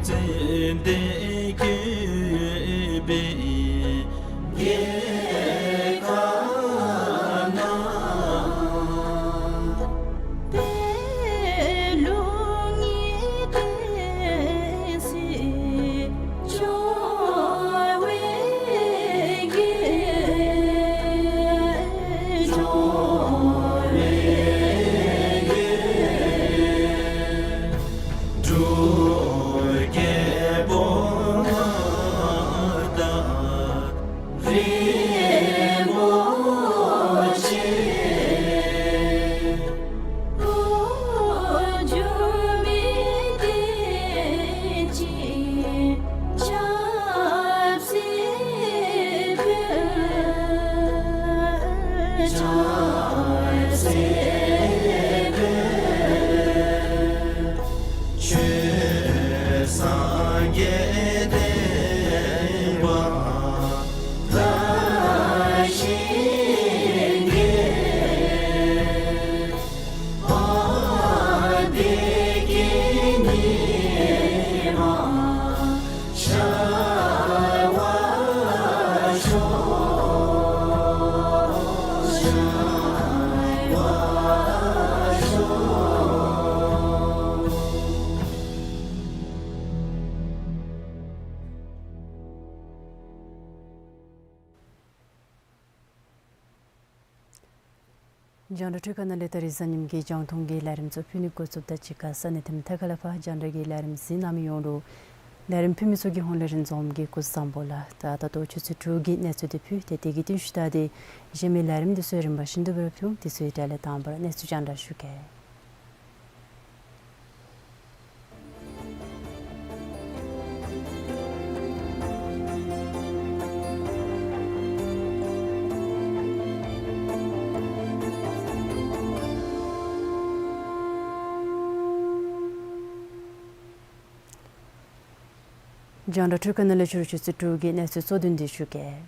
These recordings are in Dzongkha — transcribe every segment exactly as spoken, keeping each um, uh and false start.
ཙན་དན་བཀོད་པའི་རྒྱལ་ཁབ་ན། པད་ལུང་གི་བསྟན་སྲིད་འབྱུང་བའི་རྒྱལ། འབྱུང་བའི་རྒྱལ། འབྲུག་རྒྱལ་པོ་མངའ་བདག་རིན་པོ་ཆེ། འགོ་འཛུགས་མི་བསྟན་སྲིད་ཆབ་སྲིད་དཔལ། ཆབ་སྲིད་དཔལ། ཆོས་སངས་རྒྱས་བསྟན་པ་དར་ཞིང་རྒྱས། བདེ་སྐྱིད་ཉི་མ་ཤར་བར་ཤོག། ཤར་བར་ཤོག། རྒྱང་བསྒྲགས་འཕྲུལ་ཁང་ནང་ལས་ད་རིས་གཟའ་ཉིམ་གི་རྒྱང་མཐོང་གི་ལས་རིམ་ཚུ་ཕུལ་ནི་འགོ་བཙུགསཔ་ད་གཅིག་ཁར་ས་གནས་དེ་མཐའ་ཁ་ལས་ཕར་རྒྱང་བསྒྲགས་ཀྱི་ལས་རིམ་གཟིགས་གནང་མི་ཡོངས་ལུ་ལས་རིམ་ཕུལ་མི་ཚུ་གི་ཧོངས་ལས་རིན་འཛོམས་ཀྱིས་སྐུ་གཟུགས་བཟང་པོ་ལགས། ད་ད་ལྟོ་ཆུ་ཚོད་དྲུག་གི་གནས་ཚུལ་འདི་ཕུལ་ཏེ་དེ་གི་རྟིང་ཤུལ་ད་དེ་གཞན་མི་ལས་རིམ་འདི་ཚུ་རིམ་པ་བཞིན་དུ་སྦེ་ར་ཕུལ་འོང་། དེ་ཚུ་གི་གྲས་ལས་དང་པ་ར་གནས་ཚུལ་རྒྱང་བསྒྲགས་ཞུ་གེ། རྒྱང་བསྒྲགས་འཕྲུལ་ཁང་ནང་ལས་ཕྱི་རུ་ཆུ་ཚོད་དྲུག་གི་གནས་ཚུལ་གཙོ་དོན་འདི་ཞུ་གེ།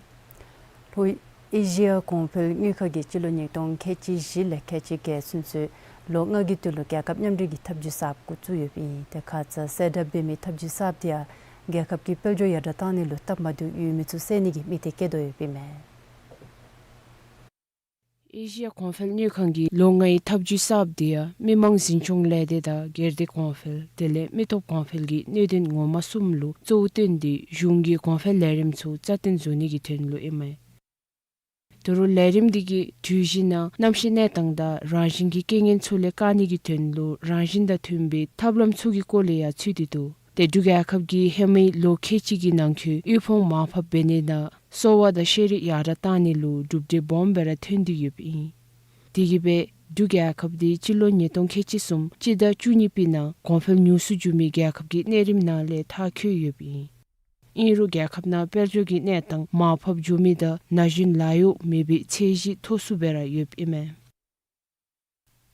ལྷོ་ཨེ་ཤི་ཡ་གོང་འཕེལ་དངུལ་ཁང་གིས་སྤྱི་ལོ་ཉིས་སྟོང་ཁལ་གཅིག་བཞི་ལས་ཁལ་གཅིག་བརྒྱད་ཚུན་ཚོད་ལོ་ལྔ་གི་དོན་ལུ་རྒྱལ་ཁབ་མཉམ་འབྲེལ་གྱི་ཐབས་ཇུས་གསརཔ་འགོ་བཙུགས་ཡོདཔ་ཨིན། དེ་ཁ་ཙ་གསལ་བསྒྲགས་འབད་མི་ཐབས་ཇུས་གསརཔ་དེ་ཡང་རྒྱལ་ཁབ་ཀྱི་དཔལ་འབྱོར་ཡར་དྲག་བཏང་ནི་ལུ་སྟབས་མ་བདེཝ་ཡོད་མི་ཚུ་སེལ་ནི་གི་དམིགས་གཏད་བསྐྱེད་དོ་ཡོདཔ་ཨིན་མས། ཨེ་ཤི་ཡ་གོང་འཕེལ་དངུལ་ཁང་གི་ལོ་ལྔའི་ཐབས་ཇུས་གསརཔ་དེ་ཡང་མི་དམངས་འཛིན་སྐྱོང་ལས་སྡེ་དང་སྒེར་སྡེ་གོང་འཕེལ་དེ་ལས་མི་སྟོབས་གོང་འཕེལ་གྱི་གནད་དོན་ངོ་མ་གསུམ་ལུ་གཙོ་བོ་བཏོན་ཏེ་གཞུང་གི་གོང་འཕེལ་ལས་རིམ་ཚུ་རྩ་བརྟན་བཟོ་ནི་གི་དོན་ལུ་ཨིན་མས། ད་རུང་ལས་རིམ་འདི་གིས་དུས་བཞི་ནང་གནམ་གཤིས་གནས་སྟངས་དང་རང་བཞིན་གྱི་རྐྱེན་ངན་ཚུ་ལས་བཀག་ནི་གི་དོན་ལུ་རང་བཞིན་དང་མཐུན་པའི་ཐབས་ལམ་ཚུ་གི་སྐོར་ལས་ཡང་ཚུད་དེ་འདུག། ཏེ་འབྲུག་རྒྱལ་ཁབ་ཀྱིས་ཧེ་མའི་ལོ་ཁལ་གཅིག་གི་ནང་འཁོད་དབུལ་ཕོངས་མར་ཕབ་འབད་ནི་དང་གསོ་བ་དང་ཤེས་རིག་ཡར་དྲག་བཏང་ནི་ལུ་གྲུབ་འབྲས་སྦོམ་སྦེ་ར་ཐོན་ཏེ་ཡོདཔ་ཨིན། དེ་གིས་སྦེ་འབྲུག་རྒྱལ་ཁབ་འདི་སྤྱི་ལོ་ཉིས་སྟོང་ཁལ་གཅིག་གསུམ་སྤྱི་ཟླ་བཅུ་གཉིས་པའི་ནང་གོང་འཕེལ་ཉུང་སུ་འགྱོ་མི་རྒྱལ་ཁབ་ཀྱི་གནས་རིམ་ནང་ལས་མཐར་འཁྱོལ་ཡོདཔ་ཨིན། ཨིན་རུང་རྒྱལ་ཁབ་ནང་དཔལ་འབྱོར་གྱི་གནས་སྟངས་མར་ཕབ་འགྱོ་མི་དང་ན་གཞོན་ལཱ་གཡོག་མེད་པའི་ཚད་གཞི་མཐོ་སུ་སྦེ་ར་ཡོདཔ་ཨིན་མས།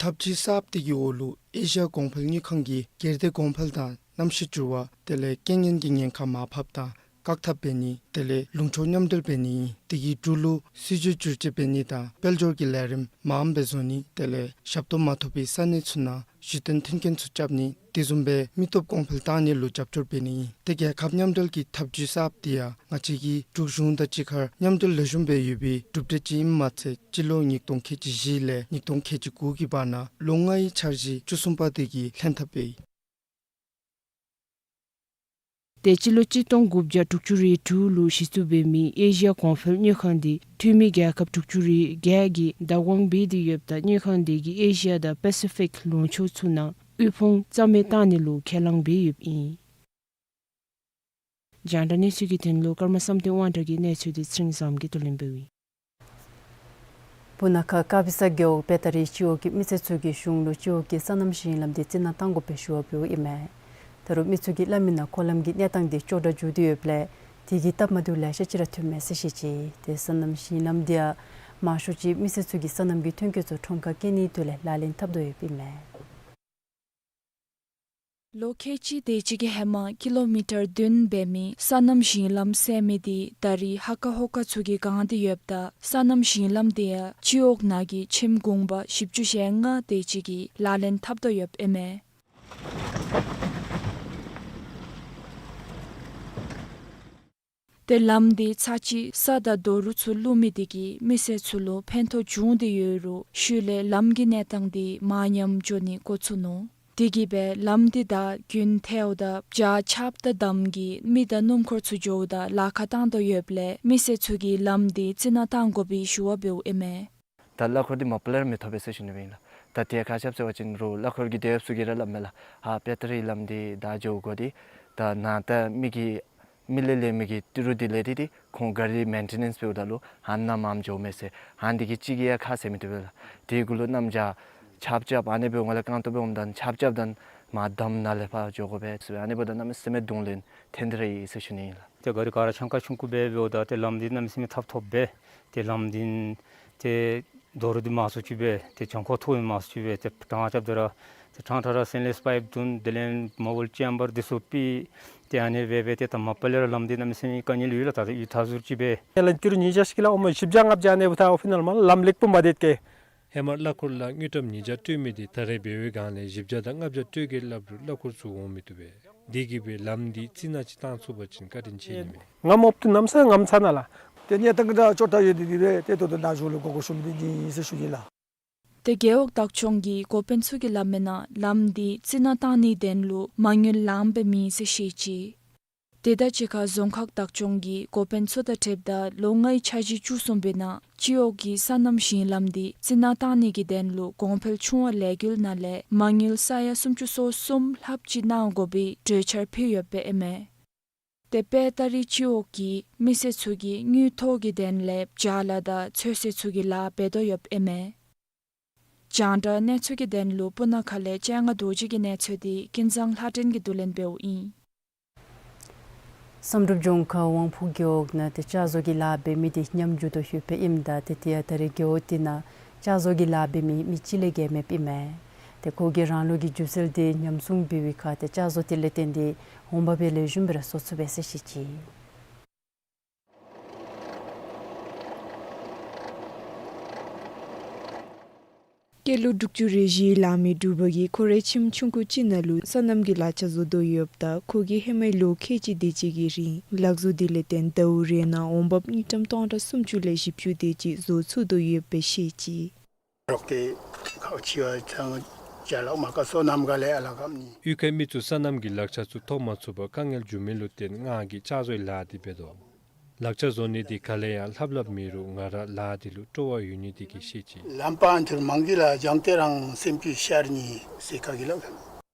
ཐབས་ཇུས་གསརཔ་དེ་གི་འོག་ལུ་ཨེ་ཤི་ཡ་གོང་འཕེལ་དངུལ་ཁང་གིས་སྒེར་སྡེ་གོང་འཕེལ་དང་གནམ་གཤིས་འགྱུར་བ་དེ་ལས་རྐྱེན་ངན་གྱི་ཉེན་ཁ་མར་ཕབ་དང་བཀག་ཐབས་འབད་ནི་དེ་ལས་ལུང་འཕྲོད་མཉམ་འབྲེལ་འབད་ནི་ཨིན། དེ་གིས་འབྲུག་ལུ་སྲིད་བྱུས་བསྒྱུར་བཅོས་འབད་ནི་དང་དཔལ་འབྱོར་གྱི་ལས་རིམ་མངམ་སྦེ་བཟོ་ནི་དེ་ལས་ཞབས་ཏོག་མ་ཐོབ་པའི་ས་གནས་ཚུ་ནང་གཞི་རྟེན་མཐུན་རྐྱེན་ཚུ་རྐྱབ་ནི་དེ་བཟུམ་སྦེ་མི་སྟོབས་གོང་འཕེལ་བཏང་ནི་ལུ་རྒྱབ་སྐྱོར་འབད་ནི་ཨིན། ཏེ་རྒྱལ་ཁབ་མཉམ་འབྲེལ་གྱི་ཐབས་ཇུས་གསརཔ་དེ་ཡང་ང་བཅས་ཀྱི་འབྲུག་གཞུང་དང་གཅིག་ཁར་མཉམ་འབྲེལ་ལེགས་ཤོམ་སྦེ་ཡོད་པའི་གྲུབ་འབྲས་ཅིག་ཨིནམ་མ་ཚད་སྤྱི་ལོ་ཉིས་སྟོང་ཁལ་གཅིག་བཞི་ལས་ཉིས་སྟོང་ཁལ་གཅིག་དགུ་གི་བར་ན་ལོ་ལྔའི་འཆར་གཞི་བཅུ་གསུམ་པ་དེ་གི་ལྷན་ཐབས་སྦེ་ཨིན། ཏེ་སྤྱི་ལོ་གཅིག་སྟོང་དགུ་བརྒྱ་དྲུག་ཅུ་རེ་དྲུག་ལུ་གཞི་བཙུགས་འབད་མི་ཨེ་ཤི་ཡ་གོང་འཕེལ་དངུལ་ཁང་འདི་འཐུས་མི་རྒྱལ་ཁབ་དྲུག་ཅུ་རེ་བརྒྱད་ཀྱིས་བདག་དབང་འབད་དེ་ཡོདཔ་ད་དངུལ་ཁང་འདི་གིས་ཨེ་ཤི་ཡ་དང་པེ་སི་ཕིག་ལུང་ཕྱོགས་ཚུ་ནང་དབུལ་ཕོངས་རྩ་མེད་བཏང་ནི་ལུ་ཁས་བླངས་འབད་ཡོདཔ་ཨིན། རྒྱང་བསྒྲགས་གནས་ཚུལ་གྱི་དོན་ལུ་ཀརྨ་བསམ་གཏན་དབང་གྲགས་ཀྱི་གནས་ཚུལ་འདི་ཚེ་རིང་བཟངམོ་གིས་བསྡུ་ལེན་འབདཝ་ཨིན། སྤུ་ན་ཁ་དཀར་སྦི་ས་རྒེད་འོག་དཔལ་སྟ་རི་སྤྱི་འོག་གི་མི་སེར་ཚུ་གིས་གཞུང་ལུ་སྤྱི་འོག་གི་སོ་ནམ་ཞིང་ལམ་འདི་རྩི་ནག་བཏང་དགོཔ་སྦེ་ཞུ་བ་འབདཝ་ཨིན་མས། ད་རུང་མི་ཚུ་གིས་སླབ་མི་ནང་འཁོར་ལམ་གྱི་གནས་སྟངས་འདི་སྐྱོ་དྲགས་འགྱོ་སྟེ་ཡོདཔ་ལས་དེ་གིས་སྟབས་མ་བདེཝ་ལེ་ཤ་ཅིག་ར་ཐོནམ་མས་ཟེར་བཤད་ཅི། ཏེ་སོ་ནམ་ཞིང་ལམ་འདི་ཡང་མང་ཤོས་ཅིག་མི་སེར་ཚུ་གིས་སོ་ནམ་གྱི་ཐོན་སྐྱེད་ཚུ་ཁྲོམ་ཁར་བསྐྱལ་ནིའི་དོན་ལས་ལག་ལེན་འཐབ་དོ་ཡོདཔ་ཨིན་མས། ལོ་ཁལ་གཅིག་དེ་ཅིག་གི་ཧེ་མ་ཀི་ལོ་མི་ཊར་བདུན་འབད་མི་སོ་ནམ་ཞིང་ལམ་ཟེར་མི་འདི་ད་རིས་ཧ་ཀ་ཧོ་ཀ་ཚུ་གིས་གང་སྟེ་ཡོདཔ་ད་སོ་ནམ་ཞིང་ལམ་འདི་ཡང་སྤྱི་འོག་ནང་གི་ཁྱིམ་གུང་པ་བཞི་བཅུ་ཞེ་ལྔ་དེ་ཅིག་གིས་ལག་ལེན་འཐབ་དོ་ཡོདཔ་ཨིན་མས། ཏེ་ལམ་འདི་ཚར་གཅིག་ས་དང་རྡོ་རུག་ཚུ་བླུགས་མི་དེ་གིས་མི་སེར་ཚུ་ལུ་ཕན་ཐོགས་བྱུང་སྟེ་ཡོད་རུང་ཤུལ་ལས་ལམ་གྱི་གནས་སྟངས་འདི་མར་ཉམས་འགྱོ་ནི་འགོ་ཚུགས་ནུག། དེ་གིས་སྦེ་ལམ་འདི་དང་དགུན་ཐལཝ་དང་བྱཱར་ཆརཔ་དང་འདམ་གྱིས་མི་དང་སྣུམ་འཁོར་ཚུ་འགྱོཝ་ད་ལཱ་ཁག་བཏང་དོ་ཡོདཔ་ལས་མི་སེར་ཚུ་གིས་ལམ་འདི་རྩི་ནག་བཏང་དགོ་པའི་ཞུ་བ་འབདཝ་ཨིན་མས། ད་གླ་འཁོར་འདི་མ་པ་ལས་ར་མི་ཐོབ་པས་ཟེར་ཞུ་ནི་སྦེ་ཨིན་ལགས། ད་དེ་ཁག་ཆེཝ་ཟེར་བ་ཅིན་རུང་གླ་འཁོར་གྱི་དེད་ཡོདཔ་ཚུ་གིས་ར་སླབ་མས་ལགས། ཨ་དཔེ་ད་རིས་ལམ་འདི་བདའ་འགྱོ་དགོ་སྟེ་ད་ནཱ་ད་མི་གི་མི་ལས་ལེགས་མི་གི་ཏི་རུ་འདི་ལས་ཏེ་ཏེ་ཁོང་གཱ་རི་མེན་ཊེ་ནེནསི་འབདཝ་ད་ལུ་ཨ་ནཱ་མངམ་འགྱོཝ་མས་ཟེར། ཨ་འདི་གིས་གཅིག་གིས་ཡང་ཁ་བཟེད་མི་བཏུབ་པས་ལགས། དེ་གུ་ལུ་གནམ་བྱཱར་ཆརཔ་རྐྱབ་ཨ་ནི་སྦེ་འོང་ལས་རྐང་སྟོང་སྦེ་འོངམ་ད་ཆརཔ་རྐྱབ་ད་མར་འདམ་ནང་ལས་ཕར་འགྱོ་དགོ་པས་ཟེར། ཨ་ནི་འབདཝ་ད་གནམ་མེད་ས་མེད་གདོང་ལེན་ཐོན་ཏེ་ར་ཡོད་ཟེར་ཞུ་ནི་ཨིན་ལགས། ཏེ་གཱ་རི་ག་ར་ཆང་ཁ་ཆུང་ཀུ་སྦེ་འབདཝ་ད་ཏེ་ལམ་འདི་གནམ་མེད་ས་མེད་ཐབ་ཐོབ་སྦེ་ཏེ་ལམ་འདི་ཏེ་རྡོ་རུག་འདི་མང་སུ་ཅིག་སྦེ་ཏེ་གྱང་ཁོག་མཐོ་མི་མང་སུ་ཅིག་སྦེ་ཏེ་ཕྲང་རྐྱབ་སྟེ་ར་ཏེ་ཕྲང་ཕྲང་ར་སི་ལེན་སི་པའིཔ་བརྡུང་དེ་ལས་མ་བཱལ་ཅེམ་བར་འདི་ཚུ་ཕུད། ཏེ་ཨ་ནི་སྦེ་སྦེ་ཏེ་ད་མ་པ་ལས་ར་ལམ་འདི་གནམ་མེད་ས་མེད་དཀའ་ངལ་ཡོད་ལགས། ད་ཡུད་ཐ་ཟུར་ཅིག་སྦེ། ཡ་ལན་ཏི་རུ་ཉིས་བརྒྱ་ཞིག་ལགས། ཨོ་མ་བཞི་བརྒྱ་ལྔ་བརྒྱ་ཨ་ནི་འབདཝ་ད་ཨོ་ཕི་ནཱལ་མ་ལམ་ལེགས་པོ་མ་སྡོད་གེ། ཧེ་མ་གླ་འཁོར་ལཱ་དངུལ་ཀྲམ་ཉིས་བརྒྱ་སྤྲོད་མི་འདི་ད་རེས་འབད་བའི་སྒང་ལས་བཞི་བརྒྱ་དང་ལྔ་བརྒྱ་སྤྲོད་གེ་སླབ་རུང་གླ་འཁོར་ཚུ་འོང་མི་བཏུབ་པས། དེ་གིས་སྦེ་ལམ་འདི་རྩི་ནག་ཅིག་བཏང་ཚུགས་པ་ཅིན་བཀའ་དྲིན་ཆེ་ནི་མས། ངམ་ཨོབ་ཏུ་གནམ་ས་ངམ་ཚ་ནཱ་ལགས། ཏེ་གནས་སྟངས་ཀྱི་ད་ཅོག་ཏ་ཡོད་དེ་དེ་སྦེ་ཏེ་ད་ལྟོ་ནཱ་གཞུང་ལུ་གོ་སྐབས་ཞུ་མི་འདི་ཨིན་ཟེར་ཞུ་ནི་ལགས། ཏེ་རྒེད་འོག་བདག་སྐྱོང་གི་འགོ་དཔོན་ཚུ་གིས་སླབ་མིའི་ནང་ལམ་འདི་རྩི་ནག་བཏང་ནིའི་དོན་ལུ་མ་དངུལ་ལངམ་སྦེ་མེད་ཟེར་བཤད་ཅི། དེ་དང་གཅིག་ཁར་རྫོང་ཁག་བདག་སྐྱོང་གི་འགོ་དཔོན་ཚུ་དང་འཁྲིལཝ་ད་ལོ་ལྔའི་འཆར་གཞི་བཅུ་གསུམ་པའི་ནང་སྤྱི་འོག་གི་སོ་ནམ་ཞིང་ལམ་འདི་རྩི་ནག་བཏང་ནི་གི་དོན་ལུ་གོང་འཕེལ་ཆུང་བ་ལས་འགུལ་ནང་ལས་མ་དངུལ་ས་ཡ་སུམ་ཅུ་སོ་གསུམ་ལྷགཔ་ཅིག་གནང་དགོ་པའི་གྲོས་འཆར་ཕུལ་ཡོདཔ་ཨིན་མས། ཏེ་དཔལ་སྟ་རི་སྤྱི་འོག་གི་མི་སེར་ཚུ་གིས་དངུལ་ཐོག་གི་དོན་ལས་བྱཱར་ལཱ་དང་ཚོད་བསྲེ་ཚུ་གི་ལཱ་འབད་དོ་ཡོདཔ་ཨིན་མས། རྒྱང་བསྒྲགས་གནས་ཚུལ་གྱི་དོན་ལུ་སྤུ་ན་ཁ་ལས་སྤྱན་སྔ་རྡོ་རྗེ་གི་གནས་ཚུལ་འདི་ཀུན་བཟང་ལྷ་སྒྲོན་གྱིས་བསྡུ་ལེན་འབདཝ་ཨིན། བསམ་གྲུབ་ལྗོངས་མཁར་དབང་ཕུག་རྒེད་འོག་ནང་ཏེ་ལྕགས་བཟོ་གི་ལཱ་འབད་མི་འདི་ཉམས་འགྱོ་དོ་ཡོདཔ་ཨིནམ་ད་ཏེ་དེ་ཡང་ད་རེས་རྒེད་འོག་འདི་ནང་ལྕགས་བཟོ་གི་ལཱ་འབད་མི་མི་གཅིག་ལས་བརྒལ་མེདཔ་ཨིན་མས། ཏེ་ཁོ་གིས་རང་ལུགས་ཀྱི་སྒྱུ་རྩལ་འདི་ཉམས་སྲུང་འབད་བའི་ཁར་ཏེ་ལྕགས་བཟོ་འདི་ལས་བརྟེན་ཏེ་འོང་འབབ་ཡང་ལེགས་ཤོམ་སྦེ་ར་བཟོ་ཚུགས་པས་ཟེར་བཤད་ཅི། སྐྱེས་ལོ་དྲུག་ཅུ་རེ་བཞིའི་ལང་མི་འབྲུག་པ་གིས་ཁོ་རའི་ཁྱིམ་ཆུང་ཀུ་ཅིག་ནང་ལུ་སོ་ནམ་གྱི་ལག་ཆ་བཟོ་དོ་ཡོདཔ་ད་ཁོ་གིས་ཧེ་མའི་ལོ་ཁལ་གཅིག་དེ་ཅིག་གི་རིང་ལག་བཟོ་འདི་ལས་བརྟེན་ཟླཝ་རེ་ནང་འོང་འབབ་དངུལ་ཀྲམ་སྟོང་ཕྲག་སུམ་ཅུ་ལས་བཞི་བཅུ་དེ་ཅིག་བཟོ་ཚུགས་དོ་ཡོདཔ་སྦེ་བཤད་ཅི། རོགས་ཏེ་ཁག་ཆེ་བ་ཚང་ཅ་ལག་མ་ཀ་སོ་ནམ་ག་ལས་ཨ་ལ་ཀམ་ནི། གཡུས་ཁའི་མི་ཚུ་སོ་ནམ་གྱི་ལག་ཆ་ཚུ་ཐོབ་མ་ཚུགས་པར་དཀའ་ངལ་འབྱུང་མི་ལུ་བརྟེན་ང་གིས་ལྕགས་བཟོའི་ལཱ་འདི་འབད་དོ། ལག་ཆ་བཟོ་ནི་འདི་ག་ལས་ཡང་ལྷབ་ལྷབ་མེད་རུང་ང་ར་ལཱ་འདི་ལུ་སྤྲོ་བ་ཡོད་ནི་འདི་གིས་བཤད་ཅི། ལམ་པ་ཨ་ནི་ཚུ་མང་གི་ལགས། རྒྱང་ཏེ་རང་སེམས་ཀྱིས་ཤར་ནི་ཟེར་ག་གི་ལགས།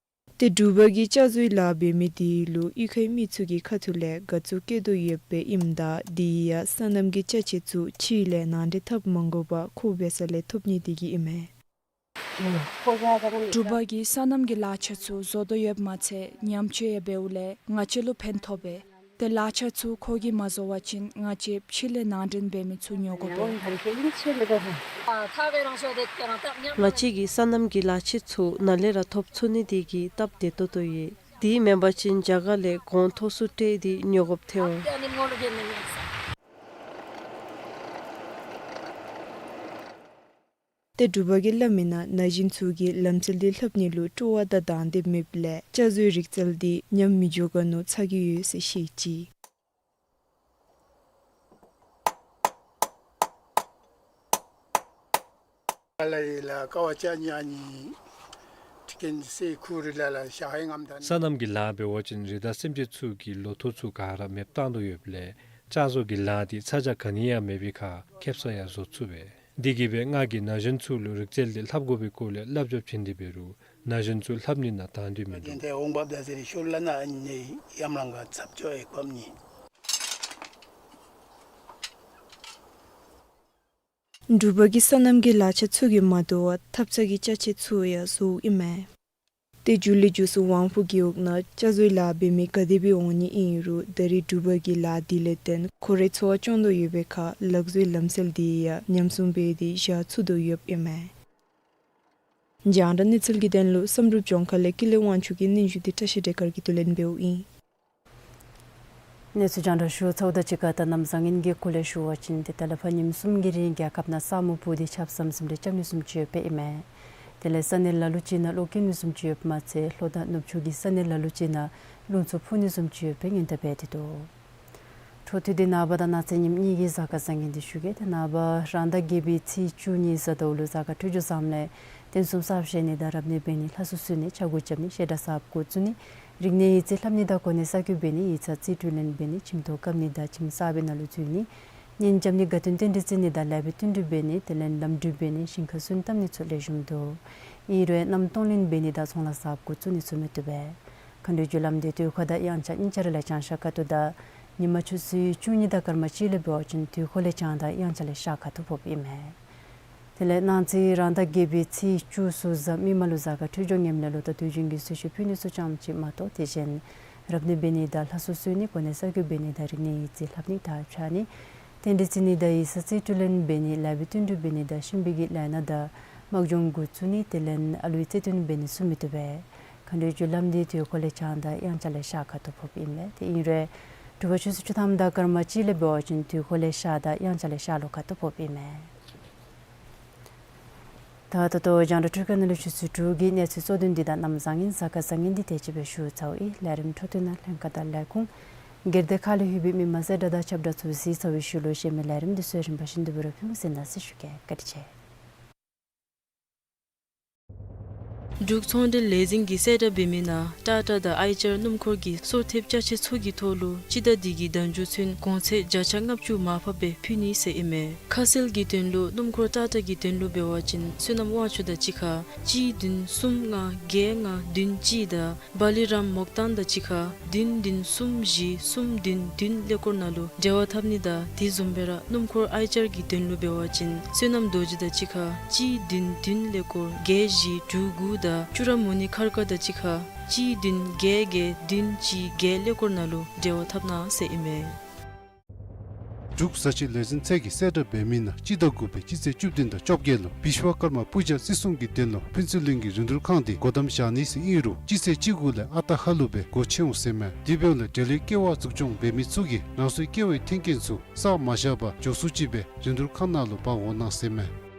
ཏེ་འབྲུག་པ་གིས་ལྕགས་བཟོའི་ལཱ་འབད་མི་འདི་ལུ་གཡུས་ཁའི་མི་ཚུ་གི་ཁ་ཐུག་ལས་དགའ་ཚོར་བསྐྱེད་དོ་ཡོདཔ་ཨིནམ་ད་དེ་ཡང་སོ་ནམ་གྱི་ཅ་ཆས་ཚུ་ཕྱི་ལས་ནང་འདྲེན་འཐབ་མ་དགོ་པར་ཁོ་འབད་ས་ལས་ཐོབ་ནི་འདི་གིས་ཨིན་མས། འབྲུག་པ་གིས་སོ་ནམ་གྱི་ལག་ཆ་ཚུ་བཟོ་དོ་ཡོདཔ་མ་ཚད་ཉམས་བཅོས་ཡང་འབདཝ་ལས་ང་བཅས་ལུ་ཕན་ཐོགས་པས། ཏེ་ལག་ཆ་ཚུ་ཁོ་གིས་མ་བཟོ་བ་ཅིན་ང་བཅས་ཕྱི་ལས་ནང་འདྲེན་འབད་མི་ཚུ་ཉོ་དགོ་པས། ང་བཅས་ཀྱིས་སོ་ནམ་གྱི་ལག་ཆ་ཚུ་ནཱ་ལས་ར་ཐོབ་ཚུགས་ནི་འདི་གིས་སྟབས་བདེ་ཏོག་ཏོ་ཡོད། དེ་མེན་པ་ཅིན་རྒྱ་གར་ལས་གོང་མཐོ་སུ་སྤྲོད་དེ་ཉོ་དགོཔ་ཐལ་འོང་། ཏེ་འབྲུག་པ་གིས་སླབ་མིའི་ནང་ན་གཞོན་ཚུ་གིས་ལམ་སྲོལ་འདི་ལྷབ་ནི་ལུ་སྤྲོ་བ་དང་དང་འདོད་མེདཔ་ལས་ལྕགས་བཟོའི་རིག་རྩལ་འདི་ཉམས་མི་འགྱོ་ག་མནོ་ཚ་གི་ཡོད་ཟེར་བཤད་ཅི། སོ་ནམ་གྱི་ལཱ་འབད་བ་ཅིན་རི་དྭགས་སེམས་ཅན་ཚུ་གི་ལོ་ཐོག་ཚུ་ག་ར་མེདཔ་བཏང་དོ་ཡོདཔ་ལས་ལྕགས་བཟོ་གི་ལཱ་འདི་ཚ་གྱང་ག་ནི་ཡང་མེད་པའི་ཁར་ཁེབ་ས་ཡང་བཟོ་ཚུགས་པས། འདི་གིས་སྦེ་ང་གིས་ན་གཞོན་ཚུ་ལུ་རིག་རྩལ་འདི་ལྷབ་དགོ་པའི་སྐོར་ལས་སླབ་སྦྱོང་བྱིན་ཏེ་འབད་རུང་ན་གཞོན་ཚུ་ལྷབ་ནི་ནང་དང་འདོད་མིན་འདུག། འབྲུག་པ་གིས་སོ་ནམ་གྱི་ལག་ཆ་ཚུ་གིས་མ་དོ་བར་ཐབ་ཚང་གི་ཅ་ཆས་ཚུ་ཡང་བཟོཝ་ཨིན་མས། ཏེ་མཇུག་ལས་མཇུག་སུ་དབང་ཕུག་རྒེད་འོག་ནང་ལྕགས་བཟོའི་ལཱ་འབད་མི་ག་དེ་སྦེ་འོང་ནི་ཨིན་རུང་ད་རེས་འབྲུག་པ་གི་ལཱ་འདི་ལས་བརྟེན་ཁོ་རའི་འཚོ་བ་སྐྱོང་དོ་ཡོད་པའི་ཁར་ལག་བཟོའི་ལམ་སྲོལ་འདི་ཡང་ཉམས་སྲུང་འབད་དེ་བཞག་ཚུགས་དོ་ཡོདཔ་ཨིན་མས། རྒྱང་བསྒྲགས་གནས་ཚུལ་གྱི་དོན་ལུ་བསམ་གྲུབ་ལྗོངས་མཁར་ལས་ཀུན་ལེགས་དབང་ཕྱུག་གི་སྙན་ཞུ་འདི་བཀྲ་ཤིས་བདེ་སྐར་གྱིས་བསྡུ་ལེན་འབདཝ་ཨིན། གནས་ཚུལ་རྒྱང་བསྒྲགས་ཞུ་ཚརཝ་དང་གཅིག་ཁར་ད་གནམ་བཟང་ངན་གྱི་སྐོར་ལས་ཞུ་བ་ཅིན་ཏེ་ད་ལས་ཕར་ཉིནམ་གསུམ་གྱི་རིང་རྒྱལ་ཁབ་ནང་ས་སྨུག་སྤུབས་ཏེ་ཆརཔ་ཟམ་ཟིམ་རེ་རྐྱབ་ནི་བཟུམ་ཅིག་ཡོདཔ་ཨིན་མས། དེ་ལས་ས་གནས་ལ་ལུ་ཅིག་ནང་གློག་འཁྱུག་ནི་བཟུམ་ཅིག་ཡོདཔ་མ་ཚད་ལྷོ་དང་ནུབ་ཕྱོགས་ཀྱི་ས་གནས་ལ་ལུ་ཅིག་ནང་རླུང་འཚུབ་འཕུ་ནི་བཟུམ་ཅིག་ཡོདཔ་སྦེ་སྔོན་བརྡ་འབད་དེ་འདུག། འཕྲོ་མཐུད་དེ་ནངས་པ་དང་གནངས་ཚེ་ཉིནམ་གཉིས་ཀྱི་གཟའ་སྐར་བཟང་ངན་འདི་ཞུ་གེ། ཏེ་ནངས་པ་རང་ཟླ་བརྒྱད་པའི་ཚེས་བཅུ་གཉིས་གཟའ་ཟླཝ་ལུ་གཟའ་སྐར་འཕྲོད་སྦྱོར་བཟངམ་ལས་རྟེན་གསུམ་གསརཔ་བཞེངས་ནི་དང་རབ་གནས་འབད་ནི་ལྷ་གསོལ་གསོལ་ནི་ཕྱག་འགུགས་རྐྱབ་ནི་བཤད་གྲྭ་གསརཔ་འགོ་བཙུགས་ནི་རིག་གནས་ཡིག་རྩིས་ལྷབ་ནི་དང་གོ་གནས་གསར་བསྐོ་འབད་ནི་ཡིག་ཚང་རྩིས་སྤྲོད་ལེན་འབད་ནི་ཁྱིམ་ཐོག་བཀབ་ནི་དང་ཁྱིམ་གསར་པའི་ནང་ལུ་འཛུལ་ནི་གཉེན་རྐྱབ་ནི་དགའ་སྟོན་རྟེན་འབྲེལ་བརྩི་ནི་དང་ལེགས་པའི་བསྟུན་གྲོས་འབད་ནི་དེ་ལས་ལམ་འགྲུལ་འབད་ནི་ཞིང་ཁ་སོན་བཏབ་ནི་ཚུ་ལེགས་ཤོམ་འདུག། ཨིན་རུང་གནམ་སྟོང་ལུན་འབད་ནི་དང་ཚོང་ལཱ་གསརཔ་འགོ་བཙུགས་ནི་ཚུ་མི་བཏུབ་པས། མཁའ་འགྲོའི་རྒྱུ་ལམ་འདི་དུས་འཁོར་དང་དབྱངས་འཆར་གཉིས་ཆ་ར་ལས་བྱང་ཤར་ཁ་ཐུག་དང་ཉི་མ་ཆུ་ཚོད་བཅུ་གཉིས་དང་སྐར་མ་གཅིག་ལས་འབད་བ་ཅིན་དུས་འཁོར་ལས་བྱང་དང་དབྱངས་འཆར་ལས་ཤར་ཁ་ཐུག་ཕོགཔ་ཨིན་མས། དེ་ལས་གནངས་ཚེ་རང་ཟླ་བརྒྱད་པའི་ཚེས་བཅུ་གསུམ་གཟའ་མིག་དམར་ལུ་གཟའ་སྐར་འཕྲོད་སྦྱོར་ངནམ་ལས་ལོ་ཟླ་དུས་རྒྱུན་གྱི་གསོལ་མཆོད་ཕུལ་ནི་ཚུ་ཙམ་ཅིག་མ་གཏོགས་དེ་བཞིན་རབ་གནས་འབད་ནི་དང་ལྷ་གསོལ་གསོལ་ནི་གོ་གནས་གསར་བསྐོ་འབད་ནི་དང་རིག་གནས་ཡིག་རྩིས་ལྷབ་ནི་དར་འཕྱར་ནི་རྟེན་འབྲེལ་བརྩི་ནི་དང་ཡིག་ཚང་རྩིས་སྤྲོད་ལེན་འབད་ནི་ལེགས་པའི་བསྟུན་གྲོས་འབད་ནི་དང་གཤིན་པོའི་གི་ལས་སྣ་དང་དམག་སྦྱོང་འགོ་བཙུགས་ནི་དེ་ལས་ཨ་ལུའི་བརྩེ་དུང་འབད་ནི་ཚུ་མི་བཏུབ་པས། མཁའ་འགྲོའི་རྒྱུ་ལམ་འདི་དུས་འཁོར་ལས་བྱང་དང་དབྱངས་འཆར་ལས་ཤར་ཁ་ཐུག་ཕོགཔ་ཨིན་མས། དེ་ཨིན་རུང་དྲོ་པ་ཆུ་ཚོད་བཅུ་ཐམ་དང་སྐར་མ་གཅིག་ལས་འབད་བ་ཅིན་དུས་འཁོར་ལས་ཤར་དང་དབྱངས་འཆར་ལས་ཤར་ལྷོ་ཁ་ཐུག་ཕོགཔ་ཨིན་མས། ད་ད་ལྟོ་རྒྱང་བསྒྲགས་འཕྲུལ་ཁང་ནང་ལུ་ཆུ་ཚོད་དྲུག་གི་གནས་ཚུལ་གཙོ་དོན་འདི་དང་གནམ་བཟང་ངན་གཟའ་སྐར་བཟང་ངན་འདི་དེ་ཅིག་སྦེ་ཞུ་ཚརཝ་ཨིན། ལས་རིམ་འཕྲོ་མཐུད་ནང་ལྷན་ཁག་དང་ལས་ཁུངས་སྒེར་སྡེ་ཁག་ལས་ལྷོད་པའི་མི་མང་གསལ་བསྒྲགས་དང་ཁྱབ་བསྒྲགས་ཚུ་གཟིགས་ཚར་བའི་ཤུལ་ལུ་གཞན་མི་ལས་རིམ་འདི་ཚུ་རིམ་པ་བཞིན་དུ་འབད་ར་ཕུལ་ཟེར་གནང་ཟེར་ཞུ་གེ། བཀའ་དྲིན་ཆེ། འབྲུག་ཚོང་འབྲེལ་ལས་འཛིན་གྱིས་གསལ་བསྒྲགས་འབད་མི་ནང་ཊ་ཊ་དང་ཨའི་ཅར་སྣུམ་འཁོར་གྱི་སོར་ཐེབས་ཅ་ཆས་ཚུ་གི་ཐོག་ལུ་སྤྱི་ཟླ་འདི་གི་ཟླ་མཇུག་ཚུན་གོང་ཚད་བརྒྱ་ཆ་ལྔ་བཅུ་མར་ཕབ་སྦེ་ཕུལ་ནི་ཟེར་ཨིན་མས། ཁ་གསལ་གྱི་དོན་ལུ་སྣུམ་འཁོར་ཊ་ཊ་གི་དོན་ལུ་འབད་བ་ཅིན་སོ་ནམ་དབང་ཕྱུག་དང་གཅིག་ཁར་གཅིག་བདུན་གསུམ་ལྔ་བརྒྱད་ལྔ་བདུན་གཅིག་དང་བ་ལི་རམ་མོག་ཏང་དང་གཅིག་ཁར་བདུན་བདུན་གསུམ་བཞི་གསུམ་བདུན་བདུན་ཀླད་ཀོར་ནང་ལུ་འབྲེལ་བ་འཐབ་ནི་དང་དེ་བཟུམ་སྦེ་ར་སྣུམ་འཁོར་ཨའི་ཅར་གྱི་དོན་ལུ་འབད་བ་ཅིན་བསོད་ནམས་རྡོ་རྗེ་དང་གཅིག་ཁར་གཅིག་བདུན་བདུན་ཀླད་ཀོར་བརྒྱད་བཞི་དྲུག་དགུ་དང་ཅུ་ར་མུ་ནི་ཁར་ཁ་དང་གཅིག་ཁར་གཅིག་བདུན་བརྒྱད་བརྒྱད་བདུན་གཅིག་བརྒྱད་ཀླད་ཀོར་ནང་ལུ་འབྲེལ་བ་འཐབ་གནང་ཟེར་ཨིན་མས། འབྲུག་བཟའ་ཆས་ལས་འཛིན་ཚད་ཀྱིས་གསལ་བསྒྲགས་འབད་མི་ནང་སྤྱི་ཟླ་དགུ་པའི་སྤྱི་ཚེས་བཅུ་བདུན་དང་བཅོ་བརྒྱད་ལུ་བི་ཤྭ་ཀརྨ་པུ་ཇ་བརྩི་སྲུང་གི་དོན་ལུ་ཕུན་ཚོགས་གླིང་གི་རིན་བསྡུར་ཁང་འདི་སྒོ་བསྡམ་བཞག་ནི་ཟེར་ཨིན་རུང་སྤྱི་ཚེས་བཅུ་དགུ་ལས་ཨ་རྟག་ཧ་ལུགས་སྦེ་སྒོ་ཕྱེ་འོང་ཟེར་མས། དེ་འབདཝ་ལས་འབྲེལ་ཡོད་ཀེ་ཝ་འཛུགས་སྐྱོང་འབད་མི་ཚུ་གིས་རང་སོའི་ཀེ་ཝའི་མཐུན་རྐྱེན་ཚུ་བསགས་མ་བཞག་པར་མགྱོགས་སུ་ཅིག་སྦེ་རིན་བསྡུར་ཁང་ནང་ལུ་འབག་འོང་གནང་ཟེར་མས།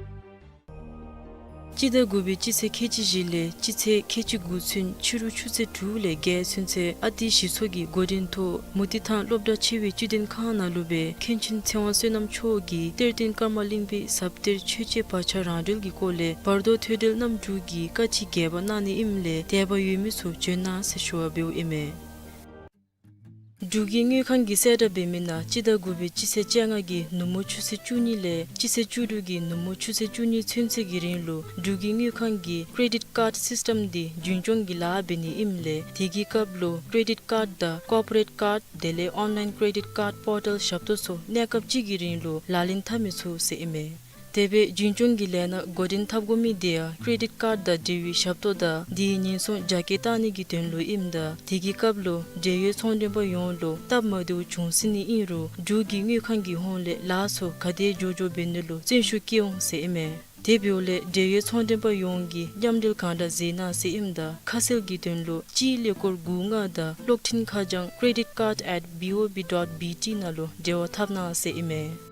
སྤྱི་ཟླ་དགུ་པའི་སྤྱི་ཚེས་ཁལ་གཅིག་བཞི་ལས་སྤྱི་ཚེས་ཁལ་གཅིག་དགུ་ཚུན་ཕྱི་རུ་ཆུ་ཚོད་དྲུག་ལས་བརྒྱད་ཚུན་ཚོད་ཨ་ཏི་གཞི་ཚོགས་ཀྱི་འགོ་འདྲེན་ཐོག་མུ་ཏིག་ཐང་སློབ་གྲྭ་ཆེ་བའི་བཅུད་ལྡན་ཁང་ནང་ལུ་སྦེ་མཁན་ཆེན་ཚེ་དབང་བསོད་ནམས་མཆོག་གིས་གཏེར་སྟོན་ཀརྨ་གླིང་པའི་ཟབ་གཏེར་ཆོས་འཆད་བག་ཆགས་རང་གྲོལ་གྱི་སྐོར་ལས་བར་དོ་ཐོས་གྲོལ་རྣམ་དྲུག་གི་བཀའ་ཅི་རྒྱས་པ་གནང་ནི་ཨིནམ་ལས་དད་པ་ཡོད་མི་ཚུ་བྱོན་གནང་ཟེར་ཞུ་བ་འབདཝ་ཨིན་མས། འབྲུག་གི་དངུལ་ཁང་གིས་གསལ་བསྒྲགས་འབད་མི་ནང་སྤྱི་ཟླ་དགུ་པའི་སྤྱི་ཚེས་བཅོ་ལྔ་གི་ནུབ་མོ་ཆུ་ཚོད་བཅུ་གཉིས་ལས་སྤྱི་ཚེས་བཅུ་དྲུག་གི་ནུབ་མོ་ཆུ་ཚོད་བཅུ་གཉིས་ཚུན་ཚོད་ཀྱི་རིང་ལུ་འབྲུག་གི་དངུལ་ཁང་གིས་ཀྲེ་ཌིཊ་ཀཱརཌ་སིསི་ཊམ་འདི་རྒྱུན་སྐྱོང་གི་ལཱ་འབད་ནི་ཨིནམ་ལས་དེ་གི་སྐབས་ལུ་ཀྲེ་ཌིཊ་ཀཱརཌ་དང་ཀོར་པོ་རེཊ་ཀཱརཌ་དེ་ལས་ཨོན་ལའིན་ཀྲེ་ཌིཊ་ཀཱརཌ་པོར་ཊལ་ཞབས་ཏོག་ཚུ་གནས་སྐབས་ཅིག་གི་རིང་ལུ་ལག་ལེན་འཐབ་མི་ཚུགས་ཟེར་ཨིན་མས། དེ་སྦེ་རྒྱུན་སྐྱོང་གི་ལས་སྣ་འགོ་འདྲེན་འཐབ་དགོ་མི་དེ་ཡང་ཀྲེ་ཌིཊ་ཀཱརཌ་དང་འབྲེལ་བའི་ཞབས་ཏོག་དང་དེའི་ཉེན་སྲུང་རྒྱ་སྐྱེད་བཏང་ནི་གི་དོན་ལུ་ཨིནམ་ད་དེ་གི་སྐབས་ལུ་འབྲེལ་ཡོད་ཚོང་མགྲོན་པ་ཡོངས་ལུ་སྟབས་མ་བདེཝ་བྱུང་སྲིད་ནི་ཨིན་རུང་འབྲུག་གི་དངུལ་ཁང་གི་ཧོངས་ལས་ལཱ་ཚུ་ག་དེ་མགྱོགས་མགྱོགས་འབད་ནི་ལུ་བརྩོན་ཤུགས་བསྐྱེད་འོང་ཟེར་ཨིན་མས། དེ་འབདཝ་ལས་འབྲེལ་ཡོད་ཚོང་མགྲོན་པ་ཡོངས་ཀྱིས་མཉམ་འབྲེལ་གང་དྲག་མཛད་གནང་ཟེར་ཨིནམ་ད་ཁ་གསལ་གྱི་དོན་ལུ་གཅིག་ཀླད་ཀོར་དགུ་ལྔ་དང་གློག་འཕྲིན་ཁ་བྱང་credit card at B O B dot B T ནང་ལུ་འབྲེལ་བ་འཐབ་གནང་ཟེར་ཨིན་མས།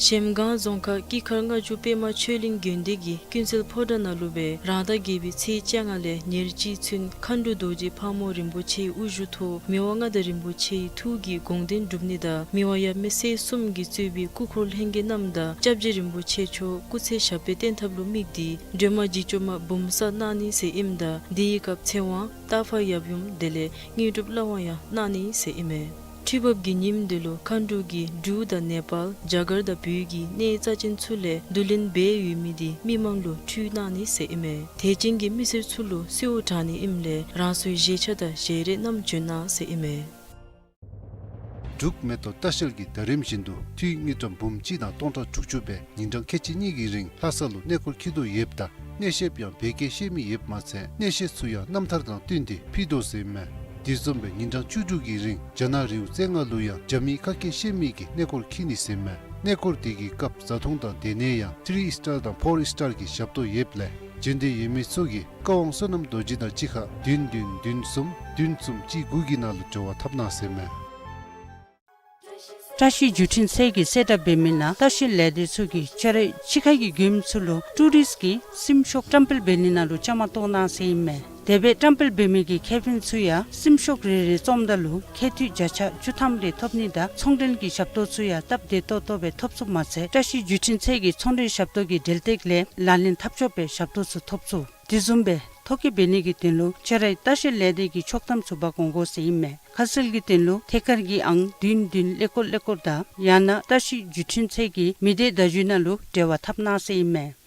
གཞལམ་སྒང་རྫོང་ཁག་སྐྱིད་མཁར་ལྔ་མཆོག་པདྨ་ཆོས་གླིང་དགོན་སྡེ་གི་ཀུན་གསལ་ཕོ་བྲང་ནང་ལུ་སྦེ་རང་ཟླ་བརྒྱད་པའི་ཚེས་བཅོ་ལྔ་ལས་ཉེར་གཅིག་ཚུན་མཁའ་འགྲོ་རྡོ་རྗེ་ཕག་མོ་རིན་པོ་ཆེའི་དབུ་བཞུགས་ཐོག་མི་དབང་མངའ་བདག་རིན་པོ་ཆེའི་ཐུགས་ཀྱི་དགོངས་དོན་སྒྲུབ་ནི་དང་མི་དབང་ཡབ་མེས་སྲས་གསུམ་གྱིས་གཙོས་པའི་སྐུ་འཁོར་ལྷན་རྒྱས་རྣམས་དང་སྐྱབས་རྗེ་རིན་པོ་ཆེ་མཆོག་སྐུ་ཚེ་ཞབས་པད་བརྟན་ཐབས་ལུ་དམིགས་ཏེ་སྒྲོལ་མ་འཇིགས་བཅོམ་མ་འབུམ་གསར་གནང་ནི་ཟེར་ཨིནམ་ད་དེའི་སྐབས་ཚེ་དབང་སྟག་ཕག་ཡབ་ཡུམ་དེ་ལས་དངོས་གྲུབ་བླ་དབང་ཡང་གནང་ནི་ཟེར་ཨིན་མས། ཁྲི་འབབ་ཀྱི་ཉིནམ་དེ་ལུ་མཁའ་འགྲོ་གིས་འབྲུག་དང་ནེ་པཱལ་རྒྱ་གར་དང་བོད་ཀྱི་གནས་རྩ་ཅན་ཚུ་ལས་བསྡུ་ལེན་འབད་ཡོད་མི་དེ་མི་མང་ལུ་ཕུལ་གནང་ནི་ཟེར་ཨིན་མས། དད་ཅན་གྱི་མི་སེར་ཚུ་ལུ་གསོལཝ་དྲང་ནི་ཨིནམ་ལས་རང་སོའི་བཞེས་ཆ་དང་བཞེས་རས་རྣམས་བྱོན་གནང་ཟེར་ཨིན་མས། འབྲུག་མེ་ཏོག་ལྟ་བཤལ་གྱིས་ཟླ་རིམ་བཞིན་དུ་འཐུས་དངུལ་ཀྲམ་འབུམ་གཅིག་དང་སྟོང་ཕྲག་དྲུག་ཅུ་སྦེ་ཉིན་གྲངས་ཁལ་གཅིག་གཉིས་ཀྱི་རིང་ལྷ་ས་ལུ་གནས་སྐོར་འཁྱིད་དོ་ཡོདཔ་ད་གནས་བཤདཔ་ཡང་བོད་སྐད་ཤེས་མི་ཡོདཔ་མ་ཚད་གནས་བཤད་ཚུ་ཡང་རྣམ་ཐར་དང་བསྟུན་ཏེ་ཕུལ་དོ་ཟེར་ཨིན་མས། དེ་བཟུམ་སྦེ་ཉིན་གྲངས་བཅུ་དྲུག་གི་རིང་རྒྱ་ནག་རི་བོ་རྩེ་ལྔ་ལུ་ཡང་རྒྱ་མིའི་ཁ་སྐད་ཤེས་མི་གིས་གནས་སྐོར་འཁྱིད་ནི་ཟེར་ཨིན་མས། གནས་སྐོར་དེ་གི་སྐབས་བཟའ་འཐུང་དང་སྡོད་གནས་ཡང་ཐི་རི་ཨིསི་ཊར་དང་ཕོར་ཨིསི་ཊར་གྱི་ཞབས་ཏོག་ཡོདཔ་ལས་བྱོན་འདོད་ཡོད་མི་ཚུ་གིས་བཀའ་དབང་བསོད་ནམས་རྡོ་རྗེ་དང་གཅིག་ཁར་བདུན་བདུན་བདུན་གསུམ་བདུན་གསུམ་གཅིག་དགུ་གི་ནང་ལུ་འབྲེལ་བ་འཐབ་གནང་ཟེར་ཨིན་མས། བཀྲ་ཤིས་བརྒྱུད་འཕྲིན་ཚད་ཀྱིས་གསལ་བསྒྲགས་འབད་མི་ནང་ལྟ་བཤལ་ལས་སྡེ་ཚུ་གིས་ཆ་རོགས་ཕྱི་ཁ་གི་མགྱོནམ་ཚུ་ལུ་ཊུ་རིསཊ་ཀྱི་སིམ་ཤོབ་བཀྲམ་སྤེལ་འབད་ནི་ནང་ལུ་བཅའ་མར་གཏོགས་གནང་ཟེར་ཨིན་མས། དེ་སྦེ་བཀྲམ་སྤེལ་འབད་མི་གི་ཁེ་ཕན་ཚུ་ཡང་སིམ་ཤོག་རེ་རེ་བཙུམ་ད་ལུ་ཁེ་འཐུས་བརྒྱ་ཆ་བཅུ་ཐམ་རེ་ཐོབ་ནི་དང་ཚོང་འབྲེལ་གྱི་ཞབས་ཏོག་ཚུ་ཡང་སྟབས་བདེ་ཏོག་ཏོ་སྦེ་ཐོབ་ཚུགསཔ་མ་ཚད་བཀྲ་ཤིས་བརྒྱུད་འཕྲིན་ཚད་ཀྱི་ཚོང་འབྲེལ་ཞབས་ཏོག་གི་འབྲེལ་གཏད་ལས་ལག་ལེན་འཐབ་ཆོགཔ་སྦེ་ཞབས་ཏོག་ཚུ་ཐོབ་ཚུགས། དེ་བཟུམ་སྦེ་ཐོ་བཀོད་འབད་ནི་གི་དོན་ལུ་ཁྱོད་རའི་ལྟ་བཤལ་ལས་སྡེ་གི་ཆོག་ཐམ་ཚུ་འབག་འོང་དགོ་ཟེར་ཨིན་མས། ཁ་གསལ་གྱི་དོན་ལུ་ཐད་ཀར་གྱི་ཨང་བདུན་བདུན་ཀླད་ཀོར་ཀླད་ཀོར་དང་ཡང་ན་བཀྲ་ཤིས་བརྒྱུད་འཕྲིན་ཚད་ཀྱི་མི་སྡེ་བརྡ་བརྒྱུད་ནང་ལུ་འབྲེལ་བ་འཐབ་གནང་ཟེར་ཨིན་མས།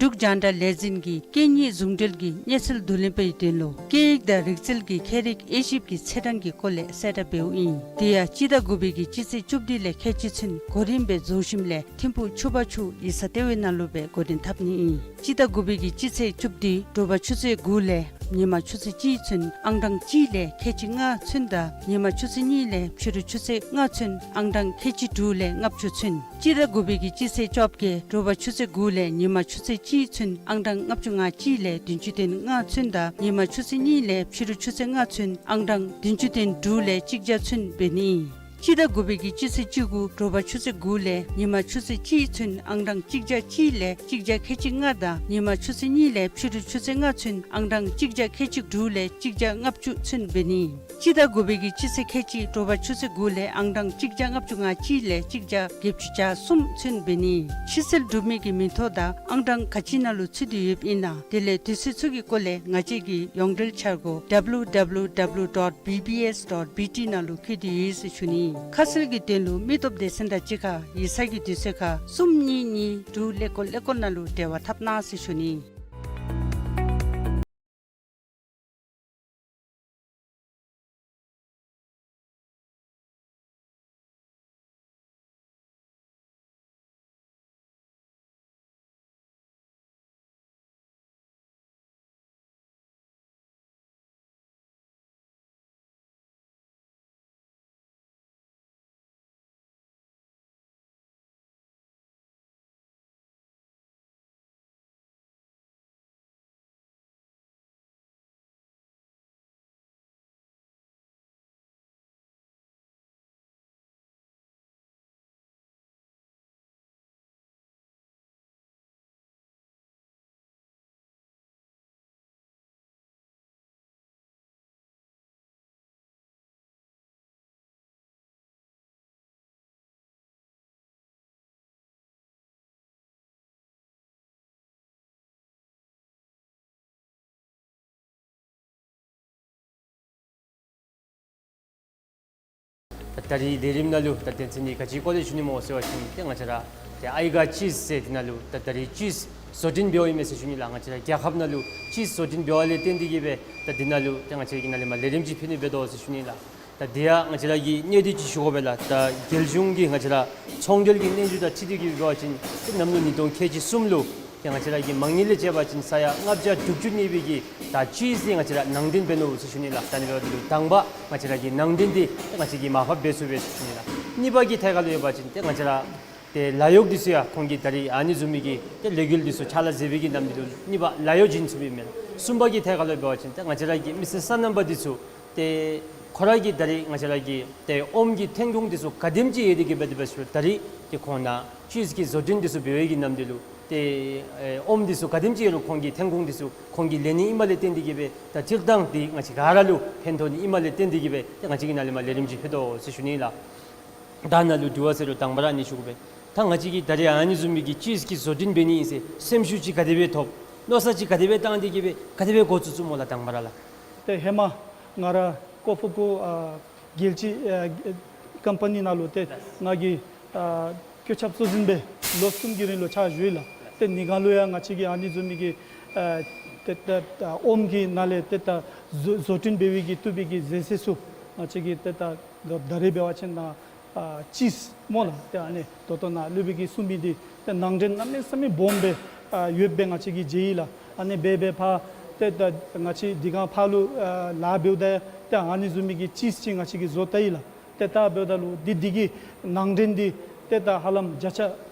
འབྲུག་རྒྱང་བསྒྲགས་ལས་འཛིན་གྱིས་སྐད་གཉིས་ཟུང་འབྲེལ་གྱི་གནས་ཚུལ་བསྡུ་ལེན་པའི་དོན་ལུ་སྐད་ཡིག་དང་རིག་རྩལ་གྱི་ཁྱད་རིག་དབྱེ་ཞིབ་ཀྱི་ཚེས་གྲངས་ཀྱི་སྐོར་ལས་གསལ་བསྒྲགས་འབདཝ་ཨིན། དེ་ཡང་སྤྱི་ཟླ་དགུ་པའི་གི་སྤྱི་ཚེས་བཅུ་བདུན་ལས་ཁལ་གཅིག་ཚུན་གོ་རིམ་སྦེ་རྫོང་གཞིས་ལས་ཐིམ་ཕུག་ཆུ་བར་ཆུ་ཡིག་ཚང་ལྟེ་བའི་ནང་ལུ་སྦེ་གོ་རིམ་འཐབ་ནི་ཨིན། སྤྱི་ཟླ་དགུ་པའི་གི་སྤྱི་ཚེས་བཅུ་བདུན་དྲོ་པ་ཆུ་ཚོད་དགུ་ལས་ཉིན་མ་ཆུ་ཚོད་གཅིག་ཚུན་ཨང་གྲངས་གཅིག་ལས་ཁལ་གཅིག་ལྔ་ཚུན་དང་ཉིན་མ་ཆུ་ཚོད་གཉིས་ལས་ཕྱི་རུ་ཆུ་ཚོད་ལྔ་ཚུན་ཨང་གྲངས་ཁལ་གཅིག་དྲུག་ལས་ལྔ་བཅུ་ཚུན། སྤྱི་ཟླ་དགུ་པའི་གི་སྤྱི་ཚེས་བཅོ་བརྒྱད་དྲོ་པ་ཆུ་ཚོད་དགུ་ལས་ཉིན་མ་ཆུ་ཚོད་གཅིག་ཚུན་ཨང་གྲངས་ལྔ་བཅུ་ང་གཅིག་ལས་བདུན་ཅུ་དོན་ལྔ་ཚུན་དང་ཉིན་མ་ཆུ་ཚོད་གཉིས་ལས་ཕྱི་རུ་ཆུ་ཚོད་ལྔ་ཚུན་ཨང་གྲངས་བདུན་ཅུ་དོན་དྲུག་ལས་གཅིག་བརྒྱ་ཚུན་འབད་ནི། སྤྱི་ཟླ་དགུ་པའི་གི་སྤྱི་ཚེས་བཅུ་དགུ་དྲོ་པ་ཆུ་ཚོད་དགུ་ལས་ཉིན་མ་ཆུ་ཚོད་གཅིག་ཚུན་ཨང་གྲངས་གཅིག་བརྒྱ་གཅིག་ལས་གཅིག་བརྒྱ་ཁལ་གཅིག་ལྔ་དང་ཉིན་མ་ཆུ་ཚོད་གཉིས་ལས་ཕྱི་རུ་ཆུ་ཚོད་ལྔ་ཚུན་ཨང་གྲངས་གཅིག་བརྒྱ་ཁལ་གཅིག་དྲུག་ལས་གཅིག་བརྒྱ་ལྔ་བཅུ་ཚུན་འབད་ནི། སྤྱི་ཟླ་དགུ་པའི་གི་སྤྱི་ཚེས་ཁལ་གཅིག་དྲོ་པ་ཆུ་ཚོད་དགུ་ལས་ཨང་གྲངས་གཅིག་བརྒྱ་ལྔ་བཅུ་ང་གཅིག་ལས་གཅིག་བརྒྱ་བརྒྱད་ཅུ་གྱ་གསུམ་ཚུན་འབད་ནི། ཕྱིར་སེལ་གྲུབ་མི་གི་མིང་ཐོ་དང་ཨང་གྲངས་ག་ཅི་ནང་ལུ་ཚུད་དེ་ཡོདཔ་ཨིན་ན་དེ་ལས་དུས་ཚོད་ཚུ་གི་སྐོར་ལས་ང་བཅས་ཀྱི་ཡོངས་འབྲེལ་འཆར་སྒོ་W W W dot B B S dot B T ནང་ལུ་བཀོད་དེ་ཡོད་ཟེར་ཞུ་ནི། ཁ་གསལ་གྱི་དོན་ལུ་མི་སྟོབས་སྡེ་ཚན་དང་གཅིག་ཁར་ཡིག་ཚང་གི་དུས་ཚོད་ཁར་གསུམ་གཉིས་གཉིས་དྲུག་ཀླད་ཀོར་ཀླད་ཀོར་ནང་ལུ་འབྲེལ་བ་འཐབ་གནང་ཟེར་ཞུ་ནི། ད་ད་རིས་ལས་རིམ་ནང་ལུ་ད་དོན་ཚན་འདི་ག་ཅིའི་སྐོར་ལས་ཞུ་ནི་སྨོ་ཟེར་བ་ཅིན་ཏེ་ང་བཅས་ར་ཏེ་ཨའི་ག་ཅིས་ཟེར་འདི་ནང་ལུ་ད་ད་རིས་ཅིས་བཟོ་སྐྲུན་འབདཝ་ཨིན་མས་ཟེར་ཞུ་ནི་ལགས། ང་བཅས་ར་རྒྱལ་ཁབ་ནང་ལུ་ཅིས་བཟོ་སྐྲུན་འབདཝ་ལས་བརྟེན་ཏེ་གིས་སྦེ་ད་འདི་ནང་ལུ་ཏེ་ང་བཅས་ཀྱིས་ནཱ་ལས་མར་ལས་རིམ་ཅིག་ཕུལ་ནི་འབད་དོ་ཟེར་ཞུ་ནི་ལགས། ད་འདི་ཡང་ང་བཅས་ར་གི་གནད་དོན་ཅིག་ཞུ་དགོ་པས་ལགས། ད་རྒྱལ་གཞུང་གི་ང་བཅས་ར་ཚོང་འབྲེལ་གྱི་སྙན་ཞུ་དང་འཁྲིལ་ཏེ་གིས་འབད་བ་ཅིན་ཏེ་གནམ་ལོ་ཉིས་སྟོང་ཁལ་གཅིག་གསུམ་ལུ་ཏེ་ང་བཅས་ར་གི་མ་དངུལ་ལས་བཅད་པ་ཅིན་ས་ཡ་ལྔ་བརྒྱ་དྲུག་ཅུ་གནས་པའི་གི་ད་ཅིས་འདི་ང་བཅས་ར་ནང་འདྲེན་འབད་ནུག་ཟེར་ཞུ་ནི་ལགས། ད་ཨ་ནི་འབདཝ་ད་ལུ་དང་པ་ང་བཅས་ར་གི་ནང་འདྲེན་འདི་ཏེ་ང་བཅས་ཀྱིས་མར་ཕབ་འབད་ཚུགས་པས་ཟེར་ཞུ་ནི་ལགས། གཉིས་པ་གི་ཐད་ཁར་ལུ་འབད་བ་ཅིན་ཏེ་ང་བཅས་ར་ཏེ་ལཱ་གཡོག་འདི་ཚུ་ཡང་ཁོང་གིས་ད་རིས་ཨ་ནི་བཟུམ་མའི་གི་ཏེ་ལས་འགུལ་འདི་ཚུ་ཕྱག་ལཱ་མཛད་པའི་གི་ནམ་འདི་ལུ་གཉིས་པ་ལཱ་གཡོག་བྱིན་ཚུགས་པས་མེན་ན། གསུམ་པ་གི་ཐད་ཁར་ལུ་འབད་བ་ཅིན་ཏེ་ང་བཅས་ར་གི་མི་སེར་སོ་ནམ་པ་འདི་ཚུ་ཏེ་ཁོ་ར་གི་ད་རིས་ང་བཅས་ར་གི་ཏེ་ཨོམ་གྱི་ཐོན་ཁུངས་འདི་ཚུ་ག་དེམ་ཅིག་ཡོད་དེ་གིས་འབད་དེ་འབད་ཞུ་ད་རིས་ཏེ་ཁོང་ནཱ་ཅིས་ཀྱི་བཟོ་སྐྲུན་འདི་ཚུ་འབད་བའི་གི་ནམ་འདི་ལུ་ཏེ་ཨེ་ཨོམ་འདི་ཚུ་ག་དེམ་ཅིག་ཡོད་རུང་ཁོང་གི་ཐོན་ཁུངས་འདི་ཚུ་ཁོང་གིས་ལེན་ནི་ཨིནམ་ལས་བརྟེན་ཏེ་གིས་སྦེ་ད་སྤྱིར་བཏང་འདི་ང་བཅས་ག་ར་ལུ་ཕན་ཐོགས་ནི་ཨིནམ་ལས་བརྟེན་ཏེ་གིས་སྦེ་ཏེ་ང་བཅས་ཀྱིས་ནཱ་ལས་མར་ལས་རིམ་ཅིག་ཕུལ་དོ་ཟེར་ཞུ་ནི་ལགས། ད་ནཱ་ལུ་དྲི་བ་ཟེར་རུང་དང་པ་ར་ཨ་ནི་ཞུ་དགོ་པས། ད་ང་བཅས་ཀྱིས་ད་རིས་ཨ་ནི་བཟུམ་མའི་གི་ཅིས་ཀྱི་བཟོ་སྐྲུན་འབད་ནི་ཨིན་ཟེར་སེམས་ཤུགས་ཅིག་ག་དེ་སྦེ་ཐོབ། མནོ་བསམ་ཅིག་ག་དེ་སྦེ་བཏང་སྟེ་གིས་སྦེ་ག་དེ་སྦེ་འགོ་བཙུགས་བཙུགསཔ་སྨོ་ལགས་དང་པ་ར་ལགས། ཏེ་ཧེ་མ་ང་ར་ཀོ་ཕུ་ཀུ་ཨ་རྒྱལ་སྤྱི་ཨ་ཀམ་པ་ནི་ནང་ལུ་ཏེ་ང་གིས་ཨ་བཀོད་ཁྱབ་གཙོ་འཛིན་སྦེ་ལོ་གསུམ་གྱི་རིང་ལུ་ཕྱག་ཞུ་ཡི་ལགས། ཏེ་ནི་ག་ལུ་ཡང་ང་བཅས་ཀྱིས་ཨ་ནི་བཟུམ་མའི་གི་ཨ་ཏེ་ད་ཨོམ་གྱི་ནང་ལས་ཏེ་ད་བཟོ་བཟོ་སྐྲུན་འབད་བའི་གི་བཏུབ་པའི་གི་ཟས་ཟས་ཚུ་ང་བཅས་ཀྱིས་ཏེ་ད་ད་རིས་འབད་བ་ཅིན་ནཱ་ཨ་ཅིས་སྨོ་ལགས། ཏེ་ཨ་ནི་ད་ལྟོ་ནཱ་སློབ་དཔོན་གྱིས་གསུངས་མི་འདི་ཏེ་ནང་འདྲེན་གནམ་མེད་ས་མེད་སྦོམ་སྦེ་ཨ་ཡོདཔ་སྦེ་ང་བཅས་ཀྱིས་མཇལ་ཡི་ལགས། ཨ་ནི་སྦེ་སྦེ་ཕར་ཏེ་ད་ང་བཅས་འདི་ག་ཕར་ལུ་ཨ་ལཱ་འབདཝ་ད་ཏེ་ཨ་ནི་བཟུམ་མའི་གི་ཅིས་ཅིག་ང་བཅས་ཀྱིས་བཟོ་བལྟ་ཡི་ལགས། ཏེ་ད་འབདཝ་ད་ལུ་འདི་འདི་གི་ནང་འདྲེན་འདི་ཏེ་ད་ཧ་ལམ་བརྒྱ་ཆ་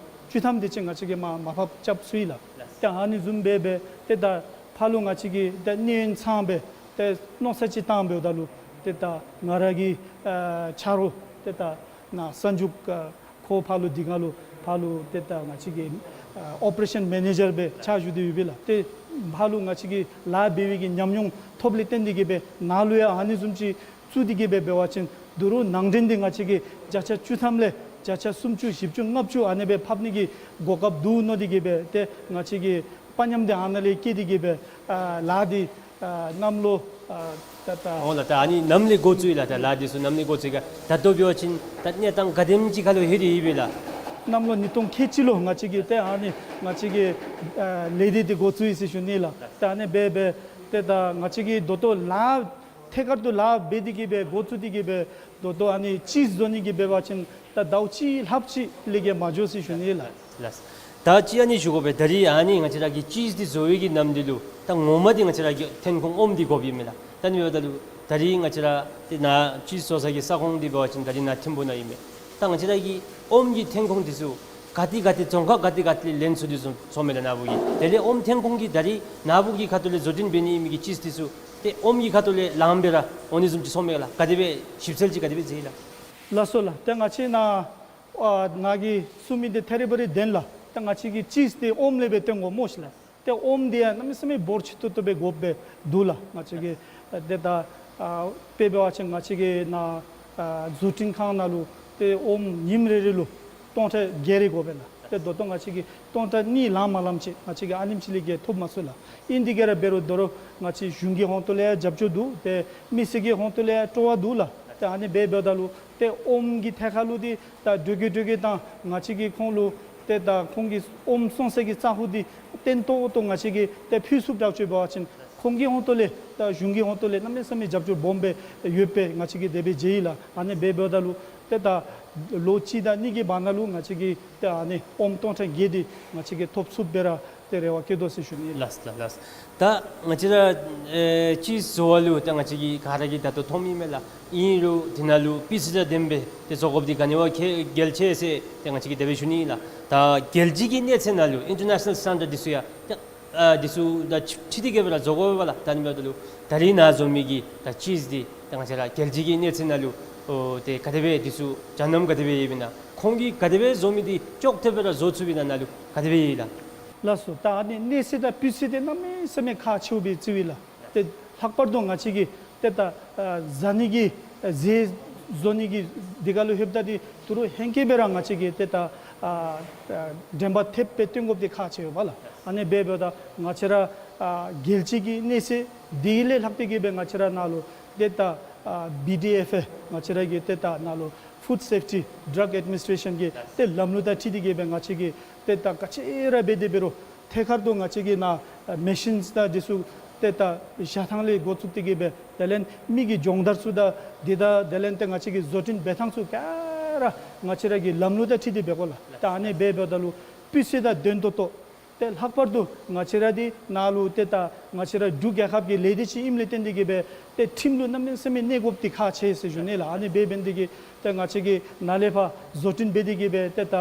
བཅུ་ཐམ་དེ་ཅིག་ང་བཅས་ཀྱིས་མར་མར་ཕབ་རྐྱབ་ཚུགས་ཡི་ལགས། ཏེ་ཨ་ནི་བཟུམ་སྦེ་སྦེ་ཏེ་ད་ཕར་ལུ་ང་བཅས་ཀྱིས་ཏེ་གནས་ཡུན་ཚངམ་སྦེ་ཏེ་མནོ་བསམ་ཅིག་བཏང་འབདཝ་ད་ལུ་ཏེ་ད་ང་ར་གི་ཨ་ཆ་རོགས་ཏེ་ད་ནཱ་གསར་འཇུག་ཨ་ཁོ་ཕར་ལུ་འདི་ག་ལུ་ཕར་ལུ་ཏེ་ད་ང་བཅས་ཀྱི་ཨ་ཨོ་པ་རེ་ཤཱན་མེ་ནེ་ཇར་སྦེ་ཕྱག་ཞུ་སྟེ་ཡོད་པས་ལགས། ཏེ་ ཕར་ལུ་ང་བཅས་ཀྱིས་ལཱ་འབད་བའི་གི་ཉམས་མྱོང་ཐོབ་ལས་བརྟེན་ཏེ་གི་སྦེ་ནཱ་ལུ་ཡང་ཨ་ནི་བཟུམ་ཅིག་བཙུགས་ཏེ་གི་སྦེ་འབད་བ་ཅིན་ད་རུང་ནང་འདྲེན་འདི་ང་བཅས་ཀྱིས་བརྒྱ་ཆ་བཅུ་ཐམ་ལས་བརྒྱ་ཆ་སུམ་ཅུ་བཞི་བཅུ་ལྔ་བཅུ་ཨ་ནི་སྦེ་ཕབ་ནི་གི་གོ་སྐབས་འདུག་མནོ་སྟེ་གི་སྦེ་ཏེ་ང་བཅས་ཀྱིས་དཔའ་ཉམས་འདི་ཨ་ནཱ་ལས་བསྐྱེད་དེ་གི་སྦེ་ཨ་ལཱ་འདི་ཨ་གནམ་ལོ་ཨ་ད་ད་འོང་ལགས། ད་ཨ་ནི་ནམ་ལས་འགོ་བཙུགས་ཡི་ལགས། ད་ལཱ་འདི་ཚུ་ནམ་ལས་འགོ་བཙུགས་ཡི་ག། ད་ལྟོ་འབད་བ་ཅིན་ད་གནས་སྟངས་ག་དེམ་ཅིག་ཁར་ལུ་ལྷོད་དེ་ཡོད་པས་ལགས། གནམ་ལོ་ཉིས་སྟོང་ཁལ་གཅིག་ལུ་ང་བཅས་ཀྱིས་ཏེ་ཨ་ནི་ང་བཅས་ཀྱིས་ཨ་ལས་སྡེ་འདི་འགོ་བཙུགས་ཡི་ཟེར་ཞུ་ནི་ལགས། ད་ཨ་ནི་སྦེ་སྦེ་ཏེ་ད་ང་བཅས་ཀྱིས་ད་ལྟོ་ལཱ་ཐད་ཀར་དུ་ལཱ་འབད་དེ་གི་སྦེ་འགོ་བཙུགས་ཏེ་གི་སྦེ་ད་ལྟོ་ཨ་ནི་ཅིསི་བཟོ་ནི་གི་འབད་བ་ཅིན་ད་ཟླཝ་གཅིག་ལྷགཔ་ཅིག་ལས་བརྒལ་མ་འགྱོ་ཟེར་ཞུ་ནི་ལགས། ལགས། ད་ཅི་ཨ་ནི་ཞུ་དགོ་པས། ད་རིས་ཨ་ནི་ང་བཅས་ར་གི་ཅིསི་འདི་བཟོ་བའི་གི་ནམ་འདི་ལུ་ད་ངོ་མ་འདི་ང་བཅས་ར་གི་ཐོན་ཁུངས་ཨོམ་འདི་དགོཔ་ཨིན་མས་ལགས། ད་ཨ་ནི་འབདཝ་ད་ལུ་ད་རིས་ང་བཅས་ར་ཏེ་ནཱ་ཅིསི་བཟོ་ས་གི་ས་ཁོངས་འདི་འབད་བ་ཅིན་ད་རིས་ནཱ་ཐིམ་ཕུ་ནང་ཨིན་མས། ད་ང་བཅས་ར་གི་ཨོམ་གྱི་ཐོན་ཁུངས་འདི་ཚུ་ག་ཏེ་ག་ཏེ་རྫོང་ཁག་ག་ཏེ་ག་ཏེ་ལེན་ཚུགས་ཏེ་ཚུགས་ཚུགས་མས་ལགས་ནཱ་བུ་གིས། དེ་ལས་ཨོམ་ཐོན་ཁུངས་ཀྱི་ད་རིས་ནཱ་བུ་གི་ཁ་ཐུག་ལས་བཟོ་སྐྲུན་འབད་ནི་ཨིན་མི་གི་ཅིསི་འདི་ཚུ་ཏེ་ཨོམ་གྱི་ཁ་ཐུག་ལས་ལངམ་སྦེ་ར་འོང་ནི་བཟུམ་ཅིག་ཚུགས་མས་ལགས། ག་དེ་སྦེ་ཞིབ་འཚོལ་ཅིག་ག་དེ་སྦེ་མཛད་ཡི་ལགས། ལགས་སོ་ལགས། ཏེ་ང་བཅས་ནཱ་ཨ་ནཱ་གིས་གསུང་མི་འདི་ཐད་རི་བ་རི་བདེན་ལགས། ཏེ་ང་བཅས་ཀྱིས་ཅིསི་འདི་ཨོམ་ལས་སྦེ་བཏོན་དགོ་སྨོ་ཤེས་ལགས། ཏེ་ཨོམ་འདི་ཡང་གནམ་མེད་ས་མེད་འབོར་ཆེ་ཏོག་ཏོ་སྦེ་དགོཔ་སྦེ་འདུག་ལགས། ང་བཅས་ཀྱིས་ཏེ་ད་ཨ་དཔེ་འབད་བ་ཅིན་ང་བཅས་ཀྱི་ནཱ་ཨ་བཟོ་སྐྲུན་ཁང་ནང་ལུ་ཏེ་ཨོམ་ཉིནམ་རེ་རེ་ལུ་སྟོང་ཕྲག་བརྒྱད་རེ་དགོ་པས་ལགས། ཏེ་ད་ལྟོ་ང་བཅས་ཀྱིས་སྟོང་ཕྲག་གཉིས་ལང་མ་ལངམ་ཅིག་ང་བཅས་ཀྱིས་ཨ་ནེམ་ཅིག་ལས་བརྒལ་ཐོབ་མ་ཚུགས་ལགས། ཨིན་དེ་གིས་ར་འབད་རུང་ད་རུང་ང་བཅས་གཞུང་གི་ཧོང་ཏོ་ལས་ཡང་རྒྱབ་སྐྱོར་འདུག། ཏེ་མི་སེར་གྱི་ཧོང་ཏོ་ལས་ཡང་སྤྲོ་བ་འདུག་ལགས། ཏེ་ཨ་ནི་སྦེ་འབདཝ་ད་ལུ་ཏེ་ཨོམ་གྱི་ཐད་ཁར་ལུ་འདི་ད་འགྲོས་ཀྱིས་འགྲོས་ཀྱིས་ད་ང་བཅས་ཀྱིས་ཁོང་ལུ་ཏེ་ད་ཁོང་གི་ཨོམ་བཙོང་ས་གི་ས་ཁོངས་འདི་བརྟན་ཏོག་ཏོ་ང་བཅས་ཀྱིས་ཏེ་ཕུལ་ཚུགསཔ་དྲག་ཅིག་འབད་བ་ཅིན་ཁོང་གི་ཧོང་ཏོ་ལས་ད་གཞུང་གི་ཧོང་ཏོ་ལས་གནམ་མེད་ས་མེད་རྒྱབ་སྐྱོར་སྦོམ་སྦེ་ཡོདཔ་སྦེ་ང་བཅས་ཀྱིས་དེ་སྦེ་མཇལ་ཡི་ལགས། ཨ་ནི་སྦེ་འབདཝ་ད་ལུ་ཏེ་ད་ལོ་གཅིག་དང་གཉིས་ཀྱི་བར་ན་ལུ་ང་བཅས་ཀྱིས་ཏེ་ཨ་ནི་ཨོམ་སྟོང་ཕྲག་བརྒྱད་འདི་ང་བཅས་ཀྱིས་ཐོབ་ཚུགསཔ་སྦེ་ར་ཏེ་རེ་བ་བསྐྱེད་དོ་ཟེར་ཞུ་ནི་ལགས། ལགས་ལགས་ལགས། ད་ང་བཅས་ར་ཨེ་ཅིསི་བཟོ་བ་ལུ་ད་ང་བཅས་ཀྱིས་ག་ར་གིས་ད་ལྟོ་མཐོངམ་ཨིན་མས་ལགས། ཨིན་རུང་དེ་ནང་ལུ་སྤུས་ཚད་དང་ལྡནམ་སྦེ་ཏེ་བཟོ་དགོཔ་འདི་ག་ནི་བ་གལ་ཆེ་ཟེར་ཏེ་ང་བཅས་ཀྱིས་དེ་སྦེ་ཞུ་ནི་ལགས། ད་རྒྱལ་སྤྱི་གི་གནས་ཚད་ནང་ལུ་ཨིན་ཊར་ནེ་ཤ་ནཱལ་སི་ཊེན་ཌརཌ་འདི་ཚུ་ཡང་ཏེ་ཨ་འདི་ཚུ་དང་འཁྲིལ་ཏེ་གི་སྦེ་ར་བཟོ་དགོ་པས་ལགས། ད་ཨ་ནི་འབདཝ་ད་ལུ་ད་རིས་ནཱ་བཟོ་མི་གི་ད་ཅིསི་འདི་ད་ང་བཅས་ར་རྒྱལ་སྤྱི་གི་གནས་ཚད་ནང་ལུ་ཨོ་ཏེ་ག་དེ་སྦེ་འདི་ཚུ་སྦྱང་གནང་ག་དེ་སྦེ་ཡོདཔ་ཨིན་ན། ཁོང་གིས་ག་དེ་སྦེ་བཟོ་མི་འདི་ཅོག་འཐདཔ་སྦེ་ར་བཟོ་ཚུགས་པའི་ནང་ན་ལུ་ག་དེ་སྦེ་ཡོད་ལགས། ལགས་སོ། ད་ཨ་ནི་གནས་ཚད་དང་སྤུས་ཚད་འདི་གནམ་མེད་ས་མེད་ཁག་ཆེཝ་སྦེ་བརྩིཝ་ཨིན་ལགས། ཏེ་ལྷག་པར་དུ་ང་བཅས་ཀྱིས་ཏེ་ད་ཨ་ཟ་ནི་གི་ཨ་ཟས་བཟོ་ནི་གི་འདི་ཁར་ལུ་ལྷོདཔ་ད་འདི་ད་རུང་ཧེང་སྐལ་སྦེ་ར་ང་བཅས་ཀྱིས་ཏེ་ད་ཨ་ཨ་དྲན་པ་ཐེབས་སྦེ་བཏོན་དགོཔ་འདི་ཁག་ཆེ་བས་ལགས། ཨ་ནི་སྦེ་འབདཝ་ད་ང་བཅས་ར་ཨ་རྒྱལ་སྤྱི་གི་གནས་ཚད་འདི་ལས་ལྷག་སྟེ་གི་སྦེ་ང་བཅས་ར་ནཱ་ལུ་ཏེ་ད་ཨ་བི་ཌི་ཨེཕ་ཨེ་ང་བཅས་ར་གི་ཏེ་ད་ནཱ་ལུ་ཕུཌ་སེཕ་ཊི་ཌྲག་ཨེཌ་མི་ནིསི་ཊེ་ཤཱན་གྱི་ཏེ་ལམ་ལུགས་དང་འཁྲིལ་ཏེ་གི་སྦེ་ང་བཅས་ཀྱིས་ཏེ་ད་ག་ཅི་ར་འབད་དེ་འབད་རུང་ཐད་ཀར་དུ་ང་བཅས་ཀྱིས་ནཱ་ཨ་མེ་ཤིནསི་དང་འདི་ཚུ་ཏེ་ད་བཞག་ཐངས་ལས་འགོ་བཙུགས་ཏེ་གི་སྦེ་དེ་ལས་མི་གི་སྦྱོང་བརྡར་ཚུ་དང་འདི་དང་དེ་ལས་ཏེ་ང་བཅས་ཀྱི་བཟོ་སྐྲུན་འབད་ཐངས་ཚུ་ག་ར་ང་བཅས་ར་གི་ལམ་ལུགས་དང་འཁྲིལ་ཏེ་འབད་དགོ་ལགས། ད་ཨ་ནི་སྦེ་འབདཝ་ད་ལུ་སྤུས་ཚད་དང་ལྡན་ཏོག་ཏོ་ཏེ་ལྷག་པར་དུ་ང་བཅས་ར་འདི་ནཱ་ལུ་ཏེ་ད་ང་བཅས་ར་འབྲུག་རྒྱལ་ཁབ་ཀྱི་ལས་སྡེ་ཅིག་ཨིནམ་ལས་བརྟེན་ཏེ་གི་སྦེ་ཏེ་ཁྲིམས་ལུ་གནམ་མེད་ས་མེད་གནས་དགོཔ་འདི་ཁག་ཆེ་ཟེར་ཞུ་ནི་ལགས། ཨ་ནི་སྦེ་འབད་ནི་དེ་གིས་ཏེ་ང་བཅས་ཀྱིས་ནཱ་ལས་ཕར་བཟོ་སྐྲུན་འབད་དེ་གི་སྦེ་ཏེ་ད་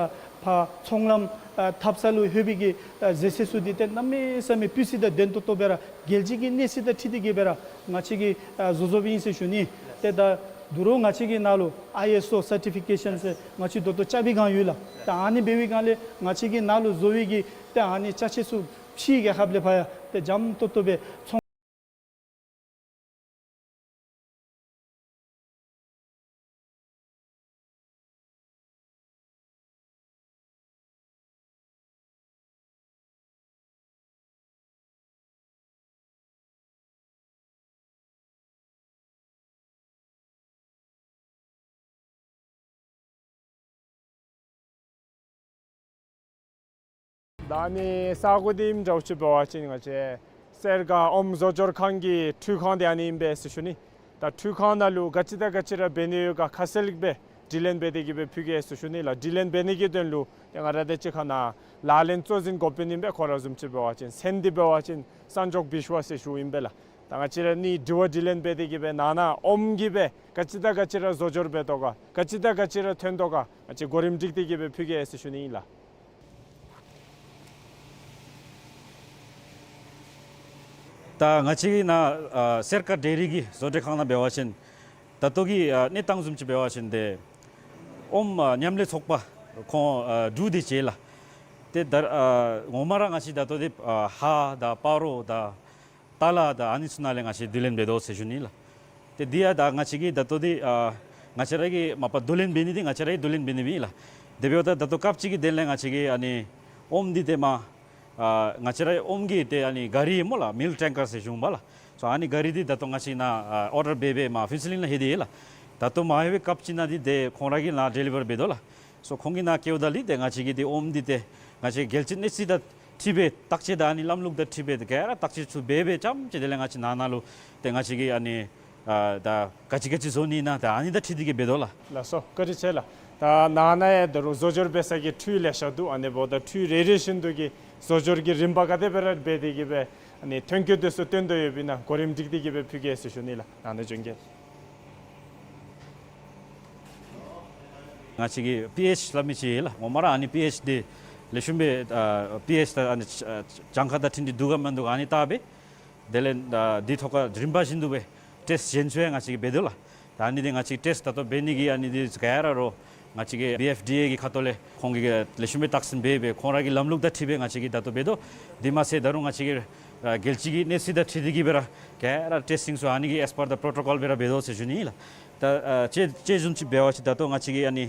ཕར་ཚོང་ལམ་ཨ་འཐབ་ས་ལུ་ལྷོད་པའི་གི་ཨ་ཟས་ཟས་ཚུ་འདི་ཏེ་གནམ་མེད་ས་མེད་སྤུས་ཚད་དང་ལྡན་ཏོག་ཏོ་སྦེ་ར་རྒྱལ་སྤྱི་གི་གནས་ཚད་དང་འཁྲིལ་ཏེ་གི་སྦེ་ར་ང་བཅས་ཀྱིས་ཨ་བཟོ་བཟོཝ་ཨིན་ཟེར་ཞུ་ནི། ཏེ་ད་ད་རུང་ང་བཅས་ཀྱི་ནཱ་ལུ་ཨའི་ཨེསི་ཨོ་སར་ཊི་ཕི་ཀེ་ཤཱན་ཟེར་ང་བཅས་ད་ལྟོ་རྐྱབ་པའི་སྒང་ཡོད་ལགས། ད་ཨ་ནི་འབད་བའི་སྒང་ལས་ང་བཅས་ཀྱི་ནཱ་ལུ་བཟོ་བའི་གི་ཏེ་ཨ་ནི་ཅ་ཆས་ཚུ་ཕྱིའི་རྒྱལ་ཁབ་ལས་ཕར་ཡང་ཏེ་འཇམ་ཏོག་ཏོ་སྦེ་ཚོང་ད་ཨ་ནི་ས་གོ་འདི་ཨིནམ་འདྲཝ་ཅིག་འབད་བ་ཅིན་ང་བཅས་སེར་སྒང་ཨོམ་བཟོ་སྦྱོར་ཁང་གི་འཕྲུལ་ཁང་འདི་ཨ་ནི་ཨིན་པས་ཟེར་ཞུ་ནི། ད་འཕྲུལ་ཁང་ནང་ལུ་ག་ཅི་དང་ག་ཅི་ར་འབད་ནི་ཡོད་ག་ཁ་གསལ་སྦེ་དྲི་ལན་འབད་དེ་གི་སྦེ་ཕུལ་གེ་ཟེར་ཞུ་ནི་ལགས། དྲི་ལན་འབད་ནི་གི་དོན་ལུ་ཏེ་ང་ར་དང་གཅིག་ཁར་ནཱ་ལག་ལེན་གཙོ་འཛིན་འགོ་དཔོན་ཨིན་པས། ཁོ་ར་བཟུམ་ཅིག་འབད་བ་ཅིན་མཚན་འདི་འབད་བ་ཅིན་སངས་མགྱོགས་བི་ཤྭ་ཟེར་ཞུཝ་ཨིན་པས་ལགས། ད་ང་བཅས་ར་ཨ་ནི་དྲི་བ་དྲི་ལན་འབད་དེ་གི་སྦེ་ནང་ན་ཨོམ་གྱིས་སྦེ་ག་ཅི་དང་ག་ཅི་ར་བཟོ་སྦྱོར་འབད་དོ་ག་ག་ཅི་དང་ག་ཅི་ར་ཐོན་དོ་ག་ང་བཅས་གོ་རིམ་སྒྲིག་སྟེ་གི་སྦེ་ཕུལ་གེ་ཟེར་ཞུ་ནི་ཨིན་ལགས། ད་ང་བཅས་ཀྱི་ནཱ་ཨ་སེར་སྒང་ཌེ་རི་གི་བཟོ་གྲྭ་ཁང་ནང་འབད་བ་ཅིན་ད་ལྟོ་གི་ཨ་གནས་སྟངས་བཟུམ་ཅིག་འབད་བ་ཅིན་ཏེ་ཨོམ་ཨ་མཉམ་ལས་ཚོགས་པ་ཁོང་ཨ་དྲུག་དེ་ཅིག་ལགས། ཏེ་ད་ཨ་ངོ་མ་ར་ང་བཅས་ད་ལྟོ་འདི་ཨ་ཧ་དང་སྤ་རོ་དང་ཏ་ལ་དང་ཨ་ནི་ཚུ་ནང་ལས་ང་བཅས་བསྡུ་ལེན་འབད་དོ་ཟེར་ཞུ་ནི་ལགས། ཏེ་འདི་ཡང་ད་ང་བཅས་ཀྱིས་ད་ལྟོ་འདི་ཨ་ང་བཅས་ར་གིས་མ་པ་བསྡུ་ལེན་འབད་ནི་འདི་ང་བཅས་ར་གིས་བསྡུ་ལེན་འབད་ནི་མེན་ལགས། དེ་འབདཝ་ད་ད་ལྟོ་སྐབས་ཅིག་གི་དོན་ལས་ང་བཅས་ཀྱིས་ཨ་ནི་ཨོམ་འདི་ཏེ་མ་ཨ་ང་བཅས་ར་ཨོམ་གྱི་ཏེ་ཨ་ནི་ག་རི་སྨོ་ལགས། མིལཀ་ཊེང་ཀར་ཟེར་ཞུཝ་མས་ལགས། སོ་ཨ་ནི་ག་རི་འདི་ད་ལྟོ་ང་བཅས་ནཱ་ཨ་ཨོར་ཌར་འབད་འབད་མ་ཕུན་ཚོགས་གླིང་ལུ་ལྷོད་དེ་ཡོད་ལགས། ད་ལྟོ་མ་ལྷོད་པའི་སྐབས་ཅིག་ནང་འདི་ཏེ་ཁོང་ར་གིས་ནཱ་ཌེ་ལི་བར་འབད་དོ་ལགས། སོ་ཁོང་གིས་ནཱ་བཀལཝ་ད་ལུ་ཏེ་ང་བཅས་ཀྱིས་ཏེ་ཨོམ་འདི་ཏེ་ང་བཅས་རྒྱལ་སྤྱི་གནས་ཚད་དང་འཁྲིལ་སྦེ་བརྟག་དཔྱད་དང་ཨ་ནི་ལམ་ལུགས་དང་འཁྲིལ་སྦེ་ཏེ་ག་ར་བརྟག་དཔྱད་ཚུ་འབད་འབད་རྐྱངམ་ཅིག་དེ་ལས་ང་བཅས་ནཱ་ནཱ་ལུ་ཏེ་ང་བཅས་ཀྱིས་ཨ་ནི་ཨ་ད་ག་ཅི་ག་ཅི་བཟོ་ནི་ཨིན་ན་ད་ཨ་ནི་དང་འཁྲིལ་ཏེ་གིས་འབད་དོ་ལགས། ལགས་སོ། བཀའ་དྲིན་ཆེ་ལགས། ད་ནཱ་ནཱ་ཡང་ད་རུང་བཟོ་སྦྱོར་འབད་ས་གི་འཕྲུལ་ལེ་ཤ་འདུག། ཨ་ནི་འབདཝ་ད་འཕྲུལ་རེ་རེ་བཞིན་དུ་གི་བཟོ་སྦྱོར་གྱི་རིམ་པ་ག་དེ་སྦེ་ར་འབད་དེ་གིས་སྦེ་ཨ་ནི་ཐོན་སྐྱེད་དེ་ཚུ་བཏོན་དོ་ཡོདཔ་ཨིན་ན་གོ་རིམ་སྒྲིག་སྟེ་གིས་སྦེ་ཕུལ་གེ་ཟེར་ཞུ་ནི་ལགས། ནཱ་ནཱ་བྱོན་གེ། ང་བཅས་ཀྱི་པི་ཨེཆ་སླབ་མི་ཅིག་ཡོད་ལགས། ངོ་མ་ར་ཨ་ནི་པི་ཨེཆ་འདི་ལེགས་ཤོམ་སྦེ་ཨ་པི་ཨེཆ་དང་ཨ་ནི་ཨ་གྱངས་ཁ་དང་འཁྲིལ་ཏེ་འདུག་ག་མིན་འདུག་ག་ཨ་ནི་བལྟ་སྦེ་དེ་ལས་ཨ་འདི་ཐོག་ཁར་རིམ་པ་བཞིན་དུ་སྦེ་ཊེསཊ་གཞན་ཚུ་ཡང་ང་བཅས་ཀྱིས་འབད་དོ་ལགས། ད་ཨ་ནི་འདི་ང་བཅས་ཊེསཊ་ད་ལྟོ་འབད་ནི་གི་ཨ་ནི་འདི་ག་ར་རོགས་ང་བཅས་ཀྱི་བི་ཨེཕ་ཌི་ཨེ་གི་ཁ་ཐུག་ལས་ཁོང་གིས་ལེགས་ཤོམ་སྦེ་བརྟག་ཞིབ་འབད་སྦེ་ཁོང་ར་གི་ལམ་ལུགས་དང་འཁྲིལ་སྦེ་ང་བཅས་ཀྱིས་ད་ལྟོ་འབད་དོ། དེ་མ་ཚད་ད་རུང་ང་བཅས་ཀྱི་ཨ་རྒྱལ་སྤྱི་གི་གནས་ཚད་དང་འཁྲིལ་ཏེ་གིས་སྦེ་ར་ག་ར་ཊེསི་ཊིང་ཚུ་ཨ་ནི་གི་ཨེས་པར་ད་པོ་རོ་ཊོ་ཀོལ་སྦེ་ར་འབད་དོ་ཟེར་ཞུ་ནི་ཨིན་ལགས། ད་ཨ་དཔྱེ་དཔྱེ་བཟུམ་ཅིག་འབད་བ་ཅིན་ད་ལྟོ་ང་བཅས་ཀྱིས་ཨ་ནི་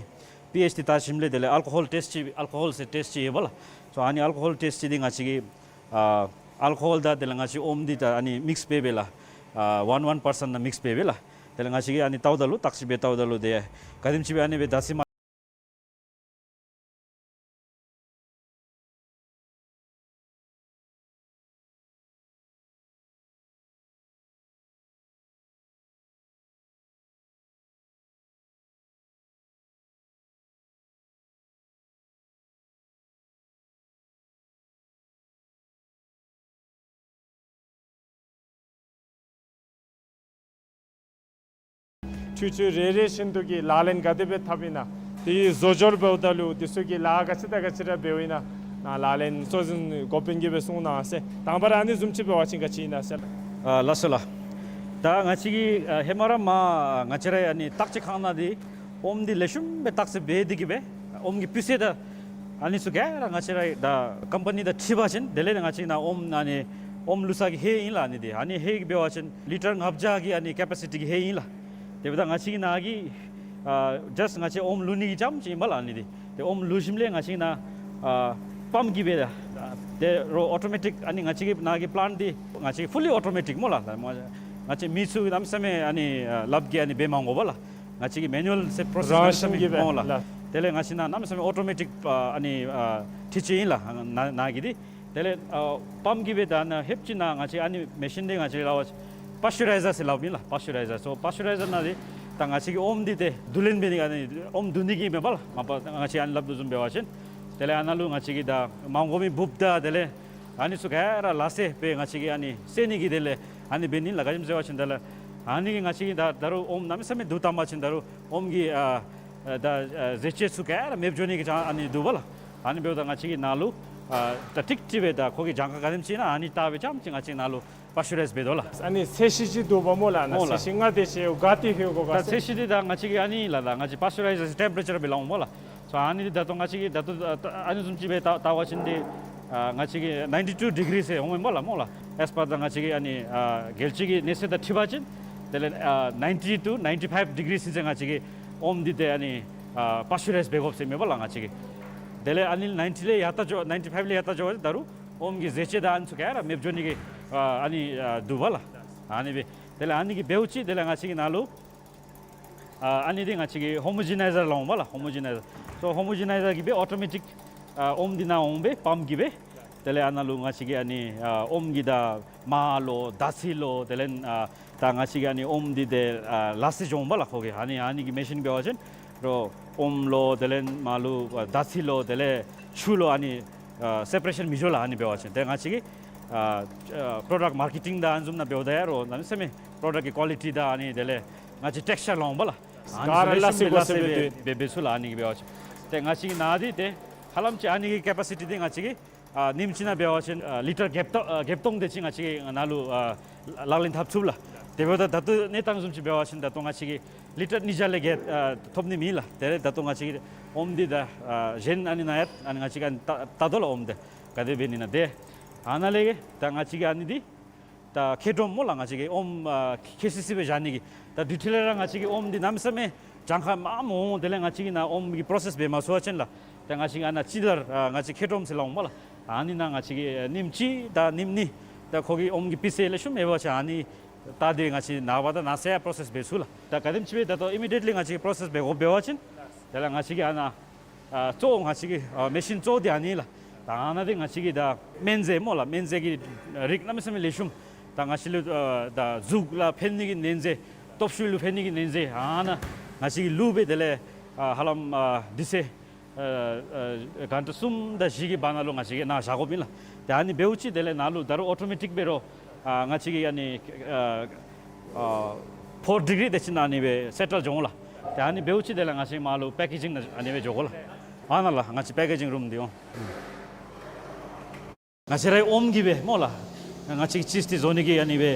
པི་ཨེཆ་འདི་བལྟ་ཞིནམ་ལས་དེ་ལས་ཨལ་ཀོ་ཧོལ་ཊེསཊ་ཅིག་ཨལ་ཀོ་ཧོལ་ཟེར་ཊེསཊ་ཅིག་ཡོད་པས་ལགས། སོ་ཨ་ནི་ཨལ་ཀོ་ཧོལ་ཊེསཊ་ཅིག་འདི་ང་བཅས་ཀྱིས་ཨ་ཨལ་ཀོ་ཧོལ་དང་དེ་ལས་ང་བཅས་ཨོམ་འདི་ད་ཨ་ནི་མིགསི་འབད་སྦེ་ལགས། ཨ་ཝན་ཝན་པར་སེནཊ་ནང་མིགསི་འབད་སྦེ་ལགས། དེ་ལས་ང་བཅས་ཀྱིས་ཨ་ནི་བལྟཝ་ད་ལུ་བརྟག་ཞིབ་འབད་བལྟཝ་ད་ལུ་དེ་ག་དེམ་ཅིག་སྦེ་ཨ་ནི་སྦེ་ད་སི་མ་འཕྲུལ་ཆས་རེ་རེ་བཞིན་དུ་གི་ལག་ལེན་ག་དེ་སྦེ་འཐབ་ཨིན་ན། དེའི་བཟོ་སྦྱོར་འབདཝ་ད་ལུ་དེ་ཚུ་གི་ལཱ་ག་ཅི་དང་ག་ཅི་ར་འབདཝ་ཨིན་ན། ནཱ་ལག་ལེན་གཙོ་འཛིན་འགོ་དཔོན་གྱིས་སྦེ་གསུང་གནང་ཟེར། དང་པ་ར་ཨ་ནི་བཟུམ་ཅིག་འབད་བ་ཅིན་ག་ཅི་ཨིན་ན་ཟེར། ཨ་ལགས་སོ་ལགས། ད་ང་བཅས་ཀྱིས་ཨ་ཧེ་མ་ར་མར་ང་བཅས་ར་ཨ་ནི་བརྟག་དཔྱད་ཁང་ནང་འདི་ཨོམ་འདི་ལེགས་ཤོམ་སྦེ་བརྟག་དཔྱད་འབད་དེ་གིས་སྦེ་ཨོམ་གྱི་སྤུས་ཚད་དང་ཨ་ནི་ཚུ་ག་ར་ང་བཅས་ར་ད་ཀམ་པ་ནི་དང་འཁྲིལ་བ་ཅིན་དེ་ལས་ང་བཅས་ནཱ་ཨོམ་ཨ་ནི་ཨོམ་བླུག་ས་གི་ཧེ་ཨིན་ལགས། ཨ་ནི་འདི་ཨ་ནི་ཧེ་གི་འབད་བ་ཅིན་ལི་ཊར་ལྔ་བརྒྱ་གི་ཨ་ནི་ཀེ་པེ་སི་ཊི་གི་ཧེ་ཨིན་ལགས། དེ་འབདཝ་ད་ང་བཅས་ཀྱི་ནཱ་གི་ཨ་ཇཱསཊ་ང་བཅས་ཨོམ་བླུག་ནི་གི་རྐྱངམ་ཅིག་ཨིན་པས་ལགས། ཨ་ནི་འདི་ཏེ་ཨོམ་བླུག་ཞིནམ་ལས་ང་བཅས་ཀྱི་ནཱ་ཨ་པམཔ་གིས་སྦེ་ད་ཏེ་རོགས་ཨོ་ཊོ་མེ་ཊིཀ་ཨ་ནི་ང་བཅས་ཀྱི་ནཱ་གི་པི་ལེནཊ་འདི་ང་བཅས་ཀྱི་ཕུ་ལི་ཨོ་ཊོ་མེ་ཊིཀ་སྨོ་ལགས། ང་བཅས་མི་ཚུ་གནམ་མེད་ས་མེད་ཨ་ནི་ཨ་ལགཔ་གིས་ཨ་ནི་འབད་མ་དགོ་པས་ལགས། ང་བཅས་ཀྱི་མེ་ནུ་ཨལ་ཟེར་པོ་རོ་སེསི་རང་གནམ་མེད་ས་མེད་བཞིན་གྱིས་སྦེ་སྨོ་ལགས། ལགས། དེ་ལས་ང་བཅས་ནཱ་གནམ་མེད་ས་མེད་ཨོ་ཊོ་མེ་ཊིཀ་ཨ་ཨ་ནི་ཨ་འཕྲུལ་ཆས་ཨིན་ལགས། ནཱ་ནཱ་གི་འདི་དེ་ལས་ཨ་པམཔ་གིས་སྦེ་ད་ནཱ་ཧེབ་ཅིག་ནཱ་ང་བཅས་ཨ་ནི་མེ་ཤིན་འདི་ང་བཅས་སླབ་པ་ཅིན་པཱ་སི་ཅུ་རའི་ཛར་ཟེར་སླབ་ཨིན་ལགས། པཱ་སི་ཅུ་རའི་ཛར། སོ་པཱ་སི་ཅུ་རའི་ཛར་ནང་འདི་ད་ང་བཅས་ཀྱི་ཨོམ་འདི་ཏེ་བསྡུ་ལེན་འབད་ནི་ཨ་ནི་ཨོམ་བསྡུ་ནི་གི་མེན་པས་ལགས། མ་པ་ང་བཅས་ཨ་ནི་སླབ་དོ་བཟུམ་འབད་བ་ཅིན་དེ་ལས་ཨ་ནཱ་ལུ་ང་བཅས་ཀྱི་ད་མ་དགོ་མི་འབུཔ་དང་དེ་ལས་ཨ་ནི་ཚུ་ག་ར་ལ་སེ་སྦེ་ང་བཅས་ཀྱིས་ཨ་ནི་བསད་ནི་གི་དེ་ལས་ཨ་ནི་འབད་ནི་ལགས། ག་ཅི་སྨོ་ཟེར་བ་ཅིན་དེ་ལས་ཨ་ནི་གིས་ང་བཅས་ཀྱི་ད་ད་རུང་ཨོམ་གནམ་མེད་ས་མེད་བསྡུ་བཏང་པ་ཅིན་ད་རུང་ཨོམ་གྱི་ཨ་ཨ་ད་ཨ་ཟས་བཅུད་ཚུ་ག་ར་མེདཔ་འགྱོ་ནི་གི་ཅང་ཨ་ནི་འདུག་པས་ལགས། ཨ་ནི་འབདཝ་ད་ང་བཅས་ཀྱིས་ནཱ་ལུ་ཨ་ད་ཀྲིག་ཀྲི་སྦེ་ད་ཁོ་གི་གྱངས་ཁ་ག་དེམ་ཅིག་ཨིན་ན་ཨ་ནི་བལྟ་སྦེ་རྐྱངམ་ཅིག་ང་བཅས་ནཱ་ལུ་པཱ་སི་ཅུ་རའིཛ་འབད་དོ་ལགས། ཨ་ནི་ཚད་གཞི་ཅིག་འདུག་པས་སྨོ་ལགས། སྨོ་ལགས། ཚད་གཞི་ལྔ་དེ་ཅིག་ག་ཏེ་ལྷོད་དགོ་ག་ད་ཟེར། ཚད་གཞི་འདི་ད་ང་བཅས་ཀྱིས་ཨ་ནི་ལགས་ད་ང་བཅས་པཱ་སི་ཅུ་རའི་ཛར་ཊེམ་པེ་རེ་ཅར་སྦེ་སླབ་འོང་སྨོ་ལགས། སོ་ཨ་ནི་འདི་ད་ལྟོ་ང་བཅས་ཀྱིས་ད་ལྟོ་ཨ་ནི་བཟུམ་ཅིག་སྦེ་བལྟ་བལྟ་བ་ཅིན་འདི་ཨ་ང་བཅས་ཀྱིས་ནའིན་ཊི་ཊུ་ཌི་གི་རི་ཟེར་འོང་མས་སྨོ་ལགས། སྨོ་ལགས། ཨེས་པར་ད་ང་བཅས་ཀྱིས་ཨ་ནི་ཨ་རྒྱལ་སྤྱི་གི་གནས་ཚད་དང་འཁྲིལ་བ་ཅིན་དེ་ལས་ཨ་ནའིན་ཊི་ཊུ་ནའིན་ཊི་ཕའིབ་ཌི་གི་རི་ཟེར་ང་བཅས་ཀྱིས་ཨོམ་འདི་ཏེ་ཨ་ནི་ཨ་པཱ་སི་ཅུ་རའིཛ་འབད་དགོཔ་ཟེར་མས་སྨོ་ལགས་ང་བཅས་ཀྱིས། དེ་ལས་ཨ་ནི་ནའིན་ཊི་ལས་ཡར་ལྟ་འགྱོ་ནའིན་ཊི་ཕའིབ་ལས་ཡར་ལྟ་འགྱོ་བ་ཅིན་ད་རུང་ཨོམ་གྱི་ཟས་བཅུད་དང་ཨ་ནི་ཚུ་ག་ར་མེདཔ་འགྱོ་ནི་གི་ཨ་ཨ་ནི་ཨ་འདུག་པས་ལགས། ཨ་ནི་སྦེ་དེ་ལས་ཨ་ནི་གིས་འབདཝ་ཅིག་དེ་ལས་ང་བཅས་ཀྱིས་ནཱ་ལུ་ཨ་ཨ་ནི་འདི་ང་བཅས་ཀྱིས་ཧོ་མོ་ཇི་ནའི་ཛར་སླབ་འོང་སྨོ་ལགས། ཧོ་མོ་ཇི་ནའི་ཛར། སོ་ཧོ་མོ་ཇི་ནའི་ཛར་གྱིས་སྦེ་ཨོ་ཊོ་མེ་ཊིཀ་ཨ་ཨོམ་འདི་ནཱ་འོང་སྦེ་པམཔ་གིས་སྦེ་དེ་ལས་ཨ་ནཱ་ལུ་ང་བཅས་ཀྱིས་ཨ་ནི་ཨ་ཨོམ་གྱི་ད་མར་ལོ་དར་ཚི་ལོ་དེ་ལས་ཨ་ད་ང་བཅས་ཀྱིས་ཨ་ནི་ཨོམ་འདི་ཏེ་ཨ་ལ་སེ་འགྱོ་འོང་སྨོ་ལགས་ཁོ་གིས། ཨ་ནི་ཨ་ནི་གི་མེ་ཤིན་འབད་བ་ཅིན་རོགས་ཨོམ་ལོ་དེ་ལས་མར་ལོ་ཨ་དར་ཚི་ལོ་དེ་ལས་ཆུ་ལོ་ཨ་ནི་ཨ་སེ་པ་རེ་ཤཱན་མི་འགྱོ་ལགས། ཨ་ནི་འབད་བ་ཅིན་ཏེ་ང་བཅས་ཀྱིས་ཨ་ཨ་པྲོ་ཌག་མར་ཀེ་ཊིང་དང་ཨ་ནི་བཟུམ་ནང་འབདཝ་ད་ཡང་རོགས་གནམ་མེད་ས་མེད་པྲོ་ཌག་གི་ཀོ་ལི་ཊི་དང་ཨ་ནི་དེ་ལས་ང་བཅས་ཊེགསི་ཅར་སླབ་འོང་སྨོ་ལགས། ཨ་ནི་ག་ར་ལེགས་ཤོམ་སྦེ་ལ་སེ་སྦེ་སྦེ་འབད་འབད་ཚུགས་ལགས། ཨ་ནི་གིས་འབད་བ་ཅིན་ཏེ་ང་བཅས་ཀྱི་ནཱ་འདི་ཏེ་ཧ་ལམ་ཅིག་ཨ་ནི་གི་ཀེ་པ་སི་ཊི་འདི་ང་བཅས་ཀྱིས་ ཨ་ཉིནམ་གཅིག་ནང་འབད་བ་ཅིན་ཨ་ལི་ཊར་བརྒྱད་སྟོང་ཨ་བརྒྱད་སྟོང་དེ་ཅིག་ང་བཅས་ཀྱིས་ནཱ་ལུ་ཨ་ལག་ལེན་འཐབ་ཚུགས་ལགས། དེ་འབདཝ་ད་ད་ལྟོ་གནས་སྟངས་བཟུམ་ཅིག་འབད་བ་ཅིན་ད་ལྟོ་ང་བཅས་ཀྱིས་ལི་ཊར་ཉིས་བརྒྱ་ལས་བརྒལ་ཨ་ཐོབ་ནི་མེད་ལགས། དེ་ལས་ད་ལྟོ་ང་བཅས་ཀྱིས་ཨོམ་འདི་ད་ཨ་གཞན་ཨ་ནི་ནང་ཡང་ཨ་ནི་ང་བཅས་ཀྱིས་ཨ་ནི་བལྟ་བལྟ་དོ་ལགས། ཨོམ་འདི་ག་དེ་འབད་ནི་ཨིན་ན། དེ་ཨ་ནཱ་ལས་ད་ང་བཅས་ཀྱིས་ཨ་ནི་འདི་ད་ཁེ་ཏྲོམ་སྨོ་ལགས། ང་བཅས་ཀྱིས་ཨོམ་ཨ་ཁེ་སི་སི་སྦེ་བཞག་ནི་གི་ད་དུས་ཐོག་ལས་ར་ང་བཅས་ཀྱིས་ཨོམ་འདི་གནམ་མེད་ས་མེད་གྱངས་ཁ་མངམ་འོང་། དེ་ལས་ང་བཅས་ཀྱིས་ནཱ་ཨོམ་གྱི་པྲོ་སེསི་འབད་མ་ཚུགས་པ་ཅིན་ལགས། ད་ང་བཅས་ཀྱིས་ཨ་ནཱ་སྤྱི་ཟླ་ཨ་ང་བཅས་ཁེ་ཏྲོམ་ཟེར་སླབ་འོང་སྨོ་ལགས། ཨ་ནི་ནང་ང་བཅས་ཀྱིས་ཨ་ཉིནམ་གཅིག་དང་ཉིནམ་གཉིས་ད་ཁོ་གི་ཨོམ་གྱི་སྤུས་ཚད་ལེགས་ཤོམ་ཡོད་པ་ཅིན་ཨ་ནི་བལྟ་སྟེ་ང་བཅས་ནངས་པ་དང་གནངས་ཚེ་ཡང་པྲོ་སེསི་འབད་ཚུགས་ལགས། ད་ག་དེམ་ཅིག་སྦེ་ད་ལྟོ་ཨི་མི་ཌི་ཡེཊ་ལི་ང་བཅས་ཀྱིས་པྲོ་སེསི་འབད་དགོཔ་འབད་བ་ཅིན་དེ་ལས་ང་བཅས་ཀྱིས་ཨ་ནཱ་ཨ་གཙོ་བོ་ང་བཅས་ཀྱི་ཨ་མེ་ཤིན་གཙོ་བོ་འདི་ཨ་ནི་ལགས། ད་ཨ་ནཱ་འདི་ང་བཅས་ཀྱི་ད་སྨན་རྫས་སྨོ་ལགས། སྨན་རྫས་ཀྱི་རིགས་གནམ་མེད་ས་མེད་ལེགས་ཤོམ། ད་ང་བཅས་ལུ་ཨ་ད་གཟུགས་ལུ་ཕན་ནི་གི་སྨན་རྫས་སྟོབས་ཤུགས་ལུ་ཕན་ནི་གི་སྨན་རྫས་ཨ་ནཱ་ང་བཅས་ཀྱིས་བླུགས་སྦེ་དེ་ལས་ཨ་ཧ་ལམ་ཨ་དུས་ཚོད་ཨ་ཨ་གྷན་ཊ་གསུམ་དང་བཞི་གི་བར་ན་ལུ་ང་བཅས་ཀྱིས་ནཱ་བཞག་དགོཔ་ཨིན་ལགས། ཏེ་ཨ་ནི་འབདཝ་ཅིག་དེ་ལས་ནཱ་ལུ་ད་རུང་ཨོ་ཊོ་མེ་ཊིཀ་འབད་རུང་ཨ་ང་བཅས་ཀྱིས་ཨ་ནི་ཨ་ཨ་ཕོར་ཌི་གི་རི་དེ་ཅིག་ནང་ཨ་ནི་སྦེ་སེ་ཊལ་འགྱོ་འོང་ལགས། ཏེ་ཨ་ནི་འབདཝ་ཅིག་དེ་ལས་ང་བཅས་མར་ལུ་པེ་ཀེ་ཇིང་ནང་ཨ་ནི་སྦེ་འགྱོ་དགོ་ལགས། ཨ་ནཱ་ལགས་ང་བཅས་པེ་ཀེ་ཇིང་རུམ་འདི་འོང་། ང་བཅས་རའི་ཨོམ་གྱིས་སྦེ་སྨོ་ལགས། ང་བཅས་ཀྱིས་ཅིསི་འདི་བཟོ་ནི་གི་ཨ་ནི་སྦེ་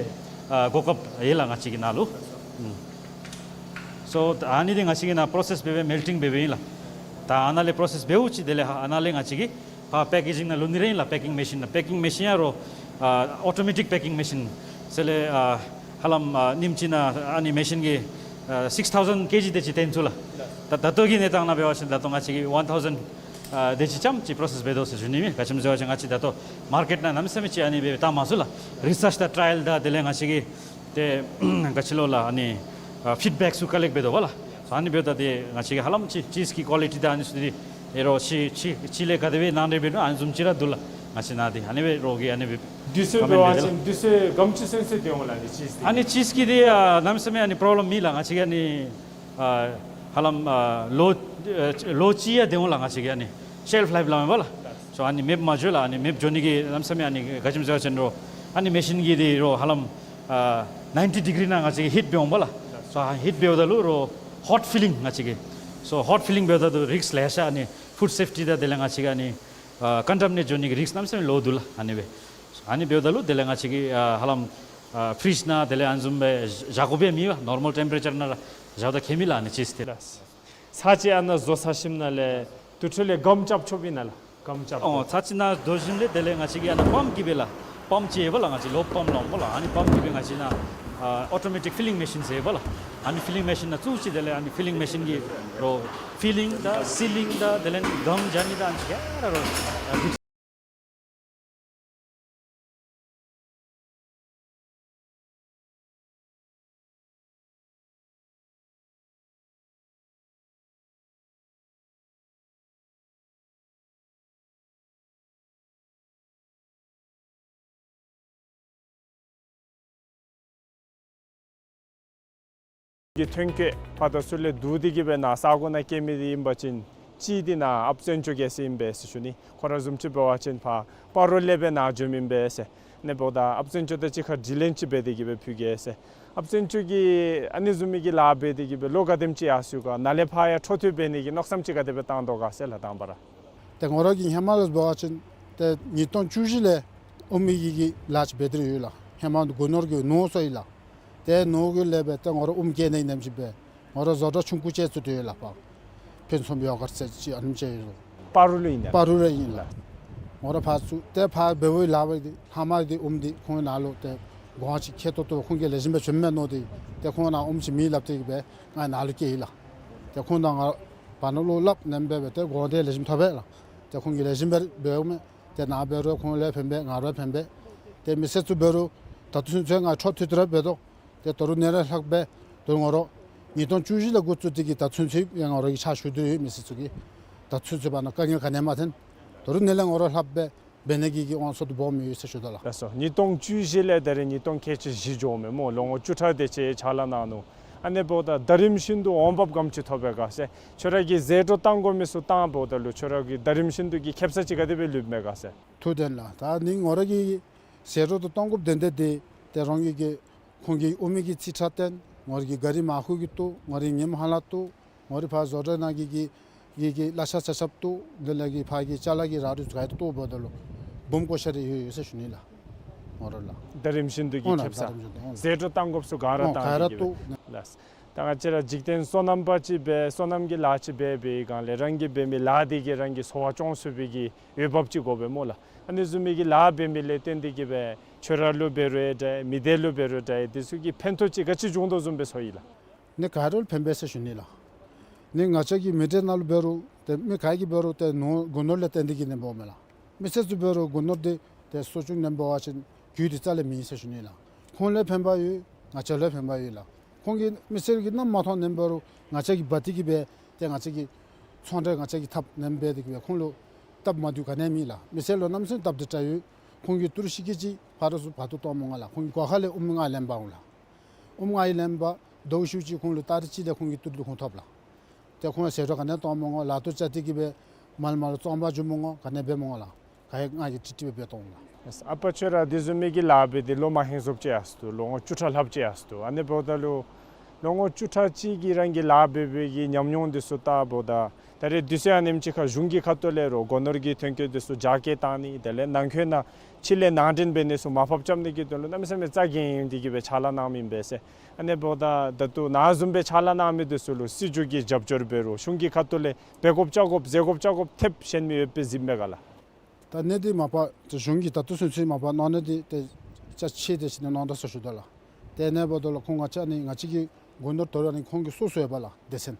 ཨ་གོ་སྐབས་ཡོད་ལགས་ང་བཅས་ཀྱི་ནང་ལུ། ཨུམ། སོ་ཨ་ནི་འདི་ང་བཅས་ཀྱིས་ནཱ་པྲོ་སེསི་འབད་སྦེ་མེལ་ཊིང་འབད་སྦེ་ཨིན་ལགས། ད་ཨ་ནཱ་ལས་པྲོ་སེསི་འབདཝ་ཅིག་དེ་ལས་ཨ་ནཱ་ལས་ང་བཅས་ཀྱིས་ཕར་པེ་ཀེ་ཇིང་ནང་ལུ་ནི་ར་ཨིན་ལགས། པེ་ཀིང་མེ་ཤིན་ནང་། པེ་ཀིང་མེ་ཤིན་ཡང་རོགས་ཨ་ཨོ་ཊོ་མེ་ཊིཀ་པེ་ཀིང་མེ་ཤིན་ཟེར་ལས་ཨ་ཧ་ལམ་ཨ་ཉིནམ་གཅིག་ནང་ཨ་ནི་མེ་ཤིན་གྱིས་ཨ་སིགསི་ཐའུ་ཟེན་ཀེ་ཇི་དེ་ཅིག་བཏོན་ཚུགས་ལགས། ད་ད་ལྟོ་གི་གནས་སྟངས་ནང་འབད་བ་ཅིན་ད་ལྟོ་ང་བཅས་ཀྱིས་ཝན་ཐའུ་ཟེན་ཨ་དེ་ཅིག་ཙམ་ཅིག་པྲོ་སེསི་འབད་དོ་ཟེར་ཞུ་ནི་ཨིན། ག་ཅི་སྨོ་ཟེར་བ་ཅིན་ང་བཅས་ད་ལྟོ་མར་ཀེཊ་ནང་གནམ་མེད་ས་མེད་ཅིག་ཨ་ནི་སྦེ་བཏང་མ་ཚུགས་ལགས། རི་སརཆ་དང་ཊ་རའི་ཡལ་དང་དེ་ལས་ང་བཅས་ཀྱི་ཏེ་ག་ཅི་ལོ་ལགས་ཨ་ནི་ཨ་ཕིཌ་བེཀ་ཚུ་ཀ་ལེཀཊ་འབད་དོ་བ་ལགས། ཨ་ནི་འབདཝ་ད་ཏེ་ང་བཅས་ཀྱིས་ཧ་ལམ་ཅིག་ཅིསི་གི་ཀོ་ལི་ཊི་དང་ཨ་ནི་ཚུ་འདི་ཨེ་རོགས་ཅིག་ཅིག་ཅིག་ལས་ག་དེ་སྦེ་ནང་འདྲེན་འབད་ནུག་ཨ་ནི་བཟུམ་ཅིག་ར་འདུག་ལགས། ང་བཅས་ནཱ་འདི་ཨ་ནི་སྦེ་རོགས་ཀྱིས་ཨ་ནི་སྦེ་དུས་ཚོད་འབད་བ་ཅིན་དུས་ཚོད་ག་དེམ་ཅིག་ཚུན་ཚོད་སྡོད་འོང་ལགས་ཨ་ནི་ཅིསི་འདི། ཨ་ནི་ཅིསི་གི་འདི་ཨ་གནམ་མེད་ས་མེད་ཨ་ནི་པོརོབ་ལེམ་མེད་ལགས། ང་བཅས་ཀྱིས་ཨ་ནི་ཨ་ཧ་ལམ་ཨ་ལོ་ཨ་ལོ་གཅིག་ཡང་སྡོད་འོང་ལགས། ང་བཅས་ཀྱིས་ཨ་ནི་ཤེལཕ་ལའིཕ་སླབ་མས་པ་ལགས། སོ་ཨ་ནི་མེདཔ་མ་འགྱོ་ལགས། ཨ་ནི་མེདཔ་འགྱོ་ནི་གི་གནམ་མེད་ས་མེད་ཨ་ནི་ག་ཅི་སྨོ་ཟེར་བ་ཅིན་རོགས་ཨ་ནི་མེ་ཤིན་གྱི་འདི་རོགས་ཧ་ལམ་ཨ་ནའིན་ཊི་ཌི་གི་རི་ནང་ང་བཅས་ཀྱིས་ཧིཊ་འབད་འོང་པ་ལགས། སོ་ཧིཊ་འབདཝ་ད་ལུ་རོགས་ཧོཊ་ཕི་ལིང་ང་བཅས་ཀྱིས། སོ་ཧོཊ་ཕི་ལིང་འབདཝ་ད་ལུ་རིསཀ་ལེ་ཤ་ཨ་ནི་ཕུཌ་སེཕ་ཊི་དང་དེ་ལས་ང་བཅས་ཀྱི་ཨ་ནི་ཨ་ཀོན་ཊ་མི་ནེཊ་འགྱོ་ནི་གི་རིསཀ་གནམ་མེད་ས་མེད་ལོ་འདུག་ལགས། ཨ་ནི་སྦེ་ཨ་ནི་འབདཝ་ད་ལུ་དེ་ལས་ང་བཅས་ཀྱིས་ཨ་ཧ་ལམ་ཨ་ཕི་རིཇ་ནང་དེ་ལས་ཨ་ནི་བཟུམ་སྦེ་བཞག་དགོཔ་ཡང་མེད་པ། ནོར་མལ་ཊེམ་པ་རེ་ཅར་ནང་ར་བཞགཔ་ད་ཁྱད་མེད་ལགས་ཨ་ནི་ཅིསི་འདི་ལགས། ཚར་གཅིག་ཨ་ནཱ་བཟོ་ཚར་ཞིནམ་ལས་དེ་འཕྲོ་ལས་སྒམ་རྐྱབ་ཆོགཔ་ཨིན་ན་ལགས། སྒམ་རྐྱབ། ཨོ་ཚར་གཅིག་ནཱ་བཟོ་ཞིནམ་ལས་དེ་ལས་ང་བཅས་ཀྱིས་ཨ་ནཱ་པམཔ་གིས་སྦེ་ལགས། པམཔ་ཅིག་ཡོད་པ་ལགས། ང་བཅས་ལོག་པམཔ་སླབ་འོང་པ་ལགས། ཨ་ནི་པམཔ་གིས་སྦེ་ང་བཅས་ནཱ་ཨ་ཨོ་ཊོ་མེ་ཊིཀ་ཕི་ལིང་མེ་ཤིན་ཟེར་པ་ལགས། ཨ་ནི་ཕི་ལིང་མེ་ཤིན་ནང་བཙུགས་ཅི། དེ་ལས་ཨ་ནི་ཕི་ལིང་མེ་ཤིན་གྱིས་རོགས་ཕི་ལིང་དང་སི་ལིང་དང་དེ་ལས་སྒམ་རྐྱབ་ནི་དང་ཨ་ནི་ག་ར་རོགས་ཨ་འདི་གི་ཐོན་སྐྱེད་ཕར་དང་ཚུར་ལས་བསྡུ་སྟེ་གིས་སྦེ་ནཱ་ས་གོ་ནང་སྐྱེལ་མི་འདི་ཨིན་པ་ཅིན་གཅིག་འདི་ནཱ་ཨཔ་བཙན་སྐྱོགས་རྒྱལ་མཚན་ཨིན་པས་ཟེར་ཞུ་ནི། ཁོ་ར་བཟུམ་ཅིག་འབད་བ་ཅིན་ཕར་སྤ་རོ་ལས་སྦེ་ནཱ་འབྱོནམ་ཨིན་པས་ཟེར། ཨ་ནི་འབདཝ་ད་ཨཔ་བཙན་སྐྱོགས་དང་གཅིག་ཁར་དྲི་ལན་ཅིག་འབད་དེ་གིས་སྦེ་ཕུལ་གེ་ཟེར། ཨཔ་བཙན་སྐྱོགས་ཀྱིས་ཨ་ནི་བཟུམ་མའི་གི་ལཱ་འབད་དེ་གིས་སྦེ་ལོ་ག་དེམ་ཅིག་ཡར་སོང་ག། ནཱ་ལས་ཕར་ཡང་འཕྲོ་མཐུད་འབད་ནི་གི་མནོ་བསམ་ཅིག་ག་དེ་སྦེ་བཏང་དོ་ག་ཟེར་ལགས་དང་པ་ར། ཏེ་ང་ར་གིས་ཧེ་མ་ལས་འབད་བ་ཅིན་ཏེ་ཉིས་སྟོང་བཅུ་བཞི་ལས་ཨོམ་གྱི་གི་ལཱ་ཅིག་འབད་དེ་ཡོད་ལགས། ཧེ་མ་སྒོ་ནོར་གྱི་ནོར་སོང་ཡི་ལགས། ཏེ་ནོར་གྱི་ལས་སྦེ་ཏེ་ང་ར་ཨོམ་སྐྱེལ་ནི་ནེམ་ཅིག་སྦེ་ང་ར་བཟོ་གྲྭ་ཆུང་ཀུ་ཅིག་བཙུགས་ཏེ་ཡོད་ལགས། ཕར་ཕུན་སུམ་ཡོ་གརཊ་ཟེར་ཅིག་ཨ་ནེམ་ཅིག་ཡོད། སྤ་རོ་ལུ་ཨིན་ན། སྤ་རོ་ལུ་ཨིན་ལགས། ང་ར་ཕར་བཙུགས་ཏེ་ཕར་འབདཝ་ལས་ལྷག་པར་འདི་ལྷག་མ་འདི་ཨོམ་འདི་ཁོང་ནཱ་ལུ་ཏེ་གོང་ཅིག་ཁེ་ཏོག་ཏོ་ཁོང་གིས་ལེགས་ཤོམ་སྦེ་བྱིནམ་མས་མནོ་སྟེ་ཏེ་ཁོང་ནཱ་ཨོམ་ཅིག་མེད་སླབ་སྟེ་གིས་སྦེ་ང་ནཱ་ལུ་བསྐྱལ་ཡི་ལགས། ཏེ་ཁོང་དང་ང་བར་ན་བློ་སླབ་ནེམ་སྦེ་སྦེ་ཏེ་གོང་འདི་ལེགས་ཤོམ་ཐོབ་པས་ལགས། ཏེ་ཁོང་གིས་ལེགས་ཤོམ་སྦེ་འབདཝ་མས། ཏེ་ནཱ་འབད་རུང་ཁོང་ལུ་ཡང་ཕན་པས། ང་ར་ཕན་པས། ཏེ་མི་སེར་ཚུ་འབད་རུང་ད་ལྟོ་ཚུན་ཚོད་ང་འཕྲོ་མཐུད་དེ་ར་འབད་དོ། ཏེ་ད་རུང་ཨ་ནི་ལས་ལྷག་སྦེ་ད་རུང་ང་ར་ཉིས་སྟོང་བཅུ་བཞི་ལས་འགོ་བཙུགས་ཏེ་གིས་ད་ལྟོ་ཚུན་ཚོད་ཡང་ང་ར་གིས་ཕྱག་ཞུ་སྟེ་ཡོད། མི་སེར་ཚུ་གིས་ད་ལྟོ་ཚུན་ཚོད་བར་ན་དཀའ་ངལ་ག་ནི་ཡང་མ་ཐོན། ད་རུང་ཨ་ནི་ལས་ང་ར་ལྷག་སྦེ་འབད་ནི་གི་གི་དབང་ཚད་དུ་སྦོམ་ཡོད་ཟེར་ཞུ་དོ་ལགས། ལགས་སོ། ཉིས་སྟོང་བཅུ་བཞི་ལས་ད་རེས་ཉིས་སྟོང་ཁལ་གཅིག་བཞི་འགྱོཝ་མས་སྨོ། ལོ་ངོ་བཅུ་ཕྲག་དེ་ཅིག་ཕྱག་ལཱ་གནང་ནུག། ཨ་ནི་འབདཝ་ད་ཟླ་རིམ་བཞིན་དུ་འོང་འབབ་ག་དེམ་ཅིག་ཐོབ་པས་ག་ཟེར། ཁྱོད་ར་གིས་ཟད་འགྲོ་བཏང་དགོ་མི་ཚུ་བཏངམ་ད་ལུ་ཁྱོད་ར་གི་ཟླ་རིམ་བཞིན་དུ་གི་ཁེབ་ས་ཅིག་ག་དེ་སྦེ་ལུསཔ་མས་ག་ཟེར། ཐུགས་བདེན་ལགས། ད་ཨ་ནི་ང་ར་གིས་ཟད་འགྲོ་དང་བཏང་དགོཔ་དོན་དག་འདི་ཏེ་རང་གི་གི་ཁོང་གི་ཨོམ་གི་རྩིས་ཁྲ་བཏོན། ང་ར་གི་ག་རི་མར་ཁུ་གི་བཏོག། ང་ར་གི་ཉིམ་ཧ་ལ་བཏོག། ང་ར་གི་ཕར་བཟོ་གྲྭ་ནང་གི་གི་གི་གི་གླ་ཆ་ཆ་ཆབ་བཏོག། དེ་ལས་གི་ཕར་གི་ཅ་ལ་གི་རག་རུང་ག་ཡོད་བཏོགཔ་ད་ལུ་ འབུམ་བརྐོ་བཞག་རེ་ཡོད་ཡོད་ཟེར་ཞུ་ནི་ལགས། ང་ར་ལགས། ད་རིམ་བཞིན་དུ་གི་ཨོ་ན་ཁེབ་ས། ད་རིམ་བཞིན་དུ་ཨོ་ན། ཟད་འགྲོ་བཏང་དགོཔ་ཚུ་ག་ར་ཨོ་བཏང་ག་ར་སྟེ་གི་བཏུབ། ལགས། ད་ང་བཅས་ར་འཇིག་རྟེན་སོ་ནམ་པ་ཅིག་འབད་སོ་ནམ་གྱི་ལཱ་ཅིག་འབད་བའི་སྒང་ལས་རང་གིས་འབད་མི་ལཱ་དེ་གིས་རང་གི་འཚོ་བ་སྐྱོང་ཚུགས་པའི་གི་འོས་འབབ་ཅིག་དགོ་པས་སྨོ་ལགས། ཨ་ནི་བཟུམ་མའི་གི་ལཱ་འབད་མི་ལས་བརྟེན་ཏེ་གི་སྦེ་ཁྱོད་ར་ལུ་འབད་རུང་འདྲ་མི་སྡེ་ལུ་འབད་རུང་འདྲ་དེ་ཚུ་གི་ཕན་ཐོགས་ཅིག་ག་ཅི་བྱུང་དོ་བཟུམ་སྦེ་ཚོར་ཡི་ལགས། ནི་ག་ར་ལུ་ཕན་པས་ཟེར་ཞུ་ནི་ལགས། ནི་ང་བཅས་ཀྱི་མི་སྡེ་ནང་ལུ་འབད་རུང་ཏེ་མི་ག་གིས་འབད་རུང་ཏེ་ནོར་སྒོ་ནོར་ལས་བརྟེན་ཏེ་གི་ནི་འབདཝ་མས་ལགས། མི་སེར་ཚུ་འབད་རུང་སྒོ་ནོར་འདི་ཏེ་གསོ་སྐྱོང་ནི་འབད་བ་ཅིན་རྒྱུ་འདི་རྩ་ལས་མེད་ཟེར་ཞུ་ནི་ལགས། ཁོང་ལུ་ཕན་པ་ཡོད། ང་བཅས་ལུ་ཕན་པ་ཡོད་ལགས། ཁོང་གིས་མི་སེར་གྱིས་ནམ་མ་མཐོང་ནི་འབད་རུང་ང་བཅས་ཀྱིས་འབག་སྟེ་གི་སྦེ་ཏེ་ང་བཅས་ཀྱིས་ཚོང་འབྲེལ་ང་བཅས་ཀྱིས་འཐབ་ནི་འབད་དེ་གི་སྦེ་ཁོང་ལུ་སྟབས་མ་བདེཝ་ག་ནི་མེད་ལགས། མི་སེར་ལུ་གནམ་མེད་ས་མེད་སྟབས་བདེ་དྲགས་ཡོད། ཁོང་གིས་ཏི་རུ་ཤིག་གེ་ཅིག་ཕར་ར་ཚུར་འབག་སྟེ་གཏང་མི་འོང་ལགས། ཁོང་གིས་སྒོ་ཁ་ལས་ཨོམ་ང་ལེན་འབག་འོང་ལགས། ཨོམ་ང་ལེན་འབག་ཟླཝ་ཤུལ་ཅིག་ཁོང་ལུ་ཏ་རིག་གཅིག་ལས་ཁོང་གི་ཏི་རུ་ཁོང་ཐོབ་ལགས། ཏེ་ཁོང་ཟད་འགྲོ་ག་ནི་གཏང་མི་འོང་། ལཱ་ཐོག་བཅད་དེ་གི་སྦེ་མལ་མལ་ལུ་བཙོང་འབག་འགྱོ་མི་འོང་། ག་ནི་འབད་མི་འོང་ལགས། ག་ཡང་ང་གིས་ཀྲིག་ཀྲི་སྦེ་འབད་གཏང་འོང་ལགས། ཨ་པ་ཁྱོད་ར་དེ་བཟུམ་མའི་གི་ལཱ་འབད་དེ་ལོ་མ་ཧེང་སུབ་ཅིག་ཡར་སོ་དོ། ལོ་ངོ་བཅུ་ཕྲག་ལྷགཔ་ཅིག་ཡར་སོ་དོ། ཨ་ནི་འབདཝ་ད་ལུ་ལོ་ངོ་བཅུ་ཕྲག་གཅིག་གི་རང་གི་ལཱ་འབད་བའི་གི་ཉམས་མྱོང་དེ་ཚུ་བལྟཝ་ད་ད་རེས་དུས་ཚོད་ཨ་ནེམ་ཅིག་ཁར་གཞུང་གི་ཁ་ཐུག་ལས་རོགས་སྒོ་ནོར་གྱི་ཐོན་སྐྱེད་དེ་ཚུ་རྒྱ་སྐྱེད་བཏང་ནི་དེ་ལས་ནང་འཁོད་ནང་ཕྱི་ལས་ནང་འདྲེན་འབད་ནི་ཚུ་མར་ཕབ་རྐྱབ་ནི་གི་དོན་ལུ་གནམ་མེད་ས་མེད་རྩ་འགེངས་ཏེ་གི་སྦེ་ཕྱག་ལཱ་གནང་མི་ཨིན་པས་ཟེར། ཨ་ནི་འབདཝ་ད་ད་ལྟོ་ནཱ་བཟུམ་སྦེ་ཕྱག་ལཱ་གནང་མི་དེ་ཚུ་ལུ་སྲིད་བྱུས་ཀྱི་རྒྱབ་སྐྱོར་འབད་རུང་གཞུང་གི་ཁ་ཐུག་ལས་འབད་དགོཔ་རྐྱབ་དགོཔ་ཟེར་དགོཔ་རྐྱབ་དགོཔ་ཐེབས་གཞན་མི་ཡོད་པས་གཟིགས་མས་ག་ལགས། ད་ནི་འདི་མ་པ་ཏེ་གཞུང་གིས་ད་ལྟོ་ཚུན་ཚོད་མ་པ་གནང་ནི་འདི་ཏེ་ཅ་ཆས་དེ་ཅིག་ནི་གནང་ད་ཟེར་ཞུ་དོ་ལགས། ཏེ་ཨ་ནི་འབདཝ་ད་ལུ་ཁོང་ང་བཅས་ནི་ང་བཅས་ཀྱི་སྒོ་ནོར་དོ་རུང་ཨ་ནི་ཁོང་གི་སོ་སོ་ཡོད་པས་ལགས། སྡེ་ཚན་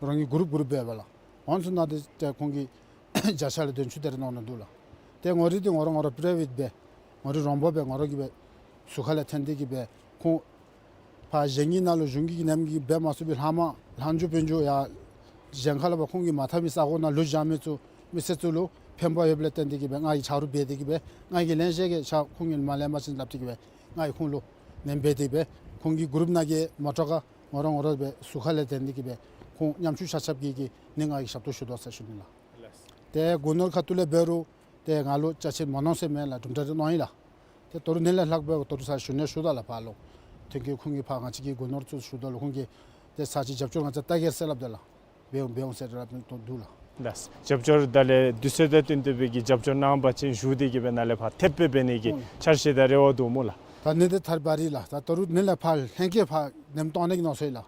རང་གི་གུ་རུབ་གུ་རུབ་སྦེ་ཡོད་པས་ལགས། ཨ་ནི་ཚུ་ནང་འདི་ཏེ་ཁོང་གིས་བརྒྱ་ཆ་ལས་བདུན་ཅུ་དེ་རེ་གནང་ནི་འདུག་ལགས། ཏེ་ངོ་རིས་འདི་ང་ར་ང་ར་པ་རའི་ཝེཊ་སྦེ་ང་རའི་རོང་འབབ་སྦེ་ང་ར་གིས་སྦེ་ཟུར་ཁ་ལས་འཐེན་ཏེ་གི་སྦེ་ཁོང་ཕར་གཞན་གྱི་ནང་ལུ་གཞུང་གི་ནམ་གྱི་འབད་མ་ཚུགས་པའི་ལྷག་མ་ལྷག་འགྱོ་འབག་འགྱོ་ཡར་གཞན་ཁ་ལས་ཕར་ཁོང་གིས་མ་འཐབ་མི་ས་གོ་ནང་ལུ་བཞག་མི་ཚུ་མི་སེར་ཚུ་ལུ་ཕན་པ་ཡོདཔ་ལས་བརྟེན་ཏེ་གི་སྦེ་ང་གིས་ཆ་རོགས་འབད་དེ་གི་སྦེ་ང་གིས་ལེན་ཤེས་གི་ཆ་ཁོང་གིས་མ་ལེན་པ་ཅིན་སླབ་སྟེ་གི་སྦེ་ང་གིས་ཁོང་ལུ་ལེན་འབད་དེ་སྦེ་ཁོང་གི་གུ་རུབ་ནང་གི་མོ་ཊ་ཁར་ང་ར་ང་ར་སྦེ་ཟུར་ཁ་ལས་འཐེན་ཏེ་གི་སྦེ་ཁོང་ཉམ་ཆུང་ཆ་ཁྱབ་ཀྱིས་ཀྱིས་ནི་ང་གིས་ཞབས་ཏོག་ཞུ་དོ་ཟེར་ཞུ་ནི་ལགས། ཏེ་སྒོ་ནོར་ཁ་ཐུག་ལས་འབད་རུང་ཏེ་ང་ལུ་ཅ་ཆས་མ་གནང་ཟེར་མེད་ལགས། གྲུབ་འབྲས་རེ་གནང་ཡི་ལགས། ཏེ་ད་རུང་ནི་ལས་ལྷག་སྦེ་ད་རུང་ས་ཞུ་ནི་ཞུ་དོ་ལགས། ཕར་ལོག་ཐོན་སྐྱེད་ཁོང་གིས་ཕར་ང་བཅས་ཀྱི་སྒོ་ནོར་ཚུ་ཞུ་དོ་ལགས། ཁོང་གིས་ཏེ་ས་ཅིག་རྒྱབ་སྐྱོར་ང་བཅས་བལྟ་གེ་ཟེར་སླབ་དོ་ལགས། འབད་འོང་འབད་འོང་ཟེར་སླབ་ནི་འདུག་ལགས། ལགས། རྒྱབ་སྐྱོར་དང་ལས་དུས་ཚོད་དང་བསྟུན་ཏེ་སྦེ་གི་རྒྱབ་སྐྱོར་གནང་བ་ཅིན་ཞུ་སྟེ་གི་སྦེ་ནཱ་ལས་ཕར་ཐེབས་སྦེ་འབད་ནི་གི་འོང་། འཆར་གཞི་དང་རེ་བ་འདུག་སྨོ་ལགས། ད་ནི་འདི་ཐར་བ་རི་ལགས། ད་ད་རུང་ནི་ལས་ཕར་ལྷན་རྒྱས་ཕར་ནེམ་གཏང་ནི་གི་མནོ་སོང་ཡི་ལགས།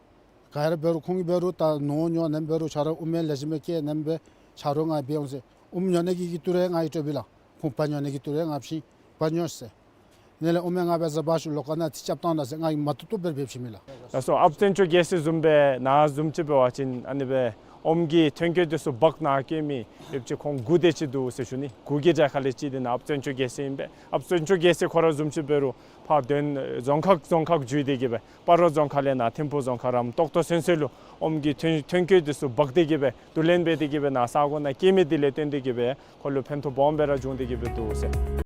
ག་ར་འབད་རུང་ཁོང་གིས་འབད་རུང་ད་ནོར་ཉོ་ནི་འབད་རུང་ཆ་རོགས་ཨོམ་ལེགས་ཤོམ་སྦེ་བཀལ་ནི་འབད་ཆ་རོགས་ང་འབད་འོང་ཟེར། ཨོམ་ཉོ་ནི་གི་གི་ཏི་རུ་ང་གིས་སྤྲོད་པས་ལགས། ཁོང་བལ་ཉོ་ནི་གི་ཏི་རུ་ང་བྱིན་བལ་ཉོ་ཟེར། ནི་ལས་ཨོམ་ང་འབད་ཟ་བ་ཤུལ་ལོགས་ཁ་ནང་ཏེ་རྐྱབ་བཏང་ད་ཟེར་ང་གིས་མ་བཏུབ་བཏུབ་སྦེ་འབད་བྱིན་མས་ལགས། ལགས་སོ། ཨཔ་བཙན་སྐྱོགས་རྒྱལ་སྲས་བཟུམ་སྦེ་ནཱ་བཟུམ་ཅིག་འབད་བ་ཅིན་ཨ་ནི་སྦེ་ཨོམ་གྱི་ཐོན་སྐྱེད་དེ་ཚུ་འབག་ནཱ་བསྐྱལ་མི་ཡོདཔ་ཅིག་ཁོང་དགུ་དེ་ཅིག་འདུག་ཟེར་ཞུ་ནི། དགུ་གི་གྲལ་ཁ་ལས་གཅིག་དེ་ནཱ་ཨཔ་བཙན་སྐྱོགས་རྒྱལ་སྲས་ཨིན་པས། ཨཔ་བཙན་སྐྱོགས་རྒྱལ་སྲས་ཁོ་ར་བཟུམ་ཅིག་འབད་རུང་ཕར་དོན་རྫོང་ཁག་རྫོང་ཁག་བརྒྱུད་དེ་གི་སྦེ་སྤ་རོ་རྫོང་ཁག་ལས་ནཱ་ཐིམ་ཕུ་རྫོང་ཁག་རམ་ཏོག་ཏོ་ཚུན་ཚོད་ལུ་ཨོམ་གྱི་ཐོན་ཐོན་སྐྱེད་དེ་ཚུ་འབག་སྟེ་གི་སྦེ་བསྡུ་ལེན་འབད་དེ་གི་སྦེ་ནཱ་ས་གོ་ནང་བསྐྱལ་མི་དེ་ལས་བརྟེན་ཏེ་གི་སྦེ་ཁོ་ལུ་ཕན་ཐོགས་སྦོམ་སྦེ་ར་བྱུང་སྟེ་གི་སྦེ་འདུག་ཟེར།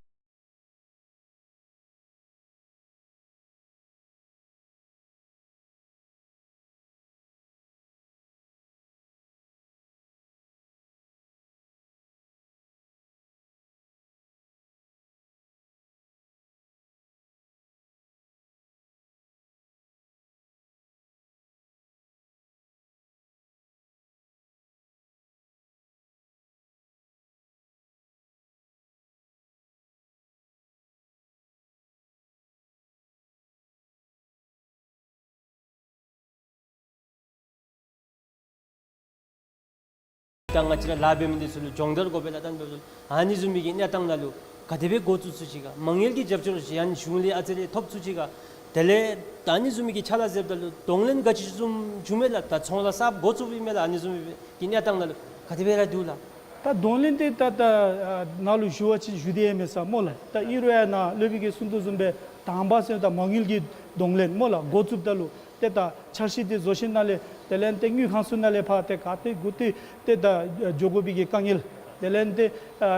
ད་ང་བཅས་ར་ལཱ་འབད་མི་འདི་ཚུ་ལུ་སྦྱོང་བརྡར་དགོ་པས་ལགས། ད་ཨ་ནི་བཟུམ་མའི་གི་གནས་སྟངས་ནང་ལུ་ག་དེ་སྦེ་འགོ་བཙུགས་ཚུགས་ཅི་ག། མ་དངུལ་གྱི་རྒྱབ་སྐྱོར་ཅིག་ཡང་གཞུང་ལས་ཨ་ཙི་རེ་ཐོབ་ཚུགས་ཅི་ག། དེ་ལས་ད་ཨ་ནི་བཟུམ་མའི་གི་ཕྱག་ལཱ་མཛདཔ་ད་ལུ་གདོང་ལེན་ག་ཅི་བཟུམ་བྱུང་མས་ལགས། ད་ཚོང་ལཱ་གསརཔ་འགོ་བཙུགསཔ་ཨིན་མས་ལགས། ཨ་ནི་བཟུམ་མའི་གི་གནས་སྟངས་ནང་ལུ་ག་དེ་སྦེ་ར་འདུག་ལགས། ད་གདོང་ལེན་འདི་ད་ད་ནཱ་ལུ་ཞུ་བ་ཅིན་ཞུ་སྟེ་ཡང་མེད་ས་སྨོ་ལགས། ད་ཨིན་རུང་ཡང་ནཱ་སློབ་དཔོན་གྱིས་གསུང་དོ་བཟུམ་སྦེ་དང་པ་ཟེར་ད་མ་དངུལ་གྱི་གདོང་ལེན་སྨོ་ལགས། འགོ་བཙུགསཔ་ད་ལུ་ཏེ་ད་འཆར་གཞི་འདི་བཟོ་ཞིནམ་ལས་དེ་ལས་ཏེ་དངུལ་ཁང་ཚུ་ནང་ལས་ཕར་ཏེ་ག་ཏེ་གུ་ཏེ་ཏེ་ད་འགྱོ་དགོ་པའི་གི་དཀའ་ངལ་དེ་ལས་ཏེ་ཨ་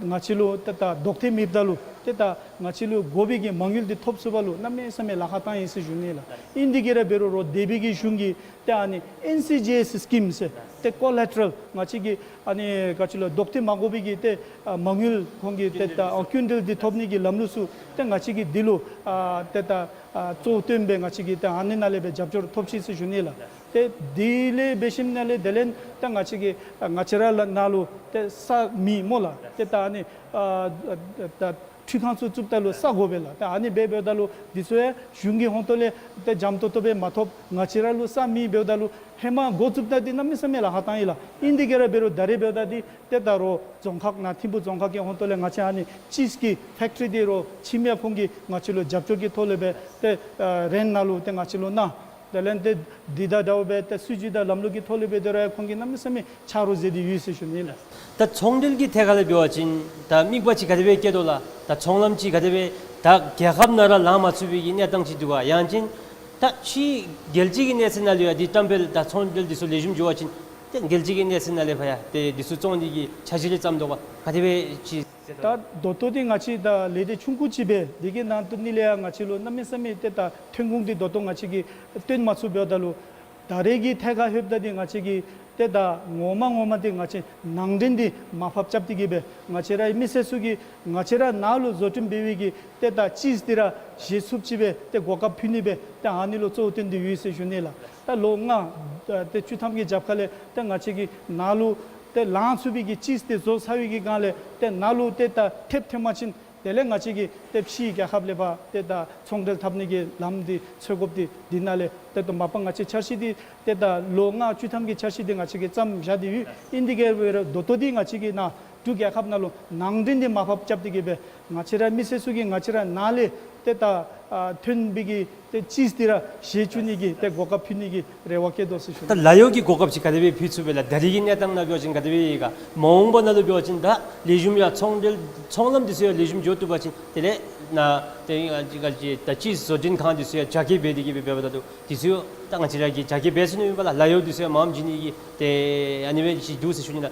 ང་བཅས་ལུ་ཏེ་ད་ལྡོག་ཐབས་མེདཔ་ད་ལུ་ ཏེ་ད་ང་བཅས་ལུ་དགོ་པའི་གི་མ་དངུལ་འདི་ཐོབ་ཚུགས་པ་ལུ་གནམ་མེད་ས་མེད་ལཱ་ཁག་བཏང་ཡི་ཟེར་ཞུ་ནི་ལགས། ཨིན་དེ་གི་ར་འབད་རུང་རོགས་དེ་སྦེ་གི་གཞུང་གིས་ཏེ་ཨ་ནི་ཨེན་སི་ཇི་ཨེསི་སི་ཀིམ་ཟེར་ཏེ་ཀོ་ལེ་ཊ་རལ་ང་བཅས་ཀྱི་ཨ་ནི་ག་ཅི་ལོ་བཟློག་ཐེབས་མ་དགོ་པའི་གི་ཏེ་ཨ་མ་དངུལ་ཁོང་གིས་ཏེ་ད་ཨ་སྐྱིན་འགྲུལ་འདི་ཐོབ་ནི་གི་ལམ་ལུགས་ཚུ་ཏེ་ང་བཅས་ཀྱིས་འདི་ལུ་ཨ་ཏེ་ད་ཨ་གཙོ་བོ་བཏོན་སྦེ་ང་བཅས་ཀྱིས་ཏེ་ཨ་ནི་ནང་ལས་སྦེ་རྒྱབ་སྐྱོར་ཐོབ་ཅི་ཟེར་ཞུ་ནི་ལགས། ཏེ་དེ་ལས་འབད་ཞིནམ་ལས་དེ་ལས་ད་ང་བཅས་ཀྱི་ང་བཅས་ར་ལ་ནང་ལུ་ཏེ་ས་མེད་སྨོ་ལགས། ཏེ་ད་ཨ་ནི་ཨ་ད་ཁྲུས་ཁང་ཚུ་བཙུགས་ད་ལུ་ས་དགོ་པས་ལགས། ད་ཨ་ནི་སྦེ་འབདཝ་ད་ལུ་འདི་ཚུ་ཡང་གཞུང་གི་ཧོང་ཏོ་ལས་ཏེ་འཇམ་ཏོང་ཏོ་སྦེ་མ་ཐོབ། ང་བཅས་ར་ལུ་ས་མེད་འབདཝ་ད་ལུ་ཧེ་མ་འགོ་བཙུགས་ད་འདི་གནམ་མེད་ས་མེད་ལཱ་ཁག་བཏང་ཡི་ལགས། ཨིན་དེ་གི་ར་འབད་རུང་ད་རེས་འབདཝ་ད་འདི་ཏེ་ད་རོགས་རྫོང་ཁག་ནང་ཐིམ་ཕུ་རྫོང་ཁག་གི་ཧོང་ཏོ་ལས་ང་བཅས་ཨ་ནི་ཅིསི་གི་ཕེཀ་ཊི་རི་འདི་རོགས་ཁྱིམ་ཡ་ཁོང་གིས་ང་བཅས་ལུ་རྒྱབ་སྐྱོར་གྱི་ཐོག་ལས་སྦེ་ཏེ་ཨ་རེནཊ་ནང་ལུ་ཏེ་ང་བཅས་ལུ་གནང་། དེ་ལས་ཏེ་འདི་དང་འདྲཝ་སྦེ་ཏེ་སྲིད་བྱུས་དང་ལམ་ལུགས་ཀྱི་ཐོག་ལས་སྦེ་ཏེ་ར་ཡང་ཁོང་གིས་གནམ་མེད་ས་མེད་ཆ་རོགས་མཛད་དེ་ཡོད་ཟེར་ཞུ་ནི་ལགས། ད་ཚོང་འབྲེལ་གྱི་ཐད་ཁར་ལས་འབད་བ་ཅིན་ད་དམིགས་པ་ཅིག་ག་དེ་སྦེ་བསྐྱེད་དོ་ལགས། ད་ཚོང་ལམ་ཅིག་ག་དེ་སྦེ་ད་རྒྱལ་ཁབ་ནང་ར་ལང་མ་ཚུགས་པའི་གི་གནས་སྟངས་ཅིག་འདུག་ག། ཡང་ཅིན་ད་ཕྱི་རྒྱལ་སྤྱི་གི་གནས་ཚད་ནང་ལུ་ཡང་འདི་བཀྲམ་སྤེལ་ད་ཚོང་འབྲེལ་འདི་ཚུ་ལེགས་ཤོམ་འགྱོ་བ་ཅིན་ཏེ་རྒྱལ་སྤྱི་གི་གནས་ཚད་ནང་ལས་ཕར་ཡང་ཏེ་འདི་ཚུ་བཙོང་ནི་གི་འཆར་གཞི་རེ་བརྩམས་དོ་ག། ག་དེ་སྦེ་ཅིག། ད་ད་ལྟོ་འདི་ང་བཅས་ད་ལས་སྡེ་ཆུང་ཀུ་ཅིག་སྦེ་འདི་གི་ནང་དུ་ནི་ལས་ཡང་ང་བཅས་ལུ་གནམ་མེད་ས་མེད་ཏེ་ད་ཐོན་ཁུངས་འདི་ད་ལྟོ་ང་བཅས་ཀྱིས་བཏོན་མ་ཚུགས་འབདཝ་ད་ལུ་ད་རེས་ཀྱི་ཐད་ཁར་ལྷོདཔ་ད་འདི་ང་བཅས་ཀྱིས་ཏེ་ད་ངོ་མ་ངོ་མ་འདི་ང་བཅས་ནང་འདྲེན་འདི་མར་ཕབ་རྐྱབ་སྟེ་གི་སྦེ་ང་བཅས་ར་མི་སེར་ཚུ་གིས་ང་བཅས་ར་ནང་ལུ་བཟོ་སྐྲུན་འབད་བའི་གི་ཏེ་ད་ཅིསི་འདི་ར་བཞེས་ཚུགསཔ་ཅིག་སྦེ་ཏེ་གོ་སྐབས་ཕུལ་ནི་སྦེ་ཏེ་ཨ་ནི་ལུ་གཙོ་བོ་བཏོན་ཏེ་ཡོད་ཟེར་ཞུ་ནི་ལགས། ད་ལོ་ལྔ་ཏེ་བཅུ་ཐམ་གྱི་རྒྱབ་ཁ་ལས་ཏེ་ང་བཅས་ཀྱི་ནང་ལུ་ཏེ་ལང་ཚུགས་པའི་གི་ཅིསི་འདི་བཟོ་ཚར་བའི་གི་སྒང་ལས་ཏེ་ནང་ལུ་ཏེ་ད་ཐེབས་ཐོན་པ་ཅིན་དེ་ལས་ང་བཅས་ཀྱིས་ཏེ་ཕྱི་རྒྱལ་ཁབ་ལས་ཕར་ཏེ་ད་ཚོང་འབྲེལ་འཐབ་ནི་གི་ལམ་འདི་འཚོལ་དགོཔ་འདི་འདི་ནང་ལས་ཏེ་ད་མ་པ་ང་བཅས་འཆར་གཞི་འདི་ཏེ་ད་ལོ་ལྔ་བཅུ་ཐམ་གྱི་འཆར་གཞི་འདི་ང་བཅས་ཀྱིས་བརྩམས་བཞག་སྟེ་ཡོད། ཨིན་དེ་གི་ར་འབད་རུང་ད་ལྟོ་འདི་ང་བཅས་ཀྱི་ནཱ་འབྲུག་རྒྱལ་ཁབ་ནང་ལུ་ནང་འདྲེན་འདི་མར་ཕབ་རྐྱབ་སྟེ་གི་སྦེ་ང་བཅས་ར་མི་སེར་ཚུ་གིས་ང་བཅས་ར་ནང་ལས་ཏེ་ད་ཨ་ཐོན་པའི་གི་ཏེ་ཅིསི་འདི་ར་བཞེས་བཅུག་ནི་གི་ཏེ་གོ་སྐབས་ཕུལ་ནི་གི་རེ་བ་བསྐྱེད་དོ་ཟེར་ཞུ། ད་ལཱ་གཡོག་གི་གོ་སྐབས་ཅིག་ག་དེ་སྦེ་ཕུལ་ཚུགས་པས་ལགས། ད་རེས་ཀྱི་གནས་སྟངས་ནང་འབད་བ་ཅིན་ག་དེ་སྦེ་ཡོད་ག། མ་འོངས་པ་ནང་ལུ་འབད་བ་ཅིན་ད་ལེགས་ཤོམ་ཡང་ཚོང་འབྲེལ་ཚོང་ལམ་འདི་ཚུ་ཡང་ལེགས་ཤོམ་འགྱོ་བཏུབ་པ་ཅིན་དེ་ལས་ནཱ་ཏེ་ཨ་ཅི་ག་ཅི་ད་ཅིསི་བཟོ་སྐྲུན་ཁང་འདི་ཚུ་ཡང་རྒྱ་སྐྱེད་འབད་དེ་གི་སྦེ་འབདཝ་ད་ལུ་འདི་ཚུ་ཡང་ད་ང་བཅས་ར་གིས་རྒྱ་སྐྱེད་འབད་ཚུགས་ནི་ཨིན་པས་ལགས། ལཱ་གཡོག་འདི་ཚུ་ཡང་མངམ་བྱིན་ནི་གི་ཏེ་ཨ་ནི་སྦེ་ཅིག་འདུག་ཟེར་ཞུ་ནི་ལགས།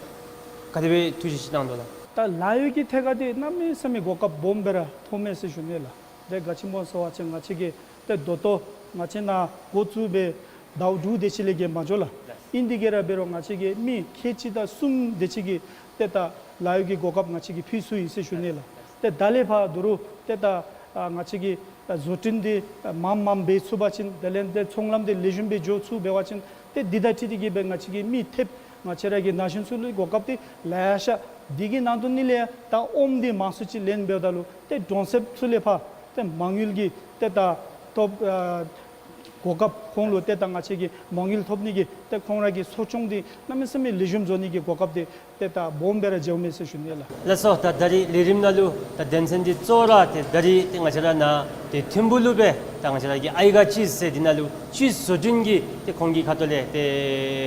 ག་དེ་སྦེ་ཐུགས་བཞེད་ཅིག་གནང་དོ་ལགས། ད་ལཱ་གཡོག་གི་ཐད་ཁར་འདི་གནམ་མེད་ས་མེད་གོ་སྐབས་སྦོམ་སྦེ་ར་མཐོངམ་མས་ཟེར་ཞུ་ནི་ལགས། ཏེ་ག་ཅི་སྨོ་ཟེར་བ་ཅིན་ང་བཅས་ཀྱིས་ཏེ་ད་ལྟོ་ང་བཅས་ནཱ་འགོ་བཙུགས་སྦེ་ཟླཝ་དྲུག་དེ་ཅིག་ལས་བརྒལ་མ་འགྱོ་ལགས། ཨིན་དེ་གི་ར་འབད་རུང་ང་བཅས་ཀྱིས་མི་ཁལ་གཅིག་དང་གསུམ་དེ་ཅིག་གི་ཏེ་ད་ལཱ་གཡོག་གི་གོ་སྐབས་ང་བཅས་ཀྱིས་ཕུལ་ཚུགས་ཡི་ཟེར་ཞུ་ནི་ལགས། ཏེ་ད་ལས་ཕར་ད་རུང་ཏེ་ད་ཨ་ང་བཅས་ཀྱིས་ཨ་བཟོ་སྐྲུན་འདི་ཨ་མངམ་མངམ་འབད་ཚུགས་པ་ཅིན་དེ་ལས་ཏེ་ཚོང་ལམ་འདི་ལེགས་ཤོམ་སྦེ་འགྱོ་ཚུགས་འབད་བ་ཅིན་ཏེ་འདི་དང་འཁྲིལ་ཏེ་གི་སྦེ་ང་བཅས་ཀྱིས་མི་ཐེབས་ང་བཅས་ར་གི་ན་གཞོན་ཚུ་ལུ་གོ་སྐབས་འདི་ལེ་ཤ། འདི་གི་ནང་དུ་ནི་ལས་ད་ཨོམ་འདི་མང་སུ་ཅིག་ལེན་འབདཝ་ད་ལུ་ཏེ་གྲོང་གསེབ་ཚུ་ལས་ཕར་ཏེ་མ་དངུལ་གྱི་ཏེ་ད་ཐོབ་ཨ་གོ་སྐབས་ཁོང་ལུ་ཏེ་ད་ང་བཅས་ཀྱིས་མ་དངུལ་ཐོབ་ནི་གི་ཏེ་ཁོང་ར་གི་གསོ་སྐྱོང་འདི་གནམ་མེད་ས་མེད་ལེགས་ཤོམ་བཟོ་ནི་གི་གོ་སྐབས་འདི་ཏེ་ད་སྦོམ་སྦེ་ར་འགྱོཝ་མས་ཟེར་ཞུ་ནི་ལགས། ལགས་སོ། ད་ད་རིས་ལས་རིམ་ནང་ལུ་ད་དོན་ཚན་འདི་གཙོ་བོ་ར་ཏེ་ད་རིས་ཏེ་ང་བཅས་ར་ནཱ་ཏེ་ཐིམ་ཕུ་ལུ་སྦེ་ད་ང་བཅས་ར་གི་ཨའི་ག་ཅིསི་ཟེར་འདི་ནང་ལུ་ཅིསི་བཟོ་སྐྲུན་གྱི་ཏེ་ཁོང་གི་ཁ་ཐུག་ལས་ཏེ་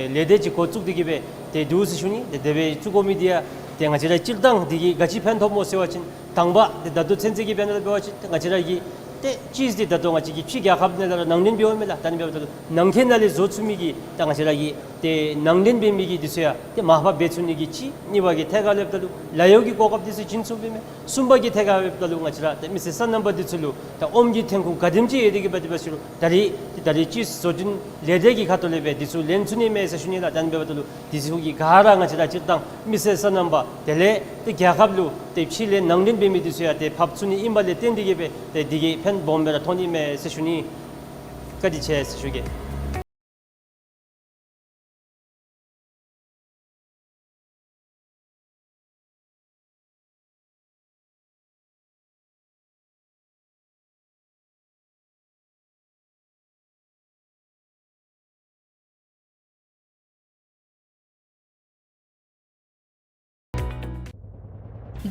ལས་སྡེ་ཅིག་འགོ་བཙུགས་ཏེ་གི་སྦེ་ཏེ་འདུག་ཟེར་ཞུ་ནི། ཏེ་དེ་སྦེ་བཙུགས་དགོ་མི་འདི་ཡང་ཏེ་ང་བཅས་ར་སྤྱིར་བཏང་འདི་གིས་ག་ཅི་ཕན་ཐོགས་སྨོ་ཟེར་བ་ཅིན་དང་པ་ཏེ་ད་ལྟོ་ཚུན་ཚོད་ཀྱི་དཔེ་ནང་ལུ་འབད་བ་ཅིན་ཏེ་ང་བཅས་ར་གི་ཏེ་ཅིསི་འདི་ད་ལྟོ་ང་བཅས་ཀྱི་ཕྱི་རྒྱལ་ཁབ་ནང་ལས་ར་ནང་འདྲེན་འབདཝ་མས་ལགས། ད་ནི་འབདཝ་ད་ལུ་ནང་འཁོད་ནང་ལས་བཟོ་ཚུགས་མི་གི་ད་ང་བཅས་ར་གི་ཏེ་ནང་འདྲེན་འབད་མི་གི་འདི་ཚུ་ཡང་ཏེ་མར་ཕབ་འབད་ཚུགས་ནི་གི་གཅིག། གཉིས་པ་གི་ཐད་ཁར་ལྷོདཔ་ད་ལུ་ལཱ་གཡོག་གི་གོ་སྐབས་འདི་ཚུ་བྱིན་ཚུགསཔ་མས། གསུམ་པ་གི་ཐད་ཁར་ལྷོདཔ་ད་ལུ་ང་བཅས་ར་ཏེ་མི་སེར་སོ་ནམ་པ་འདི་ཚུ་ལུ་ད་ཨོམ་གྱི་ཐོན་ཁུངས་ག་དེམ་ཅིག་ཡོད་དེ་གི་འབད་དེ་འབད་ཞུ་རུང་ད་རིས་ཏེ་ད་རིས་ཅིསི་བཟོ་སྐྲུན་ལས་སྡེ་གི་ཁ་ཐུག་ལས་སྦེ་འདི་ཚུ་ལེན་ཚུགས་ནི་མས་ཟེར་ཞུ་ནི་ལགས། ད་ནི་འབདཝ་ད་ལུ་འདི་ཚུ་གི་ག་ར་ང་བཅས་ར་སྤྱིར་བཏང་མི་སེར་སོ་ནམ་པ་དེ་ལས་ཏེ་རྒྱལ་ཁབ་ལུ་ཏེ་ཕྱི་ལས་ནང་འདྲེན་འབད་མི་འདི་ཚུ་ཡང་ཏེ་ཕབ་ཚུགས་ནི་ཨིན་པ་ལས་བརྟེན་ཏེ་གི་སྦེ་ཏེ་འདི་གིས་ཕན་སྦོམ་སྦེ་ར་ཐོགས་ནི་མས་ཟེར་ཞུ་ནི། བཀའ་དྲིན་ཆེ་ཟེར་ཞུ་གེ།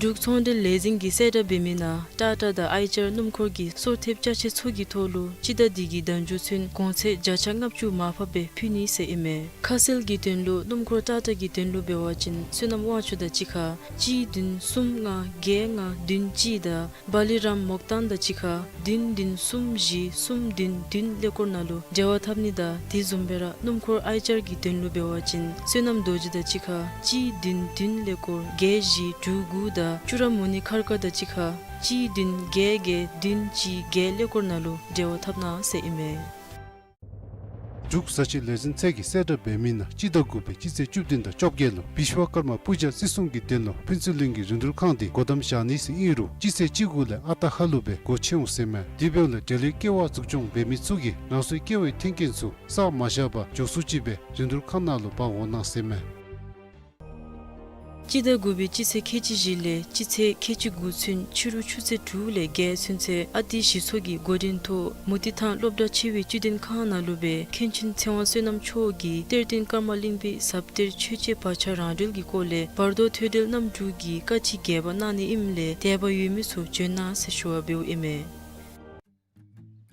འབྲུག་ཚོང་འབྲེལ་ལས་འཛིན་གྱིས་གསལ་བསྒྲགས་འབད་མི་ནང་ཊ་ཊ་དང་ཨའི་ཅར་སྣུམ་འཁོར་གྱི་སོར་ཐེབས་ཅ་ཆས་ཚུ་གི་ཐོག་ལུ་སྤྱི་ཟླ་འདི་གི་ཟླ་མཇུག་ཚུན་གོང་ཚད་བརྒྱ་ཆ་ལྔ་བཅུ་མར་ཕབ་སྦེ་ཕུལ་ནི་ཟེར་ཨིན་མས། ཁ་གསལ་གྱི་དོན་ལུ་སྣུམ་འཁོར་ཊ་ཊ་གི་དོན་ལུ་འབད་བ་ཅིན་བསོད་ནམས་དབང་ཕྱུག་དང་གཅིག་ཁར་གཅིག་བདུན་གསུམ་ལྔ་བརྒྱད་ལྔ་བདུན་གཅིག་དང་བ་ལི་རམ་མོག་ཏང་དང་གཅིག་ཁར་བདུན་བདུན་གསུམ་བཞི་གསུམ་བདུན་བདུན་ཀླད་ཀོར་ནང་ལུ་འབྲེལ་བ་འཐབ་ནི་དང་དེ་བཟུམ་སྦེ་ར་སྣུམ་འཁོར་ཨའི་ཅར་གྱི་དོན་ལུ་འབད་བ་ཅིན་བསོད་ནམས་རྡོ་རྗེ་དང་གཅིག་ཁར་གཅིག་བདུན་བདུན་ཀླད་ཀོར་བརྒྱད་བཞི་དྲུག་དགུ་དང་ དང་ཅུ་ར་མུ་ནི་མཁར་དཀར་དང་གཅིག་ཁར་གཅིག་བདུན་བརྒྱད་བརྒྱད་བདུན་གཅིག་བརྒྱད་ཀླད་ཀོར་ནང་ལུ་འབྲེལ་བ་འཐབ་གནང་ཟེར་ཨིན་མས། འབྲུག་བཟའ་བཅའ་ལས་འཛིན་ཚད་ཀྱིས་གསལ་བསྒྲགས་འབད་མི་ནང་སྤྱི་ཟླ་དགུ་པའི་སྤྱི་ཚེས་བཅུ་བདུན་དང་བཅོ་བརྒྱད་ལུ་བིཤ་ཝ་ཀརྨ་པུ་ཇ་བརྩི་སྲུང་གི་དོན་ལུ་ཕུན་ཚོགས་གླིང་གི་རིན་བསྡུར་ཁང་འདི་སྒོ་བསྡམ་བཞག་ནི་ཟེར་ཨིན་རུང་སྤྱི་ཚེས་བཅུ་དགུ་ལས་ཨ་རྟག་ཧ་ལུགས་སྦེ་སྒོ་ཕྱེ་འོང་ཟེར་མས། དེ་འབདཝ་ལས་འབྲེལ་ཡོད་ཀེ་ཝ་འཛུགས་སྐྱོང་འབད་མི་ཚུ་གིས་རང་སོའི་ཀེ་ཝའི་མཐུན་རྐྱེན་ཚུ་བསགས་མ་བཞག་པར་མགྱོགས་སུ་ཅིག་སྦེ་རིན་བསྡུར་ཁང་ནང་ལུ་འབག་འོང་གནང་ཟེར་མས། སྤྱི་ཟླ་དགུ་པའི་སྤྱི་ཚེས་ཁལ་གཅིག་བཞི་ལས་སྤྱི་ཚེས་ཁལ་གཅིག་དགུ་ཚུན་ཕྱི་རུ་ཆུ་ཚོད་དྲུག་ལས་བརྒྱད་ཚུན་ཚོད་ཨ་ཏི་གཞི་ཚོགས་ཀྱི་འགོ་འདྲེན་ཐོག་མུ་ཏིག་ཐང་སློབ་གྲྭ་ཆེ་བའི་བཅུད་ལེན་ཁང་ནང་ལུ་སྦེ་མཁན་ཆེན་ཚེ་དབང་བསོད་ནམས་མཆོག་གིས་གཏེར་སྟོན་ཀརྨ་གླིང་པའི་ཟབ་གཏེར་ཆོས་འཆད་བག་ཆགས་རང་གྲོལ་གྱི་སྐོར་ལས་བར་དོ་ཐོས་གྲོལ་རྣམ་དྲུག་གི་བཀའ་ཅི་རྒྱས་པ་གནང་ནི་ཨིནམ་ལས་དད་པ་ཡོད་མི་ཚུ་བྱོན་གནང་ཟེར་ཞུ་བ་འབདཝ་ཨིན་མས།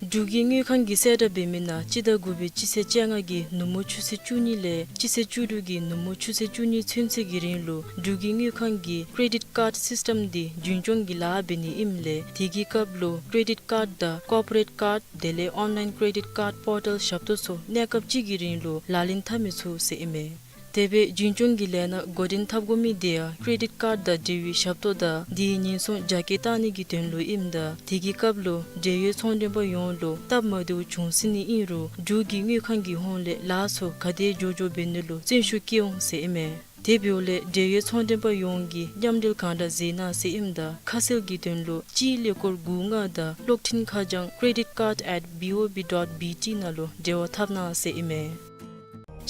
འབྲུག་གི་དངུལ་ཁང་གིས་གསལ་བསྒྲགས་འབད་མི་ནང་སྤྱི་ཟླ་དགུ་པའི་སྤྱི་ཚེས་བཅོ་ལྔ་གི་ནུབ་མོ་ཆུ་ཚོད་བཅུ་གཉིས་ལས་སྤྱི་ཚེས་བཅུ་དྲུག་གི་ནུབ་མོ་ཆུ་ཚོད་བཅུ་གཉིས་ཚུན་ཚོད་ཀྱི་རིང་ལུ་འབྲུག་གི་དངུལ་ཁང་གི་ཀེ་རེ་ཌིཊ་ཀཱརཌ་སིསི་ཊམ་འདི་རྒྱུན་སྐྱོང་གི་ལཱ་འབད་ནི་ཨིནམ་ལས་དེ་གི་སྐབས་ལུ་ཀེ་རེ་ཌིཊ་ཀཱརཌ་དང་ཀོར་པོ་རེཊ་ཀཱརཌ་དེ་ལས་ཨོན་ལའིན་ཀེ་རེ་ཌིཊ་ཀཱརཌ་པོར་ཊལ་ཞབས་ཏོག་ཚུ་གནས་སྐབས་གཅིག་གི་རིང་ལུ་ལག་ལེན་འཐབ་མི་ཚུགས་ཟེར་ཨིན་མས། དེ་སྦེ་རྒྱུན་སྐྱོང་གི་ལས་སྣ་འགོ་འདྲེན་འཐབ་དགོ་མི་དེ་ཡང་ཀེ་རེ་ཌིཊ་ཀཱརཌ་དང་འབྲེལ་བའི་ཞབས་ཏོག་དང་དེའི་ཉེན་སྲུང་རྒྱ་སྐྱེད་བཏང་ནི་གི་དོན་ལུ་ཨིནམ་ད་དེ་གི་སྐབས་ལུ་འབྲེལ་ཡོད་ཚོང་མགྲོན་པ་ཡོངས་ལུ་སྟབས་མ་བདེཝ་བྱུང་སྲིད་ནི་ཨིན་རུང་འབྲུག་གི་དངུལ་ཁང་གི་ཧོངས་ལས་ལཱ་ཚུ་ག་དེ་མགྱོགས་མགྱོགས་འབད་ནི་ལུ་བརྩོན་ཤུགས་བསྐྱེད་འོང་ཟེར་ཨིན་མས། དེ་འབདཝ་ལས་འབྲེལ་ཡོད་ཚོང་མགྲོན་པ་ཡོངས་ཀྱིས་མཉམ་འབྲེལ་གང་དྲག་མཛད་གནང་ཟེར་ཨིནམ་ད་ཁ་གསལ་གྱི་དོན་ལུ་སྤྱིའི་ཀླད་ཀོར་དགུ་ལྔ་དང་གློག་འཕྲིན་ཁ་བྱང་creditcard at B O B dot B T ནང་ལུ་འབྲེལ་བ་འཐབ་གནང་ཟེར་ཨིན་མས།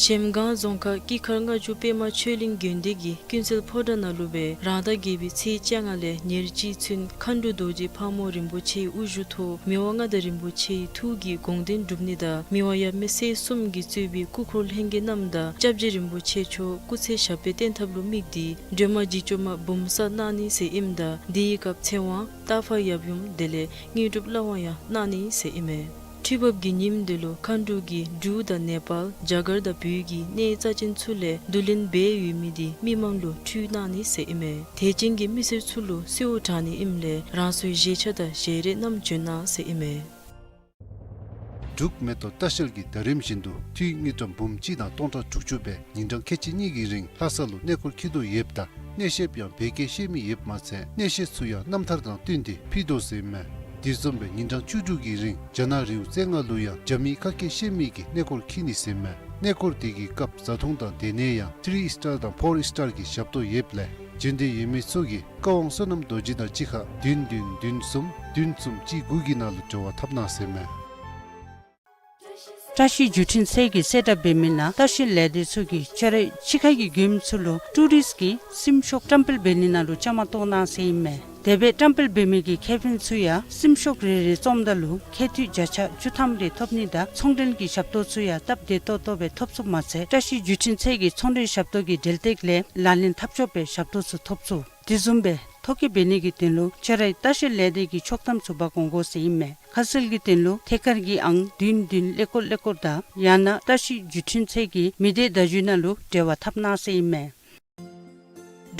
གཞལམ་སྒང་རྫོང་ཁག་སྐྱིད་མཁར་ལྔ་མཆོག་པདྨ་ཆོས་གླིང་དགོན་སྡེ་གི་ཀུན་གསལ་ཕོ་བྲང་ནང་ལུ་སྦེ་རང་ཟླ་བརྒྱད་པའི་ཚེས་བཅོ་ལྔ་ལས་ཉེར་གཅིག་ཚུན་མཁའ་འགྲོ་རྡོ་རྗེ་ཕག་མོ་རིན་པོ་ཆེའི་དབུ་བཞུགས་ཐོག་མི་དབང་མངའ་བདག་རིན་པོ་ཆེའི་ཐུགས་ཀྱི་དགོངས་དོན་སྒྲུབ་ནི་དང་མི་དབང་ཡབ་མེས་སྲས་གསུམ་གྱིས་གཙོས་པའི་སྐུ་འཁོར་ལྷན་རྒྱས་རྣམས་དང་སྐྱབས་རྗེ་རིན་པོ་ཆེ་མཆོག་སྐུ་ཚེ་ཞབས་པད་བརྟན་ཐབས་ལུ་དམིགས་ཏེ་སྒྲོལ་མ་འཇིགས་བྱེད་མ་འབུམ་བསགས་གནང་ནི་ཟེར་ཨིནམ་ད་དེའི་སྐབས་ཚེ་དབང་སྟག་ཕག་ཡབ་ཡུམ་དེ་ལས་དངོས་གྲུབ་བླ་དབང་ཡང་གནང་ནི་ཟེར་ཨིན་མས། ཁྲི་འབབ་ཀྱི་ཉིནམ་དེ་ལུ་མཁའ་འགྲོ་གིས་འབྲུག་དང་ནེ་པཱལ་རྒྱ་གར་དང་བོད་ཀྱི་གནས་རྩ་ཅན་ཚུ་ལས་བསྡུ་ལེན་འབད་ཡོད་མི་དེ་མི་མང་ལུ་ཕུལ་གནང་ནི་ཟེར་ཨིན་མས། དད་ཅན་གྱི་མི་སེར་ཚུ་ལུ་གསོལཝ་དྲང་ནི་ཨིནམ་ལས་རང་སོའི་བཞེས་ཆ་དང་བཞེས་རས་རྣམས་བྱོན་གནང་ཟེར་ཨིན་མས། འབྲུག་མེ་ཏོག་ལྟ་བཤལ་གྱིས་ཟླ་རིམ་བཞིན་དུ་འཐུས་དངུལ་ཀྲམ་འབུམ་གཅིག་དང་སྟོང་ཕྲག་དྲུག་ཅུ་སྦེ་ཉིན་གྲངས་ཁལ་གཅིག་གཉིས་ཀྱི་རིང་ལྷ་ས་ལུ་གནས་སྐོར་འཁྱིད་དོ་ཡོདཔ་ད་གནས་བཤདཔ་ཡང་བོད་སྐད་ཤེས་མི་ཡོདཔ་མ་ཚད་གནས་བཤད་ཚུ་ཡང་རྣམ་ཐར་དང་བསྟུན་ཏེ་ཕུལ་དོ་ཟེར་མས། དེ་བཟུམ་སྦེ་ཉིན་གྲངས་བཅུ་དྲུག་གི་རིང་རྒྱ་ནག་རི་བོ་རྩེ་ལྔ་ལུ་ཡང་རྒྱ་མིའི་ཁ་སྐད་ཤེས་མི་གིས་གནས་སྐོར་འཁྱིད་ནི་ཟེར་མས། གནས་སྐོར་དེ་གི་སྐབས་བཟའ་འཐུང་དང་སྡོད་གནས་ཡང་ཐི་རི་སི་ཊར་དང་ཕོར་སི་ཊར་གྱི་ཞབས་ཏོག་ཡོདཔ་ལས་འབྱོན་འདོད་ཡོད་མི་ཚུ་གིས་བཀའ་དབང་བསོད་ནམས་རྡོ་རྗེ་དང་གཅིག་ཁར་བདུན་བདུན་བདུན་གསུམ་བདུན་གསུམ་གཅིག་དགུ་གི་ནང་ལུ་འབྲེལ་བ་འཐབ་གནང་ཟེར་མས། བཀྲ་ཤིས་བརྒྱུད་འཕྲིན་ཚད་ཀྱིས་གསལ་བསྒྲགས་འབད་མི་ནང་ལྟ་བཤལ་ལས་སྡེ་ཚུ་གིས་ཆ་རོགས་ཕྱི་ཁ་གི་མགྱོནམ་ཚུ་ལུ་ཊུ་རིསཊ་གི་སེམས་ཤུགས་བཀྲམ་སྤེལ་འབད་ནི་ནང་ལུ་བཅའ་མར་གཏོགས་གནང་ཟེར་ཨིན་མས། དེ་སྦེ་བཀྲམ་སྤེལ་འབད་མི་གི་ཁེ་ཕན་ཚུ་ཡང་སེམས་ཤུགས་རེ་རེ་བཙོངམ་ད་ལུ་ཁེ་ཐུད་བརྒྱ་ཆ་བཅུ་ཐམ་རེ་ཐོབ་ནི་དང་ཚོང་འབྲེལ་གྱི་ཞབས་ཏོག་ཚུ་ཡང་སྟབས་བདེ་ཏོག་ཏོ་སྦེ་ཐོབ་ཚུགསཔ་མ་ཚད་བཀྲ་ཤིས་བརྒྱུད་འཕྲིན་ཚད་ཀྱི་ཚོང་འབྲེལ་ཞབས་ཏོག་གི་འབྲེལ་གཏད་ལས་ལག་ལེན་འཐབ་ཆོགཔ་སྦེ་ཞབས་ཏོག་ཚུ་ཐོབ་ཚུགས། དེ་བཟུམ་སྦེ་ཐོ་བཀོད་འབད་ནི་གི་དོན་ལུ་ཆ་རོགས་ལྟ་བཤལ་ལས་སྡེ་གི་ཆོག་ཐམ་ཚུ་འབག་འོང་དགོ་ཟེར་ཨིན་མས། ཁ་གསལ་གྱི་དོན་ལུ་ཐད་ཀར་གྱི་ཨང་བདུན་བདུན་ཀླད་ཀོར་ཀླད་ཀོར་དང་ཡང་ན་བཀྲ་ཤིས་བརྒྱུད་འཕྲིན་ཚད་ཀྱི་མི་སྡེ་བརྡ་བརྒྱུད་ནང་ལུ་འབྲེལ་བ་འཐབ་གནང་ཟེར་ཨིན་མས།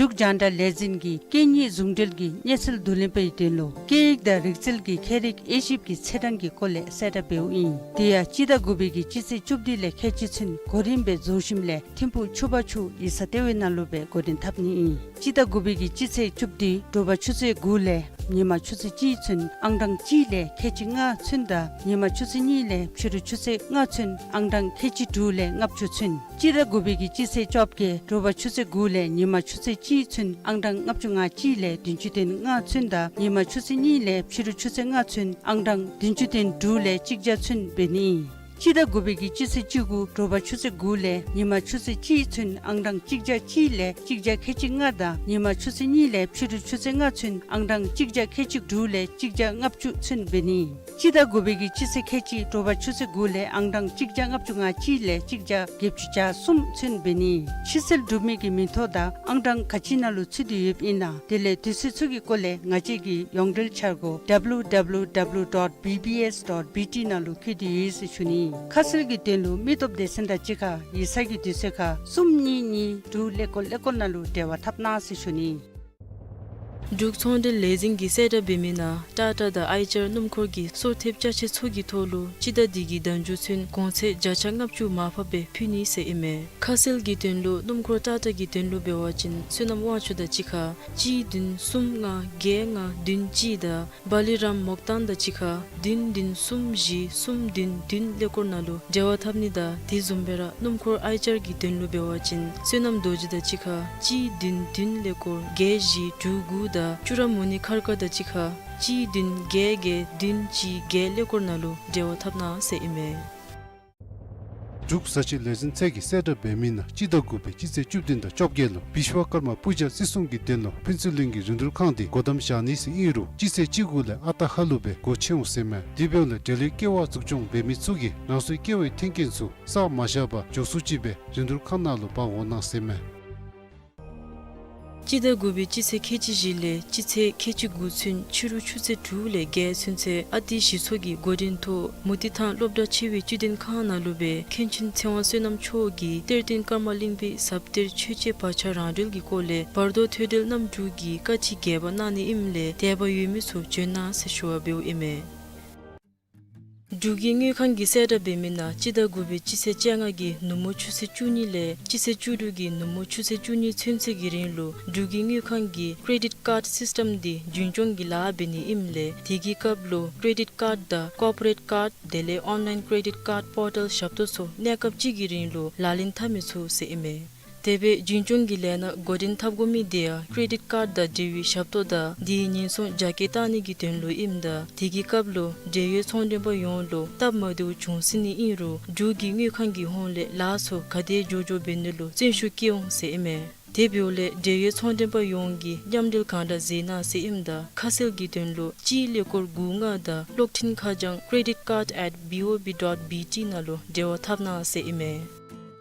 འབྲུག་རྒྱང་བསྒྲགས་ལས་འཛིན་གྱིས་སྐད་གཉིས་ཟུང་འབྲེལ་གྱི་གནས་ཚུལ་བསྡུ་ལེན་པའི་དོན་ལུ་སྐད་ཡིག་དང་རིག་རྩལ་གྱི་ཁྱད་རིག་དབྱེ་ཞིབ་ཀྱི་ཚེས་གྲངས་ཀྱི་སྐོར་ལས་གསལ་བསྒྲགས་འབདཝ་ཨིན། དེ་ཡང་སྤྱི་ཟླ་དགུ་པའི་གི་སྤྱི་ཚེས་བཅུ་བདུན་ལས་ཁལ་གཅིག་ཚུན་གོ་རིམ་སྦེ་རྫོགས་ཞིནམ་ལས་ཐིམ་ཕུག་ཆུ་བར་ཆུ་ཡིག་ཚང་ལྟེ་བའི་ནང་ལུ་སྦེ་གོ་རིམ་འཐབ་ནི་ཨིན། སྤྱི་ཟླ་དགུ་པའི་གི་སྤྱི་ཚེས་བཅུ་བདུན་དྲོ་པ་ཆུ་ཚོད་དགུ་ལས་ཉིན་མ་ཆུ་ཚོད་གཅིག་ཚུན་ཨང་གྲངས་གཅིག་ལས་ཁལ་གཅིག་ལྔ་ཚུན་དང་ཉིན་མ་ཆུ་ཚོད་གཉིས་ལས་ཕྱི་རུ་ཆུ་ཚོད་ལྔ་ཚུན་ཨང་གྲངས་ཁལ་གཅིག་དྲུག་ལས་ལྔ་བཅུ་ཚུན། སྤྱི་ཟླ་དགུ་པའི་གི་སྤྱི་ཚེས་བཅོ་བརྒྱད་དྲོ་པ་ཆུ་ཚོད་དགུ་ལས་ཉིན་མ་ཆུ་ཚོད་གཅིག་ཚུན་ཨང་གྲངས་ལྔ་བཅུ་ང་གཅིག་ལས་བདུན་ཅུ་དོན་ལྔ་ཚུན་དང་ཉིན་མ་ཆུ་ཚོད་གཉིས་ལས་ཕྱི་རུ་ཆུ་ཚོད་ལྔ་ཚུན་ཨང་གྲངས་བདུན་ཅུ་དོན་དྲུག་ལས་གཅིག་བརྒྱ་ཚུན་འབད་ནི་ཨིན། སྤྱི་ཟླ་དགུ་པའི་གི་སྤྱི་ཚེས་བཅུ་དགུ་དྲོ་པ་ཆུ་ཚོད་དགུ་ལས་ཉིན་མ་ཆུ་ཚོད་གཅིག་ཚུན་ཨང་གྲངས་གཅིག་བརྒྱ་གཅིག་ལས་གཅིག་བརྒྱ་ཁལ་གཅིག་ལྔ་དང་ཉིན་མ་ཆུ་ཚོད་གཉིས་ལས་ཕྱི་རུ་ཆུ་ཚོད་ལྔ་ཚུན་ཨང་གྲངས་གཅིག་བརྒྱ་ཁལ་གཅིག་དྲུག་ལས་གཅིག་བརྒྱ་ལྔ་བཅུ་ཚུན་འབད་ནི་ཨིན། སྤྱི་ཟླ་དགུ་པའི་གི་སྤྱི་ཚེས་ཁལ་གཅིག་དྲོ་པ་ཆུ་ཚོད་དགུ་ལས་ཨང་གྲངས་གཅིག་བརྒྱ་ལྔ་བཅུ་ང་གཅིག་ལས་གཅིག་བརྒྱ་བརྒྱད་ཅུ་གྱ་གསུམ་ཚུན་འབད་ནི། ཕྱིར་བསལ་གྲུབ་མི་གི་མིང་ཐོ་དང་ཨང་གྲངས་ག་ཅི་ནང་ལུ་ཚུད་དེ་ཡོདཔ་ཨིན་ན་དེ་ལས་དུས་ཚོད་ཚུ་གི་སྐོར་ལས་ང་བཅས་ཀྱི་ཡོངས་འབྲེལ་འཆར་སྒོ་W W W dot B B S dot B T ནང་ལུ་བཀོད་དེ་ཡོད་ཟེར་ཞུ་ནི། ཁ་གསལ་གྱི་དོན་ལུ་མི་སྟོབས་སྡེ་ཚན་དང་གཅིག་ཁར་ཡིག་ཚང་གི་དུས་ཚོད་ཁར་གསུམ་གཉིས་གཉིས་དྲུག་ཀླད་ཀོར་ཀླད་ཀོར་ནང་ལུ་འབྲེལ་བ་འཐབ་གནང་ཟེར་ཞུ་ནི། འབྲུག་ཚོང་འབྲེལ་ལས་འཛིན་གྱིས་གསལ་བསྒྲགས་འབད་མི་ནང་ཊ་ཊ་དང་ཨའི་ཅར་སྣུམ་འཁོར་གྱི་སོར་ཐེབས་ཅ་ཆས་ཚུ་གི་ཐོག་ལུ་སྤྱི་ཟླ་འདི་གི་ཟླ་མཇུག་ཚུན་གོང་ཚད་བརྒྱ་ཆ་ལྔ་བཅུ་མར་ཕབ་སྦེ་ཕུལ་ནི་ཟེར་ཨིན་མས། ཁ་གསལ་གྱི་དོན་ལུ་སྣུམ་འཁོར་ཊ་ཊ་གི་དོན་ལུ་འབད་བ་ཅིན་སོ་ནམ་དབང་ཕྱུག་དང་གཅིག་ཁར་གཅིག་བདུན་གསུམ་ལྔ་བརྒྱད་ལྔ་བདུན་གཅིག་དང་བ་ལི་རམ་མོག་ཏང་དང་གཅིག་ཁར་བདུན་བདུན་གསུམ་བཞི་གསུམ་བདུན་བདུན་ཀླད་ཀོར་ནང་ལུ་འབྲེལ་བ་འཐབ་ནི་དང་དེ་བཟུམ་སྦེ་ར་སྣུམ་འཁོར་ཨའི་ཅར་གྱི་དོན་ལུ་འབད་བ་ཅིན་བསོད་ནམས་རྡོ་རྗེ་དང་གཅིག་ཁར་གཅིག་བདུན་བདུན་ཀླད་ཀོར་བརྒྱད་བཞི་དྲུག་དགུ་དང་ཅུ་ར་མུ་ནི་མཁར་དཀར་དང་གཅིག་ཁར་གཅིག་བདུན་བརྒྱད་བརྒྱད་བདུན་གཅིག་བརྒྱད་ཀླད་ཀོར་ནང་ལུ་འབྲེལ་བ་འཐབ་གནང་ཟེར་ཨིན་མས། འབྲུག་བཟའ་ཆས་ལས་འཛིན་ཚད་ཀྱིས་གསལ་བསྒྲགས་འབད་མི་ནང་སྤྱི་ཟླ་དགུ་པའི་སྤྱི་ཚེས་བཅུ་བདུན་དང་བཅོ་བརྒྱད་ལུ་བིཤ་ཝ་ཀརྨ་པུ་ཇ་བརྩི་སྲུང་གི་དོན་ལུ་ཕུན་ཚོགས་གླིང་གི་རིན་བསྡུར་ཁང་འདི་སྒོ་བསྡམ་བཞག་ནི་ཟེར་ཨིན་རུང་སྤྱི་ཚེས་བཅུ་དགུ་ལས་ཨ་རྟག་ཧ་ལུགས་སྦེ་སྒོ་ཕྱེ་འོང་ཟེར་མས། དེ་འབདཝ་ལས་འབྲེལ་ཡོད་ཀེ་ཝ་འཛུགས་སྐྱོང་འབད་མི་ཚུ་གིས་རང་སོའི་ཀེ་ཝའི་མཐུན་རྐྱེན་ཚུ་བསགས་མ་བཞག་པར་མགྱོགས་སུ་ཅིག་སྦེ་རིན་བསྡུར་ཁང་ནང་ལུ་འབག་འོང་གནང་ཟེར་མས། སྤྱི་ཟླ་དགུ་པའི་སྤྱི་ཚེས་ཁལ་གཅིག་བཞི་ལས་སྤྱི་ཚེས་ཁལ་གཅིག་དགུ་ཚུན་ཕྱི་རུ་ཆུ་ཚོད་དྲུག་ལས་བརྒྱད་ཚུན་ཚོད་ཨ་ཏི་གཞི་ཚོགས་ཀྱི་འགོ་འདྲེན་ཐོག་མུ་ཏིག་ཐང་སློབ་གྲྭ་ཆེ་བའི་བཅུད་ལྡན་ཁང་ནང་ལུ་སྦེ་མཁན་ཆེན་ཚེ་དབང་བསོད་ནམས་མཆོག་གིས་གཏེར་སྟོན་ཀརྨ་གླིང་པའི་ཟབ་གཏེར་ཆོས་འཆད་བག་ཆགས་རང་གྲོལ་གྱི་སྐོར་ལས་བར་དོ་ཐོས་གྲོལ་རྣམ་དྲུག་གི་བཀའ་ཁྲིད་རྒྱས་པ་གནང་ནི་ཨིནམ་ལས་དད་པ་ཡོད་མི་ཚུ་བྱོན་གནང་ཟེར་ཞུ་བ་འབདཝ་ཨིན་མས། འབྲུག་གི་དངུལ་ཁང་གིས་གསལ་བསྒྲགས་འབད་མི་ནང་སྤྱི་ཟླ་དགུ་པའི་སྤྱི་ཚེས་བཅོ་ལྔ་གི་ནུབ་མོ་ཆུ་ཚོད་བཅུ་གཉིས་ལས་སྤྱི་ཚེས་བཅུ་དྲུག་གི་ནུབ་མོ་ཆུ་ཚོད་བཅུ་གཉིས་ཚུན་ཚོད་ཀྱི་རིང་ལུ་འབྲུག་གི་དངུལ་ཁང་གི་ཀེ་རེ་ཌིཊ་ཀཱརཌ་སིསི་ཊམ་འདི་རྒྱུན་སྐྱོང་གི་ལཱ་འབད་ནི་ཨིནམ་ལས་དེ་གི་སྐབས་ལུ་ཀེ་རེ་ཌིཊ་ཀཱརཌ་དང་ཀོར་པོ་རེཊ་ཀཱརཌ་དེ་ལས་ཨོན་ལའིན་ཀེ་རེ་ཌིཊ་ཀཱརཌ་པོར་ཊལ་ཞབས་ཏོག་ཚུ་གནས་སྐབས་གཅིག་གི་རིང་ལུ་ལག་ལེན་འཐབ་མི་ཚུགས་ཟེར་ཨིན་མས། དེ་སྦེ་རྒྱུན་སྐྱོང་གི་ལས་སྣ་འགོ་འདྲེན་འཐབ་དགོ་མི་དེ་ཡང་ཀེ་རེ་ཌིཊ་ཀཱརཌ་དང་འབྲེལ་བའི་ཞབས་ཏོག་དང་དེའི་ཉེན་སྲུང་རྒྱ་སྐྱེད་བཏང་ནི་གི་དོན་ལུ་ཨིནམ་ད་དེ་གི་སྐབས་ལུ་འབྲེལ་ཡོད་ཚོང་མགྲོན་པ་ཡོངས་ལུ་སྟབས་མ་བདེཝ་བྱུང་སྲིད་ནི་ཨིན་རུང་འབྲུག་གི་དངུལ་ཁང་གི་ཧོངས་ལས་ལཱ་ཚུ་ག་དེ་མགྱོགས་མགྱོགས་འབད་ནི་ལུ་བརྩོན་ཤུགས་བསྐྱེད་འོང་ཟེར་ཨིན་མས། དེ་འབདཝ་ལས་འབྲེལ་ཡོད་ཚོང་མགྲོན་པ་ཡོངས་ཀྱིས་མཉམ་འབྲེལ་གང་དྲག་མཛད་གནང་ཟེར་ཨིནམ་ད་ཁ་གསལ་གྱི་དོན་ལུ་གཅིག་ཀླད་ཀོར་དགུ་ལྔ་དང་གློག་འཕྲིན་ཁ་བྱང་credit card at B O B dot B T ནང་ལུ་འབྲེལ་བ་འཐབ་གནང་ཟེར་ཨིན་མས།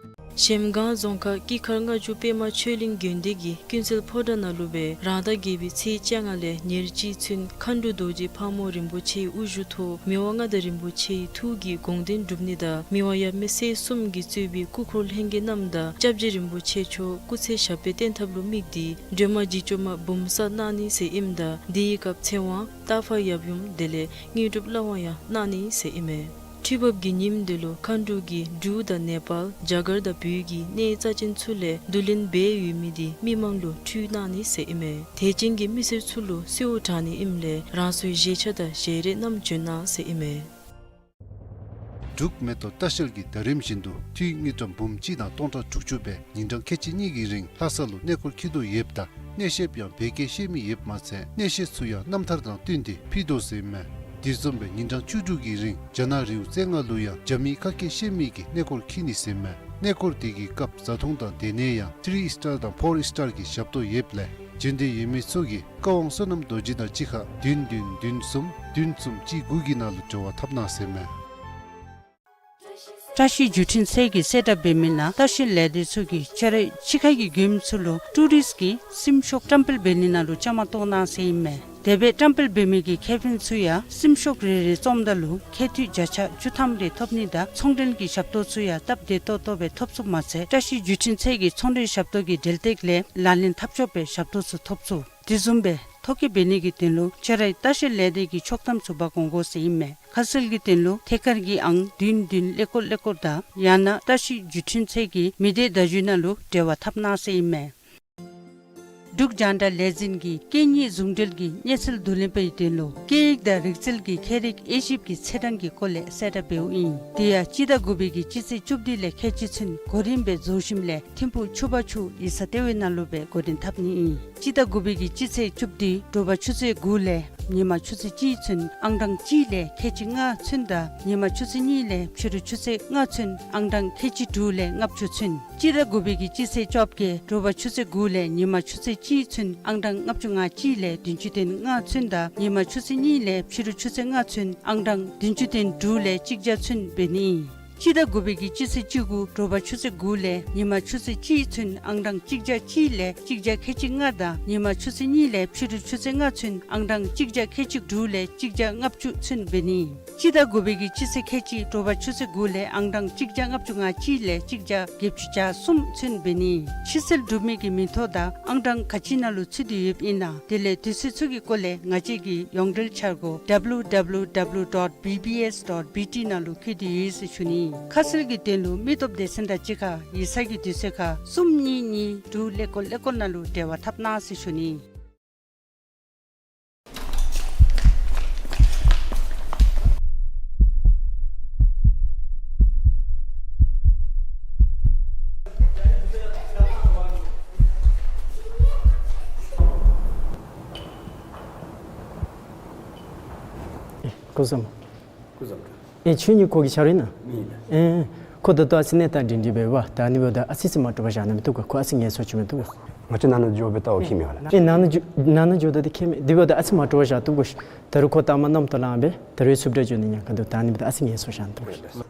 གཞལམ་སྒང་རྫོང་ཁག་སྐྱིད་མཁར་ལྔ་མཆོག་པདྨ་ཆོས་གླིང་དགོན་སྡེ་གི་ཀུན་གསལ་ཕོ་བྲང་ནང་ལུ་སྦེ་རང་ཟླ་བརྒྱད་པའི་ཚེས་བཅོ་ལྔ་ལས་ཉེར་གཅིག་ཚུན་མཁའ་འགྲོ་རྡོ་རྗེ་ཕག་མོ་རིན་པོ་ཆེའི་དབུ་བཞུགས་ཐོག་མི་དབང་མངའ་བདག་རིན་པོ་ཆེའི་ཐུགས་ཀྱི་དགོངས་དོན་སྒྲུབ་ནི་དང་མི་དབང་ཡབ་མེས་སྲས་གསུམ་གྱིས་གཙོས་པའི་སྐུ་འཁོར་ལྷན་རྒྱས་རྣམས་དང་སྐྱབས་རྗེ་རིན་པོ་ཆེ་མཆོག་སྐུ་ཚེ་ཞབས་པད་བརྟན་ཐབས་ལུ་དམིགས་ཏེ་སྒྲོལ་མ་འཇིགས་བྱེད་མ་འབུམ་གསར་གནང་ནི་ཟེར་ཨིནམ་ད་དེའི་སྐབས་ཚེ་དབང་རྟ་ཕག་ཡབ་ཡུམ་དེ་ལས་དངོས་གྲུབ་བླ་དབང་ཡང་གནང་ནི་ཟེར་ཨིན་མས། ཁྲི་འབབ་ཀྱི་ཉིནམ་དེ་ལུ་མཁའ་འགྲོ་གིས་འབྲུག་དང་ནེ་པཱལ་རྒྱ་གར་དང་བོད་ཀྱི་གནས་རྩ་ཅན་ཚུ་ལས་བསྡུ་ལེན་འབད་ཡོད་མི་དེ་མི་མང་ལུ་ཕུལ་གནང་ནི་ཟེར་ཨིན་མས། དད་ཅན་གྱི་མི་སེར་ཚུ་ལུ་གསོལཝ་དྲང་ནི་ཨིནམ་ལས་རང་སོའི་བཞེས་ཆ་དང་བཞེས་རས་རྣམས་བྱོན་གནང་ཟེར་ཨིན་མས། འབྲུག་མེ་ཏོག་ལྟ་བཤལ་གྱིས་ཟླ་རིམ་བཞིན་དུ་འཐུས་དངུལ་ཀྲམ་འབུམ་གཅིག་དང་སྟོང་ཕྲག་དྲུག་ཅུ་སྦེ་ཉིན་གྲངས་ཁལ་གཅིག་གཉིས་ཀྱི་རིང་ལྷ་ས་ལུ་གནས་སྐོར་འཁྱིད་དོ་ཡོདཔ་ད་གནས་བཤདཔ་ཡང་བོད་སྐད་ཤེས་མི་ཡོདཔ་མ་ཚད་གནས་བཤད་ཚུ་ཡང་རྣམ་ཐར་དང་བསྟུན་ཏེ་ཕུལ་དོ་ཟེར་མས། དེ་བཟུམ་སྦེ་ཉིན་གྲངས་བཅུ་དྲུག་གི་རིང་རྒྱ་ནག་རི་བོ་རྩེ་ལྔ་ལུ་ཡང་རྒྱ་མིའི་ཁ་སྐད་ཤེས་མི་གིས་གནས་སྐོར་འཁྱིད་ནི་ཟེར་མས། གནས་སྐོར་དེ་གི་སྐབས་བཟའ་འཐུང་དང་སྡོད་གནས་ཡང་ཐི་རི་སི་ཊར་དང་ཕོར་སི་ཊར་གྱི་ཞབས་ཏོག་ཡོདཔ་ལས་རྒྱུན་གཏན་ཡོད་མི་ཚུ་གིས་བཀའ་དབང་བསོད་ནམས་རྡོ་རྗེ་དང་གཅིག་ཁར་བདུན་བདུན་བདུན་གསུམ་བདུན་གསུམ་གཅིག་དགུ་གི་ནང་ལུ་འབྲེལ་བ་འཐབ་གནང་ཟེར་མས། བཀྲ་ཤིས་བརྒྱུད་འཕྲིན་ཚད་ཀྱིས་གསལ་བསྒྲགས་འབད་མི་ནང་ལྟ་བཤལ་ལས་སྡེ་ཚུ་གིས་ཆ་རོགས་ཕྱི་ཁ་གི་མགྱོནམ་ཚུ་ལུ་ཊུ་རིསཊ་གི་སེམས་ཤོག་བཀྲམ་སྤེལ་འབད་ནི་ནང་ལུ་བཅའ་མར་གཏོགས་གནང་ཟེར་ཨིན་མས། དེ་སྦེ་བཀྲམ་སྤེལ་འབད་མི་གི་ཁེ་ཕན་ཚུ་ཡང་སེམས་ཤོག་རེ་རེ་བཙོངམ་ད་ལུ་ཁེ་ཐུད་བརྒྱ་ཆ་བཅུ་ཐམ་རེ་ཐོབ་ནི་དང་ཚོང་འབྲེལ་གྱི་ཞབས་ཏོག་ཚུ་ཡང་སྟབས་བདེ་ཏོག་ཏོ་སྦེ་ཐོབ་ཚུགསཔ་མ་ཚད་བཀྲ་ཤིས་བརྒྱུད་འཕྲིན་ཚད་ཀྱི་ཚོང་འབྲེལ་ཞབས་ཏོག་གི་འབྲེལ་གཏད་ལས་ལག་ལེན་འཐབ་ཆོགཔ་སྦེ་ཞབས་ཏོག་ཚུ་ཐོབ་ཚུགས། དེ་བཟུམ་སྦེ་ཐོ་བཀོད་འབད་ནི་གི་དོན་ལུ་ཆ་རོགས་ལྟ་བཤལ་ལས་སྡེ་གི་ཆོག་ཐམ་ཚུ་འབག་འོང་དགོ་ཟེར་ཨིན་མས། ཁ་གསལ་གྱི་དོན་ལུ་ཐད་ཀར་གྱི་ཨང་བདུན་བདུན་ཀླད་ཀོར་ཀླད་ཀོར་དང་ཡང་ན་བཀྲ་ཤིས་བརྒྱུད་འཕྲིན་ཚད་ཀྱི་མི་སྡེ་བརྡ་བརྒྱུད་ནང་ལུ་འབྲེལ་བ་འཐབ་གནང་ཟེར་ཨིན་མས། འབྲུག་རྒྱང་བསྒྲགས་ལས་འཛིན་གྱིས་སྐད་གཉིས་ཟུང་འབྲེལ་གྱི་གནས་ཚུལ་བསྡུ་ལེན་པའི་དོན་ལུ་སྐད་ཡིག་དང་རིག་རྩལ་གྱི་ཁྱད་རིག་དབྱེ་ཞིབ་ཀྱི་ཚེས་གྲངས་ཀྱི་སྐོར་ལས་གསལ་བསྒྲགས་འབདཝ་ཨིན། དེ་ཡང་སྤྱི་ཟླ་དགུ་པའི་གི་སྤྱི་ཚེས་བཅུ་བདུན་ལས་ཁལ་གཅིག་ཚུན་གོ་རིམ་སྦེ་རྫོང་གཞིས་ལས་ཐིམ་ཕུག་ཆུ་བར་ཆུ་ཡིག་ཚང་ལྟེ་བའི་ནང་ལུ་སྦེ་འགོ་འདྲེན་འཐབ་ནི་ཨིན། སྤྱི་ཟླ་དགུ་པའི་གི་སྤྱི་ཚེས་བཅུ་བདུན་དྲོ་པ་ཆུ་ཚོད་དགུ་ལས་ཉིན་མ་ཆུ་ཚོད་གཅིག་ཚུན་ཨང་གྲངས་གཅིག་ལས་ཁལ་གཅིག་ལྔ་ཚུན་དང་ཉིན་མ་ཆུ་ཚོད་གཉིས་ལས་ཕྱི་རུ་ཆུ་ཚོད་ལྔ་ཚུན་ཨང་གྲངས་ཁལ་གཅིག་དྲུག་ལས་ལྔ་བཅུ་ཚུན། སྤྱི་ཟླ་དགུ་པའི་གི་སྤྱི་ཚེས་བཅོ་བརྒྱད་དྲོ་པ་ཆུ་ཚོད་དགུ་ལས་ཉིན་མ་ཆུ་ཚོད་གཅིག་ཚུན་ཨང་གྲངས་ལྔ་བཅུ་ང་གཅིག་ལས་བདུན་ཅུ་དོན་ལྔ་ཚུན་དང་ཉིན་མ་ཆུ་ཚོད་གཉིས་ལས་ཕྱི་རུ་ཆུ་ཚོད་ལྔ་ཚུན་ཨང་གྲངས་བདུན་ཅུ་དོན་དྲུག་ལས་གཅིག་བརྒྱ་ཚུན་འབད་ནི་ཨིན། སྤྱི་ཟླ་དགུ་པའི་གི་སྤྱི་ཚེས་བཅུ་དགུ་དྲོ་པ་ཆུ་ཚོད་དགུ་ལས་ཉིན་མ་ཆུ་ཚོད་གཅིག་ཚུན་ཨང་གྲངས་གཅིག་བརྒྱ་གཅིག་ལས་གཅིག་བརྒྱ་ཁལ་གཅིག་ལྔ་དང་ཉིན་མ་ཆུ་ཚོད་གཉིས་ལས་ཕྱི་རུ་ཆུ་ཚོད་ལྔ་ཚུན་ཨང་གྲངས་གཅིག་བརྒྱ་ཁལ་གཅིག་དྲུག་ལས་གཅིག་བརྒྱ་ལྔ་བཅུ་ཚུན་འབད་ནི། སྤྱི་ཟླ་དགུ་པའི་གི་སྤྱི་ཚེས་ཁལ་གཅིག་དྲོ་པ་ཆུ་ཚོད་དགུ་ལས་ཨང་གྲངས་གཅིག་བརྒྱ་ལྔ་བཅུ་ང་གཅིག་ལས་གཅིག་བརྒྱ་བརྒྱད་ཅུ་གྱ་གསུམ་ཚུན་འབད་ནི། ཕྱི་སེལ་གྲུབ་མི་གི་མིང་ཐོ་དང་ཨང་གྲངས་ག་ཅི་ནང་ལུ་ཚུད་དེ་ཡོདཔ་ཨིན་ན། དེ་ལས་དུས་ཚོད་ཚུ་གི་སྐོར་ལས་ང་བཅས་ཀྱི་ཡོངས་འབྲེལ་འཆར་སྒོ་W W W dot B B S dot B T ནང་ལུ་བཀོད་དེ་ཡོད་ཟེར་ཞུ་ནི། ཁ་གསལ་གྱི་དོན་ལུ་མི་སྟོབས་སྡེ་ཚན་དང་གཅིག་ཁར་ཡིག་ཚང་གི་དུས་ཚོད་ཁར་གསུམ་གཉིས་གཉིས་དྲུག་ཀླད་ཀོར་ཀླད་ཀོར་ནང་ལུ་འབྲེལ་བ་འཐབ་གནང་ཟེར་ཞུ་ནི། སྐུ་གཟུགས། སྐུ་གཟུགས། ཨེ་ཁྱོད་གཉིས་ཁོ་གི་ཆ་རོགས་ཨིན་ན། ཨིན། ཨེ་ཁོ་ད་ལྟོ་ཨ་ཙི་གནས་སྟངས་སྒྲིང་སྒྲིང་སྦེ་འབད་བ། ད་ཨ་ནི་འབདཝ་ད་ཨ་ཙི་ཙི་མ་འདྲོག་པར་བཞག་ན་མི་བཏུབ་ག། ཁོ་ཨ་ཙི་ངལ་གསོ་བྱིན་མི་བཏུབ་ག། ང་བཅས་ནང་ན་འགྱོ་སྦེ་ལྟ་བར་ཁྱད་མེད་ག་ལགས། ཨེ་ནང་ན་འགྱོ་ནང་ན་འགྱོཝ་ད་འདི་ཁྱད་མེད། དེ་འབདཝ་ད་ཨ་ཙི་མ་འདྲོག་པར་བཞག་བཏུབ་ག། ད་རུང་ཁོ་ལྟ་མ་རྣམ་རྟོག་ལངམ་སྦེ་ད་རུང་ཚུབ་དྲག་འགྱོ་ནི་ཉེན་ཁ་འདུག། ད་ཨ་ནི་འབདཝ་ད་ཨ་ཙི་ངལ་གསོ་བཞག་ན་བཏུབ་ག།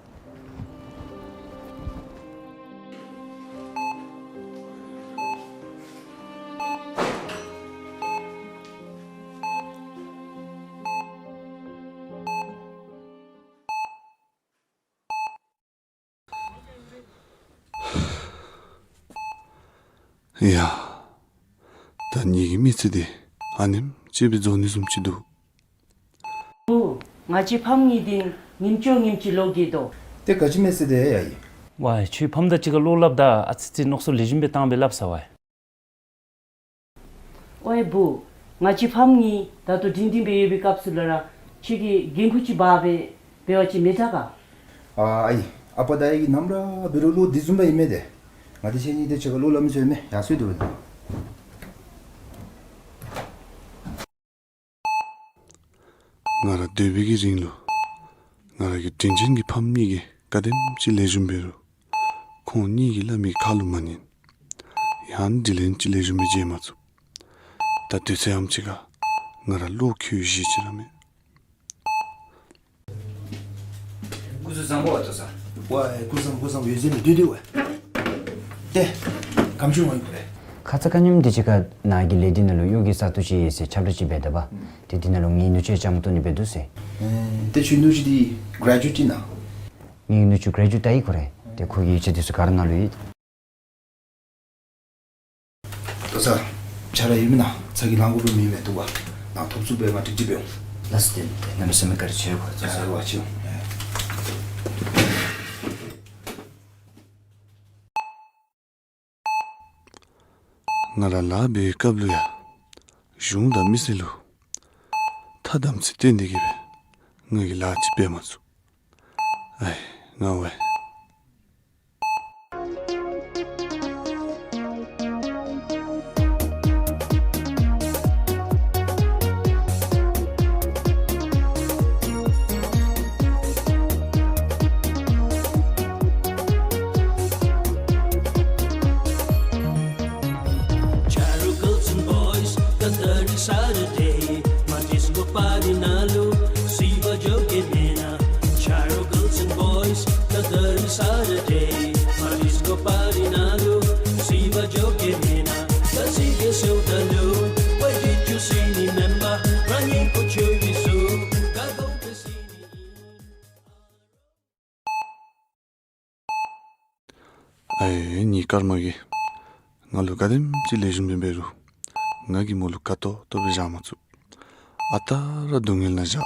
ཡ། ད་ངེ་གི་མི་ཚེ་འདི་ཨ་ནེམ་ཅིག་སྦེ་རྫོགས་ནི་བཟུམ་ཅིག་འདུག། བུ། ང་བཅས་ཕམ་གཉིས་འདི་ཉིནམ་བཅོ་ལྔ་ཅིག་ལོག་གི་དོ། ཏེ་ག་ཅི་མེད་ཟེར་དེ་ཡ་ཡི། ཝའེ་ཁྱོད་ཕམ་དང་གཅིག་ཁར་ལོག་སླབ་ད་ཨ་ཙི་ཙི་མནོ་བསམ་ལེགས་ཤོམ་སྦེ་བཏང་སྦེ་སླབ་ས་ཝའེ། ཝའེ་བུ། ང་བཅས་ཕམ་གཉིས་ད་ལྟོ་སྒྲིང་སྒྲིང་སྦེ་ཡོད་པའི་སྐབས་སུ་ལུ་ར་ཁྱོད་ཀྱིས་འགན་ཁུར་ཅིག་འབག་སྦེ་འབད་བ་ཅིན་མི་དྲག་ག། ཨ་ཨའི་ཨ་པ་དང་ཨའི་གིས་ནམ་ར་འབད་རུང་ལོག་འདི་བཟུམ་སྦེ་ཨིན་མས་ཏེ། ང་བཅས་ཁྱེད་གཉིས་ཏེ་གཅིག་ཁར་ལོག་སླབ་མི་ཚུགས་མས། ཡར་སོང་སྡོད་པ་ད། ང་ར་སྡོད་པའི་གི་རིང་ལུ་ང་ར་གི་དྲིན་ཅན་གྱི་ཕམ་གཉིས་ཀྱིས་ག་དེམ་ཅིག་ལེགས་ཤོམ་འབད་རུང་ཁོང་གཉིས་ཀྱིས་སླབ་མི་གི་ཁ་ལུ་མ་ཉན། ཡང་དྲིན་ལན་ཅིག་ལེགས་ཤོམ་སྦེ་འཇལ་མ་ཚུགས། ད་དུས་ཚོད་ཨམ་ཅིག་ཁར་ང་ར་བློ་འགྱོད་བཞེས་ཅི་ར་མེད། སྐུ་གཟུགས་བཟང་པོ་བ་ཏོ་ས། ཝའེ་སྐུ་གཟུགས་བཟང་པོ་བཟང་པོ་ཡོད་ཟེར་ནི་སྡོད་སྡོད་ཝའེ། ཏེ་ག་ཅི་འོང་ཡི་གོ་རེ། ཁ་ཙ་ཁ་ཉིནམ་འདི་ཅིག་ཁར་ནཱ་གི་ལས་སྡེ་ནང་ལུ་གཡོག་གི་ས་སྟོང་ཅིག་ཡོད་ཟེར་ཁྱབ་བསྒྲགས་ཅིག་འབད་ད་པ། ཏེ་འདི་ནང་ལུ་ངེའི་ནུ་གཅུང་བཅའ་མར་གཏོགས་ནི་འབད་འདུག་ཟེར། ཨེ་ཏེ་ཁྱོད་ནུ་གཅུང་འདི་གྲེ་ཇུ་ཨེཊ་ཨིན་ན། ངེའི་ནུ་གཅུང་གྲེ་ཇུ་ཨེཊ་ཨིན་གོ་རེ། ཏེ་ཁོ་གི་ཡིག་ཆ་འདི་ཚུ་ག་ར་ནཱ་ལུ་ཡོད། ཏོ་ས། ཆ་ར་ཡོད་མེན་ན། ཚ་གྱང་ལང་དགོཔ་མེད་མས། འདུག་པ། ནཱ་ཐོབ་ཚུགསཔ་སྦེ་མར་འགྲིག་འགྲིག་སྦེ་འོང་། ལགས་སོ། ཏེ་གནམ་མེད་ས་མེད་བཀའ་དྲིན་ཆེ་གོ། ལགས་སོ་ཝའེ་ཆེ། ང་ར་ལཱ་འབད་བའི་སྐབས་ལུ་ཡང་གཞུང་དང་མི་སེར་ལུ་ཐ་དམ་ཚིག་བསྟེན་ཏེ་གི་སྦེ་ང་གིས་ལཱ་ཅིག་འབད་མ་ཚུགས། ཨའི་ང་ཝའེ། Charo girls and boys, the dirty Saturday, my disco party ནང་ལུ་སི་བ་འགྱོ་གེ་མེན་ན། Charo girls and boys, the dirty Saturday, my disco party ནང་ལུ་སི་བ་འགྱོ་གེ་མེན་ན། ད་སི་གེ་སེའུ་ད་ལུ་ཝའེ་ཇི་ཅུ་སི་ནི་མེན་པར་རང་ཉིད་ཁོ་ཆོས་བི་སུ་ག་གོ་བེ་སི་ནི་ཨིན། ཨའི་ངེའི་སྐར་མ་གིས་ང་ལུ་ག་དེམ་ཅིག་ལེགས་ཤོམ་སྦེ་འབད་རུང་ང་གིས་མོ་ལུ་དགའ་ཏོག་ཏོ་སྦེ་བཞག་མ་ཚུགས། ཨ་རྟག་ར་སྡུག་བསྔལ་ནང་བཞག།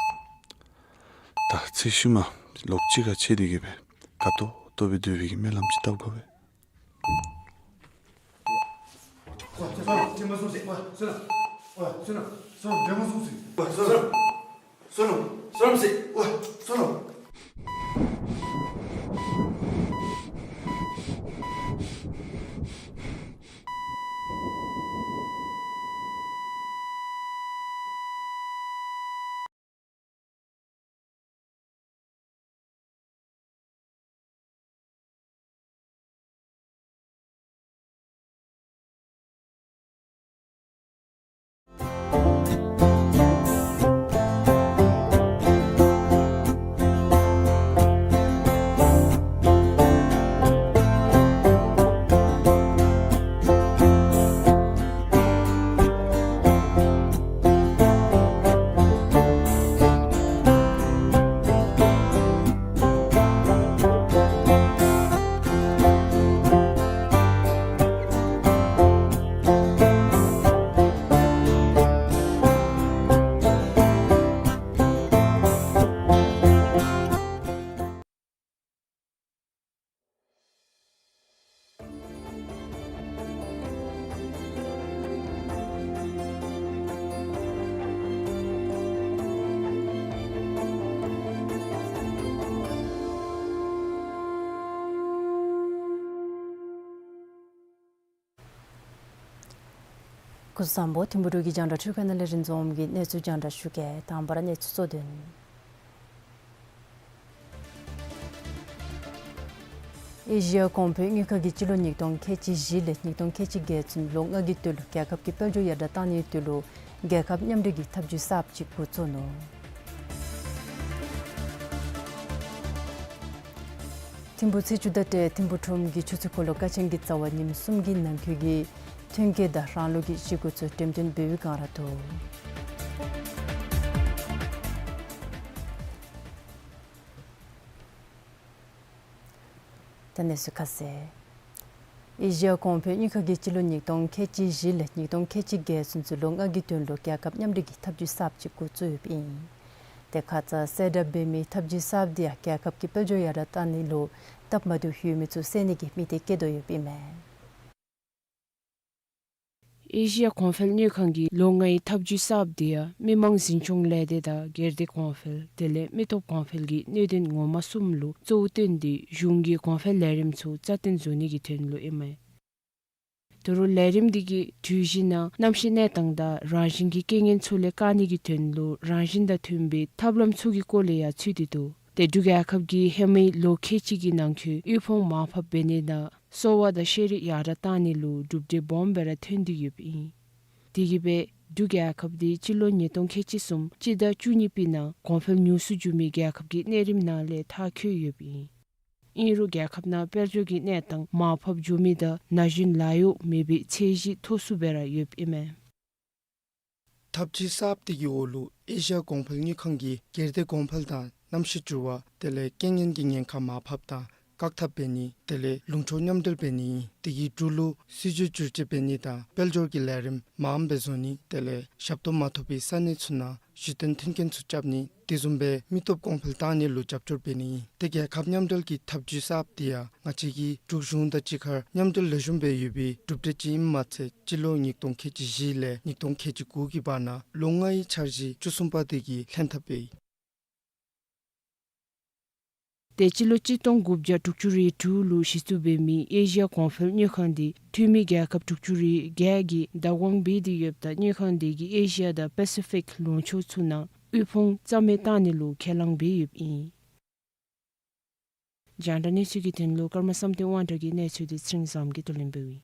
ད་ཚེ་ཤུལ་མ་ལོག་གཅིག་ཁར་ཕྱད་དེ་གི་སྦེ་དགའ་ཏོག་ཏོ་སྦེ་སྡོད་པའི་གི་སྨོན་ལམ་ཅིག་བཏབ་དགོ་པས། སྐུ་གཟུགས་བཟང་པོ། ཐིམ་ཕུ་འབྲུག་གི་རྒྱང་བསྒྲགས་འཕྲུལ་ཁང་ནང་ལས་རིན་འཛོམས་ཀྱིས་གནས་ཚུལ་རྒྱང་བསྒྲགས་ཞུ་གེ། དང་པ་ར་གནས་ཚུལ་གཙོ་དོན། ཨེ་ཤི་ཡ་གོང་འཕེལ་དངུལ་ཁང་གིས་སྤྱི་ལོ་ཉིས་སྟོང་ཁལ་གཅིག་བཞི་ལས་ཉིས་སྟོང་ཁལ་གཅིག་བརྒྱད་ཚུན་ལོ་ལྔ་གི་དོན་ལུ་རྒྱལ་ཁབ་ཀྱི་དཔལ་འབྱོར་ཡར་དྲག་བཏང་ནིའི་དོན་ལུ་རྒྱལ་ཁབ་མཉམ་འབྲེལ་གྱི་ཐབས་ཇུས་གསརཔ་ཅིག་འགོ་བཙུགས་ནུག། ཐིམ་ཕུ་ཚེས་བཅུ་དང་འབྲེལ་ཐིམ་ཕུ་ཁྲོམ་གྱི་ཆུ་ཚོད་འཁོར་ལོ་ཀ་ཆེན་གྱི་རྩ་བར་ཉིནམ་གསུམ་གྱི་ནང་འཁོད་ཀྱི་ཐོན་སྐྱེད་དང་རང་ལུགས་ཀྱི་བཞེས་སྒོ་ཚུ་འགྲེམས་སྟོན་འབད་བའི་བསྒང་ར་འདུག། ད་གནས་ཚུལ་ཁ་གསལ། ཨེ་ཤི་ཡ་གོང་འཕེལ་དངུལ་ཁང་གིས་སྤྱི་ལོ་ཉིས་སྟོང་ཁལ་གཅིག་བཞི་ལས་ཉིས་སྟོང་ཁལ་གཅིག་བརྒྱད་ཚུན་ཚོད་ལོ་ལྔ་གི་དོན་ལུ་རྒྱལ་ཁབ་མཉམ་འབྲེལ་གྱི་ཐབས་ཇུས་གསརཔ་ཅིག་འགོ་བཙུགས་ཡོདཔ་ཨིན། དེ་ཁ་ཙ་གསལ་བསྒྲགས་འབད་མི་ཐབས་ཇུས་གསརཔ་དེ་ཡང་རྒྱལ་ཁབ་ཀྱི་དཔལ་འབྱོར་ཡར་དྲག་བཏང་ནི་ལུ་སྟབས་མ་བདེཝ་ཡོད་མི་ཚུ་བསལ་ནི་གི་དམིགས་གཏད་བསྐྱེད་དོ་ཡོདཔ་ཨིན་མས། ཨེ་ཤི་ཡ་གོང་འཕེལ་དངུལ་ཁང་གི་ལོ་ལྔའི་ཐབས་ཇུས་གསརཔ་དེ་ཡང་མི་དམངས་འཛིན་སྐྱོང་ལས་སྡེ་དང་སྒེར་སྡེ་གོང་འཕེལ་དེ་ལས་མི་སྟོབས་གོང་འཕེལ་གྱི་གནད་དོན་ངོ་མ་གསུམ་ལུ་གཙོ་བོ་བཏོན་ཏེ་གཞུང་གི་གོང་འཕེལ་ལས་རིམ་ཚུ་རྩ་བརྟན་བཟོ་ནི་གི་དོན་ལུ་ཨིན་མས། ད་རུང་ལས་རིམ་འདི་གིས་དུས་བཞི་ནང་གནམ་གཤིས་གནས་སྟངས་དང་རང་བཞིན་གྱི་རྐྱེན་ངན་ཚུ་ལས་བཀག་ནི་གི་དོན་ལུ་རང་བཞིན་དང་མཐུན་པའི་ཐབས་ལམ་ཚུ་གི་སྐོར་ལས་ཡང་ཚུད་དེ་འདུག། ཏེ་འབྲུག་རྒྱལ་ཁབ་ཀྱིས་ཧེ་མའི་ལོ་ཁལ་གཅིག་གི་ནང་འཁོད་དབུལ་ཕོངས་མར་ཕབ་འབད་ནི་དང་གསོ་བ་དང་ཤེས་རིག་ཡར་དྲག་བཏང་ནི་ལུ་གྲུབ་འབྲས་སྦོམ་སྦེ་ར་ཐོན་ཏེ་ཡོདཔ་ཨིན། དེ་གིས་སྦེ་འབྲུག་རྒྱལ་ཁབ་དེ་སྤྱི་ལོ་ཉིས་སྟོང་ཁལ་གཅིག་གསུམ་སྤྱི་ཟླ་བཅུ་གཉིས་པའི་ནང་གོང་འཕེལ་ཉུང་སུ་འགྱོ་མི་རྒྱལ་ཁབ་ཀྱི་གནས་རིམ་ནང་ལས་མཐར་འཁྱོལ་ཡོདཔ་ཨིན། ཨིན་རུང་རྒྱལ་ཁབ་ནང་དཔལ་འབྱོར་གྱི་གནས་སྟངས་མར་ཕབ་འགྱོ་མི་དང་ན་གཞོན་ལཱ་གཡོག་མེད་པའི་ཚད་གཞི་མཐོ་སུ་སྦེ་ར་ཡོདཔ་ཨིན་མས། ཐབས་ཇུས་གསརཔ་དེ་གི་འོག་ལུ་ཨེ་ཤི་ཡ་གོང་འཕེལ་དངུལ་ཁང་གིས་སྒེར་སྡེ་གོང་འཕེལ་དང་གནམ་གཤིས་འགྱུར་བ་དེ་ལས་རྐྱེན་ངན་གྱི་ཉེན་ཁ་མར་ཕབ་དང་བཀག་ཐབས་འབད་ནི་དེ་ལས་ལུང་ཕྱོགས་མཉམ་འབྲེལ་འབད་ནི་ཨིན། དེ་གིས་འབྲུག་ལུ་སྲིད་བྱུས་བསྒྱུར་བཅོས་འབད་ནི་དང་དཔལ་འབྱོར་གྱི་ལས་རིམ་མངམ་སྦེ་བཟོ་ནི་དེ་ལས་ཞབས་ཏོག་མ་ཐོབ་པའི་ས་གནས་ཚུ་ནང་གཞི་རྟེན་མཐུན་རྐྱེན་ཚུ་རྐྱབ་ནི་དེ་བཟུམ་སྦེ་མི་སྟོབས་གོང་འཕེལ་བཏང་ནི་ལུ་རྒྱབ་སྐྱོར་འབད་ནི་ཨིན། ཏེ་རྒྱལ་ཁབ་མཉམ་འབྲེལ་གྱི་ཐབས་ཇུས་གསརཔ་དེ་ཡང་ང་བཅས་ཀྱི་འབྲུག་གཞུང་དང་གཅིག་ཁར་མཉམ་འབྲེལ་ལེགས་ཤོམ་སྦེ་ཡོད་པའི་གྲུབ་འབྲས་ཅིག་ཨིནམ་མ་ཚད་སྤྱི་ལོ་ཉིས་སྟོང་ཁལ་གཅིག་བཞི་ལས་ཉིས་སྟོང་ཁལ་གཅིག་དགུ་གི་བར་ན་ལོ་ལྔའི་འཆར་གཞི་བཅུ་གསུམ་པ་དེ་གི་ལྷན་ཐབས་ཨིན། ཏེ་སྤྱི་ལོ་གཅིག་སྟོང་དགུ་བརྒྱ་དྲུག་ཅུ་རེ་དྲུག་ལུ་གཞི་བཙུགས་འབད་མི་ཨེ་ཤི་ཡ་གོང་འཕེལ་དངུལ་ཁང་དེ་འཐུས་མི་རྒྱལ་ཁབ་དྲུག་ཅུ་རེ་བརྒྱད་ཀྱིས་བདག་དབང་འབད་དེ་ཡོདཔ་ད་དངུལ་ཁང་དེ་གིས་ཨེ་ཤི་ཡ་དང་པེ་སི་ཕིག་ལུང་ཕྱོགས་ཚུ་ནང་དབུལ་ཕོངས་རྩ་མེད་བཏང་ནི་ལུ་ཁས་བླངས་འབད་ཡོདཔ་ཨིན། རྒྱང་བསྒྲགས་གནས་ཚུལ་གྱི་དོན་ལུ་ཀརྨ་བསམ་གཏན་དབང་གྲགས་ཀྱི་གནས་ཚུལ་དེ་ཚེ་རིང་བཟངམོ་གིས་བསྡུ་ལེན་འབདཝ་ཨིན།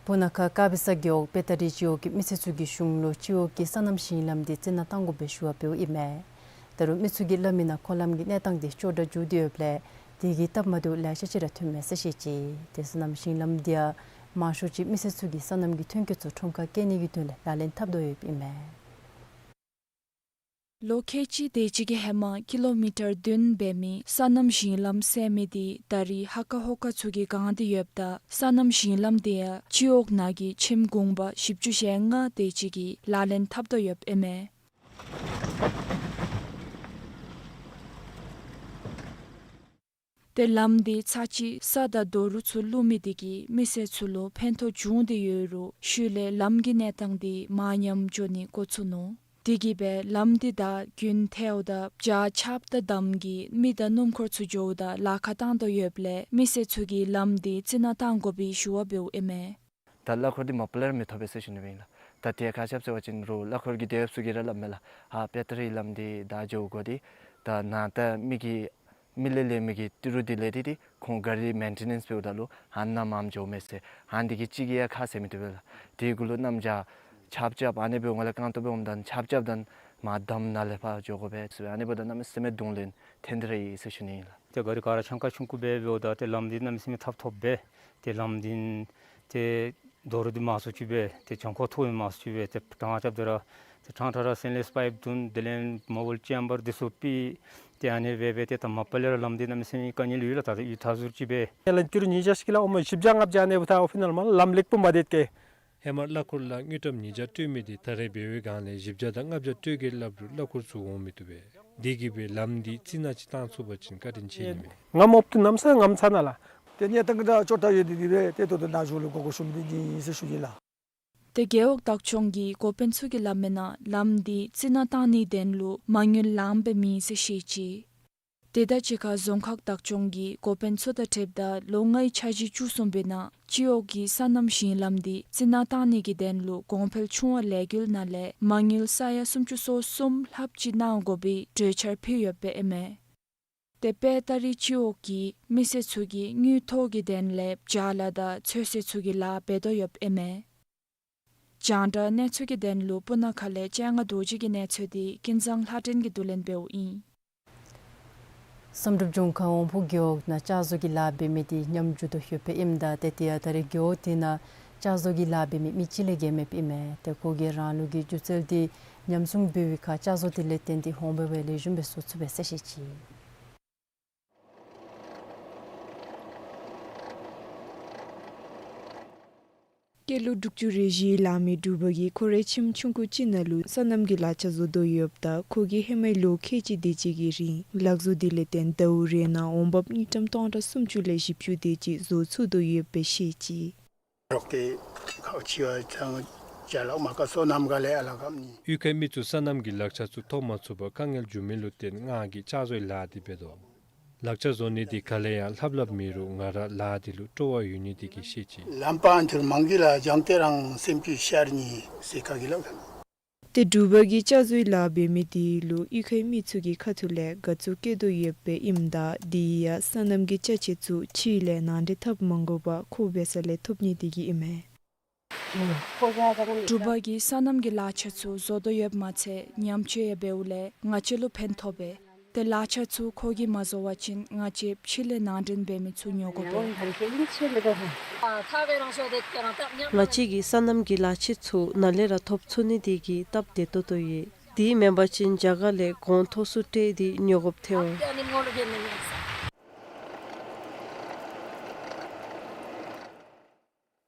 སྤུ་ན་ཁ་དཀར་སྦི་ས་རྒེད་འོག་པེ་ཏ་རི་སྤྱི་འོག་གི་མི་སེར་ཚུ་གིས་གཞུང་ལུ་སྤྱི་འོག་གི་སོ་ནམ་ཞིང་ལམ་དེ་རྩི་ནག་བཏང་དགོ་པའི་ཞུ་བ་འབདཝ་ཨིན་མས། ད་རུང་མི་ཚུ་གིས་སླབ་མི་ནང་འཁོར་ལམ་གྱི་གནས་སྟངས་དེ་སྐྱོ་དྲགས་འགྱོ་སྟེ་ཡོདཔ་ལས་དེ་གིས་སྟབས་མ་བདེཝ་ལེ་ཤ་ཅིག་ར་ཐོན་མས་ཟེར་བཤད་ཅི། ཏེ་སོ་ནམ་ཞིང་ལམ་དེ་ཡང་མང་ཤོས་ཅིག་མི་སེར་ཚུ་གི་སོ་ནམ་གྱི་ཐོན་སྐྱེད་ཚུ་ཁྲོམ་ཁར་བསྐྱལ་ནི་གི་དོན་ལས་ལག་ལེན་འཐབ་དོ་ཡོདཔ་ཨིན་མས། ལོ་ཁལ་གཅིག་དེ་ཅིག་གི་ཧེ་མ་ཀི་ལོ་མི་ཊར་བདུན་འབད་མི་སོ་ནམ་ཞིང་ལམ་ཟེར་མི་དེ་ད་རེས་ཧ་ཀ་ཧོ་ཀ་ཚུ་གིས་གང་སྟེ་ཡོདཔ་ད་སོ་ནམ་ཞིང་ལམ་དེ་ཡང་སྤྱི་འོག་ནང་གི་ཁྱིམ་གུང་པ་བཞི་བཅུ་ཞེ་ལྔ་དེ་ཅིག་གིས་ལག་ལེན་འཐབ་དོ་ཡོདཔ་ཨིན་མས། ཏེ་ལམ་དེ་ཚར་གཅིག་ས་དང་རྡོ་རུག་ཚུ་བླུགས་མི་དེ་གིས་མི་སེར་ཚུ་ལུ་ཕན་ཐོགས་བྱུང་སྟེ་ཡོད་རུང་ཤུལ་ལས་ལམ་གྱི་གནས་སྟངས་དེ་མར་ཉམས་འགྱོ་ནི་འགོ་ཚུགས་ནུག། དེ་གིས་སྦེ་ལམ་དེ་བདའ་རྒྱུན་ཐལཝ་ད་བྱཱར་ཆརཔ་དང་འདམ་གྱིས་མི་དང་སྣུམ་འཁོར་ཚུ་འགྱོཝ་ད་ལཱ་ཁག་བཏང་དོ་ཡོདཔ་ལས་མི་སེར་ཚུ་གིས་ལམ་དེ་རྩི་ནག་བཏང་དགོ་པའི་ཞུ་བ་འབདཝ་ཨིན་མས། ད་གླ་འཁོར་འདི་མ་པ་ལས་ར་མི་ཐོབ་པས་ཟེར་ཞུ་ནི་ཨིན་ལགས། ད་དེ་ག་ཅི་འབད་ཟེར་བ་ཅིན་རོགས་གླ་འཁོར་གྱི་དེ་ཡོདཔ་ཚུ་གིས་ར་སླབ་མས་ལགས། ཨ་པེ་ཏ་རི་ལམ་འདི་བདའ་འགྱོ་དགོ་སྟེ་ད་ནཱ་ད་མི་གི་མི་ལས་ལས་མི་གི་ཏི་རུ་འདི་ལས་ཏེ་ཏེ་ཁོང་ག་རི་མེན་ཊེ་ནེནསི་འབདཝ་ད་ལུ་ཧ་ནཱ་མངམ་འགྱོཝ་མས་ཟེར། ཧ་འདི་གིས་གཅིག་གིས་ཡང་ཁ་བཟེད་མི་བཏུབ་པས་ལགས། དེ་གུ་ལུ་གནམ་བྱཱར་ཆརཔ་རྐྱབ་ཨ་ནི་འབདཝ་ལས་རྐང་སྟོང་འབདཝ་ད་ཆརཔ་རྐྱབ་ད་མར་འདམ་ནང་ལས་ཕར་འགྱོ་དགོ་པས་ཟེར། ཨ་ནི་འབདཝ་ད་གནམ་མེད་ས་མེད་གདོང་ལེན་ཐོན་ཏེ་ར་ཡོད་ཟེར་ཞུ་ནི་ཨིན་ལགས། ཏེ་ག་རི་ག་ར་ཆང་ཁ་ཆུང་ཀུ་སྦེ་འབདཝ་ད་ཏེ་ལམ་འདི་གནམ་མེད་ས་མེད་ཐབ་ཐོབ་སྦེ་ཏེ་ལམ་འདི་ཏེ་རྡོ་རུག་འདི་མང་སུ་ཅིག་སྦེ་ཏེ་གྱང་ཁོག་མཐོ་བའི་མང་སུ་ཅིག་སྦེ་ཏེ་ཕྲང་རྐྱབ་སྟེ་ར་ཏེ་ཕྲང་ཕྲང་ར་སི་ཊེན་ལེསི་པའིཔ་བརྡུང་དེ་ལས་མོ་བཱའིལ་ཅེམ་བར་འདི་ཚུ་ཕུད་དེ་ཨ་ནི་སྦེ་སྦེ་ཏེ་ད་མ་པ་ལས་ར་ལམ་འདི་གནམ་མེད་ས་མེད་དཀའ་ངལ་ཡོད་ལགས། ད་ཡུདཔ་ཐ་ཟུར་ཅིག་སྦེ་ཡ་ལ་ཏི་རུ་ཉིས་བརྒྱ་ཅིག་ལགས། ཨོ་མ་བཞི་བརྒྱ་ལྔ་བརྒྱ་ཨ་ནི་འབདཝ་ད་ཨོ་ཕི་ནཱལ་མ་ལམ་ལེགས་པོ་མ་སྡོད་དེ་ཧེ་མ་གླ་འཁོར་ལུ་དངུལ་ཀྲམ་ཉིས་བརྒྱ་སྤྲོད་མི་དེ་ད་རེས་འབད་བའི་སྒང་ལས་བཞི་བརྒྱ་དང་ལྔ་བརྒྱ་སྤྲོད་གེ་སླབ་རུང་གླ་འཁོར་ཚུ་འོང་མི་བཏུབ་པས། དེ་གིས་སྦེ་ལམ་འདི་རྩི་ནག་ཅིག་བཏང་ཚུགས་པ་ཅིན་བཀའ་དྲིན་ཆེ་ནི་མས། ང་མོ་བཏུབ་གནམ་ས་ངམ་ཚ་ནང་ལགས། ཏེ་གནས་སྟངས་ད་སྐྱོ་དྲགས་ཡོད་དེ་དེ་སྦེ་ཏེ་ད་ལྟོ་ནཱ་གཞུང་ལུ་དགོངས་སྐོར་ཞུ་མི་འདི་ཨིན་ཟེར་ཞུ་ནི་ལགས། ཏེ་རྒེད་འོག་བདག་སྐྱོང་གི་འགོ་དཔོན་ཚུ་གིས་སླབ་མི་ནང་ལམ་འདི་རྩི་ནག་བཏང་ནིའི་དོན་ལུ་མ་དངུལ་ལངམ་སྦེ་མེད་ཟེར་བཤད་ཅི། དེ་དང་གཅིག་ཁར་རྫོང་ཁག་བདག་སྐྱོང་གིས་འགོ་དཔོན་ཚུ་དང་འཁྲིལཝ་ད་ལོ་ལྔའི་འཆར་གཞི་བཅུ་གསུམ་པའི་ནང་སྤྱི་འོག་གི་སོ་ནམ་ཞིང་ལམ་འདི་རྩི་ནག་བཏང་ནི་གི་དོན་ལུ་གོང་འཕེལ་ཆུང་བ་ལས་འགུལ་ནང་ལས་མ་དངུལ་ས་ཡ་སུམ་ཅུ་སོ་གསུམ་ལྷགཔ་ཅིག་གནང་དགོ་པའི་གྲོས་འཆར་ཕུལ་ཡོདཔ་ཨིན་མས། དེ་སྦེ་ད་རེས་སྤྱི་འོག་གི་མི་སེར་ཚུ་གིས་དངུལ་ཐོག་གི་དོན་ལས་བྱཱ་ལཱ་དང་ཚོད་བསྲེ་ཚུ་གི་ལཱ་འབད་དོ་ཡོདཔ་ཨིན་མས། རྒྱང་བསྒྲགས་གནས་ཚུལ་གྱི་དོན་ལུ་སྤུ་ན་ཁ་ལས་སྤྱན་སྔ་རྡོ་རྗེ་གི་གནས་ཚུལ་འདི་ཀུན་བཟང་ལྷ་སྒྲོན་གྱིས་བསྡུ་ལེན་འབདཝ་ཨིན། བསམ་གྲུབ་ལྗོངས་མཁར་དབང་ཕུག་རྒེད་འོག་ནང་ལྕགས་བཟོ་གི་ལཱ་འབད་མི་འདི་ཉམས་འགྱོ་དོ་ཡོདཔ་ཨིནམ་ད་ཏེ་དེ་ཡང་ད་རེས་རྒེད་འོག་དེ་ནང་ལྕགས་བཟོ་གི་ལཱ་འབད་མི་མི་གཅིག་ལས་བརྒལ་མེདཔ་ཨིན་མས། ཏེ་ཁོ་གིས་རང་ལུགས་ཀྱི་སྒྱུ་རྩལ་འདི་ཉམས་སྲུང་འབད་བའི་ཁར་ལྕགས་བཟོ་དེ་ལས་བརྟེན་ཏེ་འོང་འབབ་ལེགས་ཤོམ་སྦེ་བཟོ་ཚུགས་པས་ཟེར་བཤད་ཅི། སྐྱེས་ལོ་དྲུག་ཅུ་རེ་བཞིའི་ལང་མི་འབྲུག་པ་གིས་ཁོ་རའི་ཁྱིམ་ཆུང་ཀུ་ཅིག་ནང་ལུ་སོ་ནམ་གྱི་ལག་ཆ་བཟོ་དོ་ཡོདཔ་ད་ཁོ་གིས་ཧེ་མའི་ལོ་ཁལ་གཅིག་དེ་ཅིག་གི་རིང་ལག་བཟོ་དེ་ལས་བརྟེན་ཟླཝ་རེ་ནང་འོང་འབབ་དངུལ་ཀྲམ་སྟོང་ཕྲག་སུམ་ཅུ་ལས་བཞི་བཅུ་དེ་ཅིག་བཟོ་ཚུགས་དོ་ཡོདཔ་སྦེ་བཤད་ཅི། རོགས་ཏེ་ཁག་ཆེ་བ་ཚང་ཅ་ལག་མ་ཀ་སོ་ནམ་ག་ལས་ཨ་ལ་ཀམ་ནི། གཡུས་ཁའི་མི་ཚུ་སོ་ནམ་གྱི་ལག་ཆ་ཚུ་ཐོབ་མ་ཚུགས་པར་དཀའ་ངལ་འབྱུང་མི་ལུ་བརྟེན་ང་གིས་ལྕགས་བཟོའི་ལཱ་འདི་འབད་དོ། ལག་ཆ་བཟོ་ནི་འདི་ག་ལས་ཡང་ལྷབ་ལྷབ་མེད་རུང་ང་ར་ལཱ་འདི་ལུ་སྤྲོ་བ་ཡོད་ནི་འདི་གིས་ཤེས་ཅི། ལམ་པ་ཐུར་མང་གི་ལ་སྦྱང་སྟེ་རང་སེམས་ཀྱི་ཤར་ནི་ཟེར་ཁ་གི་ལ། ཏེ་འབྲུག་པ་གིས་ལྕགས་བཟོའི་ལཱ་འབད་མི་དེ་ལུ་གཡུས་ཁའི་མི་ཚུ་གི་ཁ་ཐུག་ལས་དགའ་ཚོར་སྐྱེ་དོ་ཡོདཔ་ཨིནམ་ད་དེ་ཡང་སོ་ནམ་གྱི་ཅ་ཆས་ཚུ་ཕྱི་ལས་ནང་འདྲེན་འཐབ་མ་དགོ་པར་ཁོ་འབད་ས་ལས་ཐོབ་ནི་དེ་གིས་ཨིན་མས། འབྲུག་པ་གིས་སོ་ནམ་གྱི་ལག་ཆ་ཚུ་བཟོ་དོ་ཡོདཔ་མ་ཚད་ཉམས་བཅོས་ཡང་འབདཝ་ལས་ང་བཅས་ལུ་ཕན་ཐོགས་པས། ཏེ་ལག་ཆ་ཚུ་ཁོ་གིས་མ་བཟོ་བ་ཅིན་ང་བཅས་ཕྱི་ལས་ནང་འདྲེན་འབད་མི་ཚུ་ཉོ་དགོ་པས། ང་བཅས་ཀྱིས་སོ་ནམ་གྱི་ལག་ཆས་ཚུ་ནཱ་ལས་ར་ཐོབ་ཚུགས་ནི་དེ་གིས་སྟབས་བདེ་ཏོག་ཏོ་ཡོད། དེ་མེན་པ་ཅིན་རྒྱ་གར་ལས་གོང་མཐོ་སུ་སྤྲོད་དེ་ཉོ་དགོཔ་ཐལ་འོང་།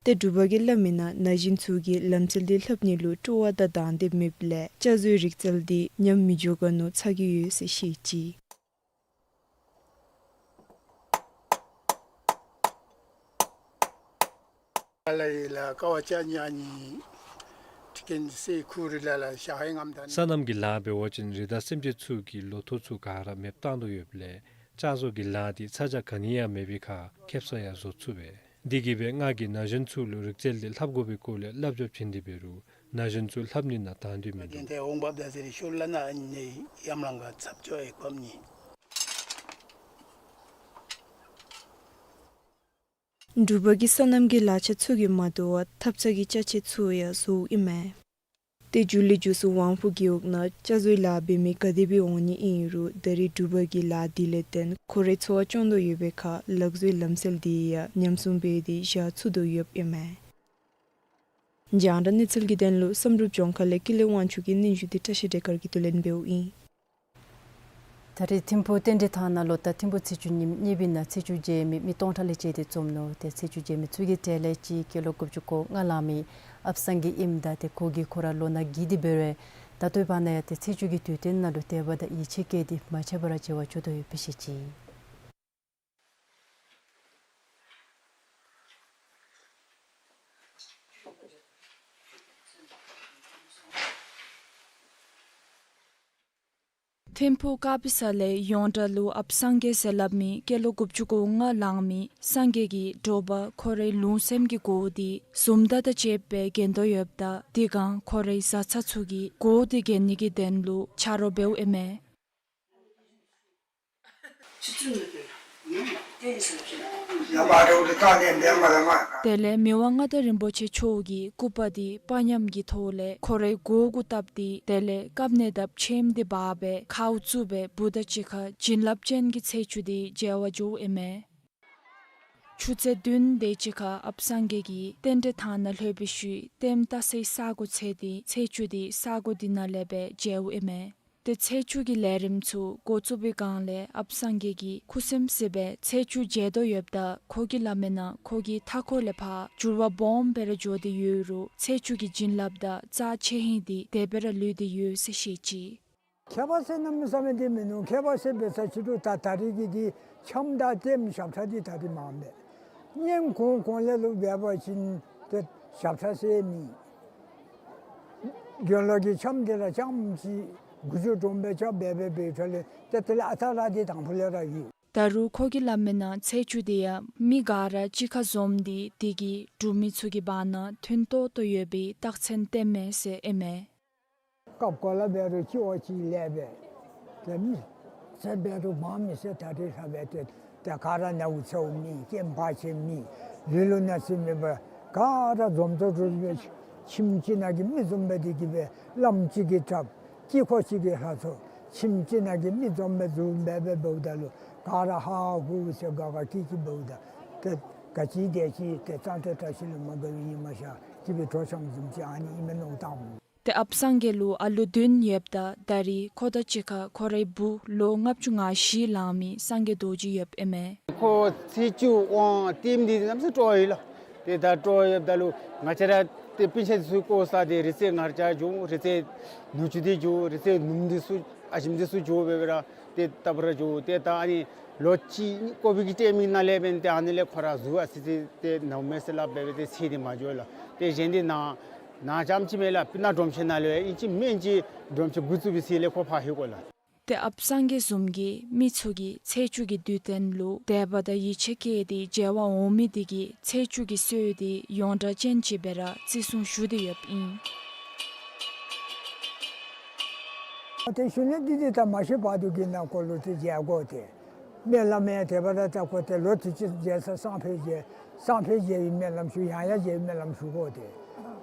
ཏེ་འབྲུག་པ་གིས་སླབ་མིའི་ནང་ན་གཞོན་ཚུ་གིས་ལམ་སྲོལ་འདི་ལྷབ་ནི་ལུ་སྤྲོ་བ་དང་དང་འདོད་མེདཔ་ལས་ལྕགས་བཟོའི་རིག་རྩལ་འདི་ཉམས་མི་འགྱོ་ག་ནོ་ཚ་གི་ཡོད་ཟེར་བཤད་ཅི། སོ་ནམ་གྱི་ལཱ་འབད་བ་ཅིན་རི་དྭགས་སེམས་ཅན་ཚུ་གི་ལོ་ཐོག་ཚུ་ག་ར་མེདཔ་བཏང་དོ་ཡོདཔ་ལས་ལྕགས་བཟོ་གི་ལཱ་འདི་ཚ་གྱང་ག་ནི་ཡང་མེད་པའི་ཁར་ཁེབ་སང་ཡང་བཟོ་ཚུགས་པས། དེ་གིས་སྦེ་ང་གིས་ན་གཞོན་ཚུ་ལུ་རིག་རྩལ་འདི་ལྷབ་དགོ་པའི་སྐོར་ལས་སླབ་སྦྱོང་བྱིན་ཏེ་འབད་རུང་ན་གཞོན་ཚུ་ལྷབ་ནི་ནང་དང་འདོད་མིན་འདུག། འབྲུག་པ་གིས་སོ་ནམ་གྱི་ལག་ཆ་ཚུ་གིས་མ་དོ་བར་ཐབ་ཚང་གི་ཅ་ཆས་ཚུ་ཡང་བཟོཝ་ཨིན་མས། ཏེ་མཇུག་ལས་མཇུག་སུ་དབང་ཕུག་རྒེད་འོག་ནང་ལྕགས་བཟོའི་ལཱ་འབད་མི་ག་དེ་སྦེ་འོང་ནི་ཨིན་རུང་ད་རེས་འབྲུག་པ་གི་ལཱ་འདི་ལས་བརྟེན་ཁོ་རའི་འཚོ་བ་སྐྱོང་དོ་ཡོད་པའི་ཁར་ལག་བཟོའི་ལམ་སྲོལ་འདི་ཡང་ཉམས་སྲུང་འབད་དེ་བཞག་ཚུགས་དོ་ཡོདཔ་ཨིན་མས། རྒྱང་བསྒྲགས་གནས་ཚུལ་གྱི་དོན་ལུ་བསམ་གྲུབ་ལྗོངས་མཁར་ལས་ཀུན་ལེགས་དབང་ཕྱུག་གི་སྙན་ཞུ་འདི་བཀྲ་ཤིས་སྒྲོལ་དཀར་གྱིས་བསྡུ་ལེན་འབདཝ་ཨིན། ད་རེས་ཐིམ་ཕུག་རྟེན་འབྲེལ་ཐང་ནང་ལུ་ད་ཐིམ་ཕུག་ཚེས་བཅུ་ཉིནམ་གཉིས་པའི་ནང་ཚེས་བཅུ་མཇལ་མི་མི་སྟོང་ཕྲག་ལས་བཅད་དེ་འཛོམས་ནུག། ཏེ་ཚེས་བཅུ་མཇལ་མི་ཚུ་གི་གྲས་ལས་གཅིག་སྐྱེས་ལོ་དགུ་བཅུ་གོ་ལྔ་ལང་མི་ཨཔ་སངས་རྒྱས་ཨིནམ་ད་ཏེ་ཁོ་གིས་ཁོ་ར་ལོ་ན་རྒས་ཏེ་འབད་རུང་ད་ལྟོའི་བར་ན་ཡང་ཏེ་ཚེས་བཅུ་གི་དུས་སྟོན་ནང་ལུ་དད་པ་དང་ཡིད་ཆེས་བསྐྱེད་དེ་མ་ཆད་པར་མཇལ་བར་བྱོན་དོ་ཡོདཔ་སྦེ་བཤད་ཅི། ཐིམ་ཕུག་དཀར་སྦི་ས་ལས་ཡོངས་གྲགས་ལུ་ཨཔ་སངས་རྒྱས་ཟེར་སླབ་མི་སྐྱེས་ལོ་དགུ་བཅུ་གོ་ལྔ་ལང་མི་སངས་རྒྱས་ཀྱི་དྲོ་པ་ཁོ་རའི་ལུང་སེམས་ཀྱི་གོ་བ་འདི་བཟུམ་ད་དང་བཅསཔ་སྦེ་གྱོན་དོ་ཡོདཔ་ད་དེ་སྒང་ཁོ་རའི་བཟའ་ཚང་ཚུ་གིས་གོ་བ་འདི་གྱོན་ནི་གི་དོན་ལུ་ཆ་རོགས་འབདཝ་ཨིན་མས། དེ་ལས་མི་དབང་མངའ་བདག་རིན་པོ་ཆེ་མཆོག་གིས་སྐུ་པར་འདི་པ་ཉམས་ཀྱི་ཐོག་ལས་ཁོ་རའི་མགུ་གུ་བཏབ་སྟེ་དེ་ལས་ཀབ་ནེ་དང་ཕྱེངམ་འདི་འབག་སྦེ་ཁཝ་བཙུགས་སྦེ་བུ་དང་གཅིག་ཁར་བྱིན་རླབས་ཅན་གྱི་ཚེས་བཅུ་འདི་མཇལ་བར་འགྱོཝ་ཨིན་མས། ཆུ་ཚོད་བདུན་དེ་ཅིག་ཁར་ཨཔ་སངས་རྒྱས་ཀྱིས་རྟེན་འབྲེལ་ཐང་ནང་ལྷོད་པའི་ཤུལ་ལྟདམོ་བལྟ་སའི་ས་གོ་འཚོལ་ཏེ་ཚེས་བཅུ་འདི་ས་གོ་འདི་ནང་ལས་སྦེ་མཇལཝ་ཨིན་མས། ཏེ་ཚེས་བཅུ་གི་ལས་རིམ་ཚུ་འགོ་བཙུགས་པའི་སྒང་ལས་ཨཔ་སངས་རྒྱས་ཀྱིས་ཁུ་སིམ་སི་སྦེ་ཚེས་བཅུ་མཇལ་དོ་ཡོདཔ་ད་ཁོ་གིས་སླབ་མིའི་ནང་ཁོ་གི་མཐའ་འཁོར་ལས་ཕར་འགྱུར་བ་སྦོམ་སྦེ་ར་འགྱོ་སྟེ་ཡོད་རུང་ཚེས་བཅུ་གི་བྱིན་རླབས་དང་རྩ་ཆེ་ཧིང་འདི་དེ་སྦེ་ར་ལུས་ཏེ་ཡོད་ཟེར་བཤད་ཅི། ཁྱད་པར་ཟེར་གནམ་མེད་ས་མེད་འདི་མིན་ནུག། ཁྱད་པར་ཟེར་འབད་ས་ཅིག་རུང་ད་ད་རེས་ཀྱི་འདི་འཆམ་དང་ལྟདམོ་ཞབས་ཁྲ་འདི་ད་རེས་མང་མས། སྔོན་གོང་གོང་ལས་ལུ་འབད་བ་ཅིན་ཏེ་ཞབས་ཁྲ་ཟེར་མེད། དགེ་སློང་གི་འཆམ་འདི་ར་རྐྱངམ་ཅིག་ དགུ་བཅུ་གྲངས་སྦེ་ཆ་སྦེ་སྦེ་འབད་ཚར་ལས་ཏེ་དེ་ལས་ཨ་རྟག་ར་འདི་དང་ཕུ་ལས་ར་ཡོད། ད་རུང་ཁོ་གིས་སླབ་མིའི་ནང་ཚེས་བཅུ་འདི་ཡང་མི་ག་ར་གཅིག་ཁར་འཛོམས་ཏེ་དེ་གིས་འབྲུག་མི་ཚུ་གི་བར་ན་མཐུན་ཏོག་ཏོ་ཡོད་པའི་རྟགས་མཚན་སྟོནམ་མས་ཟེར་ཨིན་མས། སྐབས་ག་ལུ་འབད་རུང་གཅིག་བ་གཅིག་ལས་སྦེ་ཏེ་མི་སེར་འབད་རུང་འབངས་མི་སེར་ད་རེས་ལྷག་སྦེ་ཏེ་ཏེ་ག་ར་ནཝ་ཚཝ་མེད། སྐྱེན་བར་ཆད་མེད། ལུས་ལུ་ན་ཚ་མེད་པར་ག་ར་འཛོམས་ཏོག་ཏོ་སྦེ་ཁྱིམ་གཅིག་ནང་གི་མི་འཛོམས་སྦེ་དེ་གིས་སྦེ་བླམ་གཅིག་གིས་གྲབ། དཀྱིལ་འཁོར་གཅིག་གི་ལྷ་ཚོགས། ཁྱིམ་གཅིག་ནང་གི་མི་འཛོམས་སྦེ་འཛོམས་སྦེ་འབདཝ་ད་ལུ་ག་ར་ཧ་ཧུ་ཟེར་དགའ་དགའ་སྐྱིད་སྐྱིད་འབདཝ་ད་ཏེ་ག་ཅི་དེ་ཅི་ཏེ་གཙང་སྦྲ་བཀྲ་ཤིས་ལུ་མ་དགའ་བའི་ཉི་མ་ཤར་སྐྱིད་པའི་དྲོ་འཆམ་བཟུམ་ཅིག་ཨ་ནི་ཨིན་མས་མནོ་བསམ་བཏངམ། ཏེ་ཨཔ་སངས་རྒྱས་ལུ་ཨ་ལོ་བདུན་ཡོདཔ་ད་ད་རེས་ཁོ་དང་གཅིག་ཁར་ཁོ་རའི་བུ་ལོ་ལྔ་བཅུ་ང་བཞི་ལང་མི་སངས་རྒྱས་རྡོ་རྗེ་ཡོདཔ་ཨིན་མས། ཁོ་ཚེས་བཅུ་དབང་བསྟན་འདི་གནམ་མེད་ས་མེད་སྤྲོ་ཡི་ལགས། ཏེ་ད་སྤྲོ་ཡོདཔ་ད་ལུ་ང་བཅས་ར་ཏེ་སྤུན་ཆ་ཚུ་བཀོ་ས་ཏེ་རི་རྩེ་ངར་ལྕགས་འགྱོ་འོང་། རི་རྩེ་ནུ་གཅུང་འདི་འགྱོ་འོང་། རི་རྩེ་ནུམོ་འདི་ཚུ་ཨ་ཞིམ་འདི་ཚུ་འགྱོ་འབད་འབད་ར་ཏེ་ད་བར་འགྱོ་འོང་། ཏེ་ད་ཨ་ནི་ལོ་གཅིག་ཀོ་བིཌ་ཀྱི་ཊའིམ་ནང་ལས་འབདན་ཏེ་ཨ་ནི་ལས་ཁོ་ར་གཟུགས་ཨ་ཙི་ཙི་ཏེ་ནཝ་མས་ཟེར་སླབ་འབད་འབད་ཏེ་ཚེ་འདི་མ་འགྱོ་ལགས། ཏེ་གཞན་འདི་ནཱ་ནཱ་རྐྱངམ་ཅིག་མེན་ལགས། སྤུ་ན་སྒྲོམ་ཆེན་ནང་ལུ་ཡང་ཨིན་ཅི་མིན་ཅི་སྒྲོམ་ཆེན་འགོ་བཙུགས་པའི་ཚེ་ལས་ཁོ་ཕར་ལྷོད་དགོ་ལགས། ཏེ་ཨཔ་སངས་རྒྱས་བཟུམ་གྱི་མི་ཚུ་གིས་ཚེས་བཅུ་གི་དུས་སྟོན་ལུ་དད་པ་དང་ཡིད་ཆེས་བསྐྱེད་དེ་མཇལ་བར་འོང་མི་དེ་གིས་ཚེས་བཅུ་གི་སྲོལ་དེ་ཡོངས་གྲགས་ཅན་ཅིག་སྦེ་ར་བརྩི་སྲུང་ཞུ་སྟེ་ཡོདཔ་ཨིན། ཏེ་ཞུ་ནི་འདི་འདི་ད་མ་ཤི་བར་དུ་གི་ནང་འཁོད་ལུ་ཏེ་མཇལ་དགོ། ཏེ་སྨོན་ལམ་ཡང་དེ་སྦེ་ར་བཏབ་དགོ། ཏེ་ལོ་དུས་ཅི་མཇལ་ས་སང་ཕོད་མཇལ། སང་ཕོད་མཇལ་བའི་སྨོན་ལམ་ཞུ། ཡང་ཡང་མཇལ་བའི་སྨོན་ལམ་ཞུ་དགོ། ཏེ་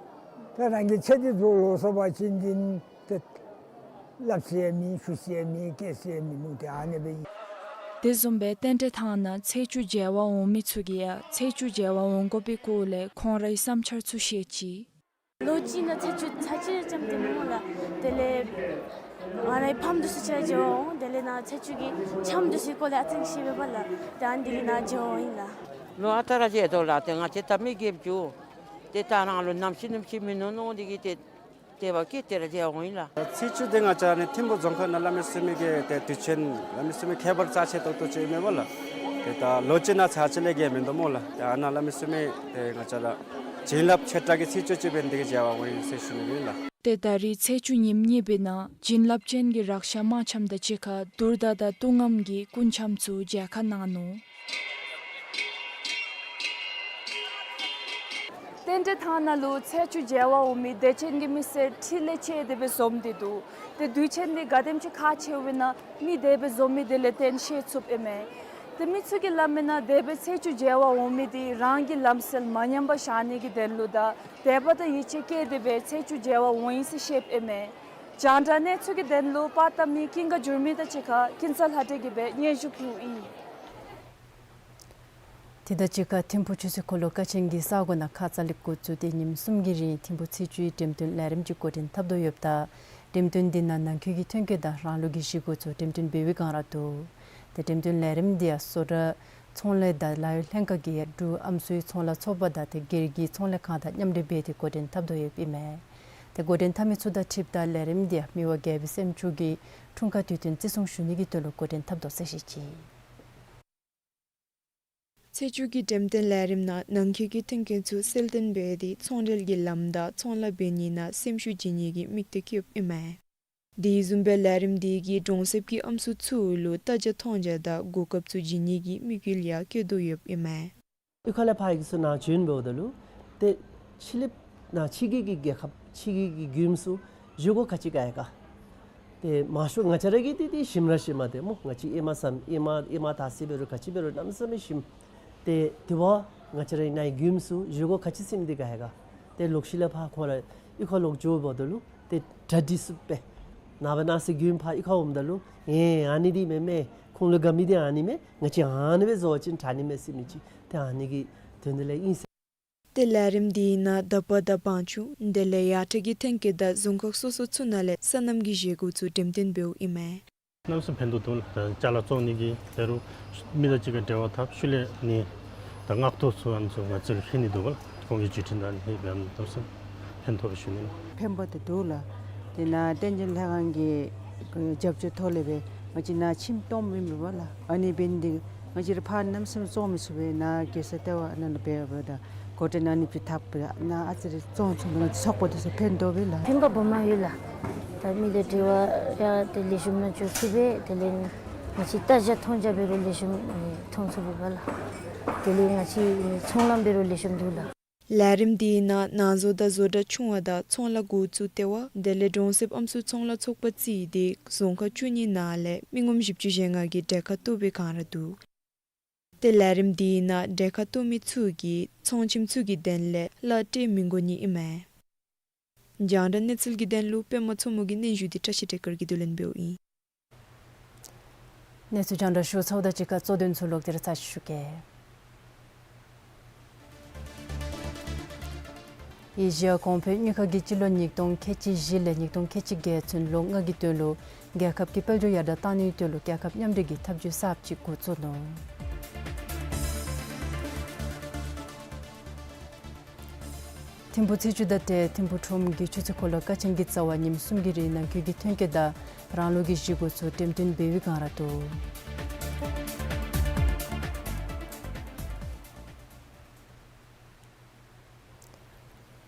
ཏེ་རང་གི་ཚེ་འདི་རྫོགས་ལོག་སོང་པ་ཅིན་འདི་ཏེ་སླབ་ས་ཡང་མེད། ཞུ་ས་ཡང་མེད། བསྐྱལ་ས་ཡང་མིན་འདུག། ཏེ་ཨ་ནི་སྦེ་ཨིན། དེ་བཟུམ་སྦེ་རྟེན་འབྲེལ་ཐང་ནང་ཚེས་བཅུ་མཇལ་བར་འོང་མི་ཚུ་གིས་ཡང་ཚེས་བཅུ་མཇལ་བར་འོང་དགོ་པའི་སྐོར་ལས་ཁོང་རའི་བསམ་འཆར་ཚུ་བཤད་ཅི། ལོ་གཅིག་ནང་ཚེས་བཅུ་ཚར་གཅིག་རྐྱངམ་ཏེ་སྨོ་ལགས། དེ་ལས་ང་རའི་ཕམ་འདི་ཚུ་ཅིག་ར་མཇལ་བར་འོང་། དེ་ལས་ནཱ་ཚེས་བཅུ་གི་འཆམ་འདི་ཚུ་གི་སྐོར་ལས་ཨ་ཙི་ཤེས་པས་ལགས། ཏེ་ཨ་ནི་འདི་གིས་ནཱ་མཇལ་བར་འོང་ཡི་ལགས། ལོ་ཨ་རྟག་ར་མཇལ་དོ་ལགས། ཏེ་ང་བཅས་ད་མི་རྒསཔ་འགྱོ་ཏེ་ད་རང་ལུ་ནམ་ཤི་ནུམ་ཤི་མིན་ནུག་མནོ་འདི་གིས་ཏེ་དད་པ་བསྐྱེད་དེ་ར་མཇལ་བར་འོང་ཡི་ལགས། ཚེས་བཅུ་འདི་ང་བཅས་ནི་ཐིམ་ཕུ་རྫོང་ཁག་ནང་གནམ་མེད་ས་མེད་ཀྱི་ཏེ་དུས་ཆེན་གནམ་མེད་ས་མེད་ཁྱད་པར་རྩ་ཆེ་ཏོག་ཏོ་ཅིག་ཨིན་མས་པ་ལགས། ཏེ་ད་ལོ་གཅིག་ནང་ཚར་གཅིག་ལས་བརྒལ་མིན་འདུག་སྨོ་ལགས། ཏེ་ཨ་ནཱ་གནམ་མེད་ས་མེད་ཏེ་ང་བཅས་ར་བྱིན་རླབས་ཆེ་དྲགས་ཀྱི་ཚེས་བཅུ་ཅིག་འབད་ནི་འདི་གིས་མཇལ་བར་འོང་ཡི་ཟེར་ཞུ་ནི་ཨིན་ལགས། ཏེ་ད་རེས་ཚེས་བཅུ་ཉིནམ་གཉིས་པའི་ནང་བྱིན་རླབས་ཅན་གྱི་རཀྵ་དམར་འཆམ་དང་གཅིག་ཁར་དུར་མདའ་དང་གཏུར་རྔམ་གྱི་སྐུ་འཆམ་ཚུ་མཇལ་ཁ་གནང་ནུག། རྟེན་འབྲེལ་ཐང་ནང་ལུ་ཚེས་བཅུ་མཇལ་བར་འོང་མི་དད་ཅན་གྱི་མི་སེར་ཁྲི་ལས་ཆེ་དེ་སྦེ་འཛོམས་ཏེ་འདུག། ཏེ་དུས་ཆེན་འདི་ག་དེམ་ཅིག་ཁག་ཆེཝ་ཨིན་ན་མི་དེ་སྦེ་འཛོམས་མི་དེ་ལས་བརྟེན་ཤེས་ཚུགསཔ་ཨིན་མས། ཏེ་མི་ཚུ་གིས་སླབ་མིའི་ནང་དེ་སྦེ་ཚེས་བཅུ་མཇལ་བར་འོང་མི་དེ་རང་གི་ལམ་སྲོལ་མ་ཉམས་པར་བཞག་ནི་གི་དོན་ལུ་དང་དད་པ་དང་ཡིད་ཆེས་བསྐྱེད་དེ་སྦེ་ཚེས་བཅུ་མཇལ་བར་འོང་ཡི་ཟེར་བཤདཔ་ཨིན་མས། རྒྱང་བསྒྲགས་གནས་ཚུལ་གྱི་དོན་ལུ་པར་བཏབ་མི་ཀུན་དགའ་འགྱུར་མེད་དང་གཅིག་ཁར་ཀུན་བཟང་ལྷ་སྒྲོན་གྱིས་སྦེ་སྙན་ཞུ་ཕུལཝ་ཨིན། དེ་དང་གཅིག་ཁར་ཐིམ་ཕུ་ཆོས་སྲིད་འཁོར་ལོ་ཁ་ཆེན་གྱི་ས་གོ་ནང་ཁ་ཙ་ལས་འགོ་བཙུགས་ཏེ་ཉིནམ་གསུམ་གྱི་རིང་ཐིམ་ཕུ་ཚེས་བཅུའི་འགྲེམས་སྟོན་ལས་རིམ་ཅིག་འགོ་འདྲེན་འཐབ་དོ་ཡོདཔ་ད་འགྲེམས་སྟོན་འདི་ནང་ནང་འཁོད་ཀྱི་ཐོན་སྐྱེད་དང་རང་ལུགས་ཀྱི་གཞིས་འགོ་ཚུ་འགྲེམས་སྟོན་འབད་བའི་སྒང་ར་འདུག། ཏེ་འགྲེམས་སྟོན་ལས་རིམ་འདི་ཡང་བཟོ་གྲྭ་ཚོང་ལས་དང་ལཱ་གཡོག་ལྷན་ཁག་གིས་འབྲུག་ཨམ་སྲུའི་ཚོང་ལཱ་ཚོགས་པ་དང་ཏེ་སྒེར་གྱི་ཚོང་ལས་ཁང་དང་མཉམ་འབྲེལ་འབད་དེ་འགོ་འདྲེན་འཐབ་དོ་ཡོདཔ་ཨིན་མས། ཏེ་འགོ་འདྲེན་འཐབ་མི་ཚུ་དང་འཁྲིལཝ་ད་ལས་རིམ་འདི་ཡང་མི་དབང་རྒྱལ་པོའི་སྲས་མཆོག་གི་འཁྲུངས་སྐར་དུས་སྟོན་བརྩི་སྲུང་ཞུ་ནི་གི་དོན་ལུ་འགོ་འདྲེན་འཐབ་དོ་ཟེར་བཤད་ཅི། ཚེས་བཅུ་གི་འགྲེམས་སྟོན་ལས་རིམ་ནང་ནང་འཁོད་ཀྱི་ཐོན་སྐྱེད་ཚུ་གསལ་སྟོན་འབད་དེ་ཚོང་འབྲེལ་གྱི་ལམ་བདའ་ཚོང་ལཱ་འབད་ནི་ནང་སེམས་ཤུགས་བྱིན་ནི་གི་དམིགས་གཏད་བསྐྱེདཔ་ཨིན་མས། དེ་བཟུམ་སྦེ་ལས་རིམ་འདི་གིས་གྲོང་གསེབ་ཀྱི་ཨམ་སྲུ་ཚུ་ལུ་ལྟ་རྒྱ་མཐོང་རྒྱ་དང་གོ་སྐབས་ཚུ་བྱིན་ནི་གི་དམིགས་ཡུལ་ཡང་བསྐྱེད་དོ་ཡོདཔ་ཨིན་མས། གཡུས་ཁ་ལས་ཕར་གི་ཚུ་ནཱ་བྱོན་འབདཝ་ད་ལུ་ཏེ་ཕྱི་གླིངཔ་ནཱ་ཕྱི་རྒྱལ་གྱི་རྒྱལ་ཁབ་ཕྱི་རྒྱལ་གྱི་མགྱོནམ་ཚུ་བཞེས་སྒོ་ག་ཅི་ག་ཡོད་ག། ཏེ་མང་ཤོས་ང་བཅས་ར་གིས་ཏེ་ཏེ་ཞིམ་ར་ཞིམ་མས་ཏེ་སྨོ། ང་བཅས་ཨེ་མ་ཟ་ཨེ་མ་ཨེ་མ་དར་སི་འབད་རུང་ག་ཅི་འབད་རུང་གནམ་མེད་ས་མེད་ཞིམ། ཏེ་དེ་བ་ང་བཅས་ར་ནཱ་མགྱོནམ་ཚུ་བཞེས་སྒོ་ག་ཅི་ཟེར་མི་འདི་ག་ཡོད་ག། ཏེ་ལོག་ཤུལ་ལས་ཕར་ཁོང་ར་གཡུས་ཁར་ལོག་འགྱོ་འབདཝ་ད་ལུ་ཏེ་གྲ་སྒྲིག་ཚུགསཔ་སྦེ་ནངས་པ་གནངས་ཚེ་མགྱོནམ་ཕར་གཡུས་ཁར་འོངམ་ད་ལུ་ཨེ་ཨ་ནི་འདི་མེན་མས། ཁོང་ལུ་དགའ་མི་འདི་ཨ་ནི་མས། ང་བཅས་ཨ་ནི་སྦེ་བཟོ་བ་ཅིན་དྲག་ནི་མས་ཟེར་མི་ཅིག་ཏེ་ཨ་ནི་གི་དོན་དག་ལས་ཨིན་ཟེར། ཏེ་ལས་རིམ་འདི་ནང་དག་པ་དང་བང་ཆུ་དེ་ལས་ཡར་ཐོན་གྱི་ཐོན་སྐྱེད་དང་རྫོང་ཁག་སོ་སོ་ཚུ་ནང་ལས་སོ་ནམ་གྱི་བཞེས་སྒོ་ཚུ་འགྲེམས་སྟོན་འབདཝ་ཨིན་མས། གནམ་མེད་ས་མེད་ཕན་ཐོགས་འདུག་ལགས། ད་ཅ་ལ་བཙོང་ནི་གི་འབད་རུང་མི་དང་གཅིག་ཁར་འབྲེལ་བ་འཐབ་ཤུལ་ལས་ནི་ད་མངགས་ཐོ་ཚུ་ཨ་ནི་ཚུ་ང་བཅས་ལུ་ལྷོད་ནི་འདུག་ལགས། ཁོང་གི་བརྒྱུད་འཕྲིན་དང་ནི་འབད་ཨ་ནི་གནམ་མེད་ས་མེད་ཕན་ཐོགས་པས་ཞུ་ནི་ལགས། ཕན་པ་ཏེ་འདུག་ལགས། ཏེ་ནཱ་བསྟན་འཛིན་ལྷ་ཁང་གི་རྒྱབ་སྐྱོར་ཐོག་ལས་སྦེ་ང་བཅས་ནཱ་ཁྱིམ་སྟོངམ་ཨིན་པས་ལགས། ཨ་ནི་འབད་ནི་འདི་ང་བཅས་ར་ཕར་གནམ་མེད་ས་མེད་བཙོང་མི་ཚུགས་པས། ནཱ་གེ་སར་ལྟེ་བ་ནང་ལུ་འབད་འབདཝ་ད་ གོ་ཏེ་ན་ནི་ཕི་ཐག་པ་ཡ་ན་ཨ་ཙི་རེ་ཚོང་ཚོང་ཚོགས་པ་དེ་ཚུ་ཕན་ཐོགས་པས་ལགས། ཕན་པ་སྦོམ་ཡོད་ལགས། ད་མི་ལས་དྲི་བ་ཡ་དེ་ལེགས་ཤོམ་ནང་ཅིག་ཞུ་བས། དེ་ལས་ང་བཅས་ལྟ་རྒྱ་མཐོང་རྒྱ་འབད་རུང་ལེགས་ཤོམ་མཐོང་ཚུགས་པས་ལགས། དེ་ལས་ང་བཅས་ཚོང་ལམ་འབད་རུང་ལེགས་ཤོམ་འདུག་ལགས། ལས་རིམ་འདི་ནང་ནང་བཟོ་དང་བཟོ་གྲྭ་ཆུང་བ་དང་ཚོང་ལཱ་འགོ་བཙུགས་ཏེ་བ་དེ་ལས་གྲོང་གསེབ་ཨམ་སྲུ་ཚོང་ལཱ་ཚོགས་པ་རྩིས་ཏེ་རྫོང་ཁག་བཅུ་གཉིས་ནང་ལས་མི་ངོམ་བཞི་བཅུ་ཞེ་ལྔ་གིས་གྲལ་ཁར་གཏོགས་པའི་སྒང་ར་འདུག། ཏེ་ལས་རིམ་འདི་ནང་གྲལ་ཁར་གཏོགས་མི་ཚུ་གིས་ཚོང་ཁྱིམ་ཚུ་གི་དོན་ལས་གླ་སྤྲོད་མི་དགོ་ནི་ཨིན་མས། རྒྱང་བསྒྲགས་གནས་ཚུལ་གྱི་དོན་ལུ་པདྨ་མཚོ་མོ་གི་སྙན་ཞུ་འདི་བཀྲ་ཤིས་བདེ་སྐར་གྱིས་བསྡུ་ལེན་འབདཝ་ཨིན། གནས་ཚུལ་རྒྱང་བསྒྲགས་ཞུ་ཚརཝ་དང་གཅིག་ཁར་གཙོ་དོན་ཚུ་ལོག་སྟེ་ར་ཚར་ཅིག་ཞུ་གེ། ཨེ་ཤི་ཡ་གོང་འཕེལ་དངུལ་ཁང་གིས་སྤྱི་ལོ་ཉིས་སྟོང་ཁལ་གཅིག་བཞི་ལས་ཉིས་སྟོང་ཁལ་གཅིག་བརྒྱད་ཚུན་ལོ་ལྔ་གི་དོན་ལུ་རྒྱལ་ཁབ་ཀྱི་དཔལ་འབྱོར་ཡར་དྲག་བཏང་ནིའི་དོན་ལུ་རྒྱལ་ཁབ་མཉམ་འབྲེལ་གྱི་ཐབས་བྱུས་གསརཔ་ཅིག་འགོ་བཙུགས་ནུག། ཐིམ་ཕུག་ཚེས་བཅུ་དང་འབྲེལ་ཐིམ་ཕུག་ཁྲོམ་གྱི་ཆུ་ཚོད་འཁོར་ལོ་ཀ་ཆེན་གྱི་རྩ་བར་ཉིནམ་གསུམ་གྱི་རིང་ནང་འཁོད་ཀྱི་ཐོན་སྐྱེད་དང་རང་ལུགས་ཀྱི་གཞི་འགོ་ཚུ་འགྲེམས་སྟོན་འབད་བའི་སྒང་ར་འདུག།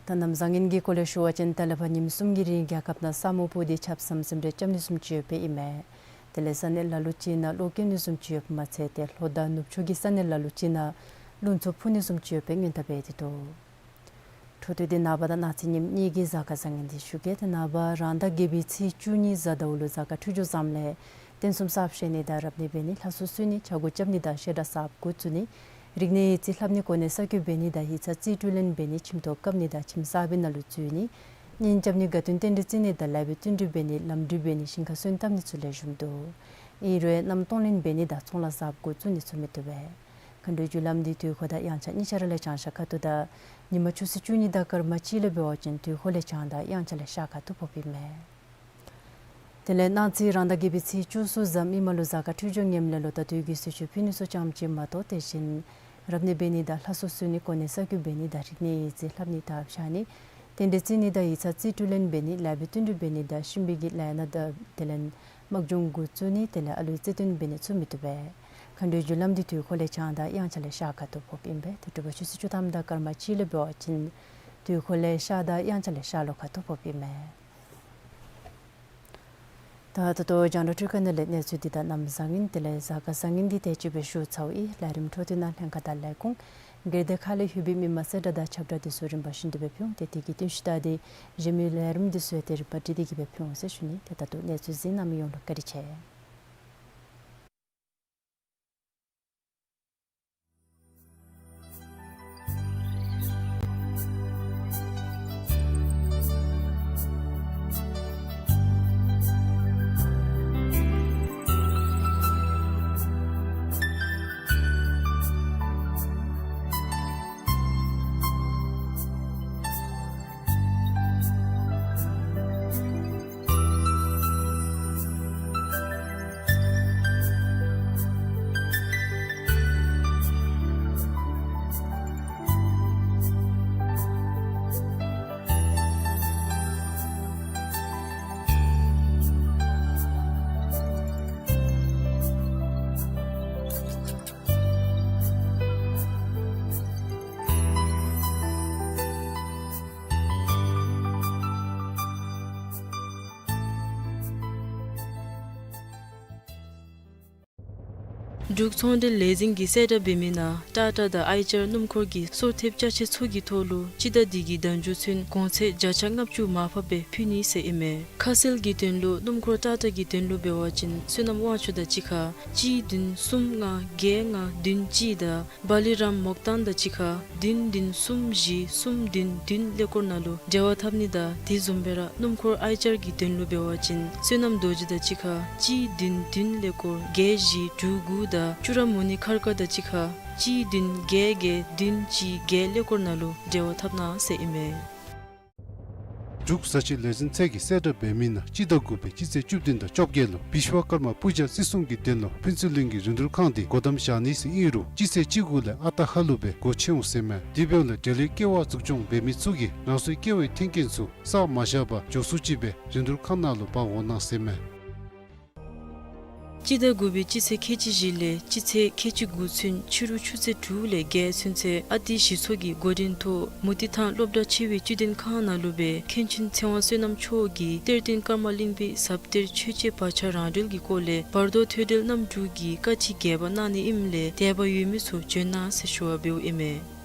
ད་གནམ་བཟང་ངན་གྱི་སྐོར་ལས་ཞུ་བ་ཅིན་ད་ལས་ཕར་ཉིནམ་གསུམ་གྱི་རིང་རྒྱལ་ཁབ་ནང་ས་སྨུག་སྤུབས་ཏེ་ཆརཔ་ཟམ་ཟིམ་རེ་རྐྱབ་ནི་བཟུམ་ཅིག་ཡོདཔ་ཨིན་མས། དེ་ལས་ས་གནས་ལ་ལུ་ཅིག་ནང་གློག་སྐྱེལ་ནི་བཟུམ་ཅིག་ཡོདཔ་མ་ཚད་ཏེ་ལྷོ་དང་ནུབ་ཕྱོགས་ཀྱི་ས་གནས་ལ་ལུ་ཅིག་ནང་རླུང་འཚུབ་འཕུ་ནི་བཟུམ་ཅིག་ཡོདཔ་སྦེ་སྔོན་བརྡ་འབད་དེ་འདུག། འཕྲོ་མཐུད་དེ་ནངས་པ་དང་གནངས་ཚེ་ཉིནམ་གཉིས་ཀྱི་གཟའ་སྐར་བཟང་ངན་འདི་ཞུ་གེ། ཏེ་ནངས་པ་རང་ཟླ་བརྒྱད་པའི་ཚེས་བཅུ་གཉིས་གཟའ་ཟླཝ་ལུ་གཟའ་སྐར་འཕྲོད་སྦྱོར་བཟངམ་ལས་རྟེན་གསུམ་གསརཔ་བཞེངས་ནི་དང་རབ་གནས་འབད་ནི་ལྷ་གསོལ་གསོལ་ནི་ཕྱག་སྒོ་རྐྱབ་ནི་དང་བཤད་གྲྭ་གསརཔ་འགོ་བཙུགས་ནི་རིག་གནས་ཡིག་རྩིས་ལྷབ་ནི་གོ་གནས་གསར་བསྐོ་འབད་ནི་དང་ཡིག་ཚང་རྩིས་སྤྲོད་ལེན་འབད་ནི་ཁྱིམ་ཐོག་བཀབ་ནི་དང་ཁྱིམ་གསར་པའི་ནང་ལུ་འཛུལ་ནི་གཉེན་རྐྱབ་ནི་དགའ་སྟོན་རྟེན་འབྲེལ་བརྩི་ནི་དང་ལེགས་པའི་བསྟུན་གྲོས་འབད་ནི་ལམ་འགྲུལ་འབད་ནི་ཞིང་ཁར་སོན་བཏབ་ནི་ཚུ་ལེགས་ཤོམ་འདུག། ཨིན་རུང་གནམ་གཏོང་ལེན་འབད་ནི་དང་ཚོང་ལཱ་གསརཔ་འགོ་བཙུགས་ནི་ཚུ་མི་བཏུབ་པས། མཁའ་འགྲོའི་རྒྱུ་ལམ་འདི་དུས་འཁོར་དང་དབྱངས་འཆར་གཉིས་ཆ་ར་ལས་བྱང་ཤར་ཁ་ཐུག་དང་ཉིན་མ་ཆུ་ཚོད་བཅུ་གཉིས་དང་སྐར་མ་གཅིག་ལས་འབད་བ་ཅིན་དུས་འཁོར་ལས་བྱང་དང་དབྱངས་འཆར་ལས་ཤར་ཁ་ཐུག་ཕོགཔ་ཨིན་མས། དེ་ལས་གནངས་ཚེ་རང་ཟླ་བརྒྱད་པའི་ཚེས་བཅུ་གསུམ་གཟའ་མིག་དམར་ལུ་གཟའ་སྐར་འཕྲོད་སྦྱོར་ངནམ་ལས་ལོ་ཟླ་དུས་ཀྱི་གསོལ་མཆོད་ཕུལ་ནི་ཚུ་ཙམ་ཅིག་མ་གཏོགས་དེ་བཞིན་རབ་གནས་འབད་ནི་དང་ལྷ་གསོལ་གསོལ་ནི་གོ་གནས་གསར་བསྐོ་འབད་ནི་དང་རིག་གནས་ཡིག་རྩིས་ལྷབ་ནི་དང་བཤད་ནི་རྟེན་འབྲེལ་བརྩི་ནི་དང་ཡིག་ཚང་རྩིས་སྤྲོད་ལེན་འབད་ནི་ལེགས་པའི་བསྟུན་གྲོས་འབད་ནི་དང་གཤིན་པོའི་གི་ལས་སྣ་དང་དེ་ལས་དམག་སྦྱོང་འགོ་བཙུགས་ནི་དེ་ལས་ཨ་ལུའི་བརྩེ་དུང་འབད་ནི་ཚུ་མི་བཏུབ་པས། མཁའ་འགྲོའི་རྒྱུ་ལམ་འདི་དུས་འཁོར་ལས་བྱང་དང་དབྱངས་འཆར་ལས་ཤར་ཁ་ཐུག་ཕོགཔ་ཨིན་པས། ཏེ་དྲོ་པ་ཆུ་ཚོད་བཅུ་ཐམ་དང་སྐར་མ་གཅིག་ལས་འབད་བ་ཅིན་དུས་འཁོར་ལས་ཤར་དང་དབྱངས་འཆར་ལས་ཤར་ལྷོ་ཁ་ཐུག་ཕོགཔ་ཨིན་མས། ད་ད་ལྟོ་རྒྱང་བསྒྲགས་འཕྲུལ་ཁང་ནང་ལས་གནས་ཚུལ་འདི་དང་གནམ་བཟང་ངན་དེ་ལས་གཟའ་སྐར་བཟང་ངན་འདི་དེ་ཅིག་སྦེ་ཞུ་ཚརཝ་ཨིན། ལས་རིམ་འཕྲོ་མཐུད་ནང་ལྷན་ཁག་དང་ལས་ཁུངས་སྒེར་སྡེ་ཁག་ལས་ལྷོད་པའི་མི་མང་གསལ་བསྒྲགས་དང་ཁྱབ་བསྒྲགས་འདི་ཚུ་རིམ་པ་བཞིན་དུ་སྦེ་ཕུལ་འོང་། ཏེ་དེ་གི་རྟིང་ཤུལ་ད་དེ་གཞན་མི་ལས་རིམ་འདི་ཚུ་ཡང་ཏེ་རིམ་པ་སྒྲིག་སྟེ་གི་སྦེ་ཕུལ་འོང་ཟེར་ཞུ་ནི། ཏེ་ད་ལྟོ་གནས་ཚུལ་གཟིགས་གནང་མི་ཡོངས་ལུ་བཀའ་དྲིན་ཆེ། འབྲུག་ཚོང་འབྲེལ་ལས་འཛིན་གྱིས་གསལ་བསྒྲགས་འབད་མི་ནང་ཊ་ཊ་དང་ཨའི་ཅར་སྣུམ་འཁོར་གྱི་སོར་ཐེབས་ཅ་ཆས་ཚུ་གི་ཐོག་ལུ་སྤྱི་ཟླ་འདི་གི་ཟླ་མཇུག་ཚུན་གོང་ཚད་བརྒྱ་ཆ་ལྔ་བཅུ་མར་ཕབ་སྦེ་ཕུལ་ནི་ཟེར་ཨིན་མས། ཁ་གསལ་གྱི་དོན་ལུ་སྣུམ་འཁོར་ཊ་ཊ་གི་དོན་ལུ་འབད་བ་ཅིན་བསོད་ནམས་དབང་ཕྱུག་དང་གཅིག་ཁར་གཅིག་བདུན་གསུམ་ལྔ་བརྒྱད་ལྔ་བདུན་གཅིག་དང་བ་ལི་རམ་མོག་ཏང་དང་གཅིག་ཁར་བདུན་བདུན་གསུམ་བཞི་གསུམ་བདུན་བདུན་ཀླད་ཀོར་ནང་ལུ་འབྲེལ་བ་འཐབ་ནི་དང་དེ་བཟུམ་སྦེ་ར་སྣུམ་འཁོར་ཨའི་ཅར་གྱི་དོན་ལུ་འབད་བ་ཅིན་བསོད་ནམས་རྡོ་རྗེ་དང་གཅིག་ཁར་གཅིག་བདུན་བདུན་ཀླད་ཀོར་བརྒྱད་བཞི་དྲུག་དགུ་དང་ཅུ་ར་མུ་ནི་མཁར་དཀར་དང་གཅིག་ཁར་གཅིག་བདུན་བརྒྱད་བརྒྱད་བདུན་གཅིག་བརྒྱད་ཀླད་ཀོར་ནང་ལུ་འབྲེལ་བ་འཐབ་གནང་ཟེར་ཨིན་མས། འབྲུག་བཟའ་ཆས་ལས་འཛིན་ཚད་ཀྱིས་གསལ་བསྒྲགས་འབད་མི་ནང་སྤྱི་ཟླ་དགུ་པའི་སྤྱི་ཚེས་བཅུ་བདུན་དང་བཅོ་བརྒྱད་ལུ་བི་ཤྭ་ཀརྨ་པུ་ཇ་བརྩི་སྲུང་གི་དོན་ལུ་ཕུན་ཚོགས་གླིང་གི་རིན་བསྡུར་ཁང་འདི་སྒོ་བསྡམ་བཞག་ནི་ཟེར་ཨིན་རུང་སྤྱི་ཚེས་བཅུ་དགུ་ལས་ཨ་རྟག་ཧ་ལུགས་སྦེ་སྒོ་ཕྱེ་འོང་ཟེར་མས། དེ་འབདཝ་ལས་འབྲེལ་ཡོད་ཀེ་ཝ་འཛུགས་སྐྱོང་འབད་མི་ཚུ་གིས་རང་སོའི་ཀེ་ཝའི་མཐུན་རྐྱེན་ཚུ་བསགས་མ་བཞག་པར་མགྱོགས་སུ་ཅིག་སྦེ་རིན་བསྡུར་ཁང་ནང་ལུ་འབག་འོང་གནང་ཟེར་མས། སྤྱི་ཟླ་དགུ་པའི་སྤྱི་ཚེས་ཁལ་གཅིག་བཞི་ལས་སྤྱི་ཚེས་ཁལ་གཅིག་དགུ་ཚུན་ཕྱི་རུ་ཆུ་ཚོད་དྲུག་ལས་བརྒྱད་ཚུན་ཚོད་ཨ་ཏི་གཞི་ཚོགས་ཀྱི་འགོ་འདྲེན་ཐོག་མུ་ཏིག་ཐང་སློབ་གྲྭ་ཆེ་བའི་བཅུད་ལེན་ཁང་ནང་ལུ་སྦེ་མཁན་ཆེན་ཚེ་དབང་བསོད་ནམས་མཆོག་གིས་གཏེར་སྟོན་ཀརྨ་གླིང་པའི་ཟབ་གཏེར་ཆོས་འཆད་བག་ཆགས་རང་གྲོལ་གྱི་སྐོར་ལས་བར་དོ་ཐོས་གྲོལ་རྣམ་དྲུག་གི་བཀའ་ཁྲིད་རྒྱས་པ་གནང་ནི་ཨིནམ་ལས་དད་པ་ཡོད་མི་ཚུ་བྱོན་གནང་ཟེར་ཞུ་བ་འབདཝ་ཨིན་མས།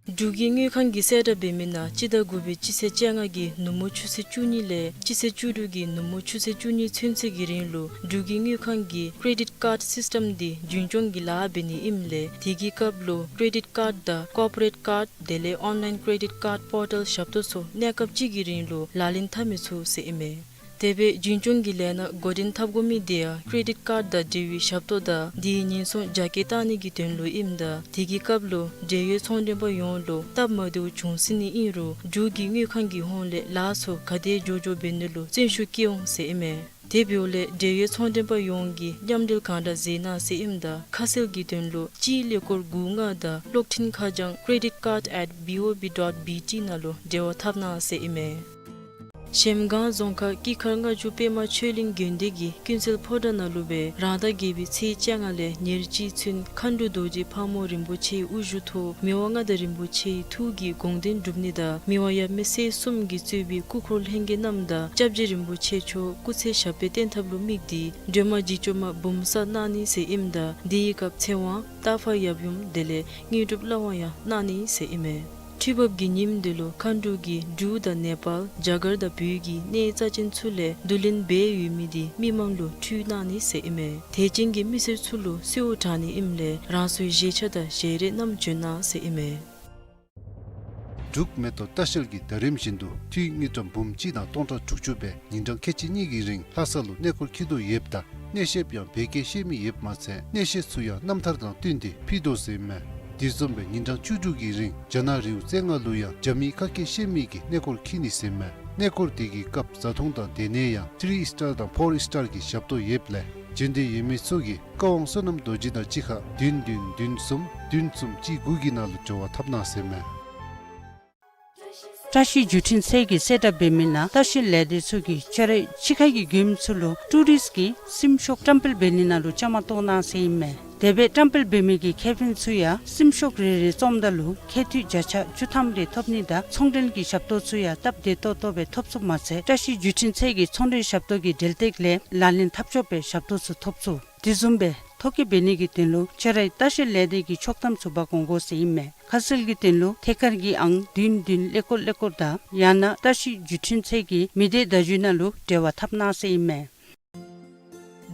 འབྲུག་གི་དངུལ་ཁང་གིས་གསལ་བསྒྲགས་འབད་མི་ནང་སྤྱི་ཟླ་དགུ་པའི་སྤྱི་ཚེས་བཅོ་ལྔ་གི་ནུབ་མོ་ཆུ་ཚོད་བཅུ་གཉིས་ལས་སྤྱི་ཚེས་བཅུ་དྲུག་གི་ནུབ་མོ་ཆུ་ཚོད་བཅུ་གཉིས་ཚུན་ཚོད་ཀྱི་རིང་ལུ་འབྲུག་གི་དངུལ་ཁང་གིས་ཀེ་རེ་ཌིཊ་ཀཱཌ་སིསི་ཊམ་འདི་རྒྱུན་སྐྱོང་གི་ལཱ་འབད་ནི་ཨིནམ་ལས་དེ་གི་སྐབས་ལུ་ཀེ་རེ་ཌིཊ་ཀཱཌ་དང་ཀོར་པོ་རེཊ་ཀཱཌ་དེ་ལས་ཨོན་ལའིན་ཀེ་རེ་ཌིཊ་ཀཱཌ་པོར་ཊལ་ཞབས་ཏོག་ཚུ་གནས་སྐབས་ཅིག་གི་རིང་ལུ་ལག་ལེན་འཐབ་མི་ཚུགས་ཟེར་ཨིན་མས། དེ་སྦེ་རྒྱུན་སྐྱོང་གི་ལས་སྣ་འགོ་འདྲེན་འཐབ་དགོ་མི་དེ་ཡང་ཀེ་རེ་ཌིཊ་ཀཱཌ་དང་འབྲེལ་བའི་ཞབས་ཏོག་དང་དེའི་ཉེན་སྲུང་རྒྱ་སྐྱེད་བཏང་ནི་གི་དོན་ལུ་ཨིནམ་ད་དེ་གི་སྐབས་ལུ་འབྲེལ་ཡོད་ཚོང་མགྲོན་པ་ཡོངས་ལུ་སྟབས་མ་བདེཝ་བྱུང་སྲིད་ནི་ཨིན་རུང་འབྲུག་གི་དངུལ་ཁང་གི་ཧོངས་ལས་ལཱ་ཚུ་ག་དེ་མགྱོགས་མགྱོགས་འབད་ནི་ལུ་བརྩོན་ཤུགས་བསྐྱེད་འོང་ཟེར་ཨིན་མས། དེ་འབདཝ་ལས་འབྲེལ་ཡོད་ཚོང་མགྲོན་པ་ཡོངས་ཀྱིས་མཉམ་འབྲེལ་གང་དྲག་མཛད་གནང་ཟེར་ཨིནམ་ད་ཁ་གསལ་གྱི་དོན་ལུ་གཅིག་ཀླད་ཀོར་དགུ་ལྔ་དང་གློག་འཕྲིན་ཁ་བྱང་creditcard at B O B dot B T ནང་ལུ་འབྲེལ་བ་འཐབ་གནང་ཟེར་ཨིན་མས། གཞལམ་སྒང་རྫོང་ཁག་སྐྱིད་མཁར་ལྔ་མཆོག་པདྨ་ཆོས་གླིང་དགོན་སྡེ་གི་ཀུན་གསལ་ཕོ་བྲང་ནང་ལུ་སྦེ་རང་ཟླ་བརྒྱད་པའི་ཚེས་བཅོ་ལྔ་ལས་ཉེར་གཅིག་ཚུན་མཁའ་འགྲོ་རྡོ་རྗེ་ཕག་མོ་རིན་པོ་ཆེའི་དབུ་བཞུགས་ཐོག་མི་དབང་མངའ་བདག་རིན་པོ་ཆེའི་ཐུགས་ཀྱི་དགོངས་དོན་སྒྲུབ་ནི་དང་མི་དབང་ཡབ་མེས་སྲས་གསུམ་གྱིས་གཙོས་པའི་སྐུ་འཁོར་ལྷན་རྒྱས་རྣམས་དང་སྐྱབས་རྗེ་རིན་པོ་ཆེ་མཆོག་སྐུ་ཚེ་ཞབས་པད་བརྟན་ཐབས་ལུ་དམིགས་ཏེ་སྒྲོལ་མ་འཇིགས་བཅོམ་མ་འབུམ་གསལ་གནང་ནི་ཟེར་ཨིནམ་ད་དེའི་སྐབས་ཚེ་དབང་རྟ་ཕག་ཡབ་ཡུམ་དེ་ལས་དངོས་གྲུབ་བླ་དབང་ཡང་གནང་ནི་ཟེར་ཨིན་མས། ཁྲི་འབབ་ཀྱི་ཉིནམ་དེ་ལུ་མཁའ་འགྲོ་གིས་འབྲུག་དང་ནེ་པཱལ་རྒྱ་གར་དང་བོད་ཀྱི་གནས་རྩ་ཅན་ཚུ་ལས་བསྡུ་ལེན་འབད་ཡོད་མི་དེ་མི་མང་ལུ་ཕུལ་གནང་ནི་ཟེར་ཨིན་མས། དད་ཅན་གྱི་མི་སེར་ཚུ་ལུ་གསོལཝ་དྲང་ནི་ཨིནམ་ལས་རང་སོའི་བཞེས་ཆ་དང་བཞེས་རས་རྣམས་བྱོན་གནང་ཟེར་ཨིན་མས། འབྲུག་མེ་ཏོག་ལྟ་བཤལ་གྱིས་ཟླ་རིམ་བཞིན་དུ་འཐུས་དངུལ་ཀྲམ་འབུམ་གཅིག་དང་སྟོང་ཕྲག་དྲུག་ཅུ་སྦེ་ཉིན་གྲངས་ཁལ་གཅིག་གཉིས་ཀྱི་རིང་ལྷ་ས་ལུ་གནས་སྐོར་འཁྱིད་དོ་ཡོདཔ་ད་གནས་བཤདཔ་ཡང་བོད་སྐད་ཤེས་མི་ཡོདཔ་མ་ཚད་གནས་བཤད་ཚུ་ཡང་རྣམ་ཐར་དང་བསྟུན་ཏེ་ཕུལ་དོ་ཟེར་ཨིན་མས། དེ་བཟུམ་སྦེ་ཉིན་གྲངས་བཅུ་དྲུག་གི་རིང་རྒྱ་ནག་རི་བོ་རྩེ་ལྔ་ལུ་ཡང་རྒྱ་མིའི་ཁ་སྐད་ཤེས་མི་གིས་གནས་སྐོར་འཁྱིད་ནི་ཟེར་ཨིན་མས། གནས་སྐོར་དེ་གི་སྐབས་བཟའ་འཐུང་དང་སྡོད་གནས་ཡང་ཐི་རི་སི་ཊར་དང་ཕོར་སི་ཊར་གྱི་ཞབས་ཏོག་ཡོདཔ་ལས་འབྱོན་འདོད་ཡོད་མི་ཚུ་གིས་བཀའ་དབང་བསོད་ནམས་རྡོ་རྗེ་དང་གཅིག་ཁར་བདུན་བདུན་བདུན་གསུམ་བདུན་གསུམ་གཅིག་དགུ་གི་ནང་ལུ་འབྲེལ་བ་འཐབ་གནང་ཟེར་ཨིན་མས། བཀྲ་ཤིས་བརྒྱུད་འཕྲིན་ཚད་ཀྱིས་གསལ་བསྒྲགས་འབད་མི་ནང་ལྟ་བཤལ་ལས་སྡེ་ཚུ་གིས་ཆ་རོགས་ཕྱི་ཁ་གི་མགྱོནམ་ཚུ་ལུ་ཊུ་རིསཊ་ཀྱི་སེམས་ཤུགས་བཀྲམ་སྤེལ་འབད་ནི་ནང་ལུ་བཅའ་མར་གཏོགས་གནང་ཟེར་ཨིན་མས། དེ་སྦེ་བཀྲམ་སྤེལ་འབད་མི་གི་ཁེ་ཕན་ཚུ་ཡང་སེམས་ཤུགས་རེ་རེ་བཙོངམ་ད་ལུ་ཁེ་འཐུས་བརྒྱ་ཆ་བཅུ་ཐམ་རེ་ཐོབ་ནི་དང་ཚོང་འབྲེལ་གྱི་ཞབས་ཏོག་ཚུ་ཡང་སྟབས་བདེ་ཏོག་ཏོ་སྦེ་ཐོབ་ཚུགསཔ་མ་ཚད་བཀྲ་ཤིས་བརྒྱུད་འཕྲིན་ཚད་ཀྱི་ཚོང་འབྲེལ་ཞབས་ཏོག་གི་འབྲེལ་གཏད་ལས་ལག་ལེན་འཐབ་ཆོགཔ་སྦེ་ཞབས་ཏོག་ཚུ་ཐོབ་ཚུགས། དེ་བཟུམ་སྦེ་ཐོ་བཀོད་འབད་ནི་གི་དོན་ལུ་ཆ་རོགས་ལྟ་བཤལ་ལས་སྡེ་གི་ཆོག་ཐམ་ཚུ་འབག་འོང་དགོ་ཟེར་ཨིན་མས། ཁ་གསལ་གྱི་དོན་ལུ་ཐད་ཀར་གྱི་ཨང་བདུན་བདུན་ཀླད་ཀོར་ཀླད་ཀོར་དང་ཡང་ན་བཀྲ་ཤིས་བརྒྱུད་འཕྲིན་ཚད་ཀྱི་མི་སྡེ་བརྡ་བརྒྱུད་ནང་ལུ་འབྲེལ་བ་འཐབ་གནང་ཟེར་ཨིན་མས།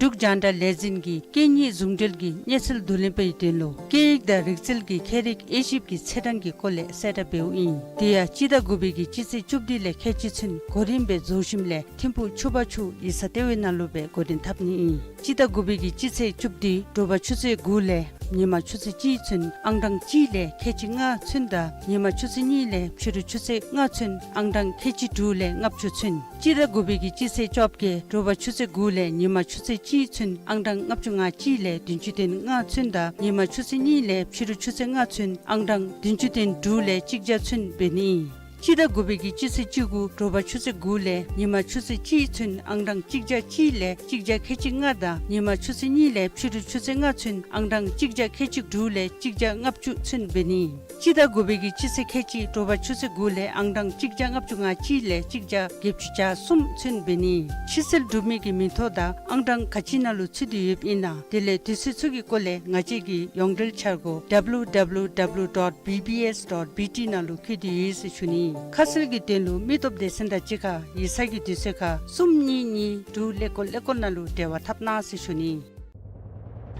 འབྲུག་རྒྱང་བསྒྲགས་ལས་འཛིན་གྱིས་སྐད་གཉིས་ཟུང་འབྲེལ་གྱི་གནས་ཚུལ་བསྡུ་ལེན་པའི་དོན་ལུ་སྐད་ཡིག་དང་རིག་རྩལ་གྱི་ཁྱད་རིག་དབྱེ་ཞིབ་ཀྱི་ཚེས་གྲངས་ཀྱི་སྐོར་ལས་གསལ་བསྒྲགས་འབདཝ་ཨིན། དེ་ཡང་སྤྱི་ཟླ་དགུ་པའི་གི་སྤྱི་ཚེས་བཅུ་བདུན་ལས་ཁལ་གཅིག་ཚུན་གོ་རིམ་སྦེ་རྫོགས་ཞིནམ་ལས་ཐིམ་ཕུག་ཆུ་བ་ཆུ་ཡིག་ཚང་ལྟེ་བའི་ནང་ལུ་སྦེ་འགོ་འདྲེན་འཐབ་ནི་ཨིན། སྤྱི་ཟླ་དགུ་པའི་གི་སྤྱི་ཚེས་བཅུ་བདུན་དྲོ་པ་ཆུ་ཚོད་དགུ་ལས་ཉིན་མ་ཆུ་ཚོད་གཅིག་ཚུན་ཨང་གྲངས་གཅིག་ལས་ཁལ་གཅིག་ལྔ་ཚུན་དང་ཉིན་མ་ཆུ་ཚོད་གཉིས་ལས་ཕྱི་རུ་ཆུ་ཚོད་ལྔ་ཚུན་ཨང་གྲངས་ཁལ་གཅིག་དྲུག་ལས་ལྔ་བཅུ་ཚུན། སྤྱི་ཟླ་དགུ་པའི་གི་སྤྱི་ཚེས་བཅོ་བརྒྱད་དྲོ་པ་ཆུ་ཚོད་དགུ་ལས་ཉིན་མ་ཆུ་ཚོད་གཅིག་ཚུན་ཨང་གྲངས་ལྔ་བཅུ་ང་གཅིག་ལས་བདུན་ཅུ་དོན་ལྔ་ཚུན་དང་ཉིན་མ་ཆུ་ཚོད་གཉིས་ལས་ཕྱི་རུ་ཆུ་ཚོད་ལྔ་ཚུན་ཨང་གྲངས་བདུན་ཅུ་དོན་དྲུག་ལས་གཅིག་བརྒྱ་ཚུན་འབད་ནི་ཨིན། སྤྱི་ཟླ་དགུ་པའི་གི་སྤྱི་ཚེས་བཅུ་དགུ་དྲོ་པ་ཆུ་ཚོད་དགུ་ལས་ཉིན་མ་ཆུ་ཚོད་གཅིག་ཚུན་ཨང་གྲངས་གཅིག་བརྒྱ་གཅིག་ལས་གཅིག་བརྒྱ་ཁལ་གཅིག་ལྔ་དང་ཉིན་མ་ཆུ་ཚོད་གཉིས་ལས་ཕྱི་རུ་ཆུ་ཚོད་ལྔ་ཚུན་ཨང་གྲངས་གཅིག་བརྒྱ་ཁལ་གཅིག་དྲུག་ལས་གཅིག་བརྒྱ་ལྔ་བཅུ་ཚུན་འབད་ནི་ཨིན། སྤྱི་ཟླ་དགུ་པའི་གི་སྤྱི་ཚེས་ཁལ་གཅིག་དྲོ་པ་ཆུ་ཚོད་དགུ་ལས་ཨང་གྲངས་གཅིག་བརྒྱ་ལྔ་བཅུ་ང་གཅིག་ལས་གཅིག་བརྒྱ་བརྒྱད་ཅུ་གྱ་གསུམ་ཚུན་འབད་ནི་ཨིན། ཕྱིར་སེལ་གྲུབ་མི་གི་མིང་ཐོ་དང་ཨང་གྲངས་ག་ཅི་ནང་ལུ་ཚུད་དེ་ཡོདཔ་ཨིན་ན་དེ་ལས་དུས་ཚོད་ཚུ་གི་སྐོར་ལས་ང་བཅས་ཀྱི་ཡོངས་འབྲེལ་འཆར་སྒོ་W W W dot B B S dot B T ནང་ལུ་བཀོད་དེ་ཡོད་ཟེར་ཞུ་ནི་ཨིན། ཁ་གསལ་གྱི་དོན་ལུ་མི་སྟོབས་སྡེ་ཚན་དང་གཅིག་ཁར་ཡིག་ཚང་གི་དུས་ཚོད་ཁར་གསུམ་གཉིས་གཉིས་དྲུག་ཀླད་ཀོར་ཀླད་ཀོར་ནང་ལུ་འབྲེལ་བ་འཐབ་གནང་ཟེར་ཞུ་ནི་ཨིན།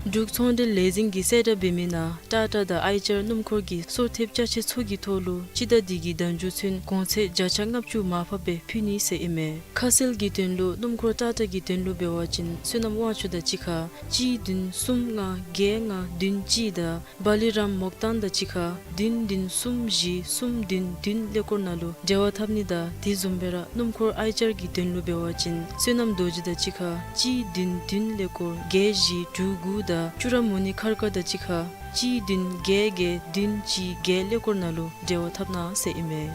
འབྲུག་ཚོང་འབྲེལ་ལས་འཛིན་གྱིས་གསལ་བསྒྲགས་འབད་མི་ནང་ཊ་ཊ་དང་ཨའི་ཅར་སྣུམ་འཁོར་གྱི་སོར་ཐེབས་ཅ་ཆས་ཚུ་གི་ཐོག་ལུ་སྤྱི་ཟླ་འདི་གི་ཟླ་མཇུག་ཚུན་གོང་ཚད་བརྒྱ་ཆ་ལྔ་བཅུ་མར་ཕབ་སྦེ་ཕུལ་ནི་ཟེར་ཨིན་མས། ཁ་གསལ་གྱི་དོན་ལུ་སྣུམ་འཁོར་ཊ་ཊ་གི་དོན་ལུ་འབད་བ་ཅིན་བསོད་ནམས་དབང་ཕྱུག་དང་གཅིག་ཁར་གཅིག་བདུན་གསུམ་ལྔ་བརྒྱད་ལྔ་བདུན་གཅིག་དང་བ་ལི་རམ་མོག་ཏན་དང་གཅིག་ཁར་བདུན་བདུན་གསུམ་བཞི་གསུམ་བདུན་བདུན་ཀླད་ཀོར་ནང་ལུ་འབྲེལ་བ་འཐབ་ནི་དང་དེ་བཟུམ་སྦེ་ར་སྣུམ་འཁོར་ཨའི་ཅར་གྱི་དོན་ལུ་འབད་བ་ཅིན་བསོད་ནམས་རྡོ་རྗེ་དང་གཅིག་ཁར་གཅིག་བདུན་བདུན་ཀླད་ཀོར་བརྒྱད་བཞི་དྲུག་དགུ་དང་ཅུ་ར་མུ་ནི་མཁར་དཀར་དང་གཅིག་ཁར་གཅིག་བདུན་བརྒྱད་བརྒྱད་བདུན་གཅིག་བརྒྱད་ཀླད་ཀོར་ནང་ལུ་འབྲེལ་བ་འཐབ་གནང་ཟེར་ཨིན་མས།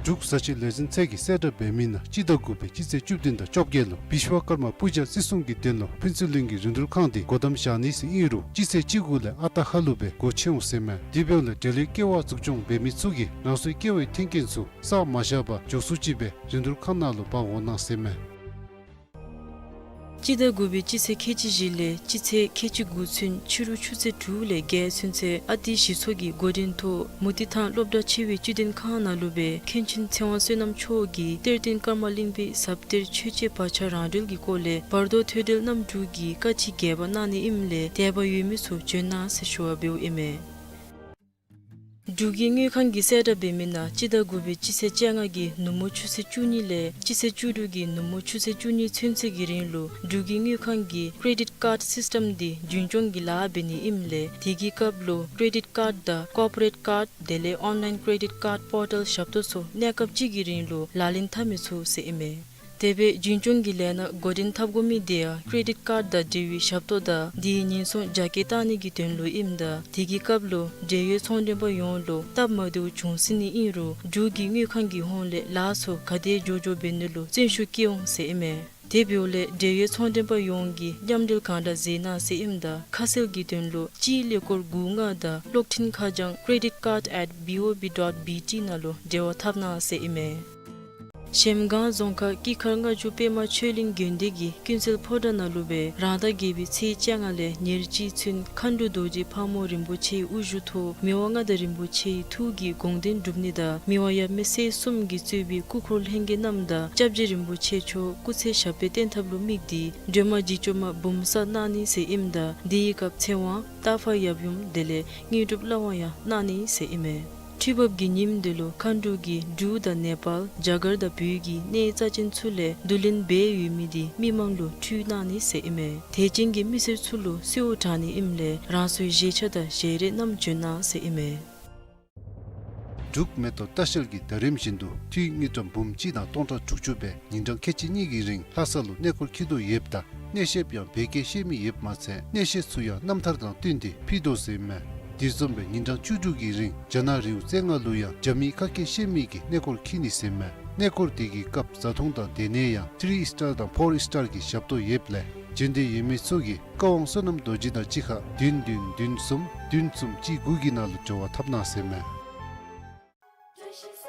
འབྲུག་བཟའ་ཆས་ལས་འཛིན་ཚད་ཀྱིས་གསལ་བསྒྲགས་འབད་མི་ནང་སྤྱི་ཟླ་དགུ་པའི་སྤྱི་ཚེས་བཅུ་བདུན་དང་བཅོ་བརྒྱད་ལུ་བིཤ་ཝ་ཀརྨ་པུ་ཇ་བརྩི་སྲུང་གི་དོན་ལུ་ཕུན་ཚོགས་གླིང་གི་རིན་བསྡུར་ཁང་འདི་སྒོ་བསྡམ་བཞག་ནི་ཟེར་ཨིན་རུང་སྤྱི་ཚེས་བཅུ་དགུ་ལས་ཨ་རྟག་ཧ་ལུགས་སྦེ་སྒོ་ཕྱེ་འོང་ཟེར་མས། དེ་འབདཝ་ལས་འབྲེལ་ཡོད་ཀེ་ཝ་འཛུགས་སྐྱོང་འབད་མི་ཚུ་གིས་རང་སོའི་ཀེ་ཝའི་མཐུན་རྐྱེན་ཚུ་བསགས་མ་བཞག་པར་མགྱོགས་སུ་ཅིག་སྦེ་རིན་བསྡུར་ཁང་ནང་ལུ་འབག་འོང་གནང་ཟེར་མས། སྤྱི་ཟླ་དགུ་པའི་སྤྱི་ཚེས་ཁལ་གཅིག་བཞི་ལས་སྤྱི་ཚེས་ཁལ་གཅིག་དགུ་ཚུན་ཕྱི་རུ་ཆུ་ཚོད་དྲུག་ལས་བརྒྱད་ཚུན་ཚོད་ཨ་ཏི་གཞི་ཚོགས་ཀྱི་འགོ་འདྲེན་ཐོག་མུ་ཏིག་ཐང་སློབ་གྲྭ་ཆེ་བའི་སྤྱི་དོན་ཁང་ནང་ལུ་སྦེ་མཁན་ཆེན་ཚེ་དབང་བསོད་ནམས་མཆོག་གིས་གཏེར་སྟོན་ཀརྨ་གླིང་པའི་ཟབ་གཏེར་ཆོས་འཆད་བག་ཆགས་རང་གྲོལ་གྱི་སྐོར་ལས་བར་དོ་ཐོས་གྲོལ་རྣམ་དྲུག་གི་བཀའ་ཅི་རྒྱས་པ་གནང་ནི་ཨིནམ་ལས་དད་པ་ཡོད་མི་ཚུ་བྱོན་གནང་ཟེར་ཞུ་བ་འབདཝ་ཨིན་མས། འབྲུག་གི་དངུལ་ཁང་གིས་གསལ་བསྒྲགས་འབད་མི་ནང་སྤྱི་ཟླ་དགུ་པའི་སྤྱི་ཚེས་བཅོ་ལྔ་གི་ནུབ་མོ་ཆུ་ཚོད་བཅུ་གཉིས་ལས་སྤྱི་ཚེས་བཅུ་དྲུག་གི་ནུབ་མོ་ཆུ་ཚོད་བཅུ་གཉིས་ཚུན་ཚོད་ཀྱི་རིང་ལུ་འབྲུག་གི་དངུལ་ཁང་གིས་ཀྲེ་ཌིཊ་ཀཱཌ་སིསི་ཊམ་འདི་རྒྱུན་སྐྱོང་གི་ལཱ་འབད་ནི་ཨིནམ་ལས་དེ་གི་སྐབས་ལུ་ཀྲེ་ཌིཊ་ཀཱཌ་དང་ཀོར་པོ་རེཊ་ཀཱཌ་དེ་ལས་ཨོན་ལའིན་ཀྲེ་ཌིཊ་ཀཱཌ་པོར་ཊལ་ཞབས་ཏོག་ཚུ་གནས་སྐབས་གཅིག་གི་རིང་ལུ་ལག་ལེན་འཐབ་མི་ཚུགས་ཟེར་ཨིན་མས། དེ་སྦེ་རྒྱུན་སྐྱོང་གི་ལས་སྣ་འགོ་འདྲེན་འཐབ་དགོ་མི་དེ་ཡང་ཀྲེ་ཌིཊ་ཀཱཌ་དང་འབྲེལ་བའི་ཞབས་ཏོག་དང་དེའི་ཉེན་སྲུང་རྒྱ་སྐྱེད་བཏང་ནི་གི་དོན་ལུ་ཨིནམ་ད་དེ་གི་སྐབས་ལུ་འབྲེལ་ཡོད་ཚོང་མགྲོན་པ་ཡོངས་ལུ་སྟབས་མ་བདེཝ་བྱུང་སྲིད་ནི་ཨིན་རུང་འབྲུག་གི་དངུལ་ཁང་གི་ཧོངས་ལས་ལཱ་ཚུ་ག་དེ་མགྱོགས་མགྱོགས་འབད་ནི་ལུ་བརྩོན་ཤུགས་བསྐྱེད་འོང་ཟེར་ཨིན་མས། དེ་འབདཝ་ལས་འབྲེལ་ཡོད་ཚོང་མགྲོན་པ་ཡོངས་ཀྱིས་མཉམ་འབྲེལ་གང་དྲག་མཛད་གནང་ཟེར་ཨིནམ་ད་ཁ་གསལ་གྱི་དོན་ལུ་སྤྱིའི་ཀླད་ཀོར་དགུ་ལྔ་དང་གློག་འཕྲིན་ཁ་བྱང་creditcard at B O B dot B T ནང་ལུ་འབྲེལ་བ་འཐབ་གནང་ཟེར་ཨིན་མས། གཞལམ་སྒང་རྫོང་ཁག་སྐྱིད་མཁར་ལྔ་མཆོག་པདྨ་ཆོས་གླིང་དགོན་སྡེ་གི་ཀུན་གསལ་ཕོ་བྲང་ནང་ལུ་སྦེ་རང་ཟླ་བརྒྱད་པའི་ཚེས་བཅོ་ལྔ་ལས་ཉེར་གཅིག་ཚུན་མཁའ་འགྲོ་རྡོ་རྗེ་ཕག་མོ་རིན་པོ་ཆེའི་དབུ་བཞུགས་ཐོག་མི་དབང་མངའ་བདག་རིན་པོ་ཆེའི་ཐུགས་ཀྱི་དགོངས་དོན་སྒྲུབ་ནི་དང་མི་དབང་ཡབ་མེས་སྲས་གསུམ་གྱིས་གཙོས་པའི་སྐུ་འཁོར་ལྷན་རྒྱས་རྣམས་དང་སྐྱབས་རྗེ་རིན་པོ་ཆེ་མཆོག་སྐུ་ཚེ་ཞབས་པད་བརྟན་ཐབས་ལུ་དམིགས་ཏེ་སྒྲོལ་མ་འཇིགས་བྱེད་མ་འབུམ་གསལ་གནང་ནི་ཟེར་ཨིནམ་ད་དེའི་སྐབས་ཚེ་དབང་རྟ་ཕག་ཡབ་ཡུམ་དེ་ལས་དངོས་གྲུབ་བླ་དབང་ཡང་གནང་ནི་ཟེར་ཨིན་མས། ཁྲི་འབབ་ཀྱི་ཉིནམ་དེ་ལུ་མཁའ་འགྲོ་གིས་འབྲུག་དང་ནེ་པཱལ་རྒྱ་གར་དང་བོད་ཀྱི་གནས་རྩ་ཅན་ཚུ་ལས་བསྡུ་ལེན་འབད་ཡོད་མི་དེ་མི་མང་ལུ་ཕུལ་གནང་ནི་ཟེར་ཨིན་མས། དད་ཅན་གྱི་མི་སེར་ཚུ་ལུ་གསོལཝ་དྲང་ནི་ཨིནམ་ལས་རང་སོའི་བཞེས་ཆ་དང་བཞེས་རས་རྣམས་བྱོན་གནང་ཟེར་ཨིན་མས། འབྲུག་མེ་ཏོག་ལྟ་བཤལ་གྱིས་ཟླ་རིམ་བཞིན་དུ་འཐུས་དངུལ་ཀྲམ་འབུམ་གཅིག་དང་སྟོང་ཕྲག་དྲུག་ཅུ་སྦེ་ཉིན་གྲངས་ཁལ་གཅིག་གཉིས་ཀྱི་རིང་ལྷ་ས་ལུ་གནས་སྐོར་འཁྱིད་དོ་ཡོདཔ་ད་གནས་བཤདཔ་ཡང་བོད་སྐད་ཤེས་མི་ཡོདཔ་མ་ཚད་གནས་བཤད་ཚུ་ཡང་རྣམ་ཐར་དང་བསྟུན་ཏེ་ཕུལ་དོ་ཟེར་ཨིན་མས། དེ་བཟུམ་སྦེ་ཉིན་གྲངས་བཅུ་དྲུག་གི་རིང་རྒྱ་ནག་རི་བོ་རྩེ་ལྔ་ལུ་ཡང་རྒྱ་མིའི་ཁ་སྐད་ཤེས་མི་གིས་གནས་སྐོར་འཁྱིད་ནི་ཟེར་ཨིན་མས། གནས་སྐོར་དེ་གི་སྐབས་བཟའ་འཐུང་དང་སྡོད་གནས་ཡང་ཐི་རི་སི་ཊར་དང་ཕོར་སི་ཊར་གྱི་ཞབས་ཏོག་ཡོདཔ་ལས་བྱོན་འདོད་ཡོད་མི་ཚུ་གིས་བཀའ་དབང་བསོད་ནམས་རྡོ་རྗེ་དང་གཅིག་ཁར་བདུན་བདུན་བདུན་གསུམ་བདུན་གསུམ་གཅིག་དགུ་གི་ནང་ལུ་འབྲེལ་བ་འཐབ་གནང་ཟེར་ཨིན་མས།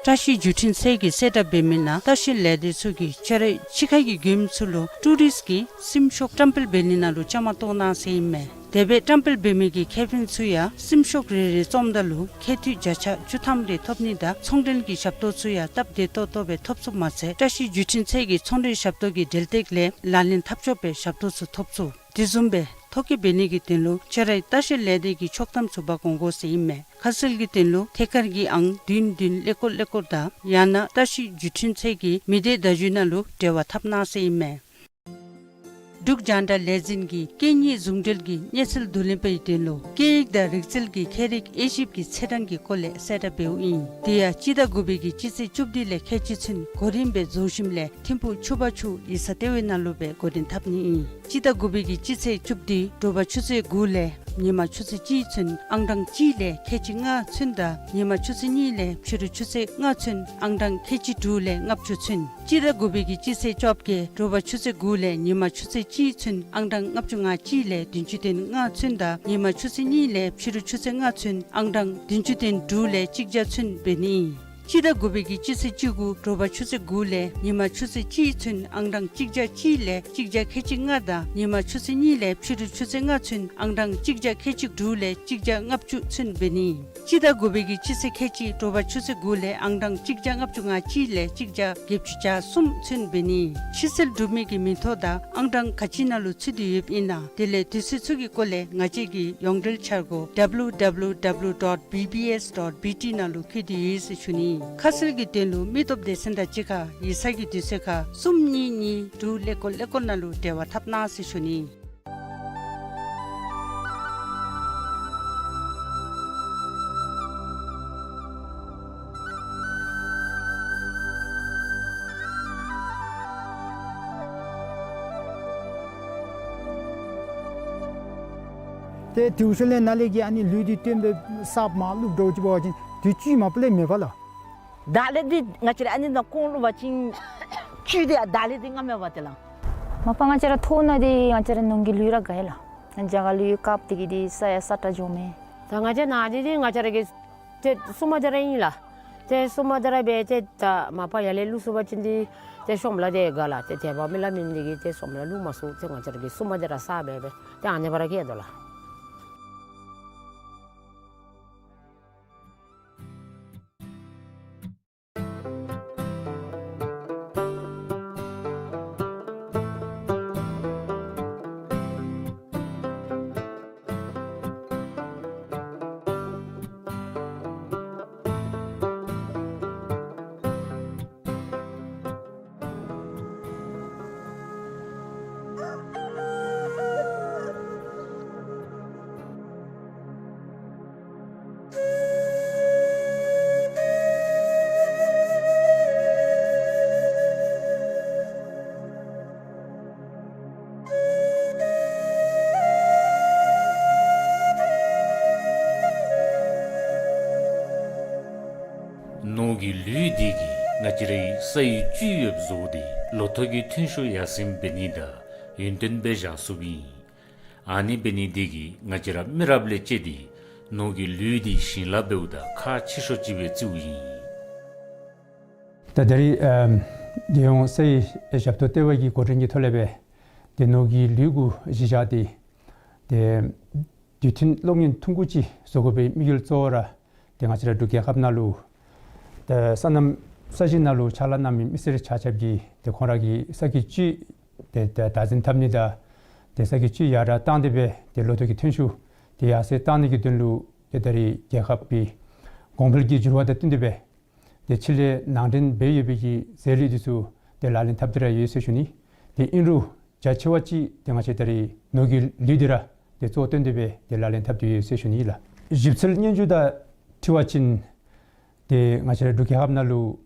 བཀྲ་ཤིས་བརྒྱུད་འཕྲིན་ཚད་ཀྱིས་གསལ་བསྒྲགས་འབད་མི་ནང་ལྟ་བཤལ་ལས་སྡེ་ཚུ་གིས་ཆ་རོགས་ཕྱི་ཁ་གི་མགྱོནམ་ཚུ་ལུ་ཊུ་རིསཊ་ཀྱི་སེམས་ཤུགས་བཀྲམ་སྤེལ་འབད་ནི་ནང་ལུ་བཅའ་མར་གཏོགས་གནང་ཟེར་ཨིན་མས། དེ་སྦེ་བཀྲམ་སྤེལ་འབད་མི་གི་ཁེ་ཕན་ཚུ་ཡང་སེམས་ཤུགས་རེ་རེ་བཙོངམ་ད་ལུ་ཁེ་འཐུས་བརྒྱ་ཆ་བཅུ་ཐམ་རེ་ཐོབ་ནི་དང་ཚོང་འབྲེལ་གྱི་ཞབས་ཏོག་ཚུ་ཡང་སྟབས་བདེ་ཏོག་ཏོ་སྦེ་ཐོབ་ཚུགསཔ་མ་ཚད་བཀྲ་ཤིས་བརྒྱུད་འཕྲིན་ཚད་ཀྱི་ཚོང་འབྲེལ་ཞབས་ཏོག་གི་འབྲེལ་སྟེགས་ལས་ལག་ལེན་འཐབ་ཆོགཔ་སྦེ་ཞབས་ཏོག་ཚུ་ཐོབ་ཚུགས། དེ་བཟུམ་སྦེ་ཐོ་བཀོད་འབད་ནི་གི་དོན་ལུ་ཆ་རོགས་ལྟ་བཤལ་ལས་སྡེ་གི་ཕྱོགས་གཏམ་ཚུ་འབག་འོང་དགོ་ཟེར་ཨིན་མས། ཁ་གསལ་གྱི་དོན་ལུ་ཐད་ཀར་གྱི་ཨང་བདུན་བདུན་ཀླད་ཀོར་ཀླད་ཀོར་དང་ཡང་ན་བཀྲ་ཤིས་བརྒྱུད་འཕྲིན་ཚད་ཀྱི་མི་སྡེ་བརྡ་བརྒྱུད་ནང་ལུ་འབྲེལ་བ་འཐབ་གནང་ཟེར་ཨིན་མས། འབྲུག་རྒྱང་བསྒྲགས་ལས་འཛིན་གྱིས་སྐད་གཉིས་ཟུང་འབྲེལ་གྱི་གནས་ཚུལ་བསྡུ་ལེན་པའི་དོན་ལུ་སྐད་ཡིག་དང་རིག་རྩལ་གྱི་ཁྱད་རིག་དབྱེ་ཞིབ་ཀྱི་ཚད་གྲངས་ཀྱི་སྐོར་ལས་གསལ་བསྒྲགས་འབདཝ་ཨིན། དེ་ཡང་སྤྱི་ཟླ་དགུ་པའི་གི་སྤྱི་ཚེས་བཅུ་བདུན་ལས་ཁལ་གཅིག་ཚུན་གོ་རིམ་སྦེ་རྫོང་གཞིས་ལས་ཐིམ་ཕུག་ཆུ་བར་ཆུ་ཡིག་ཚང་ལྟེ་བའི་ནང་ལུ་སྦེ་འགོ་འདྲེན་འཐབ་ནི་ཨིན། སྤྱི་ཟླ་དགུ་པའི་གི་སྤྱི་ཚེས་བཅུ་བདུན་དྲོ་པ་ཆུ་ཚོད་དགུ་ལས་ཉིན་མ་ཆུ་ཚོད་གཅིག་ཚུན་ཨང་གྲངས་གཅིག་ལས་ཁལ་གཅིག་ལྔ་ཚུན་དང་ཉིན་མ་ཆུ་ཚོད་གཉིས་ལས་ཕྱི་རུ་ཆུ་ཚོད་ལྔ་ཚུན་ཨང་གྲངས་ཁལ་གཅིག་དྲུག་ལས་ལྔ་བཅུ་ཚུན། སྤྱི་ཟླ་དགུ་པའི་གི་སྤྱི་ཚེས་བཅོ་བརྒྱད་དྲོ་པ་ཆུ་ཚོད་དགུ་ལས་ཉིན་མ་ཆུ་ཚོད་གཅིག་ཚུན་ཨང་གྲངས་ལྔ་བཅུ་ང་གཅིག་ལས་བདུན་ཅུ་དོན་ལྔ་ཚུན་དང་ཉིན་མ་ཆུ་ཚོད་གཉིས་ལས་ཕྱི་རུ་ཆུ་ཚོད་ལྔ་ཚུན་ཨང་གྲངས་བདུན་ཅུ་དོན་དྲུག་ལས་གཅིག་བརྒྱ་ཚུན་འབད་ནི་ཨིན། སྤྱི་ཟླ་དགུ་པའི་གི་སྤྱི་ཚེས་བཅུ་དགུ་དྲོ་པ་ཆུ་ཚོད་དགུ་ལས་ཉིན་མ་ཆུ་ཚོད་གཅིག་ཚུན་ཨང་གྲངས་གཅིག་བརྒྱ་གཅིག་ལས་གཅིག་བརྒྱ་ཁལ་གཅིག་ལྔ་དང་ཉིན་མ་ཆུ་ཚོད་གཉིས་ལས་ཕྱི་རུ་ཆུ་ཚོད་ལྔ་ཚུན་ཨང་གྲངས་གཅིག་བརྒྱ་ཁལ་གཅིག་དྲུག་ལས་གཅིག་བརྒྱ་ལྔ་བཅུ་ཚུན་འབད་ནི། སྤྱི་ཟླ་དགུ་པའི་གི་སྤྱི་ཚེས་ཁལ་གཅིག་དྲོ་པ་ཆུ་ཚོད་དགུ་ལས་ཨང་གྲངས་གཅིག་བརྒྱ་ལྔ་བཅུ་ང་གཅིག་ལས་གཅིག་བརྒྱ་བརྒྱད་ཅུ་གྱ་གསུམ་ཚུན་འབད་ནི། ཕྱི་སེལ་གྲུབ་མི་གི་མིང་ཐོ་དང་ཨང་གྲངས་ག་ཅི་ནང་ལུ་ཚུད་དེ་ཡོདཔ་ཨིན་ན་དེ་ལས་དུས་ཚོད་ཚུ་གི་སྐོར་ལས་ང་བཅས་ཀྱི་ཡོངས་འབྲེལ་འཆར་སྒོ་W W W dot B B S dot B T ནང་ལུ་བཀོད་དེ་ཡོད་ཟེར་ཞུ་ནི། ཁ་གསལ་གྱི་དོན་ལུ་མི་སྟོབས་སྡེ་ཚན་དང་གཅིག་ཁར་ཡིག་ཚང་གི་དུས་ཚོད་ཁར་གསུམ་གཉིས་གཉིས་དྲུག་ཀླད་ཀོར་ཀླད་ཀོར་ནང་ལུ་འབྲེལ་བ་འཐབ་གནང་ཟེར་ཞུ་ནི། ཏེ་དེའུ་ཤུལ་ལས་ནཱ་ལས་ཀྱི་ཨ་ནི་ལུད་འདི་བཏོན་སྦེ་ས་མར་བླུག་འགྱོ་ཅི་འབད་བ་ཅིན་དུས་ཅི་མ་པ་ལས་མེད་པ་ལགས། བདག་ལེན་འདི་ང་བཅས་ར་ཨ་ནི་ནང་ཁོང་བླུག་པ་ཅིན་བཅུད་དེ་བདག་ལེན་འདི་ང་མེད་པ་དེ་ལགས། མ་པ་ང་བཅས་ར་མཐོ་ན་འདི་ང་བཅས་ར་ནོར་གྱི་ལུད་ར་དགའ་ཡི་ལགས། རྒྱ་གར་ལུད་དཀརཔོ་དེ་གིས་འདི་ས་ཡང་ས་ཁྲ་འགྱོཝ་མས། ད་ང་བཅས་ནང་འདི་འདི་ང་བཅས་ར་གི་ཏེ་སྲུངམ་དེ་ར་ཨིན་ལགས། ཏེ་སྲུངམ་དེ་ར་འབད་ཏེ་ད་མ་པ་ཡར་ལས་བླུག་ཚུགས་པ་ཅིན་འདི་ཏེ་ཤོངམ་ལས་ཏེ་དགའ་ལགས། ཏེ་དད་པ་མི་ལ་མིན་འདི་གིས་ཏེ་སྲུངམ་ལས་བླུག་མ་ཚུགས། ཏེ་ང་བཅས་ར་གི་སྲུངམ་དེ་ར་ས་འབད་འབད་ཏེ་ཨ་ནི་སྦེ་ར་སྐྱེལ་དོ་ལགས། ནོར་གྱི་ལུད་འདི་གིས་ང་བཅས་རའི་ས་ཡི་བཅུད་ཡོདཔ་བཟོ་སྟེ་ལོ་ཐོག་གི་ཐོན་ཤུགས་ཡར་སེང་འབད་ནི་དང་ཡུན་བརྟན་སྦེ་བཞག་ཚུགསཔ་ཨིན། ཨ་ནི་འབད་ནི་འདི་གིས་ང་བཅས་ར་མི་རབས་ལས་བཅད་དེ་ནོར་གྱི་ལུད་འདི་ཞིང་ལཱ་འབདཝ་ད་ཁག་ཆེ་ཤོས་ཅིག་སྦེ་བརྩིཝ་ཨིན། ད་ད་རེས་ཨམ་རྒྱལ་ཡོངས་ས་ཡི་ཞབས་ཏོག་ལྟེ་བ་གི་འགོ་འདྲེན་གྱི་ཐོག་ལས་སྦེ་ཏེ་ནོར་གྱི་ལུད་གུ་གཞི་བཞག་སྟེ་ཏེ་དུས་མཐུན་གློག་བརྙན་ཐུང་ཀུ་ཅིག་བཟོ་དགོ་པའི་དམིགས་ཡུལ་གཙོ་བོ་ར་ཏེ་ང་བཅས་ར་འབྲུག་རྒྱལ་ཁབ་ནང་ལུ་ཏེ་སོ་ནམ་ས་གཞི་ནང་ལུ་ཕྱག་ལཱ་གནང་མི་མི་སེར་ཆ་ཁྱབ་ཀྱིས་ཏེ་ཁོང་ར་གི་ས་ཀྱི་བཅུད་ཏེ་ཏེ་བདག་འཛིན་འཐབ་ནི་དང་ཏེ་ས་ཀྱི་བཅུད་ཡར་དྲག་བཏང་སྟེ་སྦེ་ཏེ་ལོ་ཐོག་གི་ཐོན་ཤུགས་ཏེ་ཡར་སེང་བཏང་ནི་གི་དོན་ལུ་ཏེ་ད་རེས་རྒྱལ་ཁབ་ཀྱི་གོང་འཕེལ་གྱི་འགྱུར་བ་དང་བསྟུན་ཏེ་སྦེ་ཏེ་ཕྱི་ལས་ནང་འདྲེན་འབད་ཡོད་པའི་གི་རྫས་ལུད་འདི་ཚུ་ཏེ་ལག་ལེན་འཐབ་སྟེ་ར་ཡོད་ཟེར་ཞུ་ནི། ཏེ་ཨིན་རུང་རྒྱ་ཆེ་བ་ཅིག་ཏེ་ང་བཅས་ད་རེས་ནོར་གྱི་ལུད་འདི་ར་ཏེ་གཙོ་བོ་བཏོན་ཏེ་སྦེ་ཏེ་ལག་ལེན་འཐབ་སྟེ་ཡོད་ཟེར་ཞུ་ནི་ལགས། ཞིབ་འཚོལ་སྙན་ཞུ་དང་འཁྲིལ་བ་ཅིན་ཏེ་ང་བཅས་ར་འབྲུག་རྒྱལ་ཁབ་ནང་ལུ་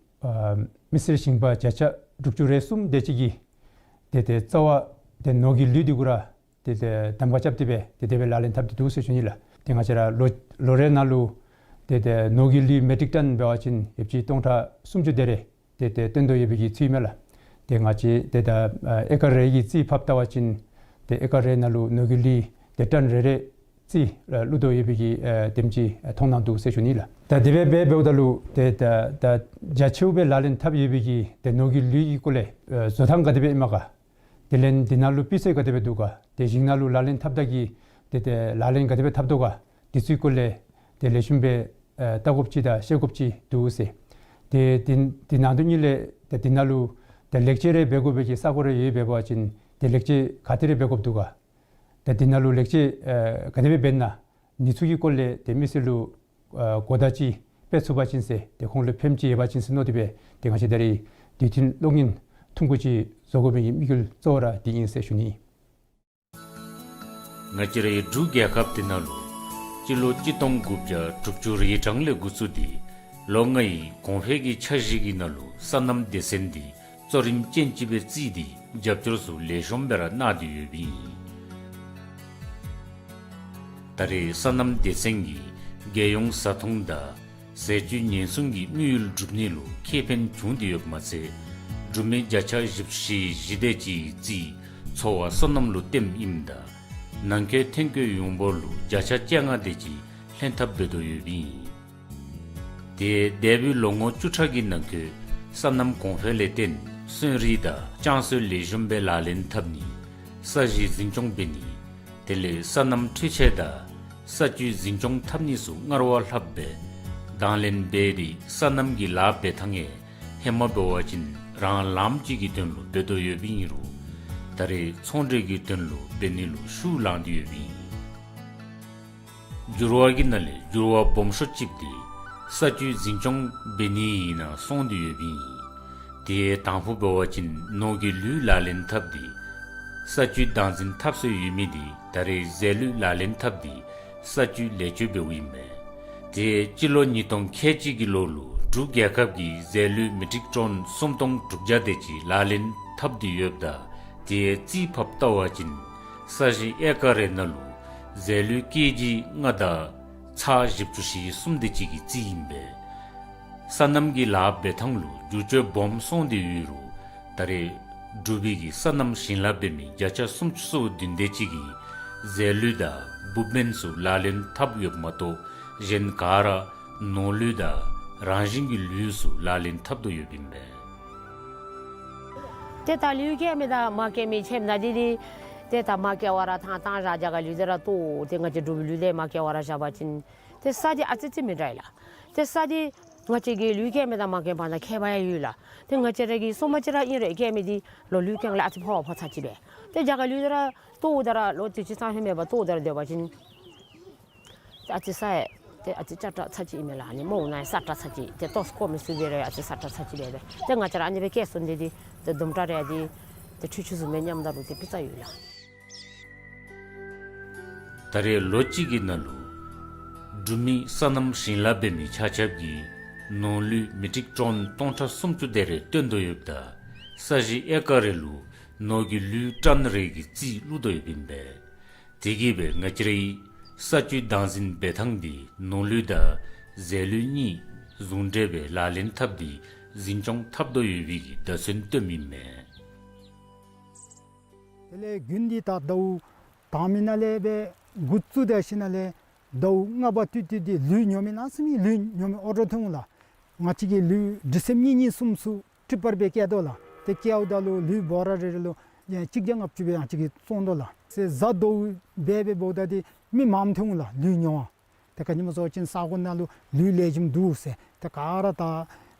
ཨ་མི་སེར་ཞིང་པ་བརྒྱ་ཆ་དྲུག་ཅུ་རེ་གསུམ་དེ་ཅིག་གིས་ཏེ་ཏེ་རྩ་བ་ཏེ་ནོར་གྱི་ལུད་འདི་གུ་ར་ཏེ་ཏེ་གདམ་ཁ་རྐྱབ་སྟེ་སྦེ་ཏེ་དེ་སྦེ་ལག་ལེན་འཐབ་སྟེ་འདུག་ཟེར་ཞུ་ནི་ལགས། ཏེ་ང་བཅས་ར་ལོ་ལོ་རེ་ནང་ལུ་ཏེ་ཏེ་ནོར་གྱི་ལུད་མེ་ཊིག་ཊོན་འབད་བ་ཅིན་ཡོདཔ་ཅིག་སྟོང་ཕྲག་སུམ་ཅུ་དེ་རེ་ཏེ་ཏེ་བཏོན་དོ་ཡོད་པའི་གི་ཚུལ་མས་ལགས། ཏེ་ང་བཅས་ཏེ་ད་ཨ་ཨེ་ཀར་རེ་གི་རྩིས་ཕབ་བལྟ་བ་ཅིན་ཏེ་ཨེ་ཀར་རེ་ནང་ལུ་ནོར་གྱི་ལུད་ཏེ་ཊོན་རེ་རེ་རྩིས་ཨ་བླུག་དོ་ཡོད་པའི་གི་ཨ་དེམ་ཅིག་ཨ་མཐོང་སྣང་འདུག་ཟེར་ཞུ་ནི་ལགས། ད་དེ་སྦེ་འབད་འབདཝ་ད་ལུ་ཏེ་ད་ད་རྒྱ་ཆེཝ་སྦེ་ལག་ལེན་འཐབ་ཡོད་པའི་གི་ཏེ་ནོར་གྱི་ལུད་ཀྱི་སྐོར་ལས་ཨ་བཟོ་ཐངས་ག་དེ་སྦེ་ཨིན་མས་ག། དེ་ལས་འདི་ནང་ལུ་སྤུས་ཚད་ག་དེ་སྦེ་འདུག་ག། ཏེ་ཞིང་ནང་ལུ་ལག་ལེན་འཐབ་ད་གི་ཏེ་ཏེ་ལག་ལེན་ག་དེ་སྦེ་འཐབ་དོ་ག། དེ་ཚུའི་སྐོར་ལས་ཏེ་ལེགས་ཤོམ་སྦེ་ཨ་བལྟ་དགོཔ་ཅིག་དང་ཤེས་དགོཔ་ཅིག་འདུག་ཟེར། ཏེ་དེ་དེ་ནང་དོན་ཉིད་ལས་ཏེ་དེ་ནང་ལུ་ཏེ་ལེགས་བཅོས་རེ་འབད་དགོ་པའི་གི་ས་གོ་རེ་ཡོད་པ་འབད་བ་ཅིན་ཏེ་ལེགས་བཅོས་ག་ཏེ་རེ་འབད་དགོཔ་འདུག་ག། ཏེ་དེ་ནང་ལུ་ལེགས་བཅོས་ཨ་ག་དེ་སྦེ་འབད་ན་ཨ་ནི་ཚུ་གི་སྐོར་ལས་ཏེ་མི་སེར་ལུ་ཨ་གོ་བརྡ་ཅིག་སྤེལ་ཚུགས་པ་ཅིན་ཟེར་ཏེ་ཁོང་ལུ་ཕནམ་ཅིག་ཡོད་པ་ཅིན་ཟེར་མནོ་སྟེ་སྦེ་ཏེ་ང་བཅས་ད་རེས་དུས་མཐུན་གློག་བརྙན་ཐུང་ཀུ་ཅིག་བཟོ་དགོ་པའི་གི་དམིགས་ཡུལ་གཙོ་བོ་ར་འདི་ཨིན་ཟེར་ཞུ་ནི། ང་བཅས་རའི་འབྲུག་རྒྱལ་ཁབ་འདི་ནང་ལུ་སྤྱི་ལོ་གཅིག་སྟོང་དགུ་བརྒྱ་དྲུག་ཅུ་རེ་གྲངས་ལས་འགོ་བཙུགས་ཏེ་ལོ་ལྔའི་གོང་འཕེལ་གྱི་འཆར་གཞི་གི་ནང་ལུ་སོ་ནམ་སྡེ་ཚན་འདི་གཙོ་རིམ་ཅན་ཅིག་སྦེ་བརྩིས་ཏེ་རྒྱབ་སྐྱོར་ཚུ་ལེགས་ཤོམ་སྦེ་ར་གནང་སྟེ་ཡོདཔ་ཨིན། ད་རེས་སོ་ནམ་སྡེ་ཚན་གྱིས་རྒྱལ་ཡོངས་བཟའ་འཐུང་དང་ཟས་བཅུད་ཉེན་སྲུང་གི་དམིགས་ཡུལ་སྒྲུབ་ནི་ལུ་ཁེ་ཕན་བྱུང་སྟེ་ཡོདཔ་མ་ཚད་འབྲུག་མི་བརྒྱ་ཆ་བཞི་བཅུ་ཞེ་བཞི་དེ་ཅིག་རྩིས་འཚོ་བ་སོ་ནམ་ལུ་སྟེནམ་ཨིནམ་ད་ནང་འཁོད་ཐོན་སྐྱེད་ཡོངས་འབོར་ལུ་བརྒྱ་ཆ་བཅོ་ལྔ་དེ་ཅིག་ལྷན་ཐབས་འབད་དོ་ཡོདཔ་ཨིན། ཏེ་འདས་པའི་ལོ་ངོ་བཅུ་ཕྲག་གི་ནང་འཁོད་སོ་ནམ་གོང་འཕེལ་ལས་བརྟེན་སོན་རིགས་དང་ལྕང་གསོས་ལེགས་ཤོམ་སྦེ་ལག་ལེན་འཐབ་ནི། ས་གཞི་འཛིན་སྐྱོང་འབད་ནི། དེ་ལས་སོ་ནམ་འཕྲུལ་ཆས་དང་ས་བཅུད་འཛིན་སྐྱོང་འཐབ་ནི་ཚུ་སྔར་བ་ལྷགཔ་སྦེ་དང་ལེན་འབད་དེ་སོ་ནམ་གྱི་ལཱ་འབད་ཐངས་ཡང་ཧེ་མ་འབད་བ་ཅིན་རང་ལངམ་ཅིག་གི་དོན་ལུ་འབད་དོ་ཡོདཔ་ཨིན་རུང་ད་རེས་ཚོང་འབྲེལ་གྱི་དོན་ལུ་འབད་ནི་ལུ་ཤུགས་བླངས་ཏེ་ཡོདཔ་ཨིན། འགྱུར་བ་གི་ནང་ལས་འགྱུར་བ་སྦོམ་ཤོས་ཅིག་འདི་ས་བཅུད་འཛིན་སྐྱོང་འབད་ནི་ནང་སོང་སྟེ་ཡོདཔ་ཨིན། དེ་དང་ཕུ་འབད་བ་ཅིན་ནོར་གྱི་ལུད་ལག་ལེན་འཐབ་སྟེ་ས་བཅུད་བདག་འཛིན་འཐབ་སྲོལ་ཡོད་མི་འདི་ད་རེས་ཟས་ལུད་ལག་ལེན་འཐབ་སྟེ་ས་བཅུད་ལེགས་བཅོས་འབདཝ་ཨིན་མས། དེ་སྤྱི་ལོ་ཉིས་སྟོང་ཁལ་གཅིག་གི་ལོ་ལུ་འབྲུག་རྒྱལ་ཁབ་ཀྱིས་ཟས་ལུད་མི་ཊིག་ཊོན་སུམ་སྟོང་དྲུག་བརྒྱ་དེ་ཅིག་ལག་ལེན་འཐབ་སྟེ་ཡོདཔ་ད་དེ་རྩིས་ཕབ་བལྟ་བ་ཅིན་ས་གཞི་ཨེ་ཀར་རེ་ནང་ལུ་ཟས་ལུད་ཀེ་ཇི་ལྔ་དང་ཚག་བཞི་བཅུ་ཞེ་གསུམ་དེ་ཅིག་གི་རྩིས་ཨིན་པས། སོ་ནམ་གྱི་ལཱ་འབད་ཐངས་ལུ་འགྱུར་བཅོས་སྦོམ་སོང་སྟེ་ཡོད་རུང་ད་རེས་འབྲུག་པའི་གི་སོ་ནམ་ཞིང་ལཱ་འབད་མི་བརྒྱ་ཆ་སུམ་ཅུ་སོ་བདུན་དེ་ཅིག་གིས་རྫས་ལུད་དང་འབུཔ་སྨན་ཚུ་ལག་ལེན་འཐབ་ཡོདཔ་མ་གཏོགས་གཞན་ག་ར་ནོར་ལུད་དང་རང་བཞིན་གྱི་ལུད་ཚུ་ལག་ལེན་འཐབ་དོ་ཡོདཔ་ཨིན་པས། ཏེ་ད་ལུད་བཀལ་མི་དང་མ་བཀལ་མི་ཕྱདཔ་ད་འདི་འདི་ཏེ་ད་མ་བཀལ་བར་ཐང་ཐང་ར་རྒྱ་གར་ལུད་འདི་ར་བཏོག་སྟེ་ང་བཅས་འབྲུག་པའི་ལུད་འདི་མ་བཀལ་བར་བཞག་པ་ཅིན་ཏེ་ས་འདི་ཨ་ཙི་ཅིག་མི་འདྲ་ལགས། ཏེ་ས་འདི་ང་བཅས་ཀྱི་ལུད་བཀལ་མི་དང་མ་བཀལ་མི་ནང་ཁྱད་པར་ཡང་ཡོད་ལགས། ཏེ་ང་བཅས་ར་གི་སོ་མ་ཅིག་ར་ཨིན་རུང་བཀལ་མི་འདི་ལོ་ལུད་བཀལ་ལས་ཨ་ཙི་ཕོ་བ་ཕོ་ཚར་ཅིག་སྦེ། ཏེ་རྒྱ་གར་ལུད་འདི་ར་བཏོག་ད་ར་ལོ་དུས་ཅི་ཙམ་ཧེ་མ་འབདཝ་བཏོག་ད་ར་སྡོད་པ་ཅིན་ཏེ་ཨ་ཙི་ས་ཡང་ཏེ་ཨ་ཙི་ཆག་དྲགས་ཚར་ཅིག་ཨིན་མས་ལགས། ཨ་ནི་མོ་ན་ཡང་སྲ་དྲགས་ཚར་ཅིག་ཏེ་ཏོག་ཀོ་མི་སུ་འབད་རུང་ཡང་ཨ་ཙི་སྲ་དྲགས་ཚར་ཅིག་སྦེ་སྦེ། ཏེ་ང་བཅས་ར་ཨ་ནི་སྦེ་བཀལ་སོང་སྟེ་འདི་ཏེ་དུམ་གྲ་རེ་འདི་ཏེ་འཕྲུལ་ཆས་བཟུམ་སྦེ་ཉམས་ད་རུང་ཏེ་ཕུད་ས་ཡོད་ལགས། ད་རེས་ལོ་གཅིག་གི་ནང་ལུ་འབྲུག་མི་སོ་ནམ་ཞིང་ལཱ་འབད་མི་ཆ་ཁྱབ་ཀྱིས་ནོར་ལུད་མི་ཊིག་ཊོན་སྟོང་ཕྲག་སུམ་ཅུ་དེ་རེ་བཏོན་དོ་ཡོདཔ་ད་ས་གཞི་ཨེ་ཀར་རེ་ལུ་ནོར་གྱི་ལུད་ཊོན་རེ་གི་རྩིས་བླུག་དོ་ཡོདཔ་ཨིན་པས། དེ་གིས་སྦེ་ང་བཅས་རའི་ས་བཅུད་བདག་འཛིན་འབད་ཐངས་འདི་ནོར་ལུད་དང་རྫས་ལུད་གཉིས་ཟུང་འབྲེལ་སྦེ་ལག་ལེན་འཐབ་སྟེ་འཛིན་སྐྱོང་འཐབ་དོ་ཡོད་པའི་གི་བརྡ་མཚོན་སྟོནམ་ཨིན་མས། དེ་ལས་དགུན་འདི་ད་ཟླཝ་དང་པའི་ནང་ལས་སྦེ་འགོ་བཙུགས་ད་ཞིནམ་ལས་ཟླཝ་ལྔ་པ་ཏིག་ཏིག་འདི་ལུད་ཉོ་མི་གནམ་མེད་ས་མེད་ལུད་ཉོ་མི་ཨོ་ཌར་ཐོན་འོང་ལགས། ང་བཅས་ཀྱིས་ལུད་ཌི་སེམ་གཉིས་གཉིས་གསུམ་ཚུ་ཊི་པར་སྦེ་བཀལ་དོ་ལགས། ཏེ་བཀལཝ་ད་ལུ་ལུད་བོ་ར་རེ་རེ་ལུ་ཡ་གཅིག་བརྒྱ་ལྔ་བཅུ་སྦེ་ང་བཅས་ཀྱིས་བཙོང་དོ་ལགས། ཟེ་གཟའ་ཟླཝ་འབད་འབདཝ་ད་འདི་མི་མངམ་ཐོན་འོང་ལགས་ལུད་ཉོ་བར། ཏེ་ག་ཅི་སྨོ་ཟེར་བ་ཅིན་ས་གོ་ནང་ལུ་ལུད་ལེགས་ཤོམ་འདུག་ཟེར། ཏེ་ག་ར་ད་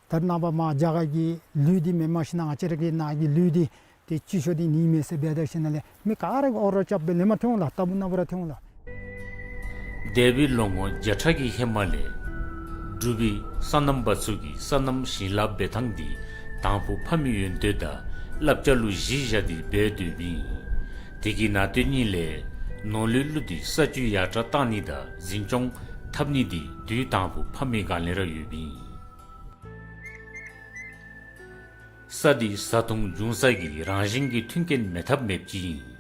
ད་རེས་ནངས་པ་མར་རྒྱ་གར་གྱི་ལུད་འདི་མེནམ་ཞིནམ་ང་བཅས་ར་གི་ནང་གི་ལུད་འདི་ཏེ་སྤྱི་ཤོག་འདི་ནི་མེད་ཟེར་འབད་ད་ཞིནམ་ལས་མི་ག་ར་གིས་ཨོ་རོགས་རྐྱབ་སྦེ་ལེན་པར་ཐོན་འོང་ལགས། ལྟ་བུ་ན་བུ་ར་ཐོན་འོང་ལགས། འདས་པའི་ལོ་ངོ་བརྒྱ་ཕྲག་གི་ཧེ་མ་ལས་འབྲུག་པའི་སོ་ནམ་པ་ཚུ་གིས་སོ་ནམ་ཞིང་ལཱ་འབད་ཐངས་འདི་དང་ཕུ་ཕ་མའི་ཡོན་ཏན་དང་བསླབ་བྱ་ལུ་གཞི་བཞག་སྟེ་འབད་དོ་ཡོདཔ་ཨིན། དེ་གི་ནང་དོན་གཉིས་ལས་ནོར་ལུད་བླུགས་ཏེ་ས་བཅུད་ཡར་དྲགས་བཏང་ནི་དང་འཛིན་སྐྱོང་འཐབ་ནི་འདི་དུས་དང་ཕུ་ཕ་མའི་སྒང་ལས་ར་ཡོདཔ་ཨིན། ས་འདི་བཟའ་འཐུང་འབྱུང་ས་གི་རང་བཞིན་གྱི་མཐུན་རྐྱེན་མེད་ཐབས་མེདཔ་ཅིག་ཨིན།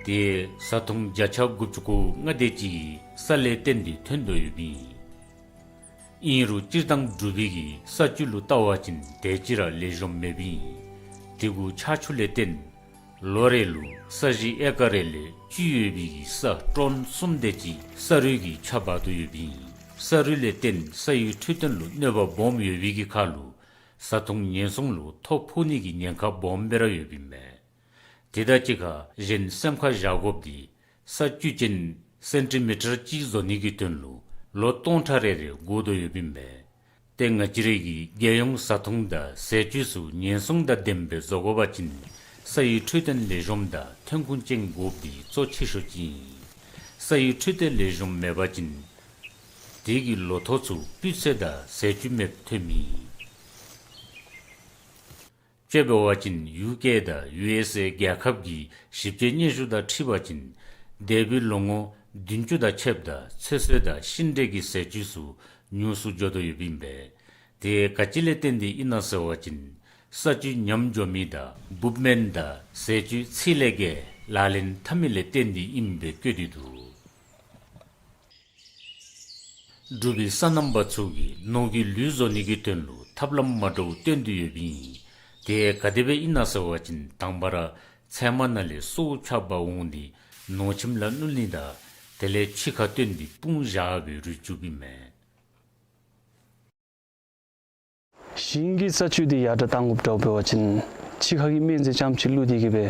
ཏེ་བཟའ་འཐུང་བརྒྱ་ཆ་དགུ་བཅུ་གོ་ལྔ་དེ་ཅིག་ས་ལས་བརྟེན་ཏེ་ཐོན་དོ་ཡོདཔ་ཨིན། ཨིན་རུང་སྤྱིར་བཏང་འབྲུག་པའི་གི་ས་བཅུད་ལུ་བལྟ་བ་ཅིན་དེ་ཅིག་ར་ལེགས་ཤོམ་མེདཔ་ཨིན། དེ་གུ་ཆར་ཆུ་ལས་བརྟེན་ལོ་རེ་ལུ་ས་གཞི་ཨེ་ཀར་རེ་ལས་བཅུད་ཡོད་པའི་གི་ས་ཊོན་གསུམ་དེ་ཅིག་ས་རུད་ཀྱིས་ཆག་འབག་དོ་ཡོདཔ་ཨིན། ས་རུད་ལས་བརྟེན་ས་ཡི་འཕྲོད་བསྟེན་ལུ་གནོད་པ་སྦོམ་ཡོད་པའི་གི་ཁར་ལུ་བཟའ་འཐུང་ཉེན་སྲུང་ལུ་ཐོ་ཕོག་ནི་གི་ཉེན་ཁ་སྦོམ་སྦེ་ར་ཡོདཔ་ཨིན་མས། དེ་དང་གཅིག་ཁར་གཞན་སེམས་ཁར་བཞག་དགོཔ་འདི་ས་བཅུད་ཅན་སེན་ཊི་མི་ཊར་གཅིག་བཟོ་ནི་གི་དོན་ལུ་ལོ་སྟོང་ཕྲག་རེ་རེ་འགོར་དོ་ཡོདཔ་ཨིན་པས། ཏེ་ང་བཅས་རའི་གི་རྒྱལ་ཡོངས་བཟའ་འཐུང་དང་ཟས་བཅུད་ཚུ་ཉེན་སྲུང་དང་ལྡནམ་སྦེ་བཟོ་དགོ་པ་ཅིན་ས་ཡི་འཕྲོད་བསྟེན་ལེགས་ཤོམ་དང་ཐོན་ཁུངས་ཅན་དགོཔ་འདི་གཙོ་ཆེ་ཤོས་ཅིག་ཨིན། ས་ཡི་འཕྲོད་བསྟེན་ལེགས་ཤོམ་མེད་པ་ཅིན་དེ་གི་ལོ་ཐོག་ཚུ་སྤུས་ཚད་དང་ཟས་བཅུད་མེདཔ་ཐོནམ་ཨིན། དཔྱེ་འབད་བ་ཅིན་ཡུ་ཀེ་དང་ཡུ་ཨེསི་ཨེ་རྒྱལ་ཁབ་ཀྱི་ཞིབ་དཔྱད་སྙན་ཞུ་དང་འཁྲིལ་བ་ཅིན་འདས་པའི་ལོ་ངོ་བདུན་ཅུ་དང་ཕྱདཔ་ད་ཚོད་བསྲེ་དང་ཤིང་འབྲས་ཀྱི་ཟས་བཅུད་ཚུ་ཉུང་སུ་འགྱོ་དོ་ཡོདཔ་ཨིན་པས། དེ་ག་ཅི་ལས་བརྟེན་ཏེ་ཨིན་ན་ཟེར་བ་ཅིན་ས་བཅུད་ཉམས་འགྱོ་མི་དང་འབུཔ་སྨན་དང་ཟས་བཅུད་ཚད་ལས་བརྒལ་ལག་ལེན་འཐབ་མི་ལས་བརྟེན་ཏེ་ཨིནམ་སྦེ་བཀོད་དེ་འདུག། འབྲུག་པའི་སོ་ནམ་པ་ཚུ་གིས་ནོར་གྱི་ལུད་བཟོ་ནི་གི་དོན་ལུ་ཐབས་ལམ་མ་འདྲཝ་བཏོན་ཏེ་ཡོདཔ་ཨིན། དེ་ག་དེ་སྦེ་ཨིན་ན་ཟེར་བ་ཅིན་དང་པ་ར་ཚལ་མ་ནང་ལས་སོ་ཆག་འབག་འོང་སྟེ་ནོར་ཁྱིམ་ལུ་བསྣུན་ནི་དང་དེ་ལས་ཕྱི་ཁར་བཏོན་ཏེ་སྤུངས་བཞག་སྦེ་རུལ་བཅུགཔ་ཨིན་མས། ཞིང་གི་ས་བཅུད་འདི་ཡར་དྲགས་བཏང་དགོཔ་འདྲཝ་འབད་བ་ཅིན་ཕྱི་ཁ་གི་སྨན་རྫས་རྐྱངམ་ཅིག་བླུགས་ཏེ་གིས་སྦེ་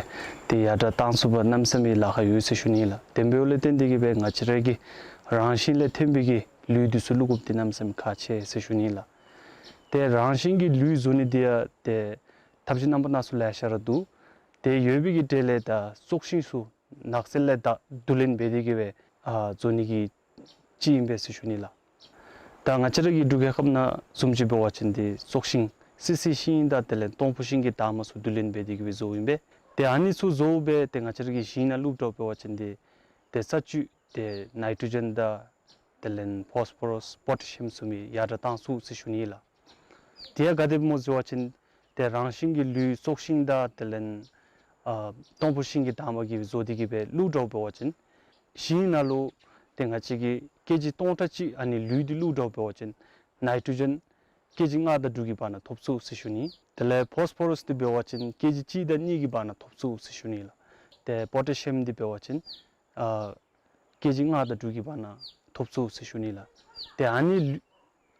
ཏེ་ཡར་དྲགས་བཏང་ཚུགས་པར་གནམ་མེད་ས་མེད་ལཱ་ཁག་ཡོད་ཟེར་ཞུ་ནི་ལགས། དེ་འབདཝ་ལས་བརྟེན་ཏེ་གིས་སྦེ་ང་བཅས་ར་གི་རང་བཞིན་ལས་ཐོན་པའི་གི་ལུད་འདི་ཚུ་བླུག་དགོཔ་འདི་གནམ་མེད་ས་མེད་ཁག་ཆེ་ཟེར་ཞུ་ནི་ལགས། ཏེ་རང་བཞིན་གྱི་ལུད་བཟོ་ནི་འདི་ཡང་ཏེ་ཐབས་ཅིག་རྣམ་པ་སྣ་ཚོགས་ལེ་ཤ་ར་འདུག། ཏེ་ཡོད་པའི་གི་གྲས་ལས་ད་བཙོག་ཤིང་ཚུ་ནགས་ཚལ་ལས་ད་བསྡུ་ལེན་འབད་དེ་གིས་སྦེ་ཨ་བཟོ་ནི་གི་ཅིག་ཨིན་པས་ཟེར་ཞུ་ནི་ལགས། ད་ང་བཅས་ར་གི་འབྲུག་རྒྱལ་ཁབ་ནང་བཟུམ་ཅིག་འབད་བ་ཅིན་ཏེ་བཙོག་ཤིང་སི་སི་ཤིང་དང་དེ་ལས་སྟོང་ཕུ་ཤིང་གི་འདབ་མ་ཚུ་བསྡུ་ལེན་འབད་དེ་གིས་སྦེ་བཟོཝ་ཨིན་པས། ཏེ་ཨ་ནི་ཚུ་བཟོ་སྦེ་ཏེ་ང་བཅས་ར་གི་ཞིང་ནང་བླུག་འདྲཝ་འབད་བ་ཅིན་ཏེ་ཏེ་ས་བཅུད་ཏེ་ནའི་ཊྲོ་ཇེན་དང་དེ་ལས་ཕོསི་ཕོ་རསི་པོ་ཊེ་ཤི་ཡམ་ཚུ་མི་ཡར་དྲགས་བཏང་ཚུགས་ཟེར་ཞུ་ནི་ལགས། དེ་ཡང་ག་དེ་སྦེ་སྨོ་ཟེར་བ་ཅིན་ཏེ་རང་བཞིན་གྱི་ལུད་བཙོག་ཤིང་དང་དེ་ལས་ཨ་སྟོང་ཕུ་ཤིང་གི་འདབ་མ་གིས་བཟོ་སྟེ་གིས་སྦེ་བླུག་འདྲཝ་འབད་བ་ཅིན་ཞིང་ནང་ལུ་ཏེ་ང་བཅས་ཀྱིས་ཀེ་ཇི་སྟོང་ཕྲག་གཅིག་ཨ་ནི་ལུད་འདི་བླུག་འདྲཝ་འབད་བ་ཅིན་ནའི་ཊྲོ་ཇེན་ ཀེ་ཇི་ལྔ་དང་དྲུག་གི་བར་ན་ཐོབ་ཚུགས་ཟེར་ཞུ་ནི། དེ་ལས་ཕོསི་ཕོ་རོསི་འདི་འབད་བ་ཅིན་ཀེ་ཇི་གཅིག་དང་གཉིས་ཀྱི་བར་ན་ཐོབ་ཚུགས་ཟེར་ཞུ་ནི་ལགས། ཏེ་པོ་ཊེ་ཤི་ཡམ་འདི་འབད་བ་ཅིན་ཨ་ཀེ་ཇི་ལྔ་དང་དྲུག་གི་བར་ན་ཐོབ་ཚུགས་ཟེར་ཞུ་ནི་ལགས། ཏེ་ཨ་ནི་ལུད་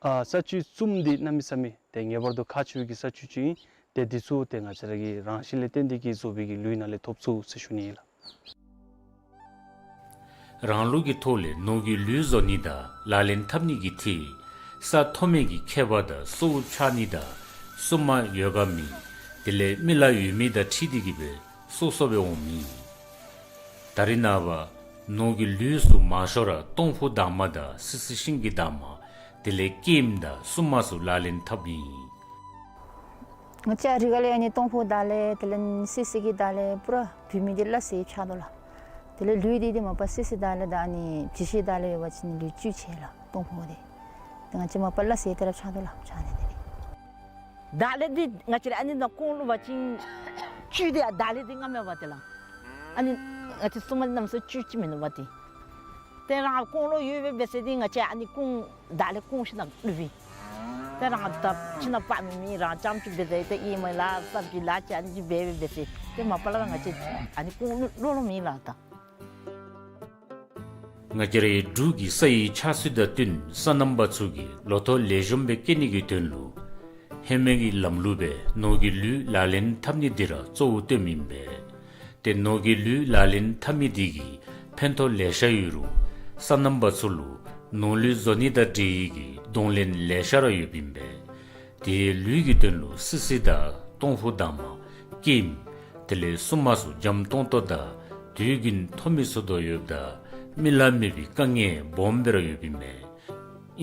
ཨ་ས་བཅུད་གསུམ་འདི་གནམ་མེད་ས་མེད་ཏེ་ངེས་པར་དུ་ཁག་ཆེ་བའི་གི་ས་བཅུད་ཅིག་ཨིན། ཏེ་འདི་ཚུ་ཏེ་ང་བཅས་ར་གི་རང་བཞིན་ལས་བརྟེན་ཏེ་གིས་བཟོ་བའི་གི་ལུད་ནང་ལས་ཐོབ་ཚུགས་ཟེར་ཞུ་ནི་ཨིན་ལགས། རང་ལུགས་ཀྱི་ཐོག་ལས་ནོར་གྱི་ལུད་བཟོ་ནི་དང་ལག་ལེན་འཐབ་ནི་གི་ཐད་ས་མཐོ་དམན་གྱི་ཁྱད་པར་དང་གསོ་དབུགས་ཆག་ནི་དང་སྲུབ་མ་ཡོད་ག་མེད། དེ་ལས་མི་ལ་ཡོད་མི་དང་འཁྲིལ་ཏེ་གིས་སྦེ་སོ་སོ་སྦེ་འོང་མི། ད་རེས་ནངས་པ་ནོར་གྱི་ལུད་ཚུ་མང་ཤོས་ར་སྟོང་ཕུ་དར་མ་དང་སི་སི་ཤིང་གི་དར་མ། དེ་ལས་ཀེམ་དང་སྲུབ་མ་ཚུ་ལག་ལེན་འཐབ་ཨིན། ང་བཅས་ར་ག་ལས་ཨ་ནི་སྟོང་ཕུ་དར་ལས་དེ་ལས་སི་སི་གི་དར་ལས་པུ་ར་བུད་མི་འདི་སླ་བསྲེ་ཆགས་དོ་ལགས། དེ་ལས་ལུད་འདི་འདི་མ་པ་སི་སི་དར་ལས་དང་ཨ་ནི་ཇི་ཤི་དར་ལས་འབད་བ་ཅིན་ལུད་བཅུད་ཆེ་ལགས་སྟོང་ཕུ་འདི། ཏེ་ང་བཅས་མ་པ་སླ་བསྲེ་དེ་ར་ཆགས་དོ་ལགས་ཆགས་ནི་འདི། དར་ལས་འདི་ང་བཅས་ར་ཨ་ནི་ནང་སྐོང་བླུག་པ་ཅིན་བཅུད་འདི་དར་ལས་འདི་ངོ་མ་འབད་དེ་ལགས། ཨ་ནི་ང་བཅས་སྲུབ་མ་གནམ་མེད་ས་མེད་བཅུད་ཅིག་མིན་ནུག་འབད་དེ། ཏེ་རང་སྐོང་བླུག་ཡོད་པའི་སྦེ་ཟེར་ཏེ་ང་བཅས་ཨ་ནི་སྐོང་དར་ལས་སྐོང་ཞིན་ན་བླུག་པས། ཏེ་རང་ད་ཁྱིམ་ནང་པ་མི་མི་རང་རྐྱངམ་ཅིག་འབད་དེ་ཏེ་ཨིན་མས་ལགས་བསམ་གྱི་ལཱ་ཅིག་ཨ་ནི་ཅིག་འབད་བའི་སྦེ་ཟེར་ཏེ་མ་པ་ལས་ང་བཅས་ཨ་ནི་སྐོང་བླུག་བླུག་མི་ལགས་ད། ང་བཅས་རའི་འབྲུག་གི་ས་ཡི་ཆགས་སྲིད་དང་བསྟུན་སོ་ནམ་པ་ཚུ་གིས་ལོ་ཐོག་ལེགས་ཤོམ་སྦེ་སྐྱེ་ནི་གི་དོན་ལུ་ཧེ་མའི་གི་ལམ་ལུགས་སྦེ་ནོར་གྱི་ལུད་ལག་ལེན་འཐབ་ནི་འདི་ར་གཙོ་བོ་བཏོནམ་ཨིན་པས། ཏེ་ནོར་གྱི་ལུད་ལག་ལེན་འཐབ་མི་འདི་གིས་ཕན་ཐོགས་ལེ་ཤ་ཡོད་རུང་སོ་ནམ་པ་ཚུ་ལུ་ནོར་ལུད་བཟོ་ནི་དང་འབྲེལ་བའི་གི་གདོང་ལེན་ལེ་ཤ་ར་ཡོདཔ་ཨིན་པས། དེ་ལུད་ཀྱི་དོན་ལུ་སི་སི་དང་སྟོང་ཕུ་དར་མ་ཀེམ་དེ་ལས་སྲུབ་མ་ཚུ་འཇམ་ཏོང་ཏོ་དང་དུས་རྒྱུན་ཐོབ་མི་ཚུགས་དོ་ཡོདཔ་ད་མི་ལ་མེད་པའི་དཀའ་ངལ་སྦོམ་སྦེ་ར་ཡོདཔ་ཨིན་མས།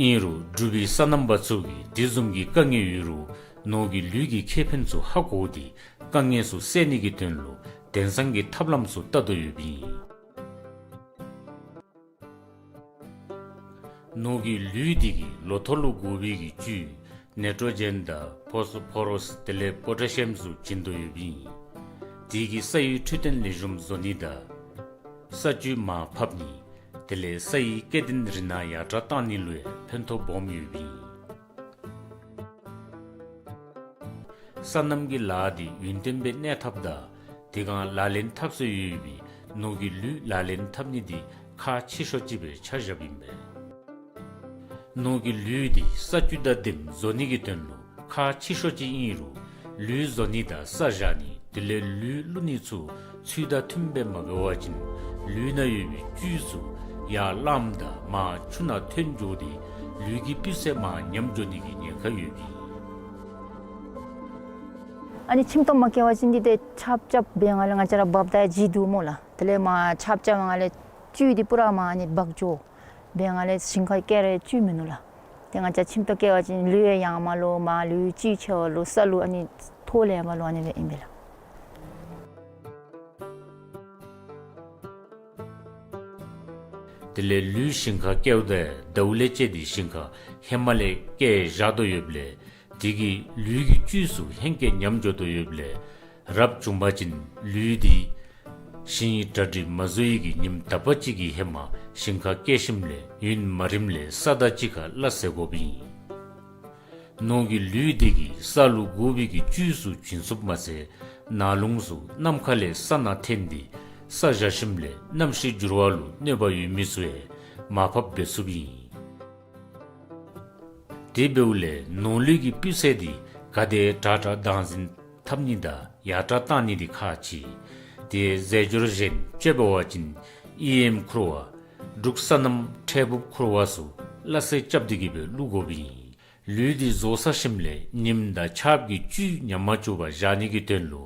ཨིན་རུང་འབྲུག་པའི་སོ་ནམ་པ་ཚུ་གིས་དེ་བཟུམ་གྱི་དཀའ་ངལ་ཡོད་རུང་ནོར་གྱི་ལུད་ཀྱི་ཁེ་ཕན་ཚུ་ཧ་གོ་སྟེ་དཀའ་ངལ་ཚུ་སེལ་ནི་གི་དོན་ལུ་དེང་སང་གི་ཐབས་ལམ་ཚུ་བལྟ་དོ་ཡོདཔ་ཨིན། ནོར་གྱི་ལུད་འདི་གིས་ལོ་ཐོག་ལུ་དགོ་པའི་གི་བཅུད་ནེ་ཊྲོ་ཇེན་དང་ཕོསི་ཕོ་རོསི་དེ་ལས་པོ་ཊེ་ཤི་ཡམ་ཚུ་བྱིན་དོ་ཡོདཔ་ཨིན། དེ་གིས་ས་ཡི་འཕྲོད་བསྟེན་ལེགས་ཤོམ་བཟོ་ནི་དང་ས་བཅུད་མར་ཕབ་ནི་དེ་ལས་ས་ཡི་སྐྱེ་ལྡན་རིགས་སྣ་ཡར་དྲགས་བཏང་ནི་ལུ་ཡང་ཕན་ཐོགས་སྦོམ་ཡོདཔ་ཨིན། སོ་ནམ་གྱི་ལཱ་འདི་ཡུན་བརྟན་སྦེ་གནས་ཐབས་དང་དེ་སྒང་ལག་ལེན་འཐབ་སྲོལ་ཡོད་པའི་ནོར་གྱི་ལུད་ལག་ལེན་འཐབ་ནི་འདི་ཁག་ཆེ་ཤོས་ཅིག་སྦེ་ཆ་བཞགཔ་ཨིན་པས། ནོར་གྱི་ལུད་འདི་ས་བཅུད་དང་ལྡནམ་བཟོ་ནི་གི་དོན་ལུ་ཁག་ཆེ་ཤོས་ཅིག་ཨིན་རུང་ལུད་བཟོ་ནི་དང་ས་བཞག་ནི་དེ་ལས་ལུད་བླུག་ནི་ཚུ་ཚུལ་དང་མཐུནམ་སྦེ་མ་འབད་བ་ཅིན་ལུད་ནང་ཡོད་པའི་བཅུད་ཚུ་ཡར་རླངསམ་དང་མར་ཆུ་ནང་ཐོན་འགྱོ་སྟེ་ལུད་ཀྱི་སྤུས་ཚད་མར་ཉམས་འགྱོ་ནི་གི་ཉེན་ཁ་ཡོདཔ་ཨིན། ཨ་ནི་ཁྱིམ་ཐོག་མ་སྐྱེ་བ་ཅིན་འདི་ཏེ་ཆརཔ་རྐྱབ་འབད་བའི་སྒང་ལས་ང་བཅས་ར་འབགཔ་ད་ལྗིད་འདུག་སྨོ་ལགས། དེ་ལས་མར་ཆརཔ་རྐྱབ་པའི་སྒང་ལས་བཅུད་འདི་པུ་ར་མར་ཨ་ནི་འབག་འགྱོ། འབད་བའི་སྒང་ལས་ཞིང་ཁར་སྐྱེ་རུང་བཅུད་མིན་ནུག་ལགས། ཏེ་ང་བཅས་ཁྱིམ་ཐོག་སྐྱེ་བ་ཅིན་ལུད་ཡང་ཡངས་མས་ལོ་མར་ལུད་བཅུད་ཆེ་བས་ལོ་ས་ལུ་ཨ་ནི་ཐོག་ལས་མར་ལུ་ཨ་ནི་སྦེ་ཨིན་པས་ལགས། དེ་ལས་ལུད་ཞིང་ཁར་སྐྱེཝ་ད་ཟླཝ་ལས་བཅད་དེ་ཞིང་ཁར་ཧེ་མ་ལས་སྐྱེ་བཞག་དོ་ཡོདཔ་ལས་དེ་གིས་ལུད་ཀྱི་བཅུད་ཚུ་ཧེང་སྐལ་ཉམས་འགྱོ་དོ་ཡོདཔ་ལས་རབ་བྱུང་པ་ཅིན་ལུད་འདི་ཞིང་གྲ་སྒྲིག་མ་བཟོ་བའི་གི་ཉིནམ་དག་པ་ཅིག་གི་ཧེ་མ་ཞིང་ཁར་སྐྱེ་ཞིནམ་ལས་ཡུན་མ་རིངམ་ལས་ས་དང་གཅིག་ཁར་སླ་བསྲེ་དགོཔ་ཨིན། ནོར་གྱི་ལུད་འདི་གིས་ས་ལུ་དགོ་པའི་གི་བཅུད་ཚུ་བྱིན་ཚུགསཔ་མ་ཚད་ནང་ལུང་ཚུ་ནམ་མཁའ་ལས་ས་ནང་འཐོན་ཏེ་ས་བཞག་ཞིནམ་ལས་གནམ་གཤིས་འགྱུར་བ་ལུ་གནོད་པ་ཡོད་མི་ཚུ་ཡང་མར་ཕབ་འབད་ཚུགསཔ་ཨིན། དེ་འབདཝ་ལས་ནོར་ལུད་ཀྱི་སྤུས་ཚད་འདི་ག་དེ་དྲག་དྲག་བདག་འཛིན་འཐབ་ནི་དང་ཡར་དྲགས་བཏང་ནི་འདི་ཁག་ཆེ། དེ་རྫས་སྦྱོར་གཞན་དཔྱེ་འབད་བ་ཅིན་ཨི་ཨེམ་ཁུར་བ་འབྲུག་སོ་ནམ་ཕྲལ་ཕུབ་ཁུར་བ་ཚུ་སླ་བསྲེ་རྐྱབ་སྟེ་གིས་སྦེ་བླུག་དགོཔ་ཨིན། ལུད་འདི་བཟོ་ཚར་ཞིནམ་ལས་ཉིམ་དང་ཆརཔ་གིས་བཅུད་ཉམས་མ་བཅུག་པར་བཞག་ནི་གི་དོན་ལུ་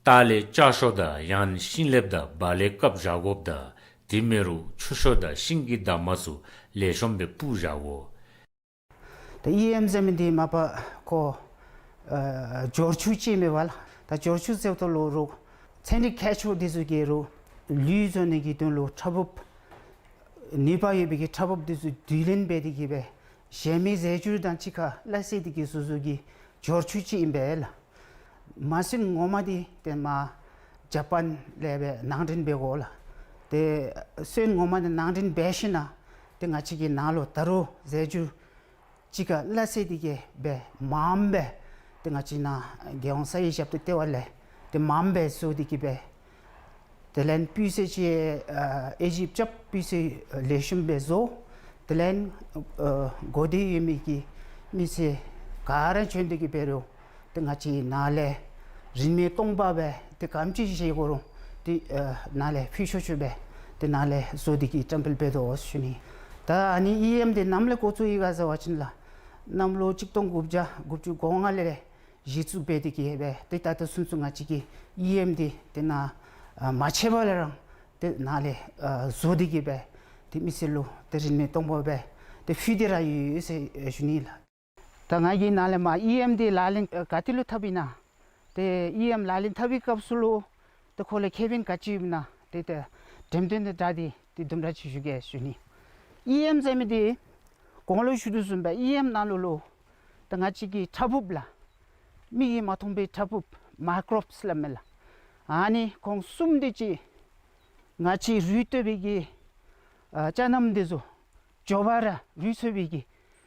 ལྟག་ལས་ལྕགས་ཤོག་དང་ཡང་ན་ཤིང་ལེབ་དང་བ་ལས་བཀབ་བཞག་དགོཔ་དང་དེ་མེན་རུང་ཆུ་ཤོག་དང་ཤིང་གི་འདབ་མ་ཚུ་ལེགས་ཤོམ་སྦེ་སྤུར་བཞག་དགོ། ད་ཨི་ཨེམ་ཟེར་མི་འདི་མ་པ་ཁོ་ཨ་སྦྱོར་ཆུ་ཅིག་ཨིན་པས་ལགས། ད་སྦྱོར་ཆུ་ཟེརཝ་ད་ལུ་རུང་ཚན་རིག་མཁས་མཆོག་འདི་ཚུ་གིས་རུང་ལུད་བཟོ་ནི་གི་དོན་ལུ་ཕྲ་ཕུབ་ནུས་པ་ཡོད་པའི་གི་ཕྲ་ཕུབ་འདི་ཚུ་བསྡུ་ལེན་འབད་དེ་གིས་སྦེ་གཞན་མི་རྫས་སྦྱོར་དང་གཅིག་ཁར་སླ་བསྲེ་དེ་གིས་བཟོ་བཟོཝ་གི་སྦྱོར་ཆུ་ཅིག་ཨིན་པས་ལགས། མ་སོན་ངོ་མ་འདི་ཏེ་མར་ཇ་པཱན་ལས་སྦེ་ནང་འདྲེན་འབད་དགོ་ལགས། ཏེ་སོན་ངོ་མ་འདི་ནང་འདྲེན་འབད་ཞིནམ་ལས་ཏེ་ང་བཅས་ཀྱི་ནང་ལུ་ད་རུང་རྫས་སྦྱོར་ གཅིག་ཁར་སླ་བསྲེ་སྟེ་གི་སྦེ་མངམ་སྦེ་ཏེ་ང་བཅས་ནཱ་རྒྱལ་ཡོངས་ས་ཡི་ཞབས་ཏོག་ལྟེ་བ་ལས་ཏེ་མངམ་སྦེ་བཟོ་སྟེ་གི་སྦེ་དེ་ལས་སྤུས་ཚད་ཅིག་ཨ་ཨེ་ཞིབ་རྐྱབ་སྤུས་ཚད་ལེགས་ཤོམ་སྦེ་བཟོ། དེ་ལས་ཨ་གོ་བདེ་ཡོད་མི་གི་མི་སེར་ག་ར་བྱོན་ཏེ་གི་འབད་རུང་ཏེ་ང་བཅས་ནཱ་ལས་རིན་མེད་སྟོང་པ་སྦེ་ཏེ་ག་དེམ་ཅིག་བཞེས་དགོ་རུང་ཏེ་ཨ་ནཱ་ལས་ཕུལ་ཆོག་ཆོག་སྦེ་ཏེ་ནཱ་ལས་བཟོ་སྟེ་གི་བཀྲམ་སྤེལ་འབད་དོ་ཟེར་ཞུ་ནི། ད་ཨ་ནི་ཨི་ཨེམ་འདི་ནམ་ལས་འགོ་བཙུགས་ཡི་ག་ཟེར་བ་ཅིན་ལགས། གནམ་ལོ་གཅིག་སྟོང་དགུ་བརྒྱ་དགུ་བཅུ་གོ་ལྔ་ལས་གཞི་བཙུགས་འབད་དེ་གི་སྦེ་ཏེ་ད་ལྟོ་ཚུན་ཚོད་ང་བཅས་ཀྱིས་ཨི་ཨེམ་འདི་ཏེ་ནཱ་ཨ་མ་ཆད་པ་ལས་ར་ཏེ་ནཱ་ལས་ཨ་བཟོ་སྟེ་གི་སྦེ་ཏེ་མི་སེར་ལུ་ཏེ་རིན་མེད་སྟོང་པ་སྦེ་ཏེ་ཕུལ་ཏེ་ར་ཡོད་ཟེར་ཞུ་ནི་ལགས། ད་ང་གིས་ནཱ་ལས་མར་ཨི་ཨེམ་འདི་ལག་ལེན་ཨ་ག་ཏེ་ལུ་འཐབ་ཨིན་ན། ཏེ་ཨི་ཨེམ་ལག་ལེན་འཐབ་པའི་སྐབས་སུ་ལུ་ཏེ་ཁོ་ལུ་ཁེ་ཕན་ག་ཅི་ཡོདཔ་ཨིན་ན་ཏེ་ཏེ་འགྲེམས་སྟོན་དང་སྦྲགས་ཏེ་ཏེ་དུམ་གྲ་ཅིག་ཞུ་གེ་ཟེར་ཞུ་ནི། ཨི་ཨེམ་ཟེར་མི་འདི་གོང་ལུ་ཞུ་དོ་བཟུམ་སྦེ་ཨི་ཨེམ་ནང་ལུ་ལུ་ད་ང་བཅས་ཀྱི་ཕྲ་ཕུང་ལགས། མིག་གིས་མ་མཐོང་པའི་ཕྲ་ཕུང་མའི་ཀོ་རོབསི་སླབ་མས་ལགས། ཨ་ནི་ཁོང་གསུམ་དེ་ཅིག་ང་བཅས་རུལ་བཏོན་པའི་གི་ཨ་ཅ་རྣམས་དེ་ཚུ་མགྱོགས་པ་ར་རུལ་ཚུགས་པའི་གི་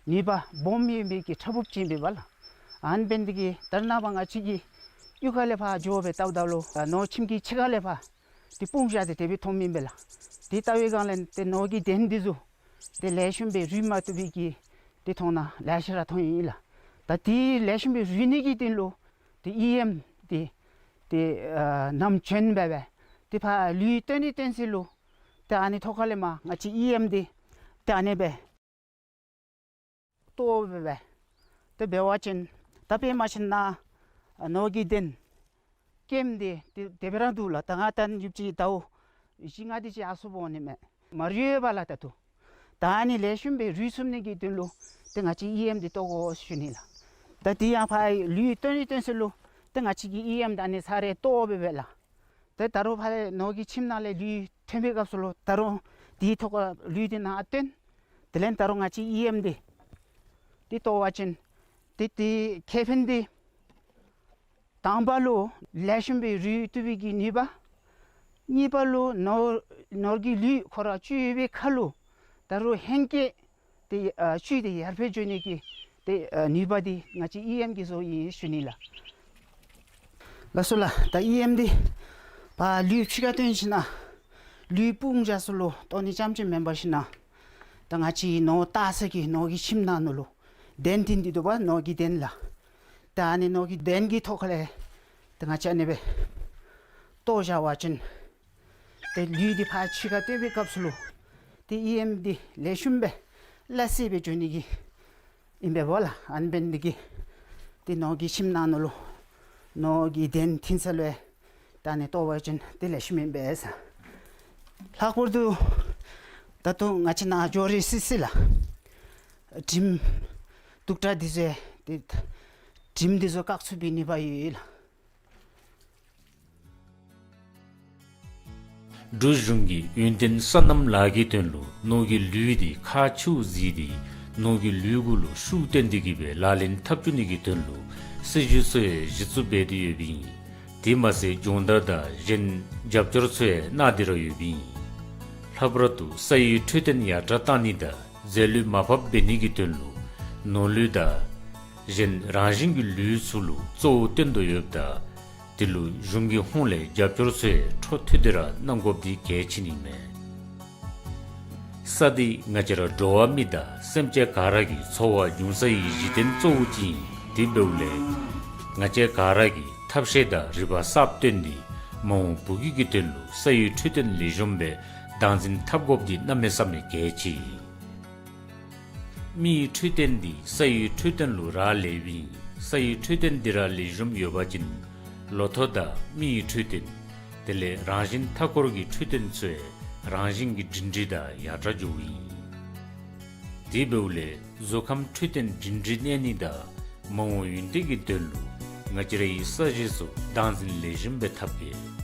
ནུས་པ་སྦོམ་ཡོད་པའི་གི་ཕྲ་ཕུང་ཅིག་ཨིན་པས་ལགས། ཨ་ནི་འབད་ནི་དེ་གིས་ད་རེས་ནངས་པ་ང་བཅས་ཀྱི་གཡུས་ཁ་ལས་ཕར་འགྱོ་སྦེ་བལྟཝ་ད་ལུ་ཨ་ནོར་ཁྱིམ་གྱི་ཕྱི་ཁ་ལས་ཕར་ཏེ་སྤུངས་བཞག་སྟེ་དེ་སྦེ་མཐོངམ་ཨིན་པས་ལགས། དེ་བལྟ་བའི་སྒང་ལས་ཏེ་ནོར་གྱི་གདན་དེ་ཚུ་ཏེ་ལེགས་ཤོམ་སྦེ་རུལ་མ་བཏུབ་པའི་གི་ཏེ་མཐོང་སྣང་ལེ་ཤ་ར་མཐོང་ཡི་ལགས། ད་དེ་ལེགས་ཤོམ་སྦེ་རུལ་ནི་གི་དོན་ལུ་ཏེ་ཨི་ཨེམ་འདི་ཏེ་ཨ་ནམ་བྱོན་འབད་སྦེ་ཏེ་ཕར་ལུད་བཏོན་ནི་བཏོན་ས་ལུ་ཏེ་ཨ་ནི་ཐོག་ཁ་ལས་མར་ང་བཅས་ཨི་ཨེམ་འདི་ཏེ་ཨ་ནི་སྦེ་གཏོར་འབད་སྦེ་ཏེ་འབད་བ་ཅིན་ད་དཔེ་མ་ཅིན་ནཱ་ནོར་གྱི་གདན་སྐྱེམས་འདི་ཏེ་དེ་སྦེ་ར་འདུག་ལགས། ད་ང་ད་ཡུདཔ་ཅིག་ཟླཝ་བཞི་ལྔ་དེ་ཅིག་ཡར་སོངམ་འོང་ནི་མས། མ་རུལ་བས་ལགས་ད་ལྟོ། ད་ཨ་ནི་ལེགས་ཤོམ་སྦེ་རུལ་ཚུགས་ནི་གི་དོན་ལུ་ཏེ་ང་བཅས་ཨི་ཨེམ་འདི་གཏོར་དགོ་ཟེར་ཞུ་ནི་ལགས། ད་དེ་ཡང་ཕར་ལུད་བཏོན་ནི་བཏོན་ས་ལུ་ཏེ་ང་བཅས་ཀྱིས་ཨི་ཨེམ་ད་ཨ་ནི་ས་རེ་གཏོར་འབད་སྦེ་ལགས། ཏེ་ད་རུང་ཕར་ནོར་གྱི་ཁྱིམ་ནང་ལས་ལུད་ཐོན་པའི་སྐབས་སུ་ལུ་ད་རུང་དེའི་ཐོག་ཁར་ལུད་འདི་ནཱ་བཏོན། དེ་ལས་ད་རུང་ང་བཅས་ཨི་ཨེམ་འདི་ཏེ་གཏོར་བ་ཅིན་ཏེ་དེ་ཁེ་ཕན་འདི་དང་པ་ལུ་ལེགས་ཤོམ་སྦེ་རུལ་བཏུབ་པའི་གི་ནུས་པ། གཉིས་པ་ལུ་ནོར་ནོར་གྱི་ལུད་ཁོ་ར་བཅུག་ཡོད་པའི་ཁར་ལུ་ད་རུང་ཧེང་སྐལ་ཏེ་ཨ་བཅུག་སྟེ་ཡར་འཕེལ་འགྱོ་ནི་གི་ཏེ་ཨ་ནུས་པ་འདི་ང་བཅས་ཨི་ཨེམ་གྱིས་བཟོཝ་ཨིན་ཞུ་ནི་ལགས། ལགས་སོ་ལགས། ད་ཨི་ཨེམ་འདི་ཕར་ལུད་ཕྱི་ཁར་བཏོན་ཞིནམ་ལས་ལུད་སྤུངས་བཞག་ས་ལུ་གཏོར་ནི་རྐྱངམ་ཅིག་མེན་པར་ཞིནམ་ལས་ད་ང་བཅས་ནོར་བཏགས་ས་གི་ནོར་གྱི་ཁྱིམ་ནང་ན་ལུ་གདན་འདི་འདི་འདུག་པ། ནོར་གྱི་གདན་ལགས། ད་ཨ་ནི་ནོར་གྱི་གདན་གྱི་ཐོག་ཁ་ལས་ད་ང་བཅས་ཨ་ནི་སྦེ་གཏོར་བཞག་པ་ཅིན་ཏེ་ལུད་འདི་ཕར་ཕྱི་ཁར་བཏོན་པའི་སྐབས་སུ་ལུ་ཏེ་ཨི་ཨེམ་འདི་ལེགས་ཤོམ་སྦེ་སླ་བསྲེ་སྦེ་འགྱོ་ནི་གི་ཨིན་པས་ལགས། ཨ་ནི་འབད་ནི་དེ་གིས་ཏེ་ནོར་གྱི་ཁྱིམ་ནང་ན་ལུ་ནོར་གྱི་གདན་བཏིང་ས་ལུ་ཡང་ད་ཨ་ནི་གཏོར་བ་ཅིན་ཏེ་ལེགས་ཤོམ་ཨིན་པས་ཟེར། ལྷག་པར་དུ་ད་ལྟོ་ང་བཅས་ནཱ་འགྱོ་རན་སི་སི་ལགས། དྲིམ་དུག་དྲགས་འདི་ཚུ་ཏེ་དྲིམ་འདི་ཚུ་བཀག་ཚུགས་པའི་ནུས་པ་ཡོད་ལགས། འབྲུག་གཞུང་གིས་ཡུན་བརྟན་སོ་ནམ་ལཱ་གི་དོན་ལུ་ནོར་གྱི་ལུད་འདི་ཁག་ཆེཝ་གཟིགས་ཏེ་ནོར་གྱི་ལུད་གུ་ལུ་ཤུགས་བཏོན་ཏེ་གི་སྦེ་ལག་ལེན་འཐབ་བཅུག་ནི་གི་དོན་ལུ་སྲིད་བྱུས་ཚུ་ཡང་གཞི་བཙུགས་འབད་དེ་ཡོདཔ་ཨིན། དེ་མ་ཚད་སྦྱོང་བརྡར་དང་གཞན་རྒྱབ་སྐྱོར་ཚུ་ཡང་གནང་སྟེ་ར་ཡོདཔ་ཨིན། ལྷག་པར་དུ་ས་ཡི་འཕྲོད་བསྟེན་ཡར་དྲག་གཏང་ནི་དང་རྫས་ལུད་མར་ཕབ་འབད་ནི་གི་དོན་ལུ་ནོར་ལུད་དང་གཞན་རང་བཞིན་གྱི་ལུད་ཚུ་ལུ་གཙོ་བོ་བཏོན་དོ་ཡོདཔ་ད་དེ་ལུ་གཞུང་གི་ཧོངས་ལས་རྒྱབ་སྐྱོར་ཚུ་ཡང་འཕྲོ་མཐུད་དེ་ར་གནང་དགོཔ་འདི་གལ་ཆེ་ནི་མས། ས་འདི་ང་བཅས་ར་འགྲོ་བ་མི་དང་སེམས་ཅན་ག་ར་གི་འཚོ་བ་འབྱུང་ས་ཡི་གཞི་རྟེན་གཙོ་བོ་ཅིག་ཨིན། དེ་འབདཝ་ལས་ང་བཅས་ག་ར་གིས་ཐབས་ཤེས་དང་རིག་པ་གསརཔ་བཏོན་ཏེ་མ་འོངས་བུ་གུ་གི་དོན་ལུ་ས་ཡི་འཕྲོད་བསྟེན་ལེགས་ཤོམ་སྦེ་བདག་འཛིན་འཐབ་དགོཔ་འདི་གནམ་མེད་ས་མེད་གལ་ཆེ་ཨིན། མི་ཡི་འཕྲོད་བསྟེན་འདི་ས་ཡི་འཕྲོད་བསྟེན་ལུ་རག་ལསཔ་ཨིན། ས་ཡི་འཕྲོད་བསྟེན་འདི་ར་ལེགས་ཤོམ་ཡོད་པ་ཅིན་ལོ་ཐོག་དང་མི་ཡི་འཕྲོད་བསྟེན་དེ་ལས་རང་བཞིན་མཐའ་འཁོར་གྱི་འཕྲོད་བསྟེན་ཚུ་ཡང་རང་བཞིན་གྱིས་སྒྲིང་སྒྲི་དང་ཡར་དྲག་འགྱོཝ་ཨིན། དེ་འབདཝ་ལས་གཟུགས་ཁམས་འཕྲོད་བསྟེན་སྒྲིང་སྒྲི་གནས་ནི་དང་མ་འོངས་ཡུན་བརྟན་གྱི་དོན་ལུ་ང་བཅས་རའི་ས་གཞི་ཚུ་བདག་འཛིན་ལེགས་ཤོམ་སྦེ་འཐབ་གེ།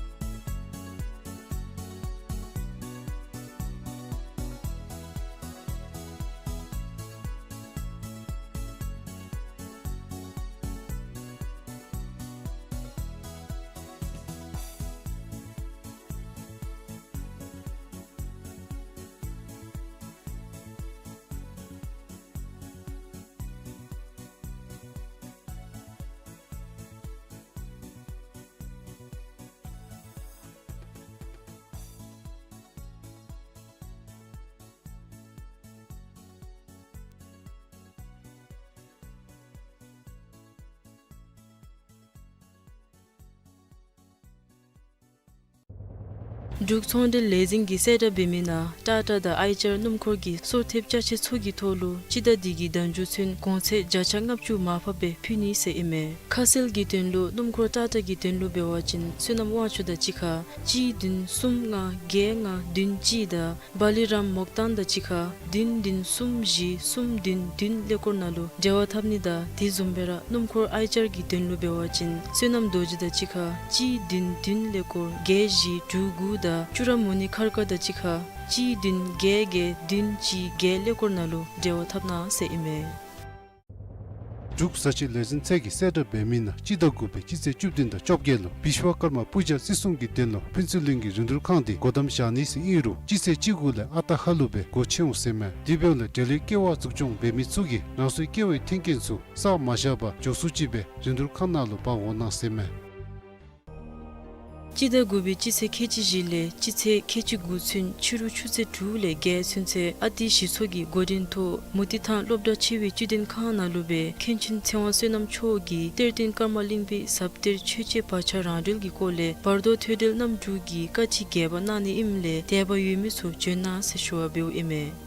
འབྲུག་ཚོང་འབྲེལ་ལས་འཛིན་གྱིས་གསལ་བསྒྲགས་འབད་མི་ནང་ཊ་ཊ་དང་ཨའི་ཅར་སྣུམ་འཁོར་གྱི་སོར་ཐེབས་ཅ་ཆས་ཚུ་གི་ཐོག་ལུ་སྤྱི་ཟླ་འདི་གི་ཟླ་མཇུག་ཚུན་གོང་ཚད་བརྒྱ་ཆ་ལྔ་བཅུ་མར་ཕབ་སྦེ་ཕུལ་ནི་ཟེར་ཨིན་མས། ཁ་གསལ་གྱི་དོན་ལུ་སྣུམ་འཁོར་ཊ་ཊ་གི་དོན་ལུ་འབད་བ་ཅིན་སོ་ནམ་དབང་ཕྱུག་དང་གཅིག་ཁར་གཅིག་བདུན་གསུམ་ལྔ་བརྒྱད་ལྔ་བདུན་གཅིག་དང་བ་ལི་རམ་མོག་ཏན་དང་གཅིག་ཁར་བདུན་བདུན་གསུམ་བཞི་གསུམ་བདུན་བདུན་ཀླད་ཀོར་ནང་ལུ་འབྲེལ་བ་འཐབ་ནི་དང་དེ་བཟུམ་སྦེ་ར་སྣུམ་འཁོར་ཨའི་ཅར་གྱི་དོན་ལུ་འབད་བ་ཅིན་སོ་ནམ་རྡོ་རྗེ་དང་གཅིག་ཁར་གཅིག་བདུན་བདུན་ཀླད་ཀོར་བརྒྱད་བཞི་དྲུག་དགུ་དང་ཅུ་ར་མུ་ནི་མཁར་དཀར་དང་གཅིག་ཁར་གཅིག་བདུན་བརྒྱད་བརྒྱད་བདུན་གཅིག་བརྒྱད་ཀླད་ཀོར་ནང་ལུ་འབྲེལ་བ་འཐབ་གནང་ཟེར་ཨིན་མས། འབྲུག་བཟའ་བཅའ་ལས་འཛིན་ཚད་ཀྱིས་གསལ་བསྒྲགས་འབད་མི་ནང་སྤྱི་ཟླ་དགུ་པའི་སྤྱི་ཚེས་བཅུ་བདུན་དང་བཅོ་བརྒྱད་ལུ་བིཤ་ཝ་ཀརྨ་པུ་ཇ་བརྩི་སྲུང་གི་དོན་ལུ་ཕུན་ཚོགས་གླིང་གི་རིན་བསྡུར་ཁང་འདི་སྒོ་བསྡམ་བཞག་ནི་ཟེར་ཨིན་རུང་སྤྱི་ཚེས་བཅུ་དགུ་ལས་ཨ་རྟག་ཧ་ལུགས་སྦེ་སྒོ་ཕྱེ་འོང་ཟེར་མས། དེ་འབདཝ་ལས་འབྲེལ་ཡོད་ཀེ་ཝ་འཛུགས་སྐྱོང་འབད་མི་ཚུ་གིས་རང་སོའི་ཀེ་ཝའི་མཐུན་རྐྱེན་ཚུ་བསགས་མ་བཞག་པར་མགྱོགས་སུ་ཅིག་སྦེ་རིན་བསྡུར་ཁང་ནང་ལུ་འབག་འོང་གནང་ཟེར་མས། སྤྱི་ཟླ་དགུ་པའི་སྤྱི་ཚེས་ཁལ་གཅིག་བཞི་ལས་སྤྱི་ཚེས་ཁལ་གཅིག་དགུ་ཚུན་ཕྱི་རུ་ཆུ་ཚོད་དྲུག་ལས་བརྒྱད་ཚུན་ཚོད་ཨ་ཏི་གཞི་ཚོགས་ཀྱི་འགོ་འདྲེན་ཐོག་མུ་ཏིག་ཐང་སློབ་གྲྭ་ཆེ་བའི་བཅུད་ལྡན་ཁང་ནང་ལུ་སྦེ་མཁན་ཆེན་ཚེ་དབང་བསོད་ནམས་མཆོག་གིས་གཏེར་སྟོན་ཀརྨ་གླིང་པའི་ཟབ་གཏེར་ཆོས་འཆད་བར་ཆད་རང་གྲོལ་གྱི་སྐོར་ལས་བར་དོ་ཐོས་གྲོལ་རྣམ་དྲུག་གི་བཀའ་ཁྲིད་རྒྱས་པ་གནང་ནི་ཨིནམ་ལས་དད་པ་ཡོད་མི་ཚུ་བྱོན་གནང་ཟེར་ཞུ་བ་འབདཝ་ཨིན་མས།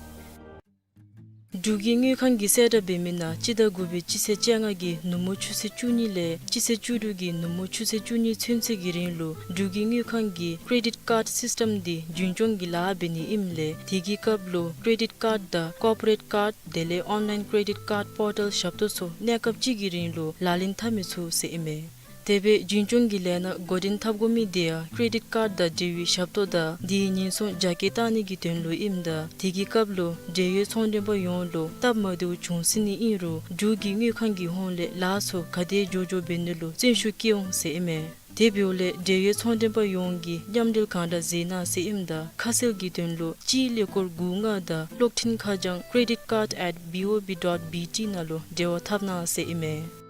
འབྲུག་གི་དངུལ་ཁང་གིས་གསལ་བསྒྲགས་འབད་མི་ནང་སྤྱི་ཟླ་དགུ་པའི་སྤྱི་ཚེས་བཅོ་ལྔ་གི་ནུབ་མོ་ཆུ་ཚོད་བཅུ་གཉིས་ལས་སྤྱི་ཚེས་བཅུ་དྲུག་གི་ནུབ་མོ་ཆུ་ཚོད་བཅུ་གཉིས་ཚུན་ཚོད་ཀྱི་རིང་ལུ་འབྲུག་གི་དངུལ་ཁང་གི་ཀེ་རེ་ཌིཊ་ཀཱརཌ་སིསི་ཊམ་འདི་རྒྱུན་སྐྱོང་གི་ལཱ་འབད་ནི་ཨིནམ་ལས་དེ་གི་སྐབས་ལུ་ཀེ་རེ་ཌིཊ་ཀཱརཌ་དང་ཀོར་པོ་རེཊ་ཀཱརཌ་དེ་ལས་ཨོན་ལའིན་ཀེ་རེ་ཌིཊ་ཀཱརཌ་པོར་ཊལ་ཞབས་ཏོག་ཚུ་གནས་སྐབས་གཅིག་གི་རིང་ལུ་ལག་ལེན་འཐབ་མི་ཚུགས་ཟེར་ཨིན་མས། དེ་སྦེ་རྒྱུན་སྐྱོང་གི་ལས་སྣ་འགོ་འདྲེན་འཐབ་དགོ་མི་དེ་ཡང་ཀེ་རེ་ཌིཊ་ཀཱརཌ་དང་འབྲེལ་བའི་ཞབས་ཏོག་དང་དེའི་ཉེན་སྲུང་རྒྱ་སྐྱེད་གཏང་ནི་གི་དོན་ལུ་ཨིནམ་ད་དེ་གི་སྐབས་ལུ་འབྲེལ་ཡོད་ཚོང་མགྲོན་པ་ཡོངས་ལུ་སྟབས་མ་བདེཝ་བྱུང་སྲིད་ནི་ཨིན་རུང་འབྲུག་གི་དངུལ་ཁང་གི་ཧོངས་ལས་ལཱ་ཚུ་ག་དེ་མགྱོགས་མགྱོགས་འབད་ནི་ལུ་བརྩོན་ཤུགས་བསྐྱེད་འོང་ཟེར་ཨིན་མས། དེ་འབདཝ་ལས་འབྲེལ་ཡོད་ཚོང་མགྲོན་པ་ཡོངས་ཀྱིས་མཉམ་འབྲེལ་གང་དྲག་མཛད་གནང་ཟེར་ཨིནམ་ད་ཁ་གསལ་གྱི་དོན་ལུ་གཅིག་ཀླད་ཀོར་དགུ་ལྔ་དང་གློག་འཕྲིན་ཁ་བྱང་credit card at B O B dot B T ནང་ལུ་འབྲེལ་བ་འཐབ་གནང་ཟེར་ཨིན་མས།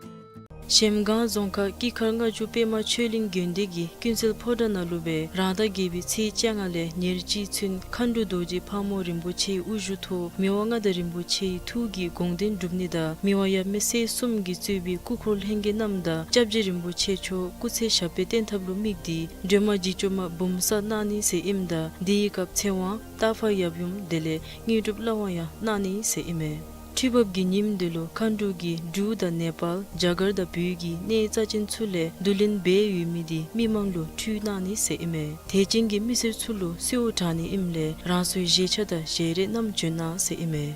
གཞལམ་སྒང་རྫོང་ཁག་སྐྱིད་མཁར་ལྔ་མཆོག་པདྨ་ཆོས་གླིང་དགོན་སྡེ་གི་ཀུན་གསལ་ཕོ་བྲང་ནང་ལུ་སྦེ་རང་ཟླ་བརྒྱད་པའི་ཚེས་བཅོ་ལྔ་ལས་ཉེར་གཅིག་ཚུན་མཁའ་འགྲོ་རྡོ་རྗེ་ཕག་མོ་རིན་པོ་ཆེའི་དབུ་བཞུགས་ཐོག་མི་དབང་མངའ་བདག་རིན་པོ་ཆེའི་ཐུགས་ཀྱི་དགོངས་དོན་སྒྲུབ་ནི་དང་མི་དབང་ཡབ་མེས་སྲས་གསུམ་གྱིས་གཙོས་པའི་སྐུ་འཁོར་ལྷན་རྒྱས་རྣམས་དང་སྐྱབས་རྗེ་རིན་པོ་ཆེ་མཆོག་སྐུ་ཚེ་ཞབས་པད་བརྟན་ཐབས་ལུ་དམིགས་ཏེ་སྒྲོལ་མ་འཇིགས་བྱེད་མ་འབུམ་གསར་གནང་ནི་ཟེར་ཨིནམ་ད་དེའི་སྐབས་ཚེ་དབང་རྟ་ཕག་ཡབ་ཡུམ་དེ་ལས་དངོས་གྲུབ་བླ་དབང་ཡང་གནང་ནི་ཟེར་ཨིན་མས། ཁྲི་འབབ་ཀྱི་ཉིནམ་དེ་ལུ་མཁའ་འགྲོ་གིས་འབྲུག་དང་ནེ་པཱལ་རྒྱ་གར་དང་བོད་ཀྱི་གནས་རྩ་ཅན་ཚུ་ལས་བསྡུ་ལེན་འབད་ཡོད་མི་དེ་མི་མང་ལུ་ཁྲུས་གནང་ནི་ཟེར་ཨིན་མས། དད་ཅན་གྱི་མི་སེར་ཚུ་ལུ་གསོལཝ་དྲང་ནི་ཨིནམ་ལས་རང་སོའི་བཞེས་ཆ་དང་བཞེས་རས་རྣམས་བྱོན་གནང་ཟེར་ཨིན་མས།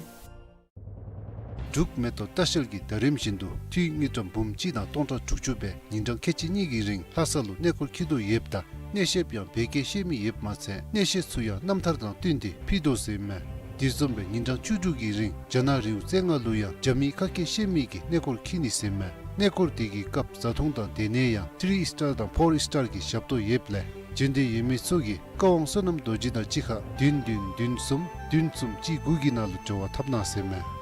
འབྲུག་མེ་ཏོག་ལྟ་བཤལ་གྱིས་ཟླ་རིམ་བཞིན་དུ་འཐུས་དངུལ་ཀྲམ་འབུམ་གཅིག་དང་སྟོང་ཕྲག་དྲུག་ཅུ་སྦེ་ཉིན་གྲངས་ཁལ་གཅིག་གཉིས་ཀྱི་རིང་ལྷ་ས་ལུ་གནས་སྐོར་འཁྱིད་དོ་ཡོདཔ་ད་གནས་བཤདཔ་ཡང་བོད་སྐད་ཤེས་མི་ཡོདཔ་མ་ཚད་གནས་བཤད་ཚུ་ཡང་རྣམ་ཐར་དང་བསྟུན་ཏེ་ཕུལ་དོ་ཟེར་མས། དེ་བཟུམ་སྦེ་ཉིན་གྲངས་བཅུ་དྲུག་གི་རིང་རྒྱ་ནག་རི་བོ་རྩེ་ལྔ་ལུ་ཡང་རྒྱ་མིའི་ཁ་སྐད་ཤེས་མི་གིས་གནས་སྐོར་འཁྱིད་ནི་ཟེར་མས། གནས་སྐོར་དེ་གི་སྐབས་བཟའ་འཐུང་དང་སྡོད་གནས་ཡང་ཐི་རི་སི་ཊར་དང་ཕོར་སི་ཊར་གྱི་ཞབས་ཏོག་ཡོདཔ་ལས་བྱོན་འདོད་ཡོད་མི་ཚུ་གིས་བཀའ་དབང་བསོད་ནམས་རྡོ་རྗེ་དང་གཅིག་ཁར་བདུན་བདུན་བདུན་གསུམ་བདུན་གསུམ་གཅིག་དགུ་གི་ནང་ལུ་འབྲེལ་བ་འཐབ་གནང་ཟེར་མས།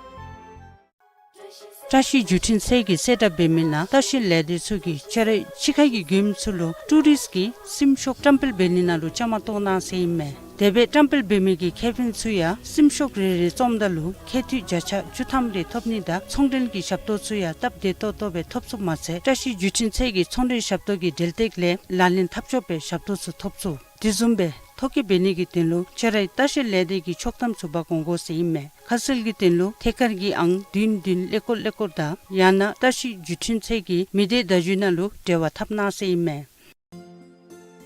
བཀྲ་ཤིས་བརྒྱུད་འཕྲིན་ཚད་ཀྱིས་གསལ་བསྒྲགས་འབད་མི་ནང་ལྟ་བཤལ་ལས་སྡེ་ཚུ་གིས་ཁྱོད་རའི་ཕྱི་ཁ་གི་མགྱོནམ་ཚུ་ལུ་ཊུ་རིསཊ་ཀྱི་སིམ་ཤོག་བཀྲམ་སྤེལ་འབད་ནི་ནང་ལུ་བཅའ་མར་གཏོགས་གནང་ཟེར་ཨིན་མས། དེ་སྦེ་བཀྲམ་སྤེལ་འབད་མི་གི་ཁེ་ཕན་ཚུ་ཡང་སིམ་ཤོག་རེ་རེ་བཙོངམ་ད་ལུ་ཁེ་འཐུས་བརྒྱ་ཆ་བཅུ་ཐམ་རེ་ཐོབ་ནི་དང་ཚོང་འབྲེལ་གྱི་ཞབས་ཏོག་ཚུ་ཡང་སྟབས་བདེ་ཏོག་ཏོ་སྦེ་ཐོབ་ཚུགསཔ་མ་ཚད་བཀྲ་ཤིས་བརྒྱུད་འཕྲིན་ཚད་ཀྱི་ཚོང་འབྲེལ་ཞབས་ཏོག་གི་འབྲེལ་སྟེགས་ལས་ལག་ལེན་འཐབ་ཆོགཔ་སྦེ་ཞབས་ཏོག་ཚུ་ཐོབ་ཚུགས། དེ་བཟུམ་སྦེ་ཐོ་བཀོད་འབད་ནི་གི་དོན་ལུ་ཁྱོད་རའི་ལྟ་བཤལ་ལས་སྡེ་གི་ཆོག་ཐམ་ཚུ་འབག་འོང་དགོ་ཟེར་ཨིན་མས། ཁ་གསལ་གྱི་དོན་ལུ་ཐད་ཀར་གྱི་ཨང་བདུན་བདུན་ཀླད་ཀོར་ཀླད་ཀོར་དང་ཡང་ན་བཀྲ་ཤིས་བརྒྱུད་འཕྲིན་ཚད་ཀྱི་མི་སྡེ་བརྡ་བརྒྱུད་ནང་ལུ་འབྲེལ་བ་འཐབ་གནང་ཟེར་ཨིན་མས།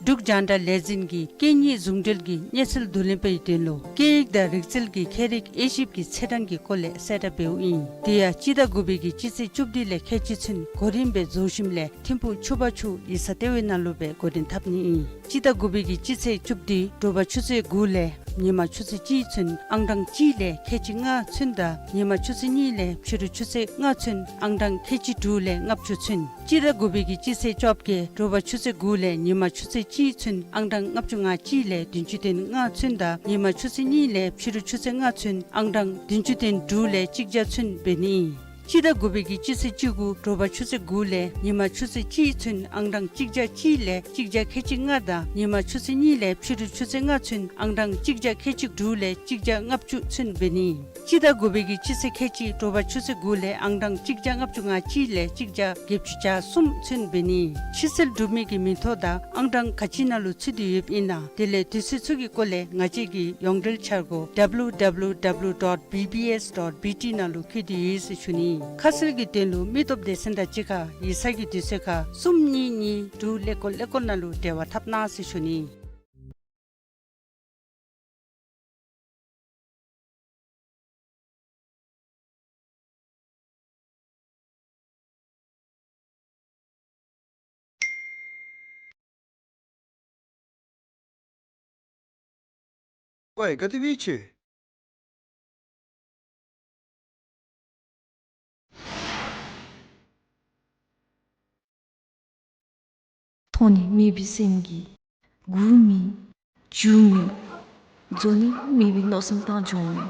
འབྲུག་རྒྱང་བསྒྲགས་ལས་འཛིན་གྱིས་སྐད་གཉིས་ཟུང་འབྲེལ་གྱི་གནས་ཚུལ་བསྡུ་ལེན་པའི་དོན་ལུ་སྐད་ཡིག་དང་རིག་རྩལ་གྱི་ཁྱད་རིག་དབྱེ་ཞིབ་ཀྱི་ཚེས་གྲངས་ཀྱི་སྐོར་ལས་གསལ་བསྒྲགས་འབདཝ་ཨིན། དེ་ཡང་སྤྱི་ཟླ་དགུ་པའི་གི་སྤྱི་ཚེས་བཅུ་བདུན་ལས་ཁལ་གཅིག་ཚུན་གོ་རིམ་སྦེ་རྫོགས་ཞིནམ་ལས་ཐིམ་ཕུག་ཆུ་བར་ཆུ་ཡིག་ཚང་ལྟེ་བའི་ནང་ལུ་སྦེ་གོ་སྒྲིག་འཐབ་ནི་ཨིན། སྤྱི་ཟླ་དགུ་པའི་གི་སྤྱི་ཚེས་བཅུ་བདུན་དྲོ་པ་ཆུ་ཚོད་དགུ་ལས་ཉིན་མ་ཆུ་ཚོད་གཅིག་ཚུན་ཨང་གྲངས་གཅིག་ལས་ཁལ་གཅིག་ལྔ་ཚུན་དང་ཉིན་མ་ཆུ་ཚོད་གཉིས་ལས་ཕྱི་རུ་ཆུ་ཚོད་ལྔ་ཚུན་ཨང་གྲངས་ཁལ་གཅིག་དྲུག་ལས་ལྔ་བཅུ་ཚུན། སྤྱི་ཟླ་དགུ་པའི་གི་སྤྱི་ཚེས་བཅོ་བརྒྱད་དྲོ་པ་ཆུ་ཚོད་དགུ་ལས་ཉིན་མ་ཆུ་ཚོད་གཅིག་ཚུན་ཨང་གྲངས་ལྔ་བཅུ་ང་གཅིག་ལས་བདུན་ཅུ་དོན་ལྔ་ཚུན་དང་ཉིན་མ་ཆུ་ཚོད་གཉིས་ལས་ཕྱི་རུ་ཆུ་ཚོད་ལྔ་ཚུན་ཨང་གྲངས་བདུན་ཅུ་དོན་དྲུག་ལས་གཅིག་བརྒྱ་ཚུན་འབད་ནི་ཨིན། སྤྱི་ཟླ་དགུ་པའི་གི་སྤྱི་ཚེས་བཅུ་དགུ་དྲོ་པ་ཆུ་ཚོད་དགུ་ལས་ཉིན་མ་ཆུ་ཚོད་གཅིག་ཚུན་ཨང་གྲངས་གཅིག་བརྒྱ་གཅིག་ལས་གཅིག་བརྒྱ་ཁལ་གཅིག་ལྔ་དང་ཉིན་མ་ཆུ་ཚོད་གཉིས་ལས་ཕྱི་རུ་ཆུ་ཚོད་ལྔ་ཚུན་ཨང་གྲངས་གཅིག་བརྒྱ་ཁལ་གཅིག་དྲུག་ལས་གཅིག་བརྒྱ་ལྔ་བཅུ་ཚུན་འབད་ནི། སྤྱི་ཟླ་དགུ་པའི་གི་སྤྱི་ཚེས་ཁལ་གཅིག་དྲོ་པ་ཆུ་ཚོད་དགུ་ལས་ཨང་གྲངས་གཅིག་བརྒྱ་ལྔ་བཅུ་ང་གཅིག་ལས་གཅིག་བརྒྱ་བརྒྱད་ཅུ་གྱ་གསུམ་ཚུན་འབད་ནི། ཕྱི་སེལ་གྲུབ་མི་གི་མིང་ཐོ་དང་ཨང་གྲངས་ག་ཅི་ནང་ལུ་ཚུད་དེ་ཡོདཔ་ཨིན་ན། དེ་ལས་དུས་ཚོད་ཚུ་གི་སྐོར་ལས་ང་བཅས་ཀྱི་ཡོངས་འབྲེལ་འཆར་སྒོ་W W W dot B B S dot B T ནང་ལུ་བཀོད་དེ་ཡོད་ཟེར་ཞུ་ནི། ཁ་གསལ་གྱི་དོན་ལུ་མི་སྟོབས་སྡེ་ཚན་དང་གཅིག་ཁར་ཡིག་ཚང་གི་དུས་ཚོད་ཁར་གསུམ་གཉིས་གཉིས་དྲུག་ཀླད་ཀོར་ཀླད་ཀོར་ནང་ལུ་འབྲེལ་བ་འཐབ་གནང་ཟེར་ཞུ་ནི། ཝའི་ག་དེ་སྦེ་ཅིག། མཐོང་ནི་མེད་པའི་སེམས་ཀྱིས་སྒུག་མི་འགྱོ་མི་འཛོལ་ནི་མེད་པའི་མནོ་བསམ་བཏང་འགྱོ་མི།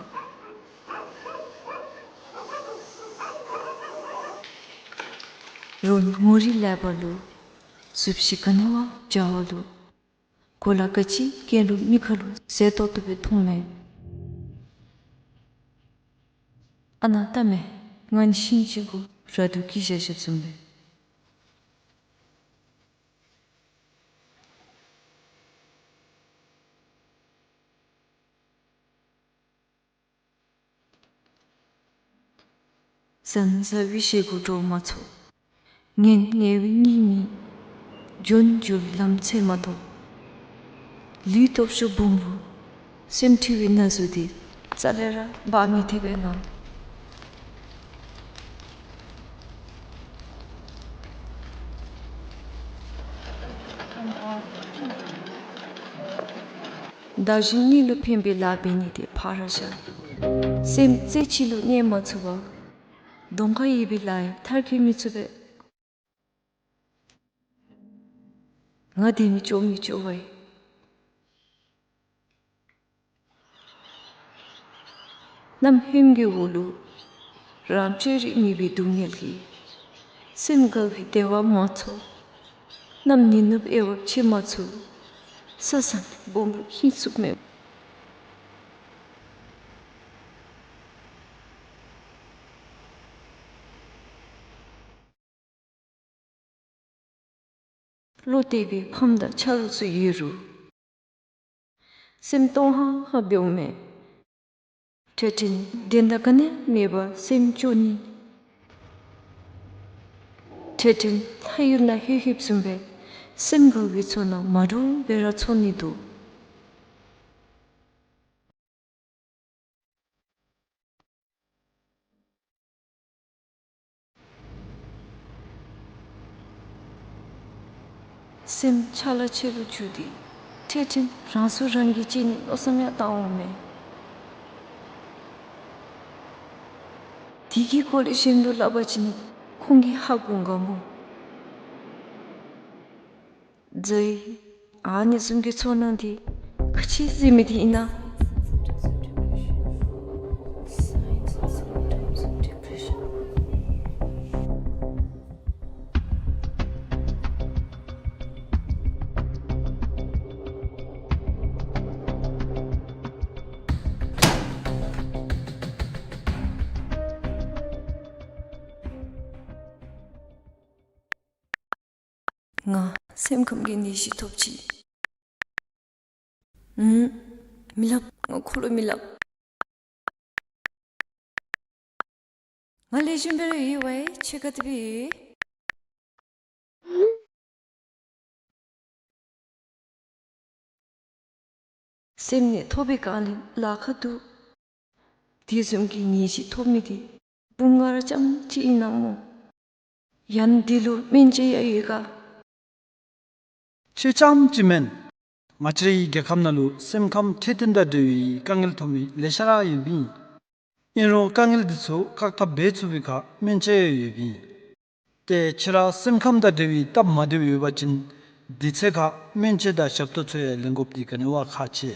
རོགས་ངོ་རིས་ལེགས་པ་ལུ་གཟུགས་གཞི་ག་ནི་བ་འཇའ་བ་ལུ་གོ་ལ་ག་ཅི་གྱོན་རུང་མིག་ཁར་ལུ་གཟེར་ཏོག་ཏོ་སྦེ་མཐོང་མས། ཨ་ནཱ་ལྟ་མས། ང་ནི་ཤིང་ཅིག་གུ་ར་དུ་སྐྱེས་བཞག་བཞགཔ་བཟུམ་སྦེ། ཟན་ཟ་བའི་ཞེ་སྒོ་འདྲོག་མ་ཚུགས། ངན་ངལ་བའི་གཉིད་མི་འགྱོ་འགྱོ་བའི་ལམ་འཚོལ་མ་གཏོགས། ལུས་སྟོབས་ཤུགས་སྦོམ་རུང་སེམས་འཁྲུལ་བའི་ན་ཟུག་དེ་རྩ་ལས་ར་འབག་མི་ཐེག་པས་ན། བདག་གཞན་གཉིས་ལུ་ཕན་པའི་ལཱ་འབད་ནི་དེ་ཕར་བཞག། སེམས་རྩེ་གཅིག་ལུ་གནས་མ་ཚུགས་པར་གདོང་ཁར་ཡོད་པའི་ལཱ་ཡང་མཐར་འཁྱོལ་མི་ཚུགས་པས། ང་དེ་ནི་སྐྱོ་མི་སྐྱོ་བས། གནམ་ཧོནམ་གྱི་འོག་ལུ་རང་བཅོས་རིག་མེད་པའི་སྡུག་བསྔལ་གྱིས། སེམས་དགའ་བའི་བདེ་བ་མ་ཚོར། གནམ་ཉིན་ནུབ་དབྱེ་བ་ཕྱེ་མ་ཚུགས། ས་བཟང་སྦོམ་རུང་ཧིང་སུག་མེད། བློ་གཏད་པའི་ཕམ་དང་ཆ་རོགས་ཚུ་ཡོད་རུང་། སེམས་སྟོང་ཧང་ཧང་འབདཝ་མས། འཕྲལ་འཕྲལ་འགྲན་ཟླ་ག་ནི་མེད་པར་སེམས་སྐྱོ་ནི། འཕྲལ་འཕྲལ་ལྷ་ཡུལ་ནང་ལྷོད་ལྷོདཔ་བཟུམ་སྦེ་སེམས་དགའ་བའི་ཚོར་སྣང་མ་འདྲཝ་སྦེ་ར་ཚོར་ནི་འདུག། སེམས་ཆ་ལ་ཆེ་ལུ་གྱུར་ཏེ་འཕྲལ་འཕྲལ་རང་སྲོག་རང་གིས་བཅད་ནི་མནོ་བསམ་ཡང་བཏང་འོང་མས། དེ་གི་སྐོར་ལས་གཞན་ལུ་སླབ་པ་ཅིན་ཁོང་གིས་ཧ་གོ་འོང་ག་སྨོ། ཛའི། ཨ་ནི་བཟུམ་གྱི་ཚོར་སྣང་དེ་ག་ཅི་ཟེར་མི་དེ་ཨིན་ན། ང་སེམས་ཁམས་ཀྱི་ནད་གཞི་ཐོབ་ཅི། ཨུམ། མི་སླབ། ང་ཁོ་ལུ་མི་སླབ། ང་ལེགས་ཤོམ་སྦེ་ར་ཡོད་པས། ཁྱོད་ག་དེ་སྦེ་ཡོད། སེམས་ནད་ཐོབ་པའི་སྒང་ལས་ལཱ་ཁག་འདུག། དེ་བཟུམ་གྱི་ནད་གཞི་ཐོབ་མི་དེ་བུམོ་ང་ར་རྐྱངམ་གཅིག་ཨིན་ན་སྨོ། ཡང་ན་དེ་ལུ་སྨན་དཔྱད་ཡང་ཡོད་ག། ཁྱོད་རྐྱངམ་གཅིག་མེན། ང་བཅས་རའི་རྒྱལ་ཁབ་ནང་ལུ་སེམས་ཁམས་འཕྲོད་བསྟེན་དང་འབྲེལ་བའི་དཀའ་ངལ་ཐོབ་མི་ལེ་ཤ་ར་ཡོདཔ་ཨིན། ཨིན་རུང་དཀའ་ངལ་འདི་ཚུ་བཀག་ཐབས་འབད་ཚུགས་པའི་ཁར་སྨན་དཔྱད་ཡང་ཡོདཔ་ཨིན། ཏེ་ཁྱོད་ར་སེམས་ཁམས་དང་འབྲེལ་བའི་སྟབས་མ་བདེཝ་ཡོད་པ་ཅིན་དུས་ཚོད་ཁར་སྨན་དཔྱད་དང་ཞབས་ཏོག་ཚུ་ཡང་ལེན་དགོཔ་འདི་ག་ནི་བ་ཁག་ཆེ།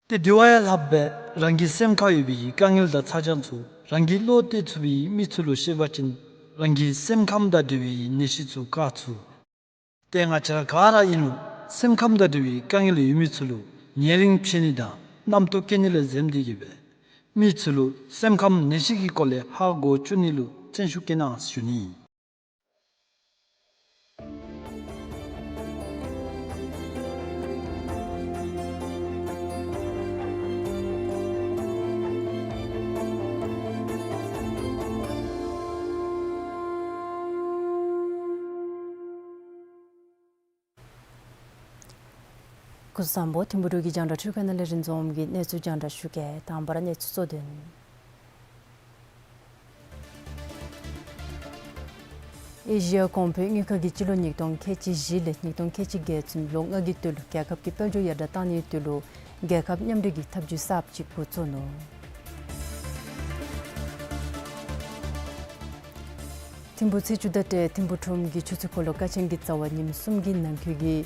ཏེ་དེ་བ་ཡང་ལྷགཔ་སྦེ་རང་གི་སེམས་ཁར་ཡོད་པའི་དཀའ་ངལ་དང་ཚ་གྱང་ཚུ་ རང་གི་བློ་གཏད་ཚུགས་པའི་མི་ཚུ་ལུ་བཤད་པ་ཅིན་རང་གི་སེམས་ཁམས་དང་འབྲེལ་བའི་ནད་གཞི་ཚུ་བཀག་ཚུགས། ཏེ་ང་བཅས་ར་ག་ར་ཨིན་རུང་སེམས་ཁམས་དང་འབྲེལ་བའི་དཀའ་ངལ་ཡོད་མི་ཚུ་ལུ་ཉེ་རིང་ཕྱད་ནི་དང་རྣམ་རྟོག་སྐྱེ་ནི་ལས་འཛེམ་སྟེ་གིས་སྦེ་མི་ཚུ་ལུ་སེམས་ཁམས་ནད་གཞི་གི་སྐོར་ལས་ཧ་གོ་བཅུག་ནི་ལུ་བརྩོན་ཤུགས་བསྐྱེད་གནང་ཞུ་ནི། སྐུ་གཟུགས་བཟང་པོ། ཐིམ་ཕུག་འབྲུག་གི་རྒྱང་བསྒྲགས་འཕྲུལ་ཁང་ནང་ལས་རིན་འཛོམས་ཀྱིས་གནས་ཚུལ་རྒྱང་བསྒྲགས་ཞུ་གེ། དང་པ་ར་གནས་ཚུལ་གཙོ་དོན། ཨེ་ཤི་ཡ་གོང་འཕེལ་དངུལ་ཁང་གིས་སྤྱི་ལོ་ཉིས་སྟོང་ཁལ་གཅིག་བཞི་ལས་ཉིས་སྟོང་ཁལ་གཅིག་བརྒྱད་ཚུན་ལོ་ལྔ་གི་དོན་ལུ་རྒྱལ་ཁབ་ཀྱི་དཔལ་འབྱོར་ཡར་དྲག་གཏང་ནིའི་དོན་ལུ་རྒྱལ་ཁབ་མཉམ་འབྲེལ་གྱི་ཐབས་ཇུས་གསརཔ་ཅིག་འགོ་བཙུགས་ནུག། ཐིམ་ཕུག་ཚེས་བཅུ་དང་འབྲེལ་ཐིམ་ཕུག་ཁྲོམ་གྱི་ཆུ་ཚོད་འཁོར་ལོ་ཀ་ཆེན་གྱི་རྩ་བར་ཉིནམ་གསུམ་གྱི་ནང་འཁོད་ཀྱི་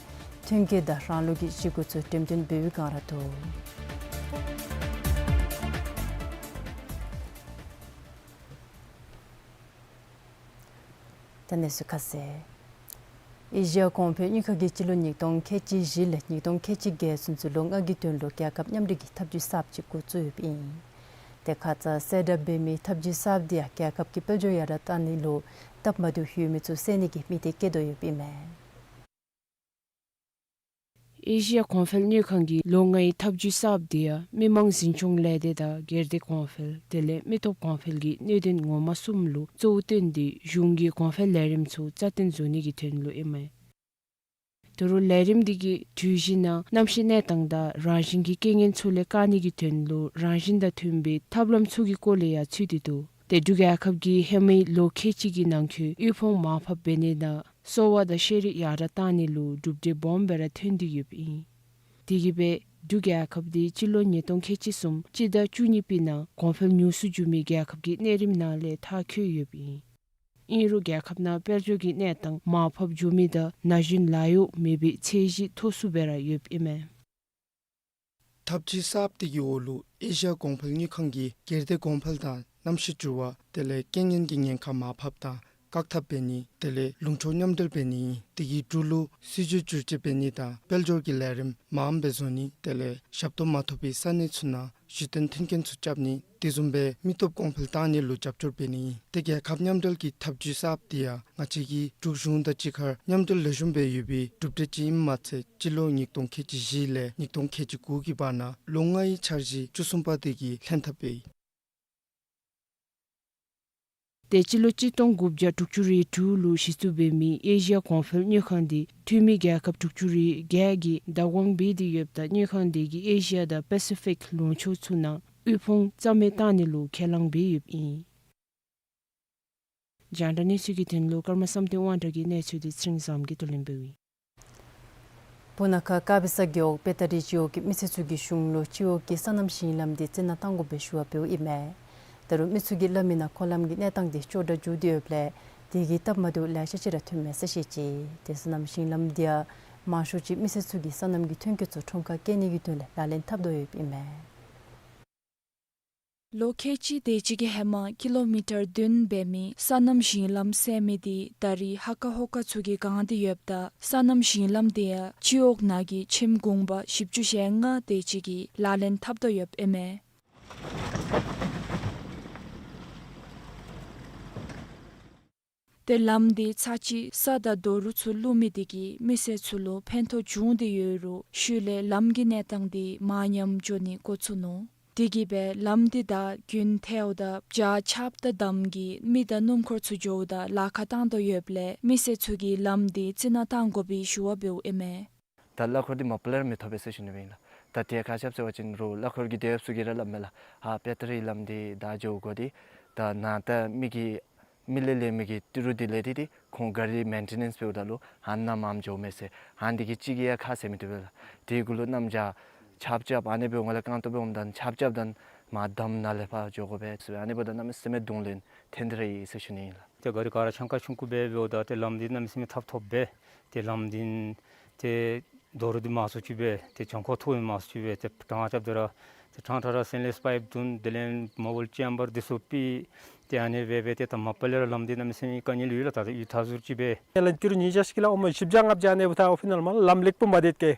ཐོན་སྐྱེད་དང་རང་ལུགས་ཀྱི་བཞེས་སྒོ་ཚུ་འགྲེམས་སྟོན་འབད་བའི་བསྒང་ར་འདུག། ད་གནས་ཚུལ་ཁ་གསལ། ཨེ་ཤི་ཡ་གོང་འཕེལ་དངུལ་ཁང་གིས་སྤྱི་ལོ་ཉིས་སྟོང་ཁལ་གཅིག་བཞི་ལས་ཉིས་སྟོང་ཁལ་གཅིག་བརྒྱད་ཚུན་ཚོད་ལོ་ལྔ་གི་དོན་ལུ་རྒྱལ་ཁབ་མཉམ་འབྲེལ་གྱི་ཐབས་ཇུས་གསརཔ་ཅིག་འགོ་བཙུགས་ཡོདཔ་ཨིན། དེ་ཁ་ཙ་གསལ་བསྒྲགས་འབད་མི་ཐབས་ཇུས་གསརཔ་འདི་ཡང་རྒྱལ་ཁབ་ཀྱི་དཔལ་འབྱོར་ཡར་དྲག་གཏང་ནི་ལུ་སྟབས་མ་བདེཝ་ཡོད་མི་ཚུ་སེལ་ནི་གི་དམིགས་གཏད་བསྐྱེད་དོ་ཡོདཔ་ཨིན་མས། ཨེ་ཤི་ཡ་གོང་འཕེལ་དངུལ་ཁང་གི་ལོ་ལྔའི་ཐབས་ཇུས་གསརཔ་འདི་ཡང་མི་དམངས་འཛིན་སྐྱོང་ལས་སྡེ་དང་སྒེར་སྡེ་གོང་འཕེལ་དེ་ལས་མི་སྟོབས་གོང་འཕེལ་གྱི་གནད་དོན་ངོ་མ་གསུམ་ལུ་གཙོ་བོ་བཏོན་ཏེ་གཞུང་གི་གོང་འཕེལ་ལས་རིམ་ཚུ་རྩ་བརྟན་བཟོ་ནི་གི་དོན་ལུ་ཨིན་མས། ད་རུང་ལས་རིམ་འདི་གིས་དུས་བཞི་ནང་གནམ་གཤིས་གནས་སྟངས་དང་རང་བཞིན་གྱི་རྐྱེན་ངན་ཚུ་ལས་བཀག་ནི་གི་དོན་ལུ་རང་བཞིན་དང་མཐུན་པའི་ཐབས་ལམ་ཚུ་གི་སྐོར་ལས་ཡང་ཚུད་དེ་འདུག། ཏེ་འབྲུག་རྒྱལ་ཁབ་ཀྱིས་ཧེ་མའི་ལོ་ཁལ་གཅིག་གི་ནང་འཁོད་དབུལ་ཕོངས་མར་ཕབ་འབད་ནི་དང་གསོ་བ་དང་ཤེས་རིག་ཡར་དྲག་གཏང་ནི་ལུ་གྲུབ་འབྲས་སྦོམ་སྦེ་ར་ཐོན་ཏེ་ཡོདཔ་ཨིན། དེ་གིས་སྦེ་འབྲུག་རྒྱལ་ཁབ་འདི་སྤྱི་ལོ་ཉིས་སྟོང་ཁལ་གཅིག་གསུམ་སྤྱི་ཟླ་བཅུ་གཉིས་པའི་ནང་གོང་འཕེལ་ཉུང་སུ་འགྱོ་མི་རྒྱལ་ཁབ་ཀྱི་གནས་རིམ་ནང་ལས་མཐར་འཁྱོལ་ཡོདཔ་ཨིན། ཨིན་རུང་རྒྱལ་ཁབ་ནང་དཔལ་འབྱོར་གྱི་གནས་སྟངས་མར་ཕབ་འགྱོ་མི་དང་ན་གཞོན་ལཱ་གཡོག་མེད་པའི་ཚད་གཞི་མཐོ་སུ་སྦེ་ར་ཡོདཔ་ཨིན་མས། ཐབས་ཇུས་གསརཔ་འདི་གི་འོག་ལུ་ཨེ་ཤི་ཡ་གོང་འཕེལ་དངུལ་ཁང་གིས་སྒེར་སྡེ་གོང་འཕེལ་དང་གནམ་གཤིས་འགྱུར་བ་དེ་ལས་རྐྱེན་ངན་གྱི་ཉེན་ཁ་མར་ཕབ་དང་བཀག་ཐབས་འབད་ནི་དེ་ལས་ལུང་ཕྱོགས་མཉམ་འབྲེལ་འབད་ནི་ཨིན། དེ་གི་འབྲུག་ལུ་སྲིད་བྱུས་བསྒྱུར་བཅོས་འབད་ནི་དང་དཔལ་འབྱོར་གྱི་ལས་རིམ་མངམ་སྦེ་བཟོ་ནི་དེ་ལས་ཞབས་ཏོག་མ་ཐོབ་པའི་ས་གནས་ཚུ་ནང་གཞི་རྟེན་མཐུན་རྐྱེན་ཚུ་རྐྱབ་ནི་དེ་བཟུམ་སྦེ་མི་སྟོབས་གོང་འཕེལ་བཏང་ནི་ལུ་རྒྱབ་སྐྱོར་འབད་ནི་ཨིན། ཏེ་རྒྱལ་ཁབ་མཉམ་འབྲེལ་གྱི་ཐབས་ཇུས་གསརཔ་འདི་ཡང་ང་བཅས་ཀྱི་འབྲུག་གཞུང་དང་གཅིག་ཁར་མཉམ་འབྲེལ་ལེགས་ཤོམ་སྦེ་ཡོད་པའི་གྲུབ་འབྲས་ཅིག་ཨིནམ་མ་ཚད་སྤྱི་ལོ་ཉིས་སྟོང་ཁལ་གཅིག་བཞི་ལས་ཉིས་སྟོང་ཁལ་གཅིག་དགུ་གི་བར་ན་ལོ་ལྔའི་འཆར་གཞི་བཅུ་གསུམ་པ་དེ་གི་ལྷན་ཐབས་སྦེ་ཨིན། ཏེ་སྤྱི་ལོ་གཅིག་སྟོང་དགུ་བརྒྱ་དྲུག་ཅུ་རེ་དྲུག་ལུ་གཞི་བཙུགས་འབད་མི་ཨེ་ཤི་ཡ་གོང་འཕེལ་དངུལ་ཁང་འདི་འཐུས་མི་རྒྱལ་ཁབ་དྲུག་ཅུ་རེ་བརྒྱད་ཀྱིས་བདག་དབང་འབད་དེ་ཡོདཔ་ད་དངུལ་ཁང་འདི་གིས་ཨེ་ཤི་ཡ་དང་པེ་སི་ཕིག་ལུང་ཕྱོགས་ཚུ་ནང་དབུལ་ཕོངས་རྩ་མེད་བཏང་ནི་ལུ་ཁས་བླངས་འབད་ཡོདཔ་ཨིན། རྒྱང་བསྒྲགས་གནས་ཚུལ་གྱི་དོན་ལུ་ཀརྨ་བསམ་གཏན་དབང་གྲགས་ཀྱི་གནས་ཚུལ་འདི་ཚེ་རིང་བཟངམོ་གིས་བསྡུ་ལེན་འབདཝ་ཨིན། སྤུ་ན་ཁ་དཀར་སྦི་ས་རྒེད་འོག་དཔེ་ད་རི་སྤྱི་འོག་གི་མི་སེར་ཚུ་གིས་གཞུང་ལུ་སྤྱི་འོག་གི་སོ་ནམ་ཞིང་ལམ་འདི་རྩི་ནག་བཏང་དགོ་པའི་ཞུ་བ་འབདཝ་ཨིན་མས། ད་རུང་མི་ཚུ་གིས་སླབ་མི་ནང་འཁོར་ལམ་གྱི་གནས་སྟངས་འདི་སྐྱོ་དྲགས་འགྱོ་སྟེ་ཡོདཔ་ལས་དེ་གིས་སྟབས་མ་བདེཝ་ལེ་ཤ་ཅིག་ར་ཐོནམ་མས་ཟེར་བཤད་ཅི། ཏེ་སོ་ནམ་ཞིང་ལམ་འདི་ཡང་མང་ཤོས་ཅིག་མི་སེར་ཚུ་གིས་སོ་ནམ་གྱི་ཐོན་སྐྱེད་ཚུ་ཁྲོམ་ཁར་བསྐྱལ་ནི་གི་དོན་ལས་ལག་ལེན་འཐབ་དོ་ཡོདཔ་ཨིན་མས། ལོ་ཁལ་གཅིག་དེ་ཅིག་གི་ཧེ་མ་ཀི་ལོ་མི་ཊར་བདུན་འབད་མི་སོ་ནམ་ཞིང་ལམ་ཟེར་མི་འདི་ད་རིས་ཧ་ཀ་ཧོ་ཀ་ཚུ་གིས་གང་སྟེ་ཡོདཔ་ད་སོ་ནམ་ཞིང་ལམ་འདི་ཡང་སྤྱི་འོག་ནང་གི་ཁྱིམ་གུང་པ་བཞི་བཅུ་ཞེ་ལྔ་དེ་ཅིག་གིས་ལག་ལེན་འཐབ་དོ་ཡོདཔ་ཨིན་མས། ཏེ་ལམ་འདི་ཚར་གཅིག་ས་དང་རྡོ་རུག་ཚུ་བླུགས་མི་དེ་གིས་མི་སེར་ཚུ་ལུ་ཕན་ཐོགས་བྱུང་སྟེ་ཡོད་རུང་ཤུལ་ལས་ལམ་གྱི་གནས་སྟངས་འདི་མར་ཉམས་འགྱོ་ནི་འགོ་བཙུགས་ནུག། དེ་གིས་སྦེ་ལམ་འདི་བདའ་རྒྱུན་ཐལཝ་ད་བྱག་ཆརཔ་དང་འདམ་གྱིས་མི་དང་སྣུམ་འཁོར་ཚུ་འགྱོཝ་ད་ལཱ་ཁག་བཏང་དོ་ཡོདཔ་ལས་མི་སེར་ཚུ་གིས་ལམ་འདི་རྩི་ནག་བཏང་དགོ་པའི་ཞུ་བ་འབདཝ་ཨིན་མས། ད་གླ་འཁོར་འདི་མ་པ་ལས་ར་མི་ཐོབ་པས་ཟེར་ཞུ་ནི་སྦེ་ཨིན་ལགས། ད་དེ་ག་ཅི་སྦེ་ཟེར་བ་ཅིན་རོགས་གླ་འཁོར་གྱི་དེད་ཡོདཔ་ཚུ་གིས་ར་སླབ་མས་ལགས། ཨ་དཔེ་ད་རི་ལམ་འདི་བདའ་འགྱོ་དགོ་དེ་ད་ནཱ་ད་མི་གི་མི་ལས་ལས་མི་གི་ཏི་རུ་འདི་ལས་དེ་དེ་ཁོང་ག་རི་མེན་ཊེ་ནེནསི་འབདཝ་ད་ལུ་ཧ་ནཱ་མངམ་འགྱོཝ་མས་ཟེར། ཧ་འདི་གིས་གཅིག་གིས་ཡང་ཁ་ཟེར་མི་བཏུབ་པས་ལགས། དེ་གུ་ལུ་གནམ་བྱཱར་ཆརཔ་རྐྱབ་ཨ་ནི་སྦེ་འོང་ལས་རྐང་སྟོང་སྦེ་འོངམ་ད་ཆརཔ་རྐྱབ་ད་མར་འདམ་ནང་ལས་ཕར་འགྱོ་དགོ་པས་ཟེར། ཨ་ནི་འབདཝ་ད་གནམ་མེད་ས་མེད་གདོང་ལེན་ཐོན་ཏེ་ར་ཡོད་ཟེར་ཞུ་ནི་ཨིན་ལགས། ཏེ་ག་རི་ག་ར་ཆང་ཁ་ཆུང་ཀུ་སྦེ་འབདཝ་ད་ཏེ་ལམ་འདི་གནམ་མེད་ས་མེད་ཐབ་ཐོབ་སྦེ་ཏེ་ལམ་འདི་ཏེ་རྡོ་རུག་འདི་མང་སུ་ཅིག་སྦེ་ཏེ་གྱང་ཁོག་མཐོ་མི་མང་སུ་ཅིག་སྦེ་ཏེ་གྲང་རྐྱབ་སྟེ་ར་ ཏེ་ཕྲང་ཕྲང་ར་སེན་ལེས་པའིཔ་བརྡུང་དེ་ལས་མ་བུལ་ཅེམ་བར་འདི་ཚུ་ཕུལ། ཏེ་ཨ་ནི་སྦེ་སྦེ་ཏེ་ད་མ་པ་ལས་ར་ལམ་འདི་གནམ་མེད་ས་མེད་དཀའ་ངལ་ཡོད་ལགས། ད་ཡུདཔ་ཐ་ཟུར་ཅིག་སྦེ་ཡ་ལན་ཏི་རུ་ཉིས་བརྒྱ་ཤིག་ལགས། ཨོ་མ་བཞི་བརྒྱ་ལྔ་བརྒྱ་ཨ་ནི་འབདཝ་ད་ཨོ་ཕི་ནཱ་ལུ་མ་ལམ་ལེགས་པོ་མ་སྡོད་གེ།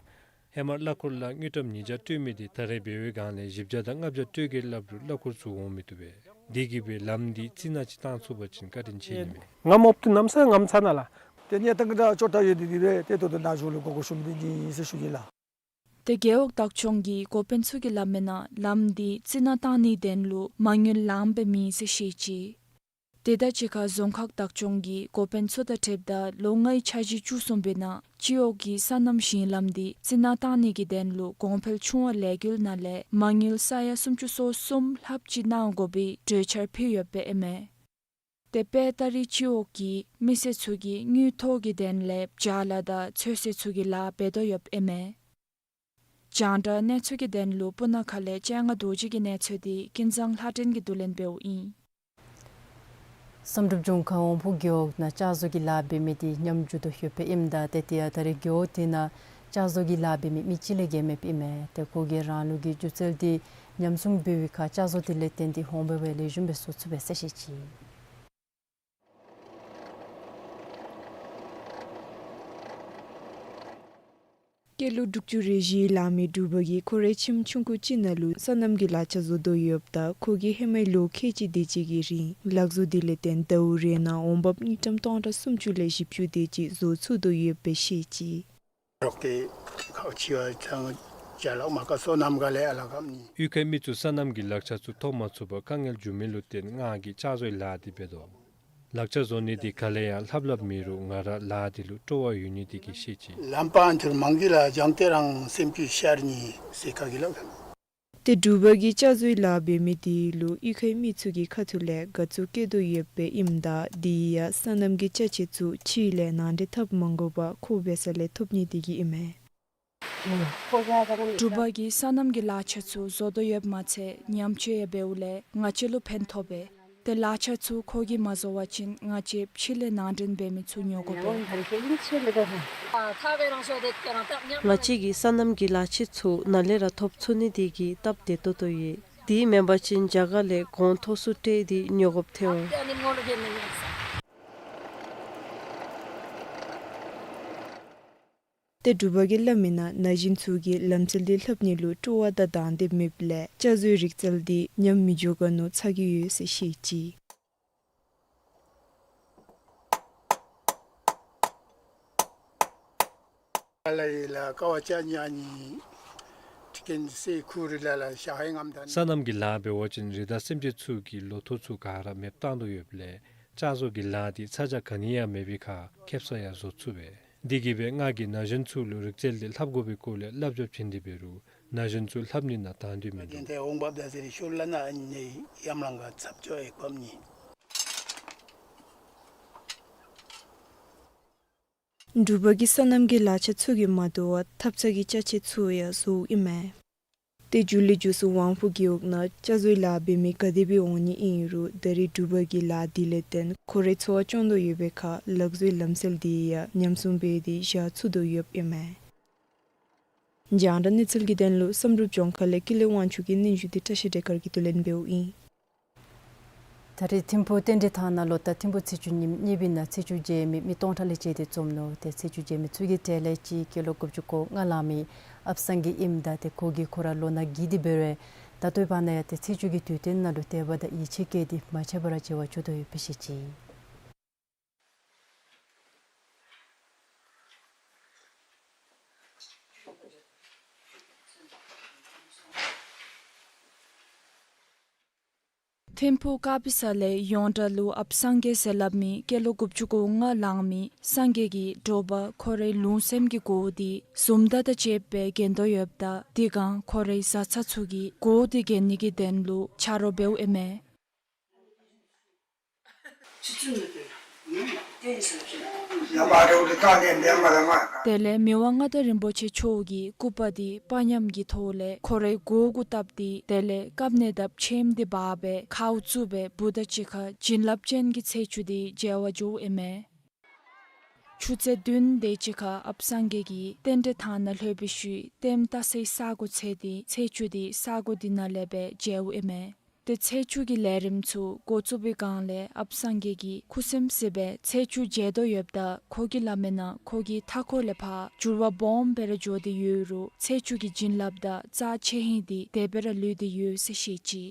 ཧེ་མ་གླ་འཁོར་ལང་དངུལ་ཀྲམ་ཉིས་བརྒྱ་སྤྲོད་མི་འདི་ད་རེས་འབད་བའི་སྒང་ལས་བཞི་བརྒྱ་དང་ལྔ་བརྒྱ་སྤྲོད་གེ་སླབ་རུང་གླ་འཁོར་ཚུ་འོང་མི་བཏུབ་པས། དེ་གིས་སྦེ་ལམ་འདི་རྩི་ནག་ཅིག་བཏང་ཚུགས་པ་ཅིན་བཀའ་དྲིན་ཆེ་ནི་མས། ང་མོ་བཏུབ་གནམ་ས་གནམ་ཚ་ནང་ལགས། ཏེ་གནས་སྟངས་ཀྱི་ད་ཅོག་འཐདཔ་ཡོད་དེ་དེ་སྦེ་ཏེ་ད་ལྟོ་ན་གཞུང་ལུ་གོ་སྐབས་ཞུ་མི་འདི་ཨིན་ཟེར་ཞུ་གེ་ལགས། ཏེ་རྒེད་འོག་བདག་སྐྱོང་གི་འགོ་དཔོན་ཚུ་གིས་སླབ་མིའི་ནང་ལམ་འདི་རྩི་ནག་བཏང་ནིའི་དོན་ལུ་མ་དངུལ་ལངམ་སྦེ་མེད་ཟེར་བཤད་ཅི། དེ་དང་གཅིག་ཁར་རྫོང་ཁག་བདག་སྐྱོང་གི་འགོ་དཔོན་ཚུ་དང་འཁྲིལཝ་ད་ལོ་ལྔའི་འཆར་གཞི་བཅུ་གསུམ་པའི་ནང་སྤྱི་འོག་གི་སོ་ནམ་ཞིང་ལམ་འདི་རྩི་ནག་བཏང་ནིའི་དོན་ལུ་གོང་འཕེལ་ཆུང་བ་ལས་འགུལ་ནང་ལས་མ་དངུལ་ས་ཡ་སུམ་ཅུ་སོ་གསུམ་ལྷགཔ་ཅིག་གནང་དགོ་པའི་གྲོས་འཆར་ཕུལ་ཡོདཔ་ཨིན་མས། ཏེ་དཔེར་ད་རིས་སྤྱི་འོག་གི་མི་སེར་ཚུ་གིས་དངུལ་ཐོག་གི་དོན་ལས་བྱཱ་ལཱ་དང་ཚོད་བསྲེ་ཚུ་གི་ལཱ་འབད་དོ་ཡོདཔ་ཨིན་མས། རྒྱང་བསྒྲགས་གནས་ཚུལ་གྱི་དོན་ལུ་སྤུ་ན་ཁ་ལས་ལྕང་ང་རྡོ་རྗེ་གི་གནས་ཚུལ་འདི་ཀུན་བཟང་ལྷ་སྒྲོན་གྱིས་བསྡུ་ལེན་འབདཝ་ཨིན། བསམ་གྲུབ་ལྗོངས་མཁར་དབང་ཕུག་རྒེད་འོག་ནང་ལྕགས་བཟོ་གི་ལཱ་འབད་མི་འདི་ཉམས་འགྱོ་དོ་ཡོདཔ་ཨིནམ་ད་ཏེ་དེ་ཡང་ད་རིས་རྒེད་འོག་དེ་ནང་ལྕགས་བཟོ་གི་ལཱ་འབད་མི་མི་གཅིག་ལས་བརྒལ་མེདཔ་ཨིན་མས། ཏེ་ཁོ་གིས་རང་ལུགས་ཀྱི་སྒྱུ་རྩལ་འདི་ཉམས་སྲུང་འབད་བའི་ཁར་ལྕགས་བཟོ་དེ་ལས་བརྟེན་ཏེ་འོང་འབབ་སྦེ་ལེགས་ཤོམ་སྦེ་བཟོ་ཚུགས་པས་ཟེར་བཤད་ཅི། སྐྱེས་ལོ་དྲུག་ཅུ་རེ་བཞི་ལང་མི་འབྲུག་པ་གིས་ཁོ་རའི་ཁྱིམ་ཆུང་ཀུ་ཅིག་ནང་ལུ་སོ་ནམ་གྱི་ལག་ཆ་བཟོ་དོ་ཡོདཔ་ད་ཁོ་གིས་ཧེ་མའི་ལོ་ཁལ་གཅིག་དེ་ཅིག་གི་རིང་ལཱ་བཟོ་དེ་ལས་བརྟེན་ཟླཝ་རེ་ནང་འོང་འབབ་དངུལ་ཀྲམ་སྟོང་ཕྲག་སུམ་ཅུ་ལས་བཞི་བཅུ་དེ་ཅིག་བཟོ་ཚུགས་དོ་ཡོདཔ་སྦེ་བཤད་ཅི། རོགས་ཏེ་ཁ་ཕྱི་བ་ཚང་ཅ་ལག་མ་ཀ་སོ་ནམ་ག་ལས་ཨ་ལ་ཀམ་ནི། གཡུས་ཁའི་མི་ཚུ་སོ་ནམ་གྱི་ལག་ཆ་ཚུ་ཐོབ་མ་ཚུགས་པར་དཀའ་ངལ་འབྱུང་མི་ལུ་བརྟེན་ང་གིས་ལྕགས་བཟོའི་ལཱ་འདི་འབད་དོ། ལག་ཆ་བཟོ་ནི་འདི་ག་ལས་ཡང་ལྷབ་ལྷབ་མེད་རུང་ང་ར་ལཱ་འདི་ལུ་སྤྲོ་བ་ཡོད་ནི་དེ་གིས་ཤེས་ཅི། ལམ་པ་འཐུར་མང་གི་ལ་སྦྱང་སྟེ་རང་སེམས་ཀྱི་ཤར་ནི་ཟེར་ག་གི་ལ། ཏེ་འབྲུག་པ་གིས་ལྕགས་བཟོའི་ལཱ་འབད་མི་དེ་ལུ་གཡུས་ཁའི་མི་ཚུ་གི་ཁ་ཐུག་ལས་དགའ་ཚོར་བསྐྱེད་དོ་ཡོདཔ་ཨིནམ་ད་དེ་ཡང་སོ་ནམ་གྱི་ཅ་ཆས་ཚུ་ཕྱི་ལས་ནང་འདྲེན་འཐབ་མ་དགོ་པར་ཁོ་འབད་ས་ལས་ཐོབ་ནི་དེ་གིས་ཨིན་མས། འབྲུག་པ་གིས་སོ་ནམ་གྱི་ལག་ཆ་ཚུ་བཟོ་དོ་ཡོདཔ་མ་ཚད་ཉམས་བཅོས་ཡང་འབདཝ་ལས་ང་བཅས་ལུ་ཕན་ཐོགས་པས། ཏེ་ལག་ཆ་ཚུ་ཁོ་གིས་མ་བཟོ་བ་ཅིན་ང་བཅས་ཕྱི་ལས་ནང་འདྲེན་འབད་མི་ཚུ་ཉོ་དགོ་པས། ང་བཅས་ཀྱིས་སོ་ནམ་གྱི་ལག་ཆ་ཚུ་ནཱ་ལས་ར་ཐོབ་ཚུགས་ནི་དེ་གིས་སྟབས་བདེ་ཏོག་ཏོ་ཡོད། དེ་མེན་པ་ཅིན་རྒྱ་གར་ལས་གོང་མཐོ་སུ་སྤྲོད་དེ་ཉོ་དགོཔ་ཐལ་འོང་། ཏེ་འབྲུག་པ་གིས་སླབ་མིའི་ནང་ན་གཞོན་ཚུ་གིས་ལམ་སྲོལ་འདི་ལྷབ་ནི་ལུ་སྤྲོ་བ་དང་དང་འདོད་མེདཔ་ལས་ལྕགས་བཟོའི་རིག་རྩལ་འདི་ཉམས་མི་འགྱོ་ག་མནོ་ཚ་གི་ཡོད་ཟེར་བཤད་ཅི། སོ་ནམ་གྱི་ལཱ་འབད་བ་ཅིན་རི་དྭགས་སེམས་ཅན་ཚུ་གི་ལོ་ཐོག་ཚུ་ག་ར་མེདཔ་བཏང་དོ་ཡོདཔ་ལས་ལྕགས་བཟོ་གི་ལཱ་འདི་ཚ་གྱང་ག་ནི་ཡང་མེད་པའི་ཁར་ཁེབ་སང་ཡང་བཟོ་ཚུགས་པས། དེ་གིས་སྦེ་ང་གིས་ན་གཞོན་ཚུ་ལུ་རིག་རྩལ་འདི་ལྷབ་དགོ་པའི་སྐོར་ལས་བསླབ་བྱ་བྱིན་ཏེ་འབད་རུང་ན་གཞོན་ཚུ་ལྷབ་ནི་ནང་དང་འདོད་མིན་འདུག། འབྲུག་པ་གིས་སོ་ནམ་གྱི་ལག་ཆ་ཚུ་གིས་མ་དོ་བར་ཐབ་ཚང་གི་ཅ་ཆས་ཚུ་ཡང་བཟོཝ་ཨིན་མས། ཏེ་མཇུག་ལས་མཇུག་སུ་དབང་ཕུག་རྒེད་འོག་ནང་ལྕགས་བཟོའི་ལཱ་འབད་མི་ག་དེ་སྦེ་འོང་ནི་ཨིན་རུང་ད་རིས་འབྲུག་པ་གིས་ལཱ་འདི་ལས་བརྟེན་ཁོ་རའི་འཚོ་བ་སྐྱོང་དོ་ཡོད་པའི་ཁར་ལག་བཟོའི་ལམ་སྲོལ་འདི་ཡང་ཉམས་སྲུང་འབད་དེ་བཞག་ཚུགས་དོ་ཡོདཔ་ཨིན་མས། རྒྱང་བསྒྲགས་གནས་ཚུལ་གྱི་དོན་ལུ་བསམ་གྲུབ་ལྗོངས་མཁར་ལས་ཀུན་ལེགས་དབང་ཕྱུག་གི་སྙན་ཞུ་འདི་བཀྲ་ཤིས་སྒྲོལ་དཀར་གྱིས་བསྡུ་ལེན་འབདཝ་ཨིན། ད་རིས་ཐིམ་ཕུག་རྟེན་འབྲེལ་ཐང་ནང་ལུ་ད་ཐིམ་ཕུག་ཚེས་བཅུ་ཉིནམ་གཉིས་པའི་ནང་ཚེས་བཅུ་མཇལ་མི་མི་སྟོང་ཕྲག་ལས་བཅད་དེ་འཛོམས་ནུག། ཏེ་ཚེས་བཅུ་མཇལ་མི་ཚུ་གི་གྲས་ལས་གཅིག་སྐྱེས་ལོ་དགུ་བཅུ་གོ་ལྔ་ལང་མི་ཨཔ་སངས་རྒྱས་ཨིནམ་ད་ཏེ་ཁོ་གིས་ཁོ་ར་ལོ་ན་རྒས་ཏེ་འབད་རུང་ད་ལྟོའི་བར་ན་ཡང་ཏེ་ཚེས་བཅུ་གི་དུས་སྟོན་ནང་ལུ་དད་པ་དང་ཡིད་ཆེས་བསྐྱེད་དེ་མ་ཆད་པར་མཇལ་བར་བྱོན་དོ་ཡོདཔ་སྦེ་བཤད་ཅི། ཐིམ་ཕུག་དཀར་སྦི་ས་ལས་ཡོངས་གྲགས་ལུ་ཨཔ་སངས་རྒྱས་ཟེར་སླབ་མི་སྐྱེས་ལོ་དགུ་བཅུ་གོ་ལྔ་ལང་མི་སངས་རྒྱས་ཀྱི་དྲོ་པ་ཁོ་རའི་ལུང་སེམས་ཀྱི་སྒོ་འདི་ཟུམ་ད་དང་བཅསཔ་སྦེ་གྱོན་དོ་ཡོདཔ་ད་དེ་སྒང་ཁོ་རའི་བཟའ་ཚང་ཚུ་གིས་སྒོ་འདི་གྱོན་ནི་གི་དོན་ལུ་ཆ་རོགས་འབདཝ་ཨིན་མས། དེ་ལས་མི་དབང་མངའ་བདག་རིན་པོ་ཆེ་མཆོག་གིས་སྐུ་པར་འདི་པར་ཉམས་ཀྱི་ཐོག་ལས་ཁོ་རའི་མགུ་གུ་བཏབ་སྟེ་དེ་ལས་བཀབ་ནེ་དང་ཕྱེངམ་འདི་འབག་སྦེ་ཁཝ་བཙུགས་སྦེ་བུ་དང་གཅིག་ཁར་བྱིན་རླབས་ཅན་གྱི་ཚེས་བཅུ་འདི་མཇལ་བར་འགྱོཝ་ཨིན་མས། ཆུ་ཚོད་བདུན་དེ་ཅིག་ཁར་ཨཔ་སངས་རྒྱས་ཀྱིས་རྟེན་འབྲེལ་ཐང་ནང་ལྷོད་པའི་ཤུལ་ལྟདམོ་བལྟ་སའི་ས་གོ་འཚོལ་ཏེ་ཚེས་བཅུ་དེ་ས་གོ་དེ་ནང་ལས་སྦེ་མཇལཝ་ཨིན་མས། ཏེ་ཚེས་བཅུ་གི་ལས་རིམ་ཚུ་འགོ་བཙུགས་པའི་སྒང་ལས་ཨཔ་སངས་རྒྱས་ཀྱིས་ཁུ་སིམ་སི་སྦེ་ཚེས་བཅུ་མཇལ་དོ་ཡོདཔ་ད་ཁོ་གིས་སླབ་མིའི་ནང་ཁོ་གིས་མཐའ་འཁོར་ལས་ཕར་འགྱུར་བ་སྦོམ་སྦེ་ར་འགྱོ་སྟེ་ཡོད་རུང་ཚེས་བཅུ་གི་བྱིན་རླབས་དང་རྩ་ཆེ་ཧིང་དེ་དེ་སྦེ་ར་ལུས་ཏེ་ཡོད་ཟེར་བཤད་ཅི།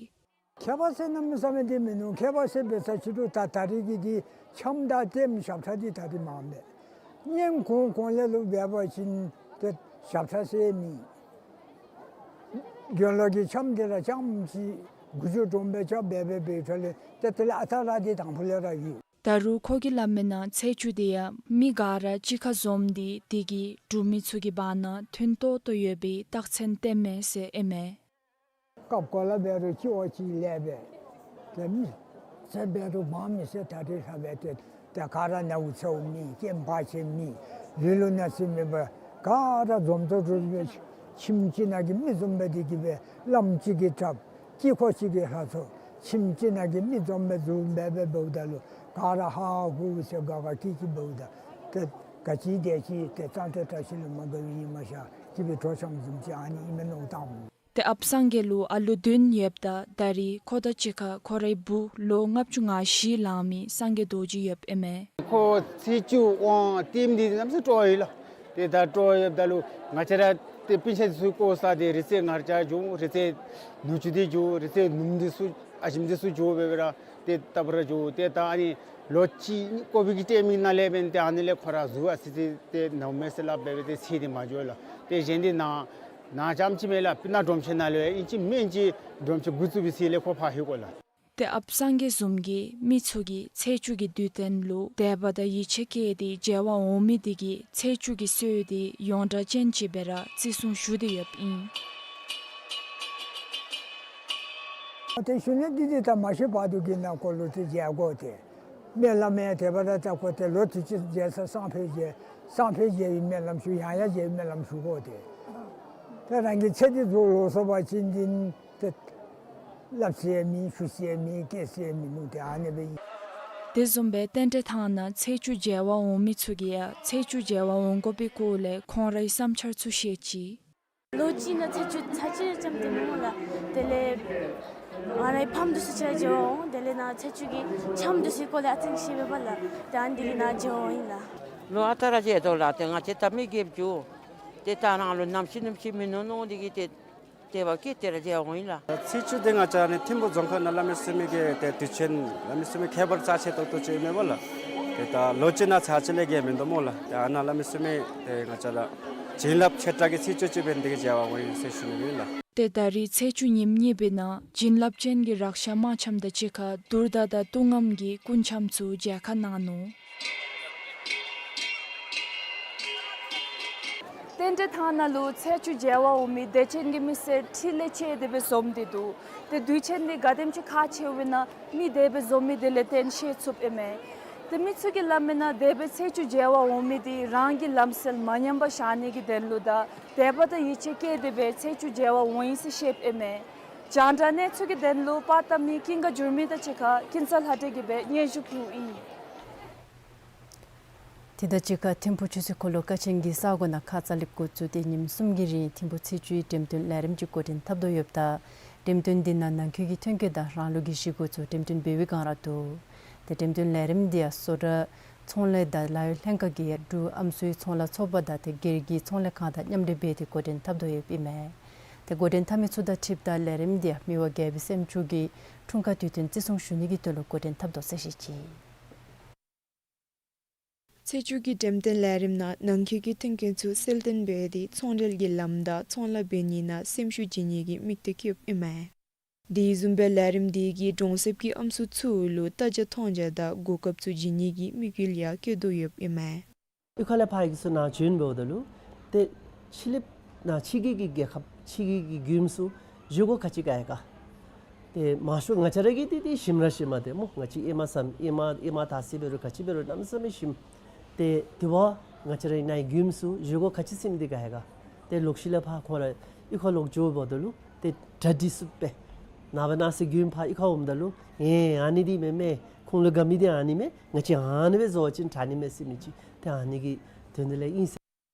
ཁྱད་པར་ཟེར་གནམ་མེད་ས་མེད་འདི་མིན་ནུག། ཁྱད་པར་ཟེར་འབད་ས་ཅིག་རུང་ད་ད་རེས་ཀྱི་འདི་འཆམ་དང་ལྟདམོ་ཞབས་ཁྲ་འདི་ད་རེས་མང་མས། སྔོན་གོང་གོང་ལས་ལུ་འབད་བ་ཅིན་ཏེ་ཞབས་ཁྲ་ཟེར་མེད། དགེ་སློང་གི་འཆམ་འདི་ར་རྐྱངམ་ཅིག་དགུ་བཅུ་འགྲོམ་སྦེ་རྐྱབ་སྦེ་འབད་འབད་ཡོད་ལས་ཏེ་དེ་ལས་ཨ་རྟག་ར་འདི་དང་ཕུ་ལས་ར་ཡོད། ད་རུང་ཁོ་གིས་སླབ་མིའི་ནང་ཚེས་བཅུ་དེ་ཡང་མི་ག་ར་གཅིག་ཁར་འཛོམས་ཏེ་དེ་གིས་འབྲུག་མི་ཚུ་གི་བར་ན་མཐུན་ཏོག་ཏོ་ཡོད་པའི་རྟགས་མཚན་སྟོནམ་མས་ཟེར་ཨིན་མས། སྐབས་ག་ལས་འབད་རུང་གཅིག་བ་གཅིག་ལེགས་པས། ཏེ་མི་སེར་འབད་རུང་མང་མི་སེར་ད་རེས་ལྷག་སྦེ་ཏེ་ཏེ་ག་ར་ནཝ་འཚཝ་མེད། སྐྱེམས་བག་ཆེ་མེད། ལུས་ལུ་ན་ཚ་མེད་པར་ག་ར་འཛོམས་ཏོག་ཏོ་སྦེ་ཁྱིམ་གཅིག་ནང་གི་མི་བཟུམ་སྦེ་དེ་གིས་སྦེ་བླམ་གཅིག་གི་གྲབས་དཀྱིལ་འཁོར་གཅིག་གི་ལྷ་ཚོགས། ཁྱིམ་གཅིག་ནང་གི་མི་བཟུམ་སྦེ་འཛོམས་སྦེ་འབདཝ་ད་ལུ་ག་ར་ཧ་ཧུ་ཟེར་དགའ་དགའ་སྐྱིད་སྐྱིད་འབདཝ་ད་ཏེ་ག་ཅི་དེ་ཅིག་ཏེ་གཙང་སྟེ་བཀྲ་ཤིས་ལུ་མ་དགའ་བའི་ཨིན་མས་ཤ་ཅིག་སྦེ་འདྲོག་འཆམ་བཟུམ་ཅིག་ཨ་ནི་ཨིན་མས་མནོ་བསམ་བཏངམ། ཏེ་ཨཔ་སངས་རྒྱས་ལུ་ཨ་ལོ་བདུན་ཡོདཔ་ད་ད་རེས་ཁོ་དང་གཅིག་ཁར་ཁོ་རའི་བུ་ལོ་ལྔ་བཅུ་ང་བཞི་ལང་མི་སངས་རྒྱས་རྡོ་རྗེ་ཡོདཔ་ཨིན་མས། ཁོ་ཚེས་བཅུ་དབང་ལྟདམོ་འདི་གནམ་མེད་ས་མེད་སྤྲོ་ཡི་ལགས། ཏེ་ད་སྤྲོ་ཡོདཔ་ད་ལུ་ང་བཅས་ར་ཏེ་སྤུན་ཆ་འདི་ཚུ་བཀོ་ས་འདི་རི་རྩེ་ངར་ལྕགས་འགྱོ་འོང་། རི་རྩེ་ནུ་གཅུང་འདི་འགྱོ་འོང་། རི་རྩེ་ནུམོ་འདི་ཚུ་ཨ་ཞིམ་འདི་ཚུ་འགྱོ་འབད་འབད་ར་ཏེ་ད་བུ་ར་འགྱོ་འོང་། ཏེ་ད་ཨ་ནི་ལོ་གཅིག་ཀོ་བིཌ་ཀྱི་ཊའིམ་ནང་ལས་འབདན་ཏེ་ཨ་ནི་ལས་ཁོ་ར་གཟུགས་ཨ་ཙི་ཙི་ཏེ་ནཝ་མས་ཟེར་སླབ་འབད་འབད་ཏེ་ཚེ་འདི་མ་འགྱོ་ལགས། ཏེ་གཞན་འདི་ན་ན་རྐྱངམ་ཅིག་མེན་ལགས། སྤུ་ན་སྒྲོམ་ཆེན་ནང་ལུ་ཨིན་ཅི་མིན་ཅི་སྒྲོམ་ཆེན་འགོ་བཙུགས་པའི་ཚེ་ལས་ཁོ་ཕར་ལྷོད་དགོ་ལགས། ཏེ་ཨཔ་སངས་རྒྱས་བཟུམ་གྱི་མི་ཚུ་གིས་ཚེས་བཅུ་གི་དུས་སྟོན་ལུ་དད་པ་དང་ཡིད་ཆེས་བསྐྱེད་དེ་མཇལ་བར་འོང་མི་དེ་གིས་ཚེས་བཅུ་གི་སྲོལ་དེ་ཡོངས་གྲགས་ཅན་ཅིག་སྦེ་ར་བརྩི་སྲུང་ཞུ་སྟེ་ཡོདཔ་ཨིན། ཏེ་ཞུ་ནི་འདི་འདི་ད་མ་ཤེས་བར་དུ་གི་ནང་འཁོད་ལུ་ཏེ་མཇལ་དགོ། ཏེ་སྨོན་ལམ་ཡང་དད་པ་དང་བཅས་དགོ། ཏེ་ལོ་དུས་ཅི་མཇལ་ས་སང་ཕོད་མཇལ་སང་ཕོད་མཇལ་བའི་སྨོན་ལམ་ཞུ། ཡང་ཡང་མཇལ་བའི་སྨོན་ལམ་ཞུ་དགོ། ཏེ་ཏེ་རང་གི་ཚེ་འདི་རྫོགས་ལོག་སོང་པ་ཅིན་འདི་ཏེ་སླབ་ས་ཡང་མེད། ཞུ་ས་ཡང་མེད། བསྐྱལ་ས་ཡང་མིན་ནུག། ཏེ་ཨ་ནི་སྦེ་ཨིན། དེ་བཟུམ་སྦེ་རྟེན་འབྲེལ་ཐང་ནང་ཚེས་བཅུ་མཇལ་བར་འོང་མི་ཚུ་གིས་ཡང་ཚེས་བཅུ་མཇལ་བར་འོང་དགོ་པའི་སྐོར་ལས་ཁོང་རའི་བསམ་འཆར་ཚུ་བཤད་ཅི། ལོ་གཅིག་ནང་ཚེས་བཅུ་ཚར་གཅིག་རྐྱངམ་འདི་མེན་ན་ལགས། དེ་ལས་ང་རའི་ཕམ་འདི་ཚུ་ཅིག་ར་མཇལ་འོང་། དེ་ལས་ནཱ་ཚེས་བཅུ་གི་འཆམ་འདི་ཚུའི་སྐོར་ལས་ཨ་ཙི་ཅིག་ཤེས་པས་ལགས། ཏེ་ཨ་ནི་འདི་གིས་ནཱ་མཇལ་འོང་ཡི་ལགས། ལོ་ཨ་རྟག་ར་མཇལ་དོ་ལགས། ཏེ་ང་བཅས་ད་མི་རྒསཔ་ཚུ་ཏེ་ད་རང་ལུ་ནམ་ཤི་ནུམ་ཤི་མིན་ནུག་མནོ་འདི་གིས་ཏེ་དད་པ་བསྐྱེད་དེ་ར་མཇལ་འོང་ཡི་ལགས། ཚེས་བཅུ་འདི་ང་བཅས་ཨ་ནི་ཐིམ་ཕུག་རྫོང་ཁག་ནང་བླ་མའི་སེམས་ཀྱི་ཏེ་དུས་ཆེན་བླ་མའི་སེམས་ཀྱི་ཁྱད་པར་རྩ་ཆེ་ཏོག་ཏོ་ཅིག་མེན་པ་ལགས། ཏེ་ད་ལོ་གཅིག་ནང་ཚར་གཅིག་ལས་བརྒལ་མིན་འདུག་སྨོ་ལགས། ཏེ་ཨ་ནཱ་བླ་མའི་སེམས་ཀྱི་ཏེ་ང་བཅས་ར་བྱིན་རླབས་ཆེ་དྲགས་ཀྱི་ཚེས་བཅུ་ཅིག་འབད་ནི་འདི་གིས་མཇལ་བར་འོང་ཡི་ཟེར་ཞུ་ནི་ཨིན་ལགས། ཏེ་ད་རེས་ཚེས་བཅུ་ཉིནམ་གཉིས་པའི་ནང་བྱིན་རླབས་ཅན་གྱི་རཀྵ་དམར་འཆམ་དང་གཅིག་ཁར་དུར་མདའ་དང་གཏུམ་རྔམ་གྱི་སྐུ་འཆམ་ཚུ་མཇལ་ཁ་གནང་ནུག། རྟེན་འབྲེལ་ཐང་ནང་ལུ་ཚེས་བཅུ་མཇལ་བར་འོང་མི་དད་ཅན་གྱི་མི་སེར་ཁྲི་ལས་ཆེ་དེ་སྦེ་འཛོམས་ཏེ་འདུག། ཏེ་དུས་ཆེན་འདི་ག་དེམ་ཅིག་ཁག་ཆེཝ་ཨིན་ན་མི་དེ་སྦེ་འཛོམས་མི་དེ་ལས་བརྟེན་ཤེས་ཚུགསཔ་ཨིན་མས། ཏེ་མི་ཚུ་གིས་སླབ་མིའི་ནང་དེ་སྦེ་ཚེས་བཅུ་མཇལ་བར་འོང་མི་དེ་རང་གི་ལམ་སྲོལ་མ་ཉམས་པར་བཞག་ནི་གི་དོན་ལུ་དང་དད་པ་དང་ཡིད་ཆེས་བསྐྱེད་དེ་སྦེ་ཚེས་བཅུ་མཇལ་བར་འོང་ཡི་ཟེར་བཤདཔ་ཨིན་མས། རྒྱང་བསྒྲགས་གནས་ཚུལ་གྱི་དོན་ལུ་པར་བཏབ་མི་ཀུན་དགའ་འགྱུར་མེད་དང་གཅིག་ཁར་ཀུན་བཟང་ལྷ་སྒྲོན་གྱིས་སྦེ་སྙན་ཞུ་ཕུལཝ་ཨིན། དེ་དང་གཅིག་ཁར་ཐིམ་ཕུག་ཆོས་སྲིད་འཁོར་ལོ་ཀ་ཆེན་གྱི་ས་གོ་ནང་ཁ་ཙ་ལས་འགོ་བཙུགས་ཏེ་ཉིནམ་གསུམ་གྱི་རིང་ཐིམ་ཕུག་ཚེས་བཅུའི་འགྲེམས་སྟོན་ལས་རིམ་ཅིག་འགོ་འདྲེན་འཐབ་དོ་ཡོདཔ་ད་འགྲེམས་སྟོན་འདི་ནང་ནང་འཁོད་ཀྱི་ཐོན་སྐྱེད་དང་རང་ལུགས་ཀྱི་གཞི་འགོ་ཚུ་འགྲེམས་སྟོན་འབད་བའི་བསྒང་ར་འདུག། ཏེ་འགྲེམས་སྟོན་ལས་རིམ་འདི་ཡང་བཟོ་གྲྭ་ཚོང་ལས་དང་ལཱ་གཡོག་ལྷན་ཁག་གིས་འབྲུག་ཨམ་སྲུའི་ཚོང་ལཱ་ཚོགས་པ་དང་ཏེ་སྒེར་གྱི་ཚོང་ལས་ཁང་དང་མཉམ་འབྲེལ་འབད་དེ་འགོ་འདྲེན་འཐབ་དོ་ཡོདཔ་ཨིན་མས། ཏེ་འགོ་འདྲེན་འཐབ་མི་ཚུ་དང་འཁྲིལཝ་ད་ལས་རིམ་འདི་ཡང་མི་དབང་རྒྱལ་པོའི་སྲས་མོ་མཆོག་གི་འཁྲུངས་སྐར་དུས་སྟོན་བརྩི་སྲུང་ཞུ་ནི་གི་དོན་ལུ་འགོ་འདྲེན་འཐབ་དོ་ཟེར་བཤད་ཅི། ཚེས་བཅུ་གི་འགྲེམས་སྟོན་ལས་རིམ་ནང་ནང་འཁོད་ཀྱི་ཐོན་སྐྱེད་ཚུ་གསལ་སྟོན་འབད་དེ་ཚོང་འབྲེལ་གྱི་ལམ་དང་ཚོང་ལཱ་འབད་ནི་ནང་སེམས་ཤུགས་བྱིན་ནི་གི་དམིགས་གཏད་བསྐྱེདཔ་ཨིན་མས། དེ་བཟུམ་སྦེ་ལས་རིམ་འདི་གིས་གྲོང་གསེབ་ཀྱི་ཨམ་སྲུ་ཚུ་ལུ་ལྟ་རྒྱ་མཐོང་རྒྱ་དང་གོ་སྐབས་ཚུ་བྱིན་ནི་གི་དམིགས་ཡུལ་ཡང་བསྐྱེད་དོ་ཡོདཔ་ཨིན་མས། གཡུས་ཁ་ལས་ཕར་གི་ཚུ་ནཱ་བྱོན་འབདཝ་ད་ལུ་ཏེ་ཕྱི་གླིངཔ་ནཱ་ཕྱི་རྒྱལ་གྱི་རྒྱལ་ཁབ་ཕྱི་རྒྱལ་གྱི་མགྱོནམ་ཚུ་བཞེས་སྒོ་ག་ཅི་ག་ཡོད་ག། ཏེ་མང་ཤོས་ང་བཅས་ར་གིས་ཏེ་ཏེ་ཞིམ་ར་ཞིམ་མས་ཏེ་སྨོ། ང་བཅས་ཨེ་མ་ཟ་ཨེ་མ་ཨེ་མ་དར་ཚི་འབད་རུང་ག་ཅི་འབད་རུང་གནམ་མེད་ས་མེད་ཞིམ། ཏེ་དེ་བ་ང་བཅས་རའི་ནཱ་མགྱོནམ་ཚུ་བཞེས་སྒོ་ག་ཅི་ཟེར་མི་འདི་ག་ཡོད་ག། ཏེ་ལོག་ཤུལ་ལས་ཕར་ཁོང་ར་གཡུས་ཁར་ལོག་འགྱོཝ་ད་ལུ་ཏེ་གྲ་སྒྲིག་ཚུགསཔ་སྦེ། ནངས་པ་གནངས་ཚེ་རྒྱུན་ཕར་གཡུས་ཁར་འོངམ་ད་ལུ་ཨེ་ཨ་ནི་འདི་མེན་མས། ཁོང་ལུ་དགའ་མི་འདི་ཨ་ནི་མས། ང་བཅས་ཨ་ནི་སྦེ་བཟོ་བ་ཅིན་དྲག་ནི་མས་ཟེར་མི་ཅིག་ཏེ་ཨ་ནི་གི་དོན་དག་ལས་ཨིན་ཟེར།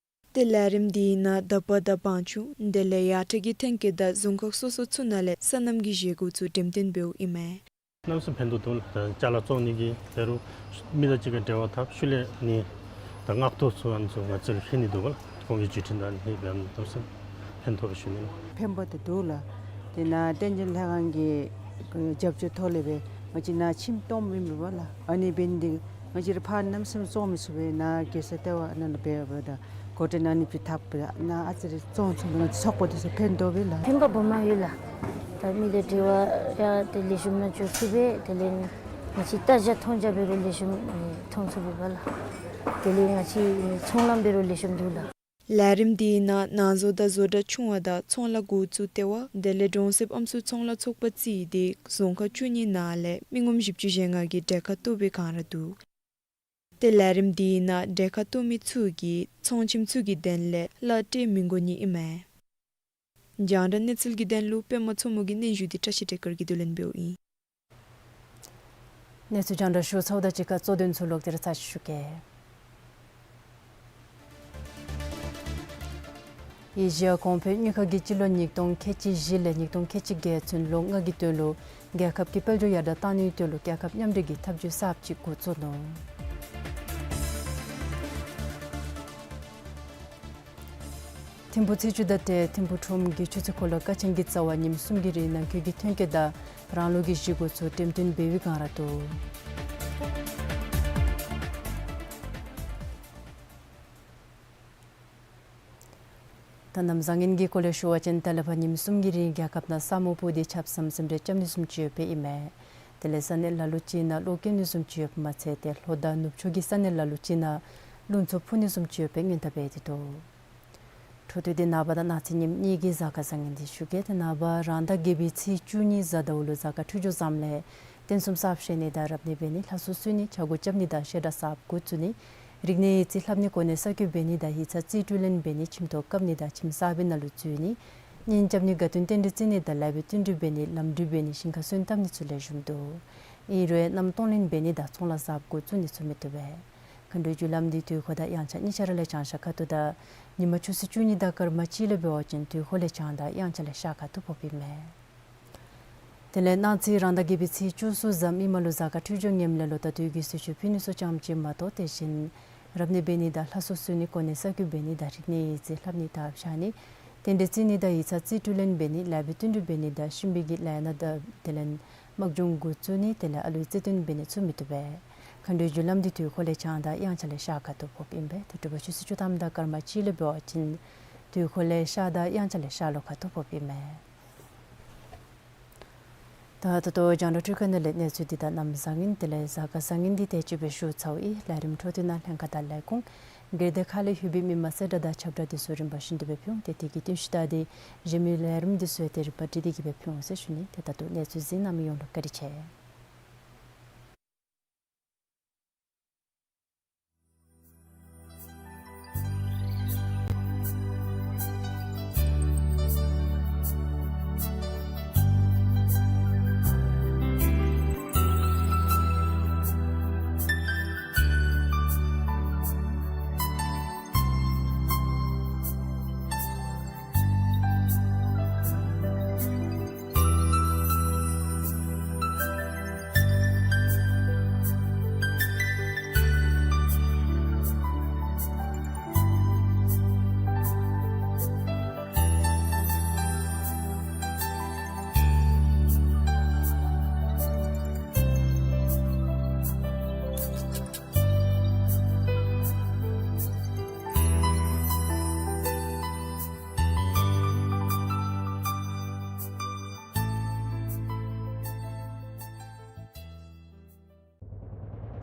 ཏེ་ལས་རིམ་འདི་ནང་དག་པ་དང་བང་ཆུ་དེ་ལས་ཡར་ཐོག་གི་ཐོན་སྐྱེད་དང་རྫོང་ཁག་སོ་སོ་ཚུ་ནང་ལས་སོ་ནམ་གྱི་བཞེས་སྒོ་ཚུ་འགྲེམས་སྟོན་འབདཝ་ཨིན་མས། གནམ་མེད་ས་མེད་ཕན་ཐོགས་འདུག་ལགས། ད་ཅ་ལ་བཙོང་ནི་གི་འབད་རུང་མི་དང་གཅིག་ཁར་འབྲེལ་བ་འཐབ་ཤུལ་ལས་ནི་ད་མངགས་ཐོ་ཚུ་ཨ་ནི་ཚུ་ང་བཅས་ར་ལྷོད་ནི་འདུག་ལགས། ཁོང་གི་བརྒྱུད་འཕྲིན་དང་ནི་འབད་ནི་གནམ་མེད་ས་མེད་ཕན་ཐོགས་པས་ཞུ་ནི་ལགས། ཕན་པ་དེ་འདུག་ལགས། དེ་ནང་བསྟན་འཛིན་ལྷ་ཁང་གི་རྒྱབ་སྐྱོར་ཐོག་ལས་སྦེ་ང་བཅས་ནཱ་ཁྱིམ་སྟོངམ་ཨིན་པས་ལགས། ཨ་ནི་འབད་ནི་འདི་ང་བཅས་ར་ཕར་གནམ་མེད་ས་མེད་བཙོང་མི་ཚུགས་པས། ནཱ་རྒྱལ་ས་ལྟེ་བ་ནང་ལུ་འབད་འབདཝ་ད་གོ་ཏེ་ནཱ་ནི་ཕྱི་ཐག་པ་ནཱ་ཨ་ཙི་རེ་བཙོང་ཚུགས་པས། ང་བཅས་ཚོགས་པ་འདི་ཚུ་ཕན་ཐོགས་པས་ལགས། ཕན་པ་སྦོམ་ཡོད་ལགས། ད་མི་ལས་འབྲེལ་བ་ཡང་ཏེ་ལེགས་ཤོམ་ནང་འགྱོ་ཚུགས་པས། དེ་ལས་ང་བཅས་རྟ་བཞག་མཐོང་རྒྱ་འབད་རུང་ལེགས་ཤོམ་མཐོང་ཚུགས་པས་ལགས། དེ་ལས་ང་བཅས་ཚོང་ལམ་འབད་རུང་ལེགས་ཤོམ་འདུག་ལགས། ལས་རིམ་འདི་ནང་ནང་བཟོ་དང་བཟོ་གྲྭ་ཆུང་བ་དང་ཚོང་ལཱ་འགོ་བཙུགས་ལྟེ་བ་དེ་ལས་གྲོང་གསེབ་ཨམ་སྲུ་ཚོང་ལཱ་ཚོགས་པ་བརྩིས་ཏེ་རྫོང་ཁག་བཅུ་གཉིས་ནང་ལས་མི་ངོམ་བཞི་བཅུ་ཞེ་ལྔ་གིས་གྲལ་ཁར་གཏོགས་པའི་སྒང་ར་འདུག། ཏེ་ལས་རིམ་འདི་ནང་གྲལ་ཁར་གཏོགས་མི་ཚུ་གིས་ཚོང་ཁྱིམ་ཚུ་གི་དོན་ལས་གླ་སྤྲོད་མི་དགོ་ནི་ཨིན་མས། རྒྱང་བསྒྲགས་གནས་ཚུལ་གྱི་དོན་ལུ་པདྨ་མཚོ་མོ་གི་སྙན་ཞུ་འདི་བཀྲ་ཤིས་བདེ་སྐར་གྱིས་བསྡུ་ལེན་འབདཝ་ཨིན། གནས་ཚུལ་རྒྱང་བསྒྲགས་ཞུ་ཚརཝ་དང་གཅིག་ཁར་གཙོ་དོན་ཚུ་ལོག་སྟེ་ར་ཚར་ཅིག་ཞུ་གེ། ཨེ་ཤི་ཡ་གོང་འཕེལ་དངུལ་ཁང་གིས་སྤྱི་ལོ་ཉིས་སྟོང་ཁལ་གཅིག་བཞི་ལས་ཉིས་སྟོང་ཁལ་གཅིག་བརྒྱད་ཚུན་ལོ་ལྔ་གི་དོན་ལུ་རྒྱལ་ཁབ་ཀྱི་དཔལ་འབྱོར་ཡར་དྲག་གཏང་ནིའི་དོན་ལུ་རྒྱལ་ཁབ་མཉམ་འབྲེལ་གྱི་ཐབས་བྱུས་གསརཔ་ཅིག་འགོ་བཙུགས་ནུག། ཐིམ་ཕུག་ཚེས་བཅུ་དང་འབྲེལ་ཐིམ་ཕུག་ཁྲོམ་གྱི་ཆུ་ཚོད་འཁོར་ལོ་ཀ་ཆེན་གྱི་རྩ་བར་ཉིནམ་གསུམ་གྱི་རིང་ནང་འཁོད་ཀྱི་ཐོན་སྐྱེད་དང་རང་ལུགས་ཀྱི་བཞེས་སྒོ་ཚུ་འགྲེམས་སྟོན་འབད་བའི་སྒང་ར་འདུག། ད་གནམ་བཟང་ངན་གྱི་སྐོར་ལས་ཞུ་བ་ཅིན་ད་ལས་ཕར་ཉིནམ་གསུམ་གྱི་རིང་རྒྱལ་ཁབ་ནང་ས་སྨུག་སྤུབས་ཏེ་ཆརཔ་ཟམ་ཟིམ་རེ་རྐྱབ་ནི་བཟུམ་ཅིག་ཡོད་པའི་ཨིན་མས། དེ་ལས་ས་གནས་ལ་ལུ་ཅིག་ནང་གློག་སྐྱེལ་ནི་བཟུམ་ཅིག་ཡོདཔ་མ་ཚད་ཏེ་ལྷོ་དང་ནུབ་ཕྱོགས་ཀྱི་ས་གནས་ལ་ལུ་ཅིག་ནང་རླུང་འཚུབ་འཕུ་ནི་བཟུམ་ཅིག་ཡོད་པའི་སྔོན་བརྡ་འབད་དེ་འདུག། འཕྲོ་མཐུད་དེ་ནངས་པ་དང་གནངས་ཚེ་ཉིནམ་གཉིས་ཀྱི་གཟའ་སྐར་བཟང་ངན་འདི་ཞུ་གེ། ཏེ་ནངས་པ་རང་ཟླ་བརྒྱད་པའི་ཚེས་བཅུ་གཉིས་གཟའ་ཟླཝ་ལུ་གཟའ་སྐར་འཕྲོད་སྦྱོར་བཟངམ་ལས་རྟེན་གསུམ་གསརཔ་བཞེངས་ནི་དང་རབ་གནས་འབད་ནི་ལྷ་གསོལ་གསོལ་ནི་ཕྱག་འགུགས་རྐྱབ་ནི་དང་བཤད་གྲྭ་གསརཔ་འགོ་བཙུགས་ནི་རིག་གནས་ཡིག་རྩིས་ལྷབ་ནི་གོ་གནས་གསར་བསྐོ་འབད་ནི་དང་ཡིག་ཚང་རྩིས་སྤྲོད་ལེན་འབད་ནི་ཁྱིམ་ཐོག་བཀབ་ནི་དང་ཁྱིམ་གསར་པའི་ནང་ལུ་འཛུལ་ནི་གཉེན་རྐྱབ་ནི་དགའ་སྟོན་རྟེན་འབྲེལ་བརྩི་ནི་དང་ལེགས་པའི་བསྟུན་གྲོས་འབད་ནི་ལམ་འགྲུལ་འབད་ནི་ཞིང་ཁར་སོན་བཏབ་ནི་ཚུ་ལེགས་ཤོམ་འདུག། ཨིན་རུང་གནམ་སྟོང་ལེན་འབད་ནི་དང་ཚོང་ལཱ་གསརཔ་འགོ་བཙུགས་ནི་ཚུ་མི་བཏུབ་པས། མཁའ་འགྲོའི་རྒྱུ་ལམ་འདི་དུས་འཁོར་དང་དབྱངས་འཆར་གཉིས་ཆ་ར་ལས་བྱང་ཤར་ཁ་ཐུག་དང་ཉིན་མ་ཆུ་ཚོད་བཅུ་གཉིས་དང་སྐར་མ་གཅིག་ལས་འབད་བ་ཅིན་དུས་འཁོར་ལས་བྱང་དང་དབྱངས་འཆར་ལས་ཤར་ཁ་ཐུག་ཕོགཔ་ཨིན་མས། དེ་ལས་གནངས་ཚེ་རང་ཟླ་བརྒྱད་པའི་ཚེས་བཅུ་གསུམ་གཟའ་མིག་དམར་ལུ་གཟའ་སྐར་འཕྲོད་སྦྱོར་ངནམ་ལས་ལོ་ཟླ་དུས་ཀྱི་གསོལ་མཆོད་ཕུལ་ནི་ཚུ་ཙམ་ཅིག་མ་གཏོགས་དེ་བཞིན་རབ་གནས་འབད་ནི་དང་ལྷ་གསོལ་གསོལ་ནི་གོ་གནས་གསར་བསྐོ་འབད་ནི་དང་རིག་གནས་ཡིག་རྩིས་ལྷབ་ནི་དང་བཤགས་ནི་རྟེན་འབྲེལ་བརྩི་ནི་དང་ཡིག་ཚང་རྩིས་སྤྲོད་ལེན་འབད་ནི་ལེགས་པའི་བསྟུན་གྲོས་འབད་ནི་དང་གཤིན་པོའི་གི་ལས་སྣ་དང་དེ་ལས་དམག་སྦྱོང་འགོ་བཙུགས་ནི་དེ་ལས་ཨ་ལུའི་བརྩེ་དུང་འབད་ནི་ཚུ་མི་བཏུབ་པས། མཁའ་འགྲོའི་རྒྱུ་ལམ་འདི་དུས་འཁོར་ལས་བྱང་དང་དབྱངས་འཆར་ལས་ཤར་ཁ་ཐུག་ཕོགཔ་ཨིན་པས། ཏེ་དྲོ་པ་ཆུ་ཚོད་བཅུ་ཐམ་དང་སྐར་མ་གཅིག་ལས་འབད་བ་ཅིན་དུས་འཁོར་ལས་ཤར་དང་དབྱངས་འཆར་ལས་ཤར་ལྷོ་ཁ་ཐུག་ཕོགཔ་ཨིན་མས། ད་ད་ལྟོ་རྒྱང་བསྒྲགས་སྒྲིག་ཁང་ནང་ལས་གནས་ཚུལ་འདི་དང་གནམ་བཟང་ངན་དེ་ལས་གཟའ་སྐར་བཟང་ངན་འདི་དེ་ཅིག་སྦེ་ཞུ་ཚརཝ་ཨིན། ལས་རིམ་འཕྲོ་མཐུད་ནང་ལྷན་ཁག་དང་ལས་ཁུངས་སྒེར་སྡེ་ཁག་ལས་ལྷོད་པའི་མི་མང་གསལ་བསྒྲགས་དང་ཁྱབ་བསྒྲགས་འདི་ཚུ་རིམ་པ་བཞིན་དུ་སྦེ་ཕུལ་འོང་། ཏེ་དེ་གི་བརྟན་བཞུགས་ད་འདི་གཞན་མི་ལས་རིམ་འདི་ཚུ་ཡང་ཏེ་རིམ་པ་སྒྲིག་སྟེ་གི་སྦེ་ཕུལ་འོང་ཟེར་ཞུ་ནི། ཏེ་ད་ལྟོ་གནས་ཚུལ་གཟིགས་གནང་མི་ཡོངས་ལུ་བཀའ་དྲིན་ཆེ།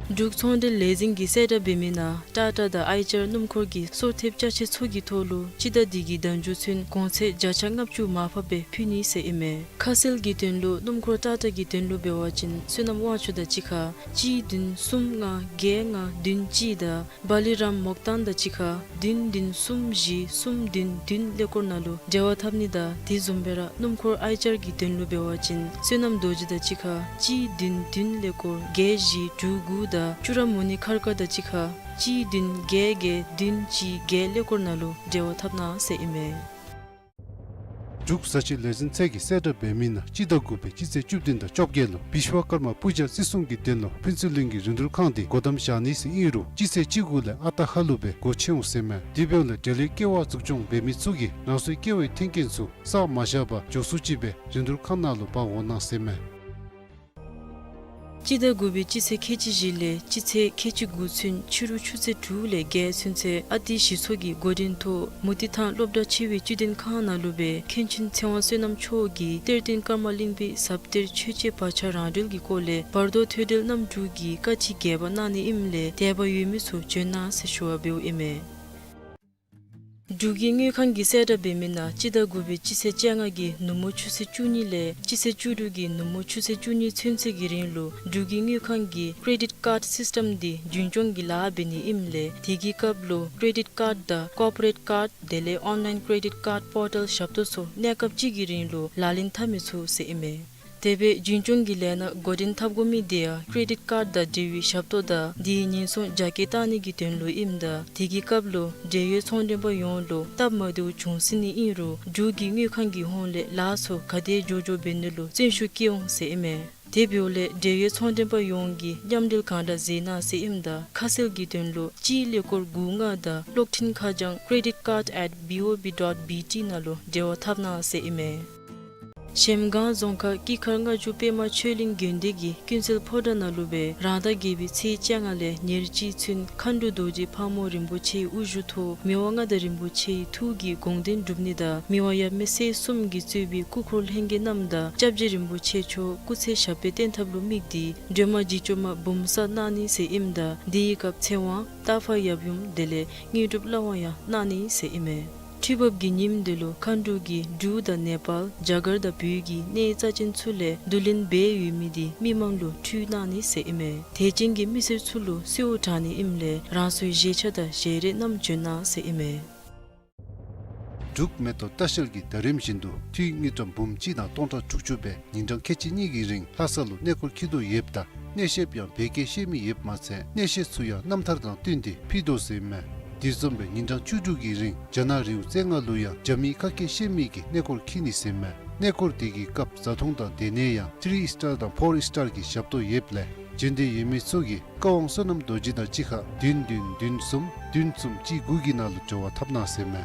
འབྲུག་ཚོང་འབྲེལ་ལས་འཛིན་གྱིས་གསལ་བསྒྲགས་འབད་མི་ནང་ཊ་ཊ་དང་ཨའི་ཅར་སྣུམ་འཁོར་གྱི་སོར་ཐེབས་ཅ་ཆས་ཚུ་གི་ཐོག་ལུ་སྤྱི་ཟླ་འདི་གི་ཟླ་མཇུག་ཚུན་གོང་ཚད་བརྒྱ་ཆ་ལྔ་བཅུ་མར་ཕབ་སྦེ་ཕུལ་ནི་ཟེར་ཨིན་མས། ཁ་གསལ་གྱི་དོན་ལུ་སྣུམ་འཁོར་ཊ་ཊ་གི་དོན་ལུ་འབད་བ་ཅིན་བསོད་ནམས་དབང་ཕྱུག་དང་གཅིག་ཁར་གཅིག་བདུན་གསུམ་ལྔ་བརྒྱད་ལྔ་བདུན་གཅིག་དང་བ་ལི་རམ་མོག་ཏན་དང་གཅིག་ཁར་བདུན་བདུན་གསུམ་བཞི་གསུམ་བདུན་བདུན་ཀླད་ཀོར་ནང་ལུ་འབྲེལ་བ་འཐབ་ནི་དང་དེ་བཟུམ་སྦེ་ར་སྣུམ་འཁོར་ཨའི་ཅར་གྱི་དོན་ལུ་འབད་བ་ཅིན་བསོད་ནམས་རྡོ་རྗེ་དང་གཅིག་ཁར་གཅིག་བདུན་བདུན་ཀླད་ཀོར་བརྒྱད་བཞི་དྲུག་དགུ་དང་ཅུ་ར་མུ་ནི་མཁར་དཀར་དང་གཅིག་ཁར་གཅིག་བདུན་བརྒྱད་བརྒྱད་བདུན་གཅིག་བརྒྱད་ཀླད་ཀོར་ནང་ལུ་འབྲེལ་བ་འཐབ་གནང་ཟེར་ཨིན་མས། འབྲུག་བཟའ་ཆས་ལས་འཛིན་ཚད་ཀྱིས་གསལ་བསྒྲགས་འབད་མི་ནང་སྤྱི་ཟླ་དགུ་པའི་སྤྱི་ཚེས་བཅུ་བདུན་དང་བཅོ་བརྒྱད་ལུ་བིཤ་ཝ་ཀརྨ་པུ་ཇ་བརྩི་སྲུང་གི་དོན་ལུ་ཕུན་ཚོགས་གླིང་གི་རིན་བསྡུར་ཁང་འདི་སྒོ་བསྡམ་བཞག་ནི་ཟེར་ཨིན་རུང་སྤྱི་ཚེས་བཅུ་དགུ་ལས་ཨ་རྟག་ཧ་ལུགས་སྦེ་སྒོ་ཕྱེ་འོང་ཟེར་མས། དེ་འབདཝ་ལས་འབྲེལ་ཡོད་ཀེ་ཝ་འཛུགས་སྐྱོང་འབད་མི་ཚུ་གིས་རང་སོའི་ཀེ་ཝའི་མཐུན་རྐྱེན་ཚུ་བསགས་མ་བཞག་པར་མགྱོགས་སུ་ཅིག་སྦེ་རིན་བསྡུར་ཁང་ནང་ལུ་འབག་འོང་གནང་ཟེར་མས། སྤྱི་ཟླ་དགུ་པའི་སྤྱི་ཚེས་ཁལ་གཅིག་བཞི་ལས་སྤྱི་ཚེས་ཁལ་གཅིག་དགུ་ཚུན་ཕྱི་རུ་ཆུ་ཚོད་དྲུག་ལས་བརྒྱད་ཚུན་ཚོད་ཨ་ཏི་གཞི་ཚོགས་ཀྱི་འགོ་འདྲེན་ཐོག་མུ་ཏིག་ཐང་སློབ་གྲྭ་ཆེ་བའི་བཅུད་ལྡན་ཁང་ནང་ལུ་སྦེ་མཁན་ཆེན་ཚེ་དབང་བསོད་ནམས་མཆོག་གིས་གཏེར་སྟོན་ཀརྨ་གླིང་པའི་ཟབ་གཏེར་ཆོས་འཆད་བར་ཆད་རང་གྲོལ་གྱི་སྐོར་ལས་བར་དོ་ཐོས་གྲོལ་རྣམ་དྲུག་གི་བཀའ་ཁྲིད་རྒྱས་པ་གནང་ནི་ཨིནམ་ལས་དད་པ་ཡོད་མི་ཚུ་བྱོན་གནང་ཟེར་ཞུ་བ་འབདཝ་ཨིན་མས། འབྲུག་གི་དངུལ་ཁང་གིས་གསལ་བསྒྲགས་འབད་མི་ནང་སྤྱི་ཟླ་དགུ་པའི་སྤྱི་ཚེས་བཅོ་ལྔ་གི་ནུབ་མོ་ཆུ་ཚོད་བཅུ་གཉིས་ལས་སྤྱི་ཚེས་བཅུ་དྲུག་གི་ནུབ་མོ་ཆུ་ཚོད་བཅུ་གཉིས་ཚུན་ཚོད་ཀྱི་རིང་ལུ་འབྲུག་གི་དངུལ་ཁང་གི་ཀེ་རེ་ཌིཊ་ཀཱརཌ་སིསི་ཊམ་འདི་རྒྱུན་སྐྱོང་གི་ལཱ་འབད་ནི་ཨིནམ་ལས་དེ་གི་སྐབས་ལུ་ཀེ་རེ་ཌིཊ་ཀཱརཌ་དང་ཀོར་པོ་རེཊ་ཀཱརཌ་དེ་ལས་ཨོན་ལའིན་ཀེ་རེ་ཌིཊ་ཀཱརཌ་པོར་ཊལ་ཞབས་ཏོག་ཚུ་གནས་སྐབས་གཅིག་གི་རིང་ལུ་ལག་ལེན་འཐབ་མི་ཚུགས་ཟེར་ཨིན་མས། དེ་སྦེ་རྒྱུན་སྐྱོང་གི་ལས་སྣ་འགོ་འདྲེན་འཐབ་དགོ་མི་དེ་ཡང་ཀེ་རེ་ཌིཊ་ཀཱརཌ་དང་འབྲེལ་བའི་ཞབས་ཏོག་དང་དེའི་ཉེན་སྲུང་རྒྱ་སྐྱེད་བཏང་ནི་གི་དོན་ལུ་ཨིནམ་ད་དེ་གི་སྐབས་ལུ་འབྲེལ་ཡོད་ཚོང་མགྲོན་པ་ཡོངས་ལུ་སྟབས་མ་བདེཝ་བྱུང་སྲིད་ནི་ཨིན་རུང་འབྲུག་གི་དངུལ་ཁང་གི་ཧོངས་ལས་ལཱ་ཚུ་ག་དེ་མགྱོགས་མགྱོགས་འབད་ནི་ལུ་བརྩོན་ཤུགས་བསྐྱེད་འོང་ཟེར་ཨིན་མས། དེ་འབདཝ་ལས་འབྲེལ་ཡོད་ཚོང་མགྲོན་པ་ཡོངས་ཀྱིས་མཉམ་འབྲེལ་གང་དྲག་མཛད་གནང་ཟེར་ཨིནམ་ད་ཁ་གསལ་གྱི་དོན་ལུ་གཅིག་ཀླད་ཀོར་དགུ་ལྔ་དང་གློག་འཕྲིན་ཁ་བྱང་ཀེ་རེ་ཌིཊ་ཀཱརཌ་ཨེཊ་བི་ཨོ་བི་ཌོཊ་བི་ཊི་ནང་ལུ་འབྲེལ་བ་འཐབ་གནང་ཟེར་ཨིན་མས། གཞལམ་སྒང་རྫོང་ཁག་སྐྱིད་མཁར་ལྔ་མཆོག་པདྨ་ཆོས་གླིང་དགོན་སྡེ་གི་ཀུན་གསལ་ཕོ་བྲང་ནང་ལུ་སྦེ་རང་ཟླ་བརྒྱད་པའི་ཚེས་བཅོ་ལྔ་ལས་ཉེར་གཅིག་ཚུན་མཁའ་འགྲོ་རྡོ་རྗེ་ཕག་མོ་རིན་པོ་ཆེའི་དབུ་བཞུགས་ཐོག་མི་དབང་མངའ་བདག་རིན་པོ་ཆེའི་ཐུགས་ཀྱི་དགོངས་དོན་སྒྲུབ་ནི་དང་མི་དབང་ཡབ་མེས་སྲས་གསུམ་གྱིས་གཙོས་པའི་སྐུ་འཁོར་ལྷན་རྒྱས་རྣམས་དང་སྐྱབས་རྗེ་རིན་པོ་ཆེ་མཆོག་སྐུ་ཚེ་ཞབས་པད་བརྟན་ཐབས་ལུ་དམིགས་ཏེ་སྒྲོལ་མ་འཇིགས་བྱེད་མ་འབུམ་གསར་གནང་ནི་ཟེར་ཨིནམ་ད་དེའི་སྐབས་ཚེ་དབང་སྟག་ཕག་ཡབ་ཡུམ་དེ་ལས་དངོས་གྲུབ་བླ་དབང་ཡང་གནང་ནི་ཟེར་ཨིན་མས། ཁྲི་འབབ་ཀྱི་ཉིནམ་དེ་ལུ་མཁའ་འགྲོ་གིས་འབྲུག་དང་ནེ་པཱལ་རྒྱ་གར་དང་བོད་ཀྱི་གནས་རྩ་ཅན་ཚུ་ལས་བསྡུ་ལེན་འབད་ཡོད་མི་དེ་མི་མང་ལུ་ཕུལ་གནང་ནི་ཟེར་ཨིན་མས། དད་ཅན་གྱི་མི་སེར་ཚུ་ལུ་གསོལཝ་དྲང་ནི་ཨིནམ་ལས་རང་སོའི་བཞེས་ཆ་དང་བཞེས་རས་རྣམས་བྱོན་གནང་ཟེར་ཨིན་མས། འབྲུག་མེ་ཏོག་ལྟ་བཤལ་གྱིས་ད་རིམ་བཞིན་དུ་འཐུས་དངུལ་ཀྲམ་འབུམ་གཅིག་དང་སྟོང་ཕྲག་དྲུག་ཅུ་སྦེ་ཉིན་གྲངས་ཁལ་གཅིག་གཉིས་ཀྱི་རིང་ལྷ་ས་ལུ་གནས་སྐོར་འཁྱིད་དོ་ཡོདཔ་ད་གནས་བཤདཔ་ཡང་བོད་སྐད་ཤེས་མི་ཡོདཔ་མ་ཚད་གནས་བཤད་ཚུ་ཡང་རྣམ་ཐར་དང་བསྟུན་ཏེ་ཕུལ་དོ་ཟེར་མས། དེ་བཟུམ་སྦེ་ཉིན་གྲངས་བཅུ་དྲུག་གི་རིང་རྒྱ་ནག་རི་བོ་རྩེ་ལྔ་ལུ་ཡང་རྒྱ་མིའི་ཁ་སྐད་ཤེས་མི་གིས་གནས་སྐོར་འཁྱིད་ནི་ཟེར་མས། གནས་སྐོར་དེ་གི་སྐབས་བཟའ་འཐུང་དང་སྡོད་གནས་ཡང་ཐི་རི་སི་ཊར་དང་ཕོར་སི་ཊར་གྱི་ཞབས་ཏོག་ཡོདཔ་ལས་རྒྱུན་གཏན་ཡོད་མི་ཚུ་གིས་བཀའ་དབང་བསོད་ནམས་རྡོ་རྗེ་དང་གཅིག་ཁར་བདུན་བདུན་བདུན་གསུམ་བདུན་གསུམ་གཅིག་དགུ་གི་ནང་ལུ་འབྲེལ་བ་འཐབ་གནང་ཟེར་མས།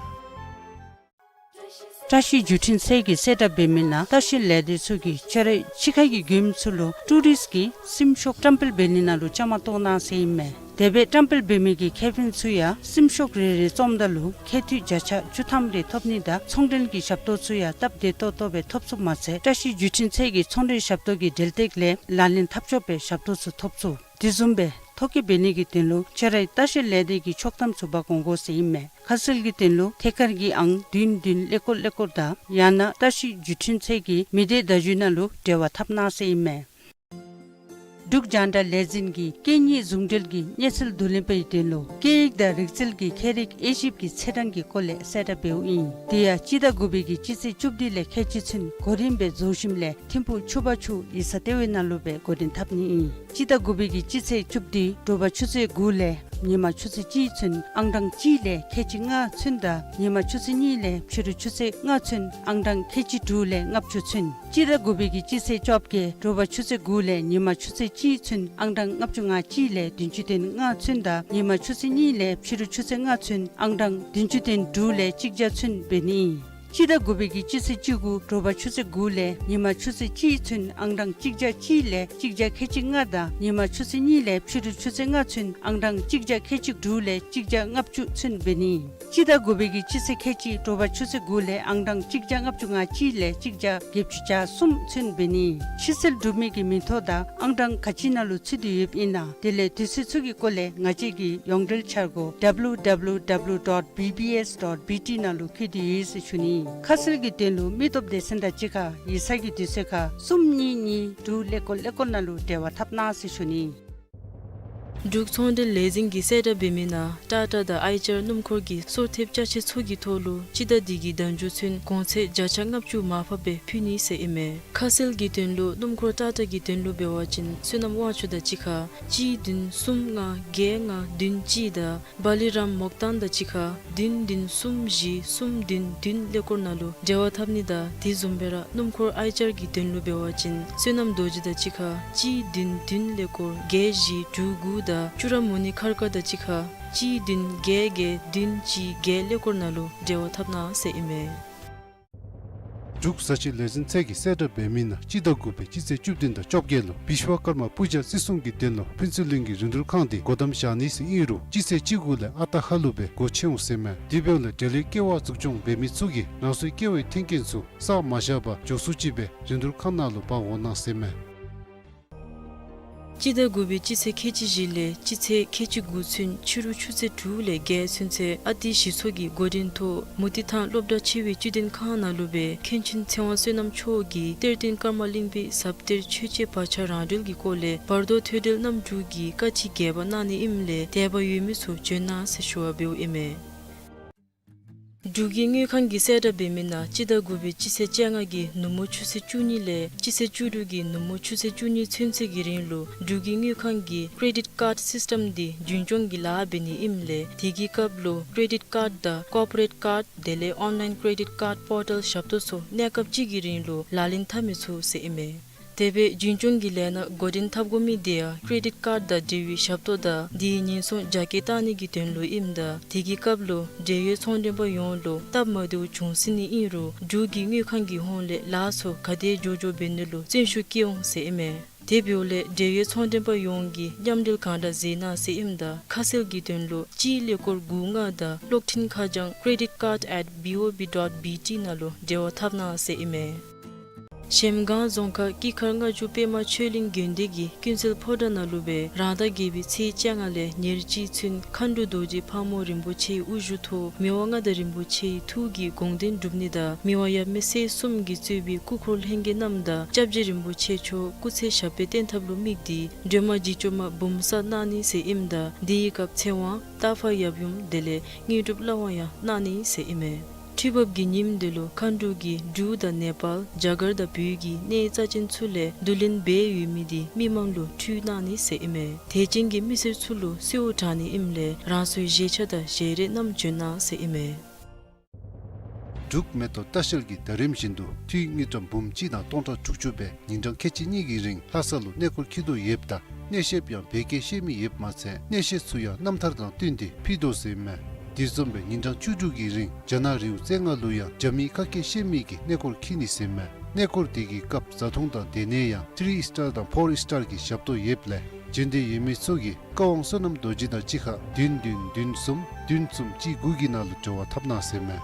བཀྲ་ཤིས་བརྒྱུད་འཕྲིན་ཚད་ཀྱིས་གསལ་བསྒྲགས་འབད་མི་ནང་ལྟ་བཤལ་ལས་སྡེ་ཚུ་གིས་ཁྱོད་རའི་ཕྱི་ཁ་གི་མགྱོནམ་ཚུ་ལུ་ཊུ་རིསཊ་གི་སེམས་ཤོག་བཀྲམ་སྤེལ་འབད་ནི་ནང་ལུ་བཅའ་མར་གཏོགས་གནང་ཟེར་ཨིན་མས། དེ་སྦེ་བཀྲམ་སྤེལ་འབད་མི་གི་ཁེ་ཕན་ཚུ་ཡང་སེམས་ཤོག་རེ་རེ་བཙོངམ་ད་ལུ་ཁེ་འཐུས་བརྒྱ་ཆ་བཅུ་ཐམ་རེ་ཐོབ་ནི་དང་ཚོང་འབྲེལ་གྱི་ཞབས་ཏོག་ཚུ་ཡང་སྟབས་བདེ་ཏོག་ཏོ་སྦེ་ཐོབ་ཚུགསཔ་མ་ཚད་བཀྲ་ཤིས་བརྒྱུད་འཕྲིན་ཚད་ཀྱི་ཚོང་འབྲེལ་ཞབས་ཏོག་གི་འབྲེལ་གཏད་ལས་ལག་ལེན་འཐབ་ཆོགཔ་སྦེ་ཞབས་ཏོག་ཚུ་ཐོབ་ཚུགས། དེ་བཟུམ་སྦེ་ཐོ་བཀོད་འབད་ནི་གི་དོན་ལུ་ཁྱོད་རའི་ལྟ་བཤལ་ལས་སྡེ་གི་ཆོག་ཐམ་ཚུ་འབག་འོང་དགོ་ཟེར་ཨིན་མས། ཁ་གསལ་གྱི་དོན་ལུ་ཐད་ཀར་གྱི་ཨང་བདུན་བདུན་ཀླད་ཀོར་ཀླད་ཀོར་དང་ཡང་ན་བཀྲ་ཤིས་བརྒྱུད་འཕྲིན་ཚད་ཀྱི་མི་སྡེ་བརྡ་བརྒྱུད་ནང་ལུ་འབྲེལ་བ་འཐབ་གནང་ཟེར་ཨིན་མས། འབྲུག་རྒྱང་བསྒྲགས་ལས་འཛིན་གྱིས་སྐད་གཉིས་ཟུང་འབྲེལ་གྱི་གནས་ཚུལ་བསྡུ་ལེན་པའི་དོན་ལུ་སྐད་ཡིག་དང་རིག་རྩལ་གྱི་ཁྱད་རིག་དབྱེ་ཞིབ་ཀྱི་ཚེས་གྲངས་ཀྱི་སྐོར་ལས་གསལ་བསྒྲགས་འབདཝ་ཨིན། དེ་ཡང་སྤྱི་ཟླ་དགུ་པའི་གི་སྤྱི་ཚེས་བཅུ་བདུན་ལས་ཁལ་གཅིག་ཚུན་གོ་རིམ་སྦེ་རྫོགས་ཞིནམ་ལས་ཐིམ་ཕུག་ཆུ་བར་ཆུ་ཡིག་ཚང་ལྟེ་བའི་ནང་ལུ་སྦེ་གོ་སྒྲིག་འཐབ་ནི་ཨིན། སྤྱི་ཟླ་དགུ་པའི་གི་སྤྱི་ཚེས་བཅུ་བདུན་དྲོ་པ་ཆུ་ཚོད་དགུ་ལས་ཉིན་མ་ཆུ་ཚོད་གཅིག་ཚུན་ཨང་གྲངས་གཅིག་ལས་ཁལ་གཅིག་ལྔ་ཚུན་དང་ཉིན་མ་ཆུ་ཚོད་གཉིས་ལས་ཕྱི་རུ་ཆུ་ཚོད་ལྔ་ཚུན་ཨང་གྲངས་ཁལ་གཅིག་དྲུག་ལས་ལྔ་བཅུ་ཚུན། སྤྱི་ཟླ་དགུ་པའི་གི་སྤྱི་ཚེས་བཅོ་བརྒྱད་དྲོ་པ་ཆུ་ཚོད་དགུ་ལས་ཉིན་མ་ཆུ་ཚོད་གཅིག་ཚུན་ཨང་གྲངས་ལྔ་བཅུ་ང་གཅིག་ལས་བདུན་ཅུ་དོན་ལྔ་ཚུན་དང་ཉིན་མ་ཆུ་ཚོད་གཉིས་ལས་ཕྱི་རུ་ཆུ་ཚོད་ལྔ་ཚུན་ཨང་གྲངས་བདུན་ཅུ་དོན་དྲུག་ལས་གཅིག་བརྒྱ་ཚུན་འབད་ནི་ཨིན། སྤྱི་ཟླ་དགུ་པའི་གི་སྤྱི་ཚེས་བཅུ་དགུ་དྲོ་པ་ཆུ་ཚོད་དགུ་ལས་ཉི་མ་ཆུ་ཚོད་གཅིག་ཚུན་ཨང་གྲངས་གཅིག་བརྒྱ་གཅིག་ལས་གཅིག་བརྒྱ་ཁལ་གཅིག་ལྔ་དང་ཉི་མ་ཆུ་ཚོད་གཉིས་ལས་ཕྱི་རུ་ཆུ་ཚོད་ལྔ་ཚུན་ཨང་གྲངས་གཅིག་བརྒྱ་ཁལ་གཅིག་དྲུག་ལས་གཅིག་བརྒྱ་ལྔ་བཅུ་ཚུན་འབད་ནི། སྤྱི་ཟླ་དགུ་པའི་གི་སྤྱི་ཚེས་ཁལ་གཅིག་དྲོ་པ་ཆུ་ཚོད་དགུ་ལས་ཨང་གྲངས་གཅིག་བརྒྱ་ལྔ་བཅུ་ང་གཅིག་ལས་གཅིག་བརྒྱ་བརྒྱད་ཅུ་གྱ་གསུམ་ཚུན་འབད་ནི། ཕྱི་སེལ་གྲུབ་མི་གི་མིང་ཐོ་དང་ཨང་གྲངས་ག་ཅི་ནང་ལུ་ཚུད་དེ་ཡོདཔ་ཨིན་ན། དེ་ལས་དུས་ཚོད་ཚུ་གི་སྐོར་ལས་ང་བཅས་ཀྱི་ཡོངས་འབྲེལ་འཆར་སྒོ་W W W dot B B S dot B T ནང་ལུ་བཀོད་དེ་ཡོད་ཟེར་ཞུ་ནི། ཁ་གསལ་གྱི་དོན་ལུ་མི་སྟོབས་སྡེ་ཚན་དང་གཅིག་ཁར་ཡིག་ཚང་གི་དུས་ཚོད་ཁར་གསུམ་གཉིས་གཉིས་དྲུག་ཀླད་ཀོར་ཀླད་ཀོར་ནང་ལུ་འབྲེལ་བ་འཐབ་གནང་ཟེར་ཞུ་ནི། འབྲུག་ཚོང་འབྲེལ་ལས་འཛིན་གྱིས་གསལ་བསྒྲགས་འབད་མི་ནང་ཊ་ཊ་དང་ཨའི་ཅར་སྣུམ་འཁོར་གྱི་སོར་ཐེབས་ཅ་ཆས་ཚུ་གི་ཐོག་ལུ་སྤྱི་ཟླ་འདི་གི་ཟླ་མཇུག་ཚུན་གོང་ཚད་བརྒྱ་ཆ་ལྔ་བཅུ་མར་ཕབ་སྦེ་ཕུལ་ནི་ཟེར་ཨིན་མས། ཁ་གསལ་གྱི་དོན་ལུ་སྣུམ་འཁོར་ཊ་ཊ་གི་དོན་ལུ་འབད་བ་ཅིན་བསོད་ནམས་དབང་ཕྱུག་དང་གཅིག་ཁར་གཅིག་བདུན་གསུམ་ལྔ་བརྒྱད་ལྔ་བདུན་གཅིག་དང་བ་ལི་རམ་མོག་ཏང་དང་གཅིག་ཁར་བདུན་བདུན་གསུམ་བཞི་གསུམ་བདུན་བདུན་ཀླད་ཀོར་ནང་ལུ་འབྲེལ་བ་འཐབ་ནི་དང་དེ་བཟུམ་སྦེ་ར་སྣུམ་འཁོར་ཨའི་ཅར་གྱི་དོན་ལུ་འབད་བ་ཅིན་བསོད་ནམས་རྡོ་རྗེ་དང་གཅིག་ཁར་གཅིག་བདུན་བདུན་ཀླད་ཀོར་བརྒྱད་བཞི་དྲུག་དགུ་དང་ཅུ་ར་མུ་ནི་མཁར་དཀར་དང་གཅིག་ཁར་གཅིག་བདུན་བརྒྱད་བརྒྱད་བདུན་གཅིག་བརྒྱད་ཀླད་ཀོར་ནང་ལུ་འབྲེལ་བ་འཐབ་གནང་ཟེར་ཨིན་མས། འབྲུག་བཟའ་ཆས་ལས་འཛིན་ཚད་ཀྱིས་གསལ་བསྒྲགས་འབད་མི་ནང་སྤྱི་ཟླ་དགུ་པའི་སྤྱི་ཚེས་བཅུ་བདུན་དང་བཅོ་བརྒྱད་ལུ་བི་ཤྭ་ཀརྨ་པུ་ཇ་བརྩི་སྲུང་གི་དོན་ལུ་ཕུན་ཚོགས་གླིང་གི་རིན་བསྡུར་ཁང་འདི་སྒོ་བསྡམ་བཞག་ནི་ཟེར་ཨིན་རུང་སྤྱི་ཚེས་བཅུ་དགུ་ལས་ཨ་རྟག་ཧ་ལུགས་སྦེ་སྒོ་ཕྱེ་འོང་ཟེར་མས། དེ་འབདཝ་ལས་འབྲེལ་ཡོད་ཀེ་ཝ་འཛུགས་སྐྱོང་འབད་མི་ཚུ་གིས་རང་སོའི་ཀེ་ཝའི་མཐུན་རྐྱེན་ཚུ་བསགས་མ་བཞག་པར་མགྱོགས་སུ་ཅིག་སྦེ་རིན་བསྡུར་ཁང་ནང་ལུ་འབག་འོང་གནང་ཟེར་མས། སྤྱི་ཟླ་དགུ་པའི་སྤྱི་ཚེས་ཁལ་གཅིག་བཞི་ལས་སྤྱི་ཚེས་ཁལ་གཅིག་དགུ་ཚུན་ཕྱི་རུ་ཆུ་ཚོད་དྲུག་ལས་བརྒྱད་ཚུན་ཚོད་ཨ་ཏི་གཞི་ཚོགས་ཀྱི་འགོ་འདྲེན་ཐོག་མུ་ཏིག་ཐང་སློབ་གྲྭ་ཆེ་བའི་བཅུད་ལྡན་ཁང་ནང་ལུ་སྦེ་མཁན་ཆེན་ཚེ་དབང་བསོད་ནམས་མཆོག་གིས་གཏེར་སྟོན་ཀརྨ་གླིང་པའི་ཟབ་གཏེར་ཆོས་འཆད་བར་ཆད་རང་གྲོལ་གྱི་སྐོར་ལས་བར་དོ་ཐོས་གྲོལ་རྣམ་དྲུག་གི་བཀའ་ཁྲིད་རྒྱས་པ་གནང་ནི་ཨིནམ་ལས་དད་པ་ཡོད་མི་ཚུ་བྱོན་གནང་ཟེར་ཞུ་བ་འབདཝ་ཨིན་མས། འབྲུག་གི་དངུལ་ཁང་གིས་གསལ་བསྒྲགས་འབད་མི་ནང་སྤྱི་ཟླ་དགུ་པའི་སྤྱི་ཚེས་བཅོ་ལྔ་གི་ནུབ་མོ་ཆུ་ཚོད་བཅུ་གཉིས་ལས་སྤྱི་ཚེས་བཅུ་དྲུག་གི་ནུབ་མོ་ཆུ་ཚོད་བཅུ་གཉིས་ཚུན་ཚོད་ཀྱི་རིང་ལུ་འབྲུག་གི་དངུལ་ཁང་གིས་ཀེ་རེ་ཌིཊ་ཀཱཌ་སིསི་ཊམ་འདི་རྒྱུན་སྐྱོང་གི་ལཱ་འབད་ནི་ཨིནམ་ལས་དེ་གི་སྐབས་ལུ་ཀེ་རེ་ཌིཊ་ཀཱཌ་དང་ཀོར་པོ་རེཊ་ཀཱཌ་དེ་ལས་ཨོན་ལའིན་ཀེ་རེ་ཌིཊ་ཀཱཌ་པོར་ཊལ་ཞབས་ཏོག་ཚུ་གནས་སྐབས་གཅིག་གི་རིང་ལུ་ལག་ལེན་འཐབ་མི་ཚུགས་ཟེར་ཨིན་མས། དེ་སྦེ་རྒྱུན་སྐྱོང་གི་ལས་སྣ་འགོ་འདྲེན་འཐབ་དགོ་མི་དེ་ཡང་ཀེ་རེ་ཌིཊ་ཀཱཌ་དང་འབྲེལ་བའི་ཞབས་ཏོག་དང་དེའི་ཉེན་སྲུང་རྒྱ་སྐྱེད་བཏང་ནི་གི་དོན་ལུ་ཨིནམ་ད་དེ་གི་སྐབས་ལུ་འབྲེལ་ཡོད་ཚོང་མགྲོན་པ་ཡོངས་ལུ་སྟབས་མ་བདེཝ་འབྱུང་སྲིད་ནི་ཨིན་རུང་འབྲུག་གི་དངུལ་ཁང་གི་ཧོངས་ལས་ལཱ་ཚུ་ག་དེ་མགྱོགས་མགྱོགས་འབད་ནི་ལུ་བརྩོན་ཤུགས་བསྐྱེད་འོང་ཟེར་ཨིན་མས། དེ་འབདཝ་ལས་འབྲེལ་ཡོད་ཚོང་མགྲོན་པ་ཡོངས་ཀྱིས་མཉམ་འབྲེལ་གང་དྲག་མཛད་གནང་ཟེར་ཨིནམ་ད་ཁ་གསལ་གྱི་དོན་ལུ་གཅིག་ཀླད་ཀོར་དགུ་ལྔ་དང་གློག་འཕྲིན་ཁ་བྱང་credit card at B O B dot B T ནང་ལུ་འབྲེལ་བ་འཐབ་གནང་ཟེར་ཨིན་མས། གཞལམ་སྒང་རྫོང་ཁག་སྐྱིད་མཁར་ལྔ་མཆོག་པདྨ་ཆོས་གླིང་དགོན་སྡེ་གི་ཀུན་གསལ་ཕོ་བྲང་ནང་ལུ་སྦེ་རང་ཟླ་བརྒྱད་པའི་ཚེས་བཅོ་ལྔ་ལས་ཉེར་གཅིག་ཚུན་མཁའ་འགྲོ་རྡོ་རྗེ་ཕག་མོ་རིན་པོ་ཆེའི་དབུ་བཞུགས་ཐོག་མི་དབང་མངའ་བདག་རིན་པོ་ཆེའི་ཐུགས་ཀྱི་དགོངས་དོན་སྒྲུབ་ནི་དང་མི་དབང་ཡབ་མེས་སྲས་གསུམ་གྱིས་གཙོས་པའི་སྐུ་འཁོར་ལྷན་རྒྱས་རྣམས་དང་སྐྱབས་རྗེ་རིན་པོ་ཆེ་མཆོག་སྐུ་ཚེ་ཞབས་པད་བརྟན་ཐབས་ལུ་དམིགས་ཏེ་སྒྲོལ་མ་འཇིགས་བྱེད་མ་འབུམ་གསར་གནང་ནི་ཟེར་ཨིནམ་ད་དེའི་སྐབས་ཚེ་དབང་རྟག་པར་ཡབ་ཡུམ་དེ་ལས་དངོས་གྲུབ་བླ་དབང་ཡང་གནང་ནི་ཟེར་ཨིན་མས། ཁྲི་འབབ་ཀྱི་ཉིནམ་དེ་ལུ་མཁའ་འགྲོ་གིས་འབྲུག་དང་ནེ་པཱལ་རྒྱ་གར་དང་བོད་ཀྱི་གནས་རྩ་ཅན་ཚུ་ལས་བསྡུ་ལེན་འབད་ཡོད་མི་དེ་མི་མང་ལུ་ཕུལ་གནང་ནི་ཟེར་ཨིན་མས། དད་ཅན་གྱི་མི་སེར་ཚུ་ལུ་གསོལཝ་དྲང་ནི་ཨིནམ་ལས་རང་སོའི་བཞེས་ཆས་དང་བཞེས་རས་རྣམས་བྱོན་གནང་ཟེར་ཨིན་མས། འབྲུག་མེ་ཏོག་ལྟ་བཤལ་གྱིས་ཟླ་རིམ་བཞིན་དུ་འཐུས་དངུལ་ཀྲམ་འབུམ་གཅིག་དང་སྟོང་ཕྲག་དྲུག་ཅུ་སྦེ་ཉིན་གྲངས་ཁལ་གཅིག་གཉིས་ཀྱི་རིང་ལྷ་ས་ལུ་གནས་སྐོར་འཁྱིད་དོ་ཡོདཔ་ད་གནས་བཤདཔ་ཡང་བོད་སྐད་ཤེས་མི་ཡོདཔ་མ་ཚད་གནས་བཤད་ཚུ་ཡང་རྣམ་ཐར་དང་བསྟུན་ཏེ་ཕུལ་དོ་ཟེར་མས། དེ་བཟུམ་སྦེ་ཉིན་གྲངས་བཅུ་དྲུག་གི་རིང་རྒྱ་ནག་རི་བོ་རྩེ་ལྔ་ལུ་ཡང་རྒྱ་མིའི་ཁ་སྐད་ཤེས་མི་གིས་གནས་སྐོར་འཁྱིད་ནི་ཟེར་མས། གནས་སྐོར་དེ་གི་སྐབས་བཟའ་འཐུང་དང་སྡོད་གནས་ཡང་ཐིརི་སི་ཊར་དང་ཕོར་སི་ཊར་གྱི་ཞབས་ཏོག་ཡོདཔ་ལས་བྱོན་འདོད་ཡོད་མི་ཚུ་གིས་བཀའ་དབང་བསོད་ནམས་རྡོ་རྗེ་དང་གཅིག་ཁར་བདུན་བདུན་བདུན་གསུམ་བདུན་གསུམ་གཅིག་དགུ་གི་ནང་ལུ་འབྲེལ་བ་འཐབ་གནང་ཟེར་མས།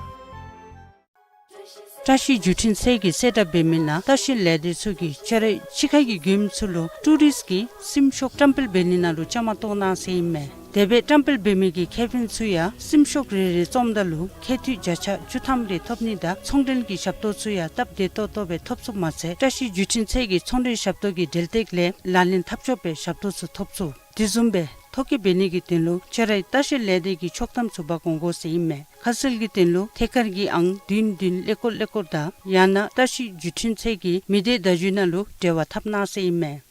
བཀྲ་ཤིས་བརྒྱུད་འཕྲིན་ཚད་ཀྱིས་གསལ་བསྒྲགས་འབད་མི་ནང་ལྟ་བཤལ་ལས་སྡེ་ཚུ་གིས་ཆ་རོགས་ཕྱི་ཁ་གི་མགྱོནམ་ཚུ་ལུ་ཊུ་རིསཊ་གི་སིམ་ཤོག་བཀྲམ་སྤེལ་འབད་ནི་ནང་ལུ་བཅའ་མར་གཏོགས་གནང་ཟེར་ཨིན་མས། དེ་སྦེ་བཀྲམ་སྤེལ་འབད་མི་གི་ཁེ་ཕན་ཚུ་ཡང་སིམ་ཤོག་རེ་རེ་བཙོངམ་ད་ལུ་ཁེ་འཐུས་བརྒྱ་ཆ་བཅུ་ཐམ་རེ་ཐོབ་ནི་དང་ཚོང་འབྲེལ་གྱི་ཞབས་ཏོག་ཚུ་ཡང་སྟབས་བདེ་ཏོག་ཏོ་སྦེ་ཐོབ་ཚུགསཔ་མ་ཚད་བཀྲ་ཤིས་བརྒྱུད་འཕྲིན་ཚད་ཀྱི་ཚོང་འབྲེལ་ཞབས་ཏོག་གི་འབྲེལ་སྟེགས་ལས་ལག་ལེན་འཐབ་ཆོགཔ་སྦེ་ཞབས་ཏོག་ཚུ་ཐོབ་ཚུགས། དེ་བཟུམ་སྦེ་ཐོ་བཀོད་འབད་ནི་གི་དོན་ལུ་ཆ་རོགས་ལྟ་བཤལ་ལས་སྡེ་གི་ཕྱོགས་གཏམ་ཚུ་འབག་འོང་དགོ་ཟེར་ཨིན་མས། ཁ་གསལ་གྱི་དོན་ལུ་ཐད་ཀར་གྱི་ཨང་བདུན་བདུན་ཀླད་ཀོར་ཀླད་ཀོར་དང་ཡང་ན་བཀྲ་ཤིས་བརྒྱུད་འཕྲིན་ཚད་ཀྱི་མི་སྡེ་བརྡ་བརྒྱུད་ནང་ལུ་འབྲེལ་བ་འཐབ་གནང་ཟེར་ཨིན་མས།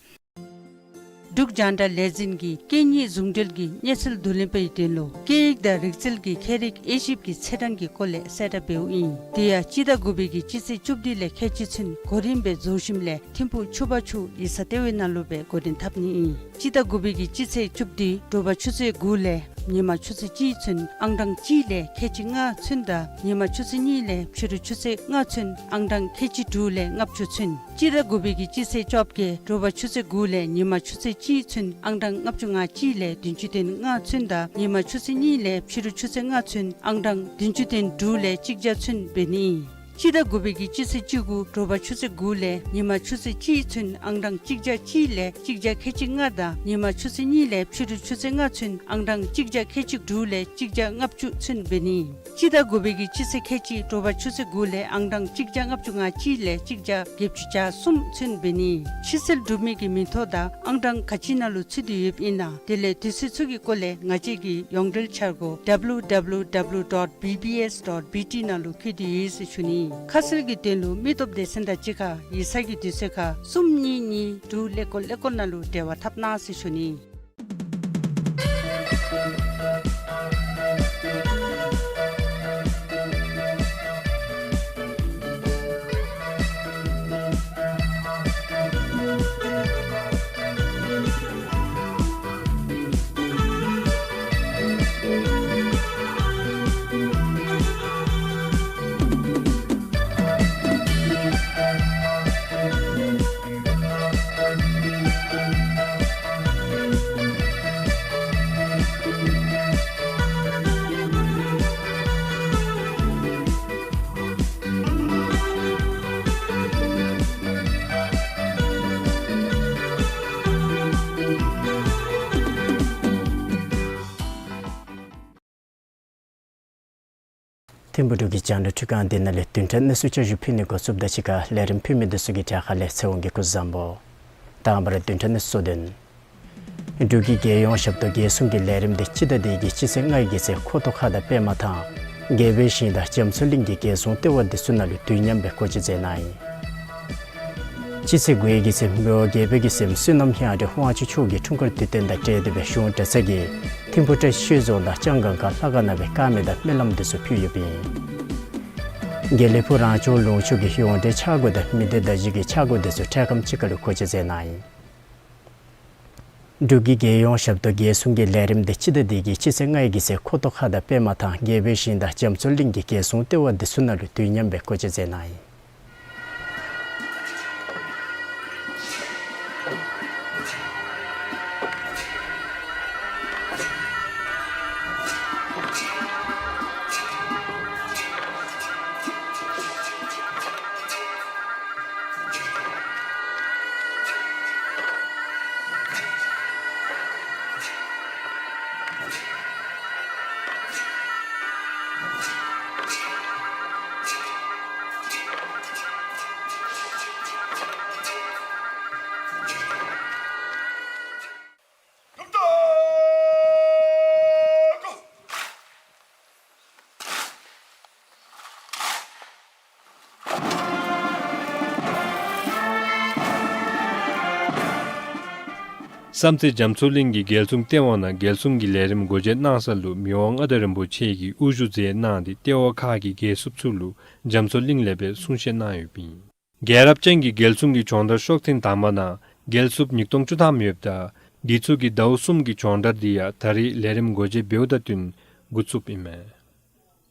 འབྲུག་རྒྱང་བསྒྲགས་ལས་འཛིན་གྱིས་སྐད་གཉིས་ཟུང་འབྲེལ་གྱི་གནས་ཚུལ་བསྡུ་ལེན་པའི་དོན་ལུ་སྐད་ཡིག་དང་རིག་རྩལ་གྱི་ཁྱད་རིག་དབྱེ་ཞིབ་ཀྱི་ཚེས་གྲངས་ཀྱི་སྐོར་ལས་གསལ་བསྒྲགས་འབདཝ་ཨིན། དེ་ཡང་སྤྱི་ཟླ་དགུ་པའི་གི་སྤྱི་ཚེས་བཅུ་བདུན་ལས་ཁལ་གཅིག་ཚུན་གོ་རིམ་སྦེ་རྫོགས་ཞིནམ་ལས་ཐིམ་ཕུག་ཆུ་བར་ཆུ་ཡིག་ཚང་ལྟེ་བའི་ནང་ལུ་སྦེ་འགོ་འདྲེན་འཐབ་ནི་ཨིན། སྤྱི་ཟླ་དགུ་པའི་གི་སྤྱི་ཚེས་བཅུ་བདུན་དྲོ་པ་ཆུ་ཚོད་དགུ་ལས་ ཉི་མ་ཆུ་ཚོད་གཅིག་ཚུན་ཨང་གྲངས་གཅིག་ལས་ཁལ་གཅིག་ལྔ་ཚུན་དང་ཉི་མ་ཆུ་ཚོད་གཉིས་ལས་ཕྱི་རུ་ཆུ་ཚོད་ལྔ་ཚུན་ཨང་གྲངས་ཁལ་གཅིག་དྲུག་ལས་ལྔ་བཅུ་ཚུན། སྤྱི་ཟླ་དགུ་པའི་གི་སྤྱི་ཚེས་བཅོ་བརྒྱད་དྲོ་པ་ཆུ་ཚོད་དགུ་ལས་ཉི་མ་ཆུ་ཚོད་གཅིག་ཚུན་ཨང་གྲངས་ལྔ་བཅུ་ང་གཅིག་ལས་བདུན་ཅུ་དོན་ལྔ་ཚུན་དང་ཉི་མ་ཆུ་ཚོད་གཉིས་ལས་ཕྱི་རུ་ཆུ་ཚོད་ལྔ་ཚུན་ཨང་གྲངས་བདུན་ཅུ་དོན་དྲུག་ལས་གཅིག་བརྒྱ་ཚུན་འབད་ནི། སྤྱི་ཟླ་དགུ་པའི་གི་སྤྱི་ཚེས་བཅུ་དགུ་དྲོ་པ་ཆུ་ཚོད་དགུ་ལས་ཉི་མ་ཆུ་ཚོད་གཅིག་ཚུན་ཨང་གྲངས་གཅིག་བརྒྱ་གཅིག་ལས་གཅིག་བརྒྱ་ཁལ་གཅིག་ལྔ་དང་ཉི་མ་ཆུ་ཚོད་གཉིས་ལས་ཕྱི་རུ་ཆུ་ཚོད་ལྔ་ཚུན་ཨང་གྲངས་གཅིག་བརྒྱ་ཁལ་གཅིག་དྲུག་ལས་གཅིག་བརྒྱ་ལྔ་བཅུ་ཚུན་འབད་ནི། སྤྱི་ཟླ་དགུ་པའི་གི་སྤྱི་ཚེས་ཁལ་གཅིག་དྲོ་པ་ཆུ་ཚོད་དགུ་ལས་ཨང་གྲངས་གཅིག་བརྒྱ་ལྔ་བཅུ་ང་གཅིག་ལས་གཅིག་བརྒྱ་བརྒྱད་ཅུ་གྱ་གསུམ་ཚུན་འབད་ནི། ཕྱིར་སེལ་གྲུབ་མི་གི་མིང་ཐོ་དང་ཨང་གྲངས་ག་ཅི་ནང་ལུ་ཚུད་དེ་ཡོདཔ་ཨིན་ན་དེ་ལས་དུས་ཚོད་ཚུ་གི་སྐོར་ལས་ང་བཅས་ཀྱི་ཡོངས་འབྲེལ་འཆར་སྒོ་W W W dot B B S dot B T ནང་ལུ་བཀོད་དེ་ཡོད་ཟེར་ཞུ་ནི། ཁ་གསལ་གྱི་དོན་ལུ་མི་སྟོབས་སྡེ་ཚན་དང་གཅིག་ཁར་ཡིག་ཚང་གི་དུས་ཚོད་ཁར་གསུམ་གཉིས་གཉིས་དྲུག་ཀླད་ཀོར་ཀླད་ཀོར་ནང་ལུ་འབྲེལ་བ་འཐབ་གནང་ཟེར་ཞུ་ནི། ཐིམ་ཕུ་འབྲུག་གི་རྒྱང་བསྒྲགས་འཕྲུལ་ཁང་འདི་ནང་ལས་བདུན་ཕྲག་གནས་ཚུལ་བསྐྱར་ཞུ་ཕུལ་ནི་འགོ་བཙུགསཔ་དང་གཅིག་ཁར་ལས་རིམ་ཕུལ་མི་འདི་ཚུ་གི་གྲས་ཁ་ལས་ཚེ་དབང་གིས་སྐུ་གཟུགས་བཟང་པོ། དང་པ་ར་བདུན་ཕྲག་གནས་ཚུལ་གཙོ་དོན། འབྲུག་གི་རྒྱལ་ཡོངས་ཞབས་ཏོག་རྒྱལ་སྲུང་གི་ལས་རིམ་འདི་སྤྱི་ཟླ་འདི་གི་སྤྱི་ཚེས་ལྔའི་གི་ཚེ་ཁོ་ཐང་ཁ་དང་པདྨ་ཐང་རྒྱལ་པོའི་ཞིང་དང་རྒྱ་མཚོ་གླིང་གི་རྒྱལ་སྲུང་ལྟེ་བ་འདི་ཚུ་ནང་ལུ་དུས་མཉམ་སྦེ་སྒོ་འབྱེད་མཛད་གནང་ཡི། སྤྱི་ཚེས་དགུའི་གི་ཚེ་མི་དབང་རྒྱལ་པོའི་གི་སྲསམོ་བསོད་ནམས་དབྱངས་ཅན་དབང་ཕྱུག་མཆོག་གིས་འཁྲུངས་སྐར་དུས་སྟོན་དང་འབྲེལ་ཏེ་སྦེ་གཞུང་གྲྭ་ཚང་གིས་ཐིམ་ཕུ་བཀྲ་ཤིས་ཆོས་རྫོང་དང་ལྕང་སྒང་ཁ་ལྷ་ཁང་ནང་སྦེ་དཀར་མེ་དང་སྨོན་ལམ་འདི་ཚུ་ཕུལ་ཡོདཔ་ཨིན། དགེ་ལེགས་ཕུག་རང་སྐྱོང་ལུང་ཕྱོགས་ཀྱི་ཡོངས་འབྲེལ་ཕྱག་སྒོ་དང་མི་སྡེ་བརྡ་བརྒྱུད་ཀྱི་ཕྱག་སྒོ་འདི་ཚུ་འཕྲལ་ཁམས་ཅིག་ཁར་ལུ་སྒོ་འབྱེད་མཛད་གནང་ཡི། འབྲུག་གི་རྒྱལ་ཡོངས་ཞབས་ཏོག་རྒྱལ་སྲུང་གི་ལས་རིམ་འདི་སྤྱི་ཟླ་འདི་གི་སྤྱི་ཚེས་ལྔའི་གི་ཚེ་ཁོ་ཐང་ཁ་དང་པདྨ་ཐང་རྒྱལ་པོའི་ཞིང་དང་རྒྱ་མཚོ་གླིང་གི་རྒྱལ་སྲུང་ལྟེ་བ་འདི་ཚུ་ནང་ལུ་དུས་མཉམ་སྦེ་སྒོ་འབྱེད་མཛད་གནང་ཡི། བསམ་རྩེ་རྒྱ་མཚོ་གླིང་གི་རྒྱལ་སྲུང་ལྟེ་བ་ནང་རྒྱལ་སྲུང་གི་ལས་རིམ་སྒོ་འབྱེད་གནང་ས་ལུ་མི་དབང་མངའ་བདག་རིན་པོ་ཆེ་གིས་དབུ་བཞུགས་མཛད་གནང་སྟེ་ལྟེ་བ་ཁག་གི་རྒྱལ་སྲུངཔ་ཚུ་ལུ་རྒྱ་མཚོ་གླིང་ལས་སྦེ་གསུང་བཤད་གནང་ཡོདཔ་ཨིན། རྒྱལ་རབས་ཅན་གྱི་རྒྱལ་སྲུང་གི་སྦྱོང་བརྡར་ཤོག་ཐེངས་དང་པ་ནང་རྒྱལ་སྲུངཔ་ཉིས་སྟོང་བཅུ་ཐམ་ཡོདཔ་ད་འདི་ཚུ་གི་ཟླཝ་གསུམ་གྱི་སྦྱོང་བརྡར་འདི་ཡང་ད་རིས་ལས་རིམ་སྒོ་འབྱེད་འབདཝ་དང་བསྟུན་འགོ་བཙུགསཔ་ཨིན་མས།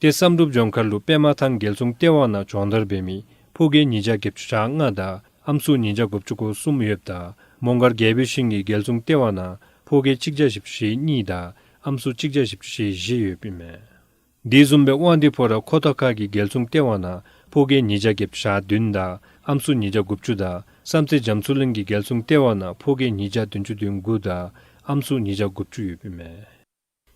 ཏེ་བསམ་གྲུབ་ལྗོངས་མཁར་ལུ་པདྨ་ཐང་རྒྱལ་སྲུང་ལྟེ་བ་ནང་སྦྱོང་བརྡར་འབད་མི་ཕོ་རྒྱས་ཉིས་བརྒྱ་བརྒྱད་ཅུ་གྱ་ལྔ་དང་ཨམ་སྲུ་ཉིས་བརྒྱ་དགུ་བཅུ་གོ་གསུམ་ཡོདཔ་ད་མོང་སྒར་རྒྱལ་པོའི་ཞིང་གི་རྒྱལ་སྲུང་ལྟེ་བ་ནང་ཕོ་རྒྱས་གཅིག་བརྒྱ་བཞི་བཅུ་ཞེ་གཉིས་དང་ཨམ་སྲུ་གཅིག་བརྒྱ་བཞི་བཅུ་ཞེ་བཞི་ཡོདཔ་ཨིན་མས། དེ་བཟུམ་སྦེ་དབང་འདུས་ཕོ་བྲང་ཁོ་ཐང་ཁ་གི་རྒྱལ་སྲུང་ལྟེ་བ་ནང་ཕོ་རྒྱས་ཉིས་བརྒྱ་བརྒྱད་ཅུ་གྱ་བདུན་དང་ཨམ་སྲུ་ཉིས་བརྒྱ་དགུ་བཅུ་དང་བསམ་རྩེ་རྒྱ་མཚོ་གླིང་གི་རྒྱལ་སྲུང་ལྟེ་བ་ནང་ཕོ་རྒྱས་ཉིས་བརྒྱ་བདུན་ཅུ་དོན་དགུ་དང་ཨམ་སྲུ་ཉིས་བརྒྱ་དགུ་བཅུ་ཡོདཔ་ཨིན་མས།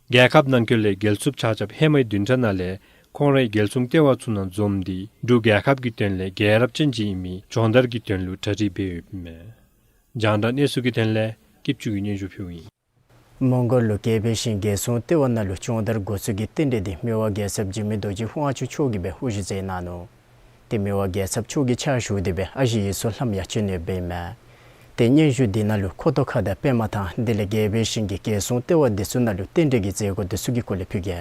རྒྱལ་ཁབ་ནང་འཁོད་ལས་རྒྱལ་སྲུངཔ་ཆ་ཁྱབ་ཧེ་མའི་བདུན་ཕྲག་ནང་ལས་ཁོང་རའི་རྒྱལ་སྲུང་ལྟེ་བ་ཚུ་ནང་འཛོམས་ཏེ་འབྲུག་རྒྱལ་ཁབ་ཀྱི་དོན་ལས་རྒྱལ་རབས་ཅན་ཅིག་ཨིན་མི་སྦྱོང་བརྡར་གྱི་དོན་ལུ་གྲ་སྒྲིག་འབད་ཡོདཔ་ཨིན་མས། རྒྱང་བསྒྲགས་གནས་ཚུལ་གྱི་དོན་ལས་སྐྱིད་ཆུ་གིས་སྙན་ཞུ་ཕུལཝ་ཨིན། མོང་སྒར་ལུ་རྒྱལ་པོའི་ཞིང་རྒྱལ་སྲུང་ལྟེ་བ་ནང་ལུ་སྦྱོང་བརྡར་འགོ་བཙུགས་ཀྱི་རྟེན་འབྲེལ་འདི་མི་དབང་རྒྱལ་ཚབ་འཇིགས་མེད་རྡོ་རྗེ་དབང་ཕྱུག་མཆོག་གིས་སྦེ་དབུ་བཞུགས་མཛད་གནང་ནུག། ཏེ་མི་དབང་རྒྱལ་ཚབ་མཆོག་གི་ཕྱག་ཞུ་སྟེ་སྦེ་ཨ་ཞེ་ཡིག་ཚང་ལྷམ་ཡང་བྱིན་ཡོདཔ་ཨིན་མས། ཏེ་སྙན་ཞུ་འདི་ནང་ལུ་ཁོ་ཐང་ཁ་དང་པདྨ་ཐང་དེ་ལས་རྒྱལ་པོའི་ཞིང་གི་རྒྱལ་སྲུང་ལྟེ་བ་འདི་ཚུ་ནང་ལུ་རྟེན་འབྲེལ་གྱི་མཛད་སྒོ་འདི་ཚུ་གི་སྐོར་ལས་ཕུལ་གེ།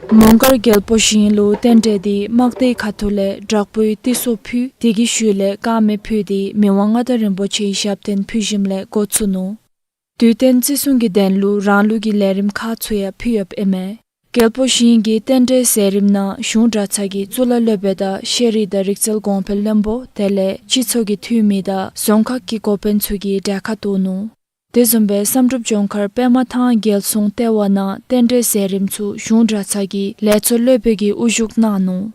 མོང་སྒར་རྒྱལ་པོའི་ཞིང་ལུ་རྟེན་འབྲེལ་འདི་དམག་སྡེའི་ཁ་ཐུག་ལས་དྲག་པོའི་ཏི་སོ་ཕུལ། དེ་གི་ཤུལ་ལས་དཀར་མེ་ཕུལ་ཏེ་མི་དབང་མངའ་བདག་རིན་པོ་ཆེའི་ཞབས་བརྟན་ཕུལ་ཞིནམ་ལས་འགོ་བཙུགས་ནུག། དུས་སྟོན་བརྩི་སྲུང་གི་དོན་ལུ་རང་ལུགས་ཀྱི་ལས་རིམ་ཁག་ཚུ་ཡང་ཕུལ་ཡོདཔ་ཨིན་མས། རྒྱལ་པོ་ཞིང་གི་རྟེན་འབྲེལ་མཛད་རིམ་ནང་གཞུང་གྲྭ་ཚང་གི་གཙུག་ལག་སློབ་དཔོན་དང་ཤེས་རིག་དང་རིག་རྩལ་གོང་འཕེལ་བློན་པོ་དེ་ལས་སྤྱི་ཚོགས་ཀྱི་འཐུས་མི་དང་རྫོང་ཁག་གི་འགོ་དཔོན་ཚུ་གིས་གྲལ་ཁར་གཏོགས་ནུག། དེ་བཟུམ་སྦེ་བསམ་གྲུབ་ལྗོངས་མཁར་པདྨ་ཐང་རྒྱལ་སྲུང་ལྟེ་བ་ནང་རྟེན་འབྲེལ་མཛད་རིམ་ཚུ་གཞུང་གྲྭ་ཚང་གི་ལས་ཚོགས་སློབ་དཔོན་གྱིས་དབུ་བཞུགས་གནང་ནུག།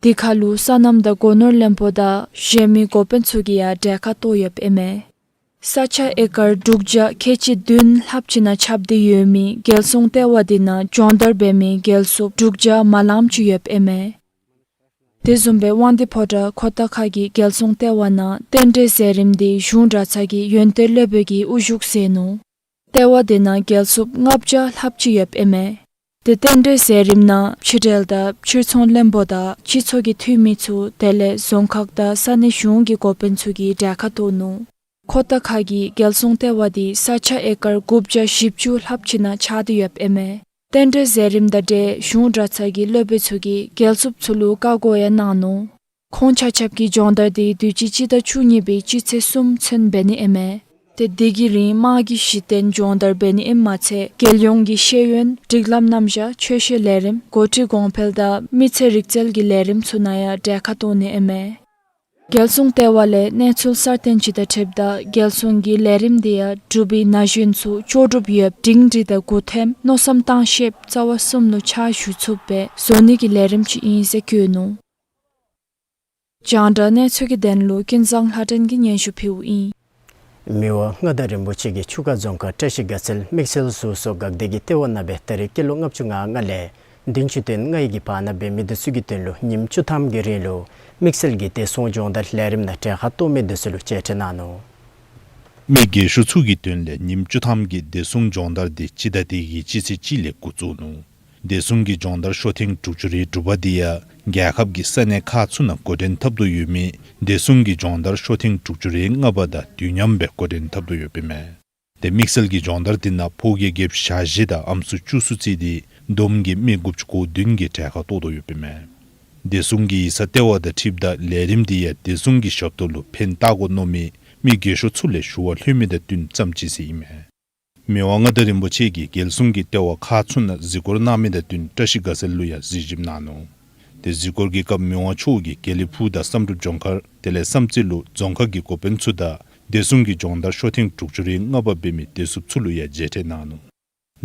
དེ་ཁར་ལུ་སོ་ནམ་དང་སྒོ་ནོར་བློན་པོ་དང་གཞན་མི་འགོ་དཔོན་ཚུ་གིས་ཡང་གྲལ་ཁར་གཏོགས་ཡོདཔ་ཨིན་མས། ས་ཆ་ཨེ་ཀར་དྲུག་བརྒྱ་ཁལ་གཅིག་བདུན་ལྷགཔ་ཅིག་ནང་ཁྱབ་སྟེ་ཡོད་མི་རྒྱལ་སྲུང་ལྟེ་བ་དེ་ནང་སྦྱོང་བརྡར་འབད་མི་རྒྱལ་སྲུངཔ་དྲུག་བརྒྱ་མ་ལངམ་ཅིག་ཡོདཔ་ཨིན་མས། དེ་བཟུམ་སྦེ་དབང་འདུས་ཕོ་བྲང་ཁོ་ཐང་ཁ་གི་རྒྱལ་སྲུང་ལྟེ་བ་ནང་རྟེན་འབྲེལ་མཛད་རིམ་དེ་གཞུང་གྲྭ་ཚང་གི་ཡོན་ཏན་སློབ་དཔོན་གྱིས་དབུ་བཞུགས་མཛད་ནུག། ལྟེ་བ་དེ་ནང་རྒྱལ་སྲུངཔ་ལྔ་བརྒྱ་ལྷགཔ་ཅིག་ཡོདཔ་ཨིན་མས། དེ་རྟེན་འབྲེལ་མཛད་རིམ་ནང་ཕྱི་འབྲེལ་དང་ཕྱིར་ཚོང་བློན་པོ་དང་སྤྱི་ཚོགས་ཀྱི་འཐུས་མི་ཚུ་དེ་ལས་རྫོང་ཁག་དང་ས་གནས་གཞུང་གི་འགོ་དཔོན་ཚུ་གིས་གྲལ་ཁར་གཏོགས་ནུག། ཁོ་ཐང་ཁ་གི་རྒྱལ་སྲུང་ལྟེ་བ་དེ་ས་ཆ་ཨེ་ཀར་དགུ་བརྒྱ་བཞི་བཅུ་ལྷགཔ་ཅིག་ནང་ཆགས་ཏེ་ཡོདཔ་ཨིན་མས། རྟེན་འབྲེལ་མཛད་རིམ་དང་འབྲེལ་གཞུང་གྲྭ་ཚང་གི་སློབ་དཔོན་ཚུ་གིས་རྒྱལ་སྲུངཔ་ཚུ་ལུ་བཀའ་བསྒོ་ཡང་གནང་ནུག། ཁོང་ཆ་ཁྱབ་ཀྱི་སྦྱོང་བརྡར་དེ་དུས་ཅི་སྤྱི་ཟླ་བཅུ་གཉིས་པའི་སྤྱི་ཚེས་གསུམ་ཚུན་འབད་ནི་ཨིན་མས། ཏེ་དེ་གི་རིང་དམག་གི་གཞི་རྟེན་སྦྱོང་བརྡར་འབད་ནི་ཨིནམ་མ་ཚད་རྒྱལ་ཡོངས་ཀྱི་ཤེས་ཡོན་སྒྲིག་ལམ་རྣམ་གཞག་ཆོས་བཤད་ལས་རིམ་འགོ་ཁྲིད་གོང་འཕེལ་དང་མི་ཚེ་རིག་རྩལ་གྱི་ལས་རིམ་ཚུ་ནང་ཡང་གྲལ་ཁར་གཏོགས་ནི་ཨིན་མས། རྒྱལ་སྲུང་ལྟེ་བ་ལས་གནས་ཚུལ་གསར་བཏོན་ཅིག་དང་འཁྲིལཝ་ད་རྒྱལ་སྲུང་གི་ལས་རིམ་དེ་ཡང་འབྲུག་པའི་ན་གཞོན་ཚུ་ལྕོགས་གྲུབ་ཡོདཔ་སྒྲིང་སྒྲི་དང་སྒུག་ཐེམ་མནོ་བསམ་བཏང་ཤེསཔ་རྩ་བ་གསུམ་ལུ་ཕྱག་ཞུ་ཚུགསཔ་སྦེ་བཟོ་ནི་གི་ལས་རིམ་ཅིག་ཨིན་ཟེར་བཀོད་ནུག། རྒྱང་བསྒྲགས་གནས་ཚུལ་གྱི་དོན་ལུ་ཀུན་བཟང་ལྷ་སྒྲོན་གྱིས་སྙན་ཞུ་ཕུལཝ་ཨིན། མི་དབང་མངའ་བདག་རིན་པོ་ཆེ་གིས་ཆུ་ཁ་རྫོང་ཁག་བཀྲ་ཤིས་དགའ་ཚལ་དམིགས་བསལ་སོ་སོ་འགག་སྡེ་གི་ལྟེ་བ་ནང་སྦེ་ད་རེས་སྐྱེས་ལོ་ལྔ་བཅུ་ང་ལྔ་ལས་བདུན་ཅུ་དོན་ལྔའི་གི་བར་ན་འབད་མི་དེ་ཚུ་གི་དོན་ལུ་ཉིནམ་བཅུ་ཐམ་གྱི་རིང་ལུ་དམིགས་བསལ་གྱི་བདེ་སྲུང་སྦྱོང་བརྡར་ལས་རིམ་ནང་གྲལ་ཁར་གཏོགས་མི་དེ་ཚུ་ལུ་མཇལ་འཕྲད་གནང་ནུག། མི་རྒས་ཤོས་ཚུ་གི་དོན་ལས་ཉིནམ་བཅུ་ཐམ་གྱི་བདེ་སྲུང་སྦྱོང་བརྡར་དེ་སྤྱི་ཟླ་འདི་གི་སྤྱི་ཚེས་གཅིག་ལས་འགོ་བཙུགས་ནུག། བདེ་སྲུང་གི་སྦྱོང་བརྡར་ཤོག་ཐེངས་དྲུག་ཅུ་རེ་དྲུག་པ་དེ་ཡང་རྒྱལ་ཁབ་ཀྱི་ས་གནས་ཁག་ཚུ་ནང་འགོ་འདྲེན་འཐབ་དོ་ཡོད་མི་བདེ་སྲུང་གི་སྦྱོང་བརྡར་ཤོག་ཐེངས་དྲུག་ཅུ་རེ་ལྔ་པ་དང་དུས་མཉམ་སྦེ་འགོ་འདྲེན་འཐབ་དོ་ཡོདཔ་ཨིན་མས། དེ་དམིགས་བསལ་གྱི་སྦྱོང་བརྡར་དེ་ནང་ཕོ་རྒས་རྒསཔ་ཞལ་བཞི་དང་ཨམ་སྲུ་བཅུ་གསུམ་བརྩིས་ཏེ་བསྡོམས་ཀྱིས་མི་དགུ་བཅུ་གོ་བདུན་གྱིས་གྲལ་ཁར་གཏོགས་དོ་ཡོདཔ་ཨིན་མས། བདེ་སྲུང་གི་ཡིག་ཚང་ལྟེ་བ་དང་འཁྲིལཝ་ད་ལས་རིམ་དེ་ཡང་བདེ་སྲུང་གི་ཞབས་ཏོག་ལུ་ཕན་བཏགས་དགོ་མནོ་མི་མི་རྒས་ཤོས་ཚུ་ལས་ཞུ་བ་ལྷོད་མི་དང་བསྟུན་ཙམ་ཅིག་ཟེར་ཨིན་མས། མི་དབང་མངའ་བདག་རིན་པོ་ཆེ་གིས་རྒྱལ་སྲུང་གི་ལྟེ་བ་ཁག་ཚུ་ནང་གཟིགས་སྐོར་གནང་མི་དང་བསྟུན་བཀྲ་ཤིས་དགའ་ཚལ་ལུ་ཡང་གཟིགས་ཞིབ་གནང་ནུག། དེ་གཟིགས་སྐོར་གྱི་སྐབས་མི་དབང་མཆོག་གིས་དགེ་ལེགས་ཕུག་དང་བསམ་གྲུབ་ལྗོངས་མཁར་དེ་ལས་བསམ་རྩེ་ལུ་རྫོང་ཁག་གི་འགོ་དཔོན་ཚུ་དང་བདེ་སྲུང་གི་སྦྱོང་བརྡར་ཤོག་ཐེངས་དྲུག་ཅུ་རེ་ལྔ་པ་འབད་མི་བདེ་སྲུངཔ་ཚུ་ལུ་ཡང་མཇལ་འཕྲད་གནང་ནུག།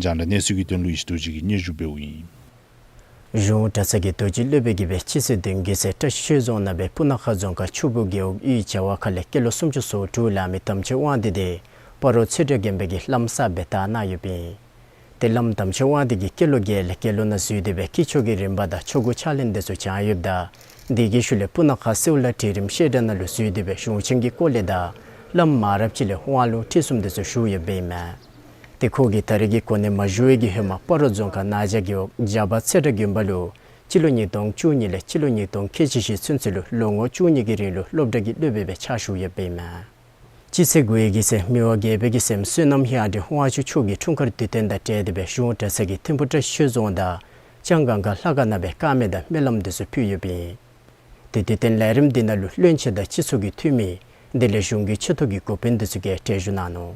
རྒྱང་བསྒྲགས་གནས་ཚུལ་གྱི་དོན་ལུ་ཡེ་ཤེས་རྡོ་རྗེ་གིས་སྙན་ཞུ་འབདཝ་ཨིན། གཞུང་གྲྭ་ཚང་གི་རྡོ་རྗེ་སློབ་དཔོན་གྱིས་སྦེ་སྤྱི་ཚེས་བདུན་གྱི་ཚེ་བཀྲ་ཤིས་ཆོས་རྫོང་ནང་སྦེ་སྤུ་ན་ཁ་རྫོང་ཁག་ཆུ་སྦུག་རྒེད་འོག་གཡུས་བྱ་བ་ཁ་ལས་སྐྱེས་ལོ་སུམ་ཅུ་སོ་དྲུག་ལང་མི་དམ་ཆོས་དབང་འདུས་དེ་སྤ་རོ་ཚེ་སྒྲོན་དགོན་པ་གི་བླམ་གསརཔ་སྦེ་དར་གནང་ཡོདཔ་ཨིན། དེ་བླམ་དམ་ཆོས་དབང་འདུས་ཀྱིས་སྐྱེས་ལོ་བརྒྱད་ལས་དགེ་སློང་ནང་འཛུལ་ཏེ་སྦེ་སྐྱེས་མཆོག་གི་རིམ་པ་དང་ཆོ་ག་ཕྱག་ལེན་དེ་ཚུ་བགྱང་ཡོདཔ་ད་དེ་གི་ཤུལ་ལས་སྤུ་ན་ཁ་སེའུ་ལ་གྲལ་རིམ་བཤད་གྲྭ་ནང་ལུ་འཛུལ་ཏེ་སྦེ་གཞུང་ཆེན་གྱི་སྐོར་ལས་དང་བླམ་མང་རབས་ཅིག་ལས་དབང་ལུང་ཁྲིད་གསུམ་དེ་ཚུ་ཞུ་ཡོདཔ་ཨིན་མས། དེ་ཁོ་གིས་ད་རེས་ཀྱི་གོ་གནས་མ་ཞུ་བའི་གི་ཧེ་མ་སྤ་རོ་རྫོང་ཁག་ན་བྱ་རྒེད་འོག་བྱ་བ་ཚེ་སྒྲོན་དགོན་པ་ལུ་སྤྱི་ལོ་ཉིས་སྟོང་བཅུ་གཉིས་ལས་སྤྱི་ལོ་ཉིས་སྟོང་ཁལ་གཅིག་བཞི་ཚུན་ཚོད་ལུ་ལོ་ངོ་བཅུ་གཉིས་ཀྱི་རིང་ལུ་སློབ་གྲྭ་གི་སློབ་དཔོན་སྦེ་ཕྱག་ཞུ་ཡོདཔ་ཨིན་མས། སྤྱི་ཚེས་དགུའི་གི་ཚེ་མི་དབང་རྒྱལ་པོའི་གི་སྲསམོ་བསོད་ནམས་དབྱངས་ལྡན་དབང་ཕྱུག་མཆོག་གིས་འཁྲུངས་སྐར་དུས་སྟོན་དང་འབྲེལ་ཏེ་སྦེ་གཞུང་གྲྭ་ཚང་གི་ཐིམ་ཕུ་བཀྲ་ཤིས་ཆོས་རྫོང་དང་ལྕང་སྒང་ག་ལྷ་ཁང་ནང་སྦེ་དཀར་མེ་དང་སྨོན་ལམ་དེ་ཚུ་ཕུལ་ཡོདཔ་ཨིན། དེ་དུས་སྟོན་ལས་རིམ་དེ་ནང་ལུ་བློན་ཆེན་དང་སྤྱི་ཚོགས་ཀྱི་འཐུས་མི་དེ་ལས་གཞུང་གི་ཆེ་མཐོ་གི་འགོ་དཔོན་དེ་ཚུ་གིས་གྲལ་བཞུགས་གནང་ནུག།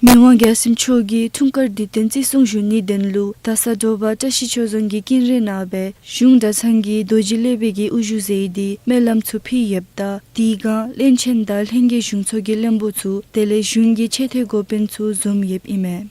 མི་དབང་རྒྱལ་སྲས་མཆོག་གིས་འཁྲུངས་སྐར་དུས་སྟོན་བརྩི་སྲུང་ཞུ་ནིའི་དོན་ལུ་རྡ་ས་དྲོ་པ་བཀྲ་ཤིས་ཆོས་རྫོང་གི་ཀུན་ར་ནང་སྦེ་གཞུང་གྲྭ་ཚང་གི་རྡོ་རྗེ་སློབ་དཔོན་གྱིས་དབུ་བཞུགས་མཛད་དེ་སྨོན་ལམ་ཚུ་ཕུལ་ཡོདཔ་ད་དེའི་སྒང་བློན་ཆེན་དང་ལྷན་རྒྱས་གཞུང་ཚོགས་ཀྱི་བློན་པོ་ཚུ་དེ་ལས་གཞུང་གི་ཆེ་མཐོའི་འགོ་དཔོན་ཚུ་འཛོམས་ཡོདཔ་ཨིན་མས།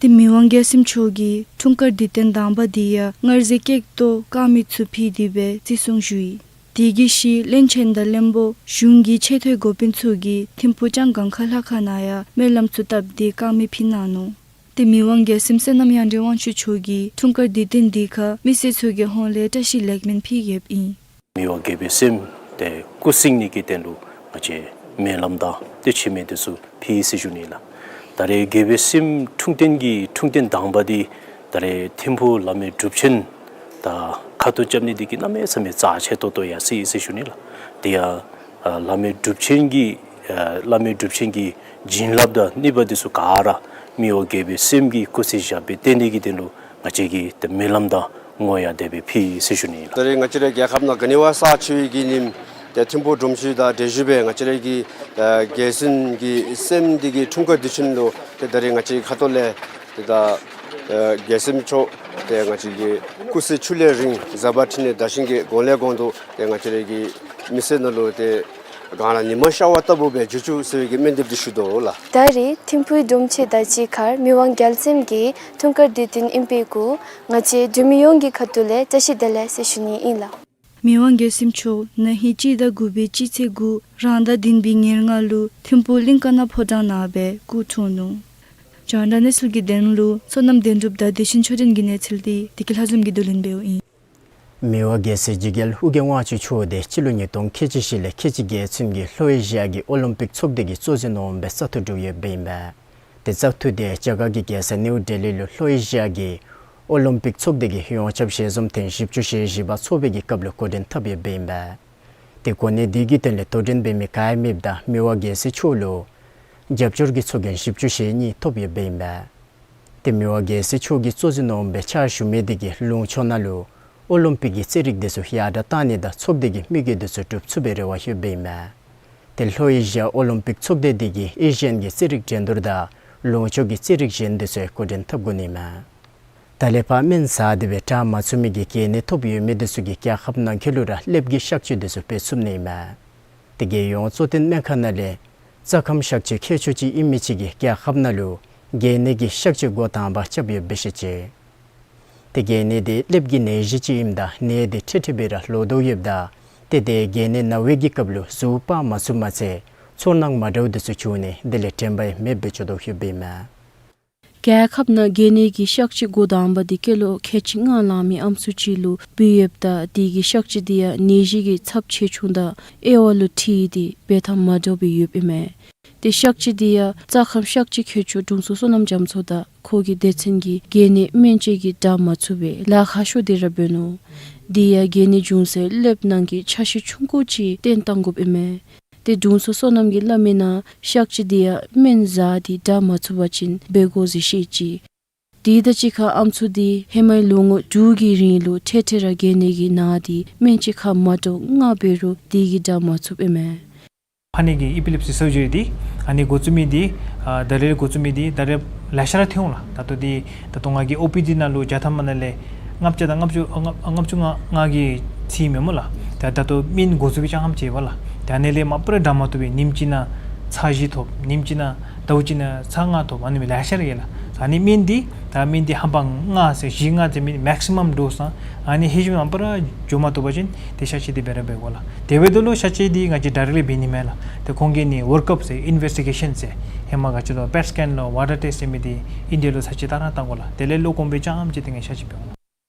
དེ་མི་དབང་རྒྱལ་སྲས་མཆོག་གི་འཁྲུངས་སྐར་དུས་སྟོན་དང་པ་དེ་ཡང་མངར་ཟས་ཀེག་ཏོ་དཀར་མེ་ཚུ་ཕུལ་ཏེ་སྦེ་བརྩི་སྲུང་ཞུ་ཡི། དེ་གི་ཤུལ་བློན་ཆེན་དང་བློན་པོ་གཞུང་གི་ཆེ་མཐོའི་འགོ་དཔོན་ཚུ་གིས་ཐིམ་ཕུ་ལྕང་སྒང་ག་ལྷ་ཁང་ནང་ཡང་སྨོན་ལམ་ཚུ་བཏབ་སྟེ་དཀར་མེ་ཕུལ་གནང་ནུག། དེ་མི་དབང་རྒྱལ་སྲས་བསོད་ནམས་དབྱངས་ལྡན་དབང་ཕྱུག་མཆོག་གིས་འཁྲུངས་སྐར་དུས་སྟོན་དེ་ཁར་མི་སེར་ཚུ་གི་ཧོངས་ལས་བཀྲ་ཤིས་ལེགས་སྨོན་ཕུལ་ཡོདཔ་ཨིན། མི་དབང་རྒྱལ་པོའི་སྲསམོ་དེ་སྐུ་གཟུགས་ནི་གི་དོན་ལུ་ང་བཅས་སྨོན་ལམ་དང་དེ་ཆེ་མེ་དེ་ཚུ་ཕུལ་ཡི་ཟེར་ཞུ་ནི་ལགས། ད་རེས་རྒྱལ་པོའི་སྲསམོ་འཁྲུངས་སྟོན་གྱི་འཁྲུངས་སྟོན་དང་པ་དེ་ད་རེས་ཐིམ་ཕུ་བླ་མའི་སྒྲུབ་ཆེན་དང་ཁ་ཐུག་རྐྱབ་ནི་དེ་གིས་གནམ་མེད་ས་མེད་རྩ་ཆེ་ཏོག་ཏོ་ཡར་སོ་ཡི་ཟེར་ཞུ་ནི་ལགས། དེ་ཡང་ཨ་བླ་མའི་སྒྲུབ་ཆེན་གྱི་ཨ་བླ་མའི་སྒྲུབ་ཆེན་གྱི་བྱིན་རླབས་དང་ནུས་པ་དེ་ཚུ་ག་ར་མི་དབང་རྒྱལ་པོའི་སྲསམོ་གི་སྐུ་ཚེ་ཞབས་པད་བརྟན་ནི་གི་དོན་ལུ་ང་བཅས་ཀྱིས་ཏེ་སྨོན་ལམ་དང་བསྔོ་ཡང་དེ་སྦེ་ཕུལ་ཡི་ཟེར་ཞུ་ནི་ལགས། ད་རེས་ང་བཅས་རའི་རྒྱལ་ཁབ་ནང་ག་ནི་བ་ས་ཆུ་ཡི་གི་ཉིནམ་ ཏེ་ཐིམ་ཕུག་སྒྲོམ་གཞི་དང་འབྲེལ་ཞུ་སྦེ་ང་བཅས་ར་གི་ཨ་རྒྱལ་མཚན་གྱི་སྲསམོ་འདི་གི་འཁྲུངས་སྐར་དུས་ཆེན་ལུ་ཏེ་ད་རེས་ང་བཅས་ཁ་ཐུག་ལས་ཏེ་ད་ཨ་རྒྱལ་མཚན་མཆོག་ཏེ་ང་བཅས་ཀྱི་སྐུ་ཚེ་ཁྱོན་ལས་རིང་བཟའ་པ་འཕྲིན་ལས་དར་ཞིང་རྒྱས། གོང་ལས་གོང་དུ་ཏེ་ང་བཅས་ར་གི་མི་སེར་ནང་ལུ་ཏེ་གངས་ལ་ཉི་མ་ཤར་བ་ལྟ་བུ་སྦེ་འགྱུར་བཅུག་ཟེར་བའི་གི་སྨོན་འདེབས་འདི་ཞུ་དོ་ལགས། ད་རེས་ཐིམ་ཕུག་སྒྲོམ་གཞི་དང་གཅིག་ཁར་མི་དབང་རྒྱལ་མཚན་གྱི་འཁྲུངས་སྐར་དུས་སྟོན་ཨིན་པའི་གུ་ང་བཅས་འབྲུག་མི་ཡོངས་ཀྱི་ཁ་ཐུག་ལས་བཀྲ་ཤིས་བདེ་ལེགས་ཟེར་ཞུ་ནི་ཨིན་ལགས། མི་དབང་རྒྱལ་མཚན་མཆོག་ན་ཧིང་སྤྱི་ཟླ་དགུ་པའི་སྤྱི་ཚེས་དགུ་རང་ཟླ་བདུན་པའི་ཉེར་ལྔ་ལུ་ཐིམ་ཕུག་གླིང་དཀར་ནག་ཕོ་བྲང་ནང་སྦེ་སྐུ་འཁྲུངས་ནུག། རྒྱང་བསྒྲགས་གནས་ཚུལ་གྱི་དོན་ལུ་བསོད་ནམས་དོན་གྲུབ་དང་བདེ་ཆེན་ཆོས་སྒྲོན་གྱིས་གནས་ཚུལ་འདི་བདེ་སྐྱིད་ལྷ་འཛོམས་ཀྱིས་བསྡུ་ལེན་འབདཝ་ཨིན། མི་དབང་རྒྱལ་སྲས་འཇིགས་རྒྱལ་ཨོ་རྒྱན་དབང་ཕྱུག་མཆོག་དེ་སྤྱི་ལོ་ཉིས་སྟོང་ཁལ་གཅིག་བཞི་ལས་ཁལ་གཅིག་བརྒྱད་ཚུན་གྱི་ལྷོ་ཨེ་ཤི་ཡ་གི་ཨོ་ལིམ་པིག་ཚོགས་སྡེ་གི་གཙོ་འཛིན་འོགམ་སྦེ་བཙག་འཐུ་གྲུབ་ཡོདཔ་ཨིན་པས། ཏེ་བཙག་འཐུ་དེ་རྒྱ་གར་གྱི་རྒྱལ་ས་ནིའུ་ཌེ་ལི་ལུ་ལྷོ་ཨེ་ཤི་ཡ་གི་ཨོ་ལིམ་པིག་ཚོགས་སྡེ་གི་ཡོངས་ཁྱབ་ཞལ་འཛོམས་ཐེངས་བཞི་བཅུ་ཞེ་བཞི་པ་ཚོགས་པའི་གི་སྐབས་ལུ་འགོ་འདྲེན་འཐབ་ཡོདཔ་ཨིན་པས། ཏེ་གོ་གནས་དེ་གི་དོན་ལས་དོ་འགྲན་འབད་མི་ག་ཡང་མེདཔ་ད་མི་དབང་རྒྱལ་སྲས་མཆོག་ལུ་རྒྱབ་སྐྱོར་གྱི་ཚོགས་རྒྱན་བཞི་བཅུ་ཞེ་གཉིས་ཐོབ་ཡོདཔ་ཨིན་པས། ཏེ་མི་དབང་རྒྱལ་སྲས་མཆོག་གི་གཙོ་འཛིན་འོགམ་སྦེ་ཕྱག་ཞུ་མི་དེ་གིས་ལུང་ཕྱོགས་ནང་ལུ་ཨོ་ལིམ་པིག་གི་རྩེད་རིགས་དེ་ཚུ་ཡར་དྲག་གཏང་ནི་དང་ཚོགས་སྡེ་གི་དམིགས་ཡུལ་དེ་ཚུ་འགྲུབ་ཚུགས་པའི་རེ་བ་ཡོདཔ་ཨིན་མས། ཏེ་ལྷོ་ཨེ་ཤི་ཡ་ཨོ་ལིམ་པིག་ཚོགས་སྡེ་དེ་གིས་ཨེ་ཤི་ཡན་གྱི་རྩེད་རིགས་འགྲན་བསྡུར་དང་ལུང་ཕྱོགས་ཀྱི་རྩེད་རིགས་གཞན་དེ་ཚུ་འགོ་འདྲེན་འཐབ་དགོ་ནི་མས། ད་ལས་ཕར་སྨན་ཟ་སྟེ་སྦེ་དྲག་མ་ཚུགས་མི་གི་གལ་གནད་ཐོབ་ཡོད་མི་དེ་ཚུ་གིས་རྒྱལ་ཁབ་ནང་འཁོད་ལུ་ར་ཀླདཔ་གི་གཤག་བཅོས་དེ་ཚུ་འབད་ཚུགས་ནི་མས། ཏེ་རྒྱལ་ཡོངས་གཙོ་བསྟེན་སྨན་ཁང་ནང་ལས་རྩ་ཁམས་གཤག་བཅོས་མཁས་མཆོག་ཅིག་ཨིན་མི་ཅིག་གིས་རྒྱལ་ཁབ་ནང་ལུ་གལ་གནད་ཀྱི་གཤག་བཅོས་འགོ་དང་པ་རྐྱབ་ཡོདཔ་སྦེ་བཤད་ཅི། ཏེ་གལ་གནད་དེ་ཀླདཔ་གི་ནད་གཞི་ཅིག་ཨིནམ་ད་ནད་དེ་འཕྲལ་འཕྲལ་སྦེ་ར་ལོག་དོ་ཡོདཔ་ད་ཏེ་དེ་གལ་གནད་ན་བའི་གི་སྐབས་ལུ་གཟུགས་སྤར་མ་ཚུགས་མ་ཚད་ཚོར་སྣང་མ་འདྲཝ་དེ་ཚུ་བྱུང་ནི་དེ་ལས་དྲན་པ་ཡང་མེདཔ་སྦེ་འགྱོ་དོ་ཡོདཔ་ཨིན་མས། རྒྱལ་ཁབ་ནང་གལ་གནད་ཀྱི་གཤག་བཅོས་འགོ་དང་པ་དེ་སྐྱེས་ལོ་ཁལ་གཅིག་ལྔ་ལང་མི་ཨམ་སྲུ་ཅིག་ལུ་འབད་ཡོདཔ་ད་དེ་གི་གཤག་བཅོས་དེ་ཡང་ནད་གཞི་གི་ཚབས་ཆེ་ཆུང་དང་དབྱེ་བ་ལུ་ཕྱེ་སྟེ་འབད་ཐངས་མ་འདྲཝ་སྦེ་ཡོདཔ་ཨིན་མས། ཏེ་གཤག་བཅོས་དེ་ཡང་རྩ་ཁམས་གཤག་བཅོས་མཁས་མཆོག་དྲུང་འཚོ་བསོད་ནམས་རྒྱ་མཚོ་དང་ཁོ་གི་སྡེ་ཚན་གྱིས་གལ་གནད་སྨན་བཅོས་ཀྱི་དྲག་མ་ཚུགས་པའི་ལཱ་ཁག་ཤོས་དེ་ར་འབད་ནུག། དེ་ཡང་གལ་གནད་བྱུང་སའི་ཀླདཔ་ནང་གི་ཆ་ཤས་ཆུང་ཀུ་ཅིག་བསྟེན་གཏང་དགོཔ་ཨིན་མས། ཏེ་དྲུང་འཚོ་བསོད་ནམས་ཀྱིས་སླབ་མིའི་ནང་གཤག་བཅོས་དེ་ཡང་སྨན་ཟ་སྟེ་དྲག་མ་ཚུགས་པ་ཅིན་འབད་དགོ་ཟེར་བཤད་ཅི། དེ་དང་གཅིག་ཁར་ཨམ་སྲུ་དེ་ཧེ་མའི་ལོ་ངོ་དྲུག་གི་རིང་ལུ་འཕྲལ་འཕྲལ་ར་གལ་གནད་ཀྱི་ནད་དེ་སྨན་བཅོས་ཁག་མ་འདྲཝ་ལྔ་འབད་རུང་དེ་གིས་དྲག་མ་ཚུགསཔ་ཨིན་མས། ཕར་ནི་གི་ཨི་པི་ལེབ་སི་སར་ཇི་རི་དེ་ཨ་ནི་འགོ་བཙུགས་མི་དེ་ཨ་ད་རེས་འགོ་བཙུགས་མི་དེ་ད་རེས་ལེ་ཤ་ར་ཐོན་འོང་ལགས། ད་ལྟོ་དེ་ད་ལྟོ་ང་གི་ཨོ་པི་ཌི་ནང་ལུ་བཅར་ཐངམ་ནང་ལས་ལྔ་བརྒྱ་དང་ལྔ་བཅུ་ལྔ་ལྔ་བཅུ་ང་ལྔ་གི་ཚད་མས་སྨོ་ལགས། ད་ད་ལྟོ་སྨན་འགོ་བཙུགས་པའི་ཆ་ཙམ་ཅིག་ཡོད་པ་ལགས། ད་ཨ་ནི་ལས་མ་པ་ར་དྲག་མ་ཐུབ་པས། ཉིནམ་གཅིག་ནང་ཚར་བཞི་ཐོབ། ཉིནམ་གཅིག་ནང་ཟླཝ་གཅིག་ནང་ཚར་ལྔ་ཐོབ། ཨ་ནི་སྦེ་ལེ་ཤ་ར་ཡོད་ལགས། ཨ་ནི་སྨན་དེ་ད་སྨན་དེ་ཧམ་པ་ལྔ་ཟེར་བཞི་ལྔ་ཟེར་མི་མེག་སི་མམ་ཌོས་ཨ་ནི་ཧེ་ཤུལ་མ་པ་ར་འགྱོ་མ་བཏུབ་པ་ཅིན་ཏེ་གཤག་བཅོས་དེ་འབད་ར་འབད་དགོ་ལགས། དེ་འབདཝ་ད་ལུ་གཤག་བཅོས་དེ་ང་བཅས་ཌའི་རེཀཊ་ལི་འབད་ནི་མེན་ལགས། ཏེ་ཁོང་གིས་ནི་ཝརཀ་ཨཔ་ཟེར་ཨིན་ཝེསི་ཊི་གེ་ཤཱན་ཟེར་ཧེ་མ་ག་ཅི་ལོ་པེཊ་སི་ཀེན་ལོ་ཝ་ཊར་ཊེསཊ་ཟེར་མི་དེ་ཨིན་དེ་ལུ་ཚར་གཅིག་བལྟ་ར་བཏང་དགོ་ལགས། དེ་ལས་ལོག་གོམས་པའི་ཆ་ཙམ་ཅིག་དེ་ངེ་གཤག་བཅོས་འབད་དགོ་ལགས།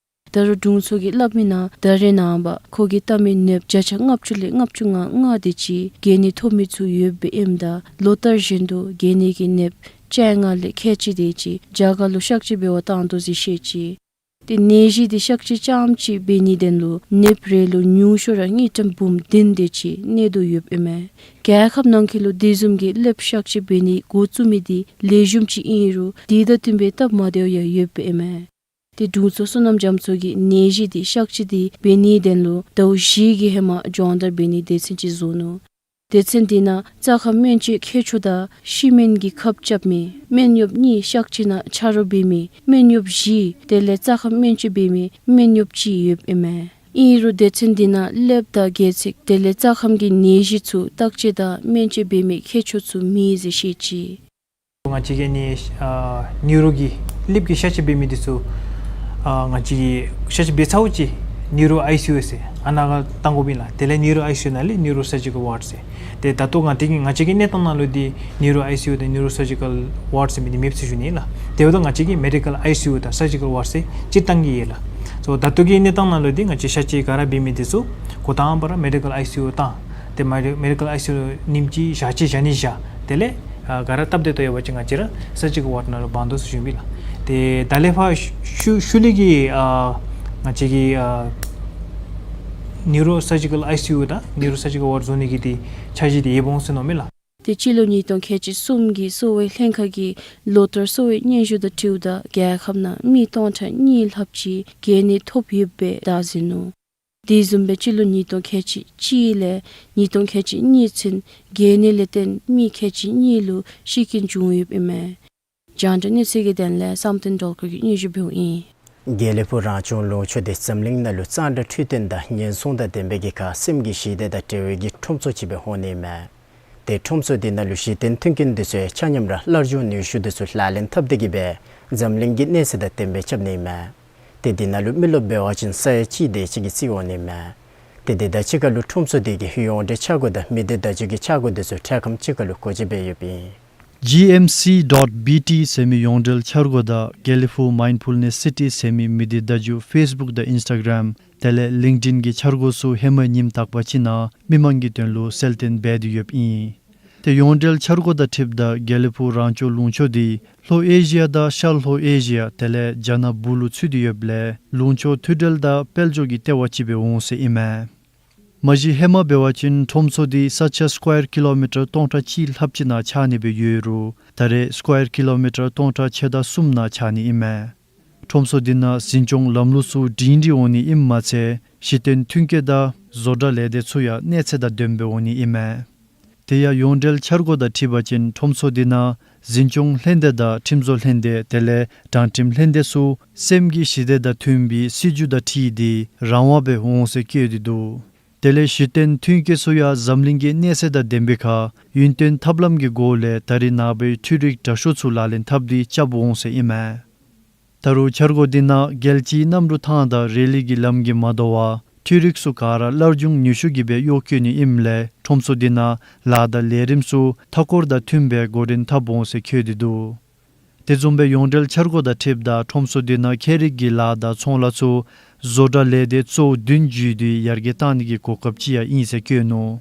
ད་རུང་དྲུང་འཚོ་གིས་སླབ་མིའི་ནང་ད་རེས་ནངས་པ་ཁོ་གིས་བལྟ་མི་ནདཔ་བརྒྱ་ཆ་ལྔ་བཅུ་ལས་ལྔ་བཅུ་ང་ལྔ་དེ་ཅིག་གལ་གནད་ཐོབ་མི་ཚུ་ཡོདཔ་ཨིནམ་ད་ལོ་ལྟར་བཞིན་དུ་གལ་གནད་ཀྱི་ནདཔ་བཅོ་ལྔ་ལས་ཁལ་གཅིག་དེ་ཅིག་རྒྱ་གར་ལུ་གཤག་བཅོས་འབད་བར་བཏང་དོ་ཟེར་བཤད་ཅི། ཏེ་ནད་གཞི་དེ་གཤག་བཅོས་རྐྱངམ་ཅིག་འབད་ནིའི་དོན་ལུ་ནདཔ་རེ་ལུ་ཉུང་ཤོས་ར་དངུལ་ཀྲམ་འབུམ་བདུན་དེ་ཅིག་གནས་དོ་ཡོདཔ་ཨིན་མས། རྒྱལ་ཁབ་ནང་འཁོད་ལུ་དེ་བཟུམ་གྱི་ཀླདཔ་གཤག་བཅོས་འབད་ནི་འགོ་བཙུགས་མི་དེ་ལེགས་ཤོམ་ཅིག་ཨིན་རུང་དེ་དང་བསྟུན་པའི་སྟབས་མ་བདེཝ་ཡང་ཡོདཔ་ཨིན་མས། ཏེ་དྲུང་འཚོ་བསོད་ནམས་རྒྱ་མཚོ་གིས་ནད་གཞི་དེ་གཤག་བཅོས་དེ་འབད་ནིའི་དོན་ལུ་ཟླཝ་བཞི་གི་ཧེ་མ་སྦྱོང་བརྡར་འབད་ནིའི་སྡེ་ཚན་ཅིག་བཟོ་ནུག། སྡེ་ཚན་དེ་ནང་རྩ་ཁམས་སྨན་བཅོས་མཁས་མཆོག་དང་ཤི་སྨན་གྱི་ཁབ་རྐྱབ་མི་སྨན་གཡོགཔ་གཉིས། གཤག་བཅོས་ནང་ཆ་རོགས་འབད་མི་སྨན་གཡོགཔ་བཞི། དེ་ལས་རྩ་ཁམས་སྨན་བཅོས་འབད་མི་སྨན་གཡོགཔ་གཅིག་ཡོདཔ་ཨིན་མས། ཨིན་རུང་སྡེ་ཚན་དེ་ནང་ཀླདཔ་དང་སྒལ་ཚིགས་དེ་ལས་རྩ་ཁམས་ཀྱི་ནད་གཞི་ཚུ་བརྟག་དཔྱད་དང་སྨན་བཅོས་འབད་མི་མཁས་མཆོག་ཚུ་མེད་ཟེར་བཤད་ཅི། ང་བཅས་ཀྱིས་ནི་ཨ་ནེའུ་རོ་གི་ཀླདཔ་གི་གཤག་བཅོས་འབད་མི་དེ་ཚུ་ཨ་ང་བཅས་ཀྱིས་གཤག་བཅོས་འབད་ཚརཝ་ཅིག་ནེའུ་རོ་ཨའི་སི་ཡུ་ཟེར་ཨ་ནཱ་ག་བཏང་དགོཔ་ཨིན་ལགས། དེ་ལས་ནེའུ་རོ་ཨའི་སི་ཡུ་ནང་ལས་ནེའུ་རོ་སར་ཇི་ཀལ་ཝརཌ་ཟེར། ཏེ་ད་ལྟོ་ང་བཅས་ཀྱི་ང་བཅས་ཀྱི་གནས་སྟངས་ནང་ལུ་འདི་ནེའུ་རོ་ཨའི་སི་ཡུ་དང་ནེའུ་རོ་སར་ཇི་ཀལ་ཝརཌ་ཟེར་མི་འདི་མེདཔ་ཟེར་ཞུ་ནི་ལགས། དེ་འབདཝ་ད་ང་བཅས་ཀྱིས་མེ་ཌི་ཀལ་ཨའི་སི་ཡུ་དང་སར་ཇི་ཀལ་ཝརཌ་ཟེར་སྤྱིར་བཏང་གི་ཡོད་ལགས། སོ་ད་ལྟོ་གི་གནས་སྟངས་ནང་ལུ་འདི་ང་བཅས་གཤག་བཅོས་ག་ར་འབད་མི་དེ་ཚུ་འགོ་དང་པ་ར་མེ་ཌི་ཀལ་ཨའི་སི་ཡུ་བཏང་། ཏེ་མེ་ཌི་མེ་ཌི་ཀལ་ཨའི་སི་ཡུ་ཉིནམ་གཅིག་ཞག་གཅིག་བཞག་ནི་བཞག། དེ་ལས་ཨ་ག་ར་སྟབས་བདེ་ཏོག་ཡོད་པ་ཅིན་ང་བཅས་ར་སར་ཇི་ཀལ་ཝརཌ་ནང་ལུ་འབག་དོ་ཟེར་ཞུ་ནི་ལགས། ཏེ་ད་ལས་ཕར་ཤུལ་ཤུལ་ལས་ཀྱི་ཨ་ང་བཅས་ཀྱི་ཨ་ནེའུ་རོ་སར་ཇི་ཀལ་ཨའི་སི་ཡུ་དང་ནེའུ་རོ་སར་ཇི་ཀལ་ཝརཌ་བཟོ་ནི་གི་འདི་འཆར་གཞི་འདི་ཡོདཔ་འོང་ཟེར་མནོཝ་མས་ལགས། ཏེ་སྤྱི་ལོ་ཉིས་སྟོང་ཁལ་གཅིག་གསུམ་གྱི་གསོ་བའི་ལྷན་ཁག་གིས་ལོ་ལྟར་གསོ་བའི་སྙན་ཞུ་དང་འཁྲིལཝ་ད་རྒྱལ་ཁབ་ནང་མི་སྟོང་ཕྲག་གཉིས་ལྷགཔ་ཅིག་གལ་གནད་ཐོབ་ཡོདཔ་སྦེ་བརྡ་བཟོ་ནུག། དེ་བཟུམ་སྦེ་སྤྱི་ལོ་ཉིས་སྟོང་ཁལ་གཅིག་གཅིག་ལས་ཉིས་སྟོང་ཁལ་གཅིག་གཉིས་ཚུན་རྒྱལ་ནད་ལས་བརྟེན་མི་ཁལ་གཅིག་གཉིས་ལུ་ཤི་རྐྱེན་བྱུང་ཡོདཔ་ཨིན་མས། རྒྱང་བསྒྲགས་གནས་ཚུལ་གྱི་དོན་ལས་བསམ་གཏན་སྒྲོལ་དཀར་གྱིས་སྙན་ཞུ་འབདཝ་ཨིན། དགེ་ལེགས་ཕུག་རང་སྐྱོང་ལུང་ཕྱོགས་འདི་འཛམ་གླིང་ནང་ལུ་གཙང་སྦྲ་འཕྲོད་བསྟེན་དང་ཉེན་སྲུང་དང་ལྡན་པའི་གི་ཁར་སེམས་ཀྱི་ཞི་བདེ་དང་འབྲེལ་བའི་གི་ཁྲོམ་ཚོགས་ཅིག་སྦེ་འོང་ནི་ཨིན་མས། ཏེ་ཁྲོམ་ཚོགས་འདི་ནང་ལུ་གཞི་རྟེན་མཐུན་རྐྱེན་འདི་ཚུ་ཡང་ཆ་མཉམ་ར་སླར་འབྱུང་ནུས་ཤུགས་འདི་ཚུ་ལག་ལེན་འཐབ་སྟེ་གི་སྦེ་འཛམ་གླིང་གི་གནས་ཚད་དང་ལྡན་པའི་རྐྱབ་ནི་ཨིན་མས། ཏེ་འདི་ནང་ལུ་མི་རློབས་འབད་བ་ཅིན་ས་ཡ་གཅིག་དེ་ཅིག་གིས་རྩིས་འོང་ནི་ཨིན་མས། ཏེ་དེ་དང་གཅིག་ཁར་ལུ་ཁྲོམ་ཚོགས་འདི་གི་ཡོངས་འབྲེལ་འཆར་སྒོ་དང་མི་སྡེ་བརྡ་བརྒྱུད་ཀྱི་འཆར་སྒོ་འདི་ཚུ་འཕྲལ་ཁམས་ཅིག་ཁར་ལུ་འགོ་འབྱེད་འབད་ཡོདཔ་ཨིན། G M C dot B T ཟེར་མི་ཡོངས་འབྲེལ་འཆར་སྒོ་དང་དགེ་ལེགས་ཕུག་མའིནཌ་ཕུལ་ནེསི་སི་ཊི་ཟེར་མི་མི་སྡེ་བརྡ་བརྒྱུད་ཕེསི་བུཀ་དང་ཨིནསི་ཊ་གརམ་དེ་ལས་ལིངཀིཌ་ཨིན་གྱི་འཆར་སྒོ་ཚུ་ཧེ་མའི་ཉིནམ་དག་པ་ཅིག་ནང་མི་མང་གི་དོན་ལུ་གསལ་སྟོན་འབད་དེ་ཡོདཔ་ཨིན། ཏེ་ཡོངས་འབྲེལ་འཆར་སྒོ་དང་འཁྲིལཝ་ད་དགེ་ལེགས་ཕུག་རང་སྐྱོང་ལུང་ཕྱོགས་འདི་ལྷོ་ཨེ་ཤི་ཡ་དང་ཤར་ལྷོ་ཨེ་ཤི་ཡ་དེ་ལས་རྒྱ་ནག་སྦུག་ལུ་ཚུད་དེ་ཡོདཔ་ལས་ལུང་ཕྱོགས་མཐུད་འབྲེལ་དང་དཔལ་འབྱོར་གྱི་ལྟེ་བ་ཅིག་སྦེ་འོང་ཟེར་ཨིན་མས། མ་གཞི་ཧེ་མ་འབད་བ་ཅིན་ཁྲོམ་ཚོགས་འདི་ས་ཆ་སི་ཀོ་ཡར་ཀི་ལོ་མི་ཊར་སྟོང་ཕྲག་གཅིག་ལྷགཔ་ཅིག་ནང་ཆགས་ནི་སྦེ་ཡོད་རུང་ད་རེས་སི་ཀོ་ཡར་ཀི་ལོ་མི་ཊར་སྟོང་ཕྲག་ཕྱེད་དང་གསུམ་ནང་ཆགས་ནི་ཨིན་མས། ཁྲོམ་ཚོགས་འདི་ནང་འཛིན་སྐྱོང་ལམ་ལུགས་ཚུ་སྒྲིང་སྒྲི་འོང་ནི་ཨིནམ་མ་ཚད་གཞི་རྟེན་མཐུན་རྐྱེན་དང་བཟོ་གྲྭ་ལས་སྡེ་ཚུ་ཡང་གནས་ཚད་དང་ལྡནམ་སྦེ་འོང་ནི་ཨིན་མས། དེ་ཡང་ཡོངས་འབྲེལ་འཆར་སྒོ་དང་འཁྲིལ་བ་ཅིན་ཁྲོམ་ཚོགས་འདི་ནང་འཛིན་སྐྱོང་ལྷན་སྡེ་དང་ཁྲིམས་བཟོ་ལྷན་སྡེ་དེ་ལས་དྲང་ཁྲིམས་ལྷན་སྡེ་ཚུ་སེམས་ཀྱི་ཞི་བདེ་དང་མཐུན་པའི་སྲིད་བྱུས་དང་འཁྲིལ་ཏེ་རང་དབང་སྦེ་འོང་ཟེར་བཀོད་དེ་འདུག། དེ་ལས་གཞི་རྟེན་མཐུན་རྐྱེན་ཚུ་ཡང་འཛམ་གླིང་གི་གནས་ཚད་དང་ལྡན་པའི་ཁར་ཡུན་བརྟན་ཐབས་ལམ་གྱི་སྒོ་ལས་ད་རེས་ནངས་པའི་འཕྲུལ་རིག་དྲག་ཤོས་ཚུ་ལག་ལེན་འཐབ་སྟེ་རྐྱབ་འོང་ཟེར་ཨིན་མས། ད་རུང་འཆར་སྒོ་འདི་ནང་རྒྱལ་སྤྱིའི་གནམ་གྲུ་ཐང་དང་རེ་ལི་གི་ལམ་གྱིས་མ་དོ་བར་འཕྲུལ་རིག་ཚུ་ག་ར་སླར་འབྱུང་ནུས་ཤུགས་ཀྱིས་སྦེ་གཡོག་བཀོལ་ནི་ཨིནམ་ལས་ཁྲོམ་ཚོགས་འདི་ནང་ལཱ་དང་ལས་རིམ་ཚུ་མཐའ་འཁོར་དང་མཐུནམ་སྦེ་འགོ་འདྲེན་འཐབ་འོང་ཟེར་བཀོད་དེ་འདུག། དེ་བཟུམ་སྦེ་ཡོངས་འབྲེལ་འཆར་སྒོ་དང་འཁྲིལཝ་ད་ཁྲོམ་ཚོགས་འདི་ནང་ཁྱད་རིག་གི་ལཱ་དང་ཚོང་ལཱ་ཚུ་བཟོ་གྲྭ་ལས་སྡེ་གཙོ་བོ་བདུན་བརྒྱུད་དེ་ཡར་རྒྱས་གཏང་ནི་གི་གོ་སྐབས་ཅིག་ཡང་ཨིན་ཟེར་བཀོད་ནུག།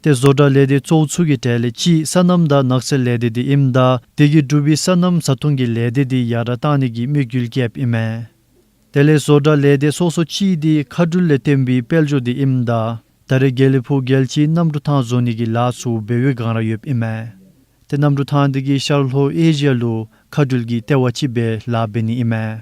ཏེ་བཟོ་གྲྭ་ལས་སྡེ་གཙོ་བོ་ཚུ་གི་གྲས་ལས་གཅིག་སོ་ནམ་དང་ནགས་ཚལ་ལས་སྡེ་འདི་ཨིནམ་ད་དེ་གིས་གྲུབ་པའི་སོ་ནམ་བཟའ་འཐུང་གི་ལས་སྡེ་འདི་ཡར་དྲག་གཏང་ནི་གི་དམིགས་ཡུལ་བསྐྱེདཔ་ཨིན་མས། དེ་ལས་བཟོ་གྲྭ་ལས་སྡེ་སོ་སོ་གཅིག་འདི་མཁའ་འགྲུལ་ལས་བརྟེན་པའི་དཔལ་འབྱོར་འདི་ཨིནམ་ད་ད་རེས་དགེ་ལེགས་ཕུག་རྒྱལ་སྤྱིའི་གནམ་གྲུ་ཐང་བཟོ་ནི་གི་ལཱ་ཚུ་འབད་བའི་སྒང་ར་ཡོདཔ་ཨིན་མས། ཏེ་གནམ་གྲུ་ཐང་འདི་གིས་ཤར་ལྷོ་ཨེ་ཤི་ཡ་ལུ་མཁའ་འགྲུལ་གྱི་ལྟེ་བ་ཅིག་སྦེ་ལཱ་འབད་ནི་ཨིན་མས།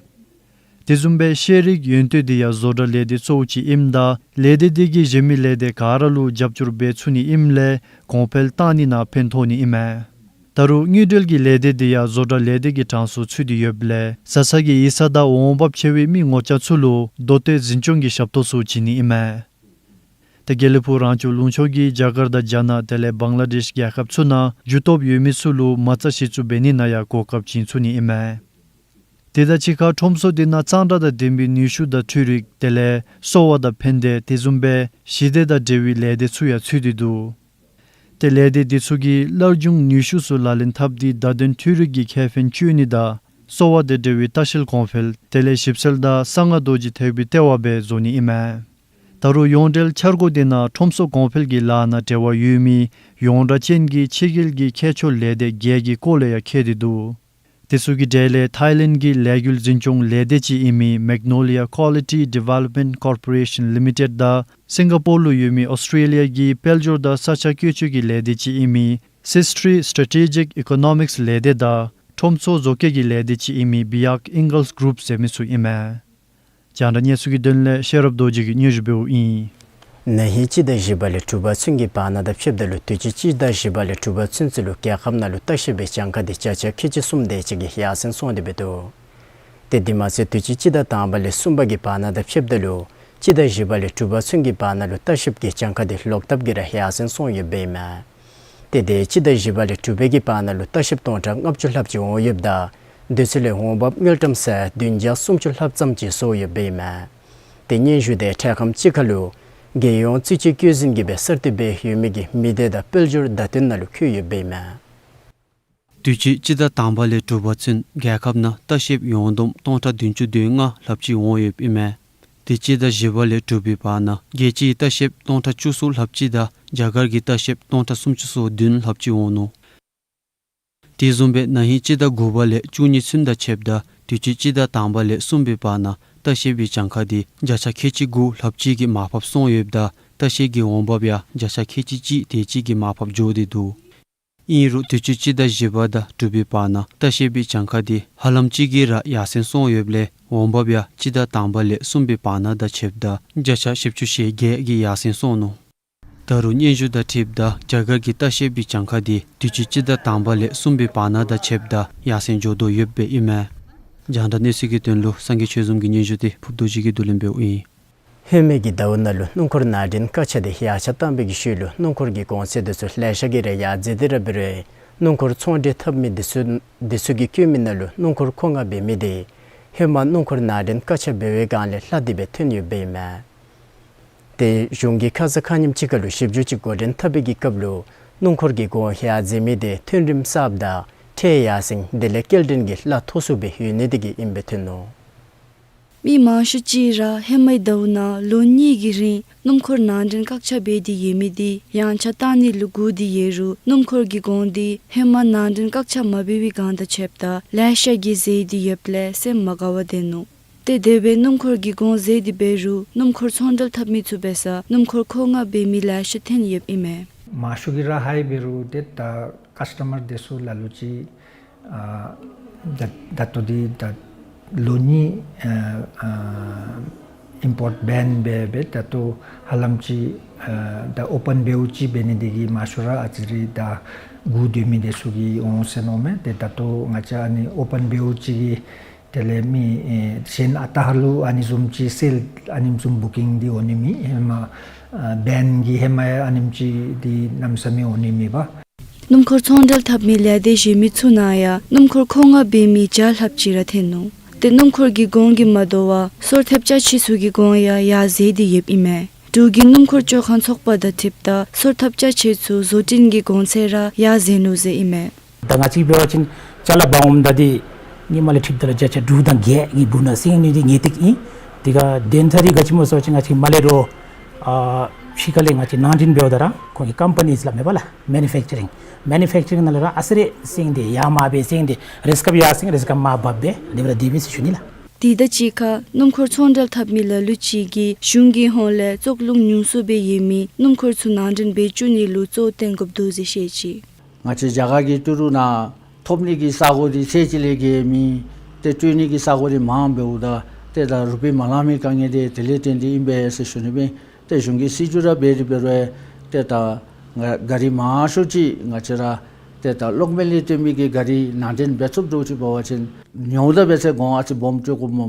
དེ་བཟུམ་སྦེ་ཤེས་རིག་ཡོན་ཏན་འདི་ཡང་བཟོ་གྲྭ་ལས་སྡེ་གཙོ་བོ་ཅིག་ཨིནམ་ད་ལས་སྡེ་འདི་གིས་གཞན་མི་ལས་སྡེ་ག་ར་ལུ་རྒྱབ་སྐྱོར་འབད་ཚུགས་ནི་ཨིནམ་ལས་གོང་འཕེལ་གཏང་ནི་ནང་ཕན་ཐོགས་ནི་ཨིན་མས། ད་རུང་དངུལ་འབྲེལ་གྱི་ལས་སྡེ་འདི་ཡང་བཟོ་གྲྭ་ལས་སྡེ་གི་གྲངས་སུ་ཚུད་དེ་ཡོདཔ་ལས་བཟའ་ཚང་གི་ཡིག་ཚང་དང་འོང་འབབ་ཆེ་བའི་མི་ངོ་རྐྱང་ཚུ་ལུ་མདོ་སྟོད་འཛིན་སྐྱོང་གི་ཞབས་ཏོག་ཚུ་བྱིན་ནི་ཨིན་མས། ཏེ་དགེ་ལེགས་ཕུག་རང་སྐྱོང་ལུང་ཕྱོགས་ཀྱིས་རྒྱ་གར་དང་རྒྱ་ནག་དེ་ལས་བང་ལ་དེཤ་རྒྱལ་ཁབ་ཚུ་ནང་རྒྱུ་སྟོབས་ཡོད་མི་ཚུ་ལུ་མ་རྩ་གཞི་བཙུགས་འབད་ནི་ནང་ཡང་གོ་སྐབས་བྱིན་ཚུགས་ནི་ཨིན་མས། དེ་དང་གཅིག་ཁར་ཁྲོམ་ཚོགས་འདི་ནང་གཙང་སྦྲ་དང་ལྡན་པའི་ནུས་ཤུགས་དང་འཕྲུལ་རིག་དེ་ལས་གསོ་བ་དང་ཕན་བདེ་དེ་བཟུམ་སྦེ་ཞི་བདེ་དང་འབྲེལ་བའི་ལས་སྡེ་ཚུ་ཡང་ཚུད་དེ་འདུག། ཏེ་ལས་སྡེ་འདི་ཚུ་གིས་སླར་འབྱུང་ནུས་ཤུགས་ཚུ་ལག་ལེན་འཐབ་སྟེ་བརྡ་དོན་འཕྲུལ་རིག་གི་ཁེ་ཕན་སྤྱོད་ནི་དང་གསོ་བ་དང་འབྲེལ་བའི་ལྟ་བཤལ་གོང་འཕེལ་དེ་ལས་ཞིབ་འཚོལ་དང་གསང་སྔགས་རྡོ་རྗེ་ཐེག་པའི་ལྟེ་བ་སྦེ་བཟོ་ནི་ཨིན་མས། ད་རུང་ཡོངས་འབྲེལ་འཆར་སྒོ་འདི་ནང་ཁྲོམ་ཚོགས་གོང་འཕེལ་གྱི་ལཱ་ནང་འབྲེལ་བ་ཡོད་མི་ཡོངས་གྲགས་ཅན་གྱི་ཕྱི་རྒྱལ་གྱི་ཁྱད་ཆོས་ལས་སྡེ་བརྒྱད་ཀྱི་སྐོར་ལས་ཡང་འཁོད་དེ་འདུག། དེ་ཚུ་གི་གྲས་ལས་ཐའི་ལེནཌ་གི་ལས་འགུལ་འཛིན་སྐྱོང་ལས་སྡེ་ཅིག་ཨིན་མི་Magnolia Quality Development Corporation Limited དང་སིང་ག་པོར་ལུ་ཡོད་མི་ཨོསི་ཊེ་ལི་ཡ་གི་དཔལ་འབྱོར་དང་ས་ཆ་བཀོལ་སྤྱོད་ཀྱི་ལས་སྡེ་ཅིག་ཨིན་མི་Sistri Strategic Economics ལས་སྡེ་དང་ཁྲོམ་ཚོགས་བཟོ་བཀོད་ཀྱི་ལས་སྡེ་ཅིག་ཨིན་མི་Biak Ingalls Group ཟེར་མི་ཚུ་ཨིན་མས། རྒྱང་བསྒྲགས་གནས་ཚུལ་གྱི་དོན་ལས་ཤེས་རབ་རྡོ་རྗེ་གིས་སྙན་ཞུ་འབདཝ་ཨིན། ན་ཧིང་སྤྱི་ཟླ་བཞི་པ་ལས་དྲུག་པ་ཚུན་གྱི་བར་ན་དང་ཕྱདཔ་ད་ལུ་དུས་ཅི་སྤྱི་ཟླ་བཞི་པ་ལས་དྲུག་པ་ཚུན་ཚོད་ལུ་རྒྱལ་ཁབ་ནང་ལུ་ལྟ་བཤལ་པའི་གྱངས་ཁ་འདི་བརྒྱ་ཆ་ཁལ་གཅིག་གསུམ་དེ་ཅིག་གིས་ཡར་སེང་སོང་སྟེ་འབད་འདུག། ཏེ་དེ་མ་ཚད་དུས་ཅི་སྤྱི་ཟླ་དང་པ་ལས་གསུམ་པ་གི་བར་ན་དང་ཕྱདཔ་ད་ལུ་སྤྱི་ཟླ་བཞི་པ་ལས་དྲུག་པ་ཚུན་གྱི་བར་ན་ལུ་ལྟ་བཤལཔ་གི་གྱངས་ཁ་འདི་ལོག་ལྟབ་ཀྱིས་ར་ཡར་སེང་སོང་ཡོདཔ་ཨིན་མས། ཏེ་དེ་སྤྱི་ཟླ་བཞི་པ་ལས་དྲུག་པའི་གི་བར་ན་ལུ་ལྟ་བཤལཔ་སྟོང་ཕྲག་ལྔ་བཅུ་ལྷགཔ་ཅིག་འོང་ཡོདཔ་ད་དུས་ཚོད་ལས་འོང་འབབ་དངུལ་ཀྲམ་ས་ཡ་བདུན་བརྒྱ་སུམ་ཅུ་ལྷགཔ་ཙམ་ཅིག་བཟོ་ཡོདཔ་ཨིན་མས། ཏེ་སྙན་ཞུ་དེ་འཕྲལ་ཁམས་ཅིག་ཁར་ལུ་རྒྱལ་ཡོངས་རྩིས་དཔྱད་བཀོད་འཛིན་གྱིས་སྦེ་གསར་གཏོད་འབད་ཡོད་མི་གི་མི་སྡེ་དང་དཔལ་འབྱོར་བརྡ་དོན་ནང་ལུ་འཁོད་ཡོདཔ་ཨིན་མས། དུས་ཅི་སྤྱི་ཟླ་དང་པ་ལས་དྲུག་པ་ཚུན་རྒྱལ་ཁབ་ནང་ལྟ་བཤལཔ་ཡོངས་བསྡོམས་སྟོང་ཕྲག་བདུན་ཅུ་དོན་ལྔ་ལྷགཔ་ཅིག་འོང་ཡོདཔ་ཨིན་མས། དེ་སྤྱི་ཟླ་བཞི་པ་ལས་དྲུག་པའི་བར་ན་རྒྱལ་སྤྱིའི་ལྟ་བཤལཔ་སྟོང་ཕྲག་བཅུ་གསུམ་ལྷགཔ་ཅིག་དང་རྒྱ་གར་གྱི་ལྟ་བཤལཔ་སྟོང་ཕྲག་སུམ་ཅུ་སོ་བདུན་ལྷགཔ་ཅིག་འོང་ནུག། དེ་བཟུམ་སྦེ་ན་ཧིང་སྤྱི་ཟླ་དགུ་པ་ལས་བཅུ་གཉིས་ཚུན་དང་ཕྱདཔ་ད་དུས་ཅི་སྤྱི་ཟླ་དང་པ་ལས་གསུམ་པའི་བར་ན་ལྟ་བཤལ་པའི་གྱངས་ཁ་འདི་བརྒྱ་ཆ་ཁལ་གཅིག་དགུ་ལྷགཔ་ཅིག་གིས་མར་ཕབ་སོང་ཡོདཔ་ད་ལྟ་བཤལ་གྱི་འོང་འབབ་ཡང་བརྒྱ་ཆ་ཁལ་གཅིག་གཅིག་དེ་ཅིག་གིས་མར་ཕབ་འགྱོ་སྟེ་འདུག། ཨིན་རུང་དུས་ཅི་སྤྱི་ཟླ་བཞི་པ་དང་དྲུག་པའི་བར་ན་ལྟ་བཤལ་པའི་གྱངས་ཁ་འདི་ཧ་ལམ་ཅིག་གིས་ར་ཡར་སེང་སོང་ཡོདཔ་ལས་འོང་འབབ་ཡང་སྤྱི་ཟླ་དང་པ་ལས་གསུམ་པའི་བར་ན་དང་ཕྱདཔ་ད་བརྒྱ་ཆ་བཞི་བཅུ་ཞེ་བརྒྱད་ཀྱིས་ཡར་སེང་སོང་ནུག། ད་རུང་སྙན་ཞུ་དང་འཁྲིལཝ་ད་རྒྱ་གར་གྱི་ལྟ་བཤལ་པའི་གྱངས་ཁ་འདི་དུས་ཅི་སྤྱི་ཟླ་དང་པ་ལས་གསུམ་པའི་བར་ན་དང་ཕྱདཔ་ད་ཡར་སེང་འགྱོ་དོ་ཡོདཔ་ཨིན་མས། རྒྱང་བསྒྲགས་གནས་ཚུལ་གྱི་དོན་ལུ་སངས་རྒྱས་ཆོས་འཛོམས་ཀྱི་སྙན་ཞུ་འདི་ཕུརཔ་རྡོ་རྗེ་གིས་བསྡུ་ལེན་འབདཝ་ཨིན། ཧེ་མའི་གི་ཟླཝ་ནང་ལུ་སྣུམ་འཁོར་ནང་འདྲེན་བཀག་ཆ་འདི་ཡངས་ཆག་བཏང་བའི་གི་ཤུལ་ལུ་སྣུམ་འཁོར་གྱི་གོང་ཚད་འདི་ཚུ་ལེ་ཤ་གིས་ར་ཡར་འཛེགས་ཏེ་ར་འབད་རུང་སྣུམ་འཁོར་ཚོང་འབྲེལ་འཐབ་མི་འདི་ཚུ་འདི་ཚུ་གིས་བཀོད་མི་ནང་ལུ་སྣུམ་འཁོར་མཁོ་མངགས་འབད་མི་འདི་ཧེ་མ་སྣུམ་འཁོར་ནང་འདྲེན་བཀག་ཆ་འབད་བའི་སྒང་ལས་ལྷག་སྟེ་སྦེ་ཐོན་ཡོདཔ་ཨིན་མས། ཏེ་གཞུང་གིས་ཁ་ཙ་ཁ་ཉིནམ་ཅིག་ཁར་ལུ་ཞིབ་འཇུག་ཅིག་འགོ་འདྲེན་འཐབ་པའི་གི་སྐབས་ལུ་སྣུམ་འཁོར་གྱི་གོང་ཡར་འཛེགས་མི་འདི་ཐོན་རིམ་གསརཔ་དང་ཁྲལ་ཡར་སེང་དེ་ལས་སྐྱེལ་འདྲེན་གྱི་གླ་མཐོ་སུ་སྦེ་ཡོད་ནི་དེ་གིས་ཨིནམ་སྦེ་ཐོན་ནུག། མི་མང་ཤོས་ཅིག་ར་ཧེ་མའི་ཟླཝ་ནང་ལོ་གཉིས་ཀྱི་རིང་སྣུམ་འཁོར་ནང་འདྲེན་བཀག་ཆ་འབད་དེ་ཡོད་མི་འདི་ཡངས་ཆག་བཏང་ནི་ལུ་སྒུག་སྟེ་ཡོད་རུང་སྣུམ་འཁོར་གྱི་གོང་འདི་ཧེ་མ་ནང་འདྲེན་བཀག་ཆ་མ་འབད་བའི་སྒང་དང་ཕྱདཔ་ད་ལེ་ཤ་གིས་འཛེགས་ཏེ་ཡོདཔ་ལས་སེམས་མ་དགའ་བར་སྡོད་ནུག། ཏེ་དེ་སྦེ་སྣུམ་འཁོར་གྱི་གོང་འཛེགས་ཏེ་འབད་རུང་སྣུམ་འཁོར་ཚོང་འབྲེལ་འཐབ་མི་ཚུ་འབད་སར་སྣུམ་འཁོར་མཁོ་མངགས་འབད་མི་ལེ་ཤ་ཐོན་ཡོདཔ་ཨིན་མས། མང་ཤོས་ཀྱིས་ར་ཧའི་འབད་རུང་ཏེ་ད་ཀཱསི་ཊ་མར་འདི་ཚུ་ལ་ལུ་ཅིག་ཨ་ད་ད་ལྟོ་འདི་ད་ལོ་གཉིས་ཨ་ཨ་ཨིམ་པོརཊ་བེན་འབད་སྦེ་ད་ལྟོ་ཧ་ལམ་ཅིག་ཨ་ད་ཨོ་པཱན་འབདཝ་ཅིག་འབད་ནི་དེ་གིས་མང་ཤོས་ར་ཨ་ཙི་རེ་ད་སྒུག་སྡོད་མི་འདི་ཚུ་གིས་འོང་ཟེར་མནོཝ་མས། ཏེ་ད་ལྟོ་ང་བཅས་ཨ་ནི་ཨོ་པཱན་འབདཝ་ཅིག་གིས་དེ་ལས་མི་ཨེ་གཞན་ཨ་རྟག་ལུ་ཨ་ནི་བཟུམ་ཅིག་སེལ་ཨ་ནི་བཟུམ་བུ་ཀིང་འདི་འོང་ནི་མེད། ཧེ་མ་ཨ་བེན་གྱི་ཧེ་མ་ཡང་ཨ་ནེམ་ཅིག་འདི་གནམ་མེད་ས་མེད་འོང་ནི་མེད་པ། སྣུམ་འཁོར་ཚོང་འབྲེལ་འཐབ་མི་ལས་སྡེ་གཞན་མི་ཚུ་ནང་ཡང་སྣུམ་འཁོར་མཁོ་མངགས་འབད་མི་བརྒྱ་ལྷགཔ་ཅིག་ར་ཐོན་ནུག། ཏེ་སྣུམ་འཁོར་གྱི་གོང་གིས་མ་དོ་བར་སོར་ཐེབས་ཅ་ཆས་ཚུ་གི་གོང་ཡང་ཡར་འཛེགས་ཏེ་ཡོདཔ་ཨིན་མས། འབྲུག་གི་སྣུམ་འཁོར་བཅོ་ཁང་ཚོགས་པ་དང་འཁྲིལཝ་ད་སོར་ཐེབས་ཅ་ཆས་ཚུ་བཟོ་སྐྲུན་གྱི་གོང་ཚད་ར་ཡར་འཛེགས་ནུག་ཟེར་ཨིན་མས། ད་ང་བཅས་འབད་བ་ཅིན་ཅ་ལ་འབག་འོངམ་ད་འདི་ཧེ་མ་ལས་འཁྲིལཝ་ད་ལུ་བརྒྱ་ཆ་དྲུག་དང་བརྒྱད་ཀྱི་སྦུག་ན་སེང་ནི་འདི་ངེས་ཏིག་ཨིན། དེ་ཁར་དོན་དག་འདི་ག་ཅི་སྨོ་ཟེར་བ་ཅིན་ང་བཅས་མར་ལས་རོགས་ཨ་ཕྱི་ཁ་ལས་ང་བཅས་ནང་འདྲེན་འབདཝ་ད་ར་ཁོང་གི་ཀམ་པ་ནིས་ལགས་མེན་པ་ལགས། མེ་ནུ་ཕེཀ་ཅ་རིང་མེ་ནུ་ཕེཀ་ཅ་རིང་ནང་ལས་ར་ཨ་ཙི་རེ་སེང་འདི་ཡར་མར་སྦེ་སེང་འདི་རེས་སྐབས་ཡར་སེང་རེས་སྐབས་མར་འབབ་སྦེ་དེ་སྦེ་ར་སྡོད་པས་ཟེར་ཞུ་ནི་ལགས། དེ་དང་གཅིག་ཁར་སྣུམ་འཁོར་ཚོང་འབྲེལ་འཐབ་མི་ལ་ལུ་ཅིག་གིས་གཞུང་གི་ཧོངས་ལས་བཙོག་རླུང་ཉུང་སུ་སྦེ་ཡོད་མི་སྣུམ་འཁོར་ཚུ་ནང་འདྲེན་འབད་བཅུག་ནི་ལུ་གཙོ་བོ་བཏོན་དགོཔ་འདུག་ཟེར་བཤད་ཅི། ང་བཅས་རྒྱ་གར་གྱི་ཏི་རུ་ནང་ཐོབ་ནི་གི་ས་གོ་འདི་ཚད་ཅིག་ལས་བརྒལ་མེད། ཏེ་སྤྲོད་ནི་གི་ས་གོ་འདི་མངམ་འབདཝ་ད་ཏེ་ད་རུ་པི་མ་ལང་མི་དཀའ་ངལ་འདི་དེ་ལས་བརྟེན་ཏེ་ཨིན་པས་ཟེར་ཞུ་ནི་མས། ཏེ་གཞུང་གིས་སྲིད་བྱུས་ར་འབད་དེ་འབད་རུང་ཏེ་ད་ང་ག་རི་མང་ཤོས་ཅིག་ང་བཅས་ར་ཏེ་ད་གློག་མེ་ལས་བཏོན་མི་གི་ག་རི་ནང་འདྲེན་འབད་ཚུགསཔ་འདྲཝ་ཅིག་འབད་བ་ཅིན་ཉོཝ་ད་འབད་ཚེ་གོང་ཨ་ཙི་སྦོམ་སྤྲོད་དགོཔ་སྨོ།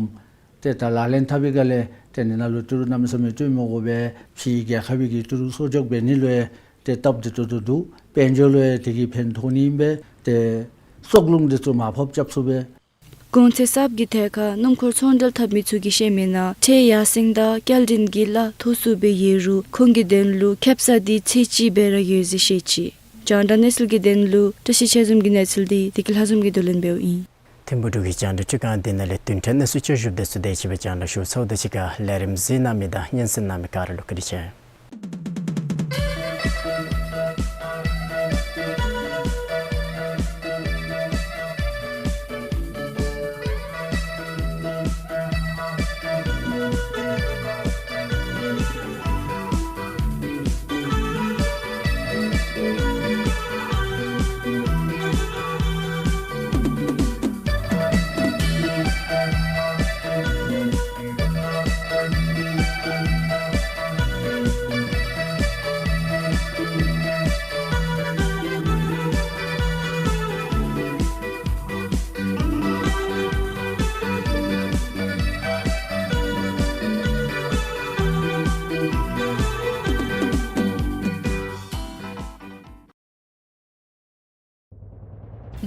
ཏེ་ད་ལག་ལེན་འཐབ་པའི་སྒང་ལས་ཏེ་ནི་ནང་ལུ་ཏི་རུ་གནམ་མེད་ས་མེད་སྤྲོད་མི་དགོ་པས། ཕྱིའི་རྒྱལ་ཁབ་ཀྱི་ཏི་རུ་གསོག་འཇོག་འབད་ནི་ལུ་ཡང་ཏེ་སྟབས་བདེ་ཏོག་ཏོ་འདུག། དཔལ་འབྱོར་ལུ་ཡང་དེ་གིས་ཕན་ཐོགས་ནི་ཨིན་པས། ཏེ་བཙོག་རླུང་འདི་ཚུ་མར་ཕབ་རྐྱབ་ཚུགས་པས། གོང་ཚད་གསརཔ་གི་ཐད་ཁར་སྣུམ་འཁོར་ཚོང་འབྲེལ་འཐབ་མི་ཚུ་གིས་བཤད་མི་ནང་ཁྲལ་ཡར་སེང་དང་སྐྱེལ་འདྲེན་གྱི་གླ་མཐོ་སུ་སྦེ་ཡོད་རུང་ཁོང་གི་དོན་ལུ་ཁེབ་ས་འདི་ཚད་ཅིག་སྦེ་ར་ཡོད་ཟེར་བཤད་ཅི། རྒྱང་བསྒྲགས་གནས་ཚུལ་གྱི་དོན་ལུ་བཀྲ་ཤིས་ཆོས་འཛོམས་ཀྱི་གནས་ཚུལ་འདི་བདེ་སྐྱིད་ལྷ་འཛོམས་ཀྱིས་བསྡུ་ལེན་འབདཝ་ཨིན། ཐིམ་ཕུག་འབྲུག་གི་རྒྱང་བསྒྲགས་སྒྲིག་ཁང་འདི་ནང་ལས་བདུན་ཕྲག་གནས་ཚུལ་བསྐྱར་ཞུ་འདི་ཚུ་དེ་ཅིག་སྦེ་རྒྱང་བསྒྲགས་ཞུ་ཚརཝ་དང་གཅིག་ཁར་ལས་རིམ་གཟིགས་གནང་མི་དང་སྙན་གསན་གནང་མི་ག་ར་ལུ་བཀའ་དྲིན་ཆེ།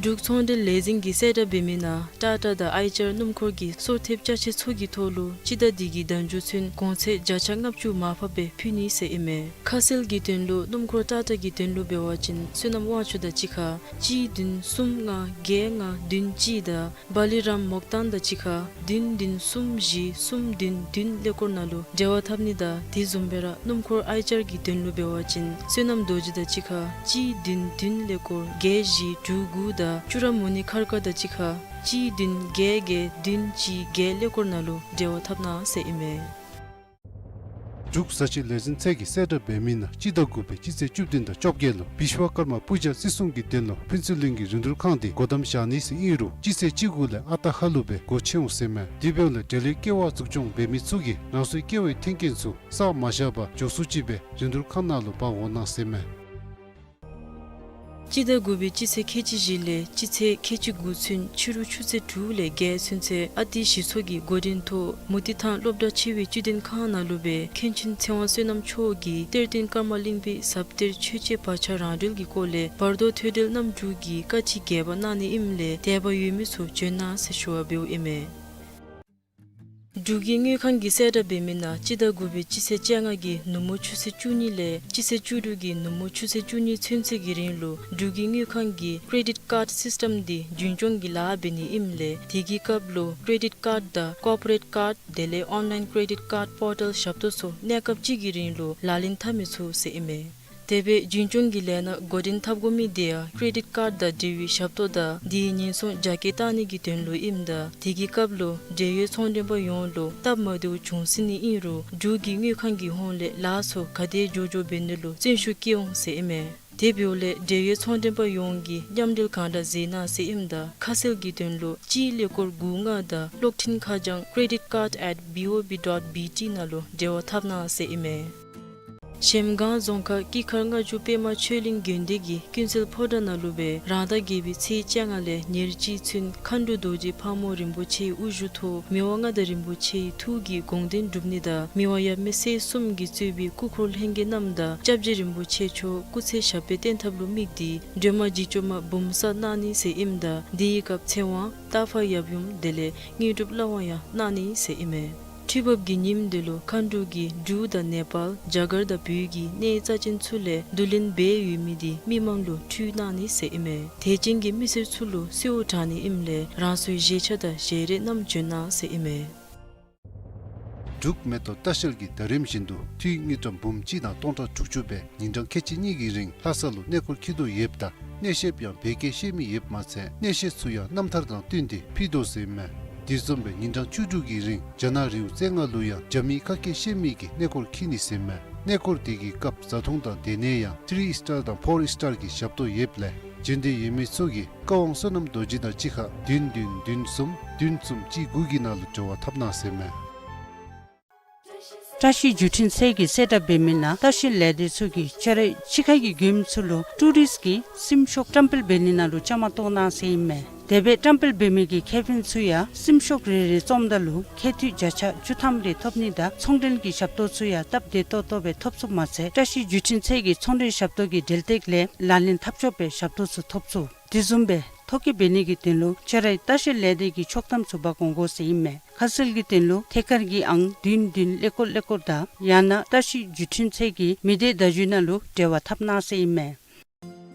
འབྲུག་ཚོང་འབྲེལ་ལས་འཛིན་གྱིས་གསལ་བསྒྲགས་འབད་མི་ནང་ཊ་ཊ་དང་ཨའི་ཅར་སྣུམ་འཁོར་གྱི་སོར་ཐེབས་ཅ་ཆས་ཚུ་གི་ཐོག་ལུ་སྤྱི་ཟླ་འདི་གི་ཟླ་མཇུག་ཚུན་གོང་ཚད་བརྒྱ་ཆ་ལྔ་བཅུ་མར་ཕབ་སྦེ་ཕུལ་ནི་ཟེར་ཨིན་མས། ཁ་གསལ་གྱི་དོན་ལུ་སྣུམ་འཁོར་ཊ་ཊ་གི་དོན་ལུ་འབད་བ་ཅིན་བསོད་ནམས་དབང་ཕྱུག་དང་གཅིག་ཁར་གཅིག་བདུན་གསུམ་ལྔ་བརྒྱད་ལྔ་བདུན་གཅིག་དང་བ་ལི་རམ་མོག་ཏང་དང་གཅིག་ཁར་བདུན་བདུན་གསུམ་བཞི་གསུམ་བདུན་བདུན་ཀླད་ཀོར་ནང་ལུ་འབྲེལ་བ་འཐབ་ནི་དང་དེ་བཟུམ་སྦེ་ར་སྣུམ་འཁོར་ཨའི་ཅར་གྱི་དོན་ལུ་འབད་བ་ཅིན་བསོད་ནམས་རྡོ་རྗེ་དང་གཅིག་ཁར་གཅིག་བདུན་བདུན་ཀླད་ཀོར་བརྒྱད་བཞི་དྲུག་དགུ་དང་ཅུ་ར་མུ་ནི་མཁར་དཀར་དང་གཅིག་ཁར་གཅིག་བདུན་བརྒྱད་བརྒྱད་བདུན་གཅིག་བརྒྱད་ཀླད་ཀོར་ནང་ལུ་འབྲེལ་བ་འཐབ་གནང་ཟེར་ཨིན་མས། འབྲུག་བཟའ་ཆས་ལས་འཛིན་ཚད་ཀྱིས་གསལ་བསྒྲགས་འབད་མི་ནང་སྤྱི་ཟླ་དགུ་པའི་སྤྱི་ཚེས་བཅུ་བདུན་དང་བཅོ་བརྒྱད་ལུ་བིཤ་ཝ་ཀརྨ་པུ་ཇ་བརྩི་སྲུང་གི་དོན་ལུ་ཕུན་ཚོགས་གླིང་གི་རིན་བསྡུར་ཁང་འདི་སྒོ་བསྡམ་བཞག་ནི་ཟེར་ཨིན་རུང་སྤྱི་ཚེས་བཅུ་དགུ་ལས་ཨ་རྟག་ཧ་ལུགས་སྦེ་སྒོ་ཕྱེ་འོང་ཟེར་མས། དེ་འབདཝ་ལས་འབྲེལ་ཡོད་ཀེ་ཝ་འཛུགས་སྐྱོང་འབད་མི་ཚུ་གིས་རང་སོའི་ཀེ་ཝའི་མཐུན་རྐྱེན་ཚུ་བསགས་མ་བཞག་པར་མགྱོགས་སུ་ཅིག་སྦེ་རིན་བསྡུར་ཁང་ནང་ལུ་འབག་འོང་གནང་ཟེར་མས། སྤྱི་ཟླ་དགུ་པའི་སྤྱི་ཚེས་ཁལ་གཅིག་བཞི་ལས་སྤྱི་ཚེས་ཁལ་གཅིག་དགུ་ཚུན་ཕྱི་རུ་ཆུ་ཚོད་དྲུག་ལས་བརྒྱད་ཚུན་ཚོད་ཨ་ཏི་གཞི་ཚོགས་ཀྱི་འགོ་འདྲེན་ཐོག་མུ་ཏིག་ཐང་སློབ་གྲྭ་ཆེ་བའི་བཅུད་ལེན་ཁང་ནང་ལུ་སྦེ་མཁན་ཆེན་ཚེ་དབང་བསོད་ནམས་མཆོག་གིས་གཏེར་སྟོན་ཀརྨ་གླིང་པའི་ཟབ་གཏེར་ཆོས་འཆད་བག་ཆགས་རང་གྲོལ་གྱི་སྐོར་ལས་བར་དོ་ཐོས་གྲོལ་རྣམ་དྲུག་གི་བཀའ་ཅི་རྒྱས་པ་གནང་ནི་ཨིནམ་ལས་དད་པ་ཡོད་མི་ཚུ་བྱོན་གནང་ཟེར་ཞུ་བ་འབདཝ་ཨིན་མས། འབྲུག་གི་དངུལ་ཁང་གིས་གསལ་བསྒྲགས་འབད་མི་ནང་སྤྱི་ཟླ་དགུ་པའི་སྤྱི་ཚེས་བཅོ་ལྔ་གི་ནུབ་མོ་ཆུ་ཚོད་བཅུ་གཉིས་ལས་སྤྱི་ཚེས་བཅུ་དྲུག་གི་ནུབ་མོ་ཆུ་ཚོད་བཅུ་གཉིས་ཚུན་ཚོད་ཀྱི་རིང་ལུ་འབྲུག་གི་དངུལ་ཁང་གིས་ཀྲེ་ཌིཊ་ཀཱཌ་སིསི་ཊམ་འདི་རྒྱུན་སྐྱོང་གི་ལཱ་འབད་ནི་ཨིནམ་ལས་དེ་གི་སྐབས་ལུ་ཀྲེ་ཌིཊ་ཀཱཌ་དང་ཀོར་པོ་རེཊ་ཀཱཌ་དེ་ལས་ཨོན་ལའིན་ཀྲེ་ཌིཊ་ཀཱཌ་པོར་ཊལ་ཞབས་ཏོག་ཚུ་གནས་སྐབས་གཅིག་གི་རིང་ལུ་ལག་ལེན་འཐབ་མི་ཚུགས་ཟེར་ཨིན་མས། དེ་སྦེ་རྒྱུན་སྐྱོང་གི་ལས་སྣ་འགོ་འདྲེན་འཐབ་དགོ་མི་དེ་ཡང་ཀྲེ་ཌིཊ་ཀཱཌ་དང་འབྲེལ་བའི་ཞབས་ཏོག་དང་དེའི་ཉེན་སྲུང་རྒྱ་སྐྱེད་བཏང་ནི་གི་དོན་ལུ་ཨིནམ་ད་དེ་གི་སྐབས་ལུ་འབྲེལ་ཡོད་ཚོང་མགྲོན་པ་ཡོངས་ལུ་སྟབས་མ་བདེཝ་བྱུང་སྲིད་ནི་ཨིན་རུང་འབྲུག་གི་དངུལ་ཁང་གི་ཧོངས་ལས་ལཱ་ཚུ་ག་དེ་མགྱོགས་མགྱོགས་འབད་ནི་ལུ་བརྩོན་ཤུགས་བསྐྱེད་འོང་ཟེར་ཨིན་མས། དེ་འབདཝ་ལས་འབྲེལ་ཡོད་ཚོང་མགྲོན་པ་ཡོངས་ཀྱིས་མཉམ་འབྲེལ་གང་དྲག་མཛད་གནང་ཟེར་ཨིནམ་ད་ཁ་གསལ་གྱི་དོན་ལུ་གཅིག་ཀླད་ཀོར་དགུ་ལྔ་དང་གློག་འཕྲིན་ཁ་བྱང་creditcard at B O B dot B T ནང་ལུ་འབྲེལ་བ་འཐབ་གནང་ཟེར་ཨིན་མས། གཞལམ་སྒང་རྫོང་ཁག་སྐྱིད་མཁར་ལྔ་མཆོག་པདྨ་ཆོས་གླིང་དགོན་སྡེ་གི་ཀུན་གསལ་ཕོ་བྲང་ནང་ལུ་སྦེ་རང་ཟླ་བརྒྱད་པའི་ཚེས་བཅོ་ལྔ་ལས་ཉེར་གཅིག་ཚུན་མཁའ་འགྲོ་རྡོ་རྗེ་ཕག་མོ་རིན་པོ་ཆེའི་དབུ་བཞུགས་ཐོག་མི་དབང་མངའ་བདག་རིན་པོ་ཆེའི་ཐུགས་ཀྱི་དགོངས་དོན་སྒྲུབ་ནི་དང་མི་དབང་ཡབ་མེས་སྲས་གསུམ་གྱིས་གཙོས་པའི་སྐུ་འཁོར་ལྷན་རྒྱས་རྣམས་དང་སྐྱབས་རྗེ་རིན་པོ་ཆེ་མཆོག་སྐུ་ཚེ་ཞབས་པད་བརྟན་ཐབས་ལུ་དམིགས་ཏེ་སྒྲོལ་མ་འཇིགས་བྱེད་མ་འབུམ་གསག་གནང་ནི་ཟེར་ཨིནམ་ད་དེའི་སྐབས་ཚེ་དབང་རྟ་ཕག་ཡབ་ཡུམ་དེ་ལས་དངོས་གྲུབ་བླ་དབང་ཡང་གནང་ནི་ཟེར་ཨིན་མས། ཁྲུས་འབབ་ཀྱི་ཉིནམ་དེ་ལུ་མཁའ་འགྲོ་གིས་འབྲུག་དང་ནེ་པཱལ་རྒྱ་གར་དང་བོད་ཀྱི་གནས་རྩ་ཅན་ཚུ་ལས་བསྡུ་ལེན་འབད་ཡོད་མི་དེ་མི་མང་ལུ་ཁྲུས་གནང་ནི་ཟེར་ཨིན་མས། དད་ཅན་གྱི་མི་སེར་ཚུ་ལུ་གསོལཝ་དྲང་ནི་ཨིནམ་ལས་རང་སོའི་བཞེས་ཆ་དང་བཞེས་རས་རྣམས་བྱོན་གནང་ཟེར་ཨིན་མས། འབྲུག་མེ་ཏོག་ལྟ་བཤལ་གྱིས་ཟླ་རིམ་བཞིན་དུ་འཐུས་དངུལ་ཀྲམ་འབུམ་གཅིག་དང་སྟོང་ཕྲག་དྲུག་ཅུ་སྦེ་ཉིན་གྲངས་ཁལ་གཅིག་གཉིས་ཀྱི་རིང་ལྷ་ས་ལུ་གནས་སྐོར་འཁྱིད་དོ་ཡོདཔ་ད་གནས་བཤདཔ་ཡང་བོད་སྐད་ཤེས་མི་ཡོདཔ་མ་ཚད་གནས་བཤད་ཚུ་ཡང་རྣམ་ཐར་དང་བསྟུན་ཏེ་ཕུལ་དོ་ཟེར་ཨིན་མས། དེ་བཟུམ་སྦེ་ཉིན་གྲངས་བཅུ་དྲུག་གི་རིང་རྒྱ་ནག་རི་བོ་རྩེ་ལྔ་ལུ་ཡང་རྒྱ་མིའི་ཁ་སྐད་ཤེས་མི་གིས་གནས་སྐོར་འཁྱིད་ནི་ཟེར་ཨིན་མས། གནས་སྐོར་དེ་གི་སྐབས་བཟའ་འཐུང་དང་སྡོད་གནས་ཡང་ཐི་རི་སི་ཊར་དང་ཕོར་སི་ཊར་གྱི་ཞབས་ཏོག་ཡོདཔ་ལས་བྱོན་འདོད་ཡོད་མི་ཚུ་གིས་བཀའ་དབང་བསོད་ནམས་རྡོ་རྗེ་དང་གཅིག་ཁར་བདུན་བདུན་བདུན་གསུམ་བདུན་གསུམ་གཅིག་དགུ་གི་ནང་ལུ་འབྲེལ་བ་འཐབ་གནང་ཟེར་ཨིན་མས། བཀྲ་ཤིས་བརྒྱུད་འཕྲིན་ཚད་ཀྱིས་གསལ་བསྒྲགས་འབད་མི་ནང་ལྟ་བཤལ་ལས་སྡེ་ཚུ་གིས་ཆ་རོགས་ཕྱི་ཁ་གི་མགྱོནམ་ཚུ་ལུ་ཊུ་རིསཊ་ཀྱི་སེམས་ཤུགས་བཀྲམ་སྤེལ་འབད་ནི་ནང་ལུ་བཅའ་མར་གཏོགས་གནང་ཟེར་ཨིན་མས། དེ་སྦེ་བཀྲམ་སྤེལ་འབད་མི་གི་ཁེ་ཕན་ཚུ་ཡང་སེམས་ཤུགས་རེ་རེ་བཙོངམ་ད་ལུ་ཁེ་འཐུས་བརྒྱ་ཆ་བཅུ་ཐམ་རེ་ཐོབ་ནི་དང་ཚོང་འབྲེལ་གྱི་ཞབས་ཏོག་ཚུ་ཡང་སྟབས་བདེ་ཏོག་ཏོ་སྦེ་ཐོབ་ཚུགསཔ་མ་ཚད་བཀྲ་ཤིས་བརྒྱུད་འཕྲིན་ཚད་ཀྱི་ཚོང་འབྲེལ་ཞབས་ཏོག་གི་འབྲེལ་སྟེགས་ལས་ལག་ལེན་འཐབ་ཆོགཔ་སྦེ་ཞབས་ཏོག་ཚུ་ཐོབ་ཚུགས། དེ་བཟུམ་སྦེ་ཐོ་བཀོད་འབད་ནི་གི་དོན་ལུ་ཆ་རོགས་ལྟ་བཤལ་ལས་སྡེ་གི་ཕྱོགས་གཏམ་ཚུ་འབག་འོང་དགོ་ཟེར་ཨིན་མས། ཁ་གསལ་གྱི་དོན་ལུ་ཐད་ཀར་གྱི་ཨང་བདུན་བདུན་ཀླད་ཀོར་ཀླད་ཀོར་དང་ཡང་ན་བཀྲ་ཤིས་བརྒྱུད་འཕྲིན་ཚད་ཀྱི་མི་སྡེ་བརྡ་བརྒྱུད་ནང་ལུ་འབྲེལ་བ་འཐབ་གནང་ཟེར་ཨིན་མས།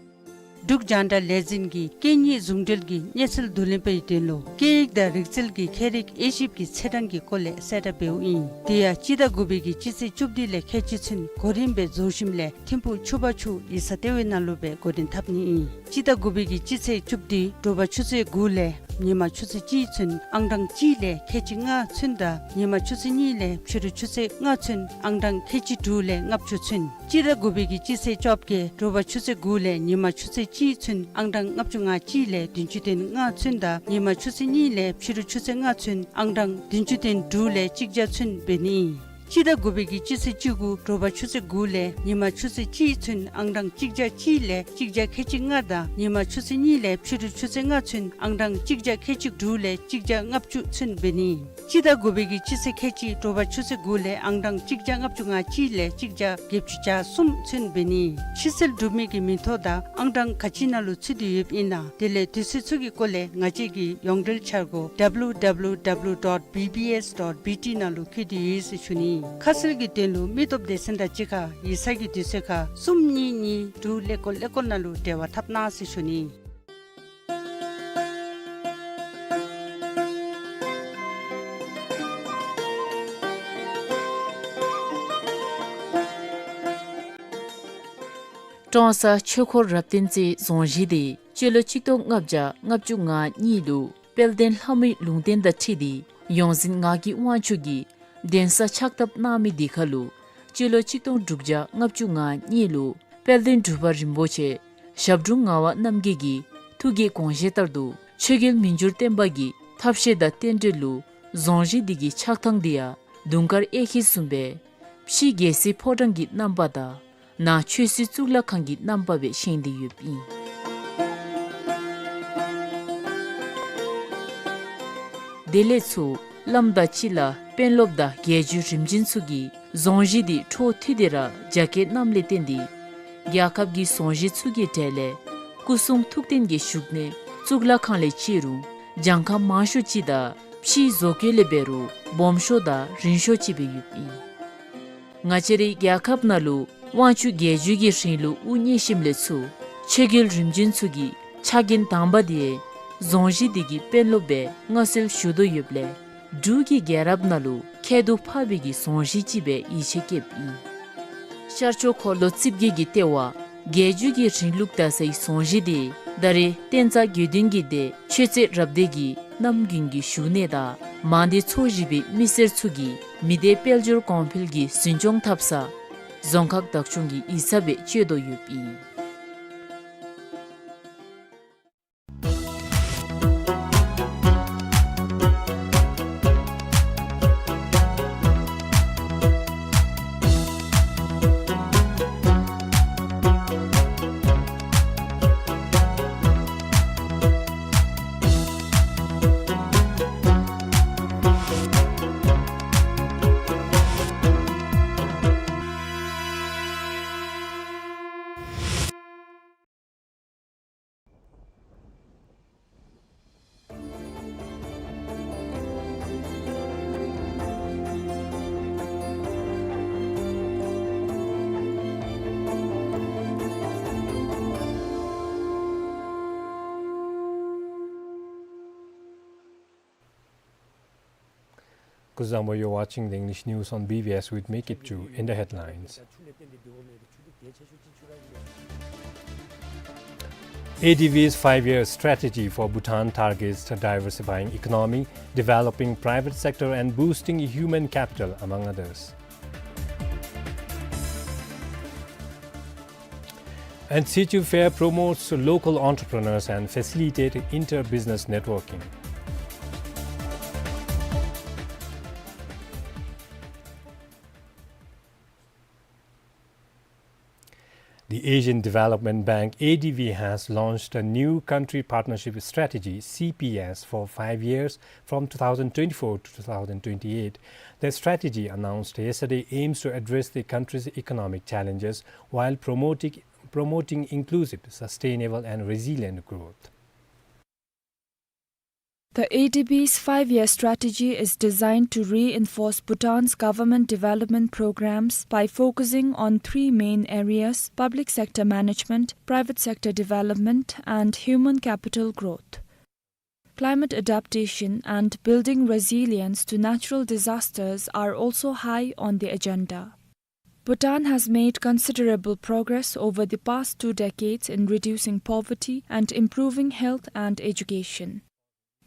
འབྲུག་རྒྱང་བསྒྲགས་ལས་འཛིན་གྱིས་སྐད་གཉིས་ཟུང་འབྲེལ་གྱི་གནས་ཚུལ་བསྡུ་ལེན་པའི་དོན་ལུ་སྐད་ཡིག་དང་རིག་རྩལ་གྱི་ཁྱད་རིག་དབྱེ་ཞིབ་ཀྱི་ཚེས་གྲངས་ཀྱི་སྐོར་ལས་གསལ་བསྒྲགས་འབདཝ་ཨིན། དེ་ཡང་སྤྱི་ཟླ་དགུ་པའི་གི་སྤྱི་ཚེས་བཅུ་བདུན་ལས་ཁལ་གཅིག་ཚུན་གོ་རིམ་སྦེ་རྫོང་གཞིས་ལས་ཐིམ་ཕུག་ཆུ་བར་ཆུ་ཡིག་ཚང་ལྟེ་བའི་ནང་ལུ་སྦེ་འགོ་འདྲེན་འཐབ་ནི་ཨིན། སྤྱི་ཟླ་དགུ་པའི་གི་སྤྱི་ཚེས་བཅུ་བདུན་དྲོ་པ་ཆུ་ཚོད་དགུ་ལས་ཉིན་མ་ཆུ་ཚོད་གཅིག་ཚུན་ཨང་གྲངས་གཅིག་ལས་ཁལ་གཅིག་ལྔ་ཚུན་དང་ཉིན་མ་ཆུ་ཚོད་གཉིས་ལས་ཕྱི་རུ་ཆུ་ཚོད་ལྔ་ཚུན་ཨང་གྲངས་ཁལ་གཅིག་དྲུག་ལས་ལྔ་བཅུ་ཚུན། སྤྱི་ཟླ་དགུ་པའི་གི་སྤྱི་ཚེས་བཅོ་བརྒྱད་དྲོ་པ་ཆུ་ཚོད་དགུ་ལས་ཉིན་མ་ཆུ་ཚོད་གཅིག་ཚུན་ཨང་གྲངས་ལྔ་བཅུ་ང་གཅིག་ལས་བདུན་ཅུ་དོན་ལྔ་ཚུན་དང་ཉིན་མ་ཆུ་ཚོད་གཉིས་ལས་ཕྱི་རུ་ཆུ་ཚོད་ལྔ་ཚུན་ཨང་གྲངས་བདུན་ཅུ་དོན་དྲུག་ལས་གཅིག་བརྒྱ་ཚུན་འབད་ནི་ཨིན། སྤྱི་ཟླ་དགུ་པའི་གི་སྤྱི་ཚེས་བཅུ་དགུ་དྲོ་པ་ཆུ་ཚོད་དགུ་ལས་ཉིན་མ་ཆུ་ཚོད་གཅིག་ཚུན་ཨང་གྲངས་གཅིག་བརྒྱ་གཅིག་ལས་གཅིག་བརྒྱ་ཁལ་གཅིག་ལྔ་དང་ཉིན་མ་ཆུ་ཚོད་གཉིས་ལས་ཕྱི་རུ་ཆུ་ཚོད་ལྔ་ཚུན་ཨང་གྲངས་གཅིག་བརྒྱ་ཁལ་གཅིག་དྲུག་ལས་གཅིག་བརྒྱ་ལྔ་བཅུ་ཚུན་འབད་ནི། སྤྱི་ཟླ་དགུ་པའི་གི་སྤྱི་ཚེས་ཁལ་གཅིག་དྲོ་པ་ཆུ་ཚོད་དགུ་ལས་ཨང་གྲངས་གཅིག་བརྒྱ་ལྔ་བཅུ་ང་གཅིག་ལས་གཅིག་བརྒྱ་བརྒྱད་ཅུ་གྱ་གསུམ་ཚུན་འབད་ནི། ཕྱིར་སེལ་གྲུབ་མི་གི་མིང་ཐོ་དང་ཨང་གྲངས་ག་ཅི་ནང་ལུ་ཚུད་དེ་ཡོདཔ་ཨིན་ན་དེ་ལས་དུས་ཚོད་ཚུ་གི་སྐོར་ལས་ང་བཅས་ཀྱི་ཡོངས་འབྲེལ་འཆར་སྒོ་W W W dot B B S dot B T ནང་ལུ་བཀོད་དེ་ཡོད་ཟེར་ཞུ་ནི། ཁ་གསལ་གྱི་དོན་ལུ་མི་སྟོབས་སྡེ་ཚན་དང་གཅིག་ཁར་ཡིག་ཚང་གི་དུས་ཚོད་ཁར་གསུམ་གཉིས་གཉིས་དྲུག་ཀླད་ཀོར་ཀླད་ཀོར་ནང་ལུ་འབྲེལ་བ་འཐབ་གནང་ཟེར་ཞུ་ནི། ཀྲོང་གསར་ཆོས་འཁོར་རབ་བརྟན་རྩེ་རྫོང་གཞིས་དེ་སྤྱི་ལོ་གཅིག་སྟོང་ལྔ་བརྒྱ་ལྔ་བཅུ་ང་གཉིས་ལུ་དཔལ་ལྡན་ལྷ་མོའི་ལུང་བསྟན་དང་འཁྲིལ་ཏེ་ཡོངས་འཛིན་ངག་གི་དབང་ཕྱུག་གིས་གདན་ས་ཕྱག་བཏབ་གནང་མི་དེ་ཁར་ལུ་ སྤྱི་ལོ་གཅིག་སྟོང་དྲུག་བརྒྱ་ལྔ་བཅུ་ང་གཉིས་ལུ་དཔལ་ལྡན་འབྲུག་པ་རིན་པོ་ཆེ་ཞབས་དྲུང་ངག་དབང་རྣམ་རྒྱལ་གྱི་ཐུགས་ཀྱི་དགོངས་བཞེད་ལྟར་དུ་ཆོས་རྒྱལ་མི་འགྱུར་བརྟན་པ་གི་ཐབས་ཤེས་དང་རྟེན་འབྲེལ་ལུ་རྫོང་གཞི་འདི་གི་ཆགས་ཐངས་འདི་ཡང་དུང་དཀར་གཡས་འཁྱིལ་བཟུམ་སྦེ་ཕྱི་རྒྱལ་སྲིད་ཕོ་བྲང་གི་རྣམ་པ་དང་ནང་ཆོས་སྲིད་གཙུག་ལག་ཁང་གི་རྣམ་པ་སྦེ་བཞེངས་ཏེ་ཡོདཔ་ཨིན། དེ་ལས་ཚུར་བླམ་དང་ཅིག་ལ་དཔོན་སློབ་དང་རྒྱལ་བརྒྱུད་རིམ་བྱོན་ཚུ་གིས་རྫོང་གཞི་འདི་འཕྲོ་མཐུད་དེ་ར་རྒྱ་བསྐྱེད་གནངམ་ལས་བརྟེན་ཏེ་རྒྱལ་ཁབ་ཀྱི་རྫོང་གཞི་ཚུ་གི་གྲས་ལས་སྐུ་གསུང་ཐུགས་རྟེན་གྱི་བཞུགས་གནས་གཙུག་ལག་ཁང་ལས་བརྩི་རུང་གྱངས་ཁ་མང་ཤོས་ཅིག་དང་ཕྱིའི་བཟོ་བཀོད་ལས་འབད་རུང་སྦོམ་ཤོས་དང་རིང་ཤོས་ཅིག་སྦེ་ཡོདཔ་ཨིན། ང་བཅས་རའི་རྒྱལ་ཁབ་ནང་ལུ་དབང་ཕྱུག་རྒྱལ་བརྒྱུད་ཀྱི་རིང་ལུགས་དབུ་བརྙེས་ཞིནམ་ལས་ཚུར་ཆོས་རྒྱལ་རིམ་བྱོན་ཚུ་གི་ཕྱག་འགན་དང་པ་འདི་རྫོང་གཞི་འདི་གི་དཔོན་སློབ་སྦེ་མངའ་གསོལ་ཞུ་དོ་ཡོདཔ་ལས་འབྲུག་གི་རྒྱལ་རབས་ནང་ལུ་ཁྱད་དུ་འཕགས་པའི་གི་རྫོང་གཞི་ཅིག་སྦེ་ཡིད་ཆེས་བསྐྱེདཔ་ཨིན། ཤར་ཕྱོགས་འཁོར་ལོ་རྩིབས་བརྒྱད་ཀྱི་ལྟེ་བ་རྒྱལ་བརྒྱུད་ཀྱི་རིང་ལུགས་དར་སའི་རྫོང་གཞི་འདི་ད་རེས་བསྟན་རྩ་དགེ་འདུན་གྱི་སྡེ་ཆོས་རྩེ་རབ་སྡེ་གི་རྣམ་རྒྱུན་གྱི་བཞུགས་གནས་དང་མང་སྡེ་ཚོ་བཞི་པའི་མི་སེར་ཚུ་གིས་མི་སྡེ་དཔལ་འབྱོར་གོང་འཕེལ་གྱི་འཛིན་སྐྱོང་འཐབ་ས་རྫོང་ཁག་བདག་སྐྱོང་གི་ཡིག་ཚང་སྦེ་སྤྱོད་དོ་ཡོདཔ་ཨིན། Kuzuzangpo, you're watching the English news on B B S with me, Kipchu. In the headlines, A D B's five-year strategy for Bhutan targets diversifying economy, developing private sector and boosting human capital, among others. And Sichu Fair promotes local entrepreneurs and facilitate inter-business networking. The Asian Development Bank, A D B, has launched a new country partnership strategy, C P S, for five years from two thousand twenty-four to two thousand twenty-eight. The strategy, announced yesterday, aims to address the country's economic challenges while promoting, promoting inclusive, sustainable and resilient growth. The A D B's five-year strategy is designed to reinforce Bhutan's government development programs by focusing on three main areas: public sector management, private sector development, and human capital growth. Climate adaptation and building resilience to natural disasters are also high on the agenda. Bhutan has made considerable progress over the past two decades in reducing poverty and improving health and education.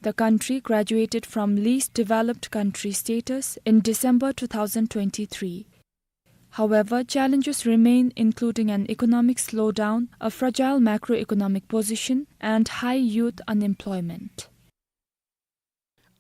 The country graduated from least developed country status in December two thousand twenty-three. However, challenges remain, including an economic slowdown, a fragile macroeconomic position, and high youth unemployment.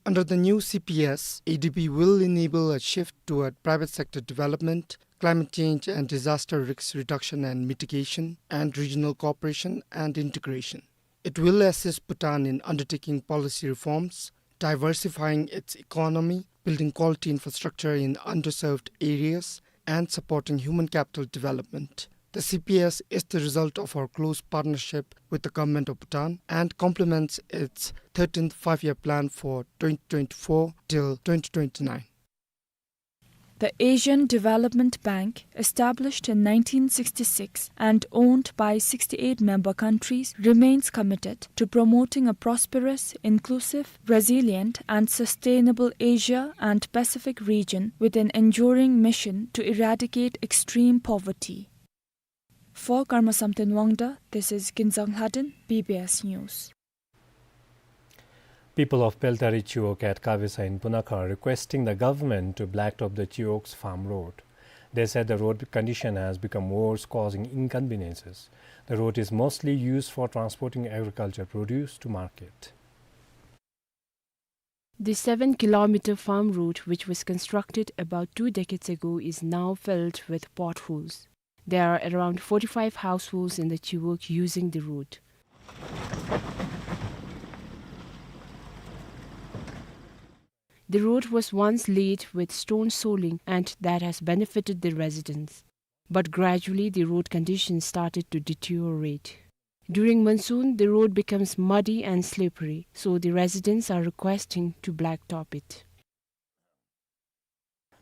Under the new C P S, A D B will enable a shift toward private sector development, climate change and disaster risk reduction and mitigation, and regional cooperation and integration. It will assist Bhutan in undertaking policy reforms, diversifying its economy, building quality infrastructure in underserved areas, and supporting human capital development. The C P S is the result of our close partnership with the Government of Bhutan and complements its thirteenth Five-Year Plan for twenty twenty-four till twenty twenty-nine. The Asian Development Bank, established in nineteen sixty-six and owned by sixty-eight member countries, remains committed to promoting a prosperous, inclusive, resilient, and sustainable Asia and Pacific region with an enduring mission to eradicate extreme poverty. For Karma Samten Wangda, this is Kinzang Lhaden, B B S News. People of Peltari Chiwog at Kavesa in Punakha are requesting the government to blacktop the Chiwog's farm road. They said the road condition has become worse, causing inconveniences. The road is mostly used for transporting agriculture produce to market. The seven kilometer farm road, which was constructed about two decades ago, is now filled with potholes. There are around forty-five households in the Chiwog using the road. The road was once laid with stone soling, and that has benefited the residents. But gradually, the road conditions started to deteriorate. During monsoon, the road becomes muddy and slippery, so the residents are requesting to blacktop it.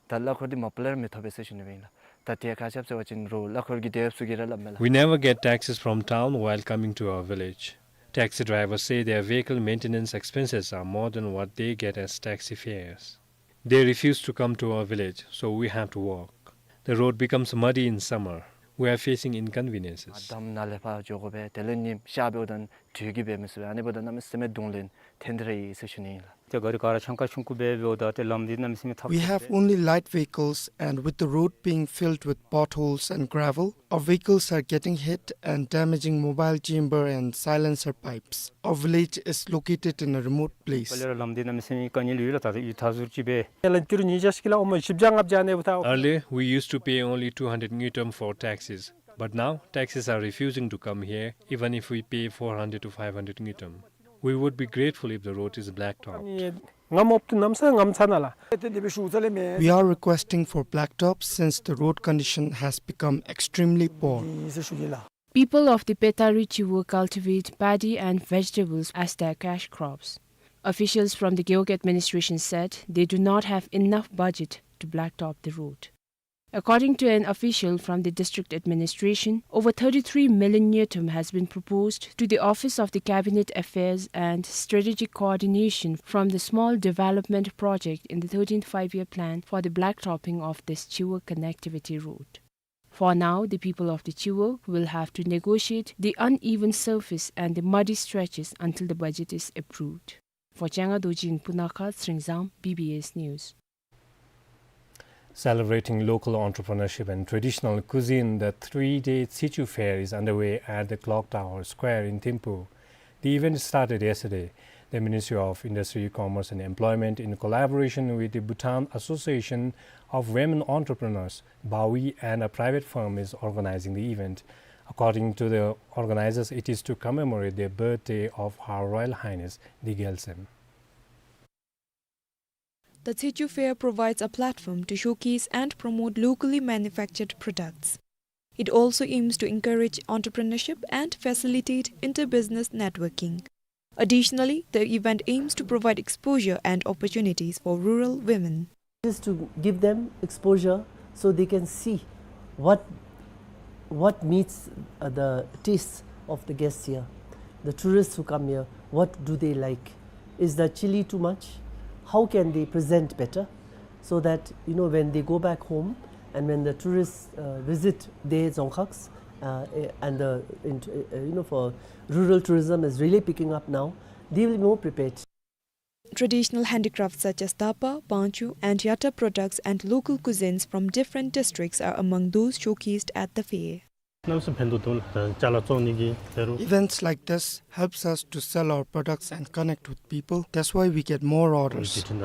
ད་གླ་འཁོར་འདི་མ་པ་ལས་ར་མི་ཐོབ་པས་ཟེར་ཞུ་ནི་སྦེ་ཨིན་ལགས། ད་དེ་ཁ་ཤས་ཟེར་བ་ཅིན་རོགས་གླ་འཁོར་གྱི་དེ་སྦེ་ཚུ་གིས་ར་སླབ་མས་ལགས། We never get taxis from town while coming to our village. Taxi drivers say their vehicle maintenance expenses are more than what they get as taxi fares. They refuse to come to our village, so we have to walk. The road becomes muddy in summer. We are facing inconveniences. ཨ་འདམ་ནང་ལས་ཕར་འགྱོ་དགོ་པས། དེ་ལས་ཉིམ་ཤར་འབདཝ་ད་དྲོད་ཀྱིས་འབད་མི་ཚུགས་པས། ཨ་ནི་འབདཝ་ད་གནམ་མེད་ས་མེད་གདོང་ལེན་ཐོན་ཏེ་ར་ཡོད་ཟེར་ཞུ་ནི་ཨིན་ལགས། ཏེ་ག་རི་ག་ར་ཆང་ཁ་ཆུང་ཀུ་སྦེ་འབདཝ་ད་ཏེ་ལམ་འདི་གནམ་མེད་ས་མེད་ཐབས་ཆག་པས། We have only light vehicles, and with the road being filled with potholes and gravel, our vehicles are getting hit and damaging mobile chamber and silencer pipes. Our village is located in a remote place. པ་ལས་ར་ལམ་འདི་གནམ་མེད་ས་མེད་དཀའ་ངལ་ཡོད་ལགས། ད་ཡུད་ཐ་ཟུར་ཅིག་སྦེ། ཡ་ལན་ཏི་རུ་ཉིས་བརྒྱ་ཞིག་ལགས། ཨོ་མ་བཞི་བརྒྱ་ལྔ་བརྒྱ་ཨ་ནི་སྦེ་ད། Earlier, we used to pay only two hundred ngultrum for taxis, but now taxis are refusing to come here, even if we pay four hundred to five hundred ngultrum. We would be grateful if the road is blacktopped. ང་མོབ་ཏུ་ནམ་ས་ངམ་ཚ་ན་ལགས། ཏེ་འདི་སྦེ་ཞུ་ཚ་ལས་མེད། We are requesting for blacktop since the road condition has become extremely poor. ཨིན་ཟེར་ཞུ་ནི་ལགས། People of the Petari Chiwog cultivate paddy and vegetables as their cash crops. Officials from the Gewog administration said they do not have enough budget to blacktop the road. According to an official from the district administration, over thirty-three million ngultrum has been proposed to the Office of the Cabinet Affairs and Strategic Coordination from the Small Development Project in the thirteenth Five-Year Plan for the blacktopping of this Chiwog connectivity road. For now, the people of the Chiwog will have to negotiate the uneven surface and the muddy stretches until the budget is approved. For Changa Dorji in Punakha, Sringzam, B B S News. Celebrating local entrepreneurship and traditional cuisine, the three-day Tsichu Fair is underway at the Clock Tower Square in Thimphu. The event started yesterday. The Ministry of Industry, Commerce and Employment, in collaboration with the Bhutan Association of Women Entrepreneurs, BAWI, and a private firm, is organizing the event. According to the organizers, it is to commemorate the birthday of Her Royal Highness the Gyaltsuen. The Tsichu Fair provides a platform to showcase and promote locally manufactured products. It also aims to encourage entrepreneurship and facilitate inter-business networking. Additionally, the event aims to provide exposure and opportunities for rural women. Just to give them exposure so they can see what, what meets, uh, the tastes of the guests here, the tourists who come here. What do they like? Is the chili too much? How can they present better so that, you know, when they go back home and when the tourists, uh, visit their dzongkhag, uh, eh, and the, in, uh, you know, for rural tourism is really picking up now, they will be more prepared. Traditional handicrafts such as dapa, bangchu, and yatta products and local cuisines from different districts are among those showcased at the fair. གནམ་མེད་ས་མེད་ཕན་ཐོགས་འདུག་ལགས། ཅ་ལ་བཙོང་ནི་གི་ཕན་རུང་། Events like this helps us to sell our products and connect with people. That's why we get more orders. ཕན་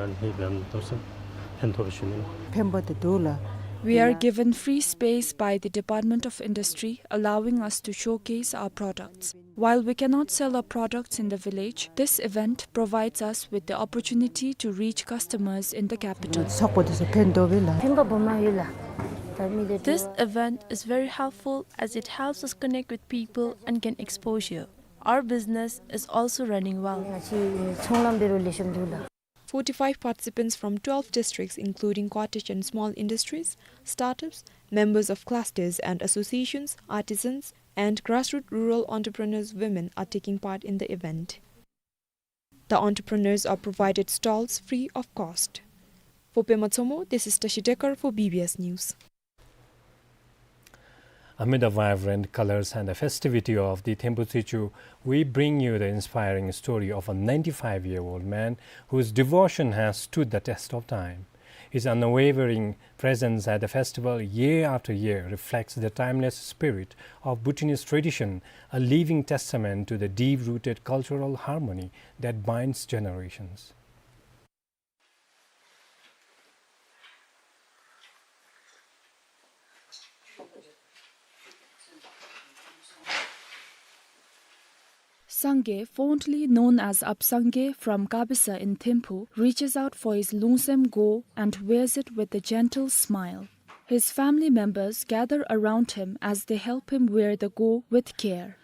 ཐོགས་ཞུ་ནི་ལགས། ཕན་པོ་དེ་འདུག་ལགས། We are given free space by the Department of Industry, allowing us to showcase our products. While we cannot sell our products in the village, this event provides us with the opportunity to reach customers in the capital. སོག་པོ་དེ་ཚུ་ཕན་ཐོགས་པས་ལགས། ཕན་པ་སྦོམ་ཡོད་ལགས། ད་མི་དེ། This event is very helpful as it helps us connect with people and gain exposure. Our business is also running well. ང་བཅས་ཚོང་ལམ་འབད་རུང་ལེགས་ཤོམ་འདུག་ལགས། Forty-five participants from twelve districts, including cottage and small industries, startups, members of clusters and associations, artisans, and grassroots rural entrepreneurs women are taking part in the event. The entrepreneurs are provided stalls free of cost. For Pema Tshomo, this is Tashi Dekar for B B S News. Amid the vibrant colors and the festivity of the Thimphu Tsichu, we bring you the inspiring story of a ninety-five-year-old man whose devotion has stood the test of time. His unwavering presence at the festival year after year reflects the timeless spirit of Bhutanese tradition, a living testament to the deep-rooted cultural harmony that binds generations. Sangay, fondly known as Apsangay from Kabisa in Thimphu, reaches out for his Lungsem go and wears it with a gentle smile. His family members gather around him as they help him wear the go with care.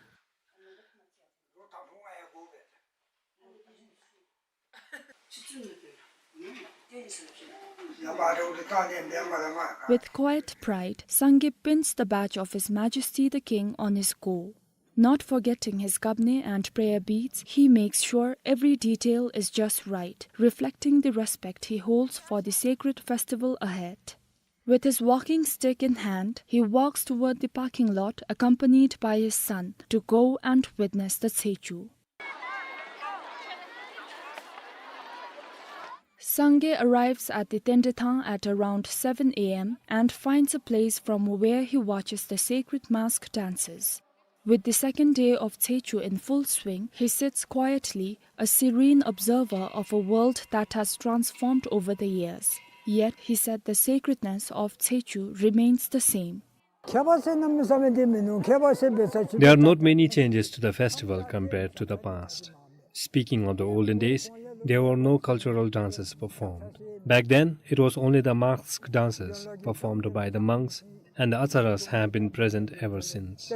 With quiet pride, Sangay pins the badge of His Majesty the King on his go. Not forgetting his gabney and prayer beads, he makes sure every detail is just right, reflecting the respect he holds for the sacred festival ahead. With his walking stick in hand, he walks toward the parking lot, accompanied by his son, to go and witness the Tshechu. Sangay arrives at the Tendrethang at around seven A M and finds a place from where he watches the sacred mask dances. With the second day of Tshechu in full swing, he sits quietly, a serene observer of a world that has transformed over the years. Yet, he said the sacredness of Tshechu remains the same. There are not many changes to the festival compared to the past. Speaking of the olden days, there were no cultural dances performed. Back then, it was only the mask dances performed by the monks, and the acharas have been present ever since.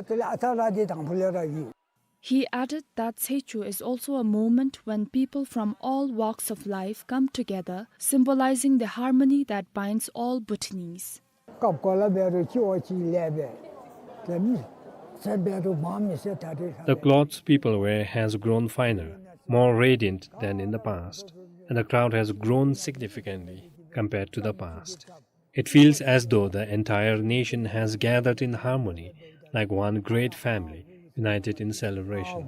He added that Tshechu is also a moment when people from all walks of life come together, symbolizing the harmony that binds all Bhutanese. The clothes people wear has grown finer, more radiant than in the past, and the crowd has grown significantly compared to the past. It feels as though the entire nation has gathered in harmony, like one great family, united in celebration.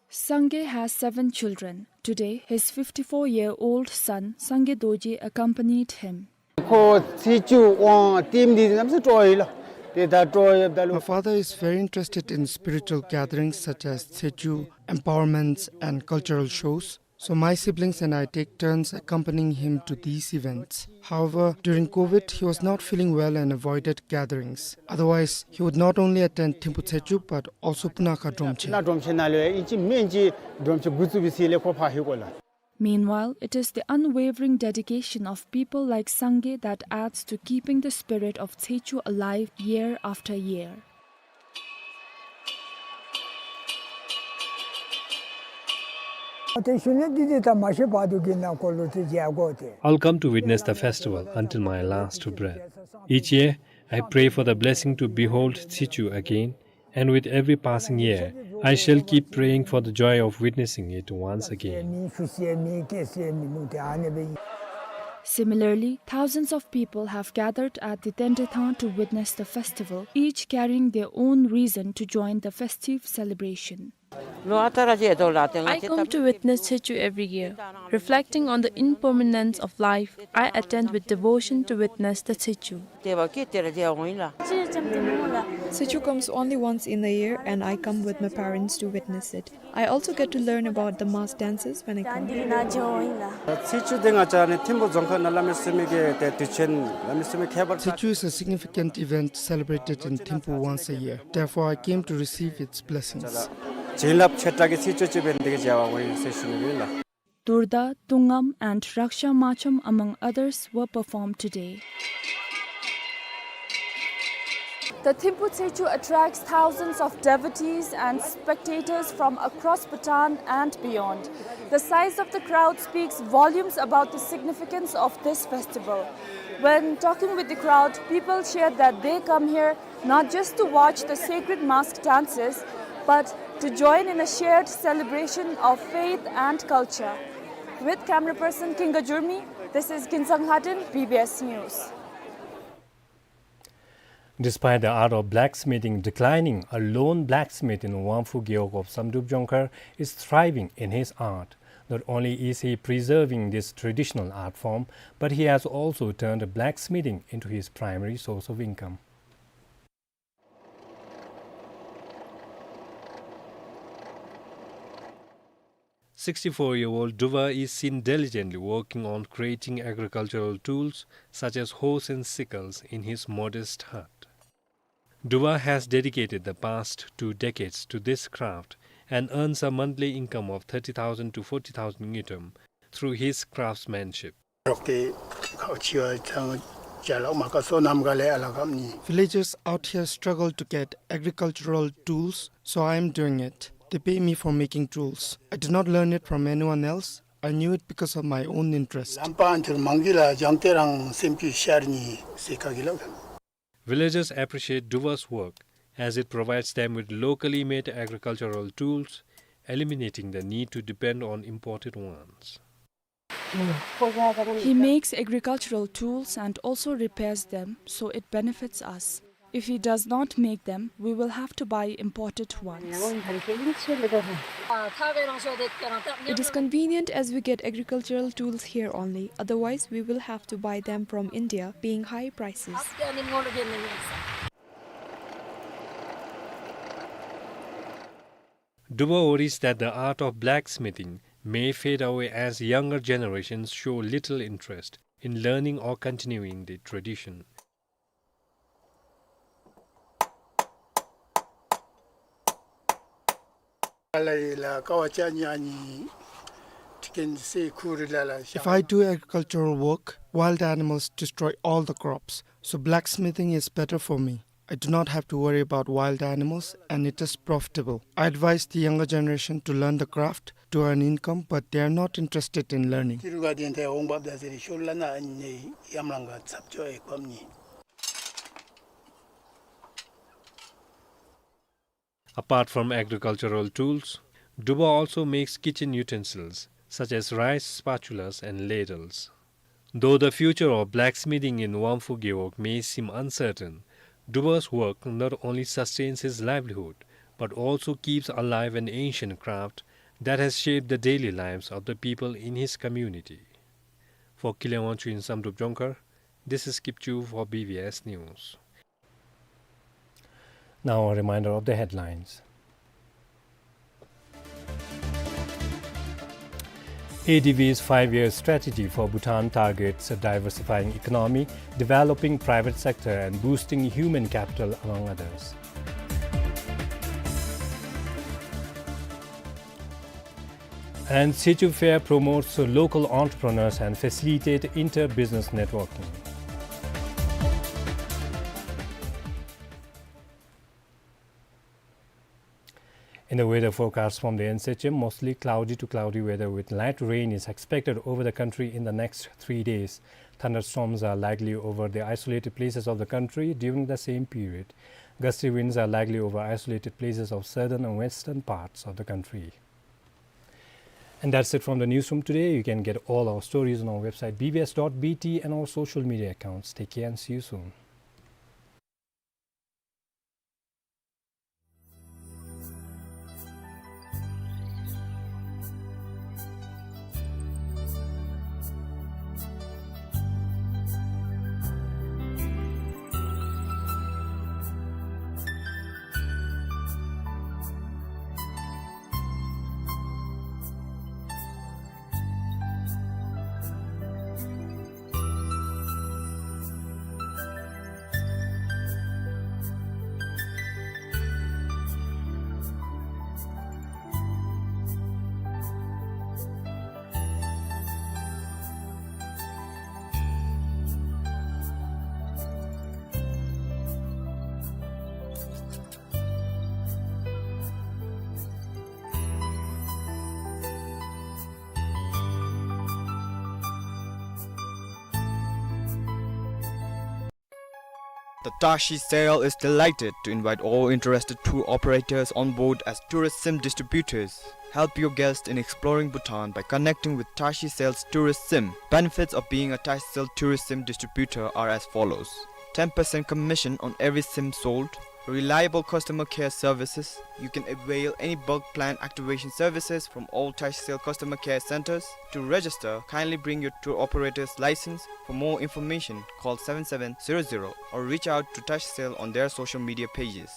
Sangay has seven children. Today, his fifty-four-year-old son, Sangay Dorji, accompanied him. ཁོ་ཚེས་བཅུ་དབང་རྟེན་འདི་རྣམས་སུ་སྤྲོ་ཡི་ལགས། དེ་ད་སྤྲོ་ཡོད་ད་ལུ། My father is very interested in spiritual gatherings such as Tshechu, empowerments, and cultural shows. So my siblings and I take turns accompanying him to these events. However, during COVID, he was not feeling well and avoided gatherings. Otherwise, he would not only attend Thimphu Tshechu but also Punakha Dromchen. ཕུ་ན་སྒྲོམ་ཆེན་ནང་ལུ་ཡང་ཨིན་ཅི་མིན་ཅི་སྒྲོམ་ཆེན་འགོ་བཙུགས་པའི་ཚེ་ལས་ཁོ་ཕར་ལྷོད་དགོ་ལགས། Meanwhile, it is the unwavering dedication of people like Sangay that adds to keeping the spirit of Tshechu alive year after year. I'll come to witness the festival until my last breath. Each year, I pray for the blessing to behold Tshechu again, and with every passing year, I shall keep praying for the joy of witnessing it once again. Similarly, thousands of people have gathered at the Tendrethang to witness the festival, each carrying their own reason to join the festive celebration. I come to witness Tshechu every year. Reflecting on the impermanence of life, I attend with devotion to witness the Tshechu. Tshechu comes only once in a year, and I come with my parents to witness it. I also get to learn about the mask dances when I come. Tshechu དེ་ང་བཅས་ནི་ཐིམ་ཕུ་རྫོང་ཁག་ནང་བླ་མའི་སེམས་ཀྱི་དེ་དུས་ཆེན་བླ་མའི་སེམས་ཀྱི་ཁྱད་པར། Tshechu is a significant event celebrated in Thimphu once a year. Therefore, I came to receive its blessings. བྱིན་རླབས་ཆེ་དྲགས་ཀྱི་ཚེས་བཅུ་གཅིག་པའི་འདི་གི་མཇལ་བར་འོང་ཡི་ཟེར་ཞུ་ནི་ཨིན་ལགས། Durda, Tungam and Raksha Macham, among others, were performed today. The Thimphu Tshechu attracts thousands of devotees and spectators from across Bhutan and beyond. The size of the crowd speaks volumes about the significance of this festival. When talking with the crowd, people shared that they come here not just to watch the sacred mask dances, but to join in a shared celebration of faith and culture. With camera person Kinga Jurmi, this is Kinsang Hatin, B B S News. Despite the art of blacksmithing declining, a lone blacksmith in Wangphu Gewog of Samdrup Jongkhar is thriving in his art. Not only is he preserving this traditional art form, but he has also turned blacksmithing into his primary source of income. Sixty-four-year-old Duba is seen diligently working on creating agricultural tools such as hoes and sickles in his modest hut. Duba has dedicated the past two decades to this craft and earns a monthly income of thirty thousand to forty thousand ngultrum through his craftsmanship. Villagers out here struggle to get agricultural tools, so I am doing it. They pay me for making tools. I did not learn it from anyone else. I knew it because of my own interest. Villagers appreciate Duba's work as it provides them with locally made agricultural tools, eliminating the need to depend on imported ones. He makes agricultural tools and also repairs them, so it benefits us. If he does not make them, we will have to buy imported ones. It is convenient as we get agricultural tools here only, otherwise we will have to buy them from India, paying high prices. Duba worries that the art of blacksmithing may fade away as younger generations show little interest in learning or continuing the tradition. If I do agricultural work, wild animals destroy all the crops. So blacksmithing is better for me. I do not have to worry about wild animals and it is profitable. I advise the younger generation to learn the craft to earn income, but they are not interested in learning. Apart from agricultural tools, Duba also makes kitchen utensils such as rice spatulas and ladles. Though the future of blacksmithing in Wangphu Gewog may seem uncertain, Duba's work not only sustains his livelihood but also keeps alive an ancient craft that has shaped the daily lives of the people in his community. For Kile Wangchuck in Samdrup Jongkhar, this is Kipchu for B B S News. Now a reminder of the headlines. A D B's five-year strategy for Bhutan targets diversifying economy, developing private sector and boosting human capital, among others. And Sichuan Fair promotes local entrepreneurs and facilitate inter-business networking. In the weather forecast from the N S H M, mostly cloudy to cloudy weather with light rain is expected over the country in the next three days. Thunderstorms are likely over the isolated places of the country during the same period. Gusty winds are likely over isolated places of southern and western parts of the country. And that's it from the newsroom today. You can get all our stories on our website B B S dot B T and our social media accounts. Take care and see you soon. The Tashi Cell is delighted to invite all interested tour operators on board as tourist sim distributors. Help your guests in exploring Bhutan by connecting with Tashi Cell's tourist sim. Benefits of being a Tashi Cell tourist sim distributor are as follows. ten percent commission on every SIM sold. For reliable customer care services, you can avail any bulk plan activation services from all TASHCEL customer care centers. To register, kindly bring your tour operator's license. For more information, call seven seven zero zero or reach out to TASHCEL on their social media pages.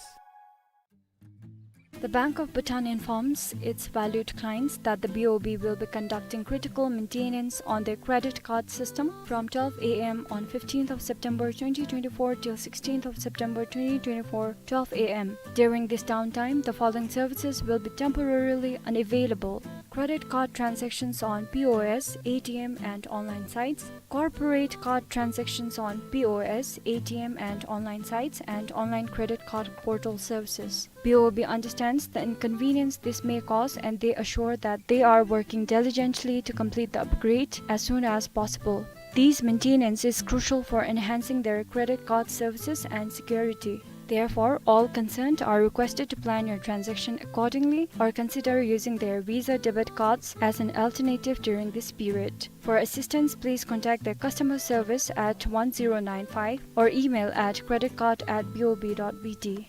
The Bank of Bhutan informs its valued clients that the B O B will be conducting critical maintenance on their credit card system from twelve A M on fifteenth of September twenty twenty-four till sixteenth of September twenty twenty-four, twelve A M. During this downtime, the following services will be temporarily unavailable: credit card transactions on P O S, A T M, and online sites, corporate card transactions on P O S, A T M, and online sites, and online credit card portal services. B O B understands the inconvenience this may cause, and they assure that they are working diligently to complete the upgrade as soon as possible. This maintenance is crucial for enhancing their credit card services and security. Therefore, all concerned are requested to plan your transaction accordingly or consider using their Visa debit cards as an alternative during this period. For assistance, please contact their customer service at one zero nine five or email at credit card at B O B dot B T.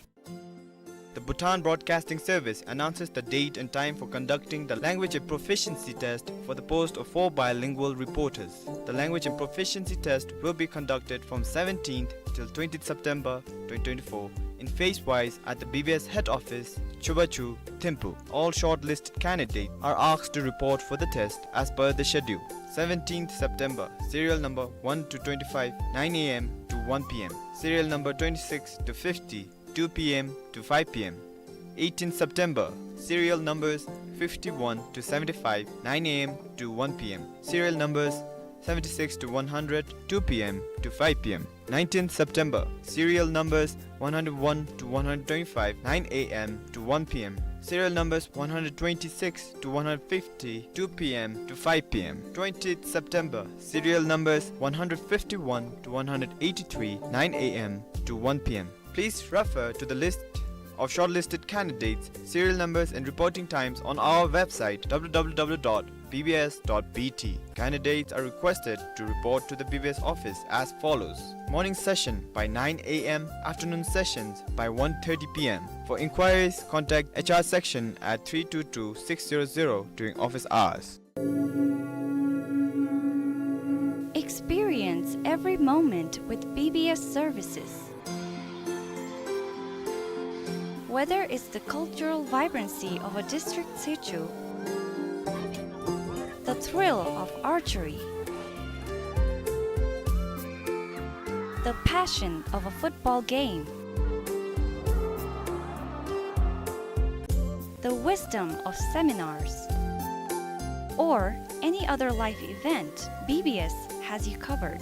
The Bhutan Broadcasting Service announces the date and time for conducting the language and proficiency test for the post of four bilingual reporters. The language and proficiency test will be conducted from seventeenth till twentieth September twenty twenty-four in phase wise at the B B S head office, Chubachu, Thimphu. All shortlisted candidates are asked to report for the test as per the schedule. Seventeenth September, serial number one to twenty-five, nine A M to one P M. Serial number twenty-six to fifty, two P M to five P M. Eighteenth September, serial numbers fifty-one to seventy-five, nine A M to one P M. Serial numbers seventy-six to one hundred, two P M to five P M. Nineteenth September, serial numbers one hundred one to one hundred twenty-five, nine A M to one P M. Serial numbers one hundred twenty-six to one hundred fifty, two P M to five P M. Twentieth September, serial numbers one hundred fifty-one to one hundred eighty-three, nine A M to one P M. Please refer to the list of shortlisted candidates, serial numbers and reporting times on our website, W W W dot B B S dot B T. Candidates are requested to report to the B B S office as follows. Morning session by nine A M, afternoon sessions by one thirty P M. For inquiries, contact H R section at three two two six zero zero during office hours. Experience every moment with B B S services. Whether it's the cultural vibrancy of a district situ, the thrill of archery, the passion of a football game, the wisdom of seminars, or any other life event, B B S has you covered.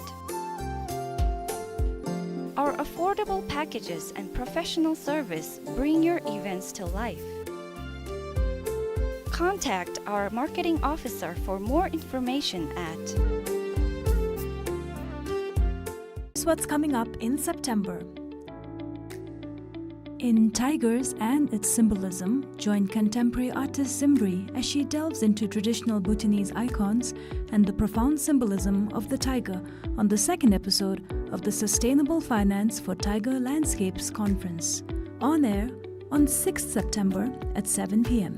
Our affordable packages and professional service bring your events to life. Contact our marketing officer for more information at Here's what's coming up in September. In Tigers and Its Symbolism, join contemporary artist Zimri as she delves into traditional Bhutanese icons and the profound symbolism of the tiger on the second episode of the Sustainable Finance for Tiger Landscapes conference. On air on sixth September at seven P M.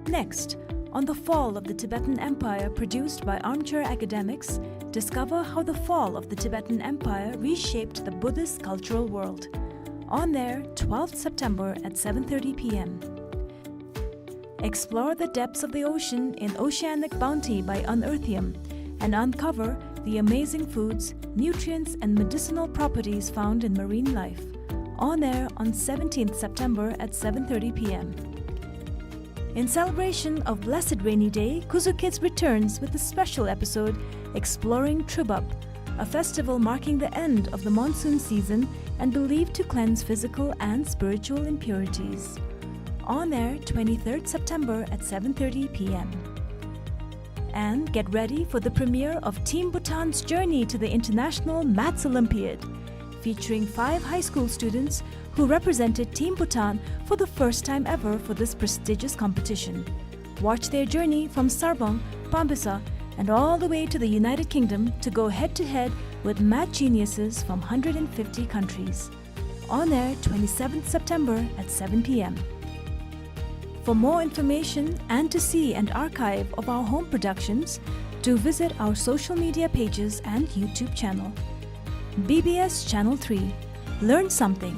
Next, on the fall of the Tibetan Empire, produced by Armchair Academics, discover how the fall of the Tibetan Empire reshaped the Buddhist cultural world. On air, twelfth September at seven thirty P M. Explore the depths of the ocean in Oceanic Bounty by Unearthium and uncover the amazing foods, nutrients, and medicinal properties found in marine life. On air on seventeenth September at seven thirty P M. In celebration of Blessed Rainy Day, Kuzu Kids returns with a special episode exploring Trubap, a festival marking the end of the monsoon season and believed to cleanse physical and spiritual impurities. On air twenty-third September at seven thirty P M. And get ready for the premiere of Team Bhutan's Journey to the International Maths Olympiad, featuring five high school students who represented Team Bhutan for the first time ever for this prestigious competition. Watch their journey from Sarpang, Pambisa, and all the way to the United Kingdom to go head-to-head with mad geniuses from hundred and fifty countries. On air twenty-seventh September at seven p m. For more information and to see an archive of our home productions, do visit our social media pages and YouTube channel. B B S Channel three. Learn something.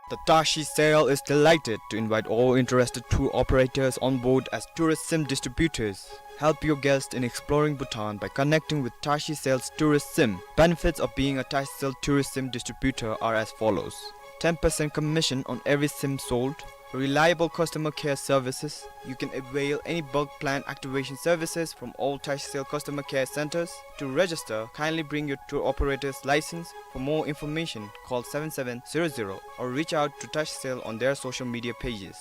The Tashi Sail is delighted to invite all interested tour operators on board as tourist sim distributors. Help your guests in exploring Bhutan by connecting with Tashi Sail's tourist sim. Benefits of being a Tashi Sail tourist sim distributor are as follows. Ten percent commission on every sim sold. Reliable customer care services. You can avail any bulk plan activation services from all Tashi Sail customer care centers. To register, kindly bring your tour operator's license. For more information, call seven seven zero zero or reach out to Tashi Sail on their social media pages.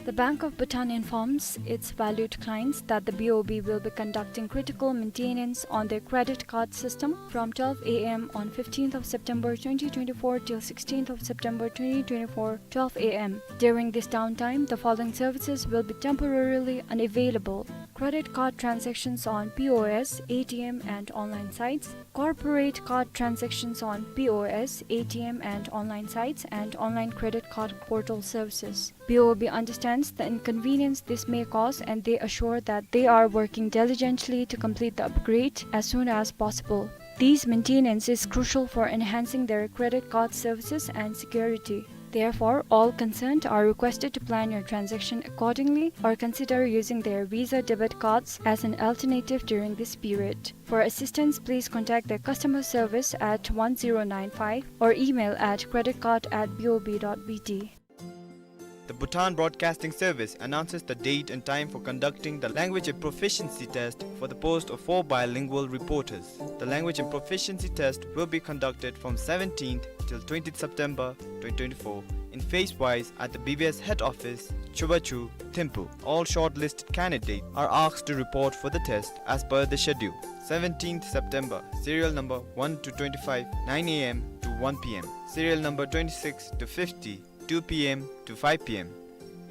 The Bank of Bhutan informs its valued clients that the B O B will be conducting critical maintenance on their credit card system from twelve a m on fifteenth of September twenty twenty-four till sixteenth of September twenty twenty-four, twelve a m. During this downtime, the following services will be temporarily unavailable: credit card transactions on P O S, A T M, and online sites, corporate card transactions on P O S, A T M, and online sites, and online credit card portal services. B O B understands the inconvenience this may cause, and they assure that they are working diligently to complete the upgrade as soon as possible. This maintenance is crucial for enhancing their credit card services and security. Therefore, all concerned are requested to plan your transaction accordingly or consider using their Visa debit cards as an alternative during this period. For assistance, please contact their customer service at one zero nine five or email at credit card at B O B dot B T. The Bhutan Broadcasting Service announces the date and time for conducting the language and proficiency test for the post of four bilingual reporters. The language and proficiency test will be conducted from seventeenth till twentieth September twenty twenty-four in phase-wise at the B B S head office, Chubachu, Thimphu. All shortlisted candidates are asked to report for the test as per the schedule. Seventeenth September, serial number one to twenty-five, nine a m to one p m. Serial number twenty-six to fifty, two p m to five p m.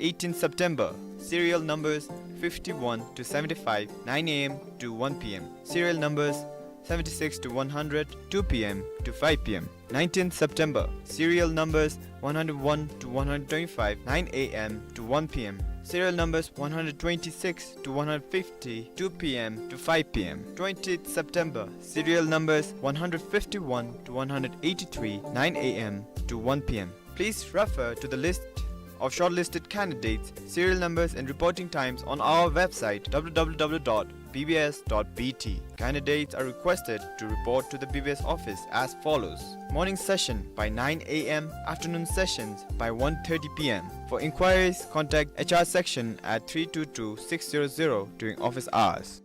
Eighteenth September, serial numbers fifty-one to seventy-five, nine a m to one p m. Serial numbers seventy-six to one hundred, two p m to five p m. Nineteenth September, serial numbers one hundred one to one hundred twenty-five, nine a m to one p m. Serial numbers one hundred twenty-six to one hundred fifty, two p m to five p m. Twentieth September, serial numbers one hundred fifty-one to one hundred eighty-three, nine a m to one p m. Please refer to the list of shortlisted candidates, serial numbers and reporting times on our website, w w w dot b b s dot b t. Candidates are requested to report to the B B S office as follows. Morning session by nine a m, afternoon sessions by one thirty p m. For inquiries, contact H R section at three two two six zero zero during office hours.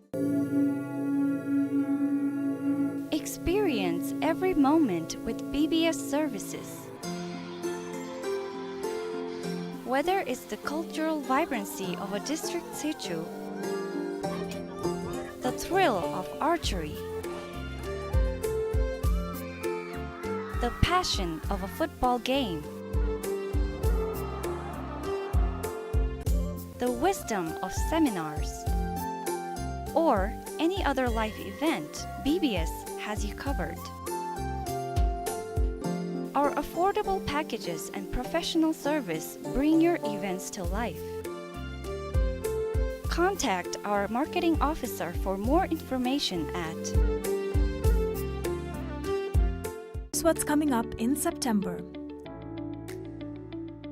Experience every moment with B B S services. Whether it's the cultural vibrancy of a district situ, the thrill of archery, the passion of a football game, the wisdom of seminars, or any other life event, B B S has you covered. Our affordable packages and professional service bring your events to life. Contact our marketing officer for more information at. Here's what's coming up in September.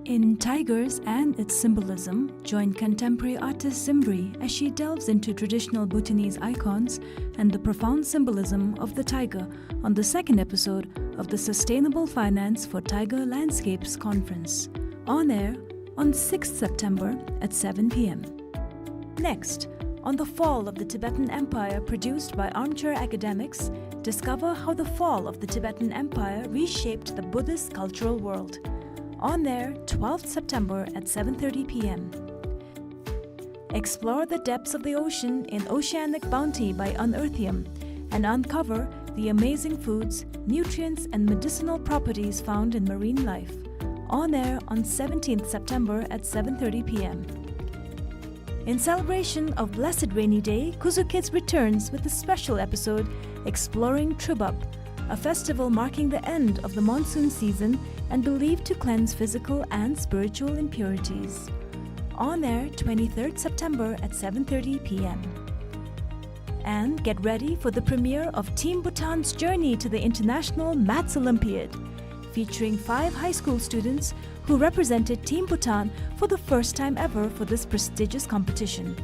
In Tigers and Its Symbolism, join contemporary artist Zimbri as she delves into traditional Bhutanese icons and the profound symbolism of the tiger on the second episode of the Sustainable Finance for Tiger Landscapes Conference, on air on sixth September at seven p m. Next, on the fall of the Tibetan Empire, produced by Armchair Academics, discover how the fall of the Tibetan Empire reshaped the Buddhist cultural world. On air, twelfth September at seven thirty p m. Explore the depths of the ocean in Oceanic Bounty by Unearthium and uncover the amazing foods, nutrients, and medicinal properties found in marine life. On air on seventeenth September at seven thirty p m. In celebration of Blessed Rainy Day, Khuzu Kids returns with a special episode exploring Trubap, a festival marking the end of the monsoon season and believed to cleanse physical and spiritual impurities. On air twenty-third September at seven thirty p m. And get ready for the premiere of Team Bhutan's Journey to the International Maths Olympiad, featuring five high school students who represented Team Bhutan for the first time ever for this prestigious competition.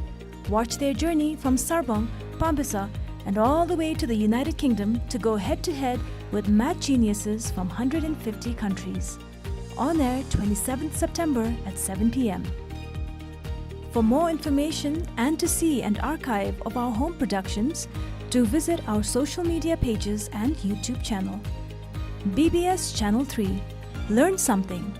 Watch their journey from Sarpang, Pambisa, and all the way to the United Kingdom to go head-to-head with math geniuses from hundred and fifty countries. On air twenty-seventh September at seven p m. For more information and to see an archive of our home productions, do visit our social media pages and YouTube channel. B B S Channel three. Learn something.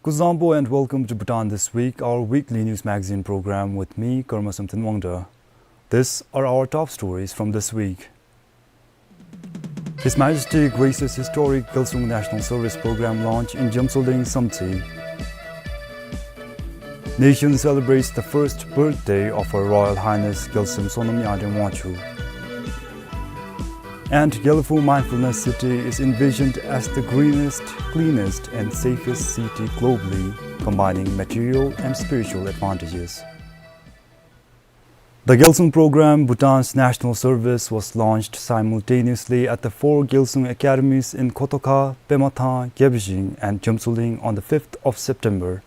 Kuzuzangpo and welcome to Bhutan This Week, our weekly news magazine program with me, Karma Samten Wangda. These are our top stories from this week. His Majesty graces historic Gyalsung National Service Program launch in Jamsoling, Samtse. Nation celebrates the first birthday of Her Royal Highness Gyaltsum Sonam Yangdreng Wangchuck. And Gelephu Mindfulness City is envisioned as the greenest, cleanest, and safest city globally, combining material and spiritual advantages. The Gyalsung Program, Bhutan's national service, was launched simultaneously at the four Gyalsung academies in Kotoka, Pemathang, Gebijing, and Jamsoling on the fifth of September.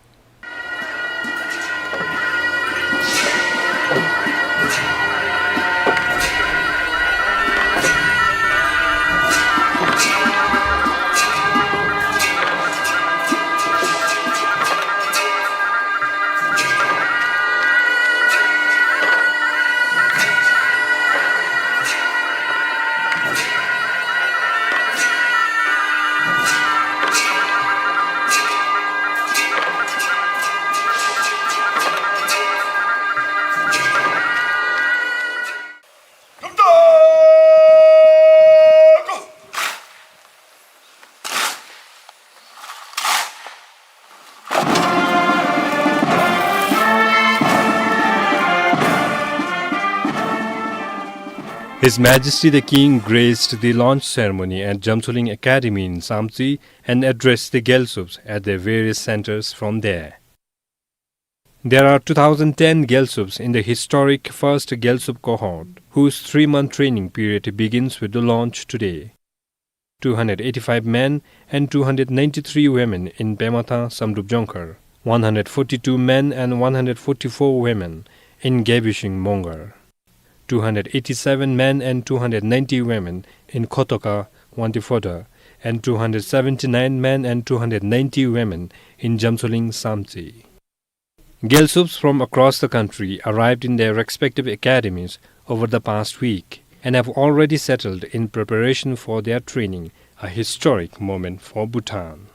His Majesty the King graced the launch ceremony at Jamsoling Academy in Samtse and addressed the Gyalsups at their various centers from there. There are two thousand ten Gyalsups in the historic first Gyalsup cohort, whose three-month training period begins with the launch today. Two hundred eighty-five men and two hundred ninety-three women in Pemathang Samdrup Jongkhar, one hundred forty-two men and one hundred forty-four women in Gebijing Mongar, two hundred eighty-seven men and two hundred ninety women in Kotoka Wangtephoda, and two hundred seventy-nine men and two hundred ninety women in Jamsoling Samtse. Gyalsups from across the country arrived in their respective academies over the past week and have already settled in preparation for their training, a historic moment for Bhutan.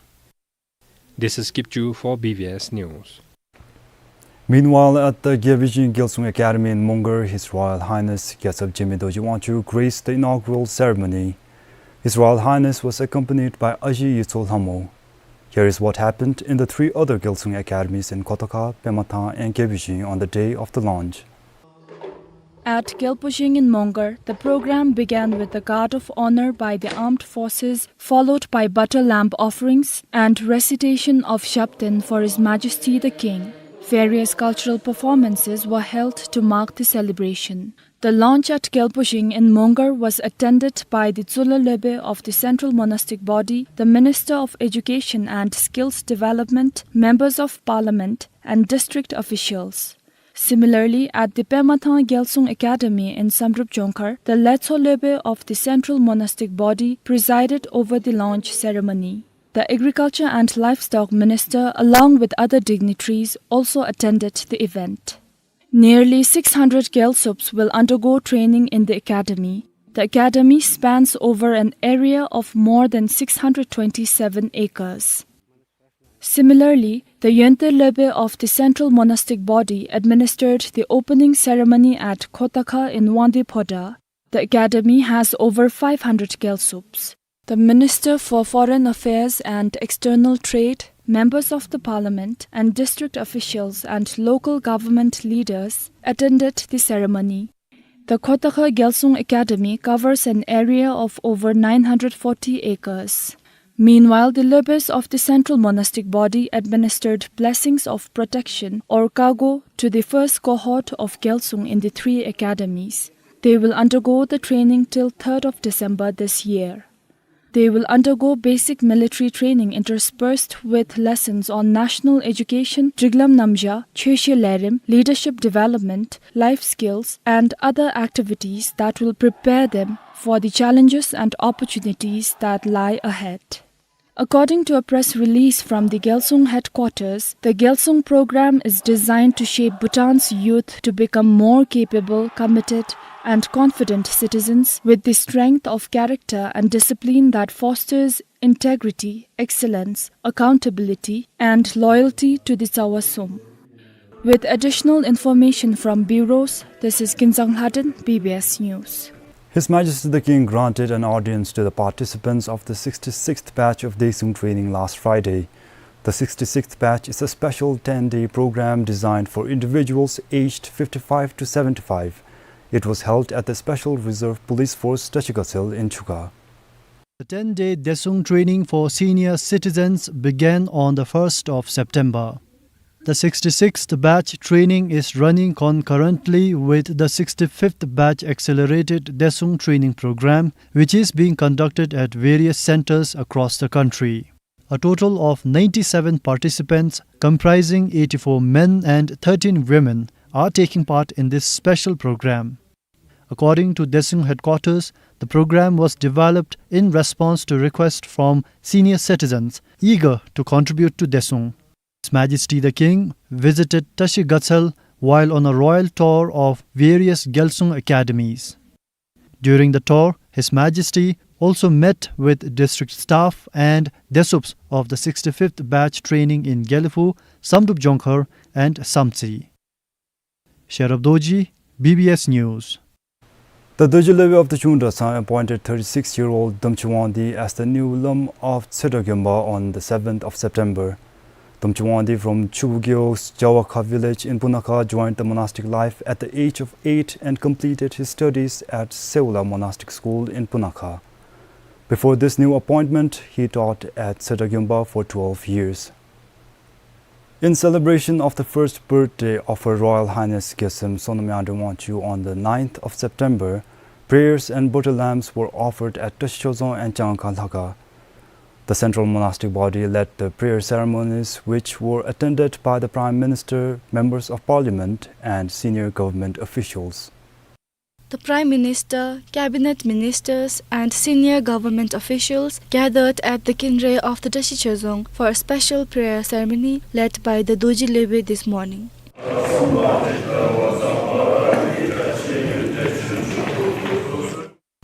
This is Kipchu for B B S News. Meanwhile, at the Gebijing Gyalsung Academy in Mongar, His Royal Highness Gyaltsap Jigme Dorji Wangchuck graced the inaugural ceremony. His Royal Highness was accompanied by Aji Yitso Lhamo. Here is what happened in the three other Gyalsung academies in Kotoka, Pemathang, and Gebijing on the day of the launch. At Gyalpujing in Mongar, the program began with the guard of honor by the armed forces, followed by butter lamb offerings and recitation of Japten for His Majesty the King. Various cultural performances were held to mark the celebration. The launch at Gyalpo Zheng in Mongar was attended by the Tsular Lopen of the Central Monastic Body, the Minister of Education and Skills Development, Members of Parliament, and district officials. Similarly, at the Pema Thang Gyalsung Academy in Samdrup Jongkhar, the Letso Lopen of the Central Monastic Body presided over the launch ceremony. The Agriculture and Livestock Minister, along with other dignitaries, also attended the event. Nearly six hundred Gyalsups will undergo training in the academy. The academy spans over an area of more than six hundred twenty-seven acres. Similarly, the Yönte Lopen of the Central Monastic Body administered the opening ceremony at Khotakha in Wangdue Phodrang. The academy has over five hundred Gyalsups. The Minister for Foreign Affairs and External Trade, members of the parliament, and district officials and local government leaders attended the ceremony. The Khotakha Gyalsung Academy covers an area of over nine hundred forty acres. Meanwhile, the Lopens of the Central Monastic Body administered blessings of protection or kago to the first cohort of Gyalsung in the three academies. They will undergo the training till third of December this year. They will undergo basic military training interspersed with lessons on national education, Driglam Namja, Chöshe Lerim, leadership development, life skills, and other activities that will prepare them for the challenges and opportunities that lie ahead. According to a press release from the Gyalsung headquarters, the Gyalsung program is designed to shape Bhutan's youth to become more capable, committed, and confident citizens with the strength of character and discipline that fosters integrity, excellence, accountability, and loyalty to the Tsawa Sum. With additional information from bureaus, this is Kinzang Lhaden, B B S News. His Majesty the King granted an audience to the participants of the sixty-sixth batch of Daesung training last Friday. The sixty-sixth batch is a special ten-day program designed for individuals aged fifty-five to seventy-five. It was held at the Special Reserve Police Force Tashi Gatshel in Chukha. The ten-day Daesung training for senior citizens began on the first of September. The sixty-sixth batch training is running concurrently with the sixty-fifth batch accelerated Daesung training program, which is being conducted at various centers across the country. A total of ninety-seven participants, comprising eighty-four men and thirteen women, are taking part in this special program. According to Daesung headquarters, the program was developed in response to requests from senior citizens eager to contribute to Daesung. His Majesty the King visited Tashi Gatshel while on a royal tour of various Gyalsung academies. During the tour, His Majesty also met with district staff and Daesups of the sixty-fifth batch training in Gelephu, Samdrup Jongkhar, and Samtse. Sherab Dorji, B B S News. The Dorji Lopen of the Chungdrasang appointed thirty-six-year-old Domching Wangdi as the new Lama of Tsedra Gyompa on the seventh of September. Domching Wangdi from Chubu Gewog's Jawakha village in Punakha joined the monastic life at the age of eight and completed his studies at Seola Monastic School in Punakha. Before this new appointment, he taught at Tsedra Gyompa for twelve years. In celebration of the first birthday of Her Royal Highness Gyaltsem Sonam Yangdreng Wangchuck on the ninth of September, prayers and butter lamps were offered at Tashi Chorzong and Changangkhan Lhakha. The central monastic body led the prayer ceremonies, which were attended by the Prime Minister, members of Parliament, and senior government officials. The Prime Minister, Cabinet Ministers, and senior government officials gathered at the kinre of the Tashi Chorzong for a special prayer ceremony led by the Dorji Lopen this morning.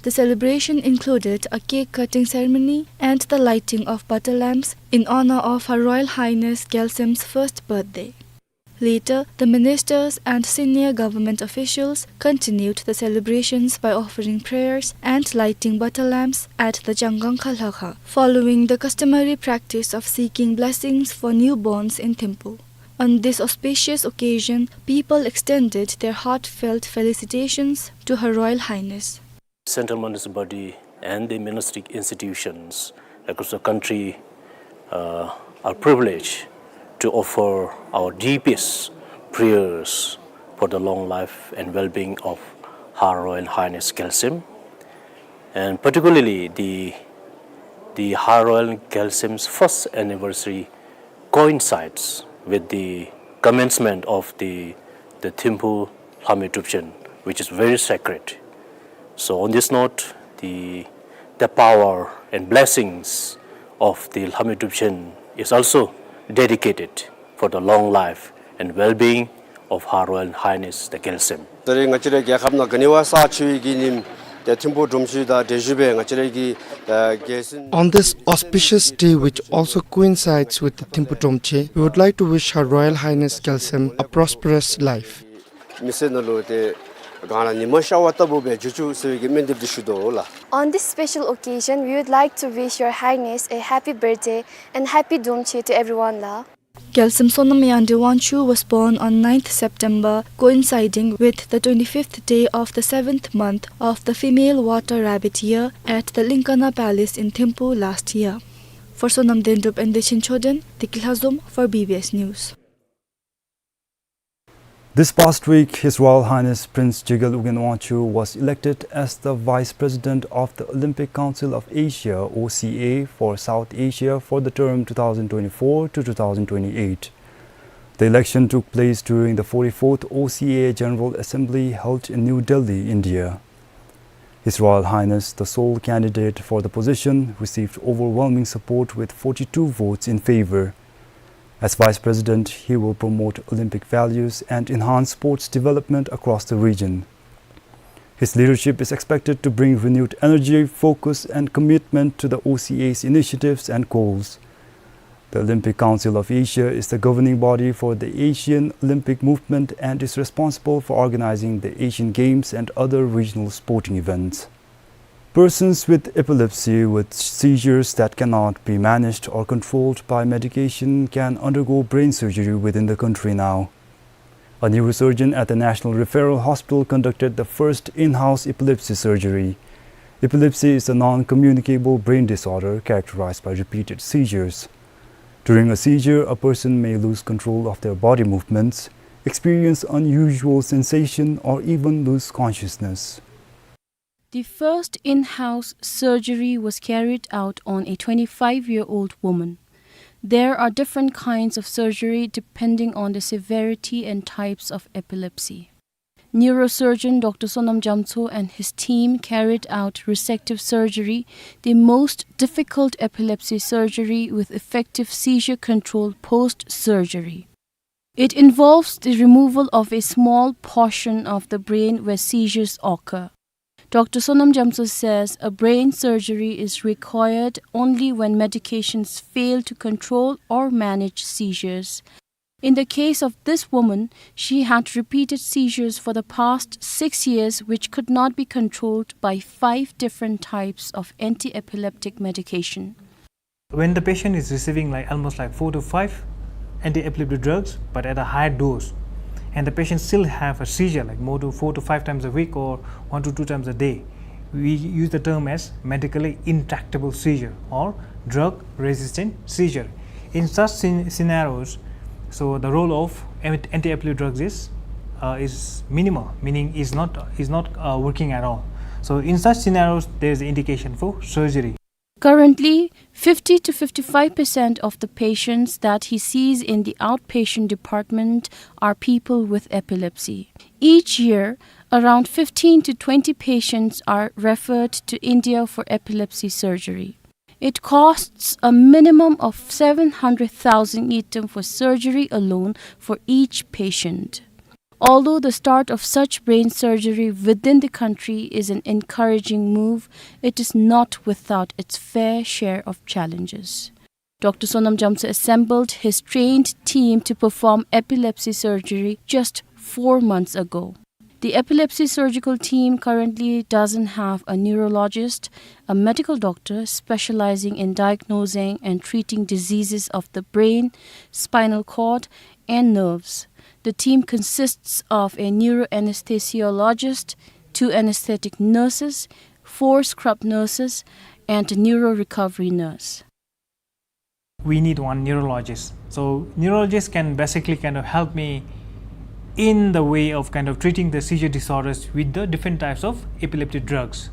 The celebration included a cake-cutting ceremony and the lighting of butter lamps in honor of Her Royal Highness Gyaltsem's first birthday. Later, the ministers and senior government officials continued the celebrations by offering prayers and lighting butter lamps at the Changangkhan Lhakha, following the customary practice of seeking blessings for newborns in Thimphu. On this auspicious occasion, people extended their heartfelt felicitations to Her Royal Highness. Central monastic body and the monastic institutions across the country, uh, are privileged to offer our deepest prayers for the long life and well-being of Her Royal Highness Gyaltsem, and particularly the, the Her Royal Gyaltsem's first anniversary coincides with the commencement of the, the Thimphu Lhame Drupchen, which is very sacred. So on this note, the, the power and blessings of the Lhame Drupchen is also dedicated for the long life and well-being of Her Royal Highness the Gyaltsem. ད་རེས་ང་བཅས་རའི་རྒྱལ་ཁབ་ནང་ག་ནི་བ་ས་ཆུ་ཡི་གི་ཉིནམ་ཏེ་ཐིམ་ཕུག་སྒྲོམ་ཆེན་དང་འབྲེལ་ཞུ་སྦེ་ང་བཅས་རའི་གི་ཨ་རྒྱལ་སྲིད། On this auspicious day, which also coincides with the Thimphu Dromche, we would like to wish Her Royal Highness Gyaltsem a prosperous life. མི་སེར་ནང་ལུ་ཏེ་ག་ར་ཉི་མ་ཤར་བ་ལྟ་བུ་སྦེ་འགྱུར་བཅུག་ཟེར་བའི་གི་སྨོན་འདེབས་འདི་ཞུ་དོ་ལགས། On this special occasion, we would like to wish Your Highness a happy birthday and happy Dromche to everyone, la. Gyaltsem Sonam Yangdrel Wangchuck was born on ninth September, coinciding with the twenty-fifth day of the seventh month of the female water rabbit year, at the Linkana Palace in Thimphu last year. For Sonam Dendrup and Dechen Choden, Deki Lhazom for B B S News. This past week, His Royal Highness Prince Jegal Ugyen Wangchuck was elected as the Vice President of the Olympic Council of Asia, O C A, for South Asia for the term two thousand twenty-four to two thousand twenty-eight. The election took place during the forty-fourth O C A General Assembly held in New Delhi, India. His Royal Highness, the sole candidate for the position, received overwhelming support with forty-two votes in favor. As Vice President, he will promote Olympic values and enhance sports development across the region. His leadership is expected to bring renewed energy, focus, and commitment to the O C A's initiatives and goals. The Olympic Council of Asia is the governing body for the Asian Olympic movement and is responsible for organizing the Asian Games and other regional sporting events. Persons with epilepsy with seizures that cannot be managed or controlled by medication can undergo brain surgery within the country now. A neurosurgeon at the National Referral Hospital conducted the first in-house epilepsy surgery. Epilepsy is a non-communicable brain disorder characterized by repeated seizures. During a seizure, a person may lose control of their body movements, experience unusual sensation, or even lose consciousness. The first in-house surgery was carried out on a twenty-five-year-old woman. There are different kinds of surgery depending on the severity and types of epilepsy. Neurosurgeon Doctor Sonam Jamtso and his team carried out resective surgery, the most difficult epilepsy surgery with effective seizure control post-surgery. It involves the removal of a small portion of the brain where seizures occur. Doctor Sonam Jamtso says a brain surgery is required only when medications fail to control or manage seizures. In the case of this woman, she had repeated seizures for the past six years, which could not be controlled by five different types of anti-epileptic medication. When the patient is receiving, like, almost, like, four to five anti-epileptic drugs, but at a high dose, and the patient still have a seizure, like, more to four to five times a week or one to two times a day, we use the term as medically intractable seizure or drug-resistant seizure. In such scen-, scenarios, so the role of an-, anti-epileptic drugs is, uh, is minimal, meaning is not, is not, uh, working at all. So in such scenarios, there is indication for surgery. Currently, fifty to fifty-five percent of the patients that he sees in the outpatient department are people with epilepsy. Each year, around fifteen to twenty patients are referred to India for epilepsy surgery. It costs a minimum of seven hundred thousand ngultrum for surgery alone for each patient. Although the start of such brain surgery within the country is an encouraging move, it is not without its fair share of challenges. Doctor Sonam Jamtso assembled his trained team to perform epilepsy surgery just four months ago. The epilepsy surgical team currently doesn't have a neurologist, a medical doctor specializing in diagnosing and treating diseases of the brain, spinal cord, and nerves. The team consists of a neuroanesthesiologist, two anesthetic nurses, four scrub nurses, and a neuro recovery nurse. We need one neurologist. So neurologist can basically kind of help me in the way of kind of treating the seizure disorders with the different types of epileptic drugs.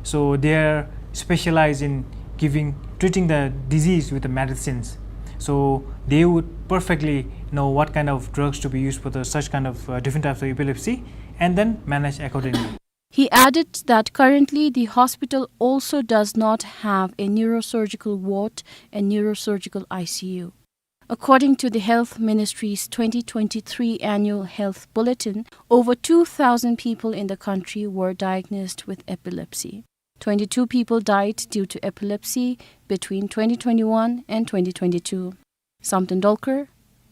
So they are specialized in giving, treating the disease with the medicines. So they would perfectly know what kind of drugs to be used for the such kind of, uh, different types of epilepsy and then manage accordingly. He added that currently the hospital also does not have a neurosurgical ward and neurosurgical I C U. According to the Health Ministry's twenty twenty-three annual health bulletin, over two thousand people in the country were diagnosed with epilepsy. Twenty-two people died due to epilepsy between twenty twenty-one and twenty twenty-two. Samten Dolkar,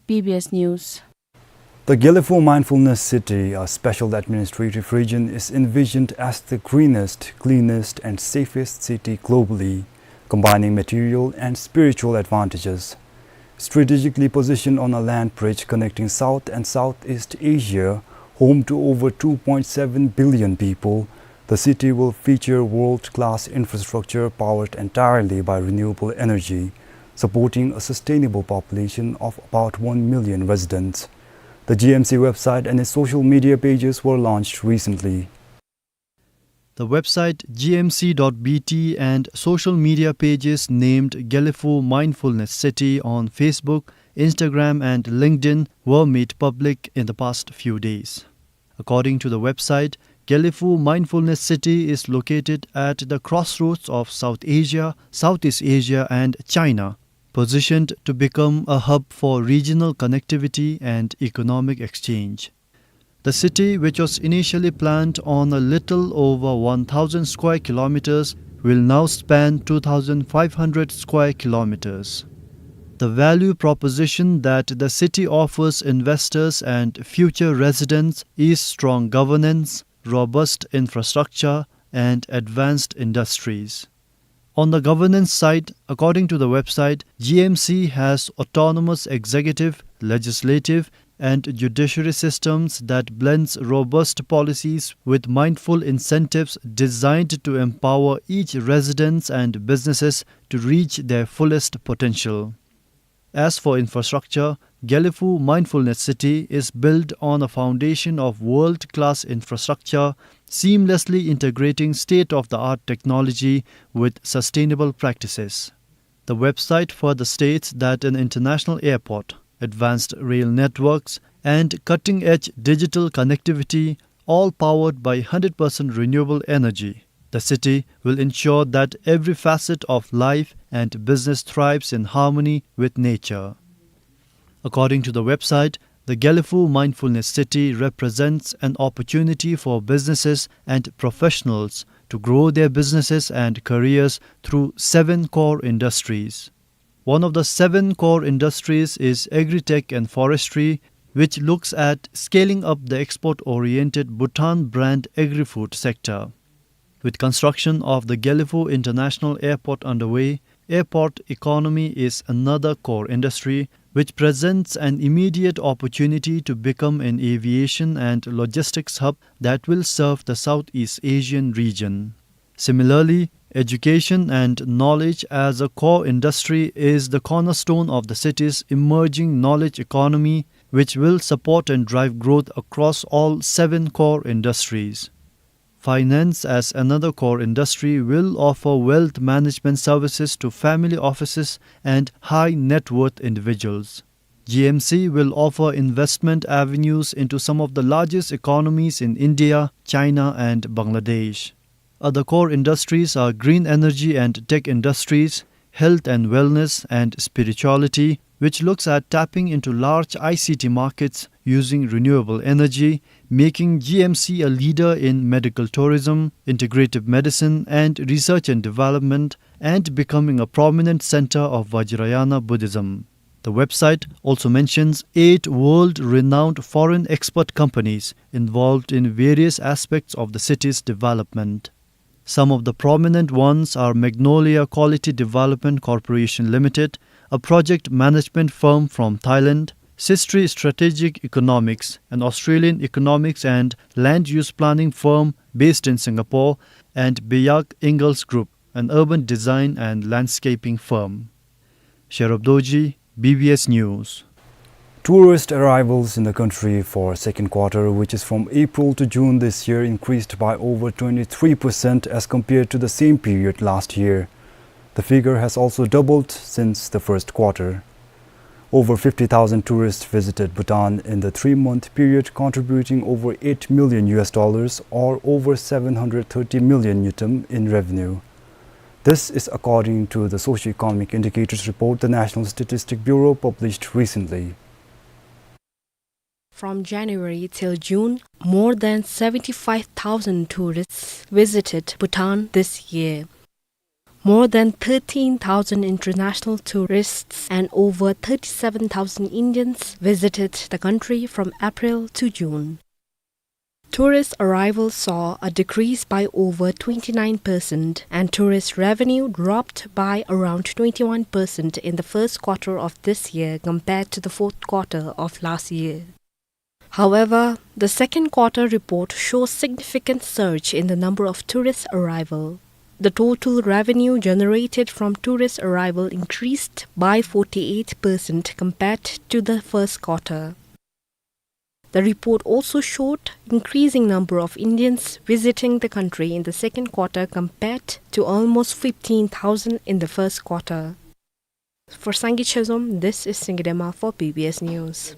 B B S News. The Gelephu Mindfulness City, a special administrative region, is envisioned as the greenest, cleanest, and safest city globally, combining material and spiritual advantages. Strategically positioned on a land bridge connecting South and Southeast Asia, home to over two point seven billion people, the city will feature world-class infrastructure powered entirely by renewable energy, supporting a sustainable population of about one million residents. The G M C website and its social media pages were launched recently. The website G M C dot B T and social media pages named Gelephu Mindfulness City on Facebook, Instagram, and LinkedIn were made public in the past few days. According to the website, Gelephu Mindfulness City is located at the crossroads of South Asia, Southeast Asia, and China, positioned to become a hub for regional connectivity and economic exchange. The city, which was initially planned on a little over one thousand square kilometers, will now span two thousand five hundred square kilometers. The value proposition that the city offers investors and future residents is strong governance, robust infrastructure, and advanced industries. On the governance side, according to the website, G M C has autonomous executive, legislative, and judiciary systems that blends robust policies with mindful incentives designed to empower each residents and businesses to reach their fullest potential. As for infrastructure, Gelephu Mindfulness City is built on a foundation of world-class infrastructure, seamlessly integrating state-of-the-art technology with sustainable practices. The website further states that an international airport, advanced rail networks, and cutting-edge digital connectivity, all powered by hundred percent renewable energy. The city will ensure that every facet of life and business thrives in harmony with nature. According to the website, the Gelephu Mindfulness City represents an opportunity for businesses and professionals to grow their businesses and careers through seven core industries. One of the seven core industries is agri-tech and forestry, which looks at scaling up the export-oriented Bhutan brand agri-food sector. With construction of the Gelephu International Airport underway, airport economy is another core industry which presents an immediate opportunity to become an aviation and logistics hub that will serve the Southeast Asian region. Similarly, education and knowledge as a core industry is the cornerstone of the city's emerging knowledge economy, which will support and drive growth across all seven core industries. Finance, as another core industry, will offer wealth management services to family offices and high net worth individuals. G M C will offer investment avenues into some of the largest economies in India, China, and Bangladesh. Other core industries are green energy and tech industries, health and wellness, and spirituality, which looks at tapping into large I C T markets using renewable energy, making G M C a leader in medical tourism, integrative medicine, and research and development, and becoming a prominent center of Vajrayana Buddhism. The website also mentions eight world-renowned foreign expert companies involved in various aspects of the city's development. Some of the prominent ones are Magnolia Quality Development Corporation Limited, a project management firm from Thailand, Sistri Strategic Economics, an Australian economics and land use planning firm based in Singapore, and Biak Ingalls Group, an urban design and landscaping firm. Sherub Dorji, B B S News. Tourist arrivals in the country for second quarter, which is from April to June this year, increased by over twenty-three percent as compared to the same period last year. The figure has also doubled since the first quarter. Over fifty thousand tourists visited Bhutan in the three-month period, contributing over eight million U S dollars, or over seven hundred thirty million ngultrum, in revenue. This is according to the socio-economic indicators report the National Statistic Bureau published recently. From January till June, more than seventy-five thousand tourists visited Bhutan this year. More than thirteen thousand international tourists and over thirty-seven thousand Indians visited the country from April to June. Tourist arrivals saw a decrease by over twenty-nine percent, and tourist revenue dropped by around twenty-one percent in the first quarter of this year compared to the fourth quarter of last year. However, the second quarter report shows significant surge in the number of tourist arrival. The total revenue generated from tourist arrival increased by forty-eight percent compared to the first quarter. The report also showed increasing number of Indians visiting the country in the second quarter compared to almost fifteen thousand in the first quarter. For Sangay Chezom, this is Singye Dema for B B S News.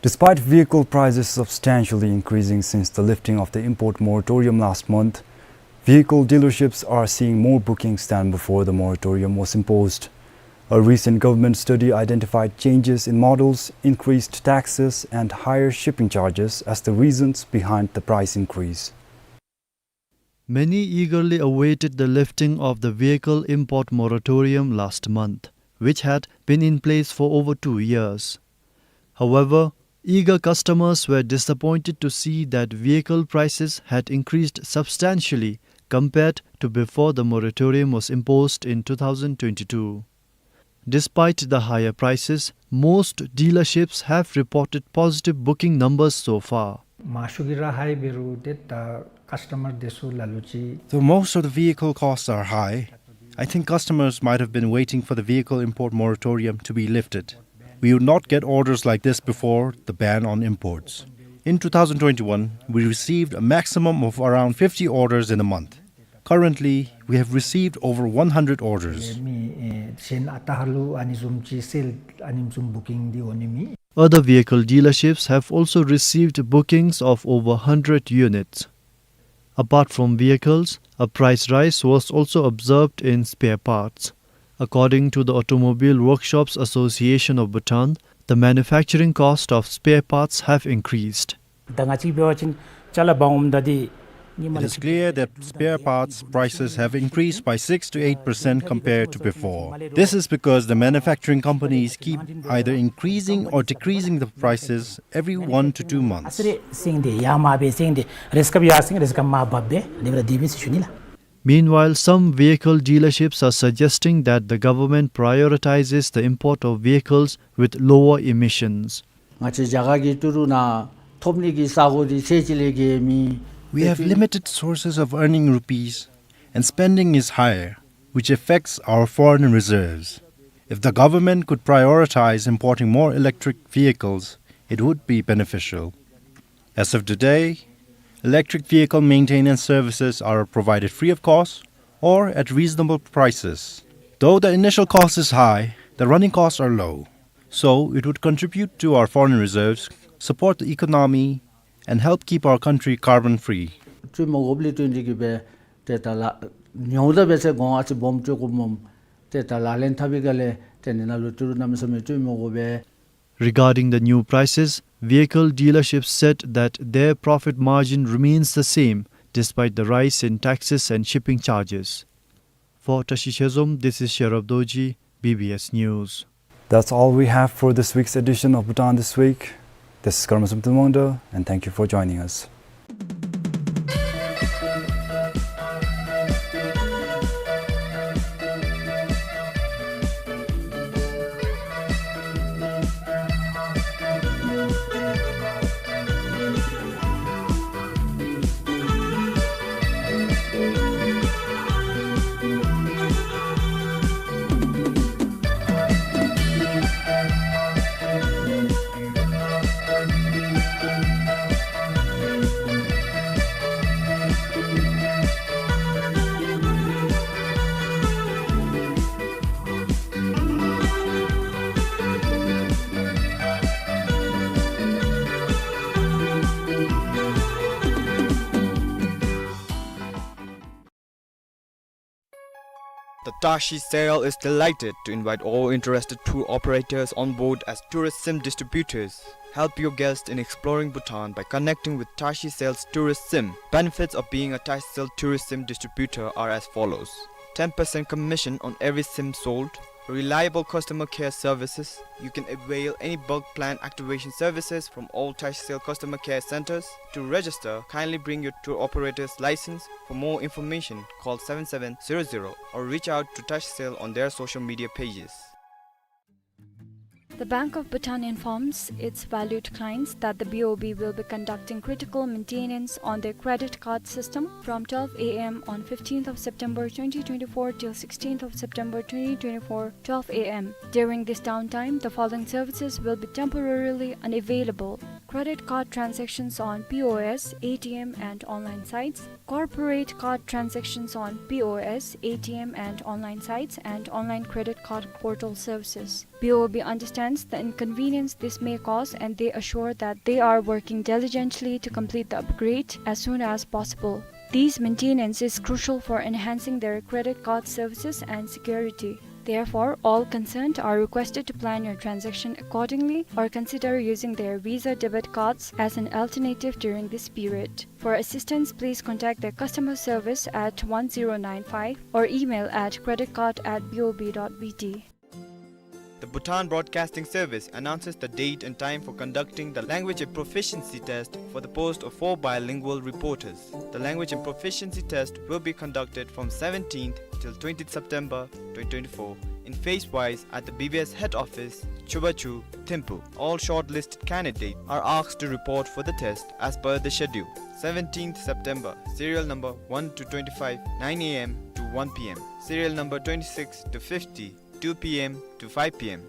Despite vehicle prices substantially increasing since the lifting of the import moratorium last month, vehicle dealerships are seeing more bookings than before the moratorium was imposed. A recent government study identified changes in models, increased taxes, and higher shipping charges as the reasons behind the price increase. Many eagerly awaited the lifting of the vehicle import moratorium last month, which had been in place for over two years. However, eager customers were disappointed to see that vehicle prices had increased substantially compared to before the moratorium was imposed in two thousand twenty-two. Despite the higher prices, most dealerships have reported positive booking numbers so far. Mash gi ra high berü de ta customer desu lalu chi. Though most of the vehicle costs are high, I think customers might have been waiting for the vehicle import moratorium to be lifted. We would not get orders like this before the ban on imports. In two thousand twenty-one, we received a maximum of around fifty orders in a month. Currently, we have received over one hundred orders. Mi, eh, shen atahalu ani zum chi sale ani zum booking di oni mi. Other vehicle dealerships have also received bookings of over hundred units. Apart from vehicles, a price rise was also observed in spare parts. According to the Automobile Workshops Association of Bhutan, the manufacturing cost of spare parts have increased. It is clear that spare parts prices have increased by six to eight percent compared to before. This is because the manufacturing companies keep either increasing or decreasing the prices every one to two months. Meanwhile, some vehicle dealerships are suggesting that the government prioritizes the import of vehicles with lower emissions. ང་བཅས་རྒྱ་གར་གྱི་ཏི་རུ་ནང་ཐོབ་ནི་གི་ས་གོ་འདི་ཚད་ཅིག་ལས་བརྒལ་མེད། We have limited sources of earning rupees, and spending is higher, which affects our foreign reserves. If the government could prioritize importing more electric vehicles, it would be beneficial. As of today, electric vehicle maintenance services are provided free of cost or at reasonable prices. Though the initial cost is high, the running costs are low. So it would contribute to our foreign reserves, support the economy, and help keep our country carbon free. ཅུ་མོ་གོབ་ལི་ཏུན་ཏི་གི་བེ་ཏེ་ད་ལ་ཉོ་ད་བེ་ཚེ་གོང་ཨ་ཙི་སྦོམ་ཅོ་གོ་མོམ་ཏེ་ད་ལ་ལེན་ཐབས་བི་ག་ལེ་ཏེ་ནི་ན་ལུ་ཏི་རུ་ན་མི་ས་མེ་ཅུ་མོ་གོ་བེ། Regarding the new prices, vehicle dealerships said that their profit margin remains the same despite the rise in taxes and shipping charges. For Tashi Shezom, this is Sherab Dorji, B B S News. That's all we have for this week's edition of Bhutan This Week. This is Karma Samten Wangda, and thank you for joining us. Tashi Sail is delighted to invite all interested tour operators on board as tourist sim distributors. Help your guests in exploring Bhutan by connecting with Tashi Sail's tourist sim. Benefits of being a Tashi Sail tourist sim distributor are as follows. Ten percent commission on every sim sold. Reliable customer care services. You can avail any bulk plan activation services from all Tashi Sail customer care centers. To register, kindly bring your tour operator's license. For more information, call seven seven zero zero or reach out to Tashi Sail on their social media pages. The Bank of Bhutan informs its valued clients that the B O B will be conducting critical maintenance on their credit card system from twelve A M on fifteenth of September twenty twenty-four till sixteenth of September twenty twenty-four, twelve A M. During this downtime, the following services will be temporarily unavailable: credit card transactions on P O S, A T M, and online sites, corporate card transactions on P O S, A T M, and online sites, and online credit card portal services. B O B understands the inconvenience this may cause, and they assure that they are working diligently to complete the upgrade as soon as possible. This maintenance is crucial for enhancing their credit card services and security. Therefore, all concerned are requested to plan your transaction accordingly or consider using their Visa debit cards as an alternative during this period. For assistance, please contact their customer service at one zero nine five or email at credit card at B O B dot B T. The Bhutan Broadcasting Service announces the date and time for conducting the language and proficiency test for the post of four bilingual reporters. The language and proficiency test will be conducted from seventeenth till twentieth September twenty twenty-four in phase-wise at the B B S head office, Chubachu, Thimphu. All shortlisted candidates are asked to report for the test as per the schedule. Seventeenth September, serial number one to twenty-five, nine A M to one P M. Serial number twenty-six to fifty, two P M to five P M.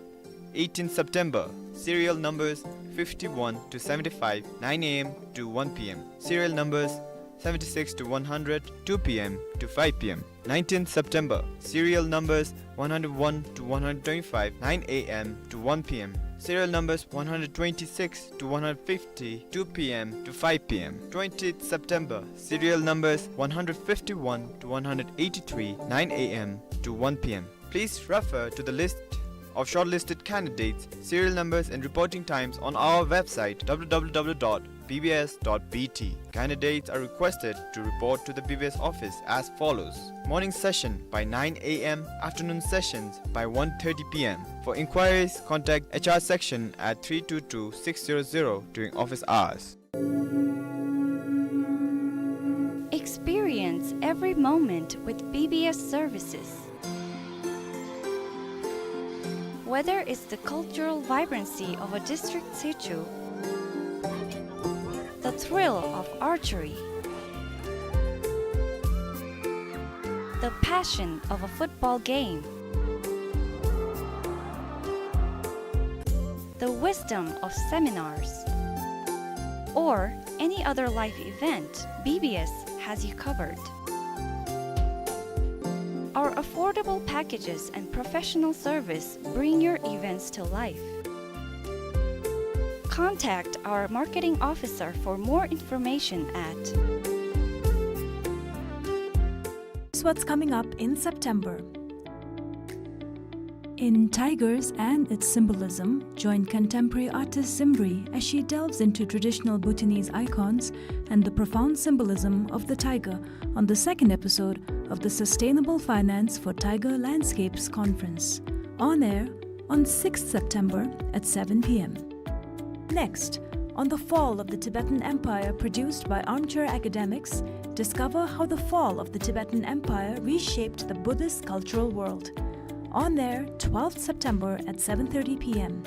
Eighteenth September, serial numbers fifty-one to seventy-five, nine A M to one P M. Serial numbers seventy-six to one hundred, two P M to five P M. Nineteenth September, serial numbers one hundred one to one hundred twenty-five, nine A M to one P M. Serial numbers one hundred twenty-six to one hundred fifty, two P M to five P M. Twentieth September, serial numbers one hundred fifty-one to one hundred eighty-three, nine A M to one P M. Please refer to the list of shortlisted candidates, serial numbers and reporting times on our website, W W W dot B B S dot B T. Candidates are requested to report to the B B S office as follows. Morning session by nine A M, afternoon sessions by one thirty P M. For inquiries, contact H R section at three two two six zero zero during office hours. Experience every moment with B B S services. Whether it's the cultural vibrancy of a district situ, the thrill of archery, the passion of a football game, the wisdom of seminars, or any other life event, B B S has you covered. Our affordable packages and professional service bring your events to life. Contact our marketing officer for more information at. Here's what's coming up in September. In Tigers and Its Symbolism, join contemporary artist Zimri as she delves into traditional Bhutanese icons and the profound symbolism of the tiger on the second episode of the Sustainable Finance for Tiger Landscapes Conference, on air on sixth September at seven P M. Next, on the fall of the Tibetan Empire, produced by Armchair Academics, discover how the fall of the Tibetan Empire reshaped the Buddhist cultural world. On air, twelfth September at seven thirty P M.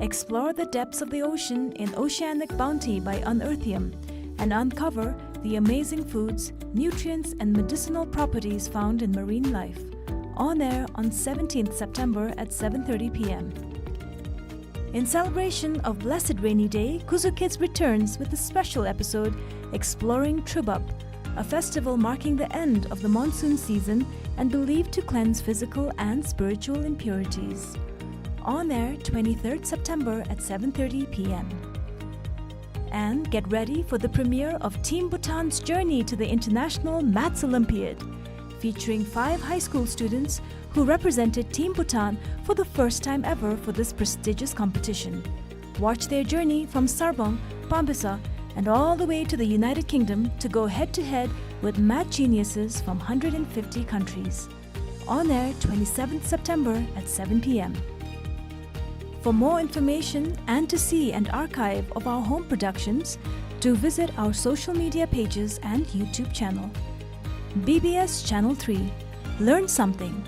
Explore the depths of the ocean in Oceanic Bounty by Unearthium and uncover the amazing foods, nutrients, and medicinal properties found in marine life. On air on seventeenth September at seven thirty P M. In celebration of Blessed Rainy Day, Kuzu Kids returns with a special episode exploring Trubap, a festival marking the end of the monsoon season and believed to cleanse physical and spiritual impurities. On air twenty-third September at seven thirty P M. And get ready for the premiere of Team Bhutan's journey to the International Maths Olympiad. featuring five high school students who represented Team Bhutan for the first time ever for this prestigious competition. Watch their journey from Sarpang, Pambisa, and all the way to the United Kingdom to go head-to-head with math geniuses from hundred and fifty countries. On air twenty-seventh September at seven p m. For more information and to see an archive of our home productions, do visit our social media pages and YouTube channel. B B S Channel three. Learn something.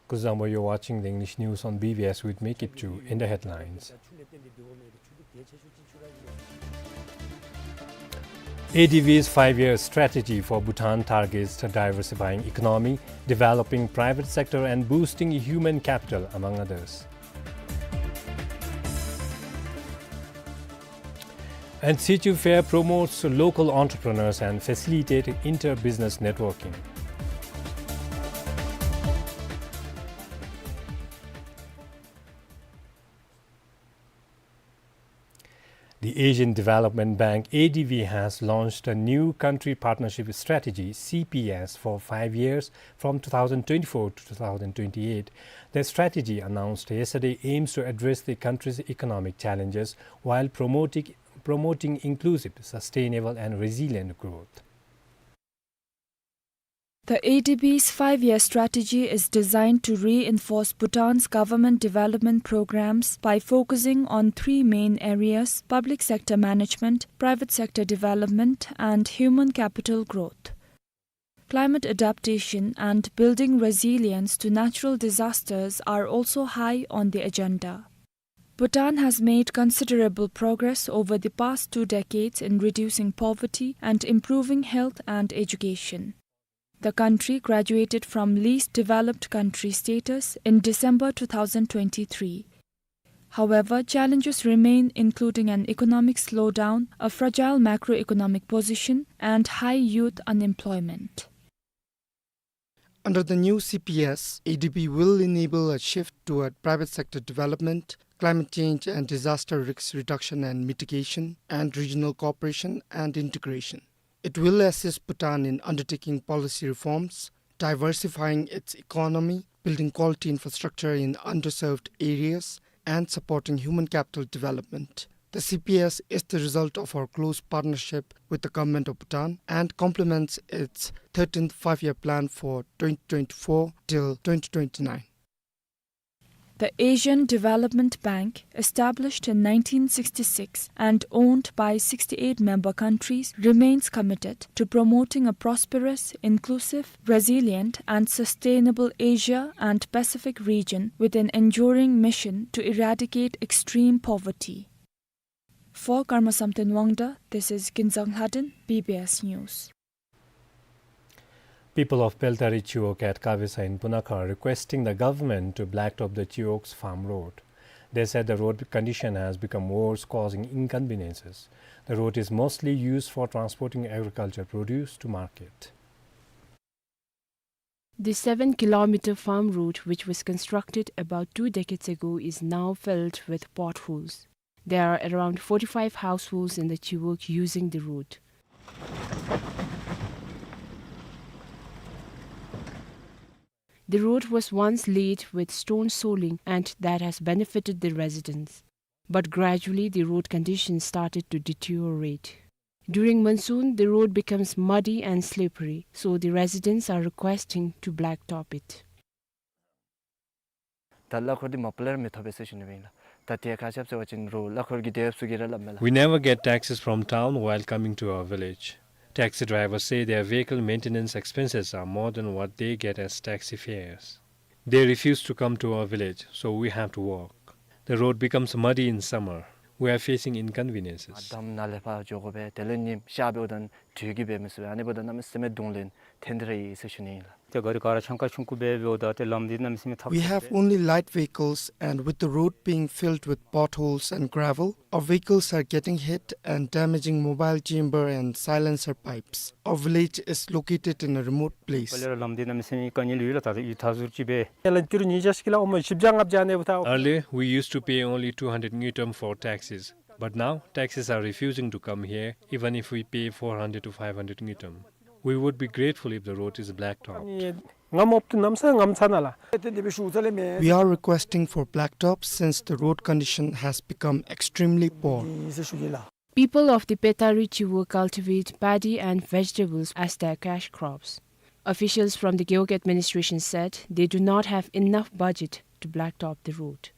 Kuzuzangpo, you're watching the English news on B B S with me, Kipchu. In the headlines: A D B's five-year strategy for Bhutan targets diversifying economy, developing private sector and boosting human capital, among others. And Sichu Fair promotes local entrepreneurs and facilitate inter-business networking. The Asian Development Bank, A D B, has launched a new country partnership strategy, C P S, for five years from two thousand twenty-four to two thousand twenty-eight. The strategy, announced yesterday, aims to address the country's economic challenges while promoting, promoting inclusive, sustainable and resilient growth. The A D B's five-year strategy is designed to reinforce Bhutan's government development programs by focusing on three main areas: public sector management, private sector development, and human capital growth. Climate adaptation and building resilience to natural disasters are also high on the agenda. Bhutan has made considerable progress over the past two decades in reducing poverty and improving health and education. The country graduated from least developed country status in December two thousand twenty-three. However, challenges remain, including an economic slowdown, a fragile macroeconomic position, and high youth unemployment. Under the new C P S, A D B will enable a shift toward private sector development, climate change and disaster risk reduction and mitigation, and regional cooperation and integration. It will assist Bhutan in undertaking policy reforms, diversifying its economy, building quality infrastructure in underserved areas, and supporting human capital development. The C P S is the result of our close partnership with the Government of Bhutan and complements its thirteenth Five-Year Plan for twenty twenty-four till twenty twenty-nine. The Asian Development Bank, established in nineteen sixty-six and owned by sixty-eight member countries, remains committed to promoting a prosperous, inclusive, resilient, and sustainable Asia and Pacific region with an enduring mission to eradicate extreme poverty. For Karma Samten Wangda, this is Kinzang Lhaden, B B S News. People of Peltari Chiwog at Kavesa in Punakha are requesting the government to blacktop the Chiwog's farm road. They said the road condition has become worse, causing inconveniences. The road is mostly used for transporting agriculture produce to market. The seven kilometer farm road, which was constructed about two decades ago, is now filled with potholes. There are around forty-five households in the Chiwog using the road. The road was once laid with stone soling, and that has benefited the residents. But gradually, the road conditions started to deteriorate. During monsoon, the road becomes muddy and slippery, so the residents are requesting to blacktop it. ད་གླ་འཁོར་འདི་མ་པ་ལས་ར་མི་ཐོབ་པས་ཟེར་ཞུ་ནི་ཨིན་ལགས། ད་དེ་ག་ཅི་འབད་ཟེར་བ་ཅིན་རོགས་གླ་འཁོར་གྱི་དེ་སྦེ་ཚུ་གིས་ར་སླབ་མས་ལགས། We never get taxis from town while coming to our village. Taxi drivers say their vehicle maintenance expenses are more than what they get as taxi fares. They refuse to come to our village, so we have to walk. The road becomes muddy in summer. We are facing inconveniences. འགྲམ་ནང་ལས་ཕར་འགྱོ་དགོ་པས། དེ་ལས་ཉིམ་ཤར་འབདཝ་ད་དྲོད་ཀྱིས་འབད་མི་ཚུགས་པས། ཨ་ནི་འབདཝ་ད་གནམ་མེད་ས་མེད་གདོང་ལེན་ཐོན་ཏེ་ར་ཡོད་ཟེར་ཞུ་ནི་ཨིན་ལགས། ཏེ་ག་རི་ག་ར་ཆང་ཁ་ཆུང་ཀུ་སྦེ་འབདཝ་ད་ཏེ་ལམ་འདི་གནམ་མེད་ས་མེད་ཐག་We have only light vehicles, and with the road being filled with potholes and gravel, our vehicles are getting hit and damaging mobile chamber and silencer pipes. Our village is located in a remote place. པ་ལས་ར་ལམ་འདི་གནམ་མེད་ས་མེད་དཀའ་ངལ་ཡོད་ལགས། ད་ཡུད་ཐག་ཟུར་ཅིག་སྦེ། ཡ་ལགས་ཏི་རུ་ཉིས་བརྒྱ་ཅིག་ལགས། ཨོ་མ་བཞི་བརྒྱ་ལྔ་བརྒྱ་ཨ་ནི་འབདཝ་ད། Earlier, we used to pay only two hundred ngultrum for taxis, but now taxis are refusing to come here even if we pay four hundred to five hundred ngultrum. We would be grateful if the road is blacktopped. ང་མོ་བཏུབ་གནམ་ས་གནམ་ཚ་ན་ལགས། We are requesting for blacktop since the road condition has become extremely poor. People of the Petari Chiwog cultivate paddy and vegetables as their cash crops. Officials from the Gewog administration said they do not have enough budget to blacktop the road.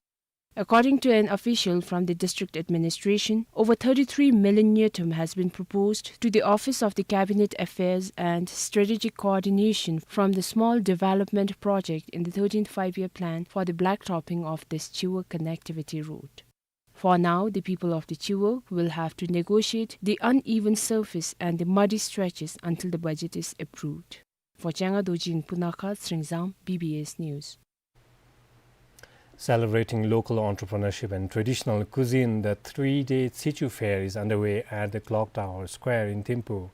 According to an official from the district administration, over thirty-three million ngultrum has been proposed to the Office of the Cabinet Affairs and Strategic Coordination from the Small Development Project in the thirteenth Five-Year Plan for the blacktopping of this Chiwog connectivity road. For now, the people of the Chiwog will have to negotiate the uneven surface and the muddy stretches until the budget is approved. For Changa Dorji in Punakha, Tsringzang, B B S News. Celebrating local entrepreneurship and traditional cuisine, the three-day Tsechu Fair is underway at the Clock Tower Square in Thimphu.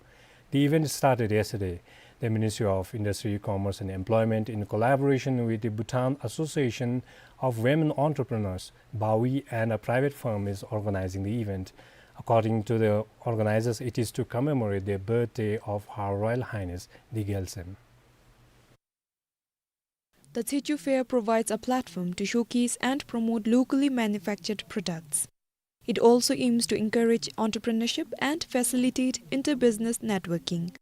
The event started yesterday. The Ministry of Industry, Commerce and Employment, in collaboration with the Bhutan Association of Women Entrepreneurs, BAWE, and a private firm, is organizing the event. According to the organizers, it is to commemorate the birthday of Her Royal Highness the Gyaltsuen. The Tsechu Fair provides a platform to showcase and promote locally manufactured products. It also aims to encourage entrepreneurship and facilitate inter-business networking.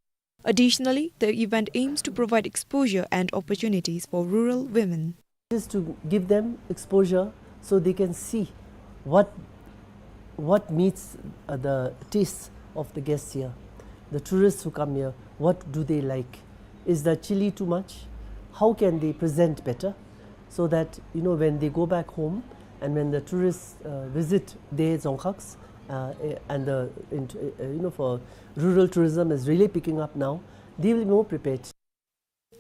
Additionally, the event aims to provide exposure and opportunities for rural women. Is to give them exposure so they can see what, what meets, uh, the tastes of the guests here, the tourists who come here. What do they like? Is the chili too much? How can they present better so that, you know, when they go back home and when the tourists, uh, visit their dzongkhags, uh, eh, and the, in, uh, you know, for rural tourism is really picking up now, they will be more prepared.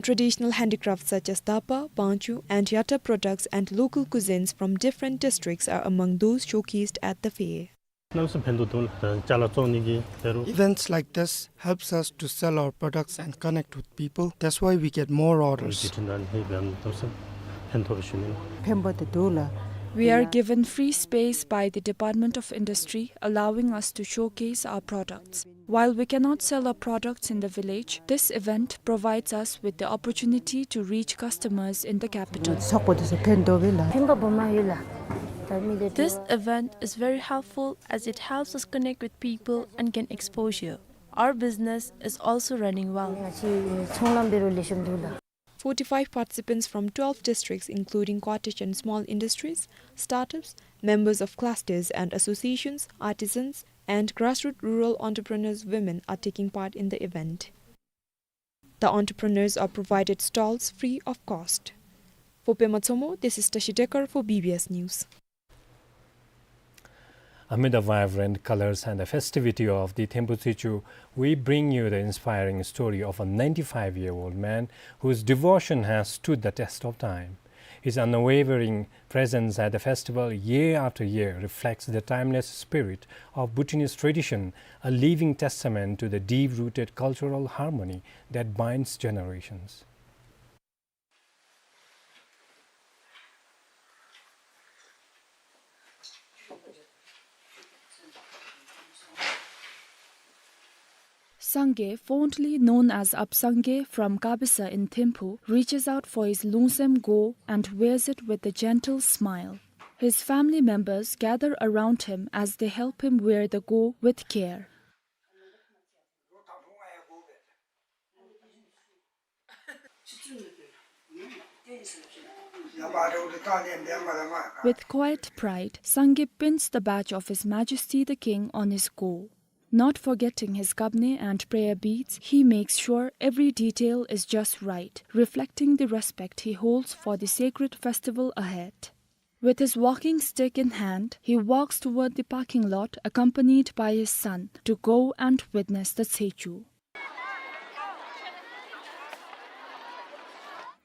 Traditional handicrafts such as dapa, bangchu, and yatta products and local cuisines from different districts are among those showcased at the fair. གནམ་མེད་ས་མེད་ཕན་ཐོགས་འདུག་ལགས། ཅ་ལ་བཙོང་ནི་གི་ཕན་རུང་། Events like this helps us to sell our products and connect with people. That's why we get more orders. རྒྱལ་ཁྲིམས་དང་ནི་འབད་གནམ་མེད་ས་མེད་ཕན་ཐོགས་པ་ཞུ་ནི་ལགས། ཕན་པ་དེ་འདུག་ལགས། We are given free space by the Department of Industry, allowing us to showcase our products. While we cannot sell our products in the village, this event provides us with the opportunity to reach customers in the capital. ཚོགས་པ་དེ་ཚུ་ཕན་ཐོགས་པས་ལགས། ཕན་པ་སྦོམ་ཡོད་ལགས། ད་མི་དེ། This event is very helpful as it helps us connect with people and gain exposure. Our business is also running well. ང་བཅས་ཚོང་ལམ་འབད་རུང་ལེགས་ཤོམ་འདུག་ལགས། Forty-five participants from twelve districts, including cottage and small industries, startups, members of clusters and associations, artisans, and grassroots rural entrepreneurs women are taking part in the event. The entrepreneurs are provided stalls free of cost. For Pema Tshomo, this is Tashi Dekar for B B S News. Amid the vibrant colors and the festivity of the Thempu Tsechu, we bring you the inspiring story of a ninety-five-year-old man whose devotion has stood the test of time. His unwavering presence at the festival year after year reflects the timeless spirit of Bhutanese tradition, a living testament to the deep-rooted cultural harmony that binds generations. Sangay, fondly known as Ap Sangay from Kabisa in Thimphu, reaches out for his lungsem go and wears it with a gentle smile. His family members gather around him as they help him wear the go with care. With quiet pride, Sangay pins the badge of His Majesty the King on his go. Not forgetting his kabne and prayer beads, he makes sure every detail is just right, reflecting the respect he holds for the sacred festival ahead. With his walking stick in hand, he walks toward the parking lot, accompanied by his son, to go and witness the Tsechu.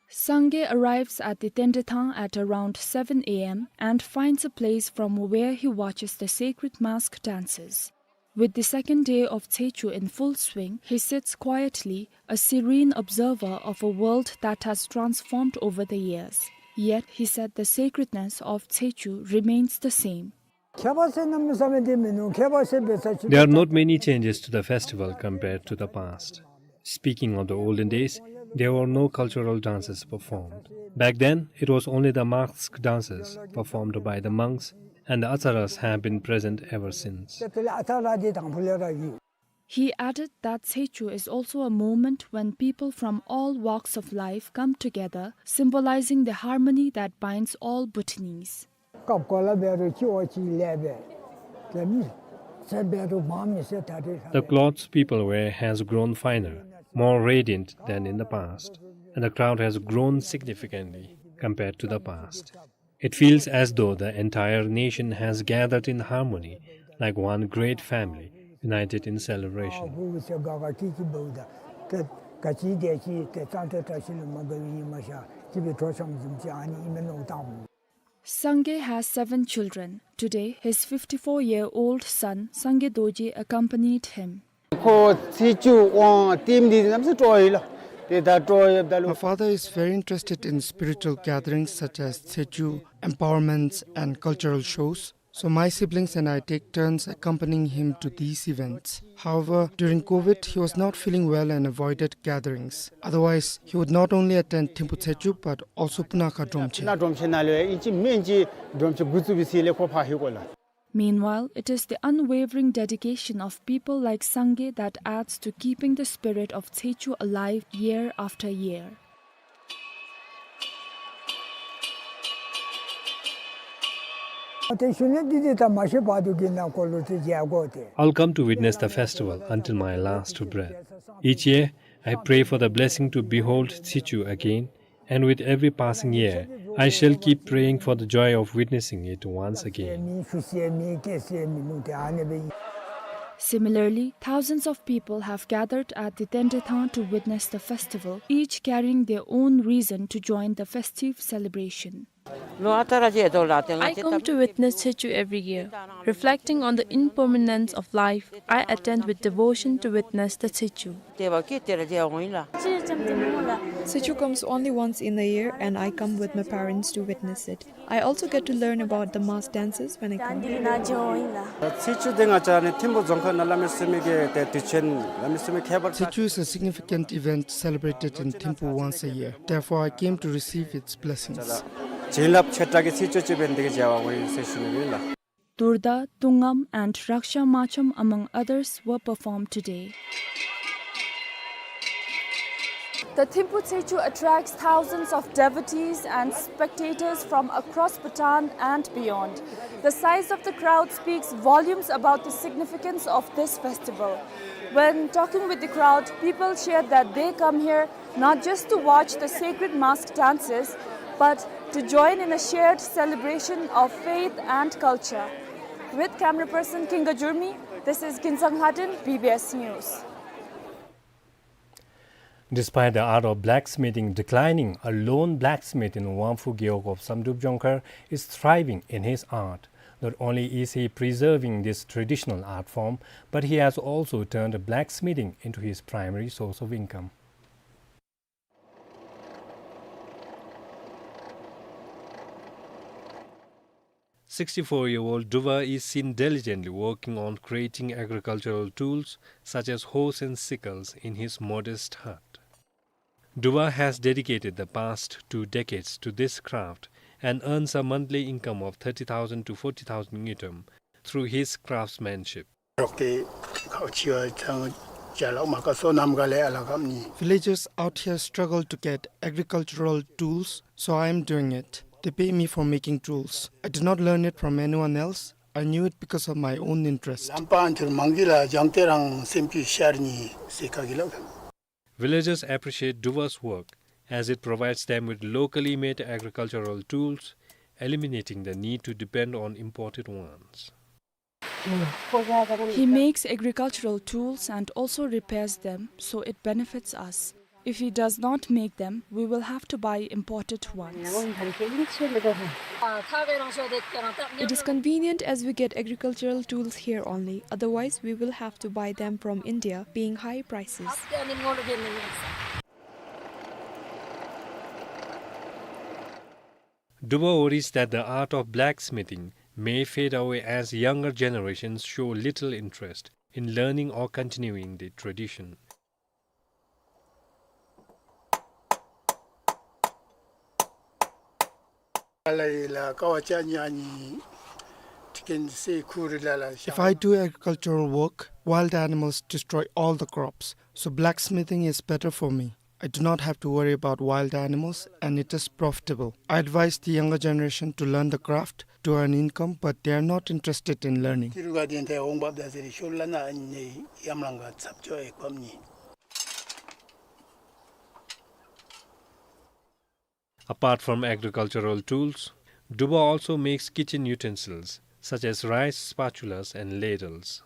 Sangay arrives at the Tendrethang at around seven A M and finds a place from where he watches the sacred mask dances. With the second day of Tsechu in full swing, he sits quietly, a serene observer of a world that has transformed over the years. Yet, he said, the sacredness of Tsechu remains the same. There are not many changes to the festival compared to the past. Speaking of the olden days, there were no cultural dances performed. Back then, it was only the mask dances performed by the monks, and the acharas have been present ever since. He added that Tsechu is also a moment when people from all walks of life come together, symbolizing the harmony that binds all Bhutanese. The clothes people wear has grown finer, more radiant than in the past, and the crowd has grown significantly compared to the past. It feels as though the entire nation has gathered in harmony, like one great family, united in celebration. Sangay has seven children. Today, his fifty-four-year-old son, Sangay Dorji, accompanied him. ཁོ་ཚེས་བཅུ་དབང་རྟེན་འདི་གནམ་ས་སྤྲོ་ཡི་ལོ། དེ་ད་སྤྲོ་ཡོད་ད་ལོ། My father is very interested in spiritual gatherings such as Tsechu, empowerments, and cultural shows. So my siblings and I take turns accompanying him to these events. However, during COVID, he was not feeling well and avoided gatherings. Otherwise, he would not only attend Thimphu Tsechu but also Punakha Dromchen. ཕུ་ན་སྒྲོམ་ཆེན་ནང་ལུ་ཡང་ཨིན་ཅི་མིན་ཅི་སྒྲོམ་ཆེན་འགོ་བཙུགས་པའི་ཚེ་ལས་ཁོ་ཕར་ལྷོད་དགོ་ལགས། Meanwhile, it is the unwavering dedication of people like Sangay that adds to keeping the spirit of Tsechu alive year after year. I'll come to witness the festival until my last breath. Each year, I pray for the blessing to behold Tsechu again, and with every passing year, I shall keep praying for the joy of witnessing it once again. Similarly, thousands of people have gathered at the Tendrethang to witness the festival, each carrying their own reason to join the festive celebration. I come to witness Tsechu every year. Reflecting on the impermanence of life, I attend with devotion to witness the Tsechu. Tsechu comes only once in a year, and I come with my parents to witness it. I also get to learn about the mask dances when I come. Tsechu is a significant event celebrated in Thimphu once a year. Therefore, I came to receive its blessings. བྱིན་རླབས་ཆེ་དྲགས་ཀྱི་ཚེས་བཅུ་གཅིག་པའི་འདི་གི་མཇལ་བར་འོང་ཡི་ཟེར་ཞུ་ནི་ཨིན་ལགས། Durda, Tungam, and Raksha Macham, among others, were performed today. The Thimphu Tsechu attracts thousands of devotees and spectators from across Bhutan and beyond. The size of the crowd speaks volumes about the significance of this festival. When talking with the crowd, people shared that they come here not just to watch the sacred mask dances, but to join in a shared celebration of faith and culture. With camera person Kinga Jurmi, this is Kinsang Hatin, B B S News. Despite the art of blacksmithing declining, a lone blacksmith in Wangphu Gewog of Samdrup Jongkhar is thriving in his art. Not only is he preserving this traditional art form, but he has also turned blacksmithing into his primary source of income. Sixty-four-year-old Duba is seen diligently working on creating agricultural tools such as hoes and sickles in his modest hut. Duba has dedicated the past two decades to this craft and earns a monthly income of thirty thousand to forty thousand ngultrum through his craftsmanship. Villagers out here struggle to get agricultural tools, so I am doing it. They pay me for making tools. I did not learn it from anyone else. I knew it because of my own interest. Villagers appreciate Duba's work as it provides them with locally made agricultural tools, eliminating the need to depend on imported ones. He makes agricultural tools and also repairs them, so it benefits us. If he does not make them, we will have to buy imported ones. It is convenient as we get agricultural tools here only, otherwise we will have to buy them from India, paying high prices. Duba worries that the art of blacksmithing may fade away as younger generations show little interest in learning or continuing the tradition. If I do agricultural work, wild animals destroy all the crops, so blacksmithing is better for me. I do not have to worry about wild animals and it is profitable. I advise the younger generation to learn the craft to earn income, but they are not interested in learning. Apart from agricultural tools, Duba also makes kitchen utensils such as rice spatulas and ladles.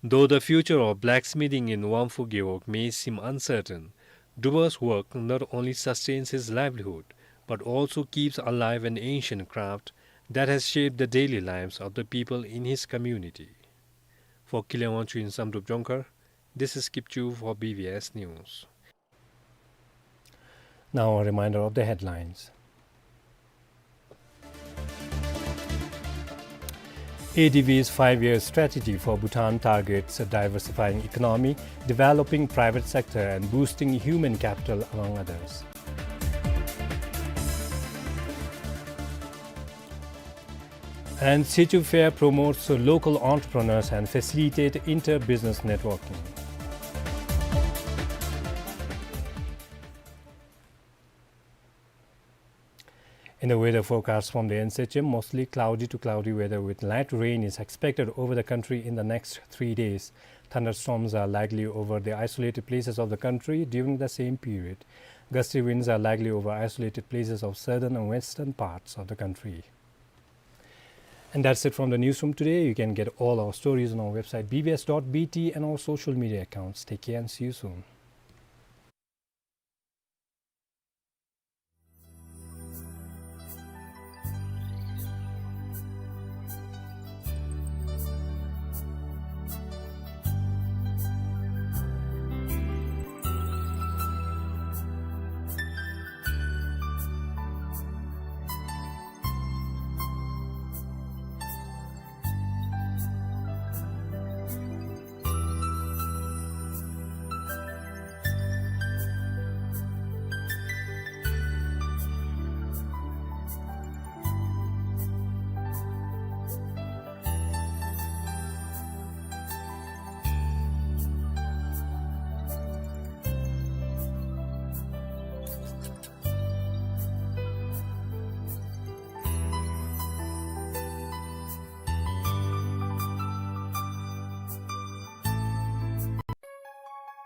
Though the future of blacksmithing in Wangphu Gewog may seem uncertain, Duba's work not only sustains his livelihood, but also keeps alive an ancient craft that has shaped the daily lives of the people in his community. For Kile Wangchuk in Samdrup Jongkhar, this is Kipchu for B B S News. Now a reminder of the headlines. A D B's five-year strategy for Bhutan targets diversifying economy, developing private sector and boosting human capital, among others. And Sichu Fair promotes local entrepreneurs and facilitate inter-business networking. In the weather forecast from the N S H M, mostly cloudy to cloudy weather with light rain is expected over the country in the next three days. Thunderstorms are likely over the isolated places of the country during the same period. Gusty winds are likely over isolated places of southern and western parts of the country. And that's it from the newsroom today. You can get all our stories on our website B B S dot B T and our social media accounts. Take care and see you soon.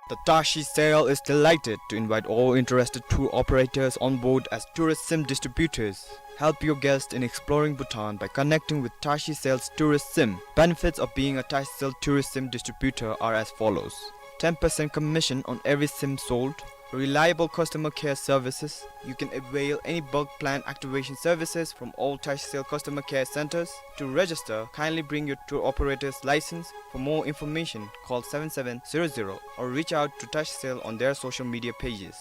The Tashi Sail is delighted to invite all interested tour operators on board as tourist sim distributors. Help your guests in exploring Bhutan by connecting with Tashi Sail's tourist sim. Benefits of being a Tashi Sail tourist sim distributor are as follows: ten percent commission on every sim sold, reliable customer care services. You can avail any bulk plan activation services from all Tashi Sail customer care centers. To register, kindly bring your tour operator's license. For more information, call seven seven zero zero or reach out to Tashi Sail on their social media pages.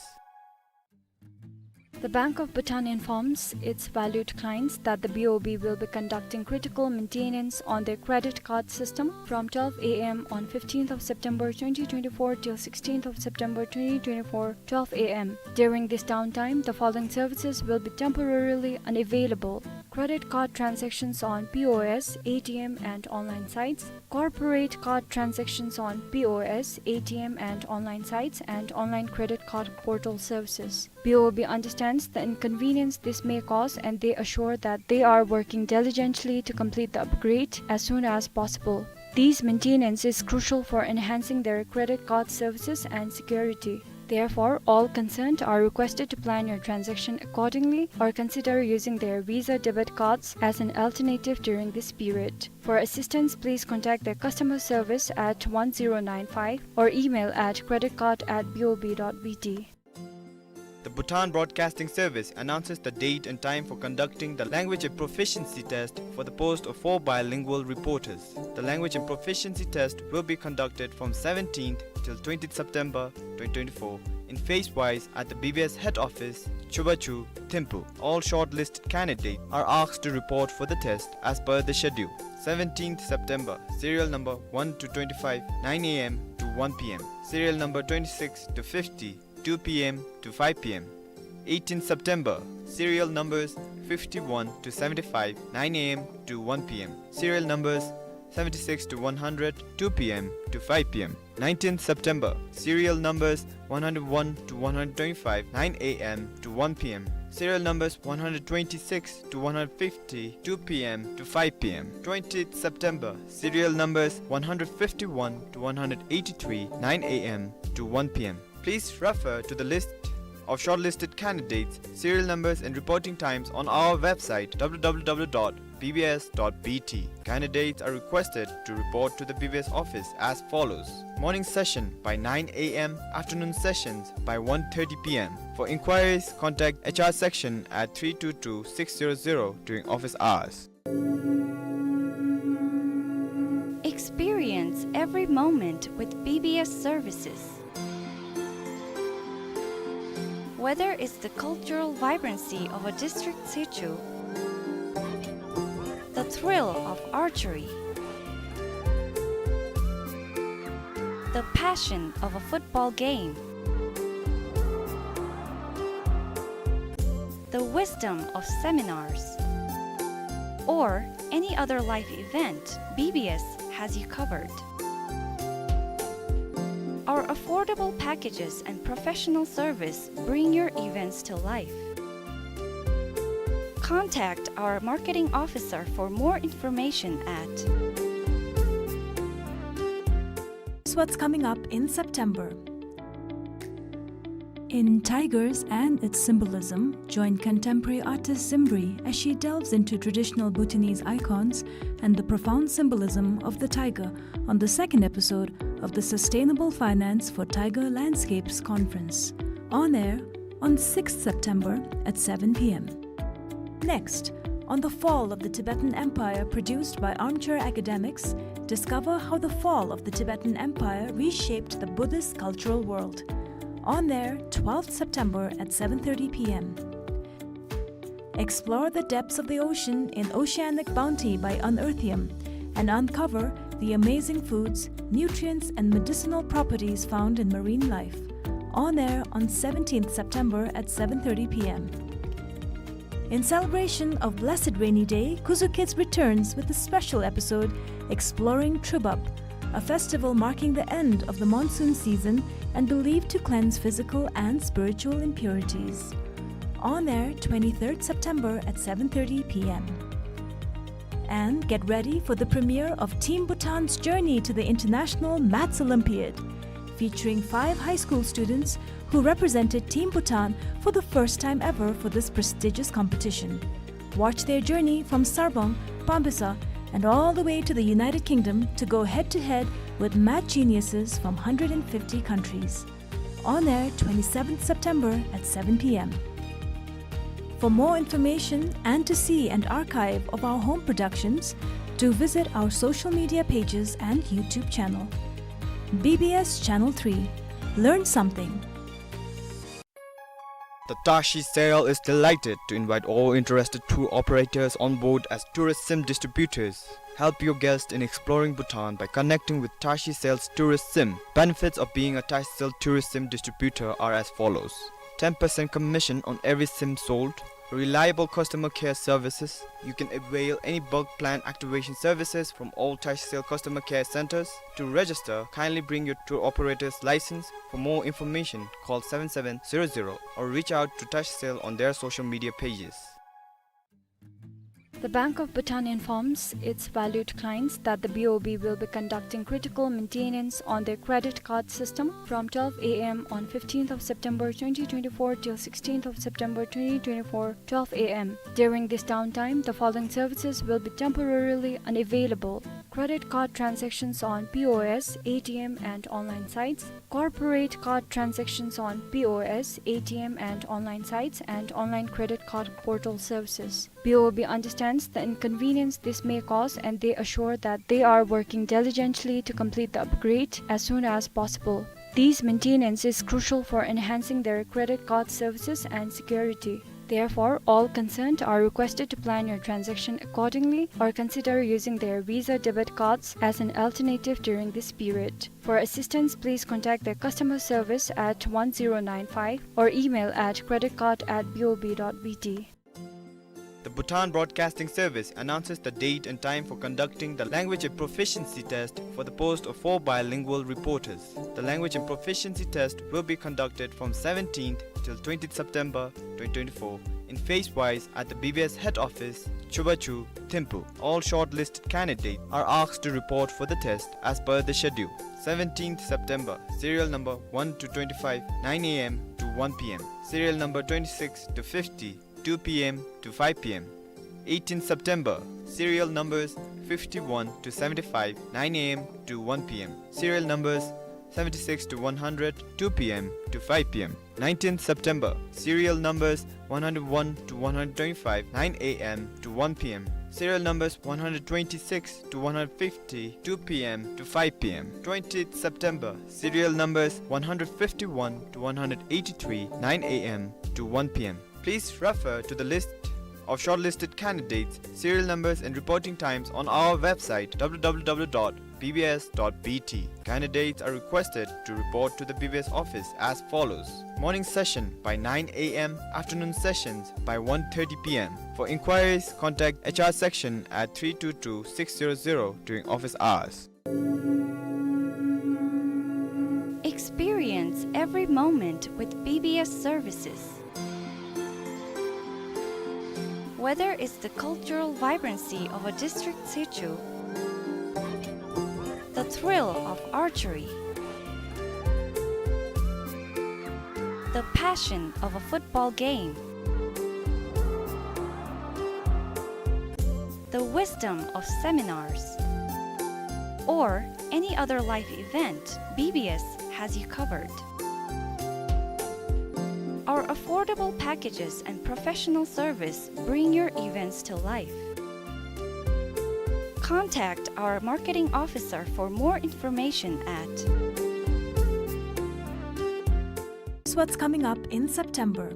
The Bank of Bhutan informs its valued clients that the B O B will be conducting critical maintenance on their credit card system from twelve A M on fifteenth of September twenty twenty-four till sixteenth of September twenty twenty-four, twelve A M. During this downtime, the following services will be temporarily unavailable: credit card transactions on P O S, A T M, and online sites, corporate card transactions on P O S, A T M, and online sites, and online credit card portal services. B O B understands the inconvenience this may cause, and they assure that they are working diligently to complete the upgrade as soon as possible. This maintenance is crucial for enhancing their credit card services and security. Therefore, all concerned are requested to plan your transaction accordingly or consider using their Visa debit cards as an alternative during this period. For assistance, please contact their customer service at one zero nine five or email at credit card at B O B dot B T. The Bhutan Broadcasting Service announces the date and time for conducting the language and proficiency test for the post of four bilingual reporters. The language and proficiency test will be conducted from seventeenth till twentieth September twenty twenty-four in phase wise at the B B S head office, Chubachu, Thimphu. All shortlisted candidates are asked to report for the test as per the schedule. Seventeenth September, serial number one to twenty-five, nine A M to one P M. Serial number twenty-six to fifty, two P M to five P M. Eighteenth September, serial numbers fifty-one to seventy-five, nine A M to one P M. Serial numbers seventy-six to one hundred, two P M to five P M. Nineteenth September, serial numbers one hundred one to one hundred twenty-five, nine A M to one P M. Serial numbers one hundred twenty-six to one hundred fifty, two P M to five P M. Twentieth September, serial numbers one hundred fifty-one to one hundred eighty-three, nine A M to one P M. Please refer to the list of shortlisted candidates, serial numbers and reporting times on our website, W W W dot B B S dot B T. Candidates are requested to report to the B B S office as follows: morning session by nine A M, afternoon sessions by one thirty P M. For inquiries, contact H R section at three two two six zero zero during office hours. Experience every moment with B B S services. Whether it's the cultural vibrancy of a district situ, the thrill of archery, the passion of a football game, the wisdom of seminars, or any other life event, B B S has you covered. Our affordable packages and professional service bring your events to life. Contact our marketing officer for more information at. Here's what's coming up in September. In Tigers and Its Symbolism, join contemporary artist Zimbri as she delves into traditional Bhutanese icons and the profound symbolism of the tiger on the second episode of the Sustainable Finance for Tiger Landscapes Conference. On air on sixth September at seven P M. Next, on the fall of the Tibetan Empire, produced by Armchair Academics, discover how the fall of the Tibetan Empire reshaped the Buddhist cultural world. On air, twelfth September at seven thirty P M. Explore the depths of the ocean in Oceanic Bounty by Unearthium and uncover the amazing foods, nutrients, and medicinal properties found in marine life. On air on seventeenth September at seven thirty P M. In celebration of Blessed Rainy Day, Kuzu Kids returns with a special episode exploring Trubap, a festival marking the end of the monsoon season and believed to cleanse physical and spiritual impurities. On air twenty-third September at seven thirty P M. And get ready for the premiere of Team Bhutan's journey to the International Maths Olympiad. featuring five high school students who represented Team Bhutan for the first time ever for this prestigious competition. Watch their journey from Sarpang, Pambisa, and all the way to the United Kingdom to go head-to-head with math geniuses from hundred and fifty countries. On air twenty-seventh September at seven p m. For more information and to see an archive of our home productions, do visit our social media pages and YouTube channel. B B S Channel three. Learn something. The Tashi Cell is delighted to invite all interested tour operators on board as tourist sim distributors. Help your guests in exploring Bhutan by connecting with Tashi Cell's tourist sim. Benefits of being a Tashi Cell tourist sim distributor are as follows. Ten percent commission on every sim sold. Reliable customer care services. You can avail any bulk plan activation services from all Tashi Cell customer care centers. To register, kindly bring your tour operator's license. For more information, call seven seven zero zero or reach out to Tashi Cell on their social media pages. The Bank of Bhutan informs its valued clients that the B O B will be conducting critical maintenance on their credit card system from twelve a m on fifteenth of September twenty twenty-four till sixteenth of September twenty twenty-four, twelve a m. During this downtime, the following services will be temporarily unavailable: credit card transactions on P O S, A T M, and online sites, corporate card transactions on P O S, A T M, and online sites, and online credit card portal services. B O B understands the inconvenience this may cause, and they assure that they are working diligently to complete the upgrade as soon as possible. This maintenance is crucial for enhancing their credit card services and security. Therefore, all concerned are requested to plan your transaction accordingly or consider using their Visa debit cards as an alternative during this period. For assistance, please contact their customer service at one zero nine five or email at credit card at B O B dot B T. The Bhutan Broadcasting Service announces the date and time for conducting the language and proficiency test for the post of four bilingual reporters. The language and proficiency test will be conducted from seventeenth till twentieth September twenty twenty-four in phase wise at the B B S head office, Chubachu, Thimphu. All shortlisted candidates are asked to report for the test as per the schedule. Seventeenth September, serial number one to twenty-five, nine a m to one p m. Serial number twenty-six to fifty, two p m to five p m. Eighteenth September, serial numbers fifty-one to seventy-five, nine a m to one p m. Serial numbers seventy-six to one hundred, two p m to five p m. Nineteenth September, serial numbers one hundred one to one hundred twenty-five, nine a m to one p m. Serial numbers one hundred twenty-six to one hundred fifty, two p m to five p m. Twentieth September, serial numbers one hundred fifty-one to one hundred eighty-three, nine a m to one p m. Please refer to the list of shortlisted candidates, serial numbers and reporting times on our website, w w w dot b b s dot b t. Candidates are requested to report to the B B S office as follows. Morning session by nine a m, afternoon sessions by one thirty p m. For inquiries, contact H R section at three two two six zero zero during office hours. Experience every moment with B B S services. Whether it's the cultural vibrancy of a district sichu, the thrill of archery, the passion of a football game, the wisdom of seminars, or any other life event, B B S has you covered. Our affordable packages and professional service bring your events to life. Contact our marketing officer for more information at. What's coming up in September.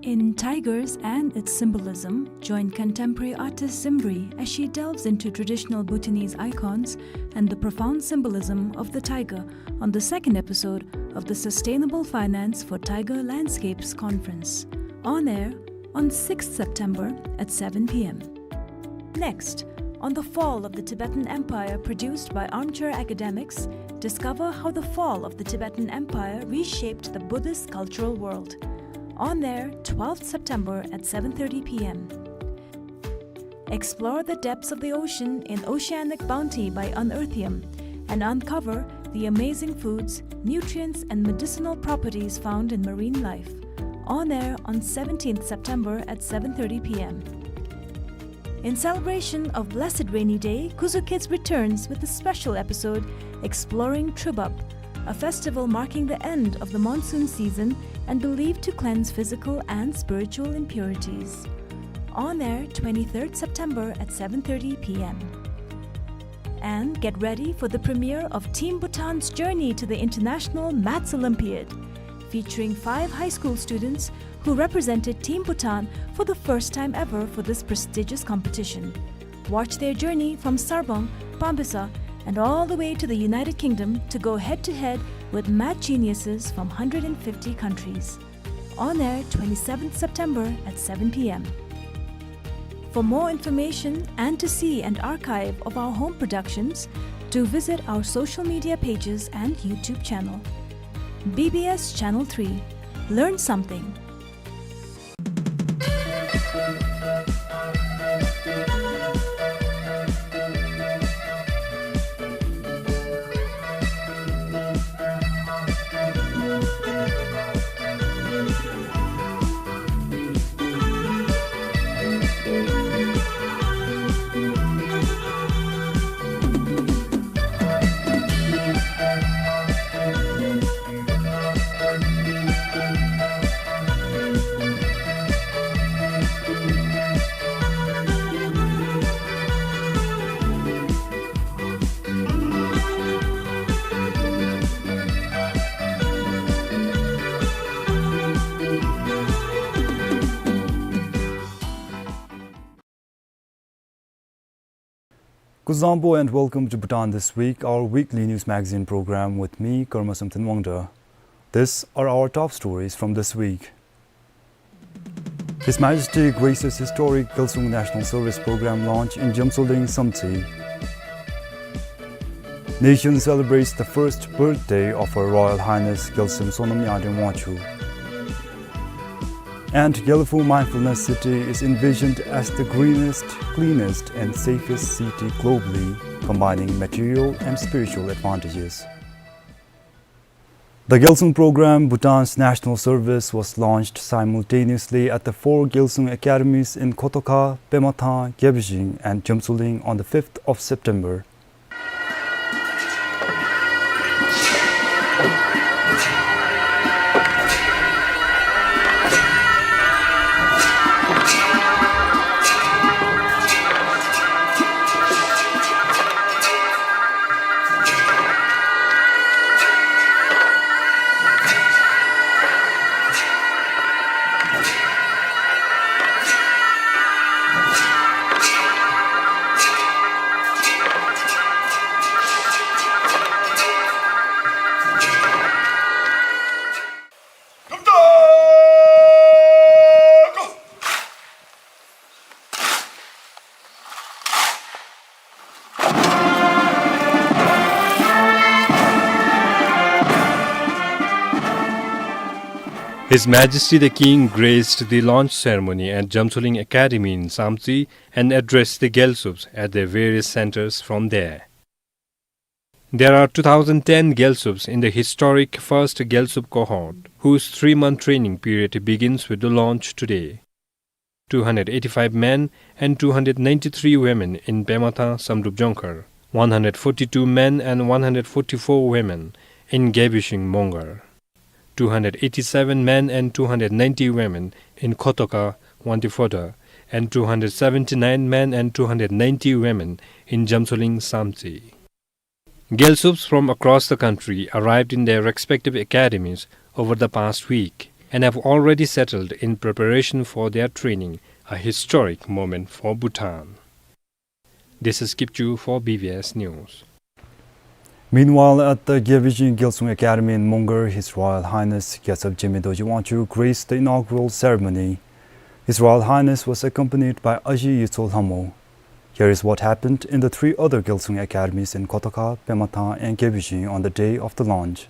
In Tigers and Its Symbolism, join contemporary artist Zimbri as she delves into traditional Bhutanese icons and the profound symbolism of the tiger on the second episode of the Sustainable Finance for Tiger Landscapes Conference. On air on sixth September at seven p m. Next, on the fall of the Tibetan Empire, produced by Armchair Academics, discover how the fall of the Tibetan Empire reshaped the Buddhist cultural world. On air, twelfth September at seven thirty p m. Explore the depths of the ocean in Oceanic Bounty by Unearthium and uncover the amazing foods, nutrients, and medicinal properties found in marine life. On air on seventeenth September at seven thirty p m. In celebration of Blessed Rainy Day, Kuzu Kids returns with a special episode exploring Trubap, a festival marking the end of the monsoon season and believed to cleanse physical and spiritual impurities. On air twenty-third September at seven thirty p m. And get ready for the premiere of Team Bhutan's journey to the International Maths Olympiad, featuring five high school students who represented Team Bhutan for the first time ever for this prestigious competition. Watch their journey from Sarpang, Pambisa, and all the way to the United Kingdom to go head-to-head with math geniuses from hundred and fifty countries. On air twenty-seventh September at seven p m. For more information and to see an archive of our home productions, do visit our social media pages and YouTube channel. B B S Channel three. Learn something. Kuzuzangpo and welcome to Bhutan This Week, our weekly news magazine program with me, Karma Samten Wangda. These are our top stories from this week. His Majesty graces historic Gyalsung National Service Program launch in Jamtsoling Samtse. Nation celebrates the first birthday of Her Royal Highness Gyaltsem Sonam Yangdreng Wangchuck. And Gelephu Mindfulness City is envisioned as the greenest, cleanest, and safest city globally, combining material and spiritual advantages. The Gyalsung program, Bhutan's national service, was launched simultaneously at the four Gyalsung academies in Kotoka, Pemathang, Gebijing, and Jamtsoling on the fifth of September. His Majesty the King graced the launch ceremony at Jamtsoling Academy in Samtse and addressed the Gyalsups at their various centers from there. There are two thousand ten Gyalsups in the historic first Gyalsup cohort, whose three-month training period begins with the launch today. Two hundred eighty-five men and two hundred ninety-three women in Pemathang Samdrup Jongkhar, one hundred forty-two men and one hundred forty-four women in Gebishing Mongar, two hundred eighty-seven men and two hundred ninety women in Kotoka Wangtephoda, and two hundred seventy-nine men and two hundred ninety women in Jamtsoling Samtse. Gyalsups from across the country arrived in their respective academies over the past week and have already settled in preparation for their training, a historic moment for Bhutan. This is Kipchu for B B S News. Meanwhile, at the Gebijing Gyalsung Academy in Mongar, His Royal Highness Gyaltsab Jigme Dorji Wangchuck graced the inaugural ceremony. His Royal Highness was accompanied by Aji Yitso Lhamo. Here is what happened in the three other Gyalsung academies in Kotoka, Pemathang, and Gebijing on the day of the launch.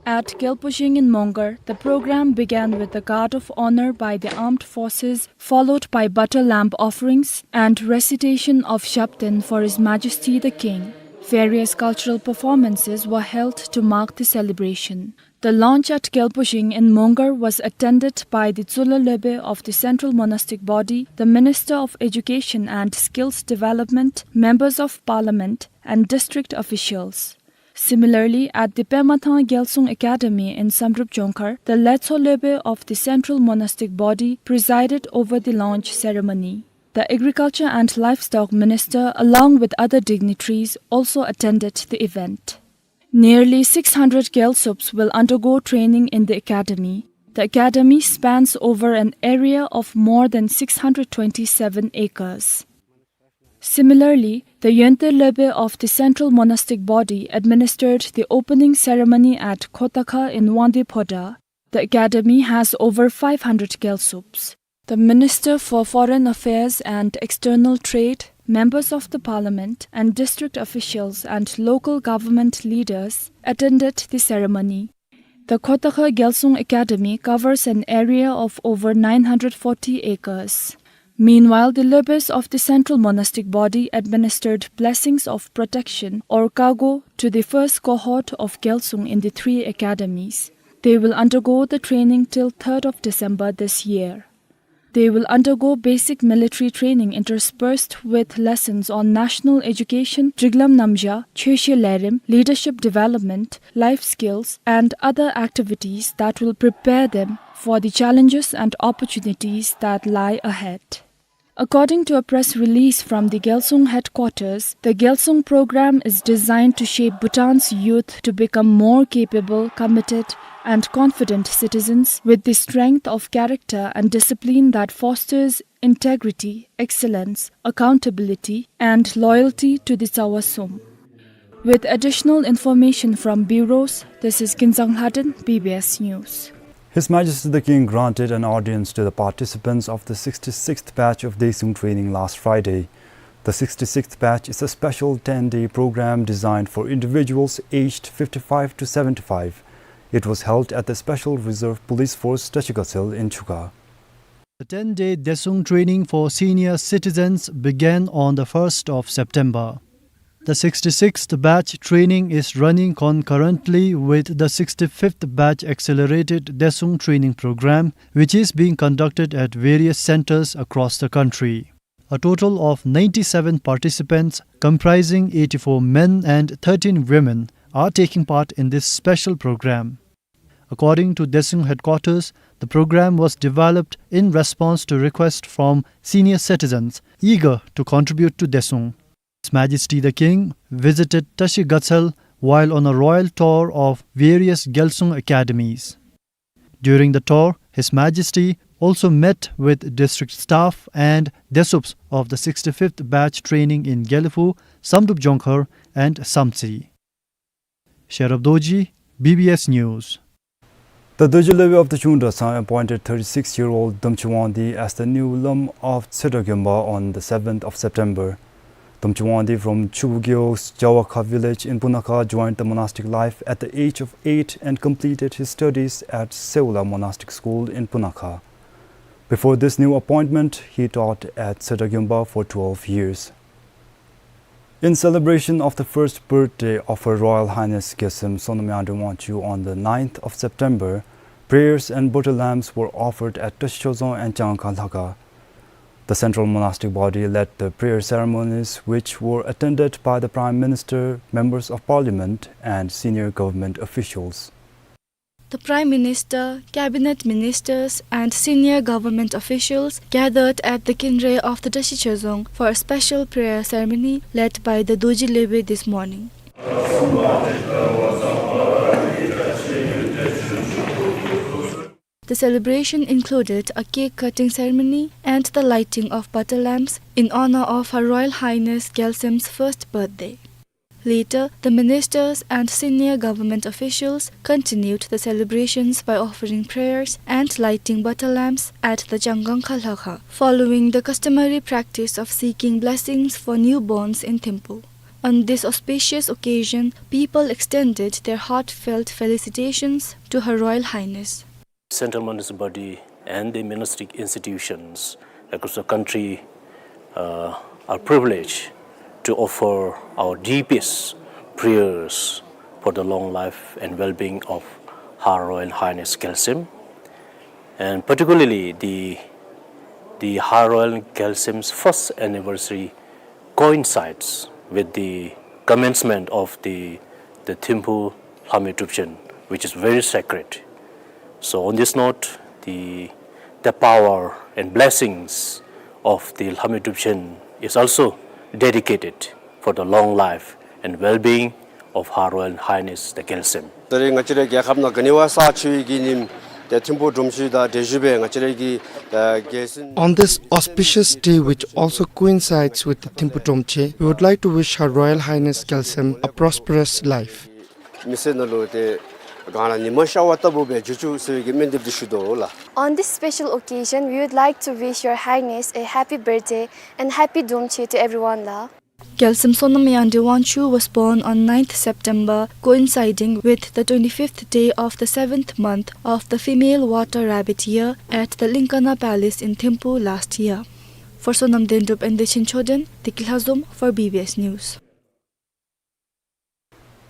At Gyalpujing in Mongar, the program began with the guard of honor by the armed forces, followed by butter lamb offerings and recitation of Japten for His Majesty the King. Various cultural performances were held to mark the celebration. The launch at Gyalpo Zheng in Mongar was attended by the Tsulwa Lopen of the Central Monastic Body, the Minister of Education and Skills Development, members of parliament, and district officials. Similarly, at the Pema Thang Gyalsung Academy in Samdrup Jongkhar, the Letsho Lopen of the Central Monastic Body presided over the launch ceremony. The Agriculture and Livestock Minister, along with other dignitaries, also attended the event. Nearly six hundred Gyalsups will undergo training in the academy. The academy spans over an area of more than six hundred twenty-seven acres. Similarly, the Yonten Lopen of the Central Monastic Body administered the opening ceremony at Khotakha in Wangdue Phodrang. The academy has over five hundred Gyalsups. The Minister for Foreign Affairs and External Trade, members of the parliament, and district officials and local government leaders attended the ceremony. The Khotakha Gyalsung Academy covers an area of over nine hundred forty acres. Meanwhile, the Lopens of the Central Monastic Body administered blessings of protection or kago to the first cohort of Gyalsung in the three academies. They will undergo the training till third of December this year. They will undergo basic military training interspersed with lessons on national education, Driglam Namja, Choshe Lerim, leadership development, life skills, and other activities that will prepare them for the challenges and opportunities that lie ahead. According to a press release from the Gyalsung headquarters, the Gyalsung program is designed to shape Bhutan's youth to become more capable, committed, and confident citizens with the strength of character and discipline that fosters integrity, excellence, accountability, and loyalty to the Tsawa Sum. With additional information from bureaus, this is Kinzang Lhaden, B B S News. His Majesty the King granted an audience to the participants of the sixty-sixth batch of Daesung training last Friday. The sixty-sixth batch is a special ten-day program designed for individuals aged fifty-five to seventy-five. It was held at the Special Reserve Police Force Tashi Gatshel in Chukha. The ten-day Daesung training for senior citizens began on the first of September. The sixty-sixth batch training is running concurrently with the sixty-fifth batch accelerated Daesung training program, which is being conducted at various centers across the country. A total of ninety-seven participants, comprising eighty-four men and thirteen women, are taking part in this special program. According to Daesung headquarters, the program was developed in response to requests from senior citizens eager to contribute to Daesung. His Majesty the King visited Tashi Gatshel while on a royal tour of various Gyalsung academies. During the tour, His Majesty also met with district staff and Daesups of the sixty-fifth batch training in Gelephu, Samdrup Jongkhar and Samtse. Sherab Dorji, B B S News. The Dorji Lopen of the Chungdrasang appointed thirty-six-year-old Domchung Wangdi as the new Lam of Tshedra Gyompa on the seventh of September. Domchung Wangdi from Chubu Gewo's Jawakha village in Punakha joined the monastic life at the age of eight and completed his studies at Seola Monastic School in Punakha. Before this new appointment, he taught at Tshedra Gyompa for twelve years. In celebration of the first birthday of Her Royal Highness Gyaltsem Sonam Yangdrung Wangchuck on the ninth of September, prayers and butter lamps were offered at Tashi Chorzong and Changangkha Lhakha. The Central Monastic Body led the prayer ceremonies, which were attended by the Prime Minister, members of Parliament, and senior government officials. The Prime Minister, Cabinet Ministers, and senior government officials gathered at the kinre of the Tashi Chorzong for a special prayer ceremony led by the Dorji Lopen this morning. The celebration included a cake-cutting ceremony and the lighting of butter lamps in honor of Her Royal Highness Gyaltsem's first birthday. Later, the ministers and senior government officials continued the celebrations by offering prayers and lighting butter lamps at the Changangkha Lhakha, following the customary practice of seeking blessings for newborns in Thimphu. On this auspicious occasion, people extended their heartfelt felicitations to Her Royal Highness. Central monastic body and the monastic institutions across the country, uh, are privileged to offer our deepest prayers for the long life and well-being of Her Royal Highness Gyaltsem, and particularly the, the Her Royal Gyaltsem's first anniversary coincides with the commencement of the, the Thimphu Lhame Drupchen, which is very sacred. So on this note, the, the power and blessings of the Lhame Drupchen is also dedicated for the long life and well-being of Her Royal Highness the Gyaltsem. ད་རེས་ང་བཅས་རའི་རྒྱལ་ཁབ་ནང་ག་ནི་བ་ས་ཆུ་ཡི་གི་ཉིནམ་ཏེ་ཐིམ་ཕུག་སྒྲོམ་ཆེན་དང་འབྲེལ་བཞུགས་སྦེ་ང་བཅས་རའི་གི་ད་རྒྱལ་སྲིད On this auspicious day, which also coincides with the Thimphu Dromche, we would like to wish Her Royal Highness Gyaltsem a prosperous life. མི་སེར་ནང་ལུ་ཏེ་གངས་ལ་ཉི་མ་ཤར་བ་ལྟ་བུ་སྦེ་འགྱུར་བཅུག་ཟེར་བའི་གི་སྨོན་འདེབས་འདི་ཞུ་དོ་ལགས། On this special occasion, we would like to wish Your Highness a happy birthday and happy Dromche to everyone ལགས། Gyaltsem Sonam Yangdrel Wangchuck was born on ninth September, coinciding with the twenty-fifth day of the seventh month of the female water rabbit year at the Linkana Palace in Thimphu last year. For Sonam Dendrup and Dechen Choden, Deki Lhazom for B B S News.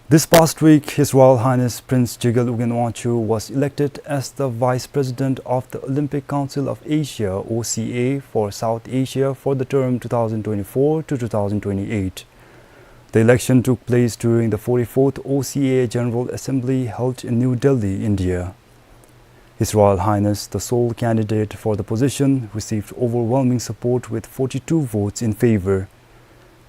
This past week, His Royal Highness Prince Jegal Ugyen Wangchuck was elected as the Vice President of the Olympic Council of Asia, O C A, for South Asia for the term two thousand twenty-four to two thousand twenty-eight. The election took place during the forty-fourth O C A General Assembly held in New Delhi, India. His Royal Highness, the sole candidate for the position, received overwhelming support with forty-two votes in favor.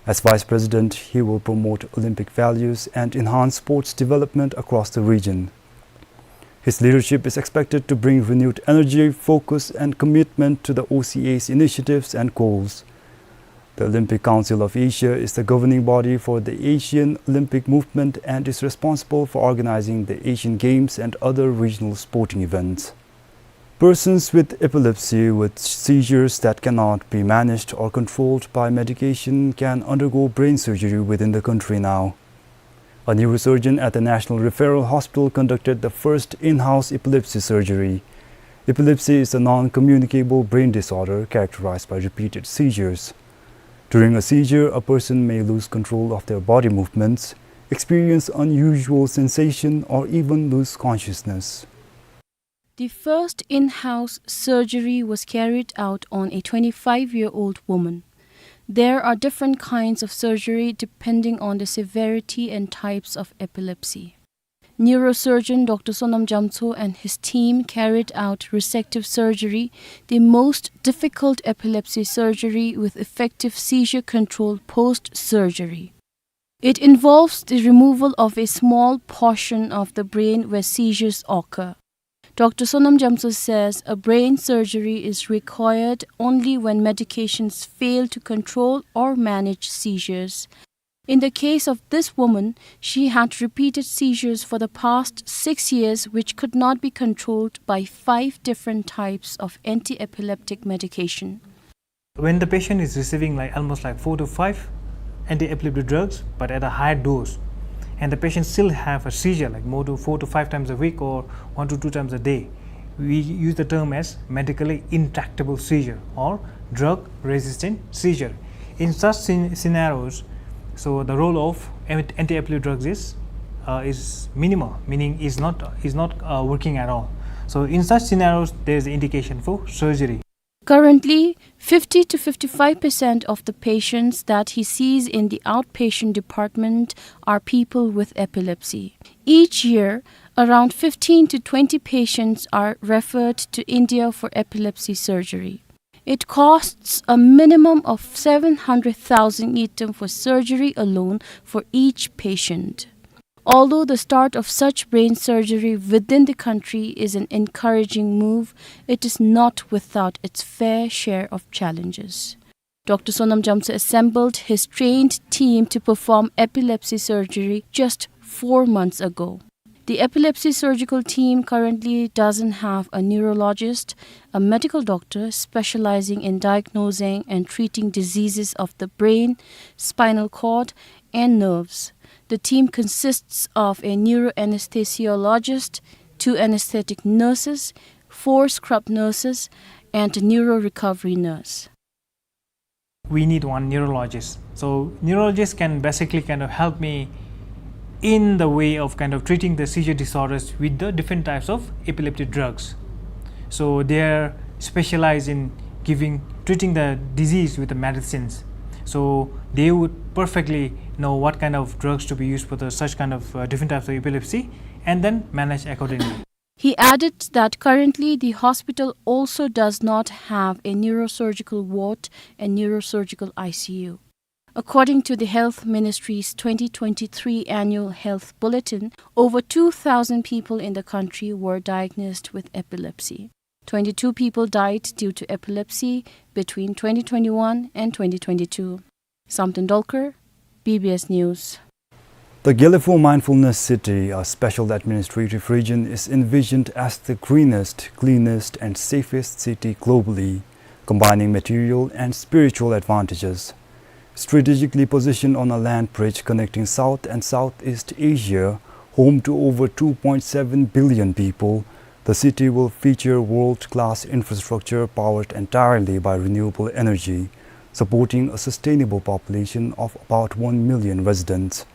As Vice President, he will promote Olympic values and enhance sports development across the region. His leadership is expected to bring renewed energy, focus, and commitment to the O C A's initiatives and goals. The Olympic Council of Asia is the governing body for the Asian Olympic movement and is responsible for organizing the Asian Games and other regional sporting events. Persons with epilepsy with seizures that cannot be managed or controlled by medication can undergo brain surgery within the country now. A neurosurgeon at the National Referral Hospital conducted the first in-house epilepsy surgery. Epilepsy is a non-communicable brain disorder characterized by repeated seizures. During a seizure, a person may lose control of their body movements, experience unusual sensation, or even lose consciousness. The first in-house surgery was carried out on a twenty-five-year-old woman. There are different kinds of surgery depending on the severity and types of epilepsy. Neurosurgeon Doctor Sonam Jamtso and his team carried out resective surgery, the most difficult epilepsy surgery with effective seizure control post-surgery. It involves the removal of a small portion of the brain where seizures occur. Doctor Sonam Jamtso says a brain surgery is required only when medications fail to control or manage seizures. In the case of this woman, she had repeated seizures for the past six years, which could not be controlled by five different types of anti-epileptic medication. When the patient is receiving, like, almost, like, four to five anti-epileptic drugs, but at a high dose, and the patient still have a seizure, like, more to four to five times a week or one to two times a day, we use the term as medically intractable seizure or drug-resistant seizure. In such scen-, scenarios, so the role of an-, anti-epileptic drugs is, uh, is minimal, meaning is not, is not, uh, working at all. So in such scenarios, there is indication for surgery. Currently, fifty to fifty-five percent of the patients that he sees in the outpatient department are people with epilepsy. Each year, around fifteen to twenty patients are referred to India for epilepsy surgery. It costs a minimum of seven hundred thousand ngultrum for surgery alone for each patient. Although the start of such brain surgery within the country is an encouraging move, it is not without its fair share of challenges. Doctor Sonam Jamtso assembled his trained team to perform epilepsy surgery just four months ago. The epilepsy surgical team currently doesn't have a neurologist, a medical doctor specializing in diagnosing and treating diseases of the brain, spinal cord, and nerves. The team consists of a neuroanesthesiologist, two anesthetic nurses, four scrub nurses, and a neuro recovery nurse. we need one neurologist. So neurologist can basically kind of help me in the way of kind of treating the seizure disorders with the different types of epileptic drugs. So they are specialized in giving, treating the disease with the medicines. So they would perfectly know what kind of drugs to be used for the such kind of, uh, different types of epilepsy, and then manage accordingly. He added that currently the hospital also does not have a neurosurgical ward and neurosurgical I C U. According to the Health Ministry's twenty twenty-three annual health bulletin, over two thousand people in the country were diagnosed with epilepsy. Twenty-two people died due to epilepsy between twenty twenty-one and twenty twenty-two. Samten Dolkar, B B S News. The Gelephu Mindfulness City, a special administrative region, is envisioned as the greenest, cleanest, and safest city globally, combining material and spiritual advantages. Strategically positioned on a land bridge connecting South and Southeast Asia, home to over two point seven billion people, the city will feature world-class infrastructure powered entirely by renewable energy, supporting a sustainable population of about one million residents.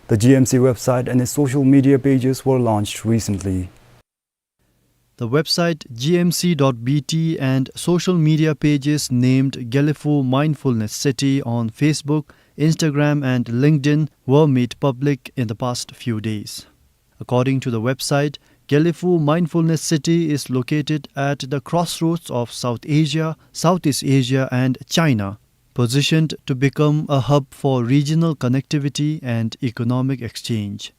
The G M C website and its social media pages were launched recently. The website G M C dot B T and social media pages named Gelephu Mindfulness City on Facebook, Instagram, and LinkedIn were made public in the past few days. According to the website, Gelephu Mindfulness City is located at the crossroads of South Asia, Southeast Asia, and China, positioned to become a hub for regional connectivity and economic exchange.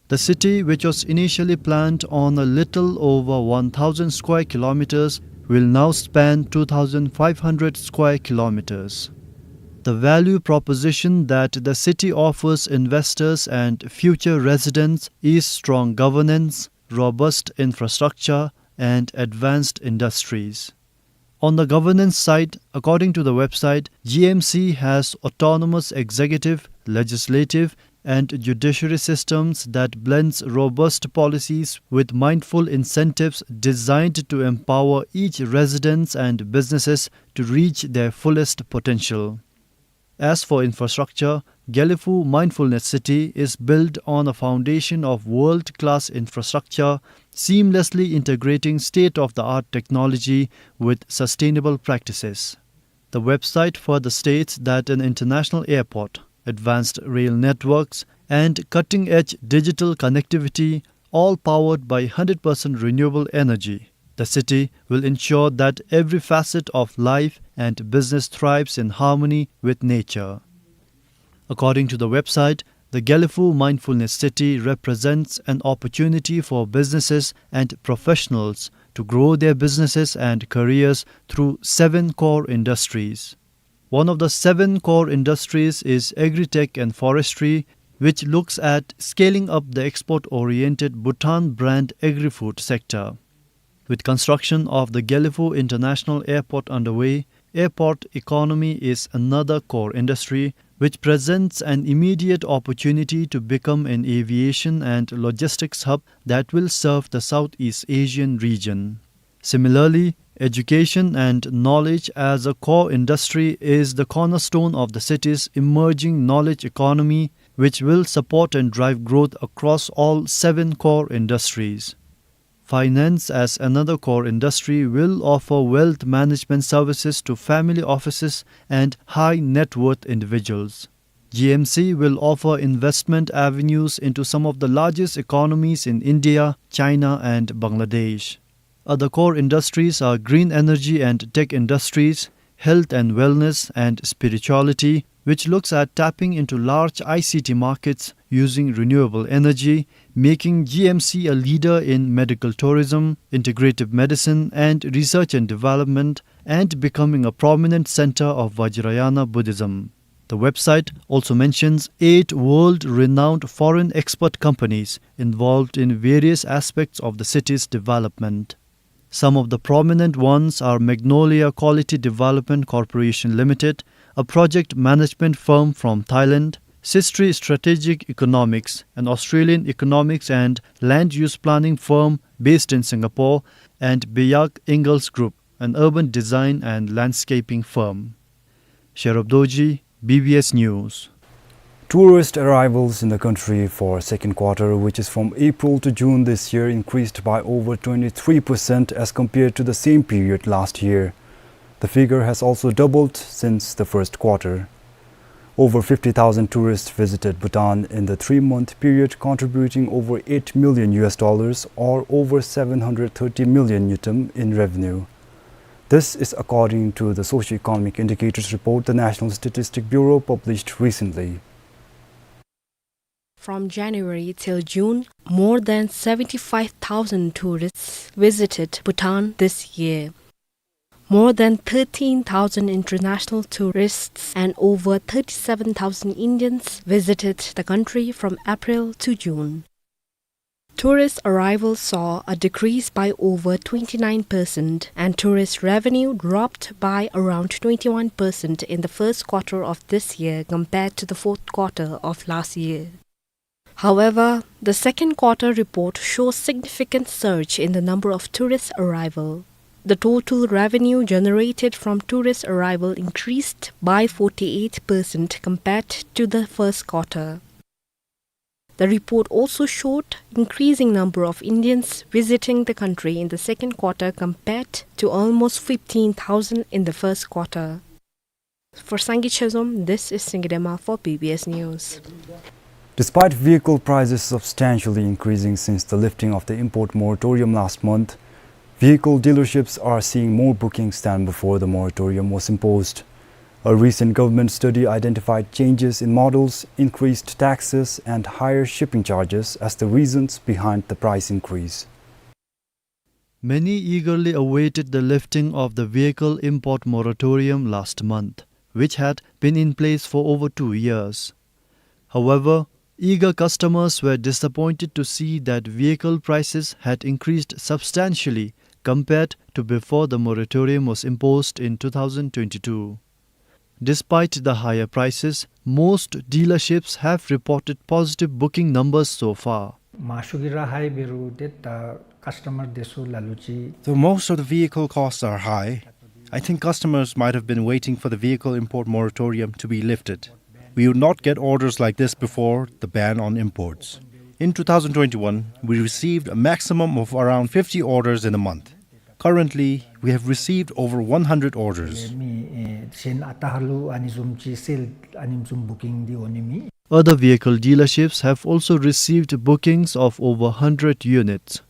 The city, which was initially planned on a little over one thousand square kilometers, will now span two thousand five hundred square kilometers. The value proposition that the city offers investors and future residents is strong governance, robust infrastructure, and advanced industries. On the governance side, according to the website, G M C has autonomous executive, legislative, and judiciary systems that blends robust policies with mindful incentives designed to empower each residents and businesses to reach their fullest potential. As for infrastructure, Gelephu Mindfulness City is built on a foundation of world-class infrastructure, seamlessly integrating state-of-the-art technology with sustainable practices. The website further states that an international airport, advanced rail networks, and cutting-edge digital connectivity, all powered by hundred percent renewable energy. The city will ensure that every facet of life and business thrives in harmony with nature. According to the website, the Gelephu Mindfulness City represents an opportunity for businesses and professionals to grow their businesses and careers through seven core industries. One of the seven core industries is agri-tech and forestry, which looks at scaling up the export-oriented Bhutan brand agri-food sector. With construction of the Gelephu International Airport underway, airport economy is another core industry, which presents an immediate opportunity to become an aviation and logistics hub that will serve the Southeast Asian region. Similarly, education and knowledge as a core industry is the cornerstone of the city's emerging knowledge economy, which will support and drive growth across all seven core industries. Finance, as another core industry, will offer wealth management services to family offices and high net worth individuals. G M C will offer investment avenues into some of the largest economies in India, China, and Bangladesh. Other core industries are green energy and tech industries, health and wellness, and spirituality, which looks at tapping into large I C T markets using renewable energy, making G M C a leader in medical tourism, integrative medicine, and research and development, and becoming a prominent center of Vajrayana Buddhism. The website also mentions eight world-renowned foreign expert companies involved in various aspects of the city's development. Some of the prominent ones are Magnolia Quality Development Corporation Limited, a project management firm from Thailand, Sistri Strategic Economics, an Australian economics and land use planning firm based in Singapore, and Biak Ingalls Group, an urban design and landscaping firm. Sherab Dorji, B B S News. Tourist arrivals in the country for second quarter, which is from April to June this year, increased by over twenty-three percent as compared to the same period last year. The figure has also doubled since the first quarter. Over fifty thousand tourists visited Bhutan in the three-month period, contributing over eight million U S dollars, or over seven hundred thirty million ngultrum, in revenue. This is according to the Socio-Economic Indicators report the National Statistic Bureau published recently. From January till June, more than seventy-five thousand tourists visited Bhutan this year. More than thirteen thousand international tourists and over thirty-seven thousand Indians visited the country from April to June. Tourist arrivals saw a decrease by over twenty-nine percent, and tourist revenue dropped by around twenty-one percent in the first quarter of this year compared to the fourth quarter of last year. However, the second quarter report shows significant surge in the number of tourist arrival. The total revenue generated from tourist arrival increased by forty-eight percent compared to the first quarter. The report also showed increasing number of Indians visiting the country in the second quarter compared to almost fifteen thousand in the first quarter. For Sangay Chezom, this is Singay Dema for B B S News. Despite vehicle prices substantially increasing since the lifting of the import moratorium last month, vehicle dealerships are seeing more bookings than before the moratorium was imposed. A recent government study identified changes in models, increased taxes, and higher shipping charges as the reasons behind the price increase. Many eagerly awaited the lifting of the vehicle import moratorium last month, which had been in place for over two years. However, eager customers were disappointed to see that vehicle prices had increased substantially compared to before the moratorium was imposed in two thousand twenty-two. Despite the higher prices, most dealerships have reported positive booking numbers so far. Masuk ira high beru det, uh, customer desu lalu chi. Though most of the vehicle costs are high, I think customers might have been waiting for the vehicle import moratorium to be lifted. We would not get orders like this before the ban on imports. In two thousand twenty-one, we received a maximum of around fifty orders in a month. Currently, we have received over one hundred orders. Mi, eh, sen atahalu ani zum chi sel ani zum booking di oni mi. Other vehicle dealerships have also received bookings of over hundred units.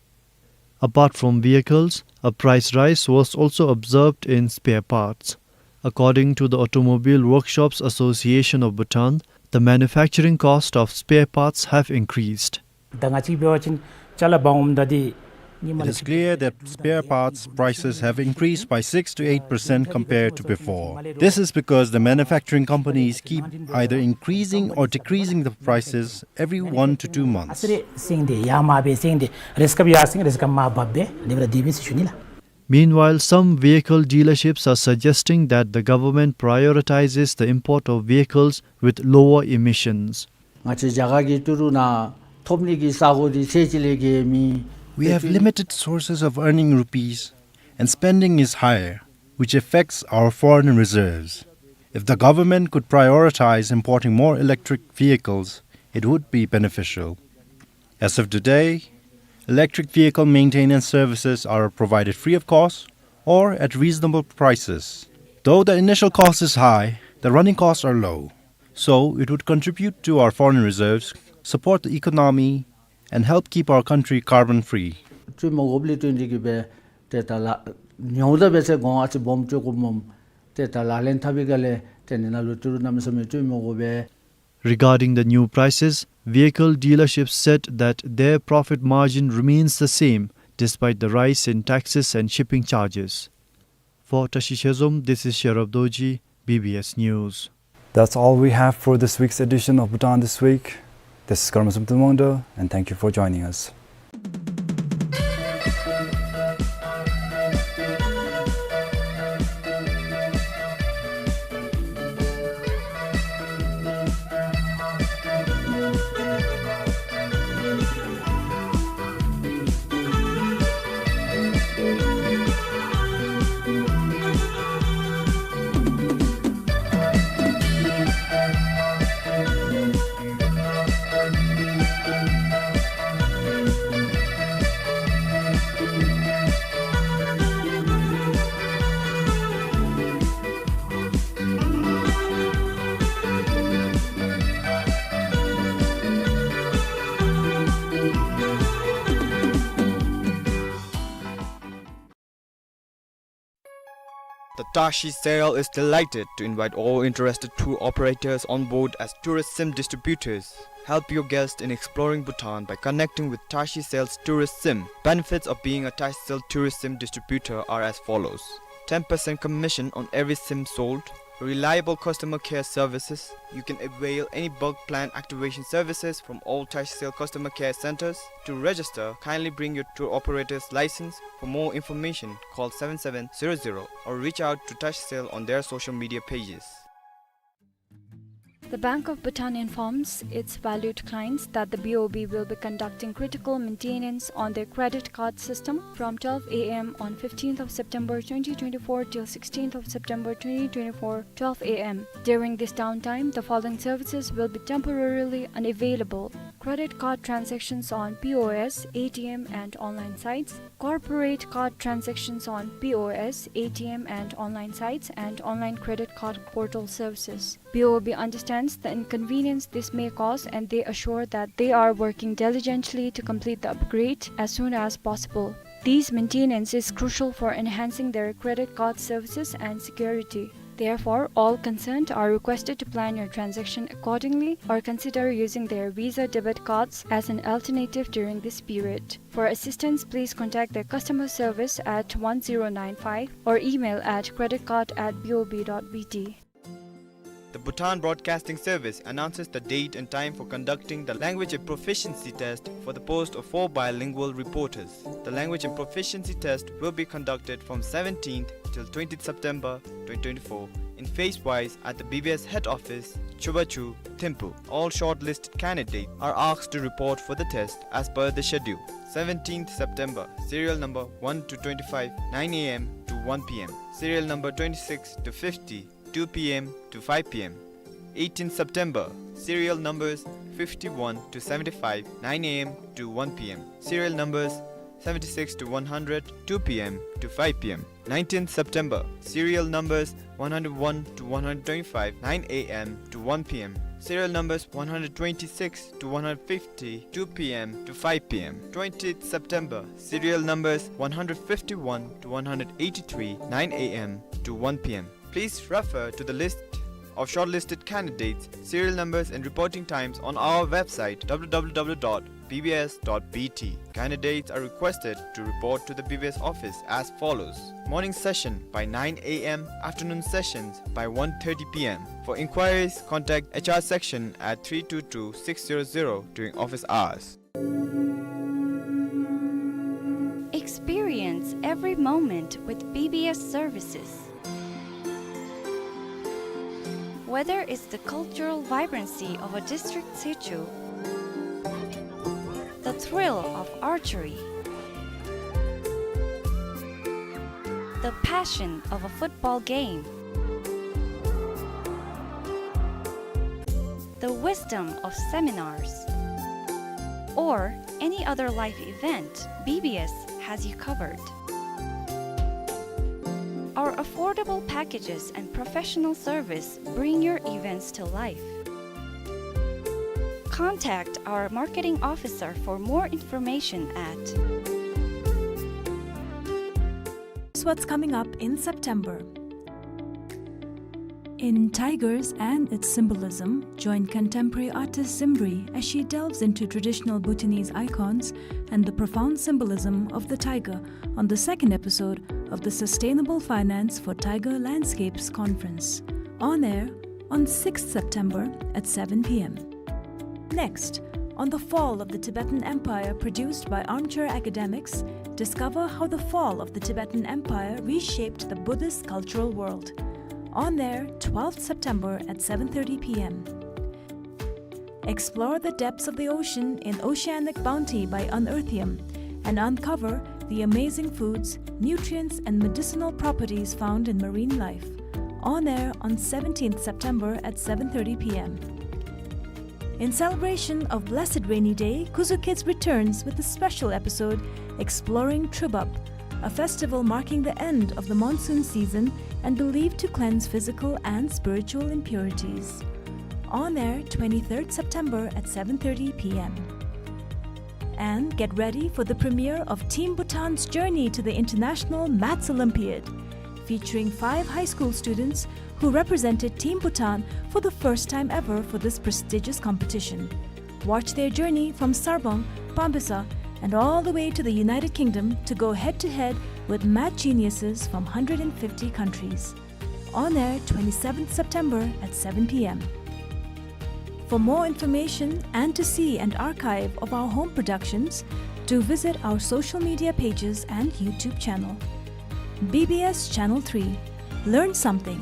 Apart from vehicles, a price rise was also observed in spare parts. According to the Automobile Workshops Association of Bhutan, the manufacturing cost of spare parts have increased. Danga chi bewa chin chala bangum dadi. It is clear that spare parts prices have increased by six to eight percent compared to before. This is because the manufacturing companies keep either increasing or decreasing the prices every one to two months. Asere sing de, ya ma be sing de, reskab ya sing, reskab ma bab be, debra dibi si shunila. Meanwhile, some vehicle dealerships are suggesting that the government prioritizes the import of vehicles with lower emissions. Nga chi jaga gi turu na thopni gi sago di se chi le ge mi. We have limited sources of earning rupees, and spending is higher, which affects our foreign reserves. If the government could prioritize importing more electric vehicles, it would be beneficial. As of today, electric vehicle maintenance services are provided free of cost or at reasonable prices. Though the initial cost is high, the running costs are low. So it would contribute to our foreign reserves, support the economy, and help keep our country carbon free. Chui mo gob li twenty ki be te ta la nyau da be se gong a chi bom chu ku mom te ta la len thabi ga le te ni na lu turu nam sa me chui mo gob be. Regarding the new prices, vehicle dealerships said that their profit margin remains the same despite the rise in taxes and shipping charges. For Tashi Shezom, this is Sherab Dorji, B B S News. That's all we have for this week's edition of Bhutan This Week. This is Karma Samten Wangda, and thank you for joining us. Tashi Sail is delighted to invite all interested tour operators on board as tourist sim distributors. Help your guests in exploring Bhutan by connecting with Tashi Sail's tourist sim. Benefits of being a Tashi Sail tourist sim distributor are as follows: ten percent commission on every sim sold, reliable customer care services. You can avail any bulk plan activation services from all Tashi Sail customer care centers. To register, kindly bring your tour operator's license. For more information, call seven seven zero zero or reach out to Tashi Sail on their social media pages. The Bank of Bhutan informs its valued clients that the B O B will be conducting critical maintenance on their credit card system from twelve A M on fifteenth of September twenty twenty-four till sixteenth of September twenty twenty-four, twelve A M. During this downtime, the following services will be temporarily unavailable: credit card transactions on P O S, A T M, and online sites, corporate card transactions on P O S, A T M, and online sites, and online credit card portal services. B O B understands the inconvenience this may cause, and they assure that they are working diligently to complete the upgrade as soon as possible. This maintenance is crucial for enhancing their credit card services and security. Therefore, all concerned are requested to plan your transaction accordingly or consider using their Visa debit cards as an alternative during this period. For assistance, please contact their customer service at one zero nine five or email at credit card at B O B dot B T. The Bhutan Broadcasting Service announces the date and time for conducting the language and proficiency test for the post of four bilingual reporters. The language and proficiency test will be conducted from seventeenth till twentieth September twenty twenty-four in phase wise at the B B S head office, Chubachu, Thimphu. All shortlisted candidates are asked to report for the test as per the schedule. Seventeenth September, serial number one to twenty-five, nine A M to one P M. Serial number twenty-six to fifty, two P M to five P M. Eighteenth September, serial numbers fifty-one to seventy-five, nine A M to one P M. Serial numbers seventy-six to one hundred, two P M to five P M. Nineteenth September, serial numbers one hundred one to one hundred twenty-five, nine A M to one P M. Serial numbers one hundred twenty-six to one hundred fifty, two P M to five P M. Twentieth September, serial numbers one hundred fifty-one to one hundred eighty-three, nine A M to one P M. Please refer to the list of shortlisted candidates, serial numbers and reporting times on our website, W W W dot B B S dot B T. Candidates are requested to report to the B B S office as follows: morning session by nine A M, afternoon sessions by one thirty P M. For inquiries, contact H R section at three two two six zero zero during office hours. Experience every moment with B B S services. Whether it's the cultural vibrancy of a district situ, the thrill of archery, the passion of a football game, the wisdom of seminars, or any other life event, B B S has you covered. Our affordable packages and professional service bring your events to life. Contact our marketing officer for more information at. Here's what's coming up in September. In Tigers and Its Symbolism, join contemporary artist Zimri as she delves into traditional Bhutanese icons and the profound symbolism of the tiger on the second episode of the Sustainable Finance for Tiger Landscapes conference. On air on sixth September at seven P M. Next, on the fall of the Tibetan Empire, produced by Armchair Academics, discover how the fall of the Tibetan Empire reshaped the Buddhist cultural world. On air, twelfth September at seven thirty P M. Explore the depths of the ocean in Oceanic Bounty by Unearthium and uncover the amazing foods, nutrients, and medicinal properties found in marine life. On air on seventeenth September at seven thirty P M. In celebration of Blessed Rainy Day, Kuzu Kids returns with a special episode exploring Trubap, a festival marking the end of the monsoon season and believed to cleanse physical and spiritual impurities. On air twenty-third September at seven thirty P M. And get ready for the premiere of Team Bhutan's journey to the International Maths Olympiad. featuring five high school students who represented Team Bhutan for the first time ever for this prestigious competition. Watch their journey from Sarbang, Pambisa, and all the way to the United Kingdom to go head-to-head with math geniuses from hundred and fifty countries. On air twenty-seventh September at seven p m. For more information and to see an archive of our home productions, do visit our social media pages and YouTube channel. B B S Channel three. Learn something.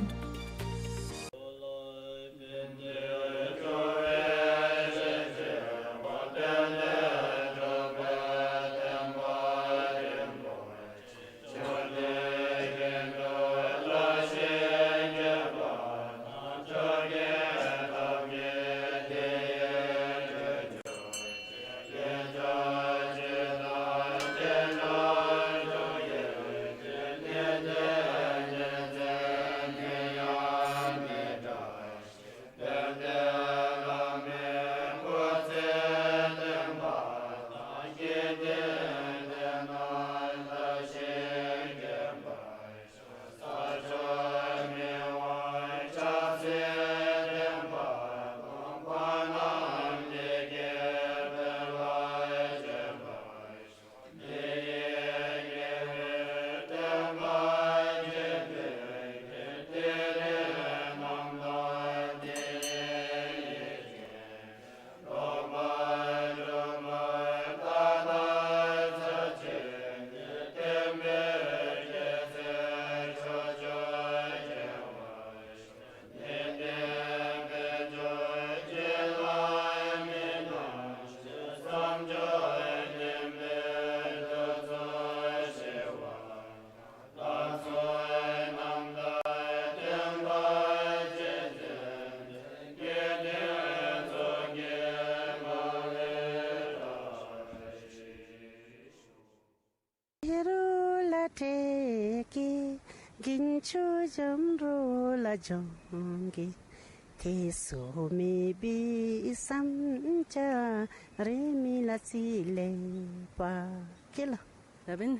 ད་འབདན་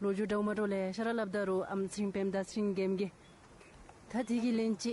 ལོ་རྒྱུས་འདྲཝ་མ་འདྲཝ་ལས་ཤ་ར་སླབ་ད་རུང་ཨམ་ཚེ་རིང་དཔལམོ་དང་ཚེ་རིང་རྒྱལམོ་གིས་ད་དེ་གི་ལན་ཅིག